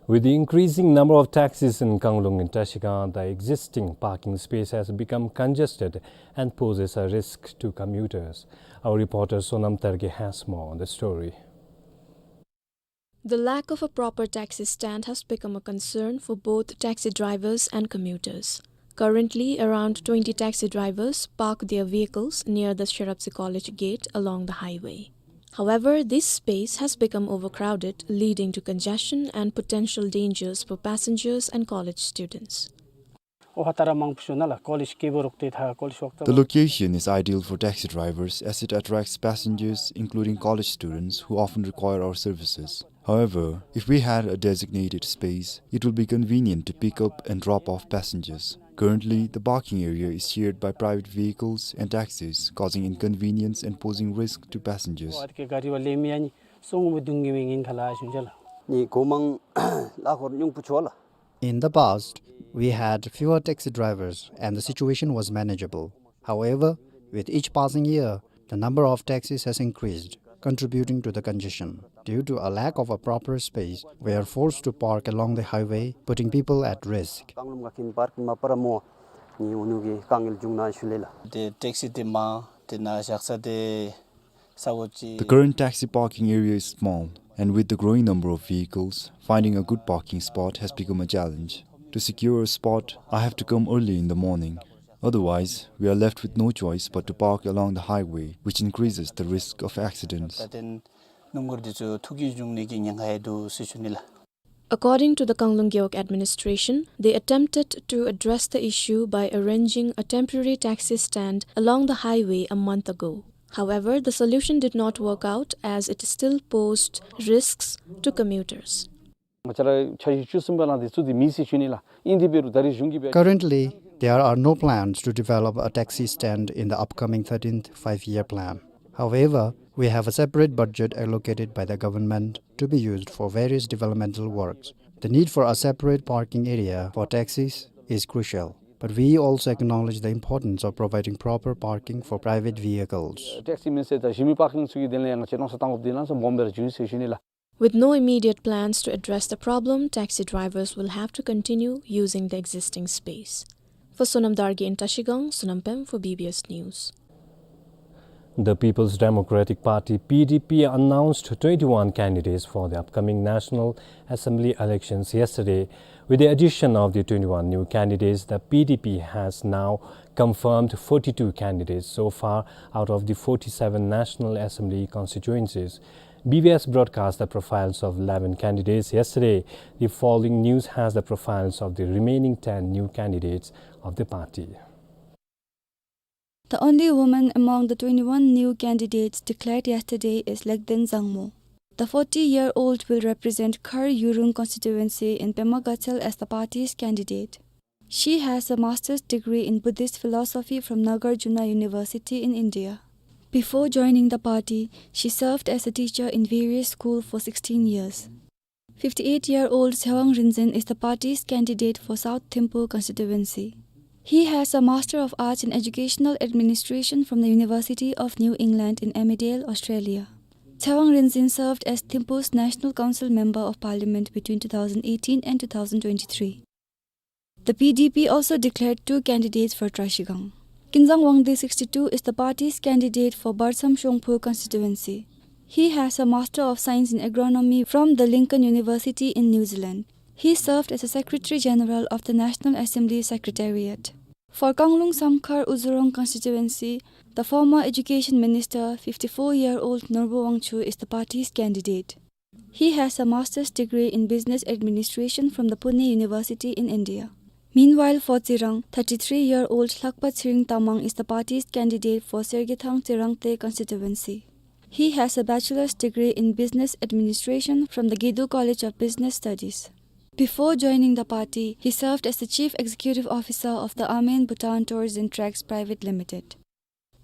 With the increasing number of taxis in Kanglung and Trashigang, the existing parking space has become congested and poses a risk to commuters. Our reporter Sonam Terge has more on the story. The lack of a proper taxi stand has become a concern for both taxi drivers and commuters. Currently, around twenty taxi drivers park their vehicles near the Sherabtse College gate along the highway. However, this space has become overcrowded, leading to congestion and potential dangers for passengers and college students. ཨོ་ཧ་ད་ར་མང་པོ་ཞུ་ན་ལགས། ཀོ་ལེཇ་སྐྱེས་བུ་རོགས་དེ་ད་ཀོ་ལེཇ་ཤོག་ད། The location is ideal for taxi drivers as it attracts passengers, including college students who often require our services. However, if we had a designated space, it will be convenient to pick up and drop off passengers. Currently, the parking area is shared by private vehicles and taxis, causing inconvenience and posing risk to passengers. ཨོ་ཨ་དེ་ག་རི་བ་ལེན་མི་ཡ་ནི་སོང་མི་དུང་གི་མི་ངིན་ཁ་ལ་ཞུན་ཅ་ལགས། ནི་གོ་མང་ལ་ཁོར་ཉུང་པོ་ཆོ་ལགས། In the past, we had fewer taxi drivers and the situation was manageable. However, with each passing year, the number of taxis has increased, contributing to the congestion. Due to a lack of a proper space, we are forced to park along the highway, putting people at risk. གང་ལུམ་ག་ཁིན་པར་ཀིང་མ་པ་ར་མོ་ནི་ཨུ་ནུ་གི་དཀའ་ངལ་བྱུང་ན་ཞུ་ལེ་ལགས། ཏེ་ཊེག་སི་དེ་མང་ཏེ་ནཱ་བཞག་ས་དེ་ས་གོ་ཅིག The current taxi parking area is small, and with the growing number of vehicles, finding a good parking spot has become a challenge. To secure a spot, I have to come early in the morning. Otherwise, we are left with no choice but to park along the highway, which increases the risk of accidents. ད་ཏེ་སྣུམ་འཁོར་དེ་ཚུ་ཐུག་གི་བྱུང་ནི་གི་ཉེན་ཁ་ཡང་འདུག་ཟེར་ཞུ་ནི་ལགས། According to the Kangleung Gewog administration, they attempted to address the issue by arranging a temporary taxi stand along the highway a month ago. However, the solution did not work out as it still posed risks to commuters. ང་བཅས་ར་འཆར་གཞི་བཅུ་གསུམ་པ་ནང་དེ་ཚུ་དེ་མེད་ཟེར་ཞུ་ནི་ལགས། ཨིན་དེ་འབད་རུང་ད་རེས་གཞུང་གིས་འབད། Currently, there are no plans to develop a taxi stand in the upcoming thirteenth Five-Year Plan. However, we have a separate budget allocated by the government to be used for various developmental works. The need for a separate parking area for taxis is crucial, but we also acknowledge the importance of providing proper parking for private vehicles. ཊེག་སི་མེན་ཟེར་ད་ཞི་མི་པར་ཀིང་ཚུ་གི་དོན་ལས་ཡང་ང་བཅས་མནོ་བསམ་བཏང་དགོཔ་དེ་ནང་སོང་བོམ་བེ་ར་བྱུང་ཟེར་ཞུ་ནི་ལགས། With no immediate plans to address the problem, taxi drivers will have to continue using the existing space. For Sonam Dargye in Trashigang, Sonam Pem for B B S News. The People's Democratic Party, P D P, announced twenty-one candidates for the upcoming National Assembly elections yesterday. With the addition of the twenty-one new candidates, the P D P has now confirmed forty-two candidates so far out of the forty-seven National Assembly constituencies. B B S broadcast the profiles of eleven candidates yesterday. The following news has the profiles of the remaining ten new candidates of the party. The only woman among the twenty-one new candidates declared yesterday is Lekden Zangmo. The forty-year-old will represent Khar Yurung constituency in Pema Gatshel as the party's candidate. She has a master's degree in Buddhist philosophy from Nagarjuna University in India. Before joining the party, she served as a teacher in various schools for sixteen years. Fifty-eight-year-old Tsewang Rinzin is the party's candidate for South Thimphu constituency. He has a Master of Arts in Educational Administration from the University of New England in Emmerdale, Australia. Tsewang Rinzin served as Thimphu's National Council Member of Parliament between two thousand eighteen and two thousand twenty-three. The P D P also declared two candidates for Trashigang. Kinzang Wangdi, sixty-two, is the party's candidate for Barsamshongphu constituency. He has a Master of Science in Agronomy from the Lincoln University in New Zealand. He served as a Secretary General of the National Assembly Secretariat. For Kanglung Samkhar Uzurong constituency, the former Education Minister, fifty-four-year-old Norbu Wangchuk, is the party's candidate. He has a master's degree in business administration from the Pune University in India. Meanwhile, for Tsirang, thirty-three-year-old Lhakpa Tsering Tamang is the party's candidate for Sergethang Tsirangte constituency. He has a bachelor's degree in business administration from the Gedu College of Business Studies. Before joining the party, he served as the chief executive officer of the Amen Bhutan Tours and Treks Private Limited.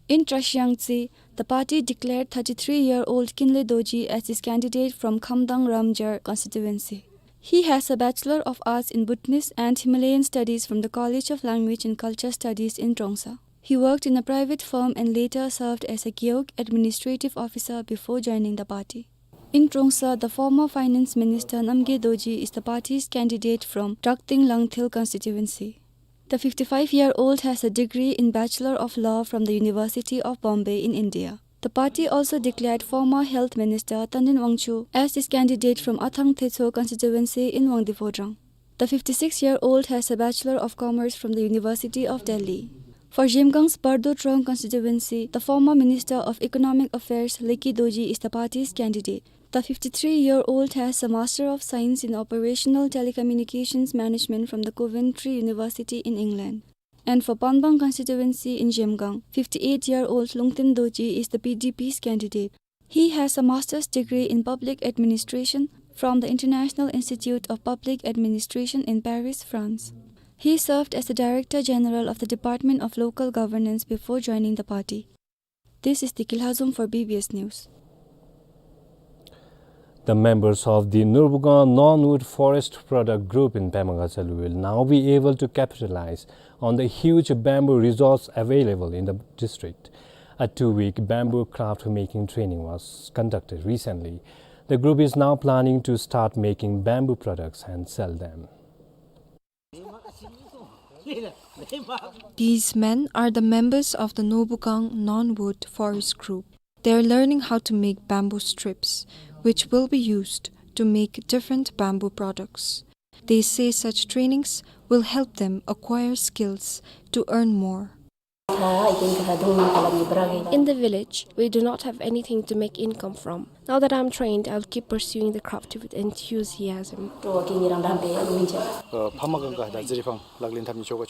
In Trashigang Tsi, the party declared thirty-three-year-old Kinle Dorji as its candidate from Khamdang Ramjar constituency. He has a Bachelor of Arts in Bhutanese and Himalayan Studies from the College of Language and Culture Studies in Trongsa. He worked in a private firm and later served as a Gewog administrative officer before joining the party. In Trongsa, the former Finance Minister Namgay Dorji is the party's candidate from Drakting Langthel constituency. The fifty-five-year-old has a degree in Bachelor of Law from the University of Bombay in India. The party also declared former Health Minister Tandin Wangchuk as its candidate from Athang Thecho constituency in Wangdi Phodrang. The fifty-six-year-old has a Bachelor of Commerce from the University of Delhi. For Zhemgang's Bardo Trong constituency, the former Minister of Economic Affairs Leki Dorji is the party's candidate. The fifty-three-year-old has a Master of Science in Operational Telecommunications Management from the Coventry University in England. And for Panbang constituency in Zhemgang, fifty-eight-year-old Lungten Dorji is the P D P's candidate. He has a master's degree in public administration from the International Institute of Public Administration in Paris, France. He served as the Director General of the Department of Local Governance before joining the party. This is Diki Lhazom for B B S News. The members of the Nurbukang Non-Wood Forest Product Group in Pema Gatshel will now be able to capitalize on the huge bamboo resource available in the district. A two-week bamboo craft making training was conducted recently. The group is now planning to start making bamboo products and sell them. These men are the members of the Nurbukang Non-Wood Forest Group. They are learning how to make bamboo strips, which will be used to make different bamboo products. They say such trainings will help them acquire skills to earn more. In the village, we do not have anything to make income from. Now that I'm trained, I'll keep pursuing the craft with enthusiasm.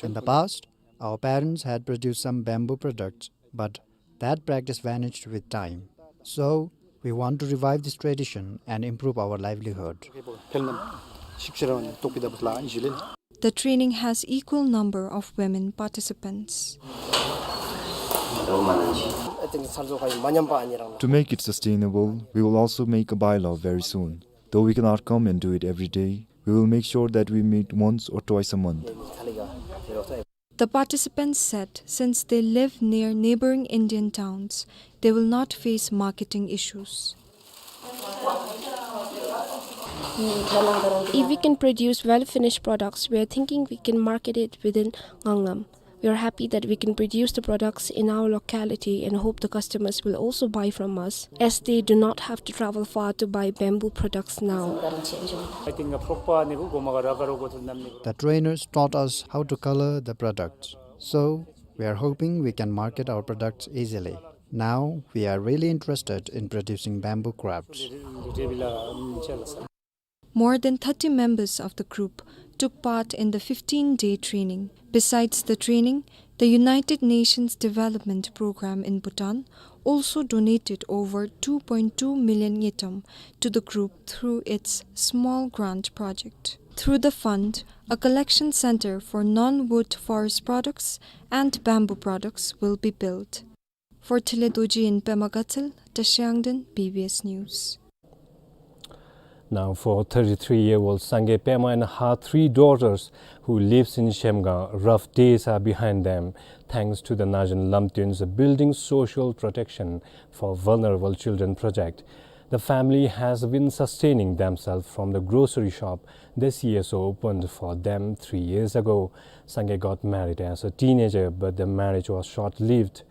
In the past, our parents had produced some bamboo products, but that practice vanished with time. So, we want to revive this tradition and improve our livelihood. The training has equal number of women participants. To make it sustainable, we will also make a bylaw very soon. Though we cannot come and do it every day, we will make sure that we meet once or twice a month. The participants said since they live near neighboring Indian towns, they will not face marketing issues. If we can produce well-finished products, we are thinking we can market it within Nganglam. We are happy that we can produce the products in our locality and hope the customers will also buy from us, as they do not have to travel far to buy bamboo products now. The trainers taught us how to color the products, so we are hoping we can market our products easily. Now, we are really interested in producing bamboo crafts. More than thirty members of the group took part in the fifteen-day training. Besides the training, the United Nations Development Programme in Bhutan also donated over two point two million ngultrum to the group through its small grant project. Through the fund, a collection center for non-wood forest products and bamboo products will be built. For Thile Dorji in Pema Gatshel, Tashiang Den, B B S News. Now, for thirty-three-year-old Sangay Pema and her three daughters who lives in Zhemgang, rough days are behind them, thanks to the Nazen Lamten's Building Social Protection for Vulnerable Children project. The family has been sustaining themselves from the grocery shop the C S O opened for them three years ago. Sangay got married as a teenager, but the marriage was short-lived.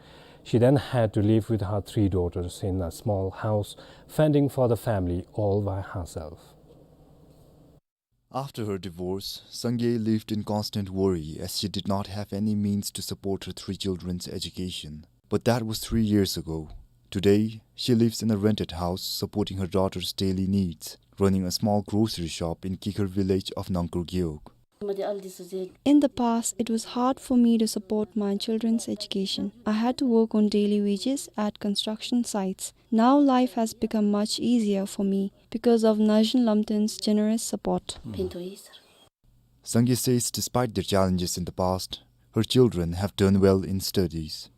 She then had to live with her three daughters in a small house, fending for the family all by herself. After her divorce, Sangay lived in constant worry as she did not have any means to support her three children's education. But that was three years ago. Today, she lives in a rented house, supporting her daughter's daily needs, running a small grocery shop in Kikhar village of Nangkur Gewog. In the past, it was hard for me to support my children's education. I had to work on daily wages at construction sites. Now life has become much easier for me because of Nazen Lamten's generous support. Sangay says despite their challenges in the past, her children have done well in studies.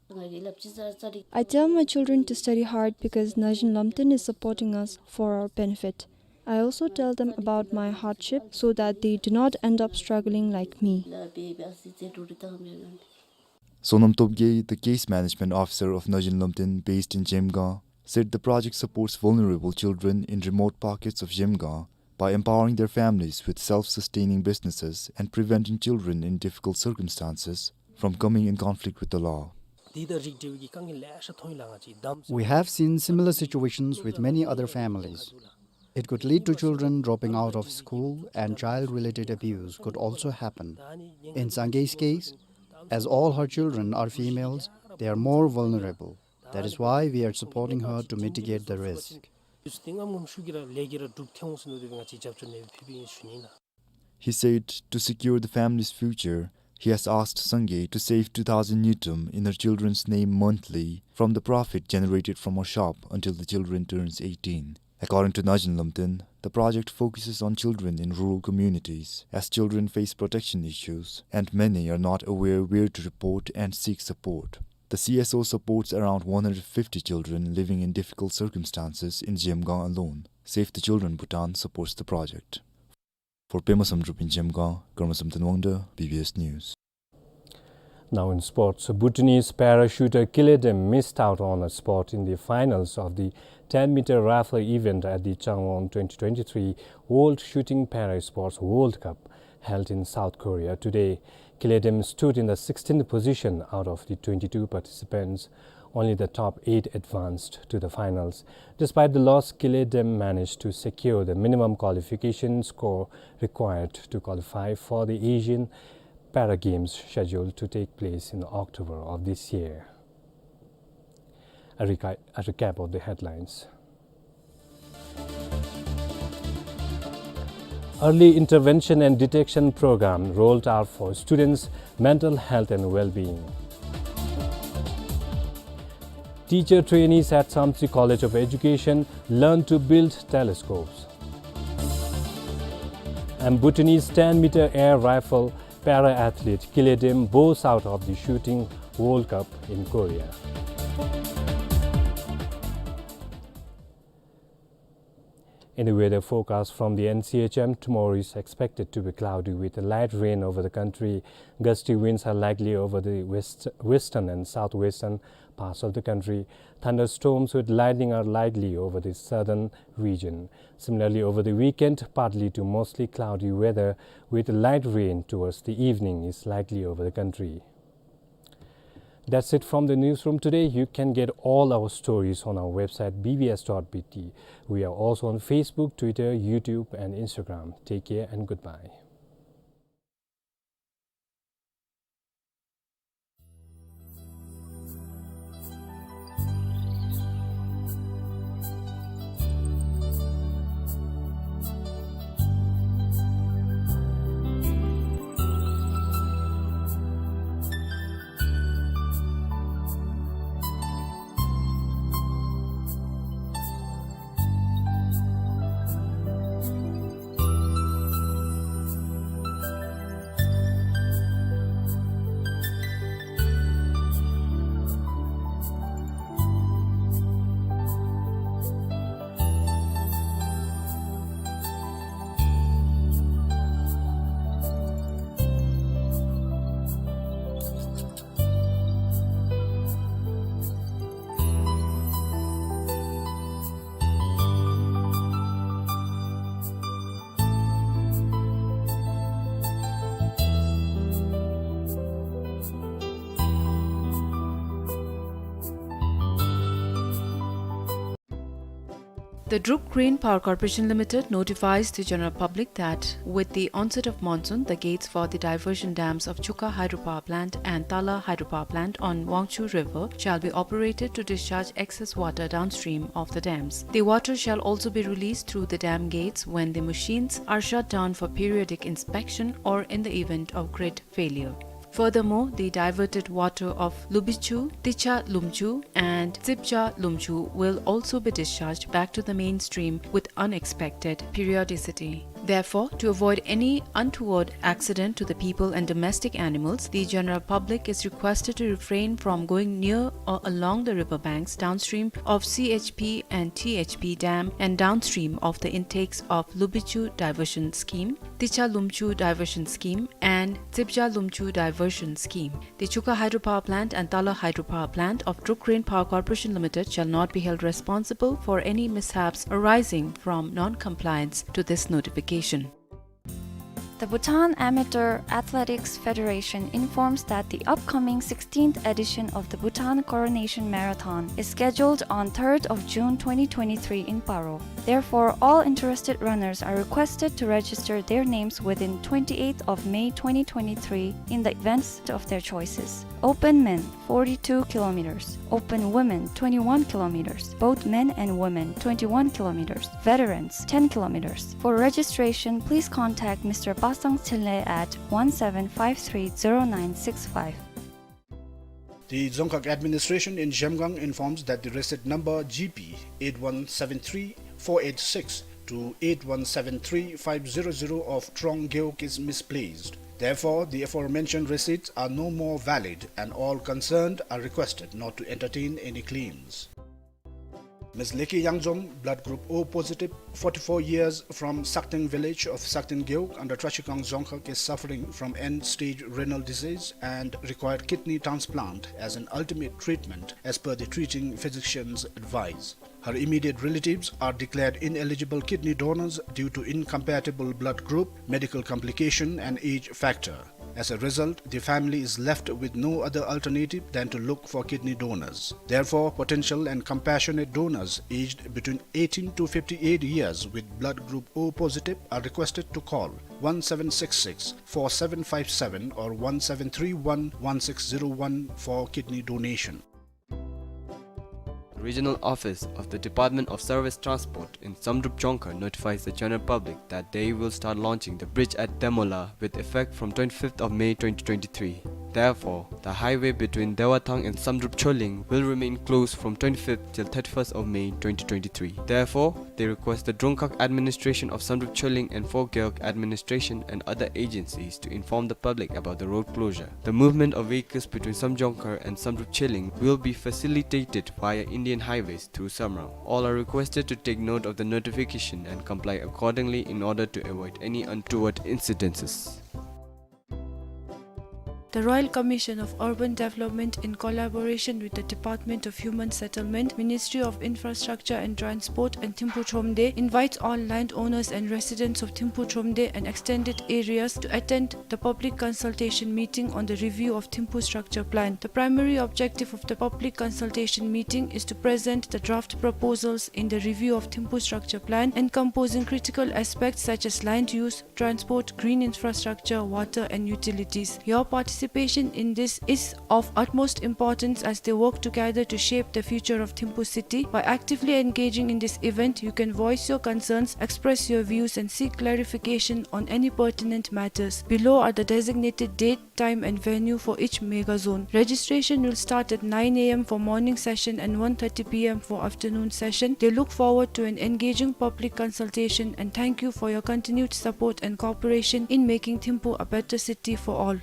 I tell my children to study hard because Nazen Lamten is supporting us for our benefit. I also tell them about my hardship so that they do not end up struggling like me. Sonam Topge, the case management officer of Nazen Lamten based in Zhemgang, said the project supports vulnerable children in remote pockets of Zhemgang by empowering their families with self-sustaining businesses and preventing children in difficult circumstances from coming in conflict with the law. We have seen similar situations with many other families. It could lead to children dropping out of school, and child-related abuse could also happen. In Sangay's case, as all her children are females, they are more vulnerable. That is why we are supporting her to mitigate the risk. ཡུས་ཏེ་ངམ་ངམ་ཤུགས་ཀྱིས་ར་ལས་ཀྱི་ར་འགྲུབ་ཐལ་འོང་ཟེར་མནོ་སྟེ་སྦེ་ང་བཅས་རྒྱབ་སྐྱོར་ནི་ཕུལ་བའི་ཨིན་ཞུ་ནི་ལགས། He said to secure the family's future, he has asked Sangay to save two thousand ngultrum in her children's name monthly from the profit generated from her shop until the children turns eighteen. According to Naojin Lomten, the project focuses on children in rural communities, as children face protection issues, and many are not aware where to report and seek support. The C S O supports around one hundred fifty children living in difficult circumstances in Zhemgang alone. Save the Children Bhutan supports the project. For Pema Samdrup in Zhemgang, Karma Samten Wangda, B B S News. Now in sports, Bhutanese parachuter Kile Dem missed out on a spot in the finals of the ten meter rifle event at the Changwon twenty twenty-three World Shooting Para Sports World Cup held in South Korea today. Kile Dem stood in the sixteenth position out of the twenty-two participants. Only the top eight advanced to the finals. Despite the loss, Kile Dem managed to secure the minimum qualification score required to qualify for the Asian Para Games scheduled to take place in October of this year. A reca-, a recap of the headlines. Early intervention and detection program rolled out for students' mental health and well-being. Teacher trainees at Samtse College of Education learn to build telescopes. And Bhutanese ten meter air rifle para athlete Kile Dem bows out of the Shooting World Cup in Korea. In the weather forecast from the N C H M, tomorrow is expected to be cloudy with light rain over the country. Gusty winds are likely over the west, western and southwestern parts of the country. Thunderstorms with lightning are likely over the southern region. Similarly, over the weekend, partly to mostly cloudy weather with light rain towards the evening is likely over the country. That's it from the newsroom today. You can get all our stories on our website B B S dot B T. We are also on Facebook, Twitter, YouTube, and Instagram. Take care and goodbye. The Druk Green Power Corporation Limited notifies the general public that with the onset of monsoon, the gates for the diversion dams of Chukha Hydropower Plant and Tala Hydropower Plant on Wangchhu River shall be operated to discharge excess water downstream of the dams. The water shall also be released through the dam gates when the machines are shut down for periodic inspection or in the event of grid failure. Furthermore, the diverted water of Lubichu, Ticha Lumchu, and Tsipcha Lumchu will also be discharged back to the main stream with unexpected periodicity. Therefore, to avoid any untoward accident to the people and domestic animals, the general public is requested to refrain from going near or along the river banks downstream of C H P and T H P dam and downstream of the intakes of Lubichu Diversion Scheme, Ticha Lumchu Diversion Scheme, and Tsipcha Lumchu Diversion Scheme. The Chukha Hydropower Plant and Tala Hydropower Plant of Druk Green Power Corporation Limited shall not be held responsible for any mishaps arising from non-compliance to this notification. The Bhutan Amateur Athletics Federation informs that the upcoming sixteenth edition of the Bhutan Coronation Marathon is scheduled on third of June twenty twenty-three in Paro. Therefore, all interested runners are requested to register their names within twenty-eighth of May twenty twenty-three in the events of their choices. Open men, forty-two kilometers. Open women, twenty-one kilometers. Both men and women, twenty-one kilometers. Veterans, ten kilometers. For registration, please contact Mister Pasang Chinle at one seven five three zero nine six five. The Dzongkhag administration in Zhemgang informs that the receipt number G P eight one seven three four eight six to eight one seven three five zero zero of Trong Gewog is misplaced. Therefore, the aforementioned receipts are no more valid and all concerned are requested not to entertain any claims. Miss Leki Yangjom, blood group O positive, forty-four years, from Sakteng village of Sakteng Gewog under Trashigang Dzongkhag, is suffering from end-stage renal disease and required kidney transplant as an ultimate treatment as per the treating physician's advice. Her immediate relatives are declared ineligible kidney donors due to incompatible blood group, medical complication and age factor. As a result, the family is left with no other alternative than to look for kidney donors. Therefore, potential and compassionate donors aged between eighteen to fifty-eight years with blood group O positive are requested to call one seven six six four seven five seven or one seven three one one six zero one for kidney donation. The regional office of the Department of Surface Transport in Samdrup Dzongkhag notifies the general public that they will start launching the bridge at Demola with effect from twenty-fifth of May twenty twenty-three. Therefore, the highway between Dewathang and Samdrup Choling will remain closed from twenty-fifth till thirty-first of May twenty twenty-three. Therefore, they request the Dzongkhag administration of Samdrup Choling and Phogewog administration and other agencies to inform the public about the road closure. The movement of vehicles between Samdrup Dzongkhag and Samdrup Choling will be facilitated via Indian Highways through Samrang. All are requested to take note of the notification and comply accordingly in order to avoid any untoward incidences. The Royal Commission of Urban Development, in collaboration with the Department of Human Settlement, Ministry of Infrastructure and Transport, and Thimphu Thromde, invites all landowners and residents of Thimphu Thromde and extended areas to attend the public consultation meeting on the review of Thimphu Structure Plan. The primary objective of the public consultation meeting is to present the draft proposals in the review of Thimphu Structure Plan, encompassing critical aspects such as land use, transport, green infrastructure, water and utilities. Your participation in this is of utmost importance as they work together to shape the future of Thimphu city. By actively engaging in this event, you can voice your concerns, express your views and seek clarification on any pertinent matters. Below are the designated date, time and venue for each mega zone. Registration will start at nine A M for morning session and one thirty P M for afternoon session. They look forward to an engaging public consultation and thank you for your continued support and cooperation in making Thimphu a better city for all.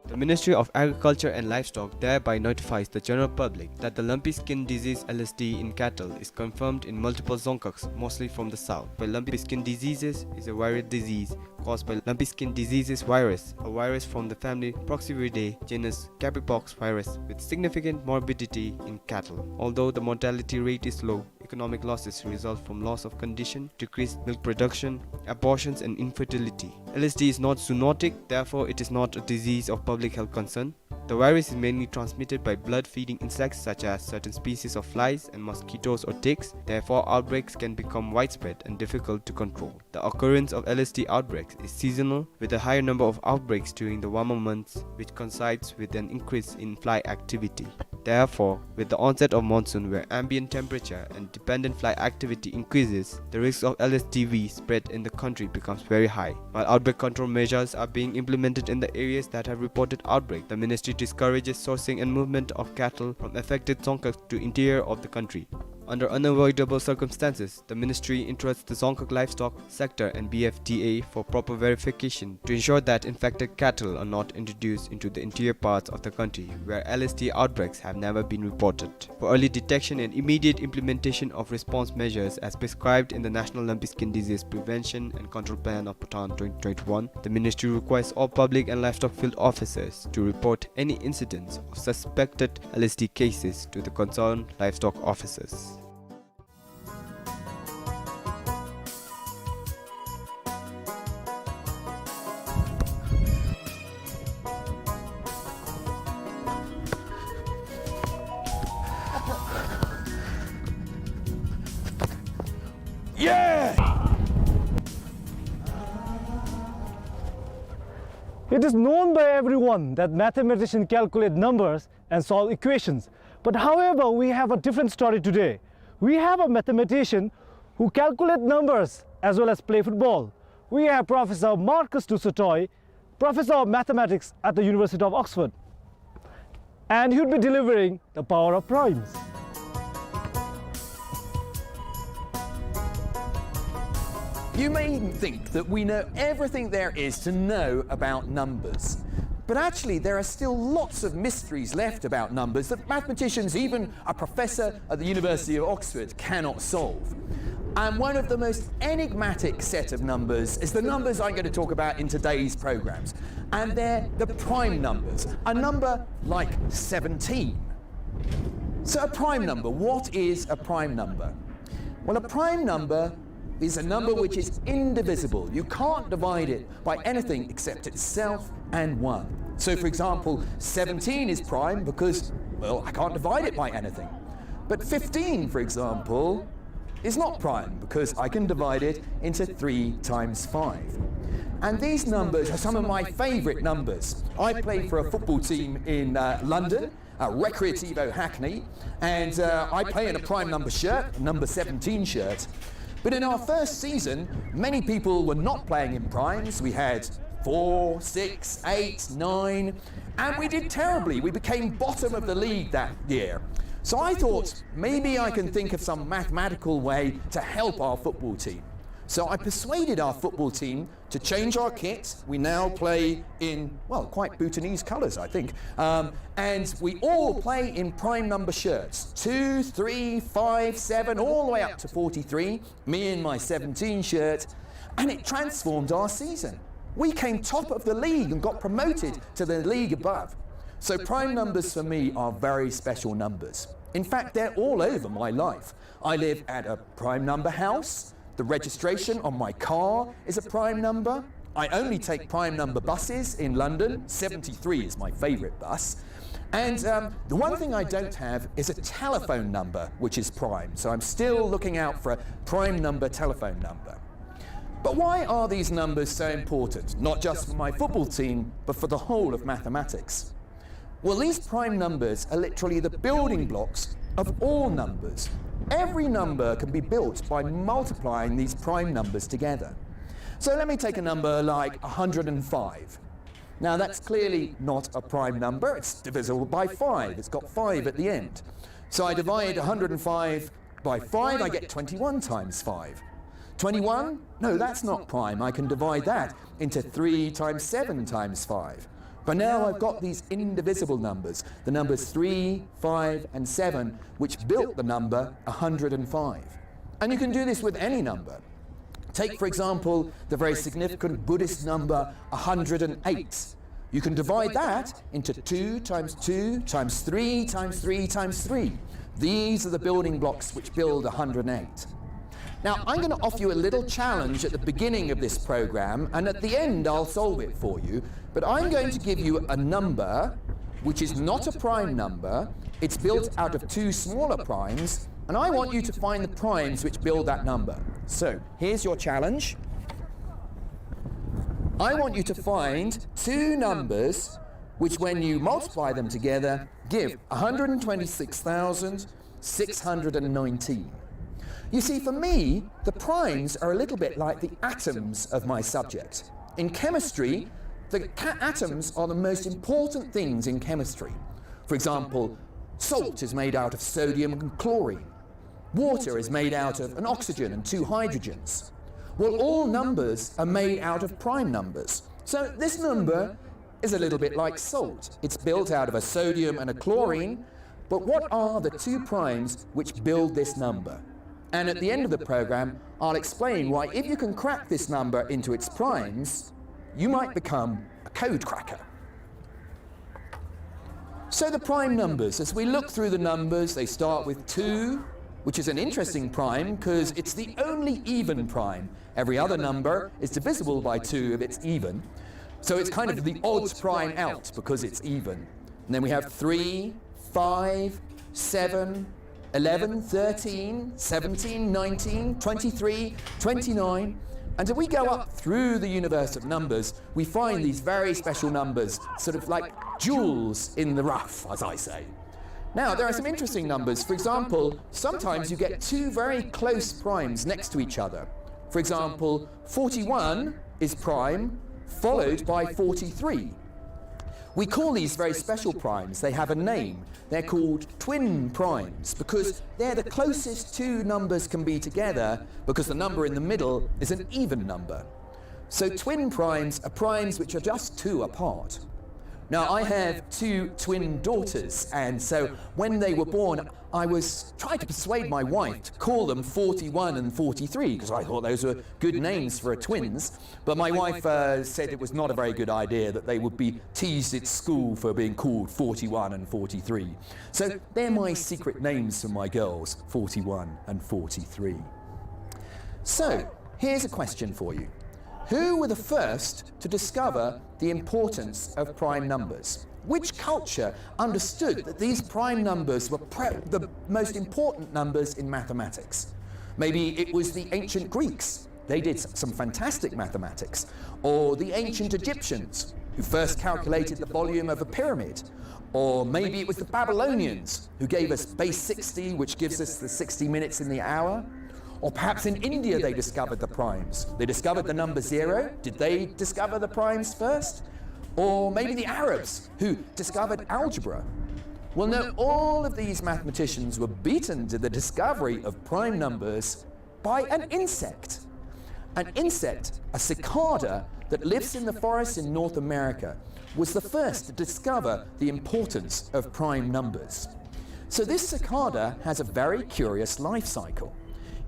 The Ministry of Agriculture and Livestock thereby notifies the general public that the lumpy skin disease, L S D, in cattle is confirmed in multiple Dzongkhags, mostly from the south. But lumpy skin diseases is a viral disease caused by lumpy skin diseases virus, a virus from the family Poxviridae, genus Capripox virus, with significant morbidity in cattle. Although the mortality rate is low, economic losses result from loss of condition, decreased milk production, abortions, and infertility. L S D is not zoonotic, therefore it is not a disease of public health concern. The virus is mainly transmitted by blood-feeding insects such as certain species of flies and mosquitoes or ticks. Therefore, outbreaks can become widespread and difficult to control. The occurrence of L S D outbreaks is seasonal, with a higher number of outbreaks during the warmer months, which coincides with an increase in fly activity. Therefore, with the onset of monsoon, where ambient temperature and dependent fly activity increases, the risk of L S D V spread in the country becomes very high. While outbreak control measures are being implemented in the areas that have reported outbreak, the ministry discourages sourcing and movement of cattle from affected Dzongkhag to interior of the country. Under unavoidable circumstances, the ministry entrusts the Dzongkhag livestock sector and B F D A for proper verification to ensure that infected cattle are not introduced into the interior parts of the country where L S D outbreaks have never been reported. For early detection and immediate implementation of response measures as prescribed in the National Lumpy Skin Disease Prevention and Control Plan of Bhutan twenty twenty-one, the ministry requires all public and livestock field officers to report any incidents of suspected L S D cases to the concerned livestock officers. It is known by everyone that mathematicians calculate numbers and solve equations. But however, we have a different story today. We have a mathematician who calculates numbers as well as play football. We have Professor Marcus du Sautoy, Professor of Mathematics at the University of Oxford. And he would be delivering the power of primes. You may think that we know everything there is to know about numbers, but actually there are still lots of mysteries left about numbers that mathematicians, even a professor at the University of Oxford, cannot solve. And one of the most enigmatic set of numbers is the numbers I'm going to talk about in today's programs. And they're the prime numbers, a number like seventeen. So a prime number, what is a prime number? Well, a prime number is a number which is indivisible. You can't divide it by anything except itself and one. So, for example, seventeen is prime because, well, I can't divide it by anything. But fifteen, for example, is not prime because I can divide it into three times five. And these numbers are some of my favorite numbers. I play for a football team in, uh, London, uh, Recreativo Hackney, and, uh, I play in a prime number shirt, number seventeen shirt. But in our first season, many people were not playing in primes. We had four, six, eight, nine, and we did terribly. We became bottom of the league that year. So I thought, maybe I can think of some mathematical way to help our football team. So I persuaded our football team to change our kit. We now play in, well, quite Bhutanese colours, I think. Um, and we all play in prime number shirts, two, three, five, seven, all the way up to forty-three, me in my seventeen shirt. And it transformed our season. We came top of the league and got promoted to the league above. So prime numbers for me are very special numbers. In fact, they're all over my life. I live at a prime number house. The registration on my car is a prime number. I only take prime number buses in London. Seventy-three is my favourite bus. And, um, the one thing I don't have is a telephone number which is prime. So I'm still looking out for a prime number telephone number. But why are these numbers so important, not just for my football team, but for the whole of mathematics? Well, these prime numbers are literally the building blocks of all numbers. Every number can be built by multiplying these prime numbers together. So let me take a number like a hundred and five. Now, that's clearly not a prime number. It's divisible by five. It's got five at the end. So I divide a hundred and five by five, I get twenty-one times five. Twenty-one? No, that's not prime. I can divide that into three times seven times five. But now I've got these indivisible numbers, the numbers three, five, and seven, which built the number a hundred and five. And you can do this with any number. Take, for example, the very significant Buddhist number a hundred and eight. You can divide that into two times two times three times three times three. These are the building blocks which build a hundred and eight. Now, I'm gonna offer you a little challenge at the beginning of this program, and at the end I'll solve it for you. But I'm going to give you a number which is not a prime number. It's built out of two smaller primes, and I want you to find the primes which build that number. So, here's your challenge. I want you to find two numbers which, when you multiply them together, give a hundred and twenty-six thousand six hundred and nineteen. You see, for me, the primes are a little bit like the atoms of my subject. In chemistry, the ca-, atoms are the most important things in chemistry. For example, salt is made out of sodium and chlorine. Water is made out of an oxygen and two hydrogens. Well, all numbers are made out of prime numbers. So this number is a little bit like salt. It's built out of a sodium and a chlorine, but what are the two primes which build this number? And at the end of the program, I'll explain why, if you can crack this number into its primes, you might become a code cracker. So the prime numbers, as we look through the numbers, they start with two, which is an interesting prime 'cause it's the only even prime. Every other number is divisible by two if it's even. So it's kind of the odd prime out because it's even. And then we have three, five, seven, eleven, thirteen, seventeen, nineteen, twenty-three, twenty-nine. And if we go up through the universe of numbers, we find these very special numbers, sort of like jewels in the rough, as I say. Now, there are some interesting numbers. For example, sometimes you get two very close primes next to each other. For example, forty-one is prime, followed by forty-three. We call these very special primes. They have a name. They're called twin primes because they're the closest two numbers can be together, because the number in the middle is an even number. So twin primes are primes which are just two apart. Now, I have two twin daughters, and so when they were born, I was trying to persuade my wife to call them forty-one and forty-three, 'cause I thought those were good names for a twins. But my wife, uh, said it was not a very good idea, that they would be teased at school for being called forty-one and forty-three. So they're my secret names for my girls, forty-one and forty-three. So, here's a question for you. Who were the first to discover the importance of prime numbers? Which culture understood that these prime numbers were pre-, the most important numbers in mathematics? Maybe it was the ancient Greeks. They did s-, some fantastic mathematics. Or the ancient Egyptians, who first calculated the volume of a pyramid. Or maybe it was the Babylonians who gave us base sixty, which gives us the sixty minutes in the hour. Or perhaps in India they discovered the primes. They discovered the number zero. Did they discover the primes first? Or maybe the Arabs who discovered algebra. Well, no, all of these mathematicians were beaten to the discovery of prime numbers by an insect. An insect, a cicada that lives in the forest in North America, was the first to discover the importance of prime numbers. So this cicada has a very curious life cycle.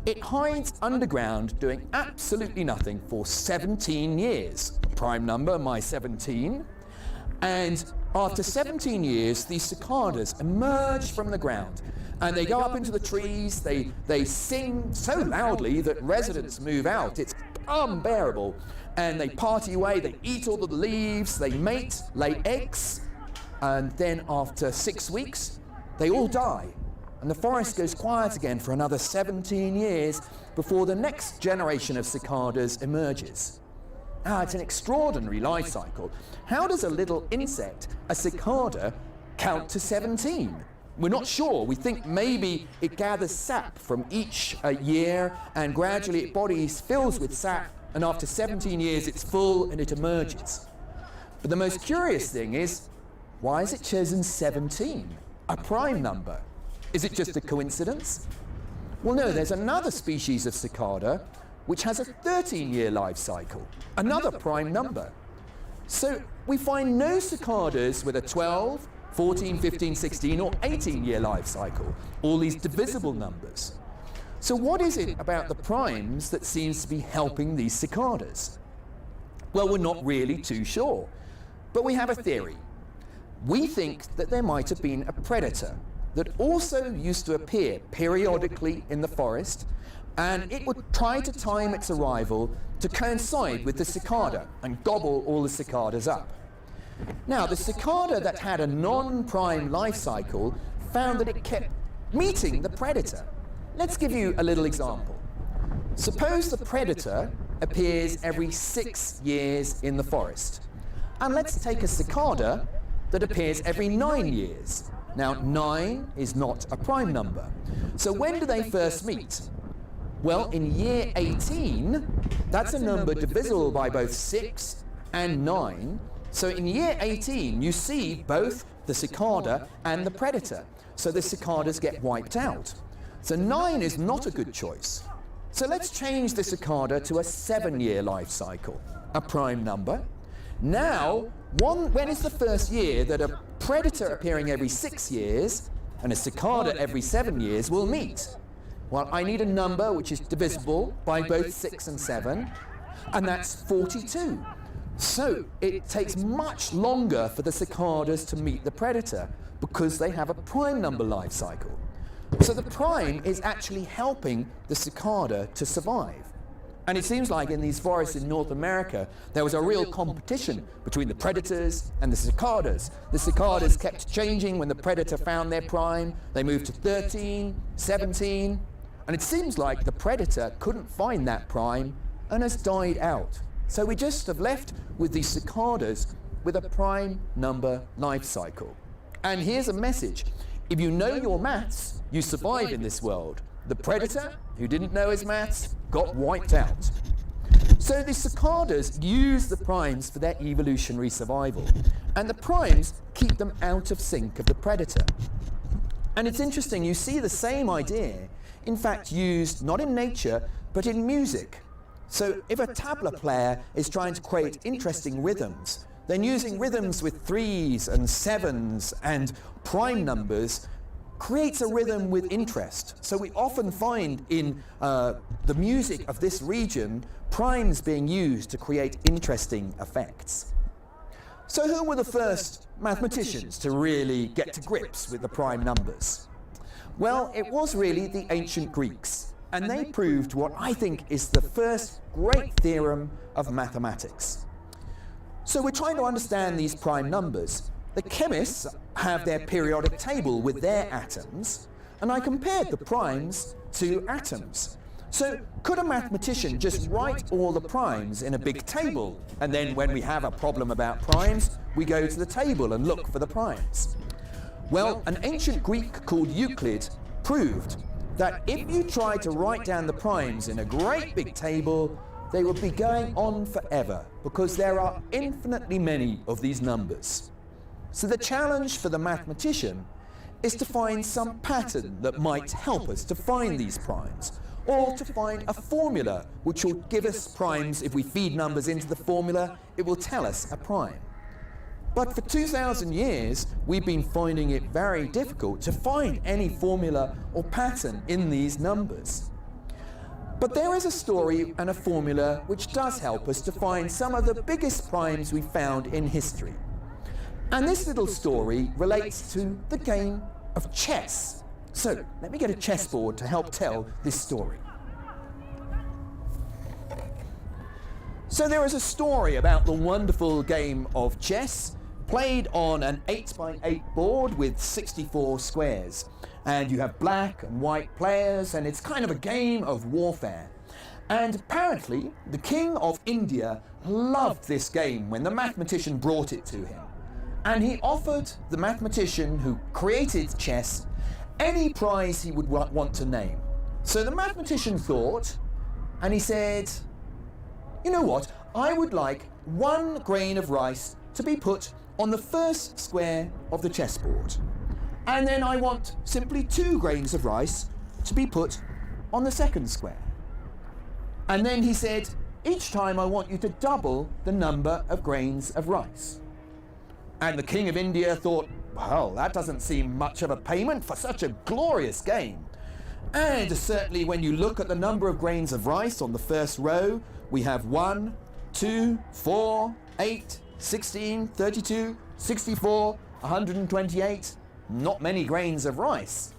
It hides underground doing absolutely nothing for seventeen years. Prime number, my seventeen. And after seventeen years, these cicadas emerge from the ground. And they go up into the trees, they, they sing so loudly that residents move out. It's unbearable. And they party away, they eat all the leaves, they mate, lay eggs, and then after six weeks, they all die. And the forest goes quiet again for another seventeen years before the next generation of cicadas emerges. Ah, it's an extraordinary life cycle. How does a little insect, a cicada, count to seventeen? We're not sure. We think maybe it gathers sap from each, uh, year, and gradually its body fills with sap, and after seventeen years it's full and it emerges. But the most curious thing is, why has it chosen seventeen, a prime number? Is it just a coincidence? Well, no, there's another species of cicada which has a thirteen-year life cycle, another prime number. So we find no cicadas with a twelve, fourteen, fifteen, sixteen, or eighteen-year life cycle, all these divisible numbers. So what is it about the primes that seems to be helping these cicadas? Well, we're not really too sure, but we have a theory. We think that there might have been a predator that also used to appear periodically in the forest, and it would try to time its arrival to coincide with the cicada and gobble all the cicadas up. Now, the cicada that had a non-prime life cycle found that it kept meeting the predator. Let's give you a little example. Suppose the predator appears every six years in the forest. And let's take a cicada that appears every nine years. Now, nine is not a prime number. So when do they first meet? Well, in year eighteen, that's a number divisible by both six and nine. So in year eighteen, you see both the cicada and the predator. So the cicadas get wiped out. So nine is not a good choice. So let's change the cicada to a seven-year life cycle, a prime number. Now, one, when is the first year that a predator appearing every six years and a cicada every seven years will meet? Well, I need a number which is divisible by both six and seven, and that's forty-two. So it takes much longer for the cicadas to meet the predator because they have a prime number life cycle. So the prime is actually helping the cicada to survive. And it seems like in these forests in North America, there was a real competition between the predators and the cicadas. The cicadas kept changing. When the predator found their prime, they moved to thirteen, seventeen, and it seems like the predator couldn't find that prime, and has died out. So we just have left with these cicadas with a prime number life cycle. And here's a message. If you know your maths, you survive in this world. The predator, who didn't know his maths, got wiped out. So the cicadas use the primes for their evolutionary survival, and the primes keep them out of sync of the predator. And it's interesting, you see the same idea, in fact, used not in nature, but in music. So if a tabla player is trying to create interesting rhythms, then using rhythms with threes and sevens and prime numbers creates a rhythm with interest. So we often find in, uh, the music of this region, primes being used to create interesting effects. So who were the first mathematicians to really get to grips with the prime numbers? Well, it was really the ancient Greeks, and they proved what I think is the first great theorem of mathematics. So we're trying to understand these prime numbers. The chemists have their periodic table with their atoms, and I compared the primes to atoms. So could a mathematician just write all the primes in a big table, and then when we have a problem about primes, we go to the table and look for the primes? Well, an ancient Greek called Euclid proved that if you try to write down the primes in a great big table, they would be going on forever, because there are infinitely many of these numbers. So the challenge for the mathematician is to find some pattern that might help us to find these primes, or to find a formula which will give us primes. If we feed numbers into the formula, it will tell us a prime. But for two thousand years, we've been finding it very difficult to find any formula or pattern in these numbers. But there is a story and a formula which does help us to find some of the biggest primes we found in history. And this little story relates to the game of chess. So let me get a chessboard to help tell this story. So there is a story about the wonderful game of chess, played on an eight by eight board with sixty-four squares. And you have black and white players, and it's kind of a game of warfare. And apparently, the king of India loved this game when the mathematician brought it to him. And he offered the mathematician who created chess any prize he would wa-, want to name. So the mathematician thought, and he said, "You know what? I would like one grain of rice to be put on the first square of the chessboard. And then I want simply two grains of rice to be put on the second square." And then he said, "Each time I want you to double the number of grains of rice." And the king of India thought, "Well, that doesn't seem much of a payment for such a glorious game." And certainly when you look at the number of grains of rice on the first row, we have one, two, four, eight, sixteen, thirty-two, sixty-four, a hundred and twenty-eight, not many grains of rice.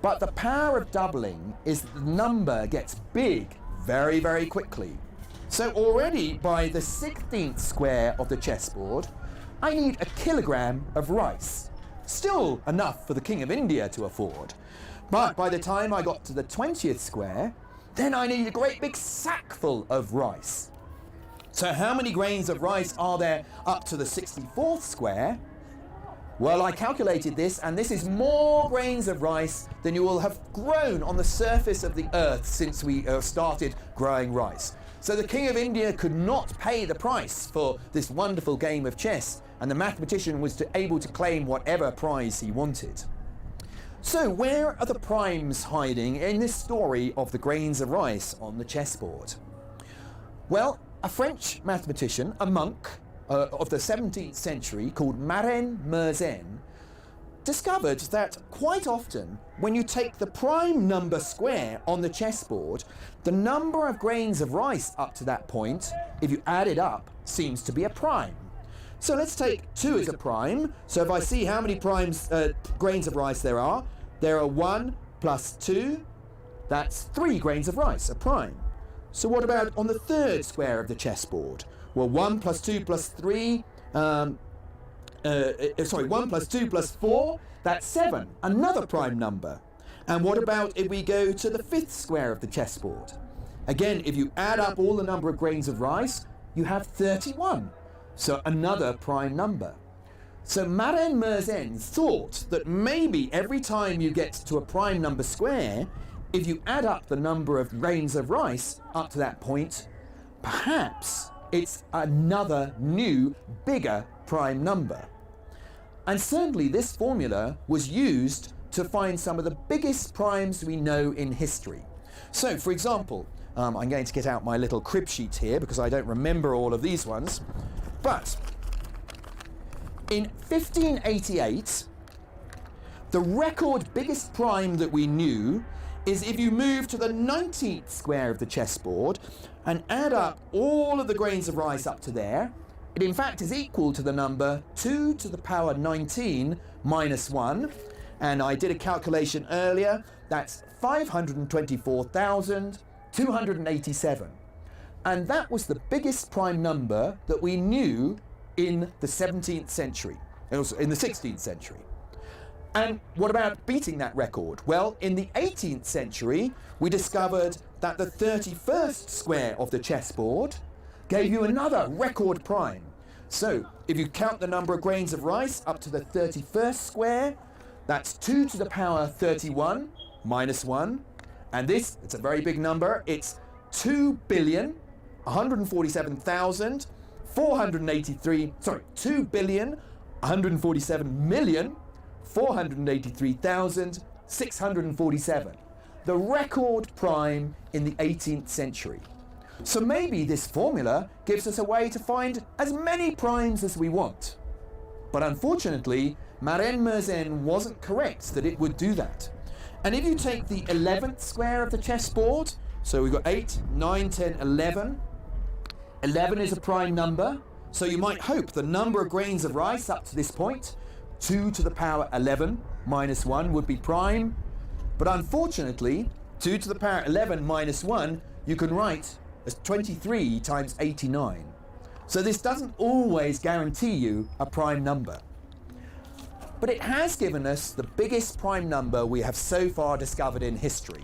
But the power of doubling is the number gets big very, very quickly. So already by the sixteenth square of the chessboard, I need a kilogram of rice. Still enough for the King of India to afford. But by the time I got to the twentieth square, then I need a great big sackful of rice. So how many grains of rice are there up to the sixty-fourth square? Well, I calculated this, and this is more grains of rice than you will have grown on the surface of the earth since we, uh, started growing rice. So the King of India could not pay the price for this wonderful game of chess, and the mathematician was to, able to claim whatever prize he wanted. So where are the primes hiding in this story of the grains of rice on the chessboard? Well, a French mathematician, a monk, uh, of the seventeenth century called Marin Mersenne discovered that quite often when you take the prime number square on the chessboard, the number of grains of rice up to that point, if you add it up, seems to be a prime. So let's take two as a prime. So if I see how many primes, uh, grains of rice there are, there are one plus two, that's three grains of rice, a prime. So what about on the third square of the chessboard? Well, one plus two plus three, um, uh, uh, sorry, one plus two plus four, that's seven, another prime number. And what about if we go to the fifth square of the chessboard? Again, if you add up all the number of grains of rice, you have thirty-one. So another prime number. So Maren Mersenne thought that maybe every time you get to a prime number square, if you add up the number of grains of rice up to that point, perhaps it's another new, bigger prime number. And certainly this formula was used to find some of the biggest primes we know in history. So, for example, um, I'm going to get out my little crib sheet here because I don't remember all of these ones. But in fifteen eighty-eight, the record biggest prime that we knew is if you move to the nineteenth square of the chessboard and add up all of the grains of rice up to there, it in fact is equal to the number two to the power nineteen minus one. And I did a calculation earlier, that's five hundred twenty-four thousand two hundred eighty-seven. And that was the biggest prime number that we knew in the seventeenth century, and also in the sixteenth century. And what about beating that record? Well, in the eighteenth century, we discovered that the thirty-first square of the chessboard gave you another record prime. So, if you count the number of grains of rice up to the thirty-first square, that's two to the power thirty-one minus one. And this, it's a very big number, it's two billion one hundred forty-seven thousand four hundred eighty-three, sorry, two billion one hundred forty-seven million four hundred eighty-three thousand six hundred forty-seven, the record prime in the eighteenth century. So maybe this formula gives us a way to find as many primes as we want. But unfortunately, Maren Mersenne wasn't correct that it would do that. And if you take the eleventh square of the chessboard, so we've got eight, nine, ten, eleven. Eleven is a prime number, so you might hope the number of grains of rice up to this point, two to the power eleven minus one, would be prime. But unfortunately, two to the power eleven minus one, you can write as twenty-three times eighty-nine. So this doesn't always guarantee you a prime number. But it has given us the biggest prime number we have so far discovered in history.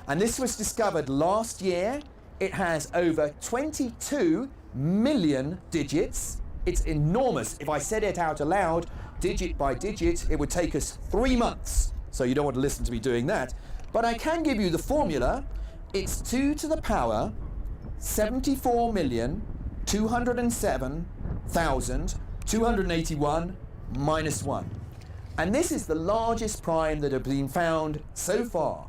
And this was discovered last year. It has over twenty-two million digits. It's enormous. If I said it out aloud, digit by digit, it would take us three months. So you don't want to listen to me doing that. But I can give you the formula. It's two to the power seventy-four million two hundred seven thousand two hundred eighty-one minus one. And this is the largest prime that have been found so far.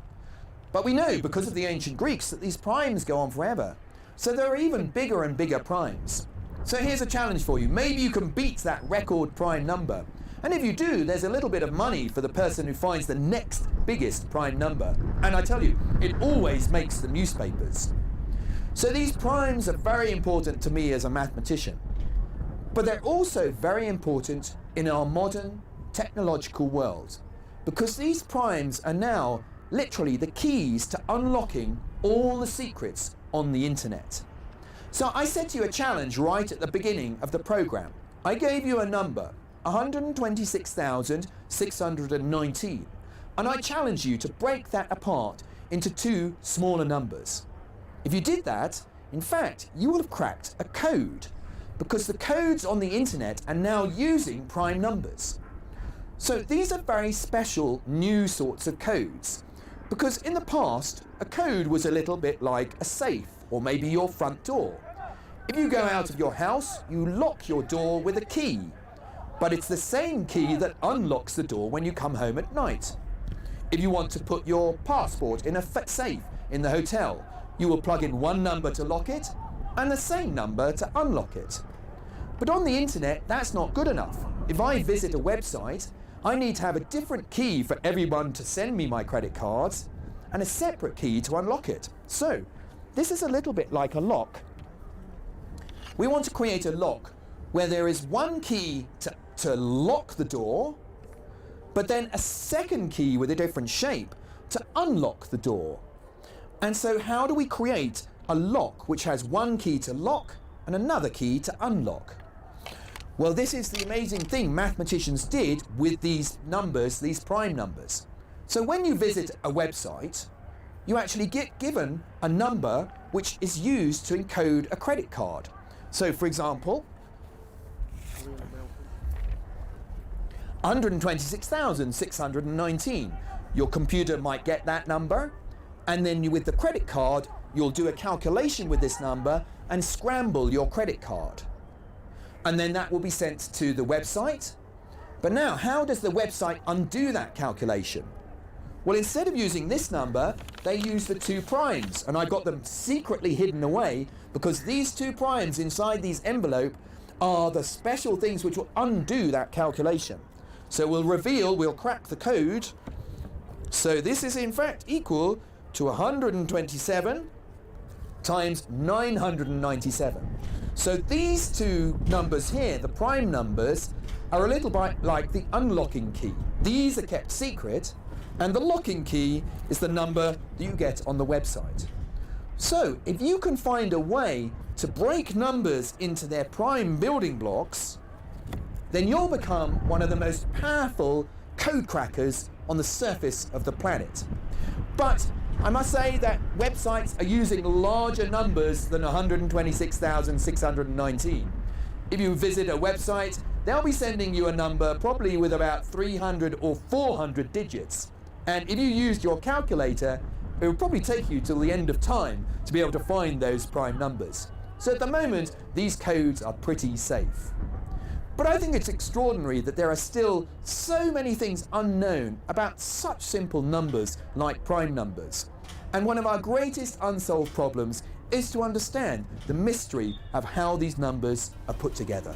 But we know, because of the ancient Greeks, that these primes go on forever. So there are even bigger and bigger primes. So here's a challenge for you. Maybe you can beat that record prime number. And if you do, there's a little bit of money for the person who finds the next biggest prime number. And I tell you, it always makes the newspapers. So these primes are very important to me as a mathematician. But they're also very important in our modern technological world, because these primes are now literally the keys to unlocking all the secrets on the internet. So I set you a challenge right at the beginning of the program. I gave you a number, one hundred twenty-six thousand six hundred nineteen, and I challenge you to break that apart into two smaller numbers. If you did that, in fact, you will have cracked a code, because the codes on the internet are now using prime numbers. So these are very special new sorts of codes, because in the past, a code was a little bit like a safe, or maybe your front door. If you go out of your house, you lock your door with a key. But it's the same key that unlocks the door when you come home at night. If you want to put your passport in a fa-, safe in the hotel, you will plug in one number to lock it and the same number to unlock it. But on the internet, that's not good enough. If I visit a website, I need to have a different key for everyone to send me my credit cards and a separate key to unlock it. So, this is a little bit like a lock. We want to create a lock where there is one key to, to lock the door, but then a second key with a different shape to unlock the door. And so how do we create a lock which has one key to lock and another key to unlock? Well, this is the amazing thing mathematicians did with these numbers, these prime numbers. So when you visit a website, you actually get given a number which is used to encode a credit card. So, for example, hundred twenty-six thousand six hundred nineteen. Your computer might get that number, and then you, with the credit card, you'll do a calculation with this number and scramble your credit card. And then that will be sent to the website. But now, how does the website undo that calculation? Well, instead of using this number, they use the two primes, and I got them secretly hidden away because these two primes inside these envelope are the special things which will undo that calculation. So we'll reveal, we'll crack the code. So this is in fact equal to a hundred and twenty-seven times nine hundred and ninety-seven. So these two numbers here, the prime numbers, are a little bit like the unlocking key. These are kept secret, and the locking key is the number that you get on the website. So if you can find a way to break numbers into their prime building blocks, then you'll become one of the most powerful code crackers on the surface of the planet. But I must say that websites are using larger numbers than a hundred and twenty-six thousand six hundred and nineteen. If you visit a website, they'll be sending you a number probably with about three hundred or four hundred digits. And if you used your calculator, it would probably take you till the end of time to be able to find those prime numbers. So at the moment, these codes are pretty safe. But I think it's extraordinary that there are still so many things unknown about such simple numbers like prime numbers. And one of our greatest unsolved problems is to understand the mystery of how these numbers are put together.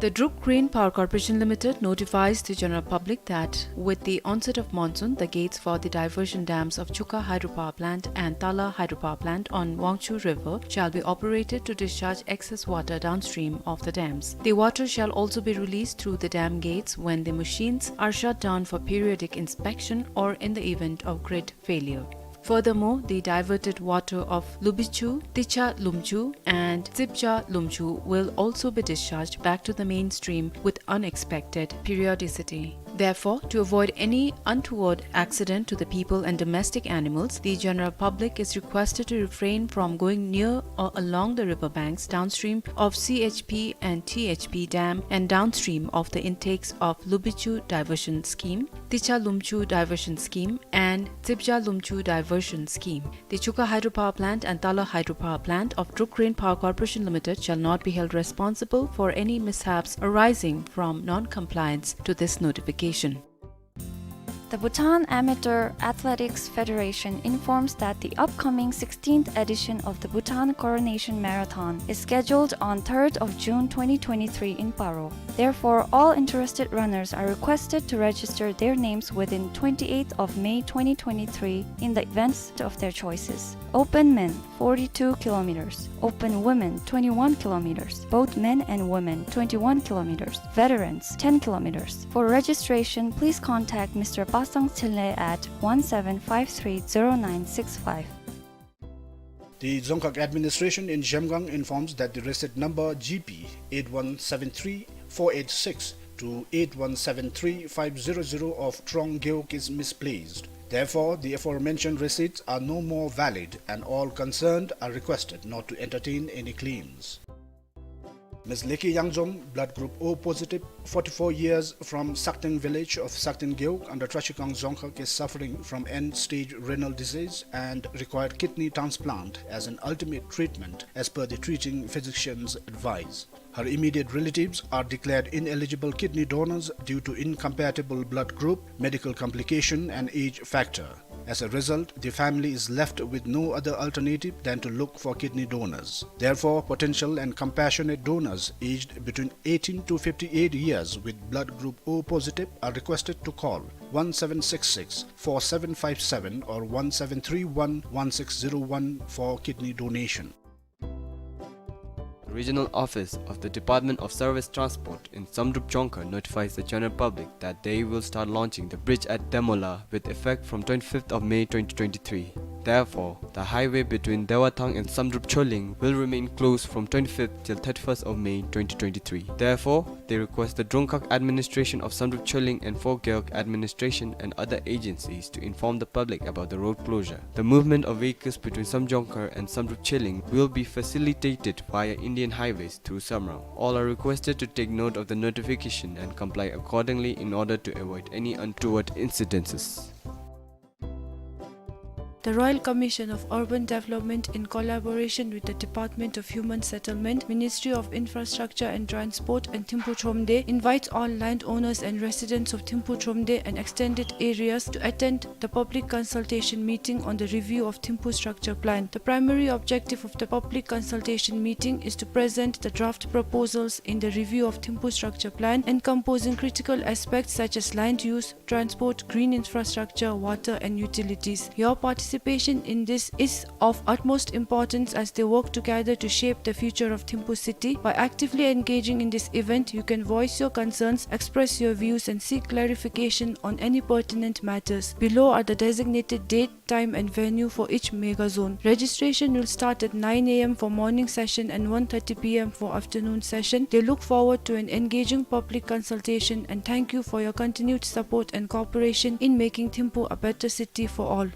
The Druk Green Power Corporation Limited notifies the general public that with the onset of monsoon, the gates for the diversion dams of Chukha Hydropower Plant and Tala Hydropower Plant on Wangchhu River shall be operated to discharge excess water downstream of the dams. The water shall also be released through the dam gates when the machines are shut down for periodic inspection or in the event of grid failure. Furthermore, the diverted water of Lubichu, Ticha Lumchu, and Tsipcha Lumchu will also be discharged back to the main stream with unexpected periodicity. Therefore, to avoid any untoward accident to the people and domestic animals, the general public is requested to refrain from going near or along the river banks downstream of C H P and T H P dam and downstream of the intakes of Lubichu Diversion Scheme, Ticha Lumchu Diversion Scheme, and Tsipcha Lumchu Diversion Scheme. The Chukha Hydropower Plant and Tala Hydropower Plant of Druk Green Power Corporation Limited shall not be held responsible for any mishaps arising from non-compliance to this notification. The Bhutan Amateur Athletics Federation informs that the upcoming sixteenth edition of the Bhutan Coronation Marathon is scheduled on third of June twenty twenty-three in Paro. Therefore, all interested runners are requested to register their names within twenty-eighth of May twenty twenty-three in the events of their choices. Open men, forty-two kilometers. Open women, twenty-one kilometers. Both men and women, twenty-one kilometers. Veterans, ten kilometers. For registration, please contact Mister Pasang Chinle at one seven five three zero nine six five. The Dzongkhag administration in Zhemgang informs that the receipt number G P eight one seven three four eight six to eight one seven three five zero zero of Trong Gewog is misplaced. Therefore, the aforementioned receipts are no more valid and all concerned are requested not to entertain any claims. Miss Leki Yangjom, blood group O positive, forty-four years, from Sakteng village of Sakteng Gewog under Trashikang Dzongkhag, is suffering from end-stage renal disease and required kidney transplant as an ultimate treatment as per the treating physician's advice. Her immediate relatives are declared ineligible kidney donors due to incompatible blood group, medical complication and age factor. As a result, the family is left with no other alternative than to look for kidney donors. Therefore, potential and compassionate donors aged between eighteen to fifty-eight years with blood group O positive are requested to call one seven six six, four seven five seven or one seven three one, one six zero one for kidney donation. The regional office of the Department of Surface Transport in Samdrup Jongkhar notifies the general public that they will start launching the bridge at Demola with effect from twenty-fifth of May twenty twenty-three. Therefore, the highway between Dewathang and Samdrup Choling will remain closed from twenty-fifth till thirty-first of May twenty twenty-three. Therefore, they request the Drongkhag administration of Samdrup Choling and Phogyeok administration and other agencies to inform the public about the road closure. The movement of vehicles between Samjongkhar and Samdrup Choling will be facilitated via Indian Highways through Samrong. All are requested to take note of the notification and comply accordingly in order to avoid any untoward incidences. The Royal Commission of Urban Development, in collaboration with the Department of Human Settlement, Ministry of Infrastructure and Transport, and Thimphu Thromde, invites all landowners and residents of Thimphu Thromde and extended areas to attend the public consultation meeting on the review of Thimphu Structure Plan. The primary objective of the public consultation meeting is to present the draft proposals in the review of Thimphu Structure Plan, encompassing critical aspects such as land use, transport, green infrastructure, water, and utilities. Your participation in this is of utmost importance as they work together to shape the future of Thimphu city. By actively engaging in this event, you can voice your concerns, express your views, and seek clarification on any pertinent matters. Below are the designated date, time and venue for each mega zone. Registration will start at nine A M for morning session and one thirty P M for afternoon session. They look forward to an engaging public consultation and thank you for your continued support and cooperation in making Thimphu a better city for all.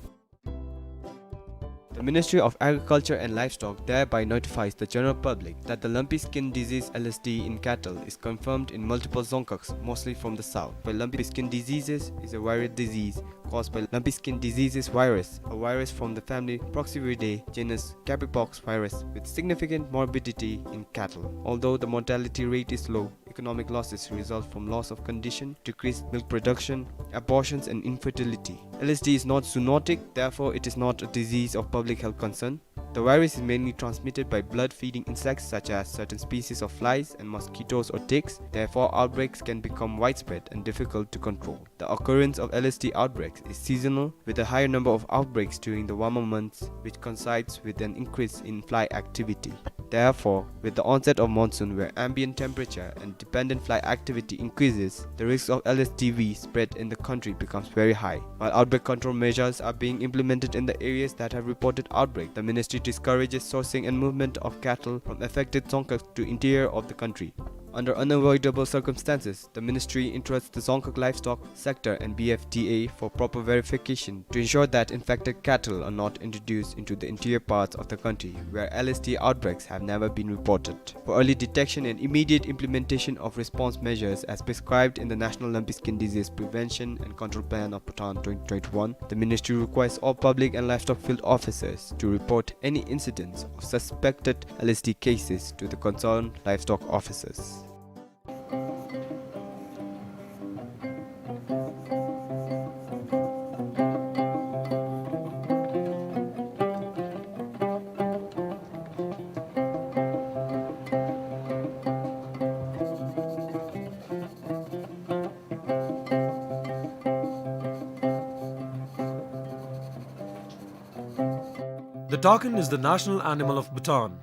The Ministry of Agriculture and Livestock thereby notifies the general public that the lumpy skin disease, L S D, in cattle is confirmed in multiple dzongkhags, mostly from the south. But lumpy skin diseases is a viral disease caused by lumpy skin diseases virus, a virus from the family Proxiviridae, genus Capipox virus, with significant morbidity in cattle. Although the mortality rate is low, economic losses result from loss of condition, decreased milk production, abortions, and infertility. L S D is not zoonotic, therefore it is not a disease of public health concern. The virus is mainly transmitted by blood-feeding insects such as certain species of flies and mosquitoes or ticks. Therefore, outbreaks can become widespread and difficult to control. The occurrence of L S D outbreaks is seasonal, with a higher number of outbreaks during the warmer months, which coincides with an increase in fly activity. Therefore, with the onset of monsoon, where ambient temperature and dependent fly activity increases, the risk of L S D V spread in the country becomes very high. While outbreak control measures are being implemented in the areas that have reported outbreak, the ministry discourages sourcing and movement of cattle from affected dzongkhags to interior of the country. Under unavoidable circumstances, the ministry entrusts the Dzongkhag livestock sector and B F D A for proper verification to ensure that infected cattle are not introduced into the interior parts of the country where L S D outbreaks have never been reported. For early detection and immediate implementation of response measures as prescribed in the National Lumpy Skin Disease Prevention and Control Plan of Bhutan twenty twenty-one, the ministry requests all public and livestock field officers to report any incidents of suspected L S D cases to the concerned livestock officers. The takin is the national animal of Bhutan.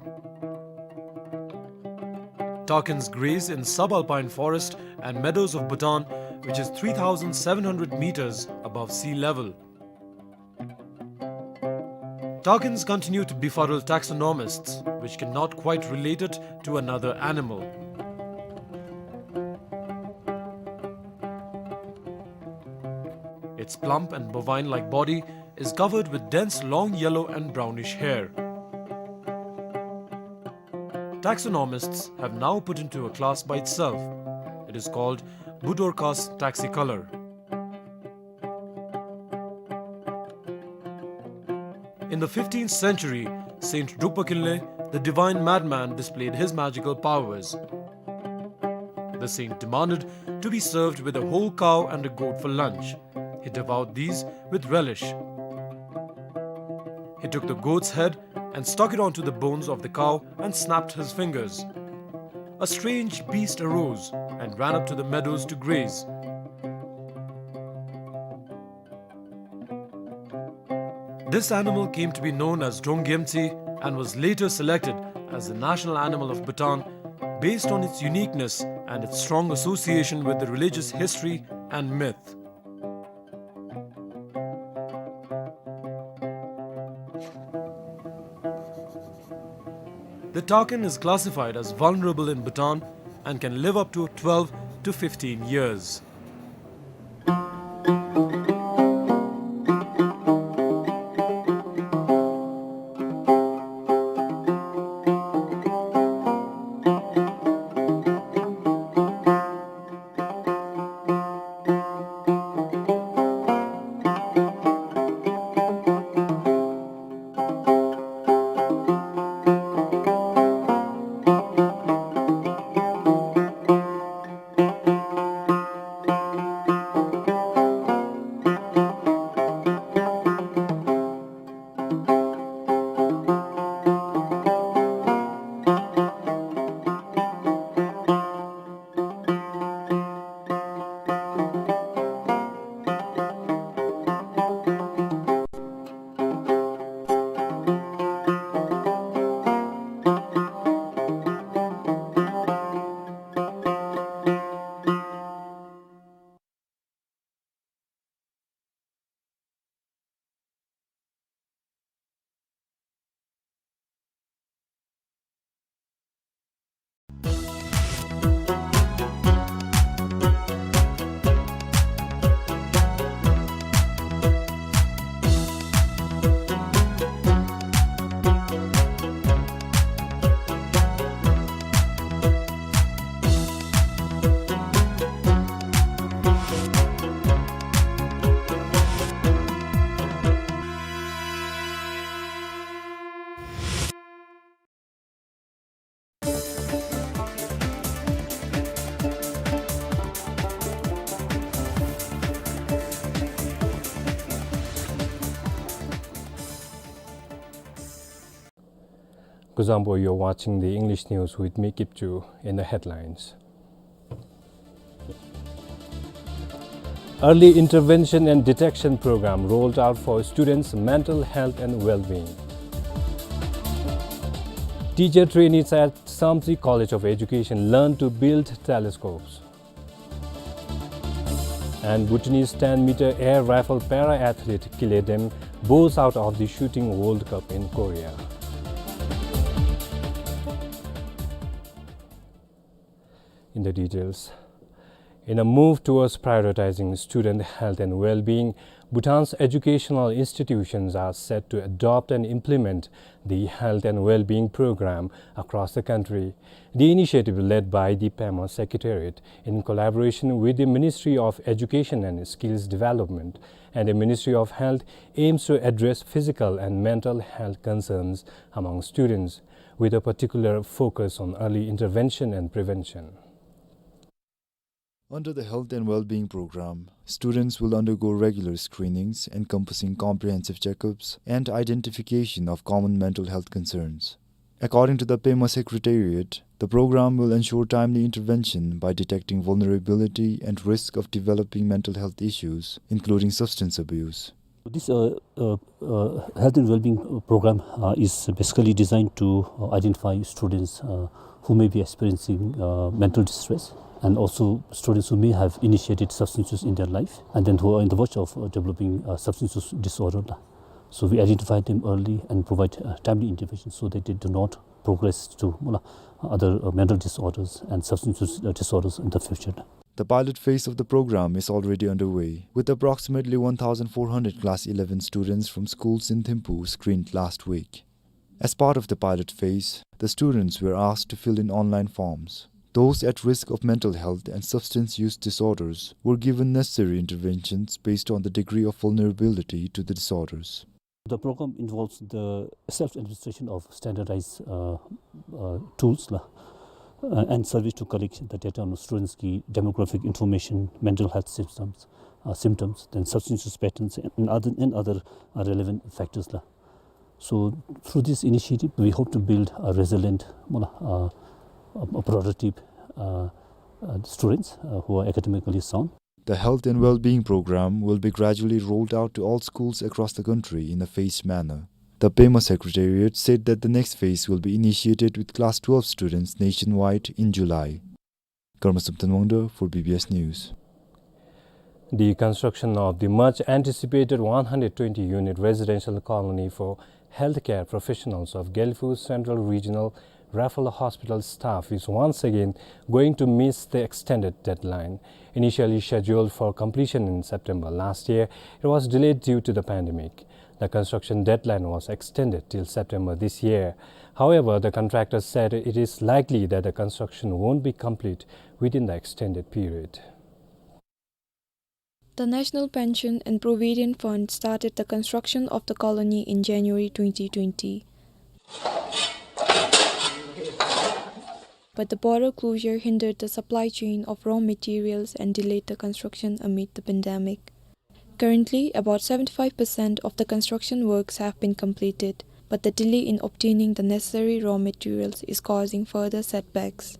Takins graze in subalpine forest and meadows of Bhutan, which is three thousand seven hundred meters above sea level. Takins continue to befuddle taxonomists, which cannot quite relate it to another animal. Its plump and bovine-like body is covered with dense long yellow and brownish hair. Taxonomists have now put into a class by itself. It is called Budorcas taxicolor. In the fifteenth century, Saint Drukpa Kinley, the divine madman, displayed his magical powers. The saint demanded to be served with a whole cow and a goat for lunch. He devoured these with relish. He took the goat's head and stuck it onto the bones of the cow and snapped his fingers. A strange beast arose and ran up to the meadows to graze. This animal came to be known as Drongyemtsi and was later selected as the national animal of Bhutan based on its uniqueness and its strong association with the religious history and myth. The takin is classified as vulnerable in Bhutan and can live up to twelve to fifteen years. Kuzuzangpo, you're watching the English news with me, Kipchu. In the headlines: Early intervention and detection program rolled out for students' mental health and well-being. Teacher trainees at Samtse College of Education learn to build telescopes. And Bhutanese ten meter air rifle para-athlete Kile Dem bows out of the Shooting World Cup in Korea. In the details, in a move towards prioritizing student health and well-being, Bhutan's educational institutions are set to adopt and implement the Health and Well-being Program across the country. The initiative, led by the Pema Secretariat in collaboration with the Ministry of Education and Skills Development and the Ministry of Health, aims to address physical and mental health concerns among students, with a particular focus on early intervention and prevention. Under the Health and Well-being Program, students will undergo regular screenings encompassing comprehensive checkups and identification of common mental health concerns. According to the Pema Secretariat, the program will ensure timely intervention by detecting vulnerability and risk of developing mental health issues, including substance abuse. This, uh, uh, uh, health and well-being, uh, program, uh, is basically designed to, uh, identify students, uh, who may be experiencing, uh, mental distress, and also students who may have initiated substance use in their life, and then who are in the verge of, uh, developing, uh, substance use disorder la. So we identify them early and provide, uh, timely intervention so that they do not progress to, uh, other, uh, mental disorders and substance use, uh, disorders in the future. The pilot phase of the program is already underway, with approximately one thousand four hundred class eleven students from schools in Thimphu screened last week. As part of the pilot phase, the students were asked to fill in online forms. Those at risk of mental health and substance use disorders were given necessary interventions based on the degree of vulnerability to the disorders. The program involves the self-administration of standardized, uh, uh, tools la, uh, and surveys to collect the data on students' key demographic information, mental health symptoms, uh, symptoms, then substance use patterns, and other, and other, uh, relevant factors la. So through this initiative, we hope to build a resilient, uh, a, a productive, uh, uh, students, uh, who are academically sound. The health and well-being program will be gradually rolled out to all schools across the country in a phased manner. The Pema Secretariat said that the next phase will be initiated with class twelve students nationwide in July. Karma Samten Wangda for B B S News. The construction of the much anticipated one hundred twenty unit residential colony for healthcare professionals of Gelephu Central Regional Referral Hospital staff is once again going to miss the extended deadline. Initially scheduled for completion in September last year, it was delayed due to the pandemic. The construction deadline was extended till September this year. However, the contractor said it is likely that the construction won't be complete within the extended period. The National Pension and Provident Fund started the construction of the colony in January twenty twenty. But the border closure hindered the supply chain of raw materials and delayed the construction amid the pandemic. Currently, about seventy-five percent of the construction works have been completed, but the delay in obtaining the necessary raw materials is causing further setbacks.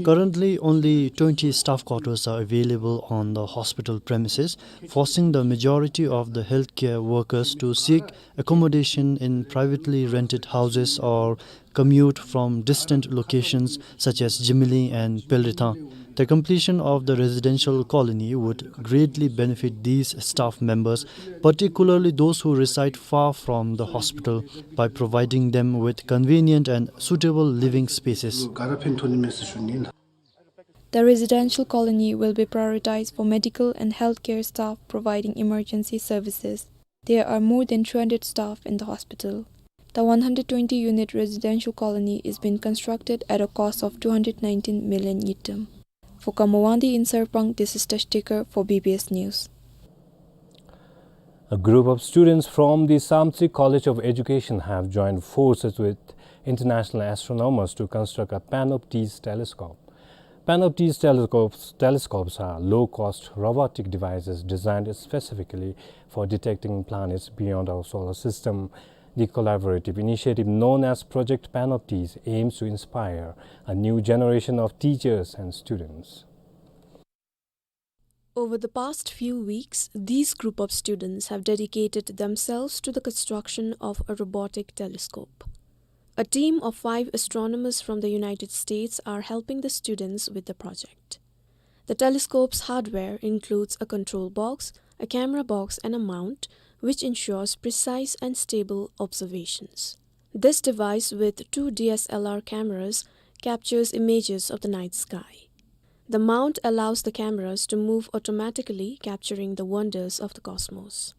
Currently, only twenty staff quarters are available on the hospital premises, forcing the majority of the healthcare workers to seek accommodation in privately rented houses or commute from distant locations such as Jimili and Pelrithang. The completion of the residential colony would greatly benefit these staff members, particularly those who reside far from the hospital, by providing them with convenient and suitable living spaces. The residential colony will be prioritized for medical and healthcare staff providing emergency services. There are more than two hundred staff in the hospital. The one hundred twenty unit residential colony is being constructed at a cost of two hundred nineteen million ngultrum. For Karma Wangdi in Sarpang, this is Tash Dkhar for B B S News. A group of students from the Samtse College of Education have joined forces with international astronomers to construct a panoptes telescope. Panoptes telescopes, telescopes are low-cost robotic devices designed specifically for detecting planets beyond our solar system. The collaborative initiative known as Project Panoptes aims to inspire a new generation of teachers and students. Over the past few weeks, these group of students have dedicated themselves to the construction of a robotic telescope. A team of five astronomers from the United States are helping the students with the project. The telescope's hardware includes a control box, a camera box, and a mount, which ensures precise and stable observations. This device, with two D S L R cameras, captures images of the night sky. The mount allows the cameras to move automatically, capturing the wonders of the cosmos.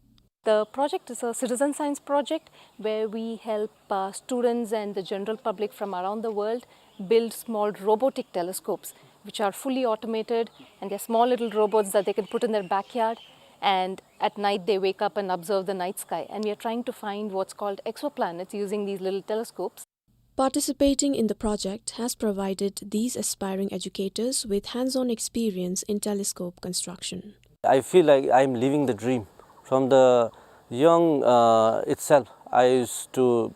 The project is a citizen science project where we help, uh, students and the general public from around the world build small robotic telescopes, which are fully automated, and they're small little robots that they can put in their backyard, and at night they wake up and observe the night sky. And we are trying to find what's called exoplanets using these little telescopes. Participating in the project has provided these aspiring educators with hands-on experience in telescope construction. I feel like I'm living the dream. From the young, uh, itself, I used to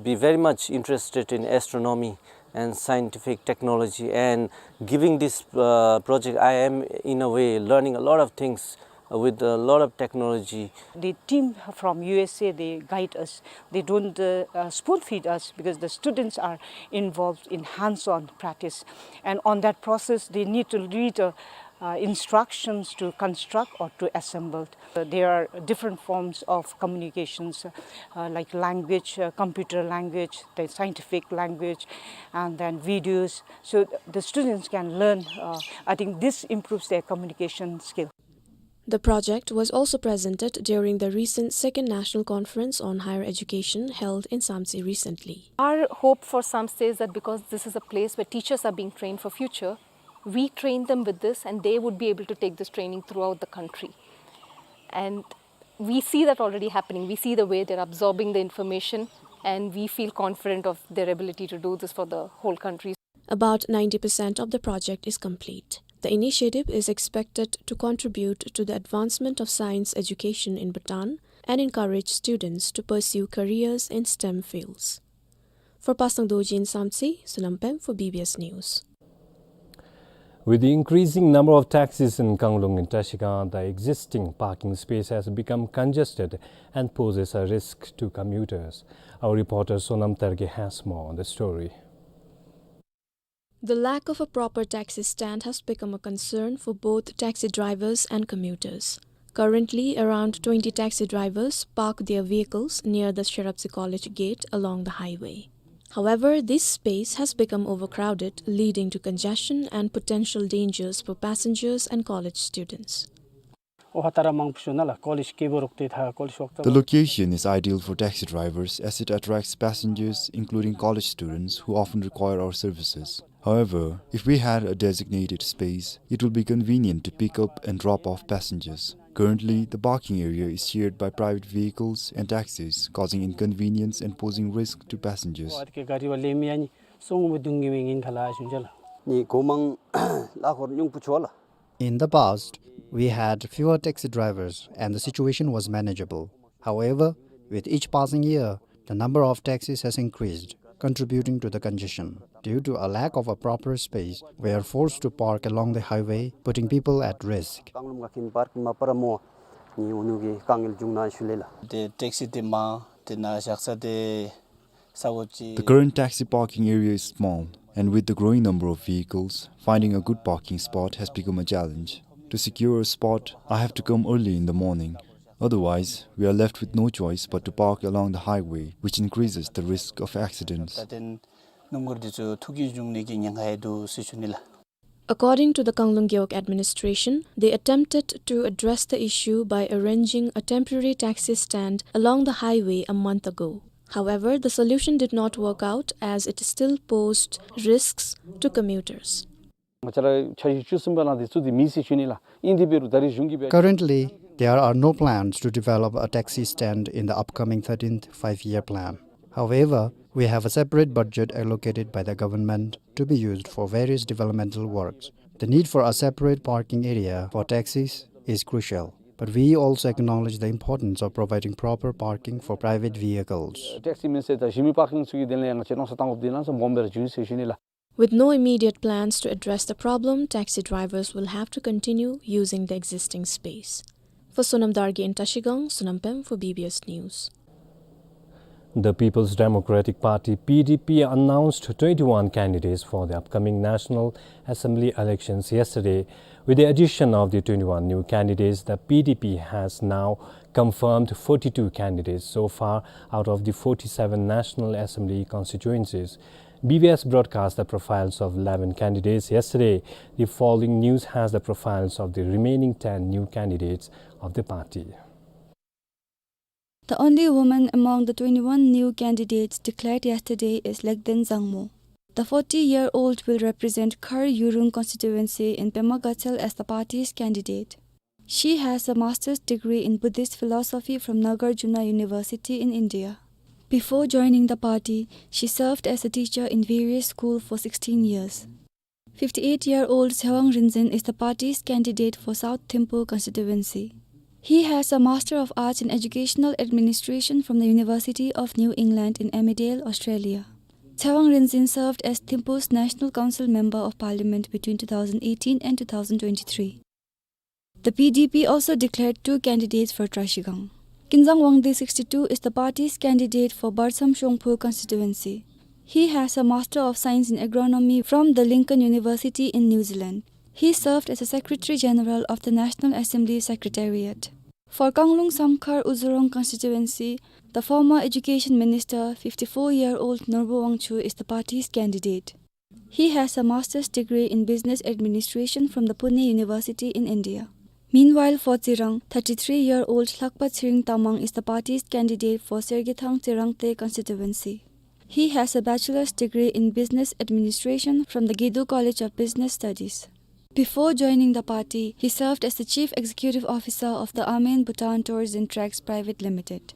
be very much interested in astronomy and scientific technology, and giving this, uh, project, I am in a way learning a lot of things with a lot of technology. The team from U S A, they guide us. They don't, uh, uh, spoon feed us, because the students are involved in hands-on practice. And on that process, they need to read, uh, uh, instructions to construct or to assemble. Uh, there are different forms of communications, uh, like language, uh, computer language, the scientific language, and then videos. So the students can learn. Uh, I think this improves their communication skill. The project was also presented during the recent Second National Conference on Higher Education held in Samtse recently. Our hope for Samtse is that because this is a place where teachers are being trained for future, we train them with this and they would be able to take this training throughout the country. And we see that already happening. We see the way they're absorbing the information, and we feel confident of their ability to do this for the whole country. About ninety percent of the project is complete. The initiative is expected to contribute to the advancement of science education in Bhutan and encourage students to pursue careers in STEM fields. For Pasang Dorji in Samtse, Sonam Pem for B B S News. With the increasing number of taxis in Kanglung and Trashigang, the existing parking space has become congested and poses a risk to commuters. Our reporter Sonam Terge has more on the story. The lack of a proper taxi stand has become a concern for both taxi drivers and commuters. Currently, around twenty taxi drivers park their vehicles near the Sherabsi College gate along the highway. However, this space has become overcrowded, leading to congestion and potential dangers for passengers and college students. ཨོ་ཧ་ད་ར་མང་པོ་ཞིག་ནཱ་ལགས་ཀོ་ལེཇ་སྐྱིད་པོ་རོགས་ཏེ་ད་ཀོ་ལེཇ་ཝོག་ད། The location is ideal for taxi drivers as it attracts passengers, including college students who often require our services. However, if we had a designated space, it would be convenient to pick up and drop off passengers. Currently, the parking area is shared by private vehicles and taxis, causing inconvenience and posing risk to passengers. ཨོ་ཨ་ཏི་ཀེ་ག་རི་བ་ལེན་མི་ཡ་ནི་སོང་མི་གདུང་གི་མི་ངིན་ཁ་ལ་ཞུན་ཅ་ལགས། ནི་གོ་མང་ལ་ཁོར་ཉུང་པོ་ཆོ་ལགས། In the past, we had fewer taxi drivers and the situation was manageable. However, with each passing year, the number of taxis has increased, contributing to the congestion. Due to a lack of a proper space, we are forced to park along the highway, putting people at risk. ཀང་ལུང་ག་ཁིན་པར་ཀིང་མ་པ་ར་མོ་ནི་ཨུ་ནུ་གི་དཀའ་ངལ་བྱུང་ནི་ཞུ་ལེ་ལགས། ཏེ་ཊེག་སི་འདི་མང་ཏེ་ནཱ་བཞག་ས་འདི་ས་གོ་ཅིག། The current taxi parking area is small, and with the growing number of vehicles, finding a good parking spot has become a challenge. To secure a spot, I have to come early in the morning. Otherwise, we are left with no choice but to park along the highway, which increases the risk of accidents. ད་ཏེན་སྣུམ་འཁོར་འདི་ཚུ་ཐུག་གི་འབྱུང་ནི་གི་ཉེན་ཁ་ཡང་འདུག་ཟེར་ཞུ་ནི་ལགས། According to the Kanglung Gewog administration, they attempted to address the issue by arranging a temporary taxi stand along the highway a month ago. However, the solution did not work out as it still posed risks to commuters. ང་བཅས་ར་འཆར་གཞི་བཅུ་གསུམ་པ་ནང་འདི་ཚུ་འདི་མེད་ཟེར་ཞུ་ནི་ལགས། ཨིན་དེ་འབད་རུང་ད་རིས་གཞུང་གིས་འབད། Currently, there are no plans to develop a taxi stand in the upcoming thirteenth Five-Year Plan. However, we have a separate budget allocated by the government to be used for various developmental works. The need for a separate parking area for taxis is crucial, but we also acknowledge the importance of providing proper parking for private vehicles. ཊེག་སི་མེན་ཟེར་ད་གཞི་མི་པར་ཀིང་ཚུ་གི་དོན་ལས་ཡང་ང་བཅས་མནོ་བསམ་བཏང་དགོཔ་འདི་ནང་སོང་སྦོམ་སྦེ་ར་བྱུང་ཟེར་ཞུ་ནི་ལགས། With no immediate plans to address the problem, taxi drivers will have to continue using the existing space. For Sonam Dargye in Trashigang, Sonam Pem for B B S News. The People's Democratic Party, P D P, announced twenty-one candidates for the upcoming National Assembly elections yesterday. With the addition of the twenty-one new candidates, the P D P has now confirmed forty-two candidates so far out of the forty-seven National Assembly constituencies. B B S broadcast the profiles of eleven candidates yesterday. The following news has the profiles of the remaining ten new candidates of the party. The only woman among the twenty-one new candidates declared yesterday is Lekden Zangmo. The forty-year-old will represent Khar Yurung constituency in Pema Gatshel as the party's candidate. She has a master's degree in Buddhist philosophy from Nagarjuna University in India. Before joining the party, she served as a teacher in various schools for sixteen years. Fifty-eight-year-old Tsewang Rinzin is the party's candidate for South Thimphu constituency. He has a Master of Arts in Educational Administration from the University of New England in Emmerdale, Australia. Tsewang Rinzin served as Thimphu's National Council Member of Parliament between two thousand eighteen and two thousand twenty-three. The P D P also declared two candidates for Trashigang. Kinzang Wangdi, sixty-two, is the party's candidate for Barsamshongphu constituency. He has a Master of Science in Agronomy from the Lincoln University in New Zealand. He served as a Secretary General of the National Assembly Secretariat. For Kanglung Samkhar Uzurong constituency, the former Education Minister, fifty-four-year-old Norbu Wangchuk is the party's candidate. He has a master's degree in business administration from the Pune University in India. Meanwhile, for Tsirang, thirty-three-year-old Lakpa Tsiring Tamang is the party's candidate for Sergethang Tsirangte constituency. He has a bachelor's degree in business administration from the Gedu College of Business Studies. Before joining the party, he served as the chief executive officer of the Amen Bhutan Tours and Treks Private Limited.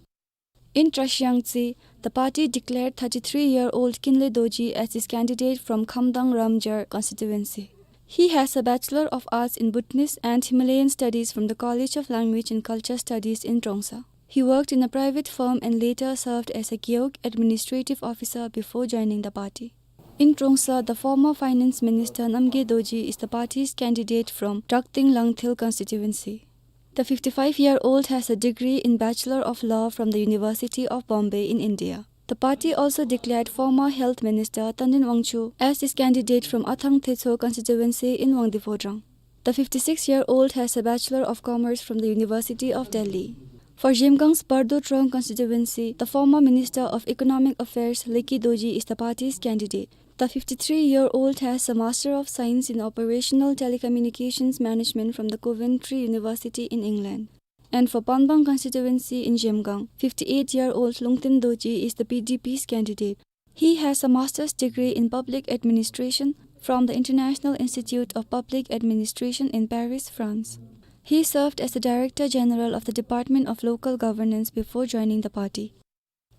In Trashiang Tsi, the party declared thirty-three-year-old Kinle Dorji as its candidate from Khamdang Ramjar constituency. He has a Bachelor of Arts in Bhutanese and Himalayan Studies from the College of Language and Culture Studies in Trongsa. He worked in a private firm and later served as a Gewog administrative officer before joining the party. In Trongsa, the former finance minister Namgay Dorji is the party's candidate from Drakting Langthil constituency. The fifty-five-year-old has a degree in Bachelor of Law from the University of Bombay in India. The party also declared former Health Minister Tandin Wangchuk as its candidate from Athang Thecho constituency in Wangdue Phodrang. The fifty-six-year-old has a Bachelor of Commerce from the University of Delhi. For Zhemgang's Bardo Trong constituency, the former Minister of Economic Affairs Leki Dorji is the party's candidate. The fifty-three-year-old has a Master of Science in Operational Telecommunications Management from the Coventry University in England. And for Panbang constituency in Zhemgang, fifty-eight-year-old Lungten Dorji is the P D P's candidate. He has a master's degree in public administration from the International Institute of Public Administration in Paris, France. He served as the Director General of the Department of Local Governance before joining the party.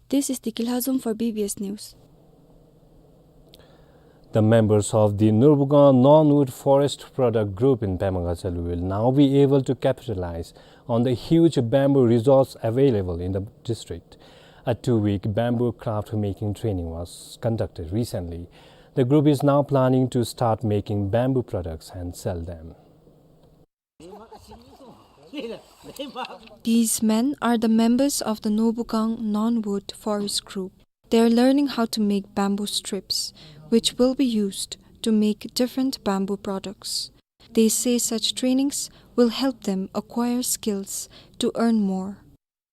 This is Deki Lhazom for B B S News. The members of the Nurbukang Non-Wood Forest Product Group in Pema Gatshel will now be able to capitalize on the huge bamboo resource available in the district. A two-week bamboo craft making training was conducted recently. The group is now planning to start making bamboo products and sell them. These men are the members of the Nurbukang Non-Wood Forest Group. They are learning how to make bamboo strips, which will be used to make different bamboo products. They say such trainings will help them acquire skills to earn more.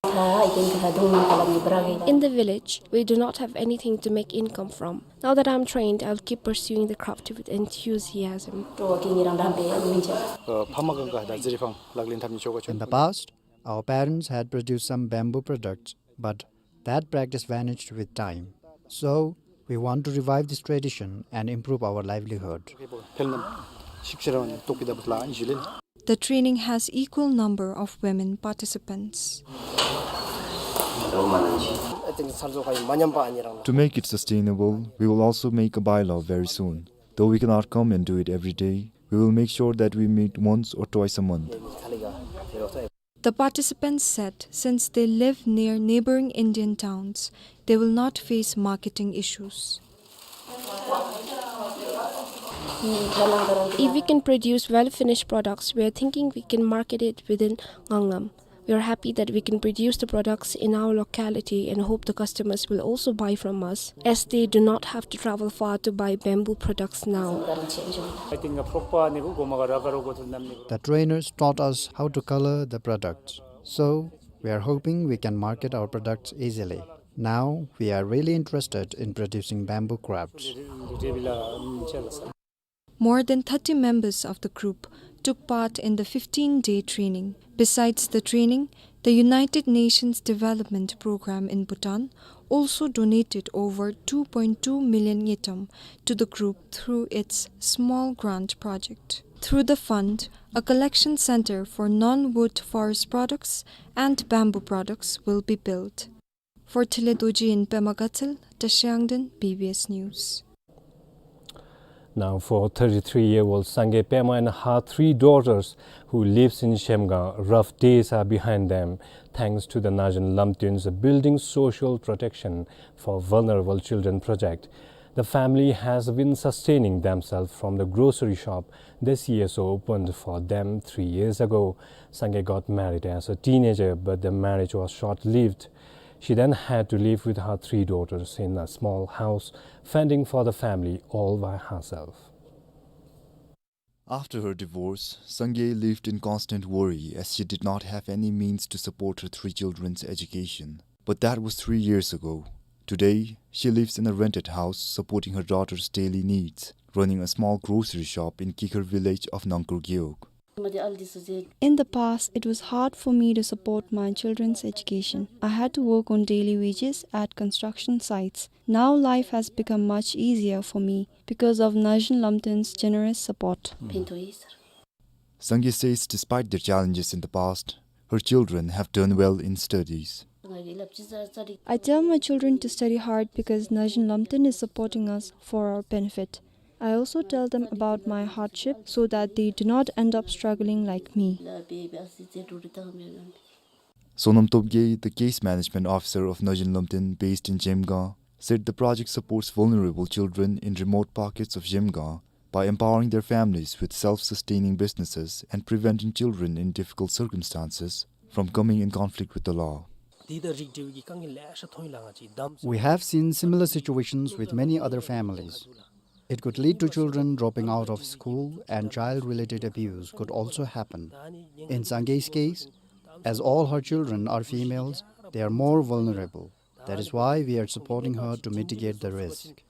In the village, we do not have anything to make income from. Now that I'm trained, I'll keep pursuing the craft with enthusiasm. In the past, our parents had produced some bamboo products, but that practice vanished with time. So, we want to revive this tradition and improve our livelihood. The training has equal number of women participants. To make it sustainable, we will also make a bylaw very soon. Though we cannot come and do it every day, we will make sure that we meet once or twice a month. The participants said since they live near neighboring Indian towns, they will not face marketing issues. If we can produce well-finished products, we are thinking we can market it within Nganglam. We are happy that we can produce the products in our locality and hope the customers will also buy from us, as they do not have to travel far to buy bamboo products now. The trainers taught us how to color the products, so we are hoping we can market our products easily. Now, we are really interested in producing bamboo crafts. More than thirty members of the group took part in the fifteen-day training. Besides the training, the United Nations Development Programme in Bhutan also donated over two point two million ngultrum to the group through its small grant project. Through the fund, a collection center for non-wood forest products and bamboo products will be built. For Thile Dorji in Pema Gatshel, Tashi Angden, B B S News. Now, for thirty-three-year-old Sangay Pema and her three daughters who lives in Zhemgang, rough days are behind them, thanks to the Najen Lamtun's Building Social Protection for Vulnerable Children project. The family has been sustaining themselves from the grocery shop the C S O opened for them three years ago. Sangay got married as a teenager, but the marriage was short-lived. She then had to live with her three daughters in a small house, fending for the family all by herself. After her divorce, Sangay lived in constant worry as she did not have any means to support her three children's education. But that was three years ago. Today, she lives in a rented house, supporting her daughter's daily needs, running a small grocery shop in Kikhar village of Nangkur Gewog. In the past, it was hard for me to support my children's education. I had to work on daily wages at construction sites. Now life has become much easier for me because of Najen Lamtun's generous support. Sangay says despite their challenges in the past, her children have done well in studies. I tell my children to study hard because Najen Lamtun is supporting us for our benefit. I also tell them about my hardship so that they do not end up struggling like me. Sonam Topgay, the case management officer of Najin Lomten based in Zemgang, said the project supports vulnerable children in remote pockets of Zemgang by empowering their families with self-sustaining businesses and preventing children in difficult circumstances from coming in conflict with the law. We have seen similar situations with many other families. It could lead to children dropping out of school, and child-related abuse could also happen. In Sangay's case, as all her children are females, they are more vulnerable. That is why we are supporting her to mitigate the risk.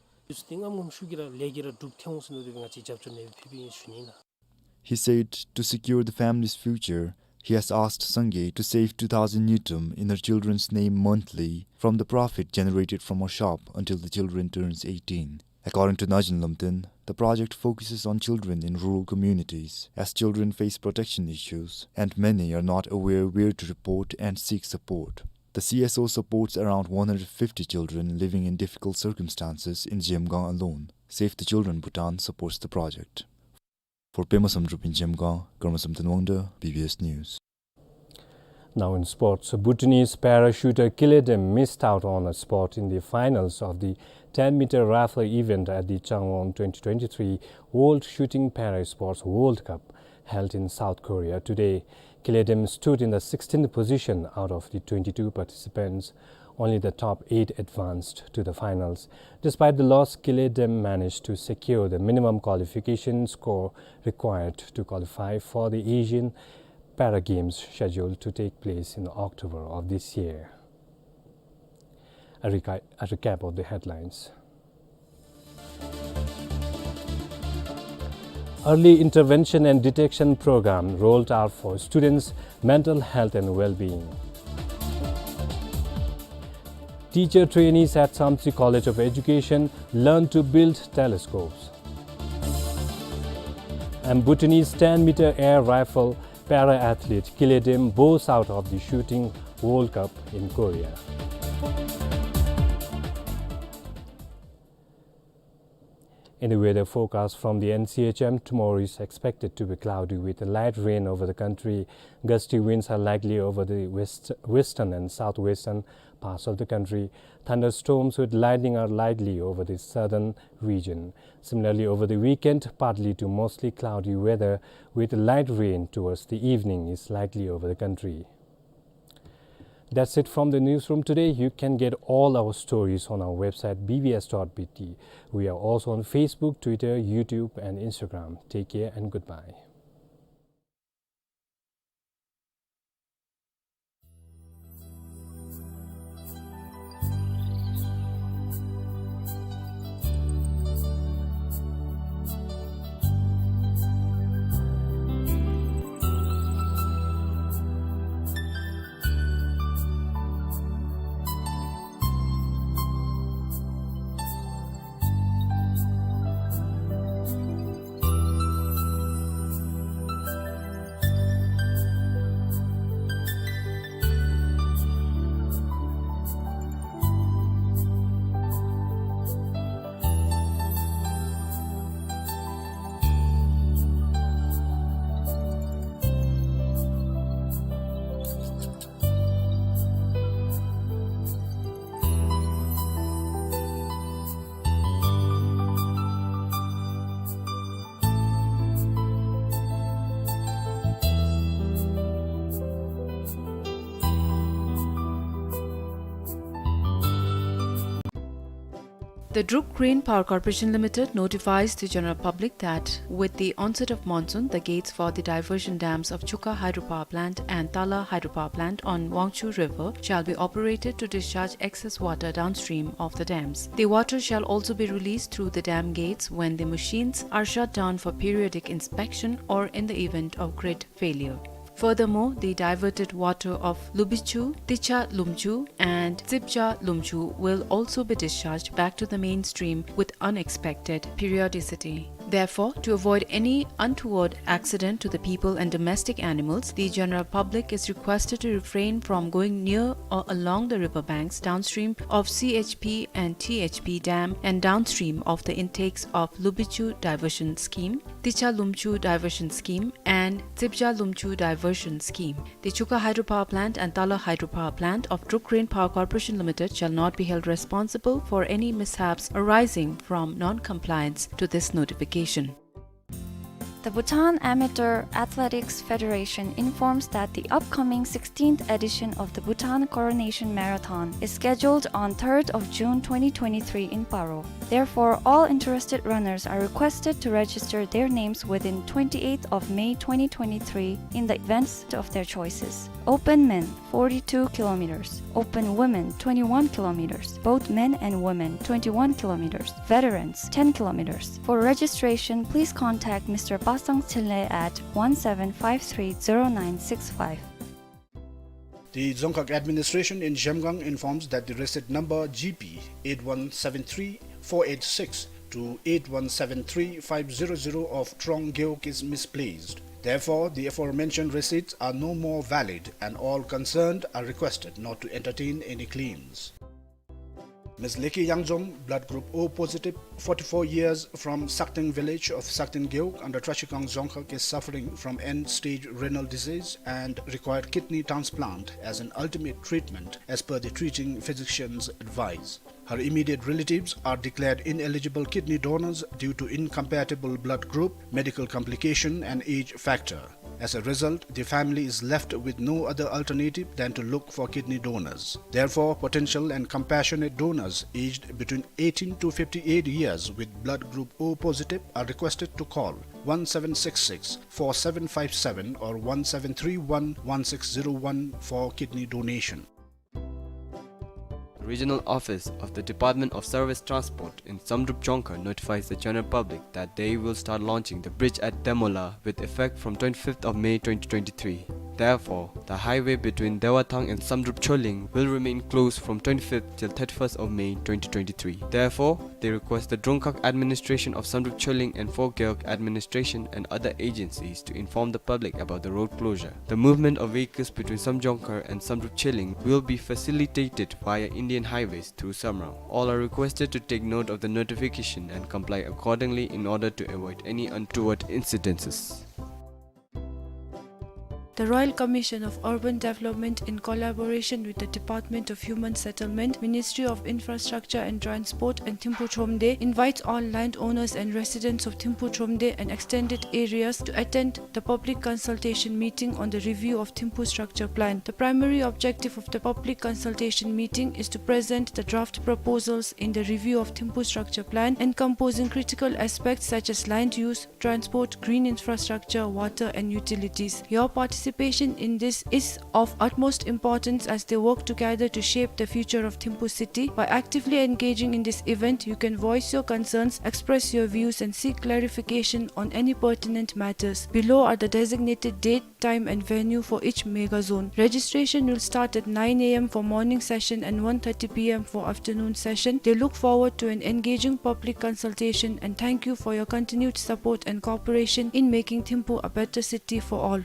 He said to secure the family's future, he has asked Sangay to save two thousand ngultrum in her children's name monthly from the profit generated from her shop until the children turns eighteen. According to Najin Lomten, the project focuses on children in rural communities, as children face protection issues, and many are not aware where to report and seek support. The C S O supports around one hundred fifty children living in difficult circumstances in Zemgang alone. Save the Children Bhutan supports the project. For Pema Samdrup in Zemgang, Karma Samten Wangda, B B S News. Now in sports, Bhutanese parachuter Kile Dem missed out on a spot in the finals of the ten meter rifle event at the Changwon twenty twenty-three World Shooting Para Sports World Cup held in South Korea today. Kile Dem stood in the sixteenth position out of the twenty-two participants. Only the top eight advanced to the finals. Despite the loss, Kile Dem managed to secure the minimum qualification score required to qualify for the Asian Para Games scheduled to take place in October of this year. A reca-, a recap of the headlines. Early intervention and detection program rolled out for students' mental health and well-being. Teacher trainees at Samtse College of Education learn to build telescopes. And Bhutanese ten meter air rifle para athlete Kile Dem bows out of the Shooting World Cup in Korea. In the weather forecast from the N C H M, tomorrow is expected to be cloudy with light rain over the country. Gusty winds are likely over the west-, western and southwestern parts of the country. Thunderstorms with lightning are likely over the southern region. Similarly, over the weekend, partly to mostly cloudy weather with light rain towards the evening is likely over the country. That's it from the newsroom today. You can get all our stories on our website, B B S dot B T. We are also on Facebook, Twitter, YouTube, and Instagram. Take care and goodbye. The Druk Green Power Corporation Limited notifies the general public that with the onset of monsoon, the gates for the diversion dams of Chuka Hydropower Plant and Tala Hydropower Plant on Wangchu River shall be operated to discharge excess water downstream of the dams. The water shall also be released through the dam gates when the machines are shut down for periodic inspection or in the event of grid failure. Furthermore, the diverted water of Lubichu, Ticha Lumchu, and Tsipcha Lumchu will also be discharged back to the main stream with unexpected periodicity. Therefore, to avoid any untoward accident to the people and domestic animals, the general public is requested to refrain from going near or along the river banks downstream of C H P and T H P dam and downstream of the intakes of Lubichu Diversion Scheme, Ticha Lumchu Diversion Scheme, and Tsibja Lumchu Diversion Scheme. The Chuka Hydropower Plant and Tala Hydropower Plant of Druk Rain Power Corporation Limited shall not be held responsible for any mishaps arising from non-compliance to this notification. The Bhutan Amateur Athletics Federation informs that the upcoming sixteenth edition of the Bhutan Coronation Marathon is scheduled on third of June twenty twenty-three in Paro. Therefore, all interested runners are requested to register their names within twenty-eighth of May twenty twenty-three in the events of their choices. Open men, forty-two kilometers. Open women, twenty-one kilometers. Both men and women, twenty-one kilometers. Veterans, ten kilometers. For registration, please contact Mister Pasang Chinle at one seven five three zero nine six five. The Dzongkhag administration in Zhemgang informs that the receipt number G P eight one seven three four eight six to eight one seven three five zero zero of Trong Gewog is misplaced. Therefore, the aforementioned receipts are no more valid and all concerned are requested not to entertain any claims. Miss Leki Yangjom, blood group O positive, forty-four years, from Sakteng village of Sakteng Gewog under Trashikang Dzongkhag, is suffering from end-stage renal disease and required kidney transplant as an ultimate treatment as per the treating physician's advice. Her immediate relatives are declared ineligible kidney donors due to incompatible blood group, medical complication and age factor. As a result, the family is left with no other alternative than to look for kidney donors. Therefore, potential and compassionate donors aged between eighteen to fifty-eight years with blood group O positive are requested to call one seven six six four seven five seven or one seven three one one six zero one for kidney donation. The regional office of the Department of Surface Transport in Samdrup Dzongkhag notifies the general public that they will start launching the bridge at Demola with effect from twenty-fifth of May twenty twenty-three. Therefore, the highway between Dewathang and Samdrup Choling will remain closed from twenty-fifth till thirty-first of May twenty twenty-three. Therefore, they request the Dzongkhag administration of Samdrup Choling and Phogewog administration and other agencies to inform the public about the road closure. The movement of vehicles between Samdrup Dzongkhag and Samdrup Choling will be facilitated via Indian Highways through Samrong. All are requested to take note of the notification and comply accordingly in order to avoid any untoward incidences. The Royal Commission of Urban Development, in collaboration with the Department of Human Settlement, Ministry of Infrastructure and Transport, and Thimphu Thromde, invites all landowners and residents of Thimphu Thromde and extended areas to attend the public consultation meeting on the review of Thimphu Structure Plan. The primary objective of the public consultation meeting is to present the draft proposals in the review of Thimphu Structure Plan, encompassing critical aspects such as land use, transport, green infrastructure, water and utilities. Your participation in this is of utmost importance as they work together to shape the future of Thimphu city. By actively engaging in this event, you can voice your concerns, express your views and seek clarification on any pertinent matters. Below are the designated date, time and venue for each mega zone. Registration will start at nine A M for morning session and one thirty P M for afternoon session. They look forward to an engaging public consultation and thank you for your continued support and cooperation in making Thimphu a better city for all.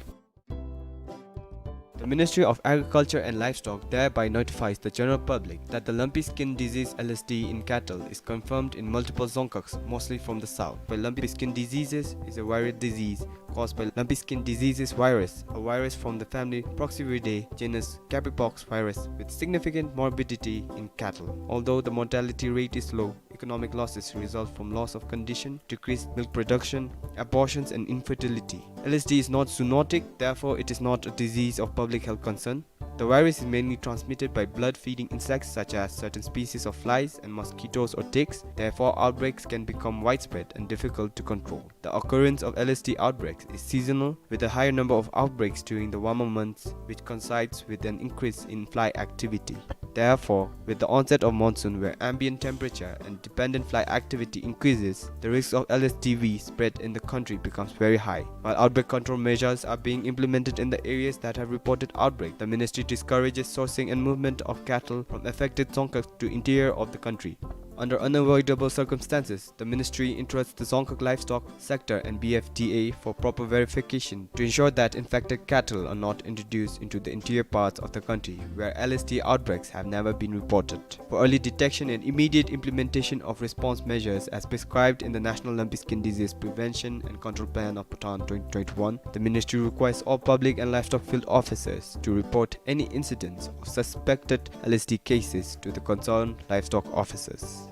The Ministry of Agriculture and Livestock thereby notifies the general public that the lumpy skin disease, L S D, in cattle is confirmed in multiple dzongkhags, mostly from the south, where lumpy skin diseases is a viral disease caused by lumpy skin diseases virus, a virus from the family Poxviridae, genus Capripox virus, with significant morbidity in cattle. Although the mortality rate is low, economic losses result from loss of condition, decreased milk production, abortions, and infertility. L S D is not zoonotic, therefore it is not a disease of public health concern. The virus is mainly transmitted by blood-feeding insects such as certain species of flies and mosquitoes or ticks. Therefore, outbreaks can become widespread and difficult to control. The occurrence of L S D outbreaks is seasonal, with a higher number of outbreaks during the warmer months, which coincides with an increase in fly activity. Therefore, with the onset of monsoon, where ambient temperature and dependent fly activity increases, the risk of L S D V spread in the country becomes very high. While outbreak control measures are being implemented in the areas that have reported outbreak, the ministry discourages sourcing and movement of cattle from affected dzongkhags to interior of the country. Under unavoidable circumstances, the ministry entrusts the Dzongkhag livestock sector and B F D A for proper verification to ensure that infected cattle are not introduced into the interior parts of the country where L S D outbreaks have never been reported. For early detection and immediate implementation of response measures as prescribed in the National Lumpy Skin Disease Prevention and Control Plan of Bhutan twenty twenty-one, the ministry requires all public and livestock field officers to report any incidents of suspected L S D cases to the concerned livestock officers.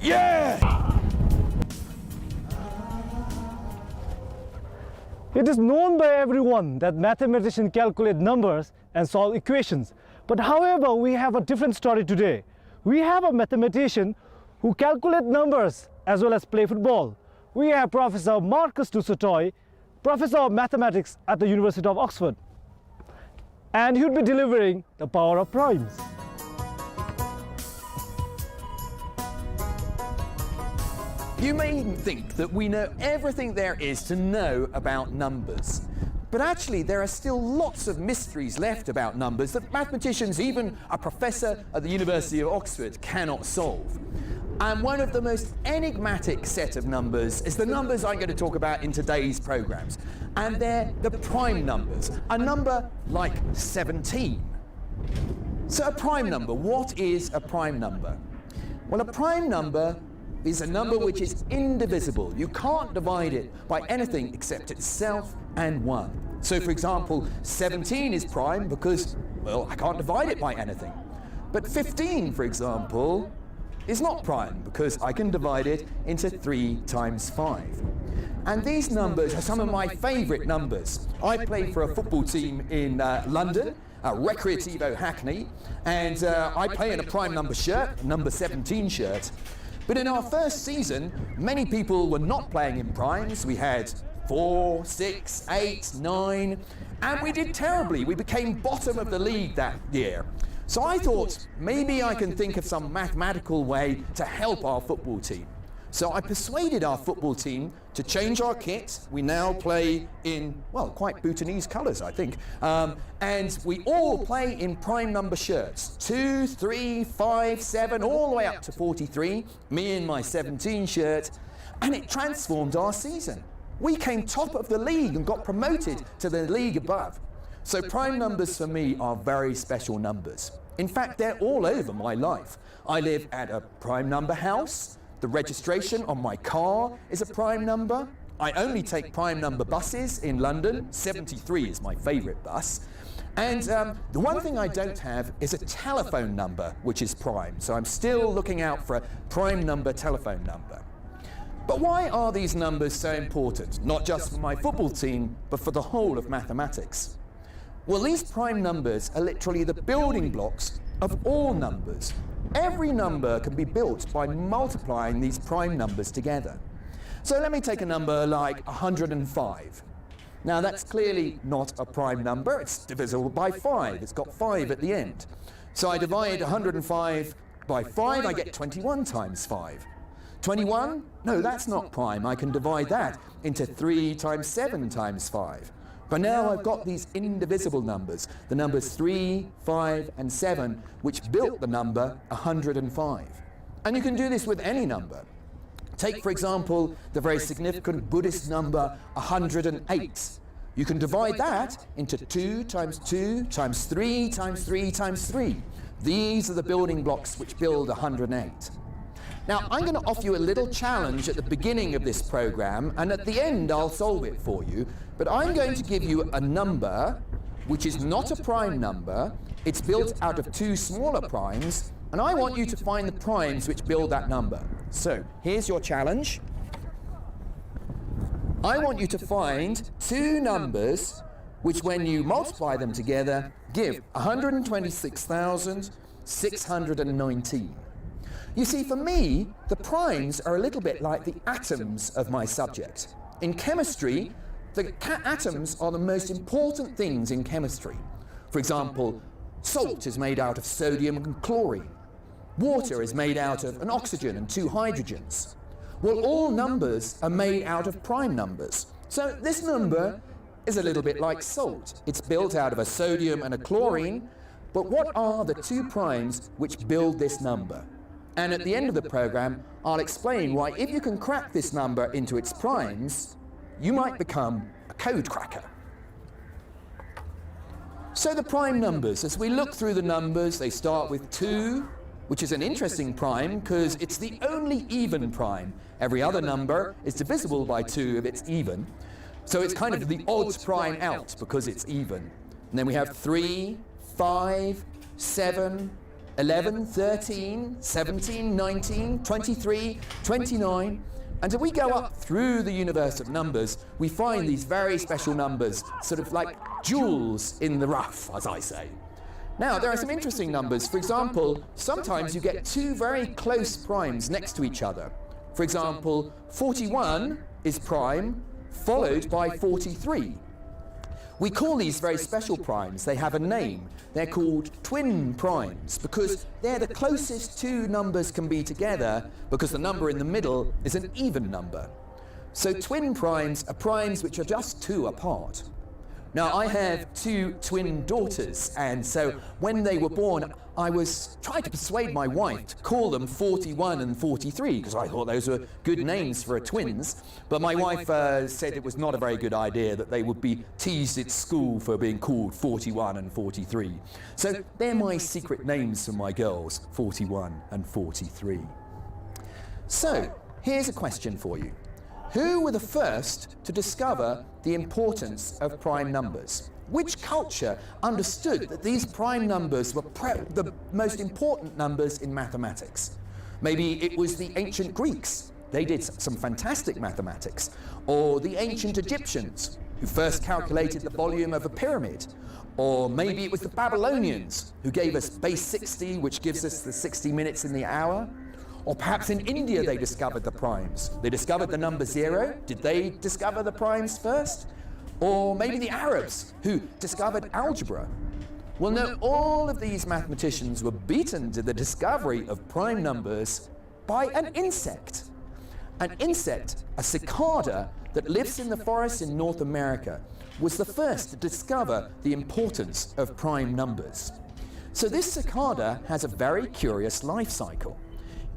Yeah! It is known by everyone that mathematicians calculate numbers and solve equations. But however, we have a different story today. We have a mathematician who calculates numbers as well as play football. We have Professor Marcus du Sautoy, Professor of Mathematics at the University of Oxford. And he would be delivering the power of primes. You may think that we know everything there is to know about numbers. But actually, there are still lots of mysteries left about numbers that mathematicians, even a professor at the University of Oxford, cannot solve. And one of the most enigmatic set of numbers is the numbers I'm going to talk about in today's programs. And they're the prime numbers, a number like seventeen. So a prime number, what is a prime number? Well, a prime number is a number which is indivisible. You can't divide it by anything except itself and one. So, for example, seventeen is prime because, well, I can't divide it by anything. But fifteen, for example, is not prime because I can divide it into three times five. And these numbers are some of my favorite numbers. I play for a football team in, uh, London, uh, Recreativo Hackney, and, uh, I play in a prime number shirt, number seventeen shirt. But in our first season, many people were not playing in primes. We had four, six, eight, nine, and we did terribly. We became bottom of the league that year. So I thought, maybe I can think of some mathematical way to help our football team. So I persuaded our football team to change our kit. We now play in, well, quite Bhutanese colours, I think. Um, and we all play in prime number shirts, two, three, five, seven, all the way up to forty-three, me in my seventeen shirt. And it transformed our season. We came top of the league and got promoted to the league above. So prime numbers for me are very special numbers. In fact, they're all over my life. I live at a prime number house. The registration on my car is a prime number. I only take prime number buses in London. Seventy-three is my favourite bus. And, um, the one thing I don't have is a telephone number which is prime. So I'm still looking out for a prime number telephone number. But why are these numbers so important? Not just for my football team, but for the whole of mathematics. Well, these prime numbers are literally the building blocks of all numbers. Every number can be built by multiplying these prime numbers together. So let me take a number like a hundred and five. Now, that's clearly not a prime number. It's divisible by five. It's got five at the end. So I divide a hundred and five by five, I get twenty-one times five. Twenty-one? No, that's not prime. I can divide that into three times seven times five. But now I've got these indivisible numbers, the numbers three, five, and seven, which built the number a hundred and five. And you can do this with any number. Take, for example, the very significant Buddhist number a hundred and eight. You can divide that into two times two times three times three times three. These are the building blocks which build a hundred and eight. Now, I'm gonna offer you a little challenge at the beginning of this program, and at the end I'll solve it for you. But I'm going to give you a number which is not a prime number. It's built out of two smaller primes, and I want you to find the primes which build that number. So, here's your challenge. I want you to find two numbers which, when you multiply them together, give a hundred and twenty-six thousand six hundred and nineteen. You see, for me, the primes are a little bit like the atoms of my subject. In chemistry, the ca-, atoms are the most important things in chemistry. For example, salt is made out of sodium and chlorine. water is made out of an oxygen and two hydrogens. Well, all numbers are made out of prime numbers. So this number is a little bit like salt. It's built out of a sodium and a chlorine, but what are the two primes which build this number? And at the end of the program, I'll explain why if you can crack this number into its primes, you might become a code cracker. So the prime numbers, as we look through the numbers, they start with two, which is an interesting prime 'cause it's the only even prime. Every other number is divisible by two if it's even. So it's kind of the odd prime out because it's even. And then we have three, five, seven, eleven, thirteen, seventeen, nineteen, twenty-three, twenty-nine. And as we go up through the universe of numbers, we find these very special numbers, sort of like jewels in the rough, as I say. Now, there are some interesting numbers. For example, sometimes you get two very close primes next to each other. For example, forty-one is prime, followed by forty-three. We call these very special primes. They have a name. They're called twin primes because they're the closest two numbers can be together, because the number in the middle is an even number. So twin primes are primes which are just two apart. Now, I have two twin daughters, and so when they were born, I was trying to persuade my wife to call them forty-one and forty-three, 'cause I thought those were good names for a twins. But my wife, uh, said it was not a very good idea, that they would be teased at school for being called forty-one and forty-three. So they're my secret names for my girls, forty-one and forty-three. So, here's a question for you. Who were the first to discover the importance of prime numbers? Which culture understood that these prime numbers were pre-, the most important numbers in mathematics? Maybe it was the ancient Greeks. They did s-, some fantastic mathematics. Or the ancient Egyptians, who first calculated the volume of a pyramid. Or maybe it was the Babylonians who gave us base sixty, which gives us the sixty minutes in the hour. Or perhaps in India they discovered the primes. They discovered the number zero. Did they discover the primes first? Or maybe the Arabs who discovered algebra. Well, no, all of these mathematicians were beaten to the discovery of prime numbers by an insect. An insect, a cicada that lives in the forests in North America, was the first to discover the importance of prime numbers. So this cicada has a very curious life cycle.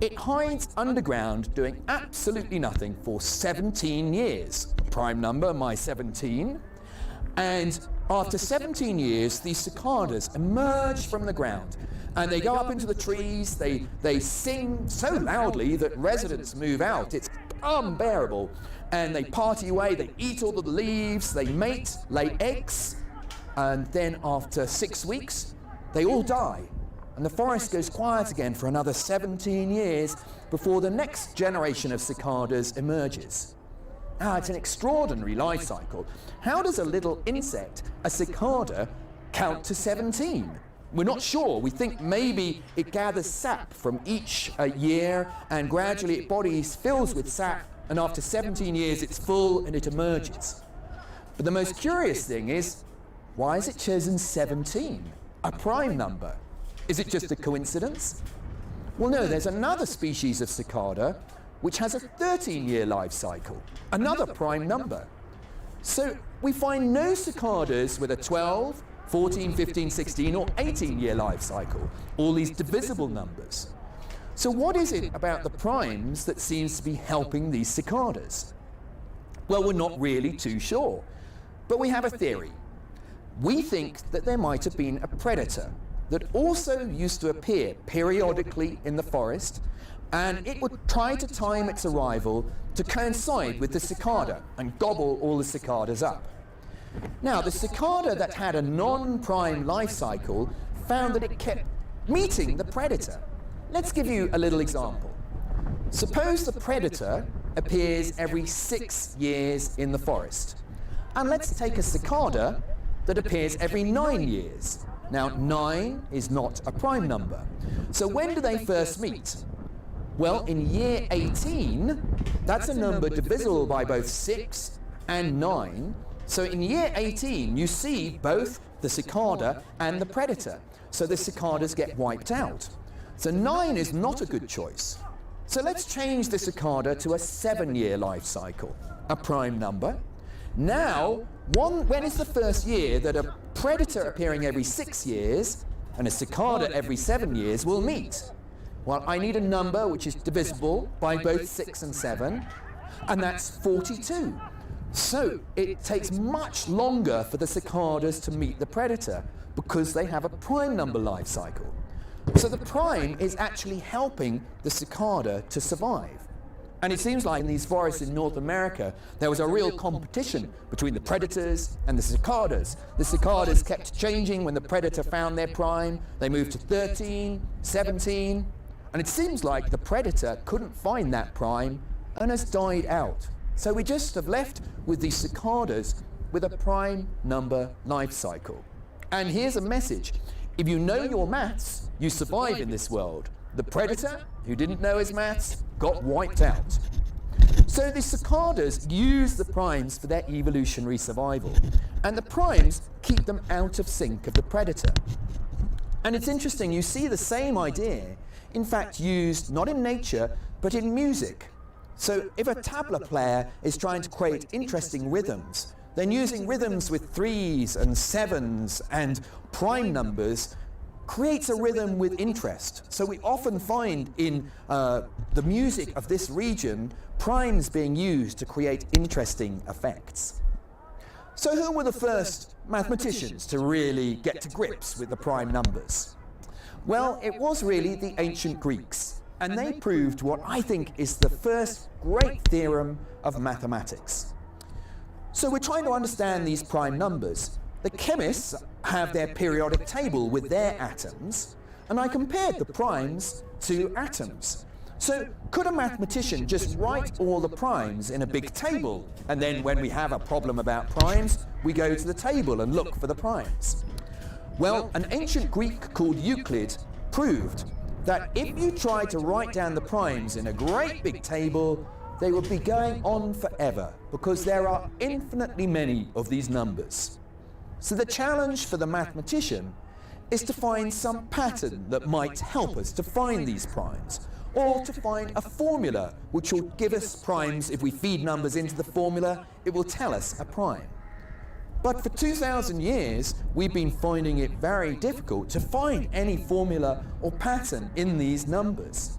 It hides underground doing absolutely nothing for seventeen years. Prime number, my seventeen. And after seventeen years, these cicadas emerge from the ground, and they go up into the trees. They, they sing so loudly that residents move out. It's unbearable. And they party away, they eat all the leaves, they mate, lay eggs, and then after six weeks, they all die. And the forest goes quiet again for another seventeen years before the next generation of cicadas emerges. Now, it's an extraordinary life cycle. How does a little insect, a cicada, count to seventeen? We're not sure. We think maybe it gathers sap from each, uh, year, and gradually its body fills with sap, and after seventeen years it's full and it emerges. But the most curious thing is, why has it chosen seventeen, a prime number? Is it just a coincidence? Well, no, there's another species of cicada which has a thirteen-year life cycle, another prime number. So we find no cicadas with a twelve, fourteen, fifteen, sixteen, or eighteen-year life cycle, all these divisible numbers. So what is it about the primes that seems to be helping these cicadas? Well, we're not really too sure, but we have a theory. We think that there might have been a predator that also used to appear periodically in the forest, and it would try to time its arrival to coincide with the cicada and gobble all the cicadas up. Now, the cicada that had a non-prime life cycle found that it kept meeting the predator. Let's give you a little example. Suppose the predator appears every six years in the forest. And let's take a cicada that appears every nine years. Now, nine is not a prime number. So when do they first meet? Well, in year eighteen, that's a number divisible by both six and nine. So in year eighteen, you see both the cicada and the predator. So the cicadas get wiped out. So nine is not a good choice. So let's change the cicada to a seven-year life cycle, a prime number. Now, one, when is the first year that a predator appearing every six years and a cicada every seven years will meet? Well, I need a number which is divisible by both six and seven, and that's forty-two. So it takes much longer for the cicadas to meet the predator because they have a prime number life cycle. So the prime is actually helping the cicada to survive. And it seems like in these forests in North America, there was a real competition between the predators and the cicadas. The cicadas kept changing. When the predator found their prime, they moved to thirteen, seventeen, and it seems like the predator couldn't find that prime and has died out. So we just have left with the cicadas with a prime number life cycle. And here's a message. If you know your maths, you survive in this world. The predator, who didn't know his maths, got wiped out. So the cicadas use the primes for their evolutionary survival, and the primes keep them out of sync of the predator. And it's interesting, you see the same idea, in fact, used not in nature, but in music. So if a tabla player is trying to create interesting rhythms, then using rhythms with threes and sevens and prime numbers creates a rhythm with interest. So we often find in, uh, the music of this region, primes being used to create interesting effects. So who were the first mathematicians to really get to grips with the prime numbers? Well, it was really the ancient Greeks, and they proved what I think is the first great theorem of mathematics. So we're trying to understand these prime numbers. The chemists have their periodic table with their atoms, and I compared the primes to atoms. So could a mathematician just write all the primes in a big table, and then when we have a problem about primes, we go to the table and look for the primes? Well, an ancient Greek called Euclid proved that if you try to write down the primes in a great big table, they would be going on forever because there are infinitely many of these numbers. So the challenge for the mathematician is to find some pattern that might help us to find these primes, or to find a formula which will give us primes. If we feed numbers into the formula, it will tell us a prime. But for two thousand years, we've been finding it very difficult to find any formula or pattern in these numbers.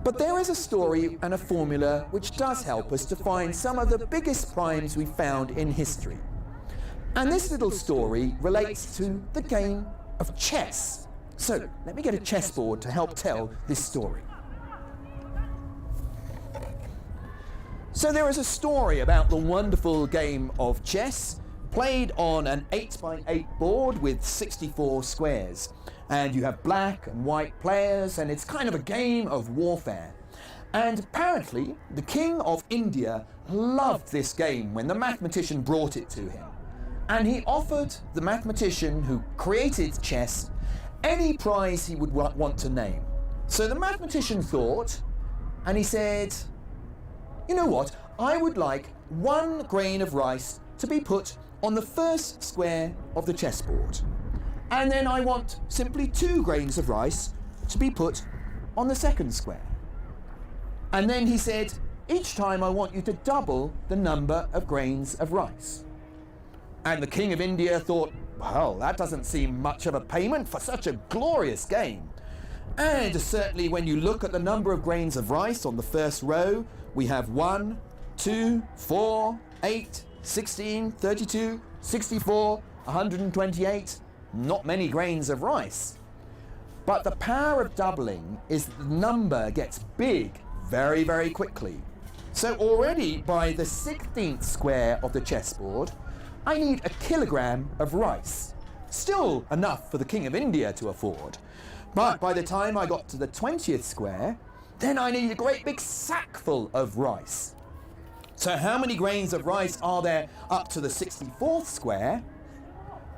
But there is a story and a formula which does help us to find some of the biggest primes we found in history. And this little story relates to the game of chess. So let me get a chessboard to help tell this story. So there is a story about the wonderful game of chess played on an eight by eight board with sixty-four squares. And you have black and white players, and it's kind of a game of warfare. And apparently, the king of India loved this game when the mathematician brought it to him. And he offered the mathematician who created chess any prize he would wa-, want to name. So the mathematician thought, and he said, "You know what? I would like one grain of rice to be put on the first square of the chessboard. And then I want simply two grains of rice to be put on the second square." And then he said, "Each time I want you to double the number of grains of rice." And the king of India thought, "Well, that doesn't seem much of a payment for such a glorious game." And certainly when you look at the number of grains of rice on the first row, we have one, two, four, eight, sixteen, thirty-two, sixty-four, a hundred and twenty-eight, not many grains of rice. But the power of doubling is the number gets big very, very quickly. So already by the sixteenth square of the chessboard, I need a kilogram of rice. Still enough for the King of India to afford. But by the time I got to the twentieth square, then I need a great big sackful of rice. So how many grains of rice are there up to the sixty-fourth square?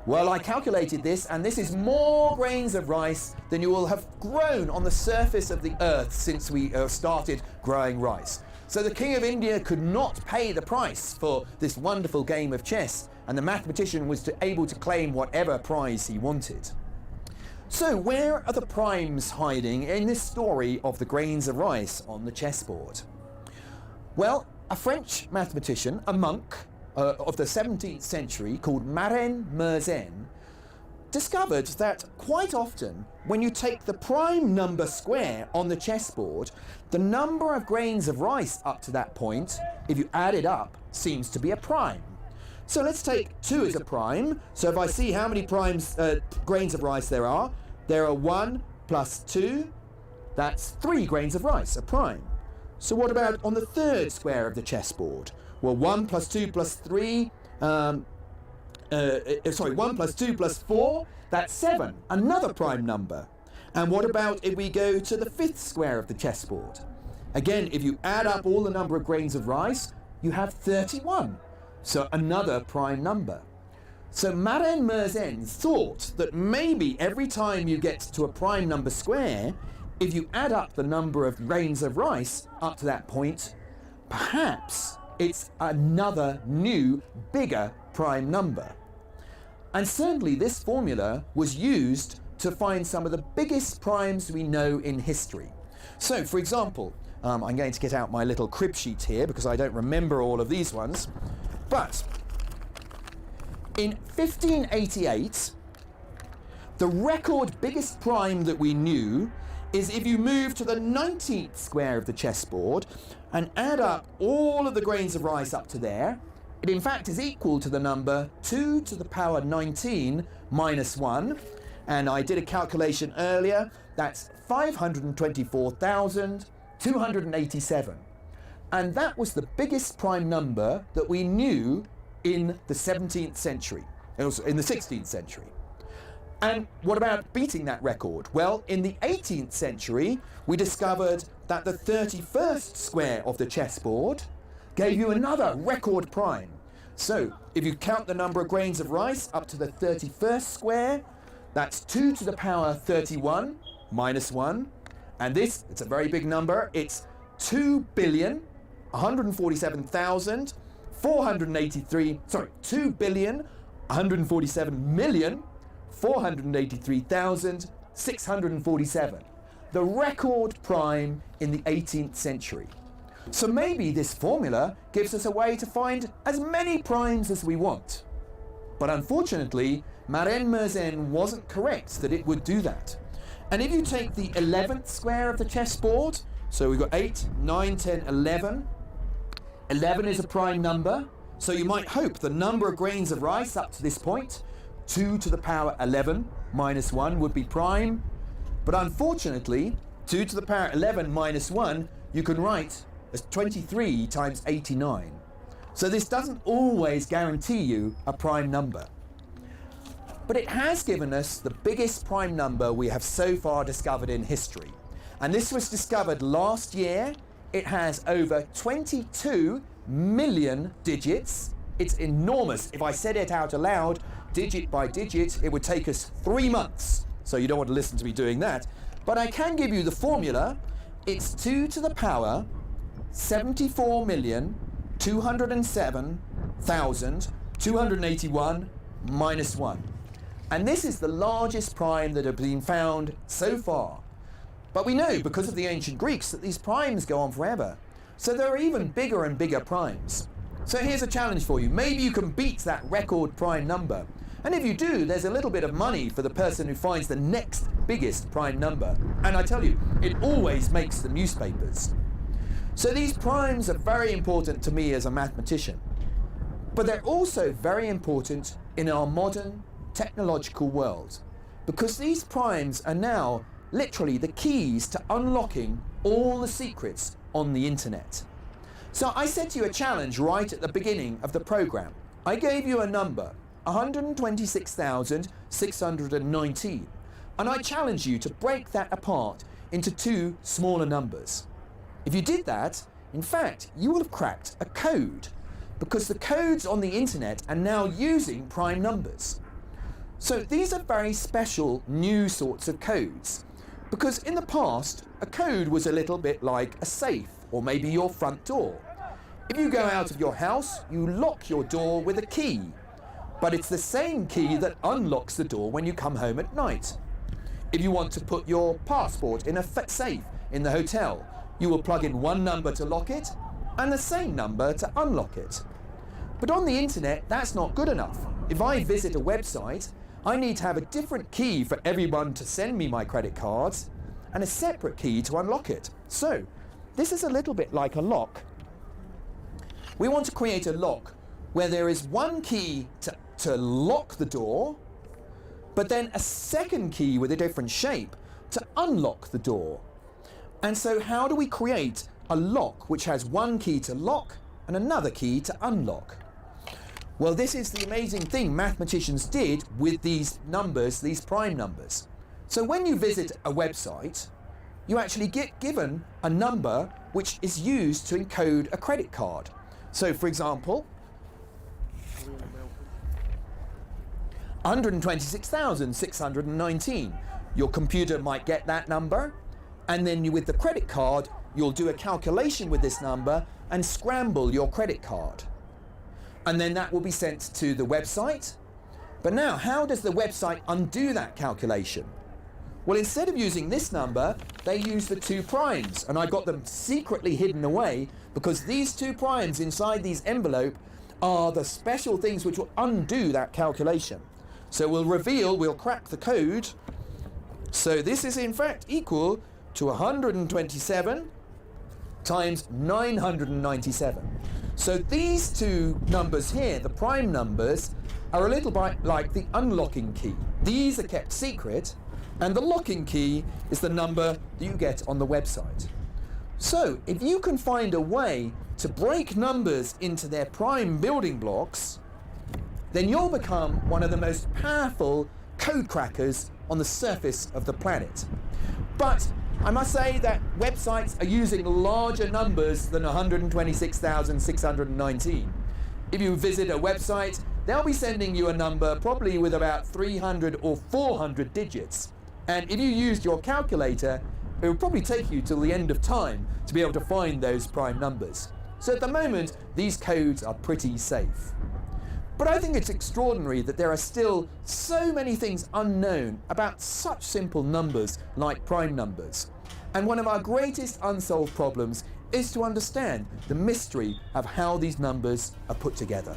Well, I calculated this, and this is more grains of rice than you will have grown on the surface of the earth since we, uh, started growing rice. So the King of India could not pay the price for this wonderful game of chess, and the mathematician was to, able to claim whatever prize he wanted. So, where are the primes hiding in this story of the grains of rice on the chessboard? Well, a French mathematician, a monk, uh, of the seventeenth century called Marin Mersenne discovered that quite often, when you take the prime number square on the chessboard, the number of grains of rice up to that point, if you add it up, seems to be a prime. So let's take two as a prime. So if I see how many primes, uh, grains of rice there are, there are one plus two, that's three grains of rice, a prime. So what about on the third square of the chessboard? Well, one plus two plus three, um, uh, uh, sorry, one plus two plus four, that's seven, another prime number. And what about if we go to the fifth square of the chessboard? Again, if you add up all the number of grains of rice, you have thirty-one. So another prime number. So Marin Mersenne thought that maybe every time you get to a prime number square, if you add up the number of grains of rice up to that point, perhaps it's another new, bigger prime number. And certainly this formula was used to find some of the biggest primes we know in history. So, for example, um, I'm going to get out my little crib sheet here because I don't remember all of these ones. But in fifteen eighty-eight, the record biggest prime that we knew is if you move to the nineteenth square of the chessboard and add up all of the grains of rice up to there, it in fact is equal to the number two to the power nineteen minus one. And I did a calculation earlier, that's five hundred twenty-four thousand two hundred eighty-seven. And that was the biggest prime number that we knew in the seventeenth century. It was in the sixteenth century. And what about beating that record? Well, in the eighteenth century, we discovered that the thirty-first square of the chessboard gave you another record prime. So, if you count the number of grains of rice up to the thirty-first square, that's two to the power thirty-one minus one. And this, it's a very big number, it's two billion, one hundred forty-seven thousand, four hundred eighty-three, sorry, two billion, one hundred forty-seven million, four hundred eighty-three thousand, six hundred forty-seven, the record prime in the eighteenth century. So maybe this formula gives us a way to find as many primes as we want. But unfortunately, Marin Mersenne wasn't correct that it would do that. And if you take the eleventh square of the chessboard, so we've got eight, nine, ten, eleven. Eleven is a prime number, so you might hope the number of grains of rice up to this point, two to the power eleven minus one, would be prime. But unfortunately, two to the power eleven minus one, you can write as twenty-three times eighty-nine. So this doesn't always guarantee you a prime number. But it has given us the biggest prime number we have so far discovered in history. And this was discovered last year. It has over twenty-two million digits. It's enormous. If I said it out aloud, digit by digit, it would take us three months. So you don't want to listen to me doing that. But I can give you the formula. It's two to the power seventy-four million two hundred seven thousand two hundred eighty-one minus one. And this is the largest prime that have been found so far. But we know, because of the ancient Greeks, that these primes go on forever. So there are even bigger and bigger primes. So here's a challenge for you. Maybe you can beat that record prime number. And if you do, there's a little bit of money for the person who finds the next biggest prime number. And I tell you, it always makes the newspapers. So these primes are very important to me as a mathematician. But they're also very important in our modern technological world, because these primes are now literally the keys to unlocking all the secrets on the internet. So I set you a challenge right at the beginning of the program. I gave you a number, one hundred twenty-six thousand six hundred nineteen, and I challenge you to break that apart into two smaller numbers. If you did that, in fact, you will have cracked a code, because the codes on the internet are now using prime numbers. So these are very special new sorts of codes, because in the past, a code was a little bit like a safe, or maybe your front door. If you go out of your house, you lock your door with a key, but it's the same key that unlocks the door when you come home at night. If you want to put your passport in a fa-, safe in the hotel, you will plug in one number to lock it and the same number to unlock it. But on the internet, that's not good enough. If I visit a website, I need to have a different key for everyone to send me my credit cards and a separate key to unlock it. So, this is a little bit like a lock. We want to create a lock where there is one key to, to lock the door, but then a second key with a different shape to unlock the door. And so how do we create a lock which has one key to lock and another key to unlock? Well, this is the amazing thing mathematicians did with these numbers, these prime numbers. So when you visit a website, you actually get given a number which is used to encode a credit card. So, for example, hundred twenty-six thousand six hundred nineteen. Your computer might get that number, and then you, with the credit card, you'll do a calculation with this number and scramble your credit card. And then that will be sent to the website. But now, how does the website undo that calculation? Well, instead of using this number, they use the two primes, and I've got them secretly hidden away because these two primes inside these envelope are the special things which will undo that calculation. So we'll reveal, we'll crack the code. So this is in fact equal to a hundred and twenty-seven times nine hundred and ninety-seven. So these two numbers here, the prime numbers, are a little bit like the unlocking key. These are kept secret, and the locking key is the number that you get on the website. So if you can find a way to break numbers into their prime building blocks, then you'll become one of the most powerful code crackers on the surface of the planet. But I must say that websites are using larger numbers than a hundred and twenty-six thousand six hundred and nineteen. If you visit a website, they'll be sending you a number probably with about three hundred or four hundred digits. And if you used your calculator, it would probably take you till the end of time to be able to find those prime numbers. So at the moment, these codes are pretty safe. But I think it's extraordinary that there are still so many things unknown about such simple numbers like prime numbers. And one of our greatest unsolved problems is to understand the mystery of how these numbers are put together.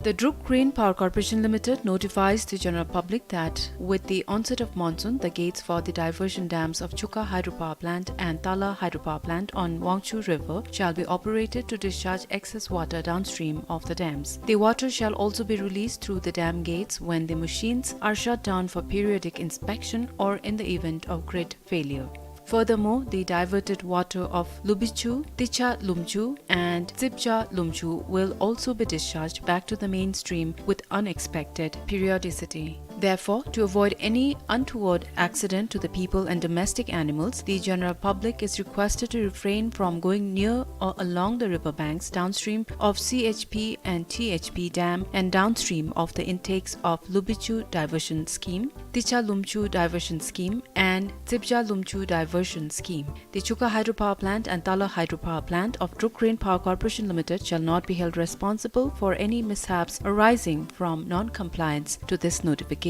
The Druk Rain Power Corporation Limited notifies the general public that with the onset of monsoon, the gates for the diversion dams of Chukha Hydropower Plant and Tala Hydropower Plant on Wangchhu River shall be operated to discharge excess water downstream of the dams. The water shall also be released through the dam gates when the machines are shut down for periodic inspection or in the event of grid failure. Furthermore, the diverted water of Lubichu, Ticha Lumchu, and Tsipcha Lumchu will also be discharged back to the main stream with unexpected periodicity. Therefore, to avoid any untoward accident to the people and domestic animals, the general public is requested to refrain from going near or along the river banks downstream of C H P and T H P dam and downstream of the intakes of Lubichu Diversion Scheme, Ticha Lumchu Diversion Scheme, and Tsipcha Lumchu Diversion Scheme. The Chukha Hydropower Plant and Tala Hydropower Plant of Druk Rain Power Corporation Limited shall not be held responsible for any mishaps arising from non-compliance to this notification.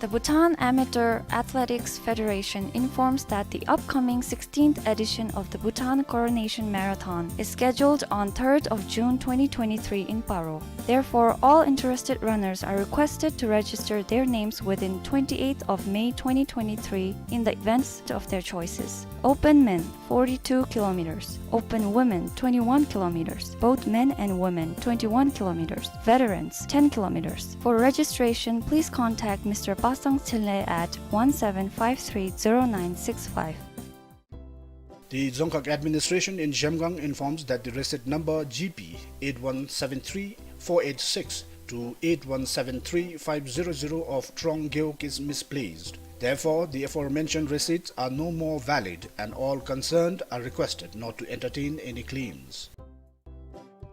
The Bhutan Amateur Athletics Federation informs that the upcoming sixteenth edition of the Bhutan Coronation Marathon is scheduled on third of June twenty twenty-three in Paro. Therefore, all interested runners are requested to register their names within twenty-eighth of May twenty twenty-three in the events of their choices. Open men, forty-two kilometers. Open women, twenty-one kilometers. Both men and women, twenty-one kilometers. Veterans, ten kilometers. For registration, please contact Mister Pasang Thinley at one seven five three zero nine six five. The Dzongkhag Administration in Zhemgang informs that the receipt number G P eight one seven three four eight six to eight one seven three five zero zero of Trong Gewog is misplaced. Therefore, the aforementioned receipts are no more valid and all concerned are requested not to entertain any claims.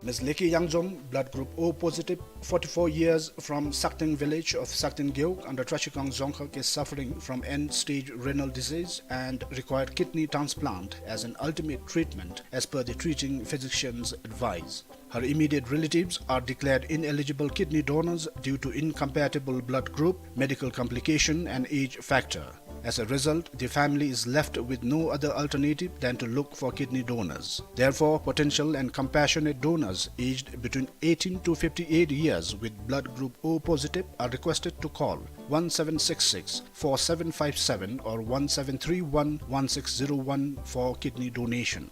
Miss Leki Yangjom, blood group O positive, forty-four years, from Sakteng village of Sakteng Gewog under Trashikang Dzongkhag, is suffering from end-stage renal disease and required kidney transplant as an ultimate treatment as per the treating physician's advice. Her immediate relatives are declared ineligible kidney donors due to incompatible blood group, medical complication and age factor. As a result, the family is left with no other alternative than to look for kidney donors. Therefore, potential and compassionate donors aged between eighteen to fifty-eight years with blood group O positive are requested to call one seven six six four seven five seven or one seven three one one six zero one for kidney donation.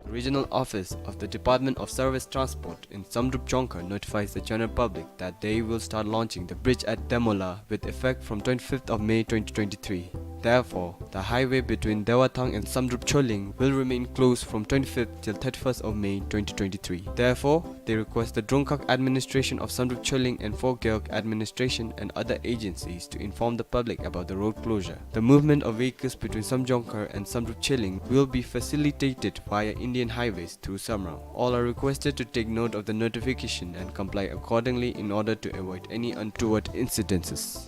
The regional office of the Department of Surface Transport in Samdrup Dzongkhag notifies the general public that they will start launching the bridge at Demola with effect from twenty-fifth of May twenty twenty-three. Therefore, the highway between Dewathang and Samdrup Choling will remain closed from twenty-fifth till thirty-first of May twenty twenty-three. Therefore, they request the Dzongkhag administration of Samdrup Choling and Phogewog administration and other agencies to inform the public about the road closure. The movement of vehicles between Samdzongkhag and Samdrup Choling will be facilitated via Indian Highways through Samrang. All are requested to take note of the notification and comply accordingly in order to avoid any untoward incidences.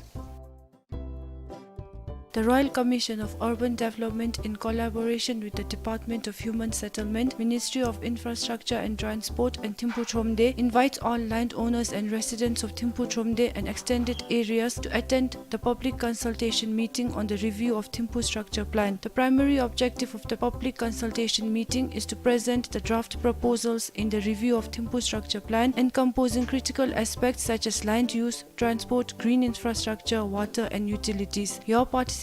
The Royal Commission of Urban Development, in collaboration with the Department of Human Settlement, Ministry of Infrastructure and Transport, and Thimphu Thromde, invites all land owners and residents of Thimphu Thromde and extended areas to attend the public consultation meeting on the review of Thimphu Structure Plan. The primary objective of the public consultation meeting is to present the draft proposals in the review of Thimphu Structure Plan, encompassing critical aspects such as land use, transport, green infrastructure, water and utilities. Your participation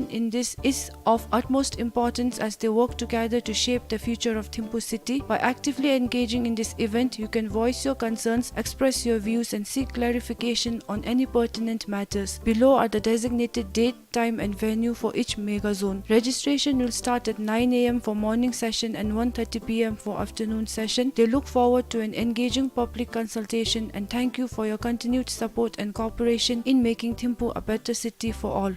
in this is of utmost importance as they work together to shape the future of Thimphu city. By actively engaging in this event, you can voice your concerns, express your views and seek clarification on any pertinent matters. Below are the designated date, time and venue for each mega zone. Registration will start at nine A M for morning session and one thirty P M for afternoon session. They look forward to an engaging public consultation and thank you for your continued support and cooperation in making Thimphu a better city for all.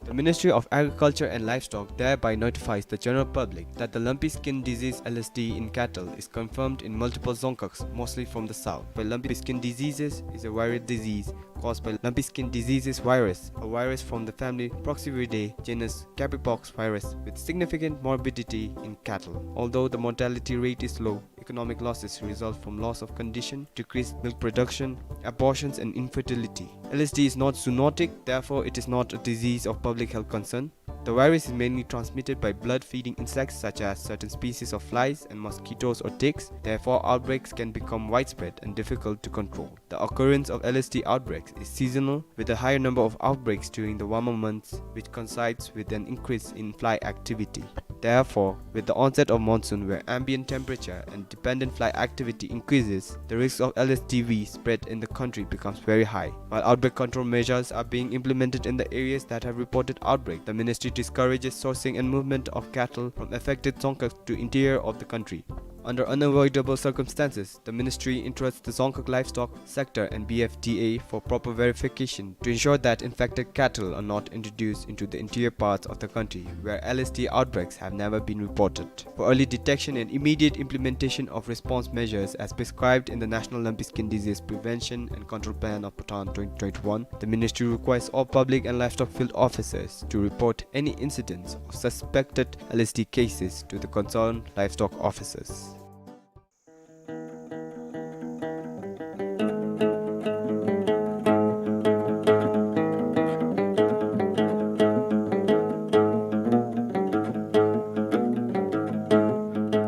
The Ministry of Agriculture and Livestock thereby notifies the general public that the lumpy skin disease, L S D, in cattle is confirmed in multiple dzongkhags, mostly from the south. But lumpy skin diseases is a viral disease caused by lumpy skin diseases virus, a virus from the family Poxiviridae, genus Capipox virus, with significant morbidity in cattle. Although the mortality rate is low, economic losses result from loss of condition, decreased milk production, abortions, and infertility. L S D is not zoonotic, therefore it is not a disease of public health concern. The virus is mainly transmitted by blood-feeding insects such as certain species of flies and mosquitoes or ticks. Therefore, outbreaks can become widespread and difficult to control. The occurrence of L S D outbreaks is seasonal, with a higher number of outbreaks during the warmer months, which coincides with an increase in fly activity. Therefore, with the onset of monsoon, where ambient temperature and dependent fly activity increases, the risk of L S D V spread in the country becomes very high. While outbreak control measures are being implemented in the areas that have reported outbreak, the ministry discourages sourcing and movement of cattle from affected dzongkhags to interior of the country. Under unavoidable circumstances, the ministry entrusts the Dzongkhag livestock sector and B F D A for proper verification to ensure that infected cattle are not introduced into the interior parts of the country where L S D outbreaks have never been reported. For early detection and immediate implementation of response measures as prescribed in the National Lumpy Skin Disease Prevention and Control Plan of Bhutan twenty twenty-one, the ministry requires all public and livestock field officers to report any incidents of suspected L S D cases to the concerned livestock officers.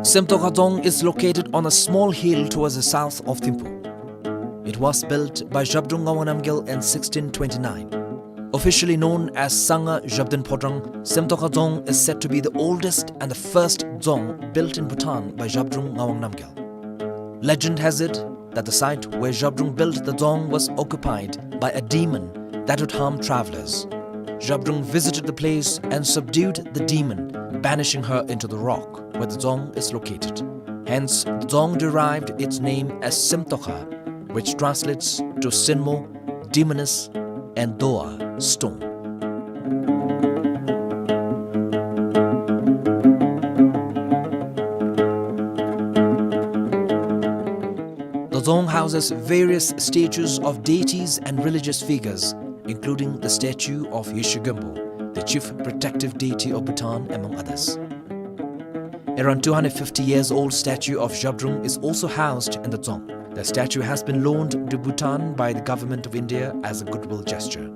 Semtokha Dzong is located on a small hill towards the south of Thimphu. It was built by Zhabdrung Ngawang Namgyal in sixteen twenty-nine. Officially known as Sangha Zhabdrung Phodrang, Semtokha Dzong is said to be the oldest and the first dzong built in Bhutan by Zhabdrung Ngawang Namgyal. Legend has it that the site where Zhabdrung built the dzong was occupied by a demon that would harm travelers. Zhabdrung visited the place and subdued the demon, banishing her into the rock where the dzong is located. Hence, the dzong derived its name as Semtokha, which translates to Senmo, demoness, and Doa, stone. The dzong houses various statues of deities and religious figures, including the statue of Yeshe Gönpo, the chief protective deity of Bhutan, among others. Around two hundred fifty years old statue of Zhabdrung is also housed in the dzong. The statue has been loaned to Bhutan by the government of India as a goodwill gesture.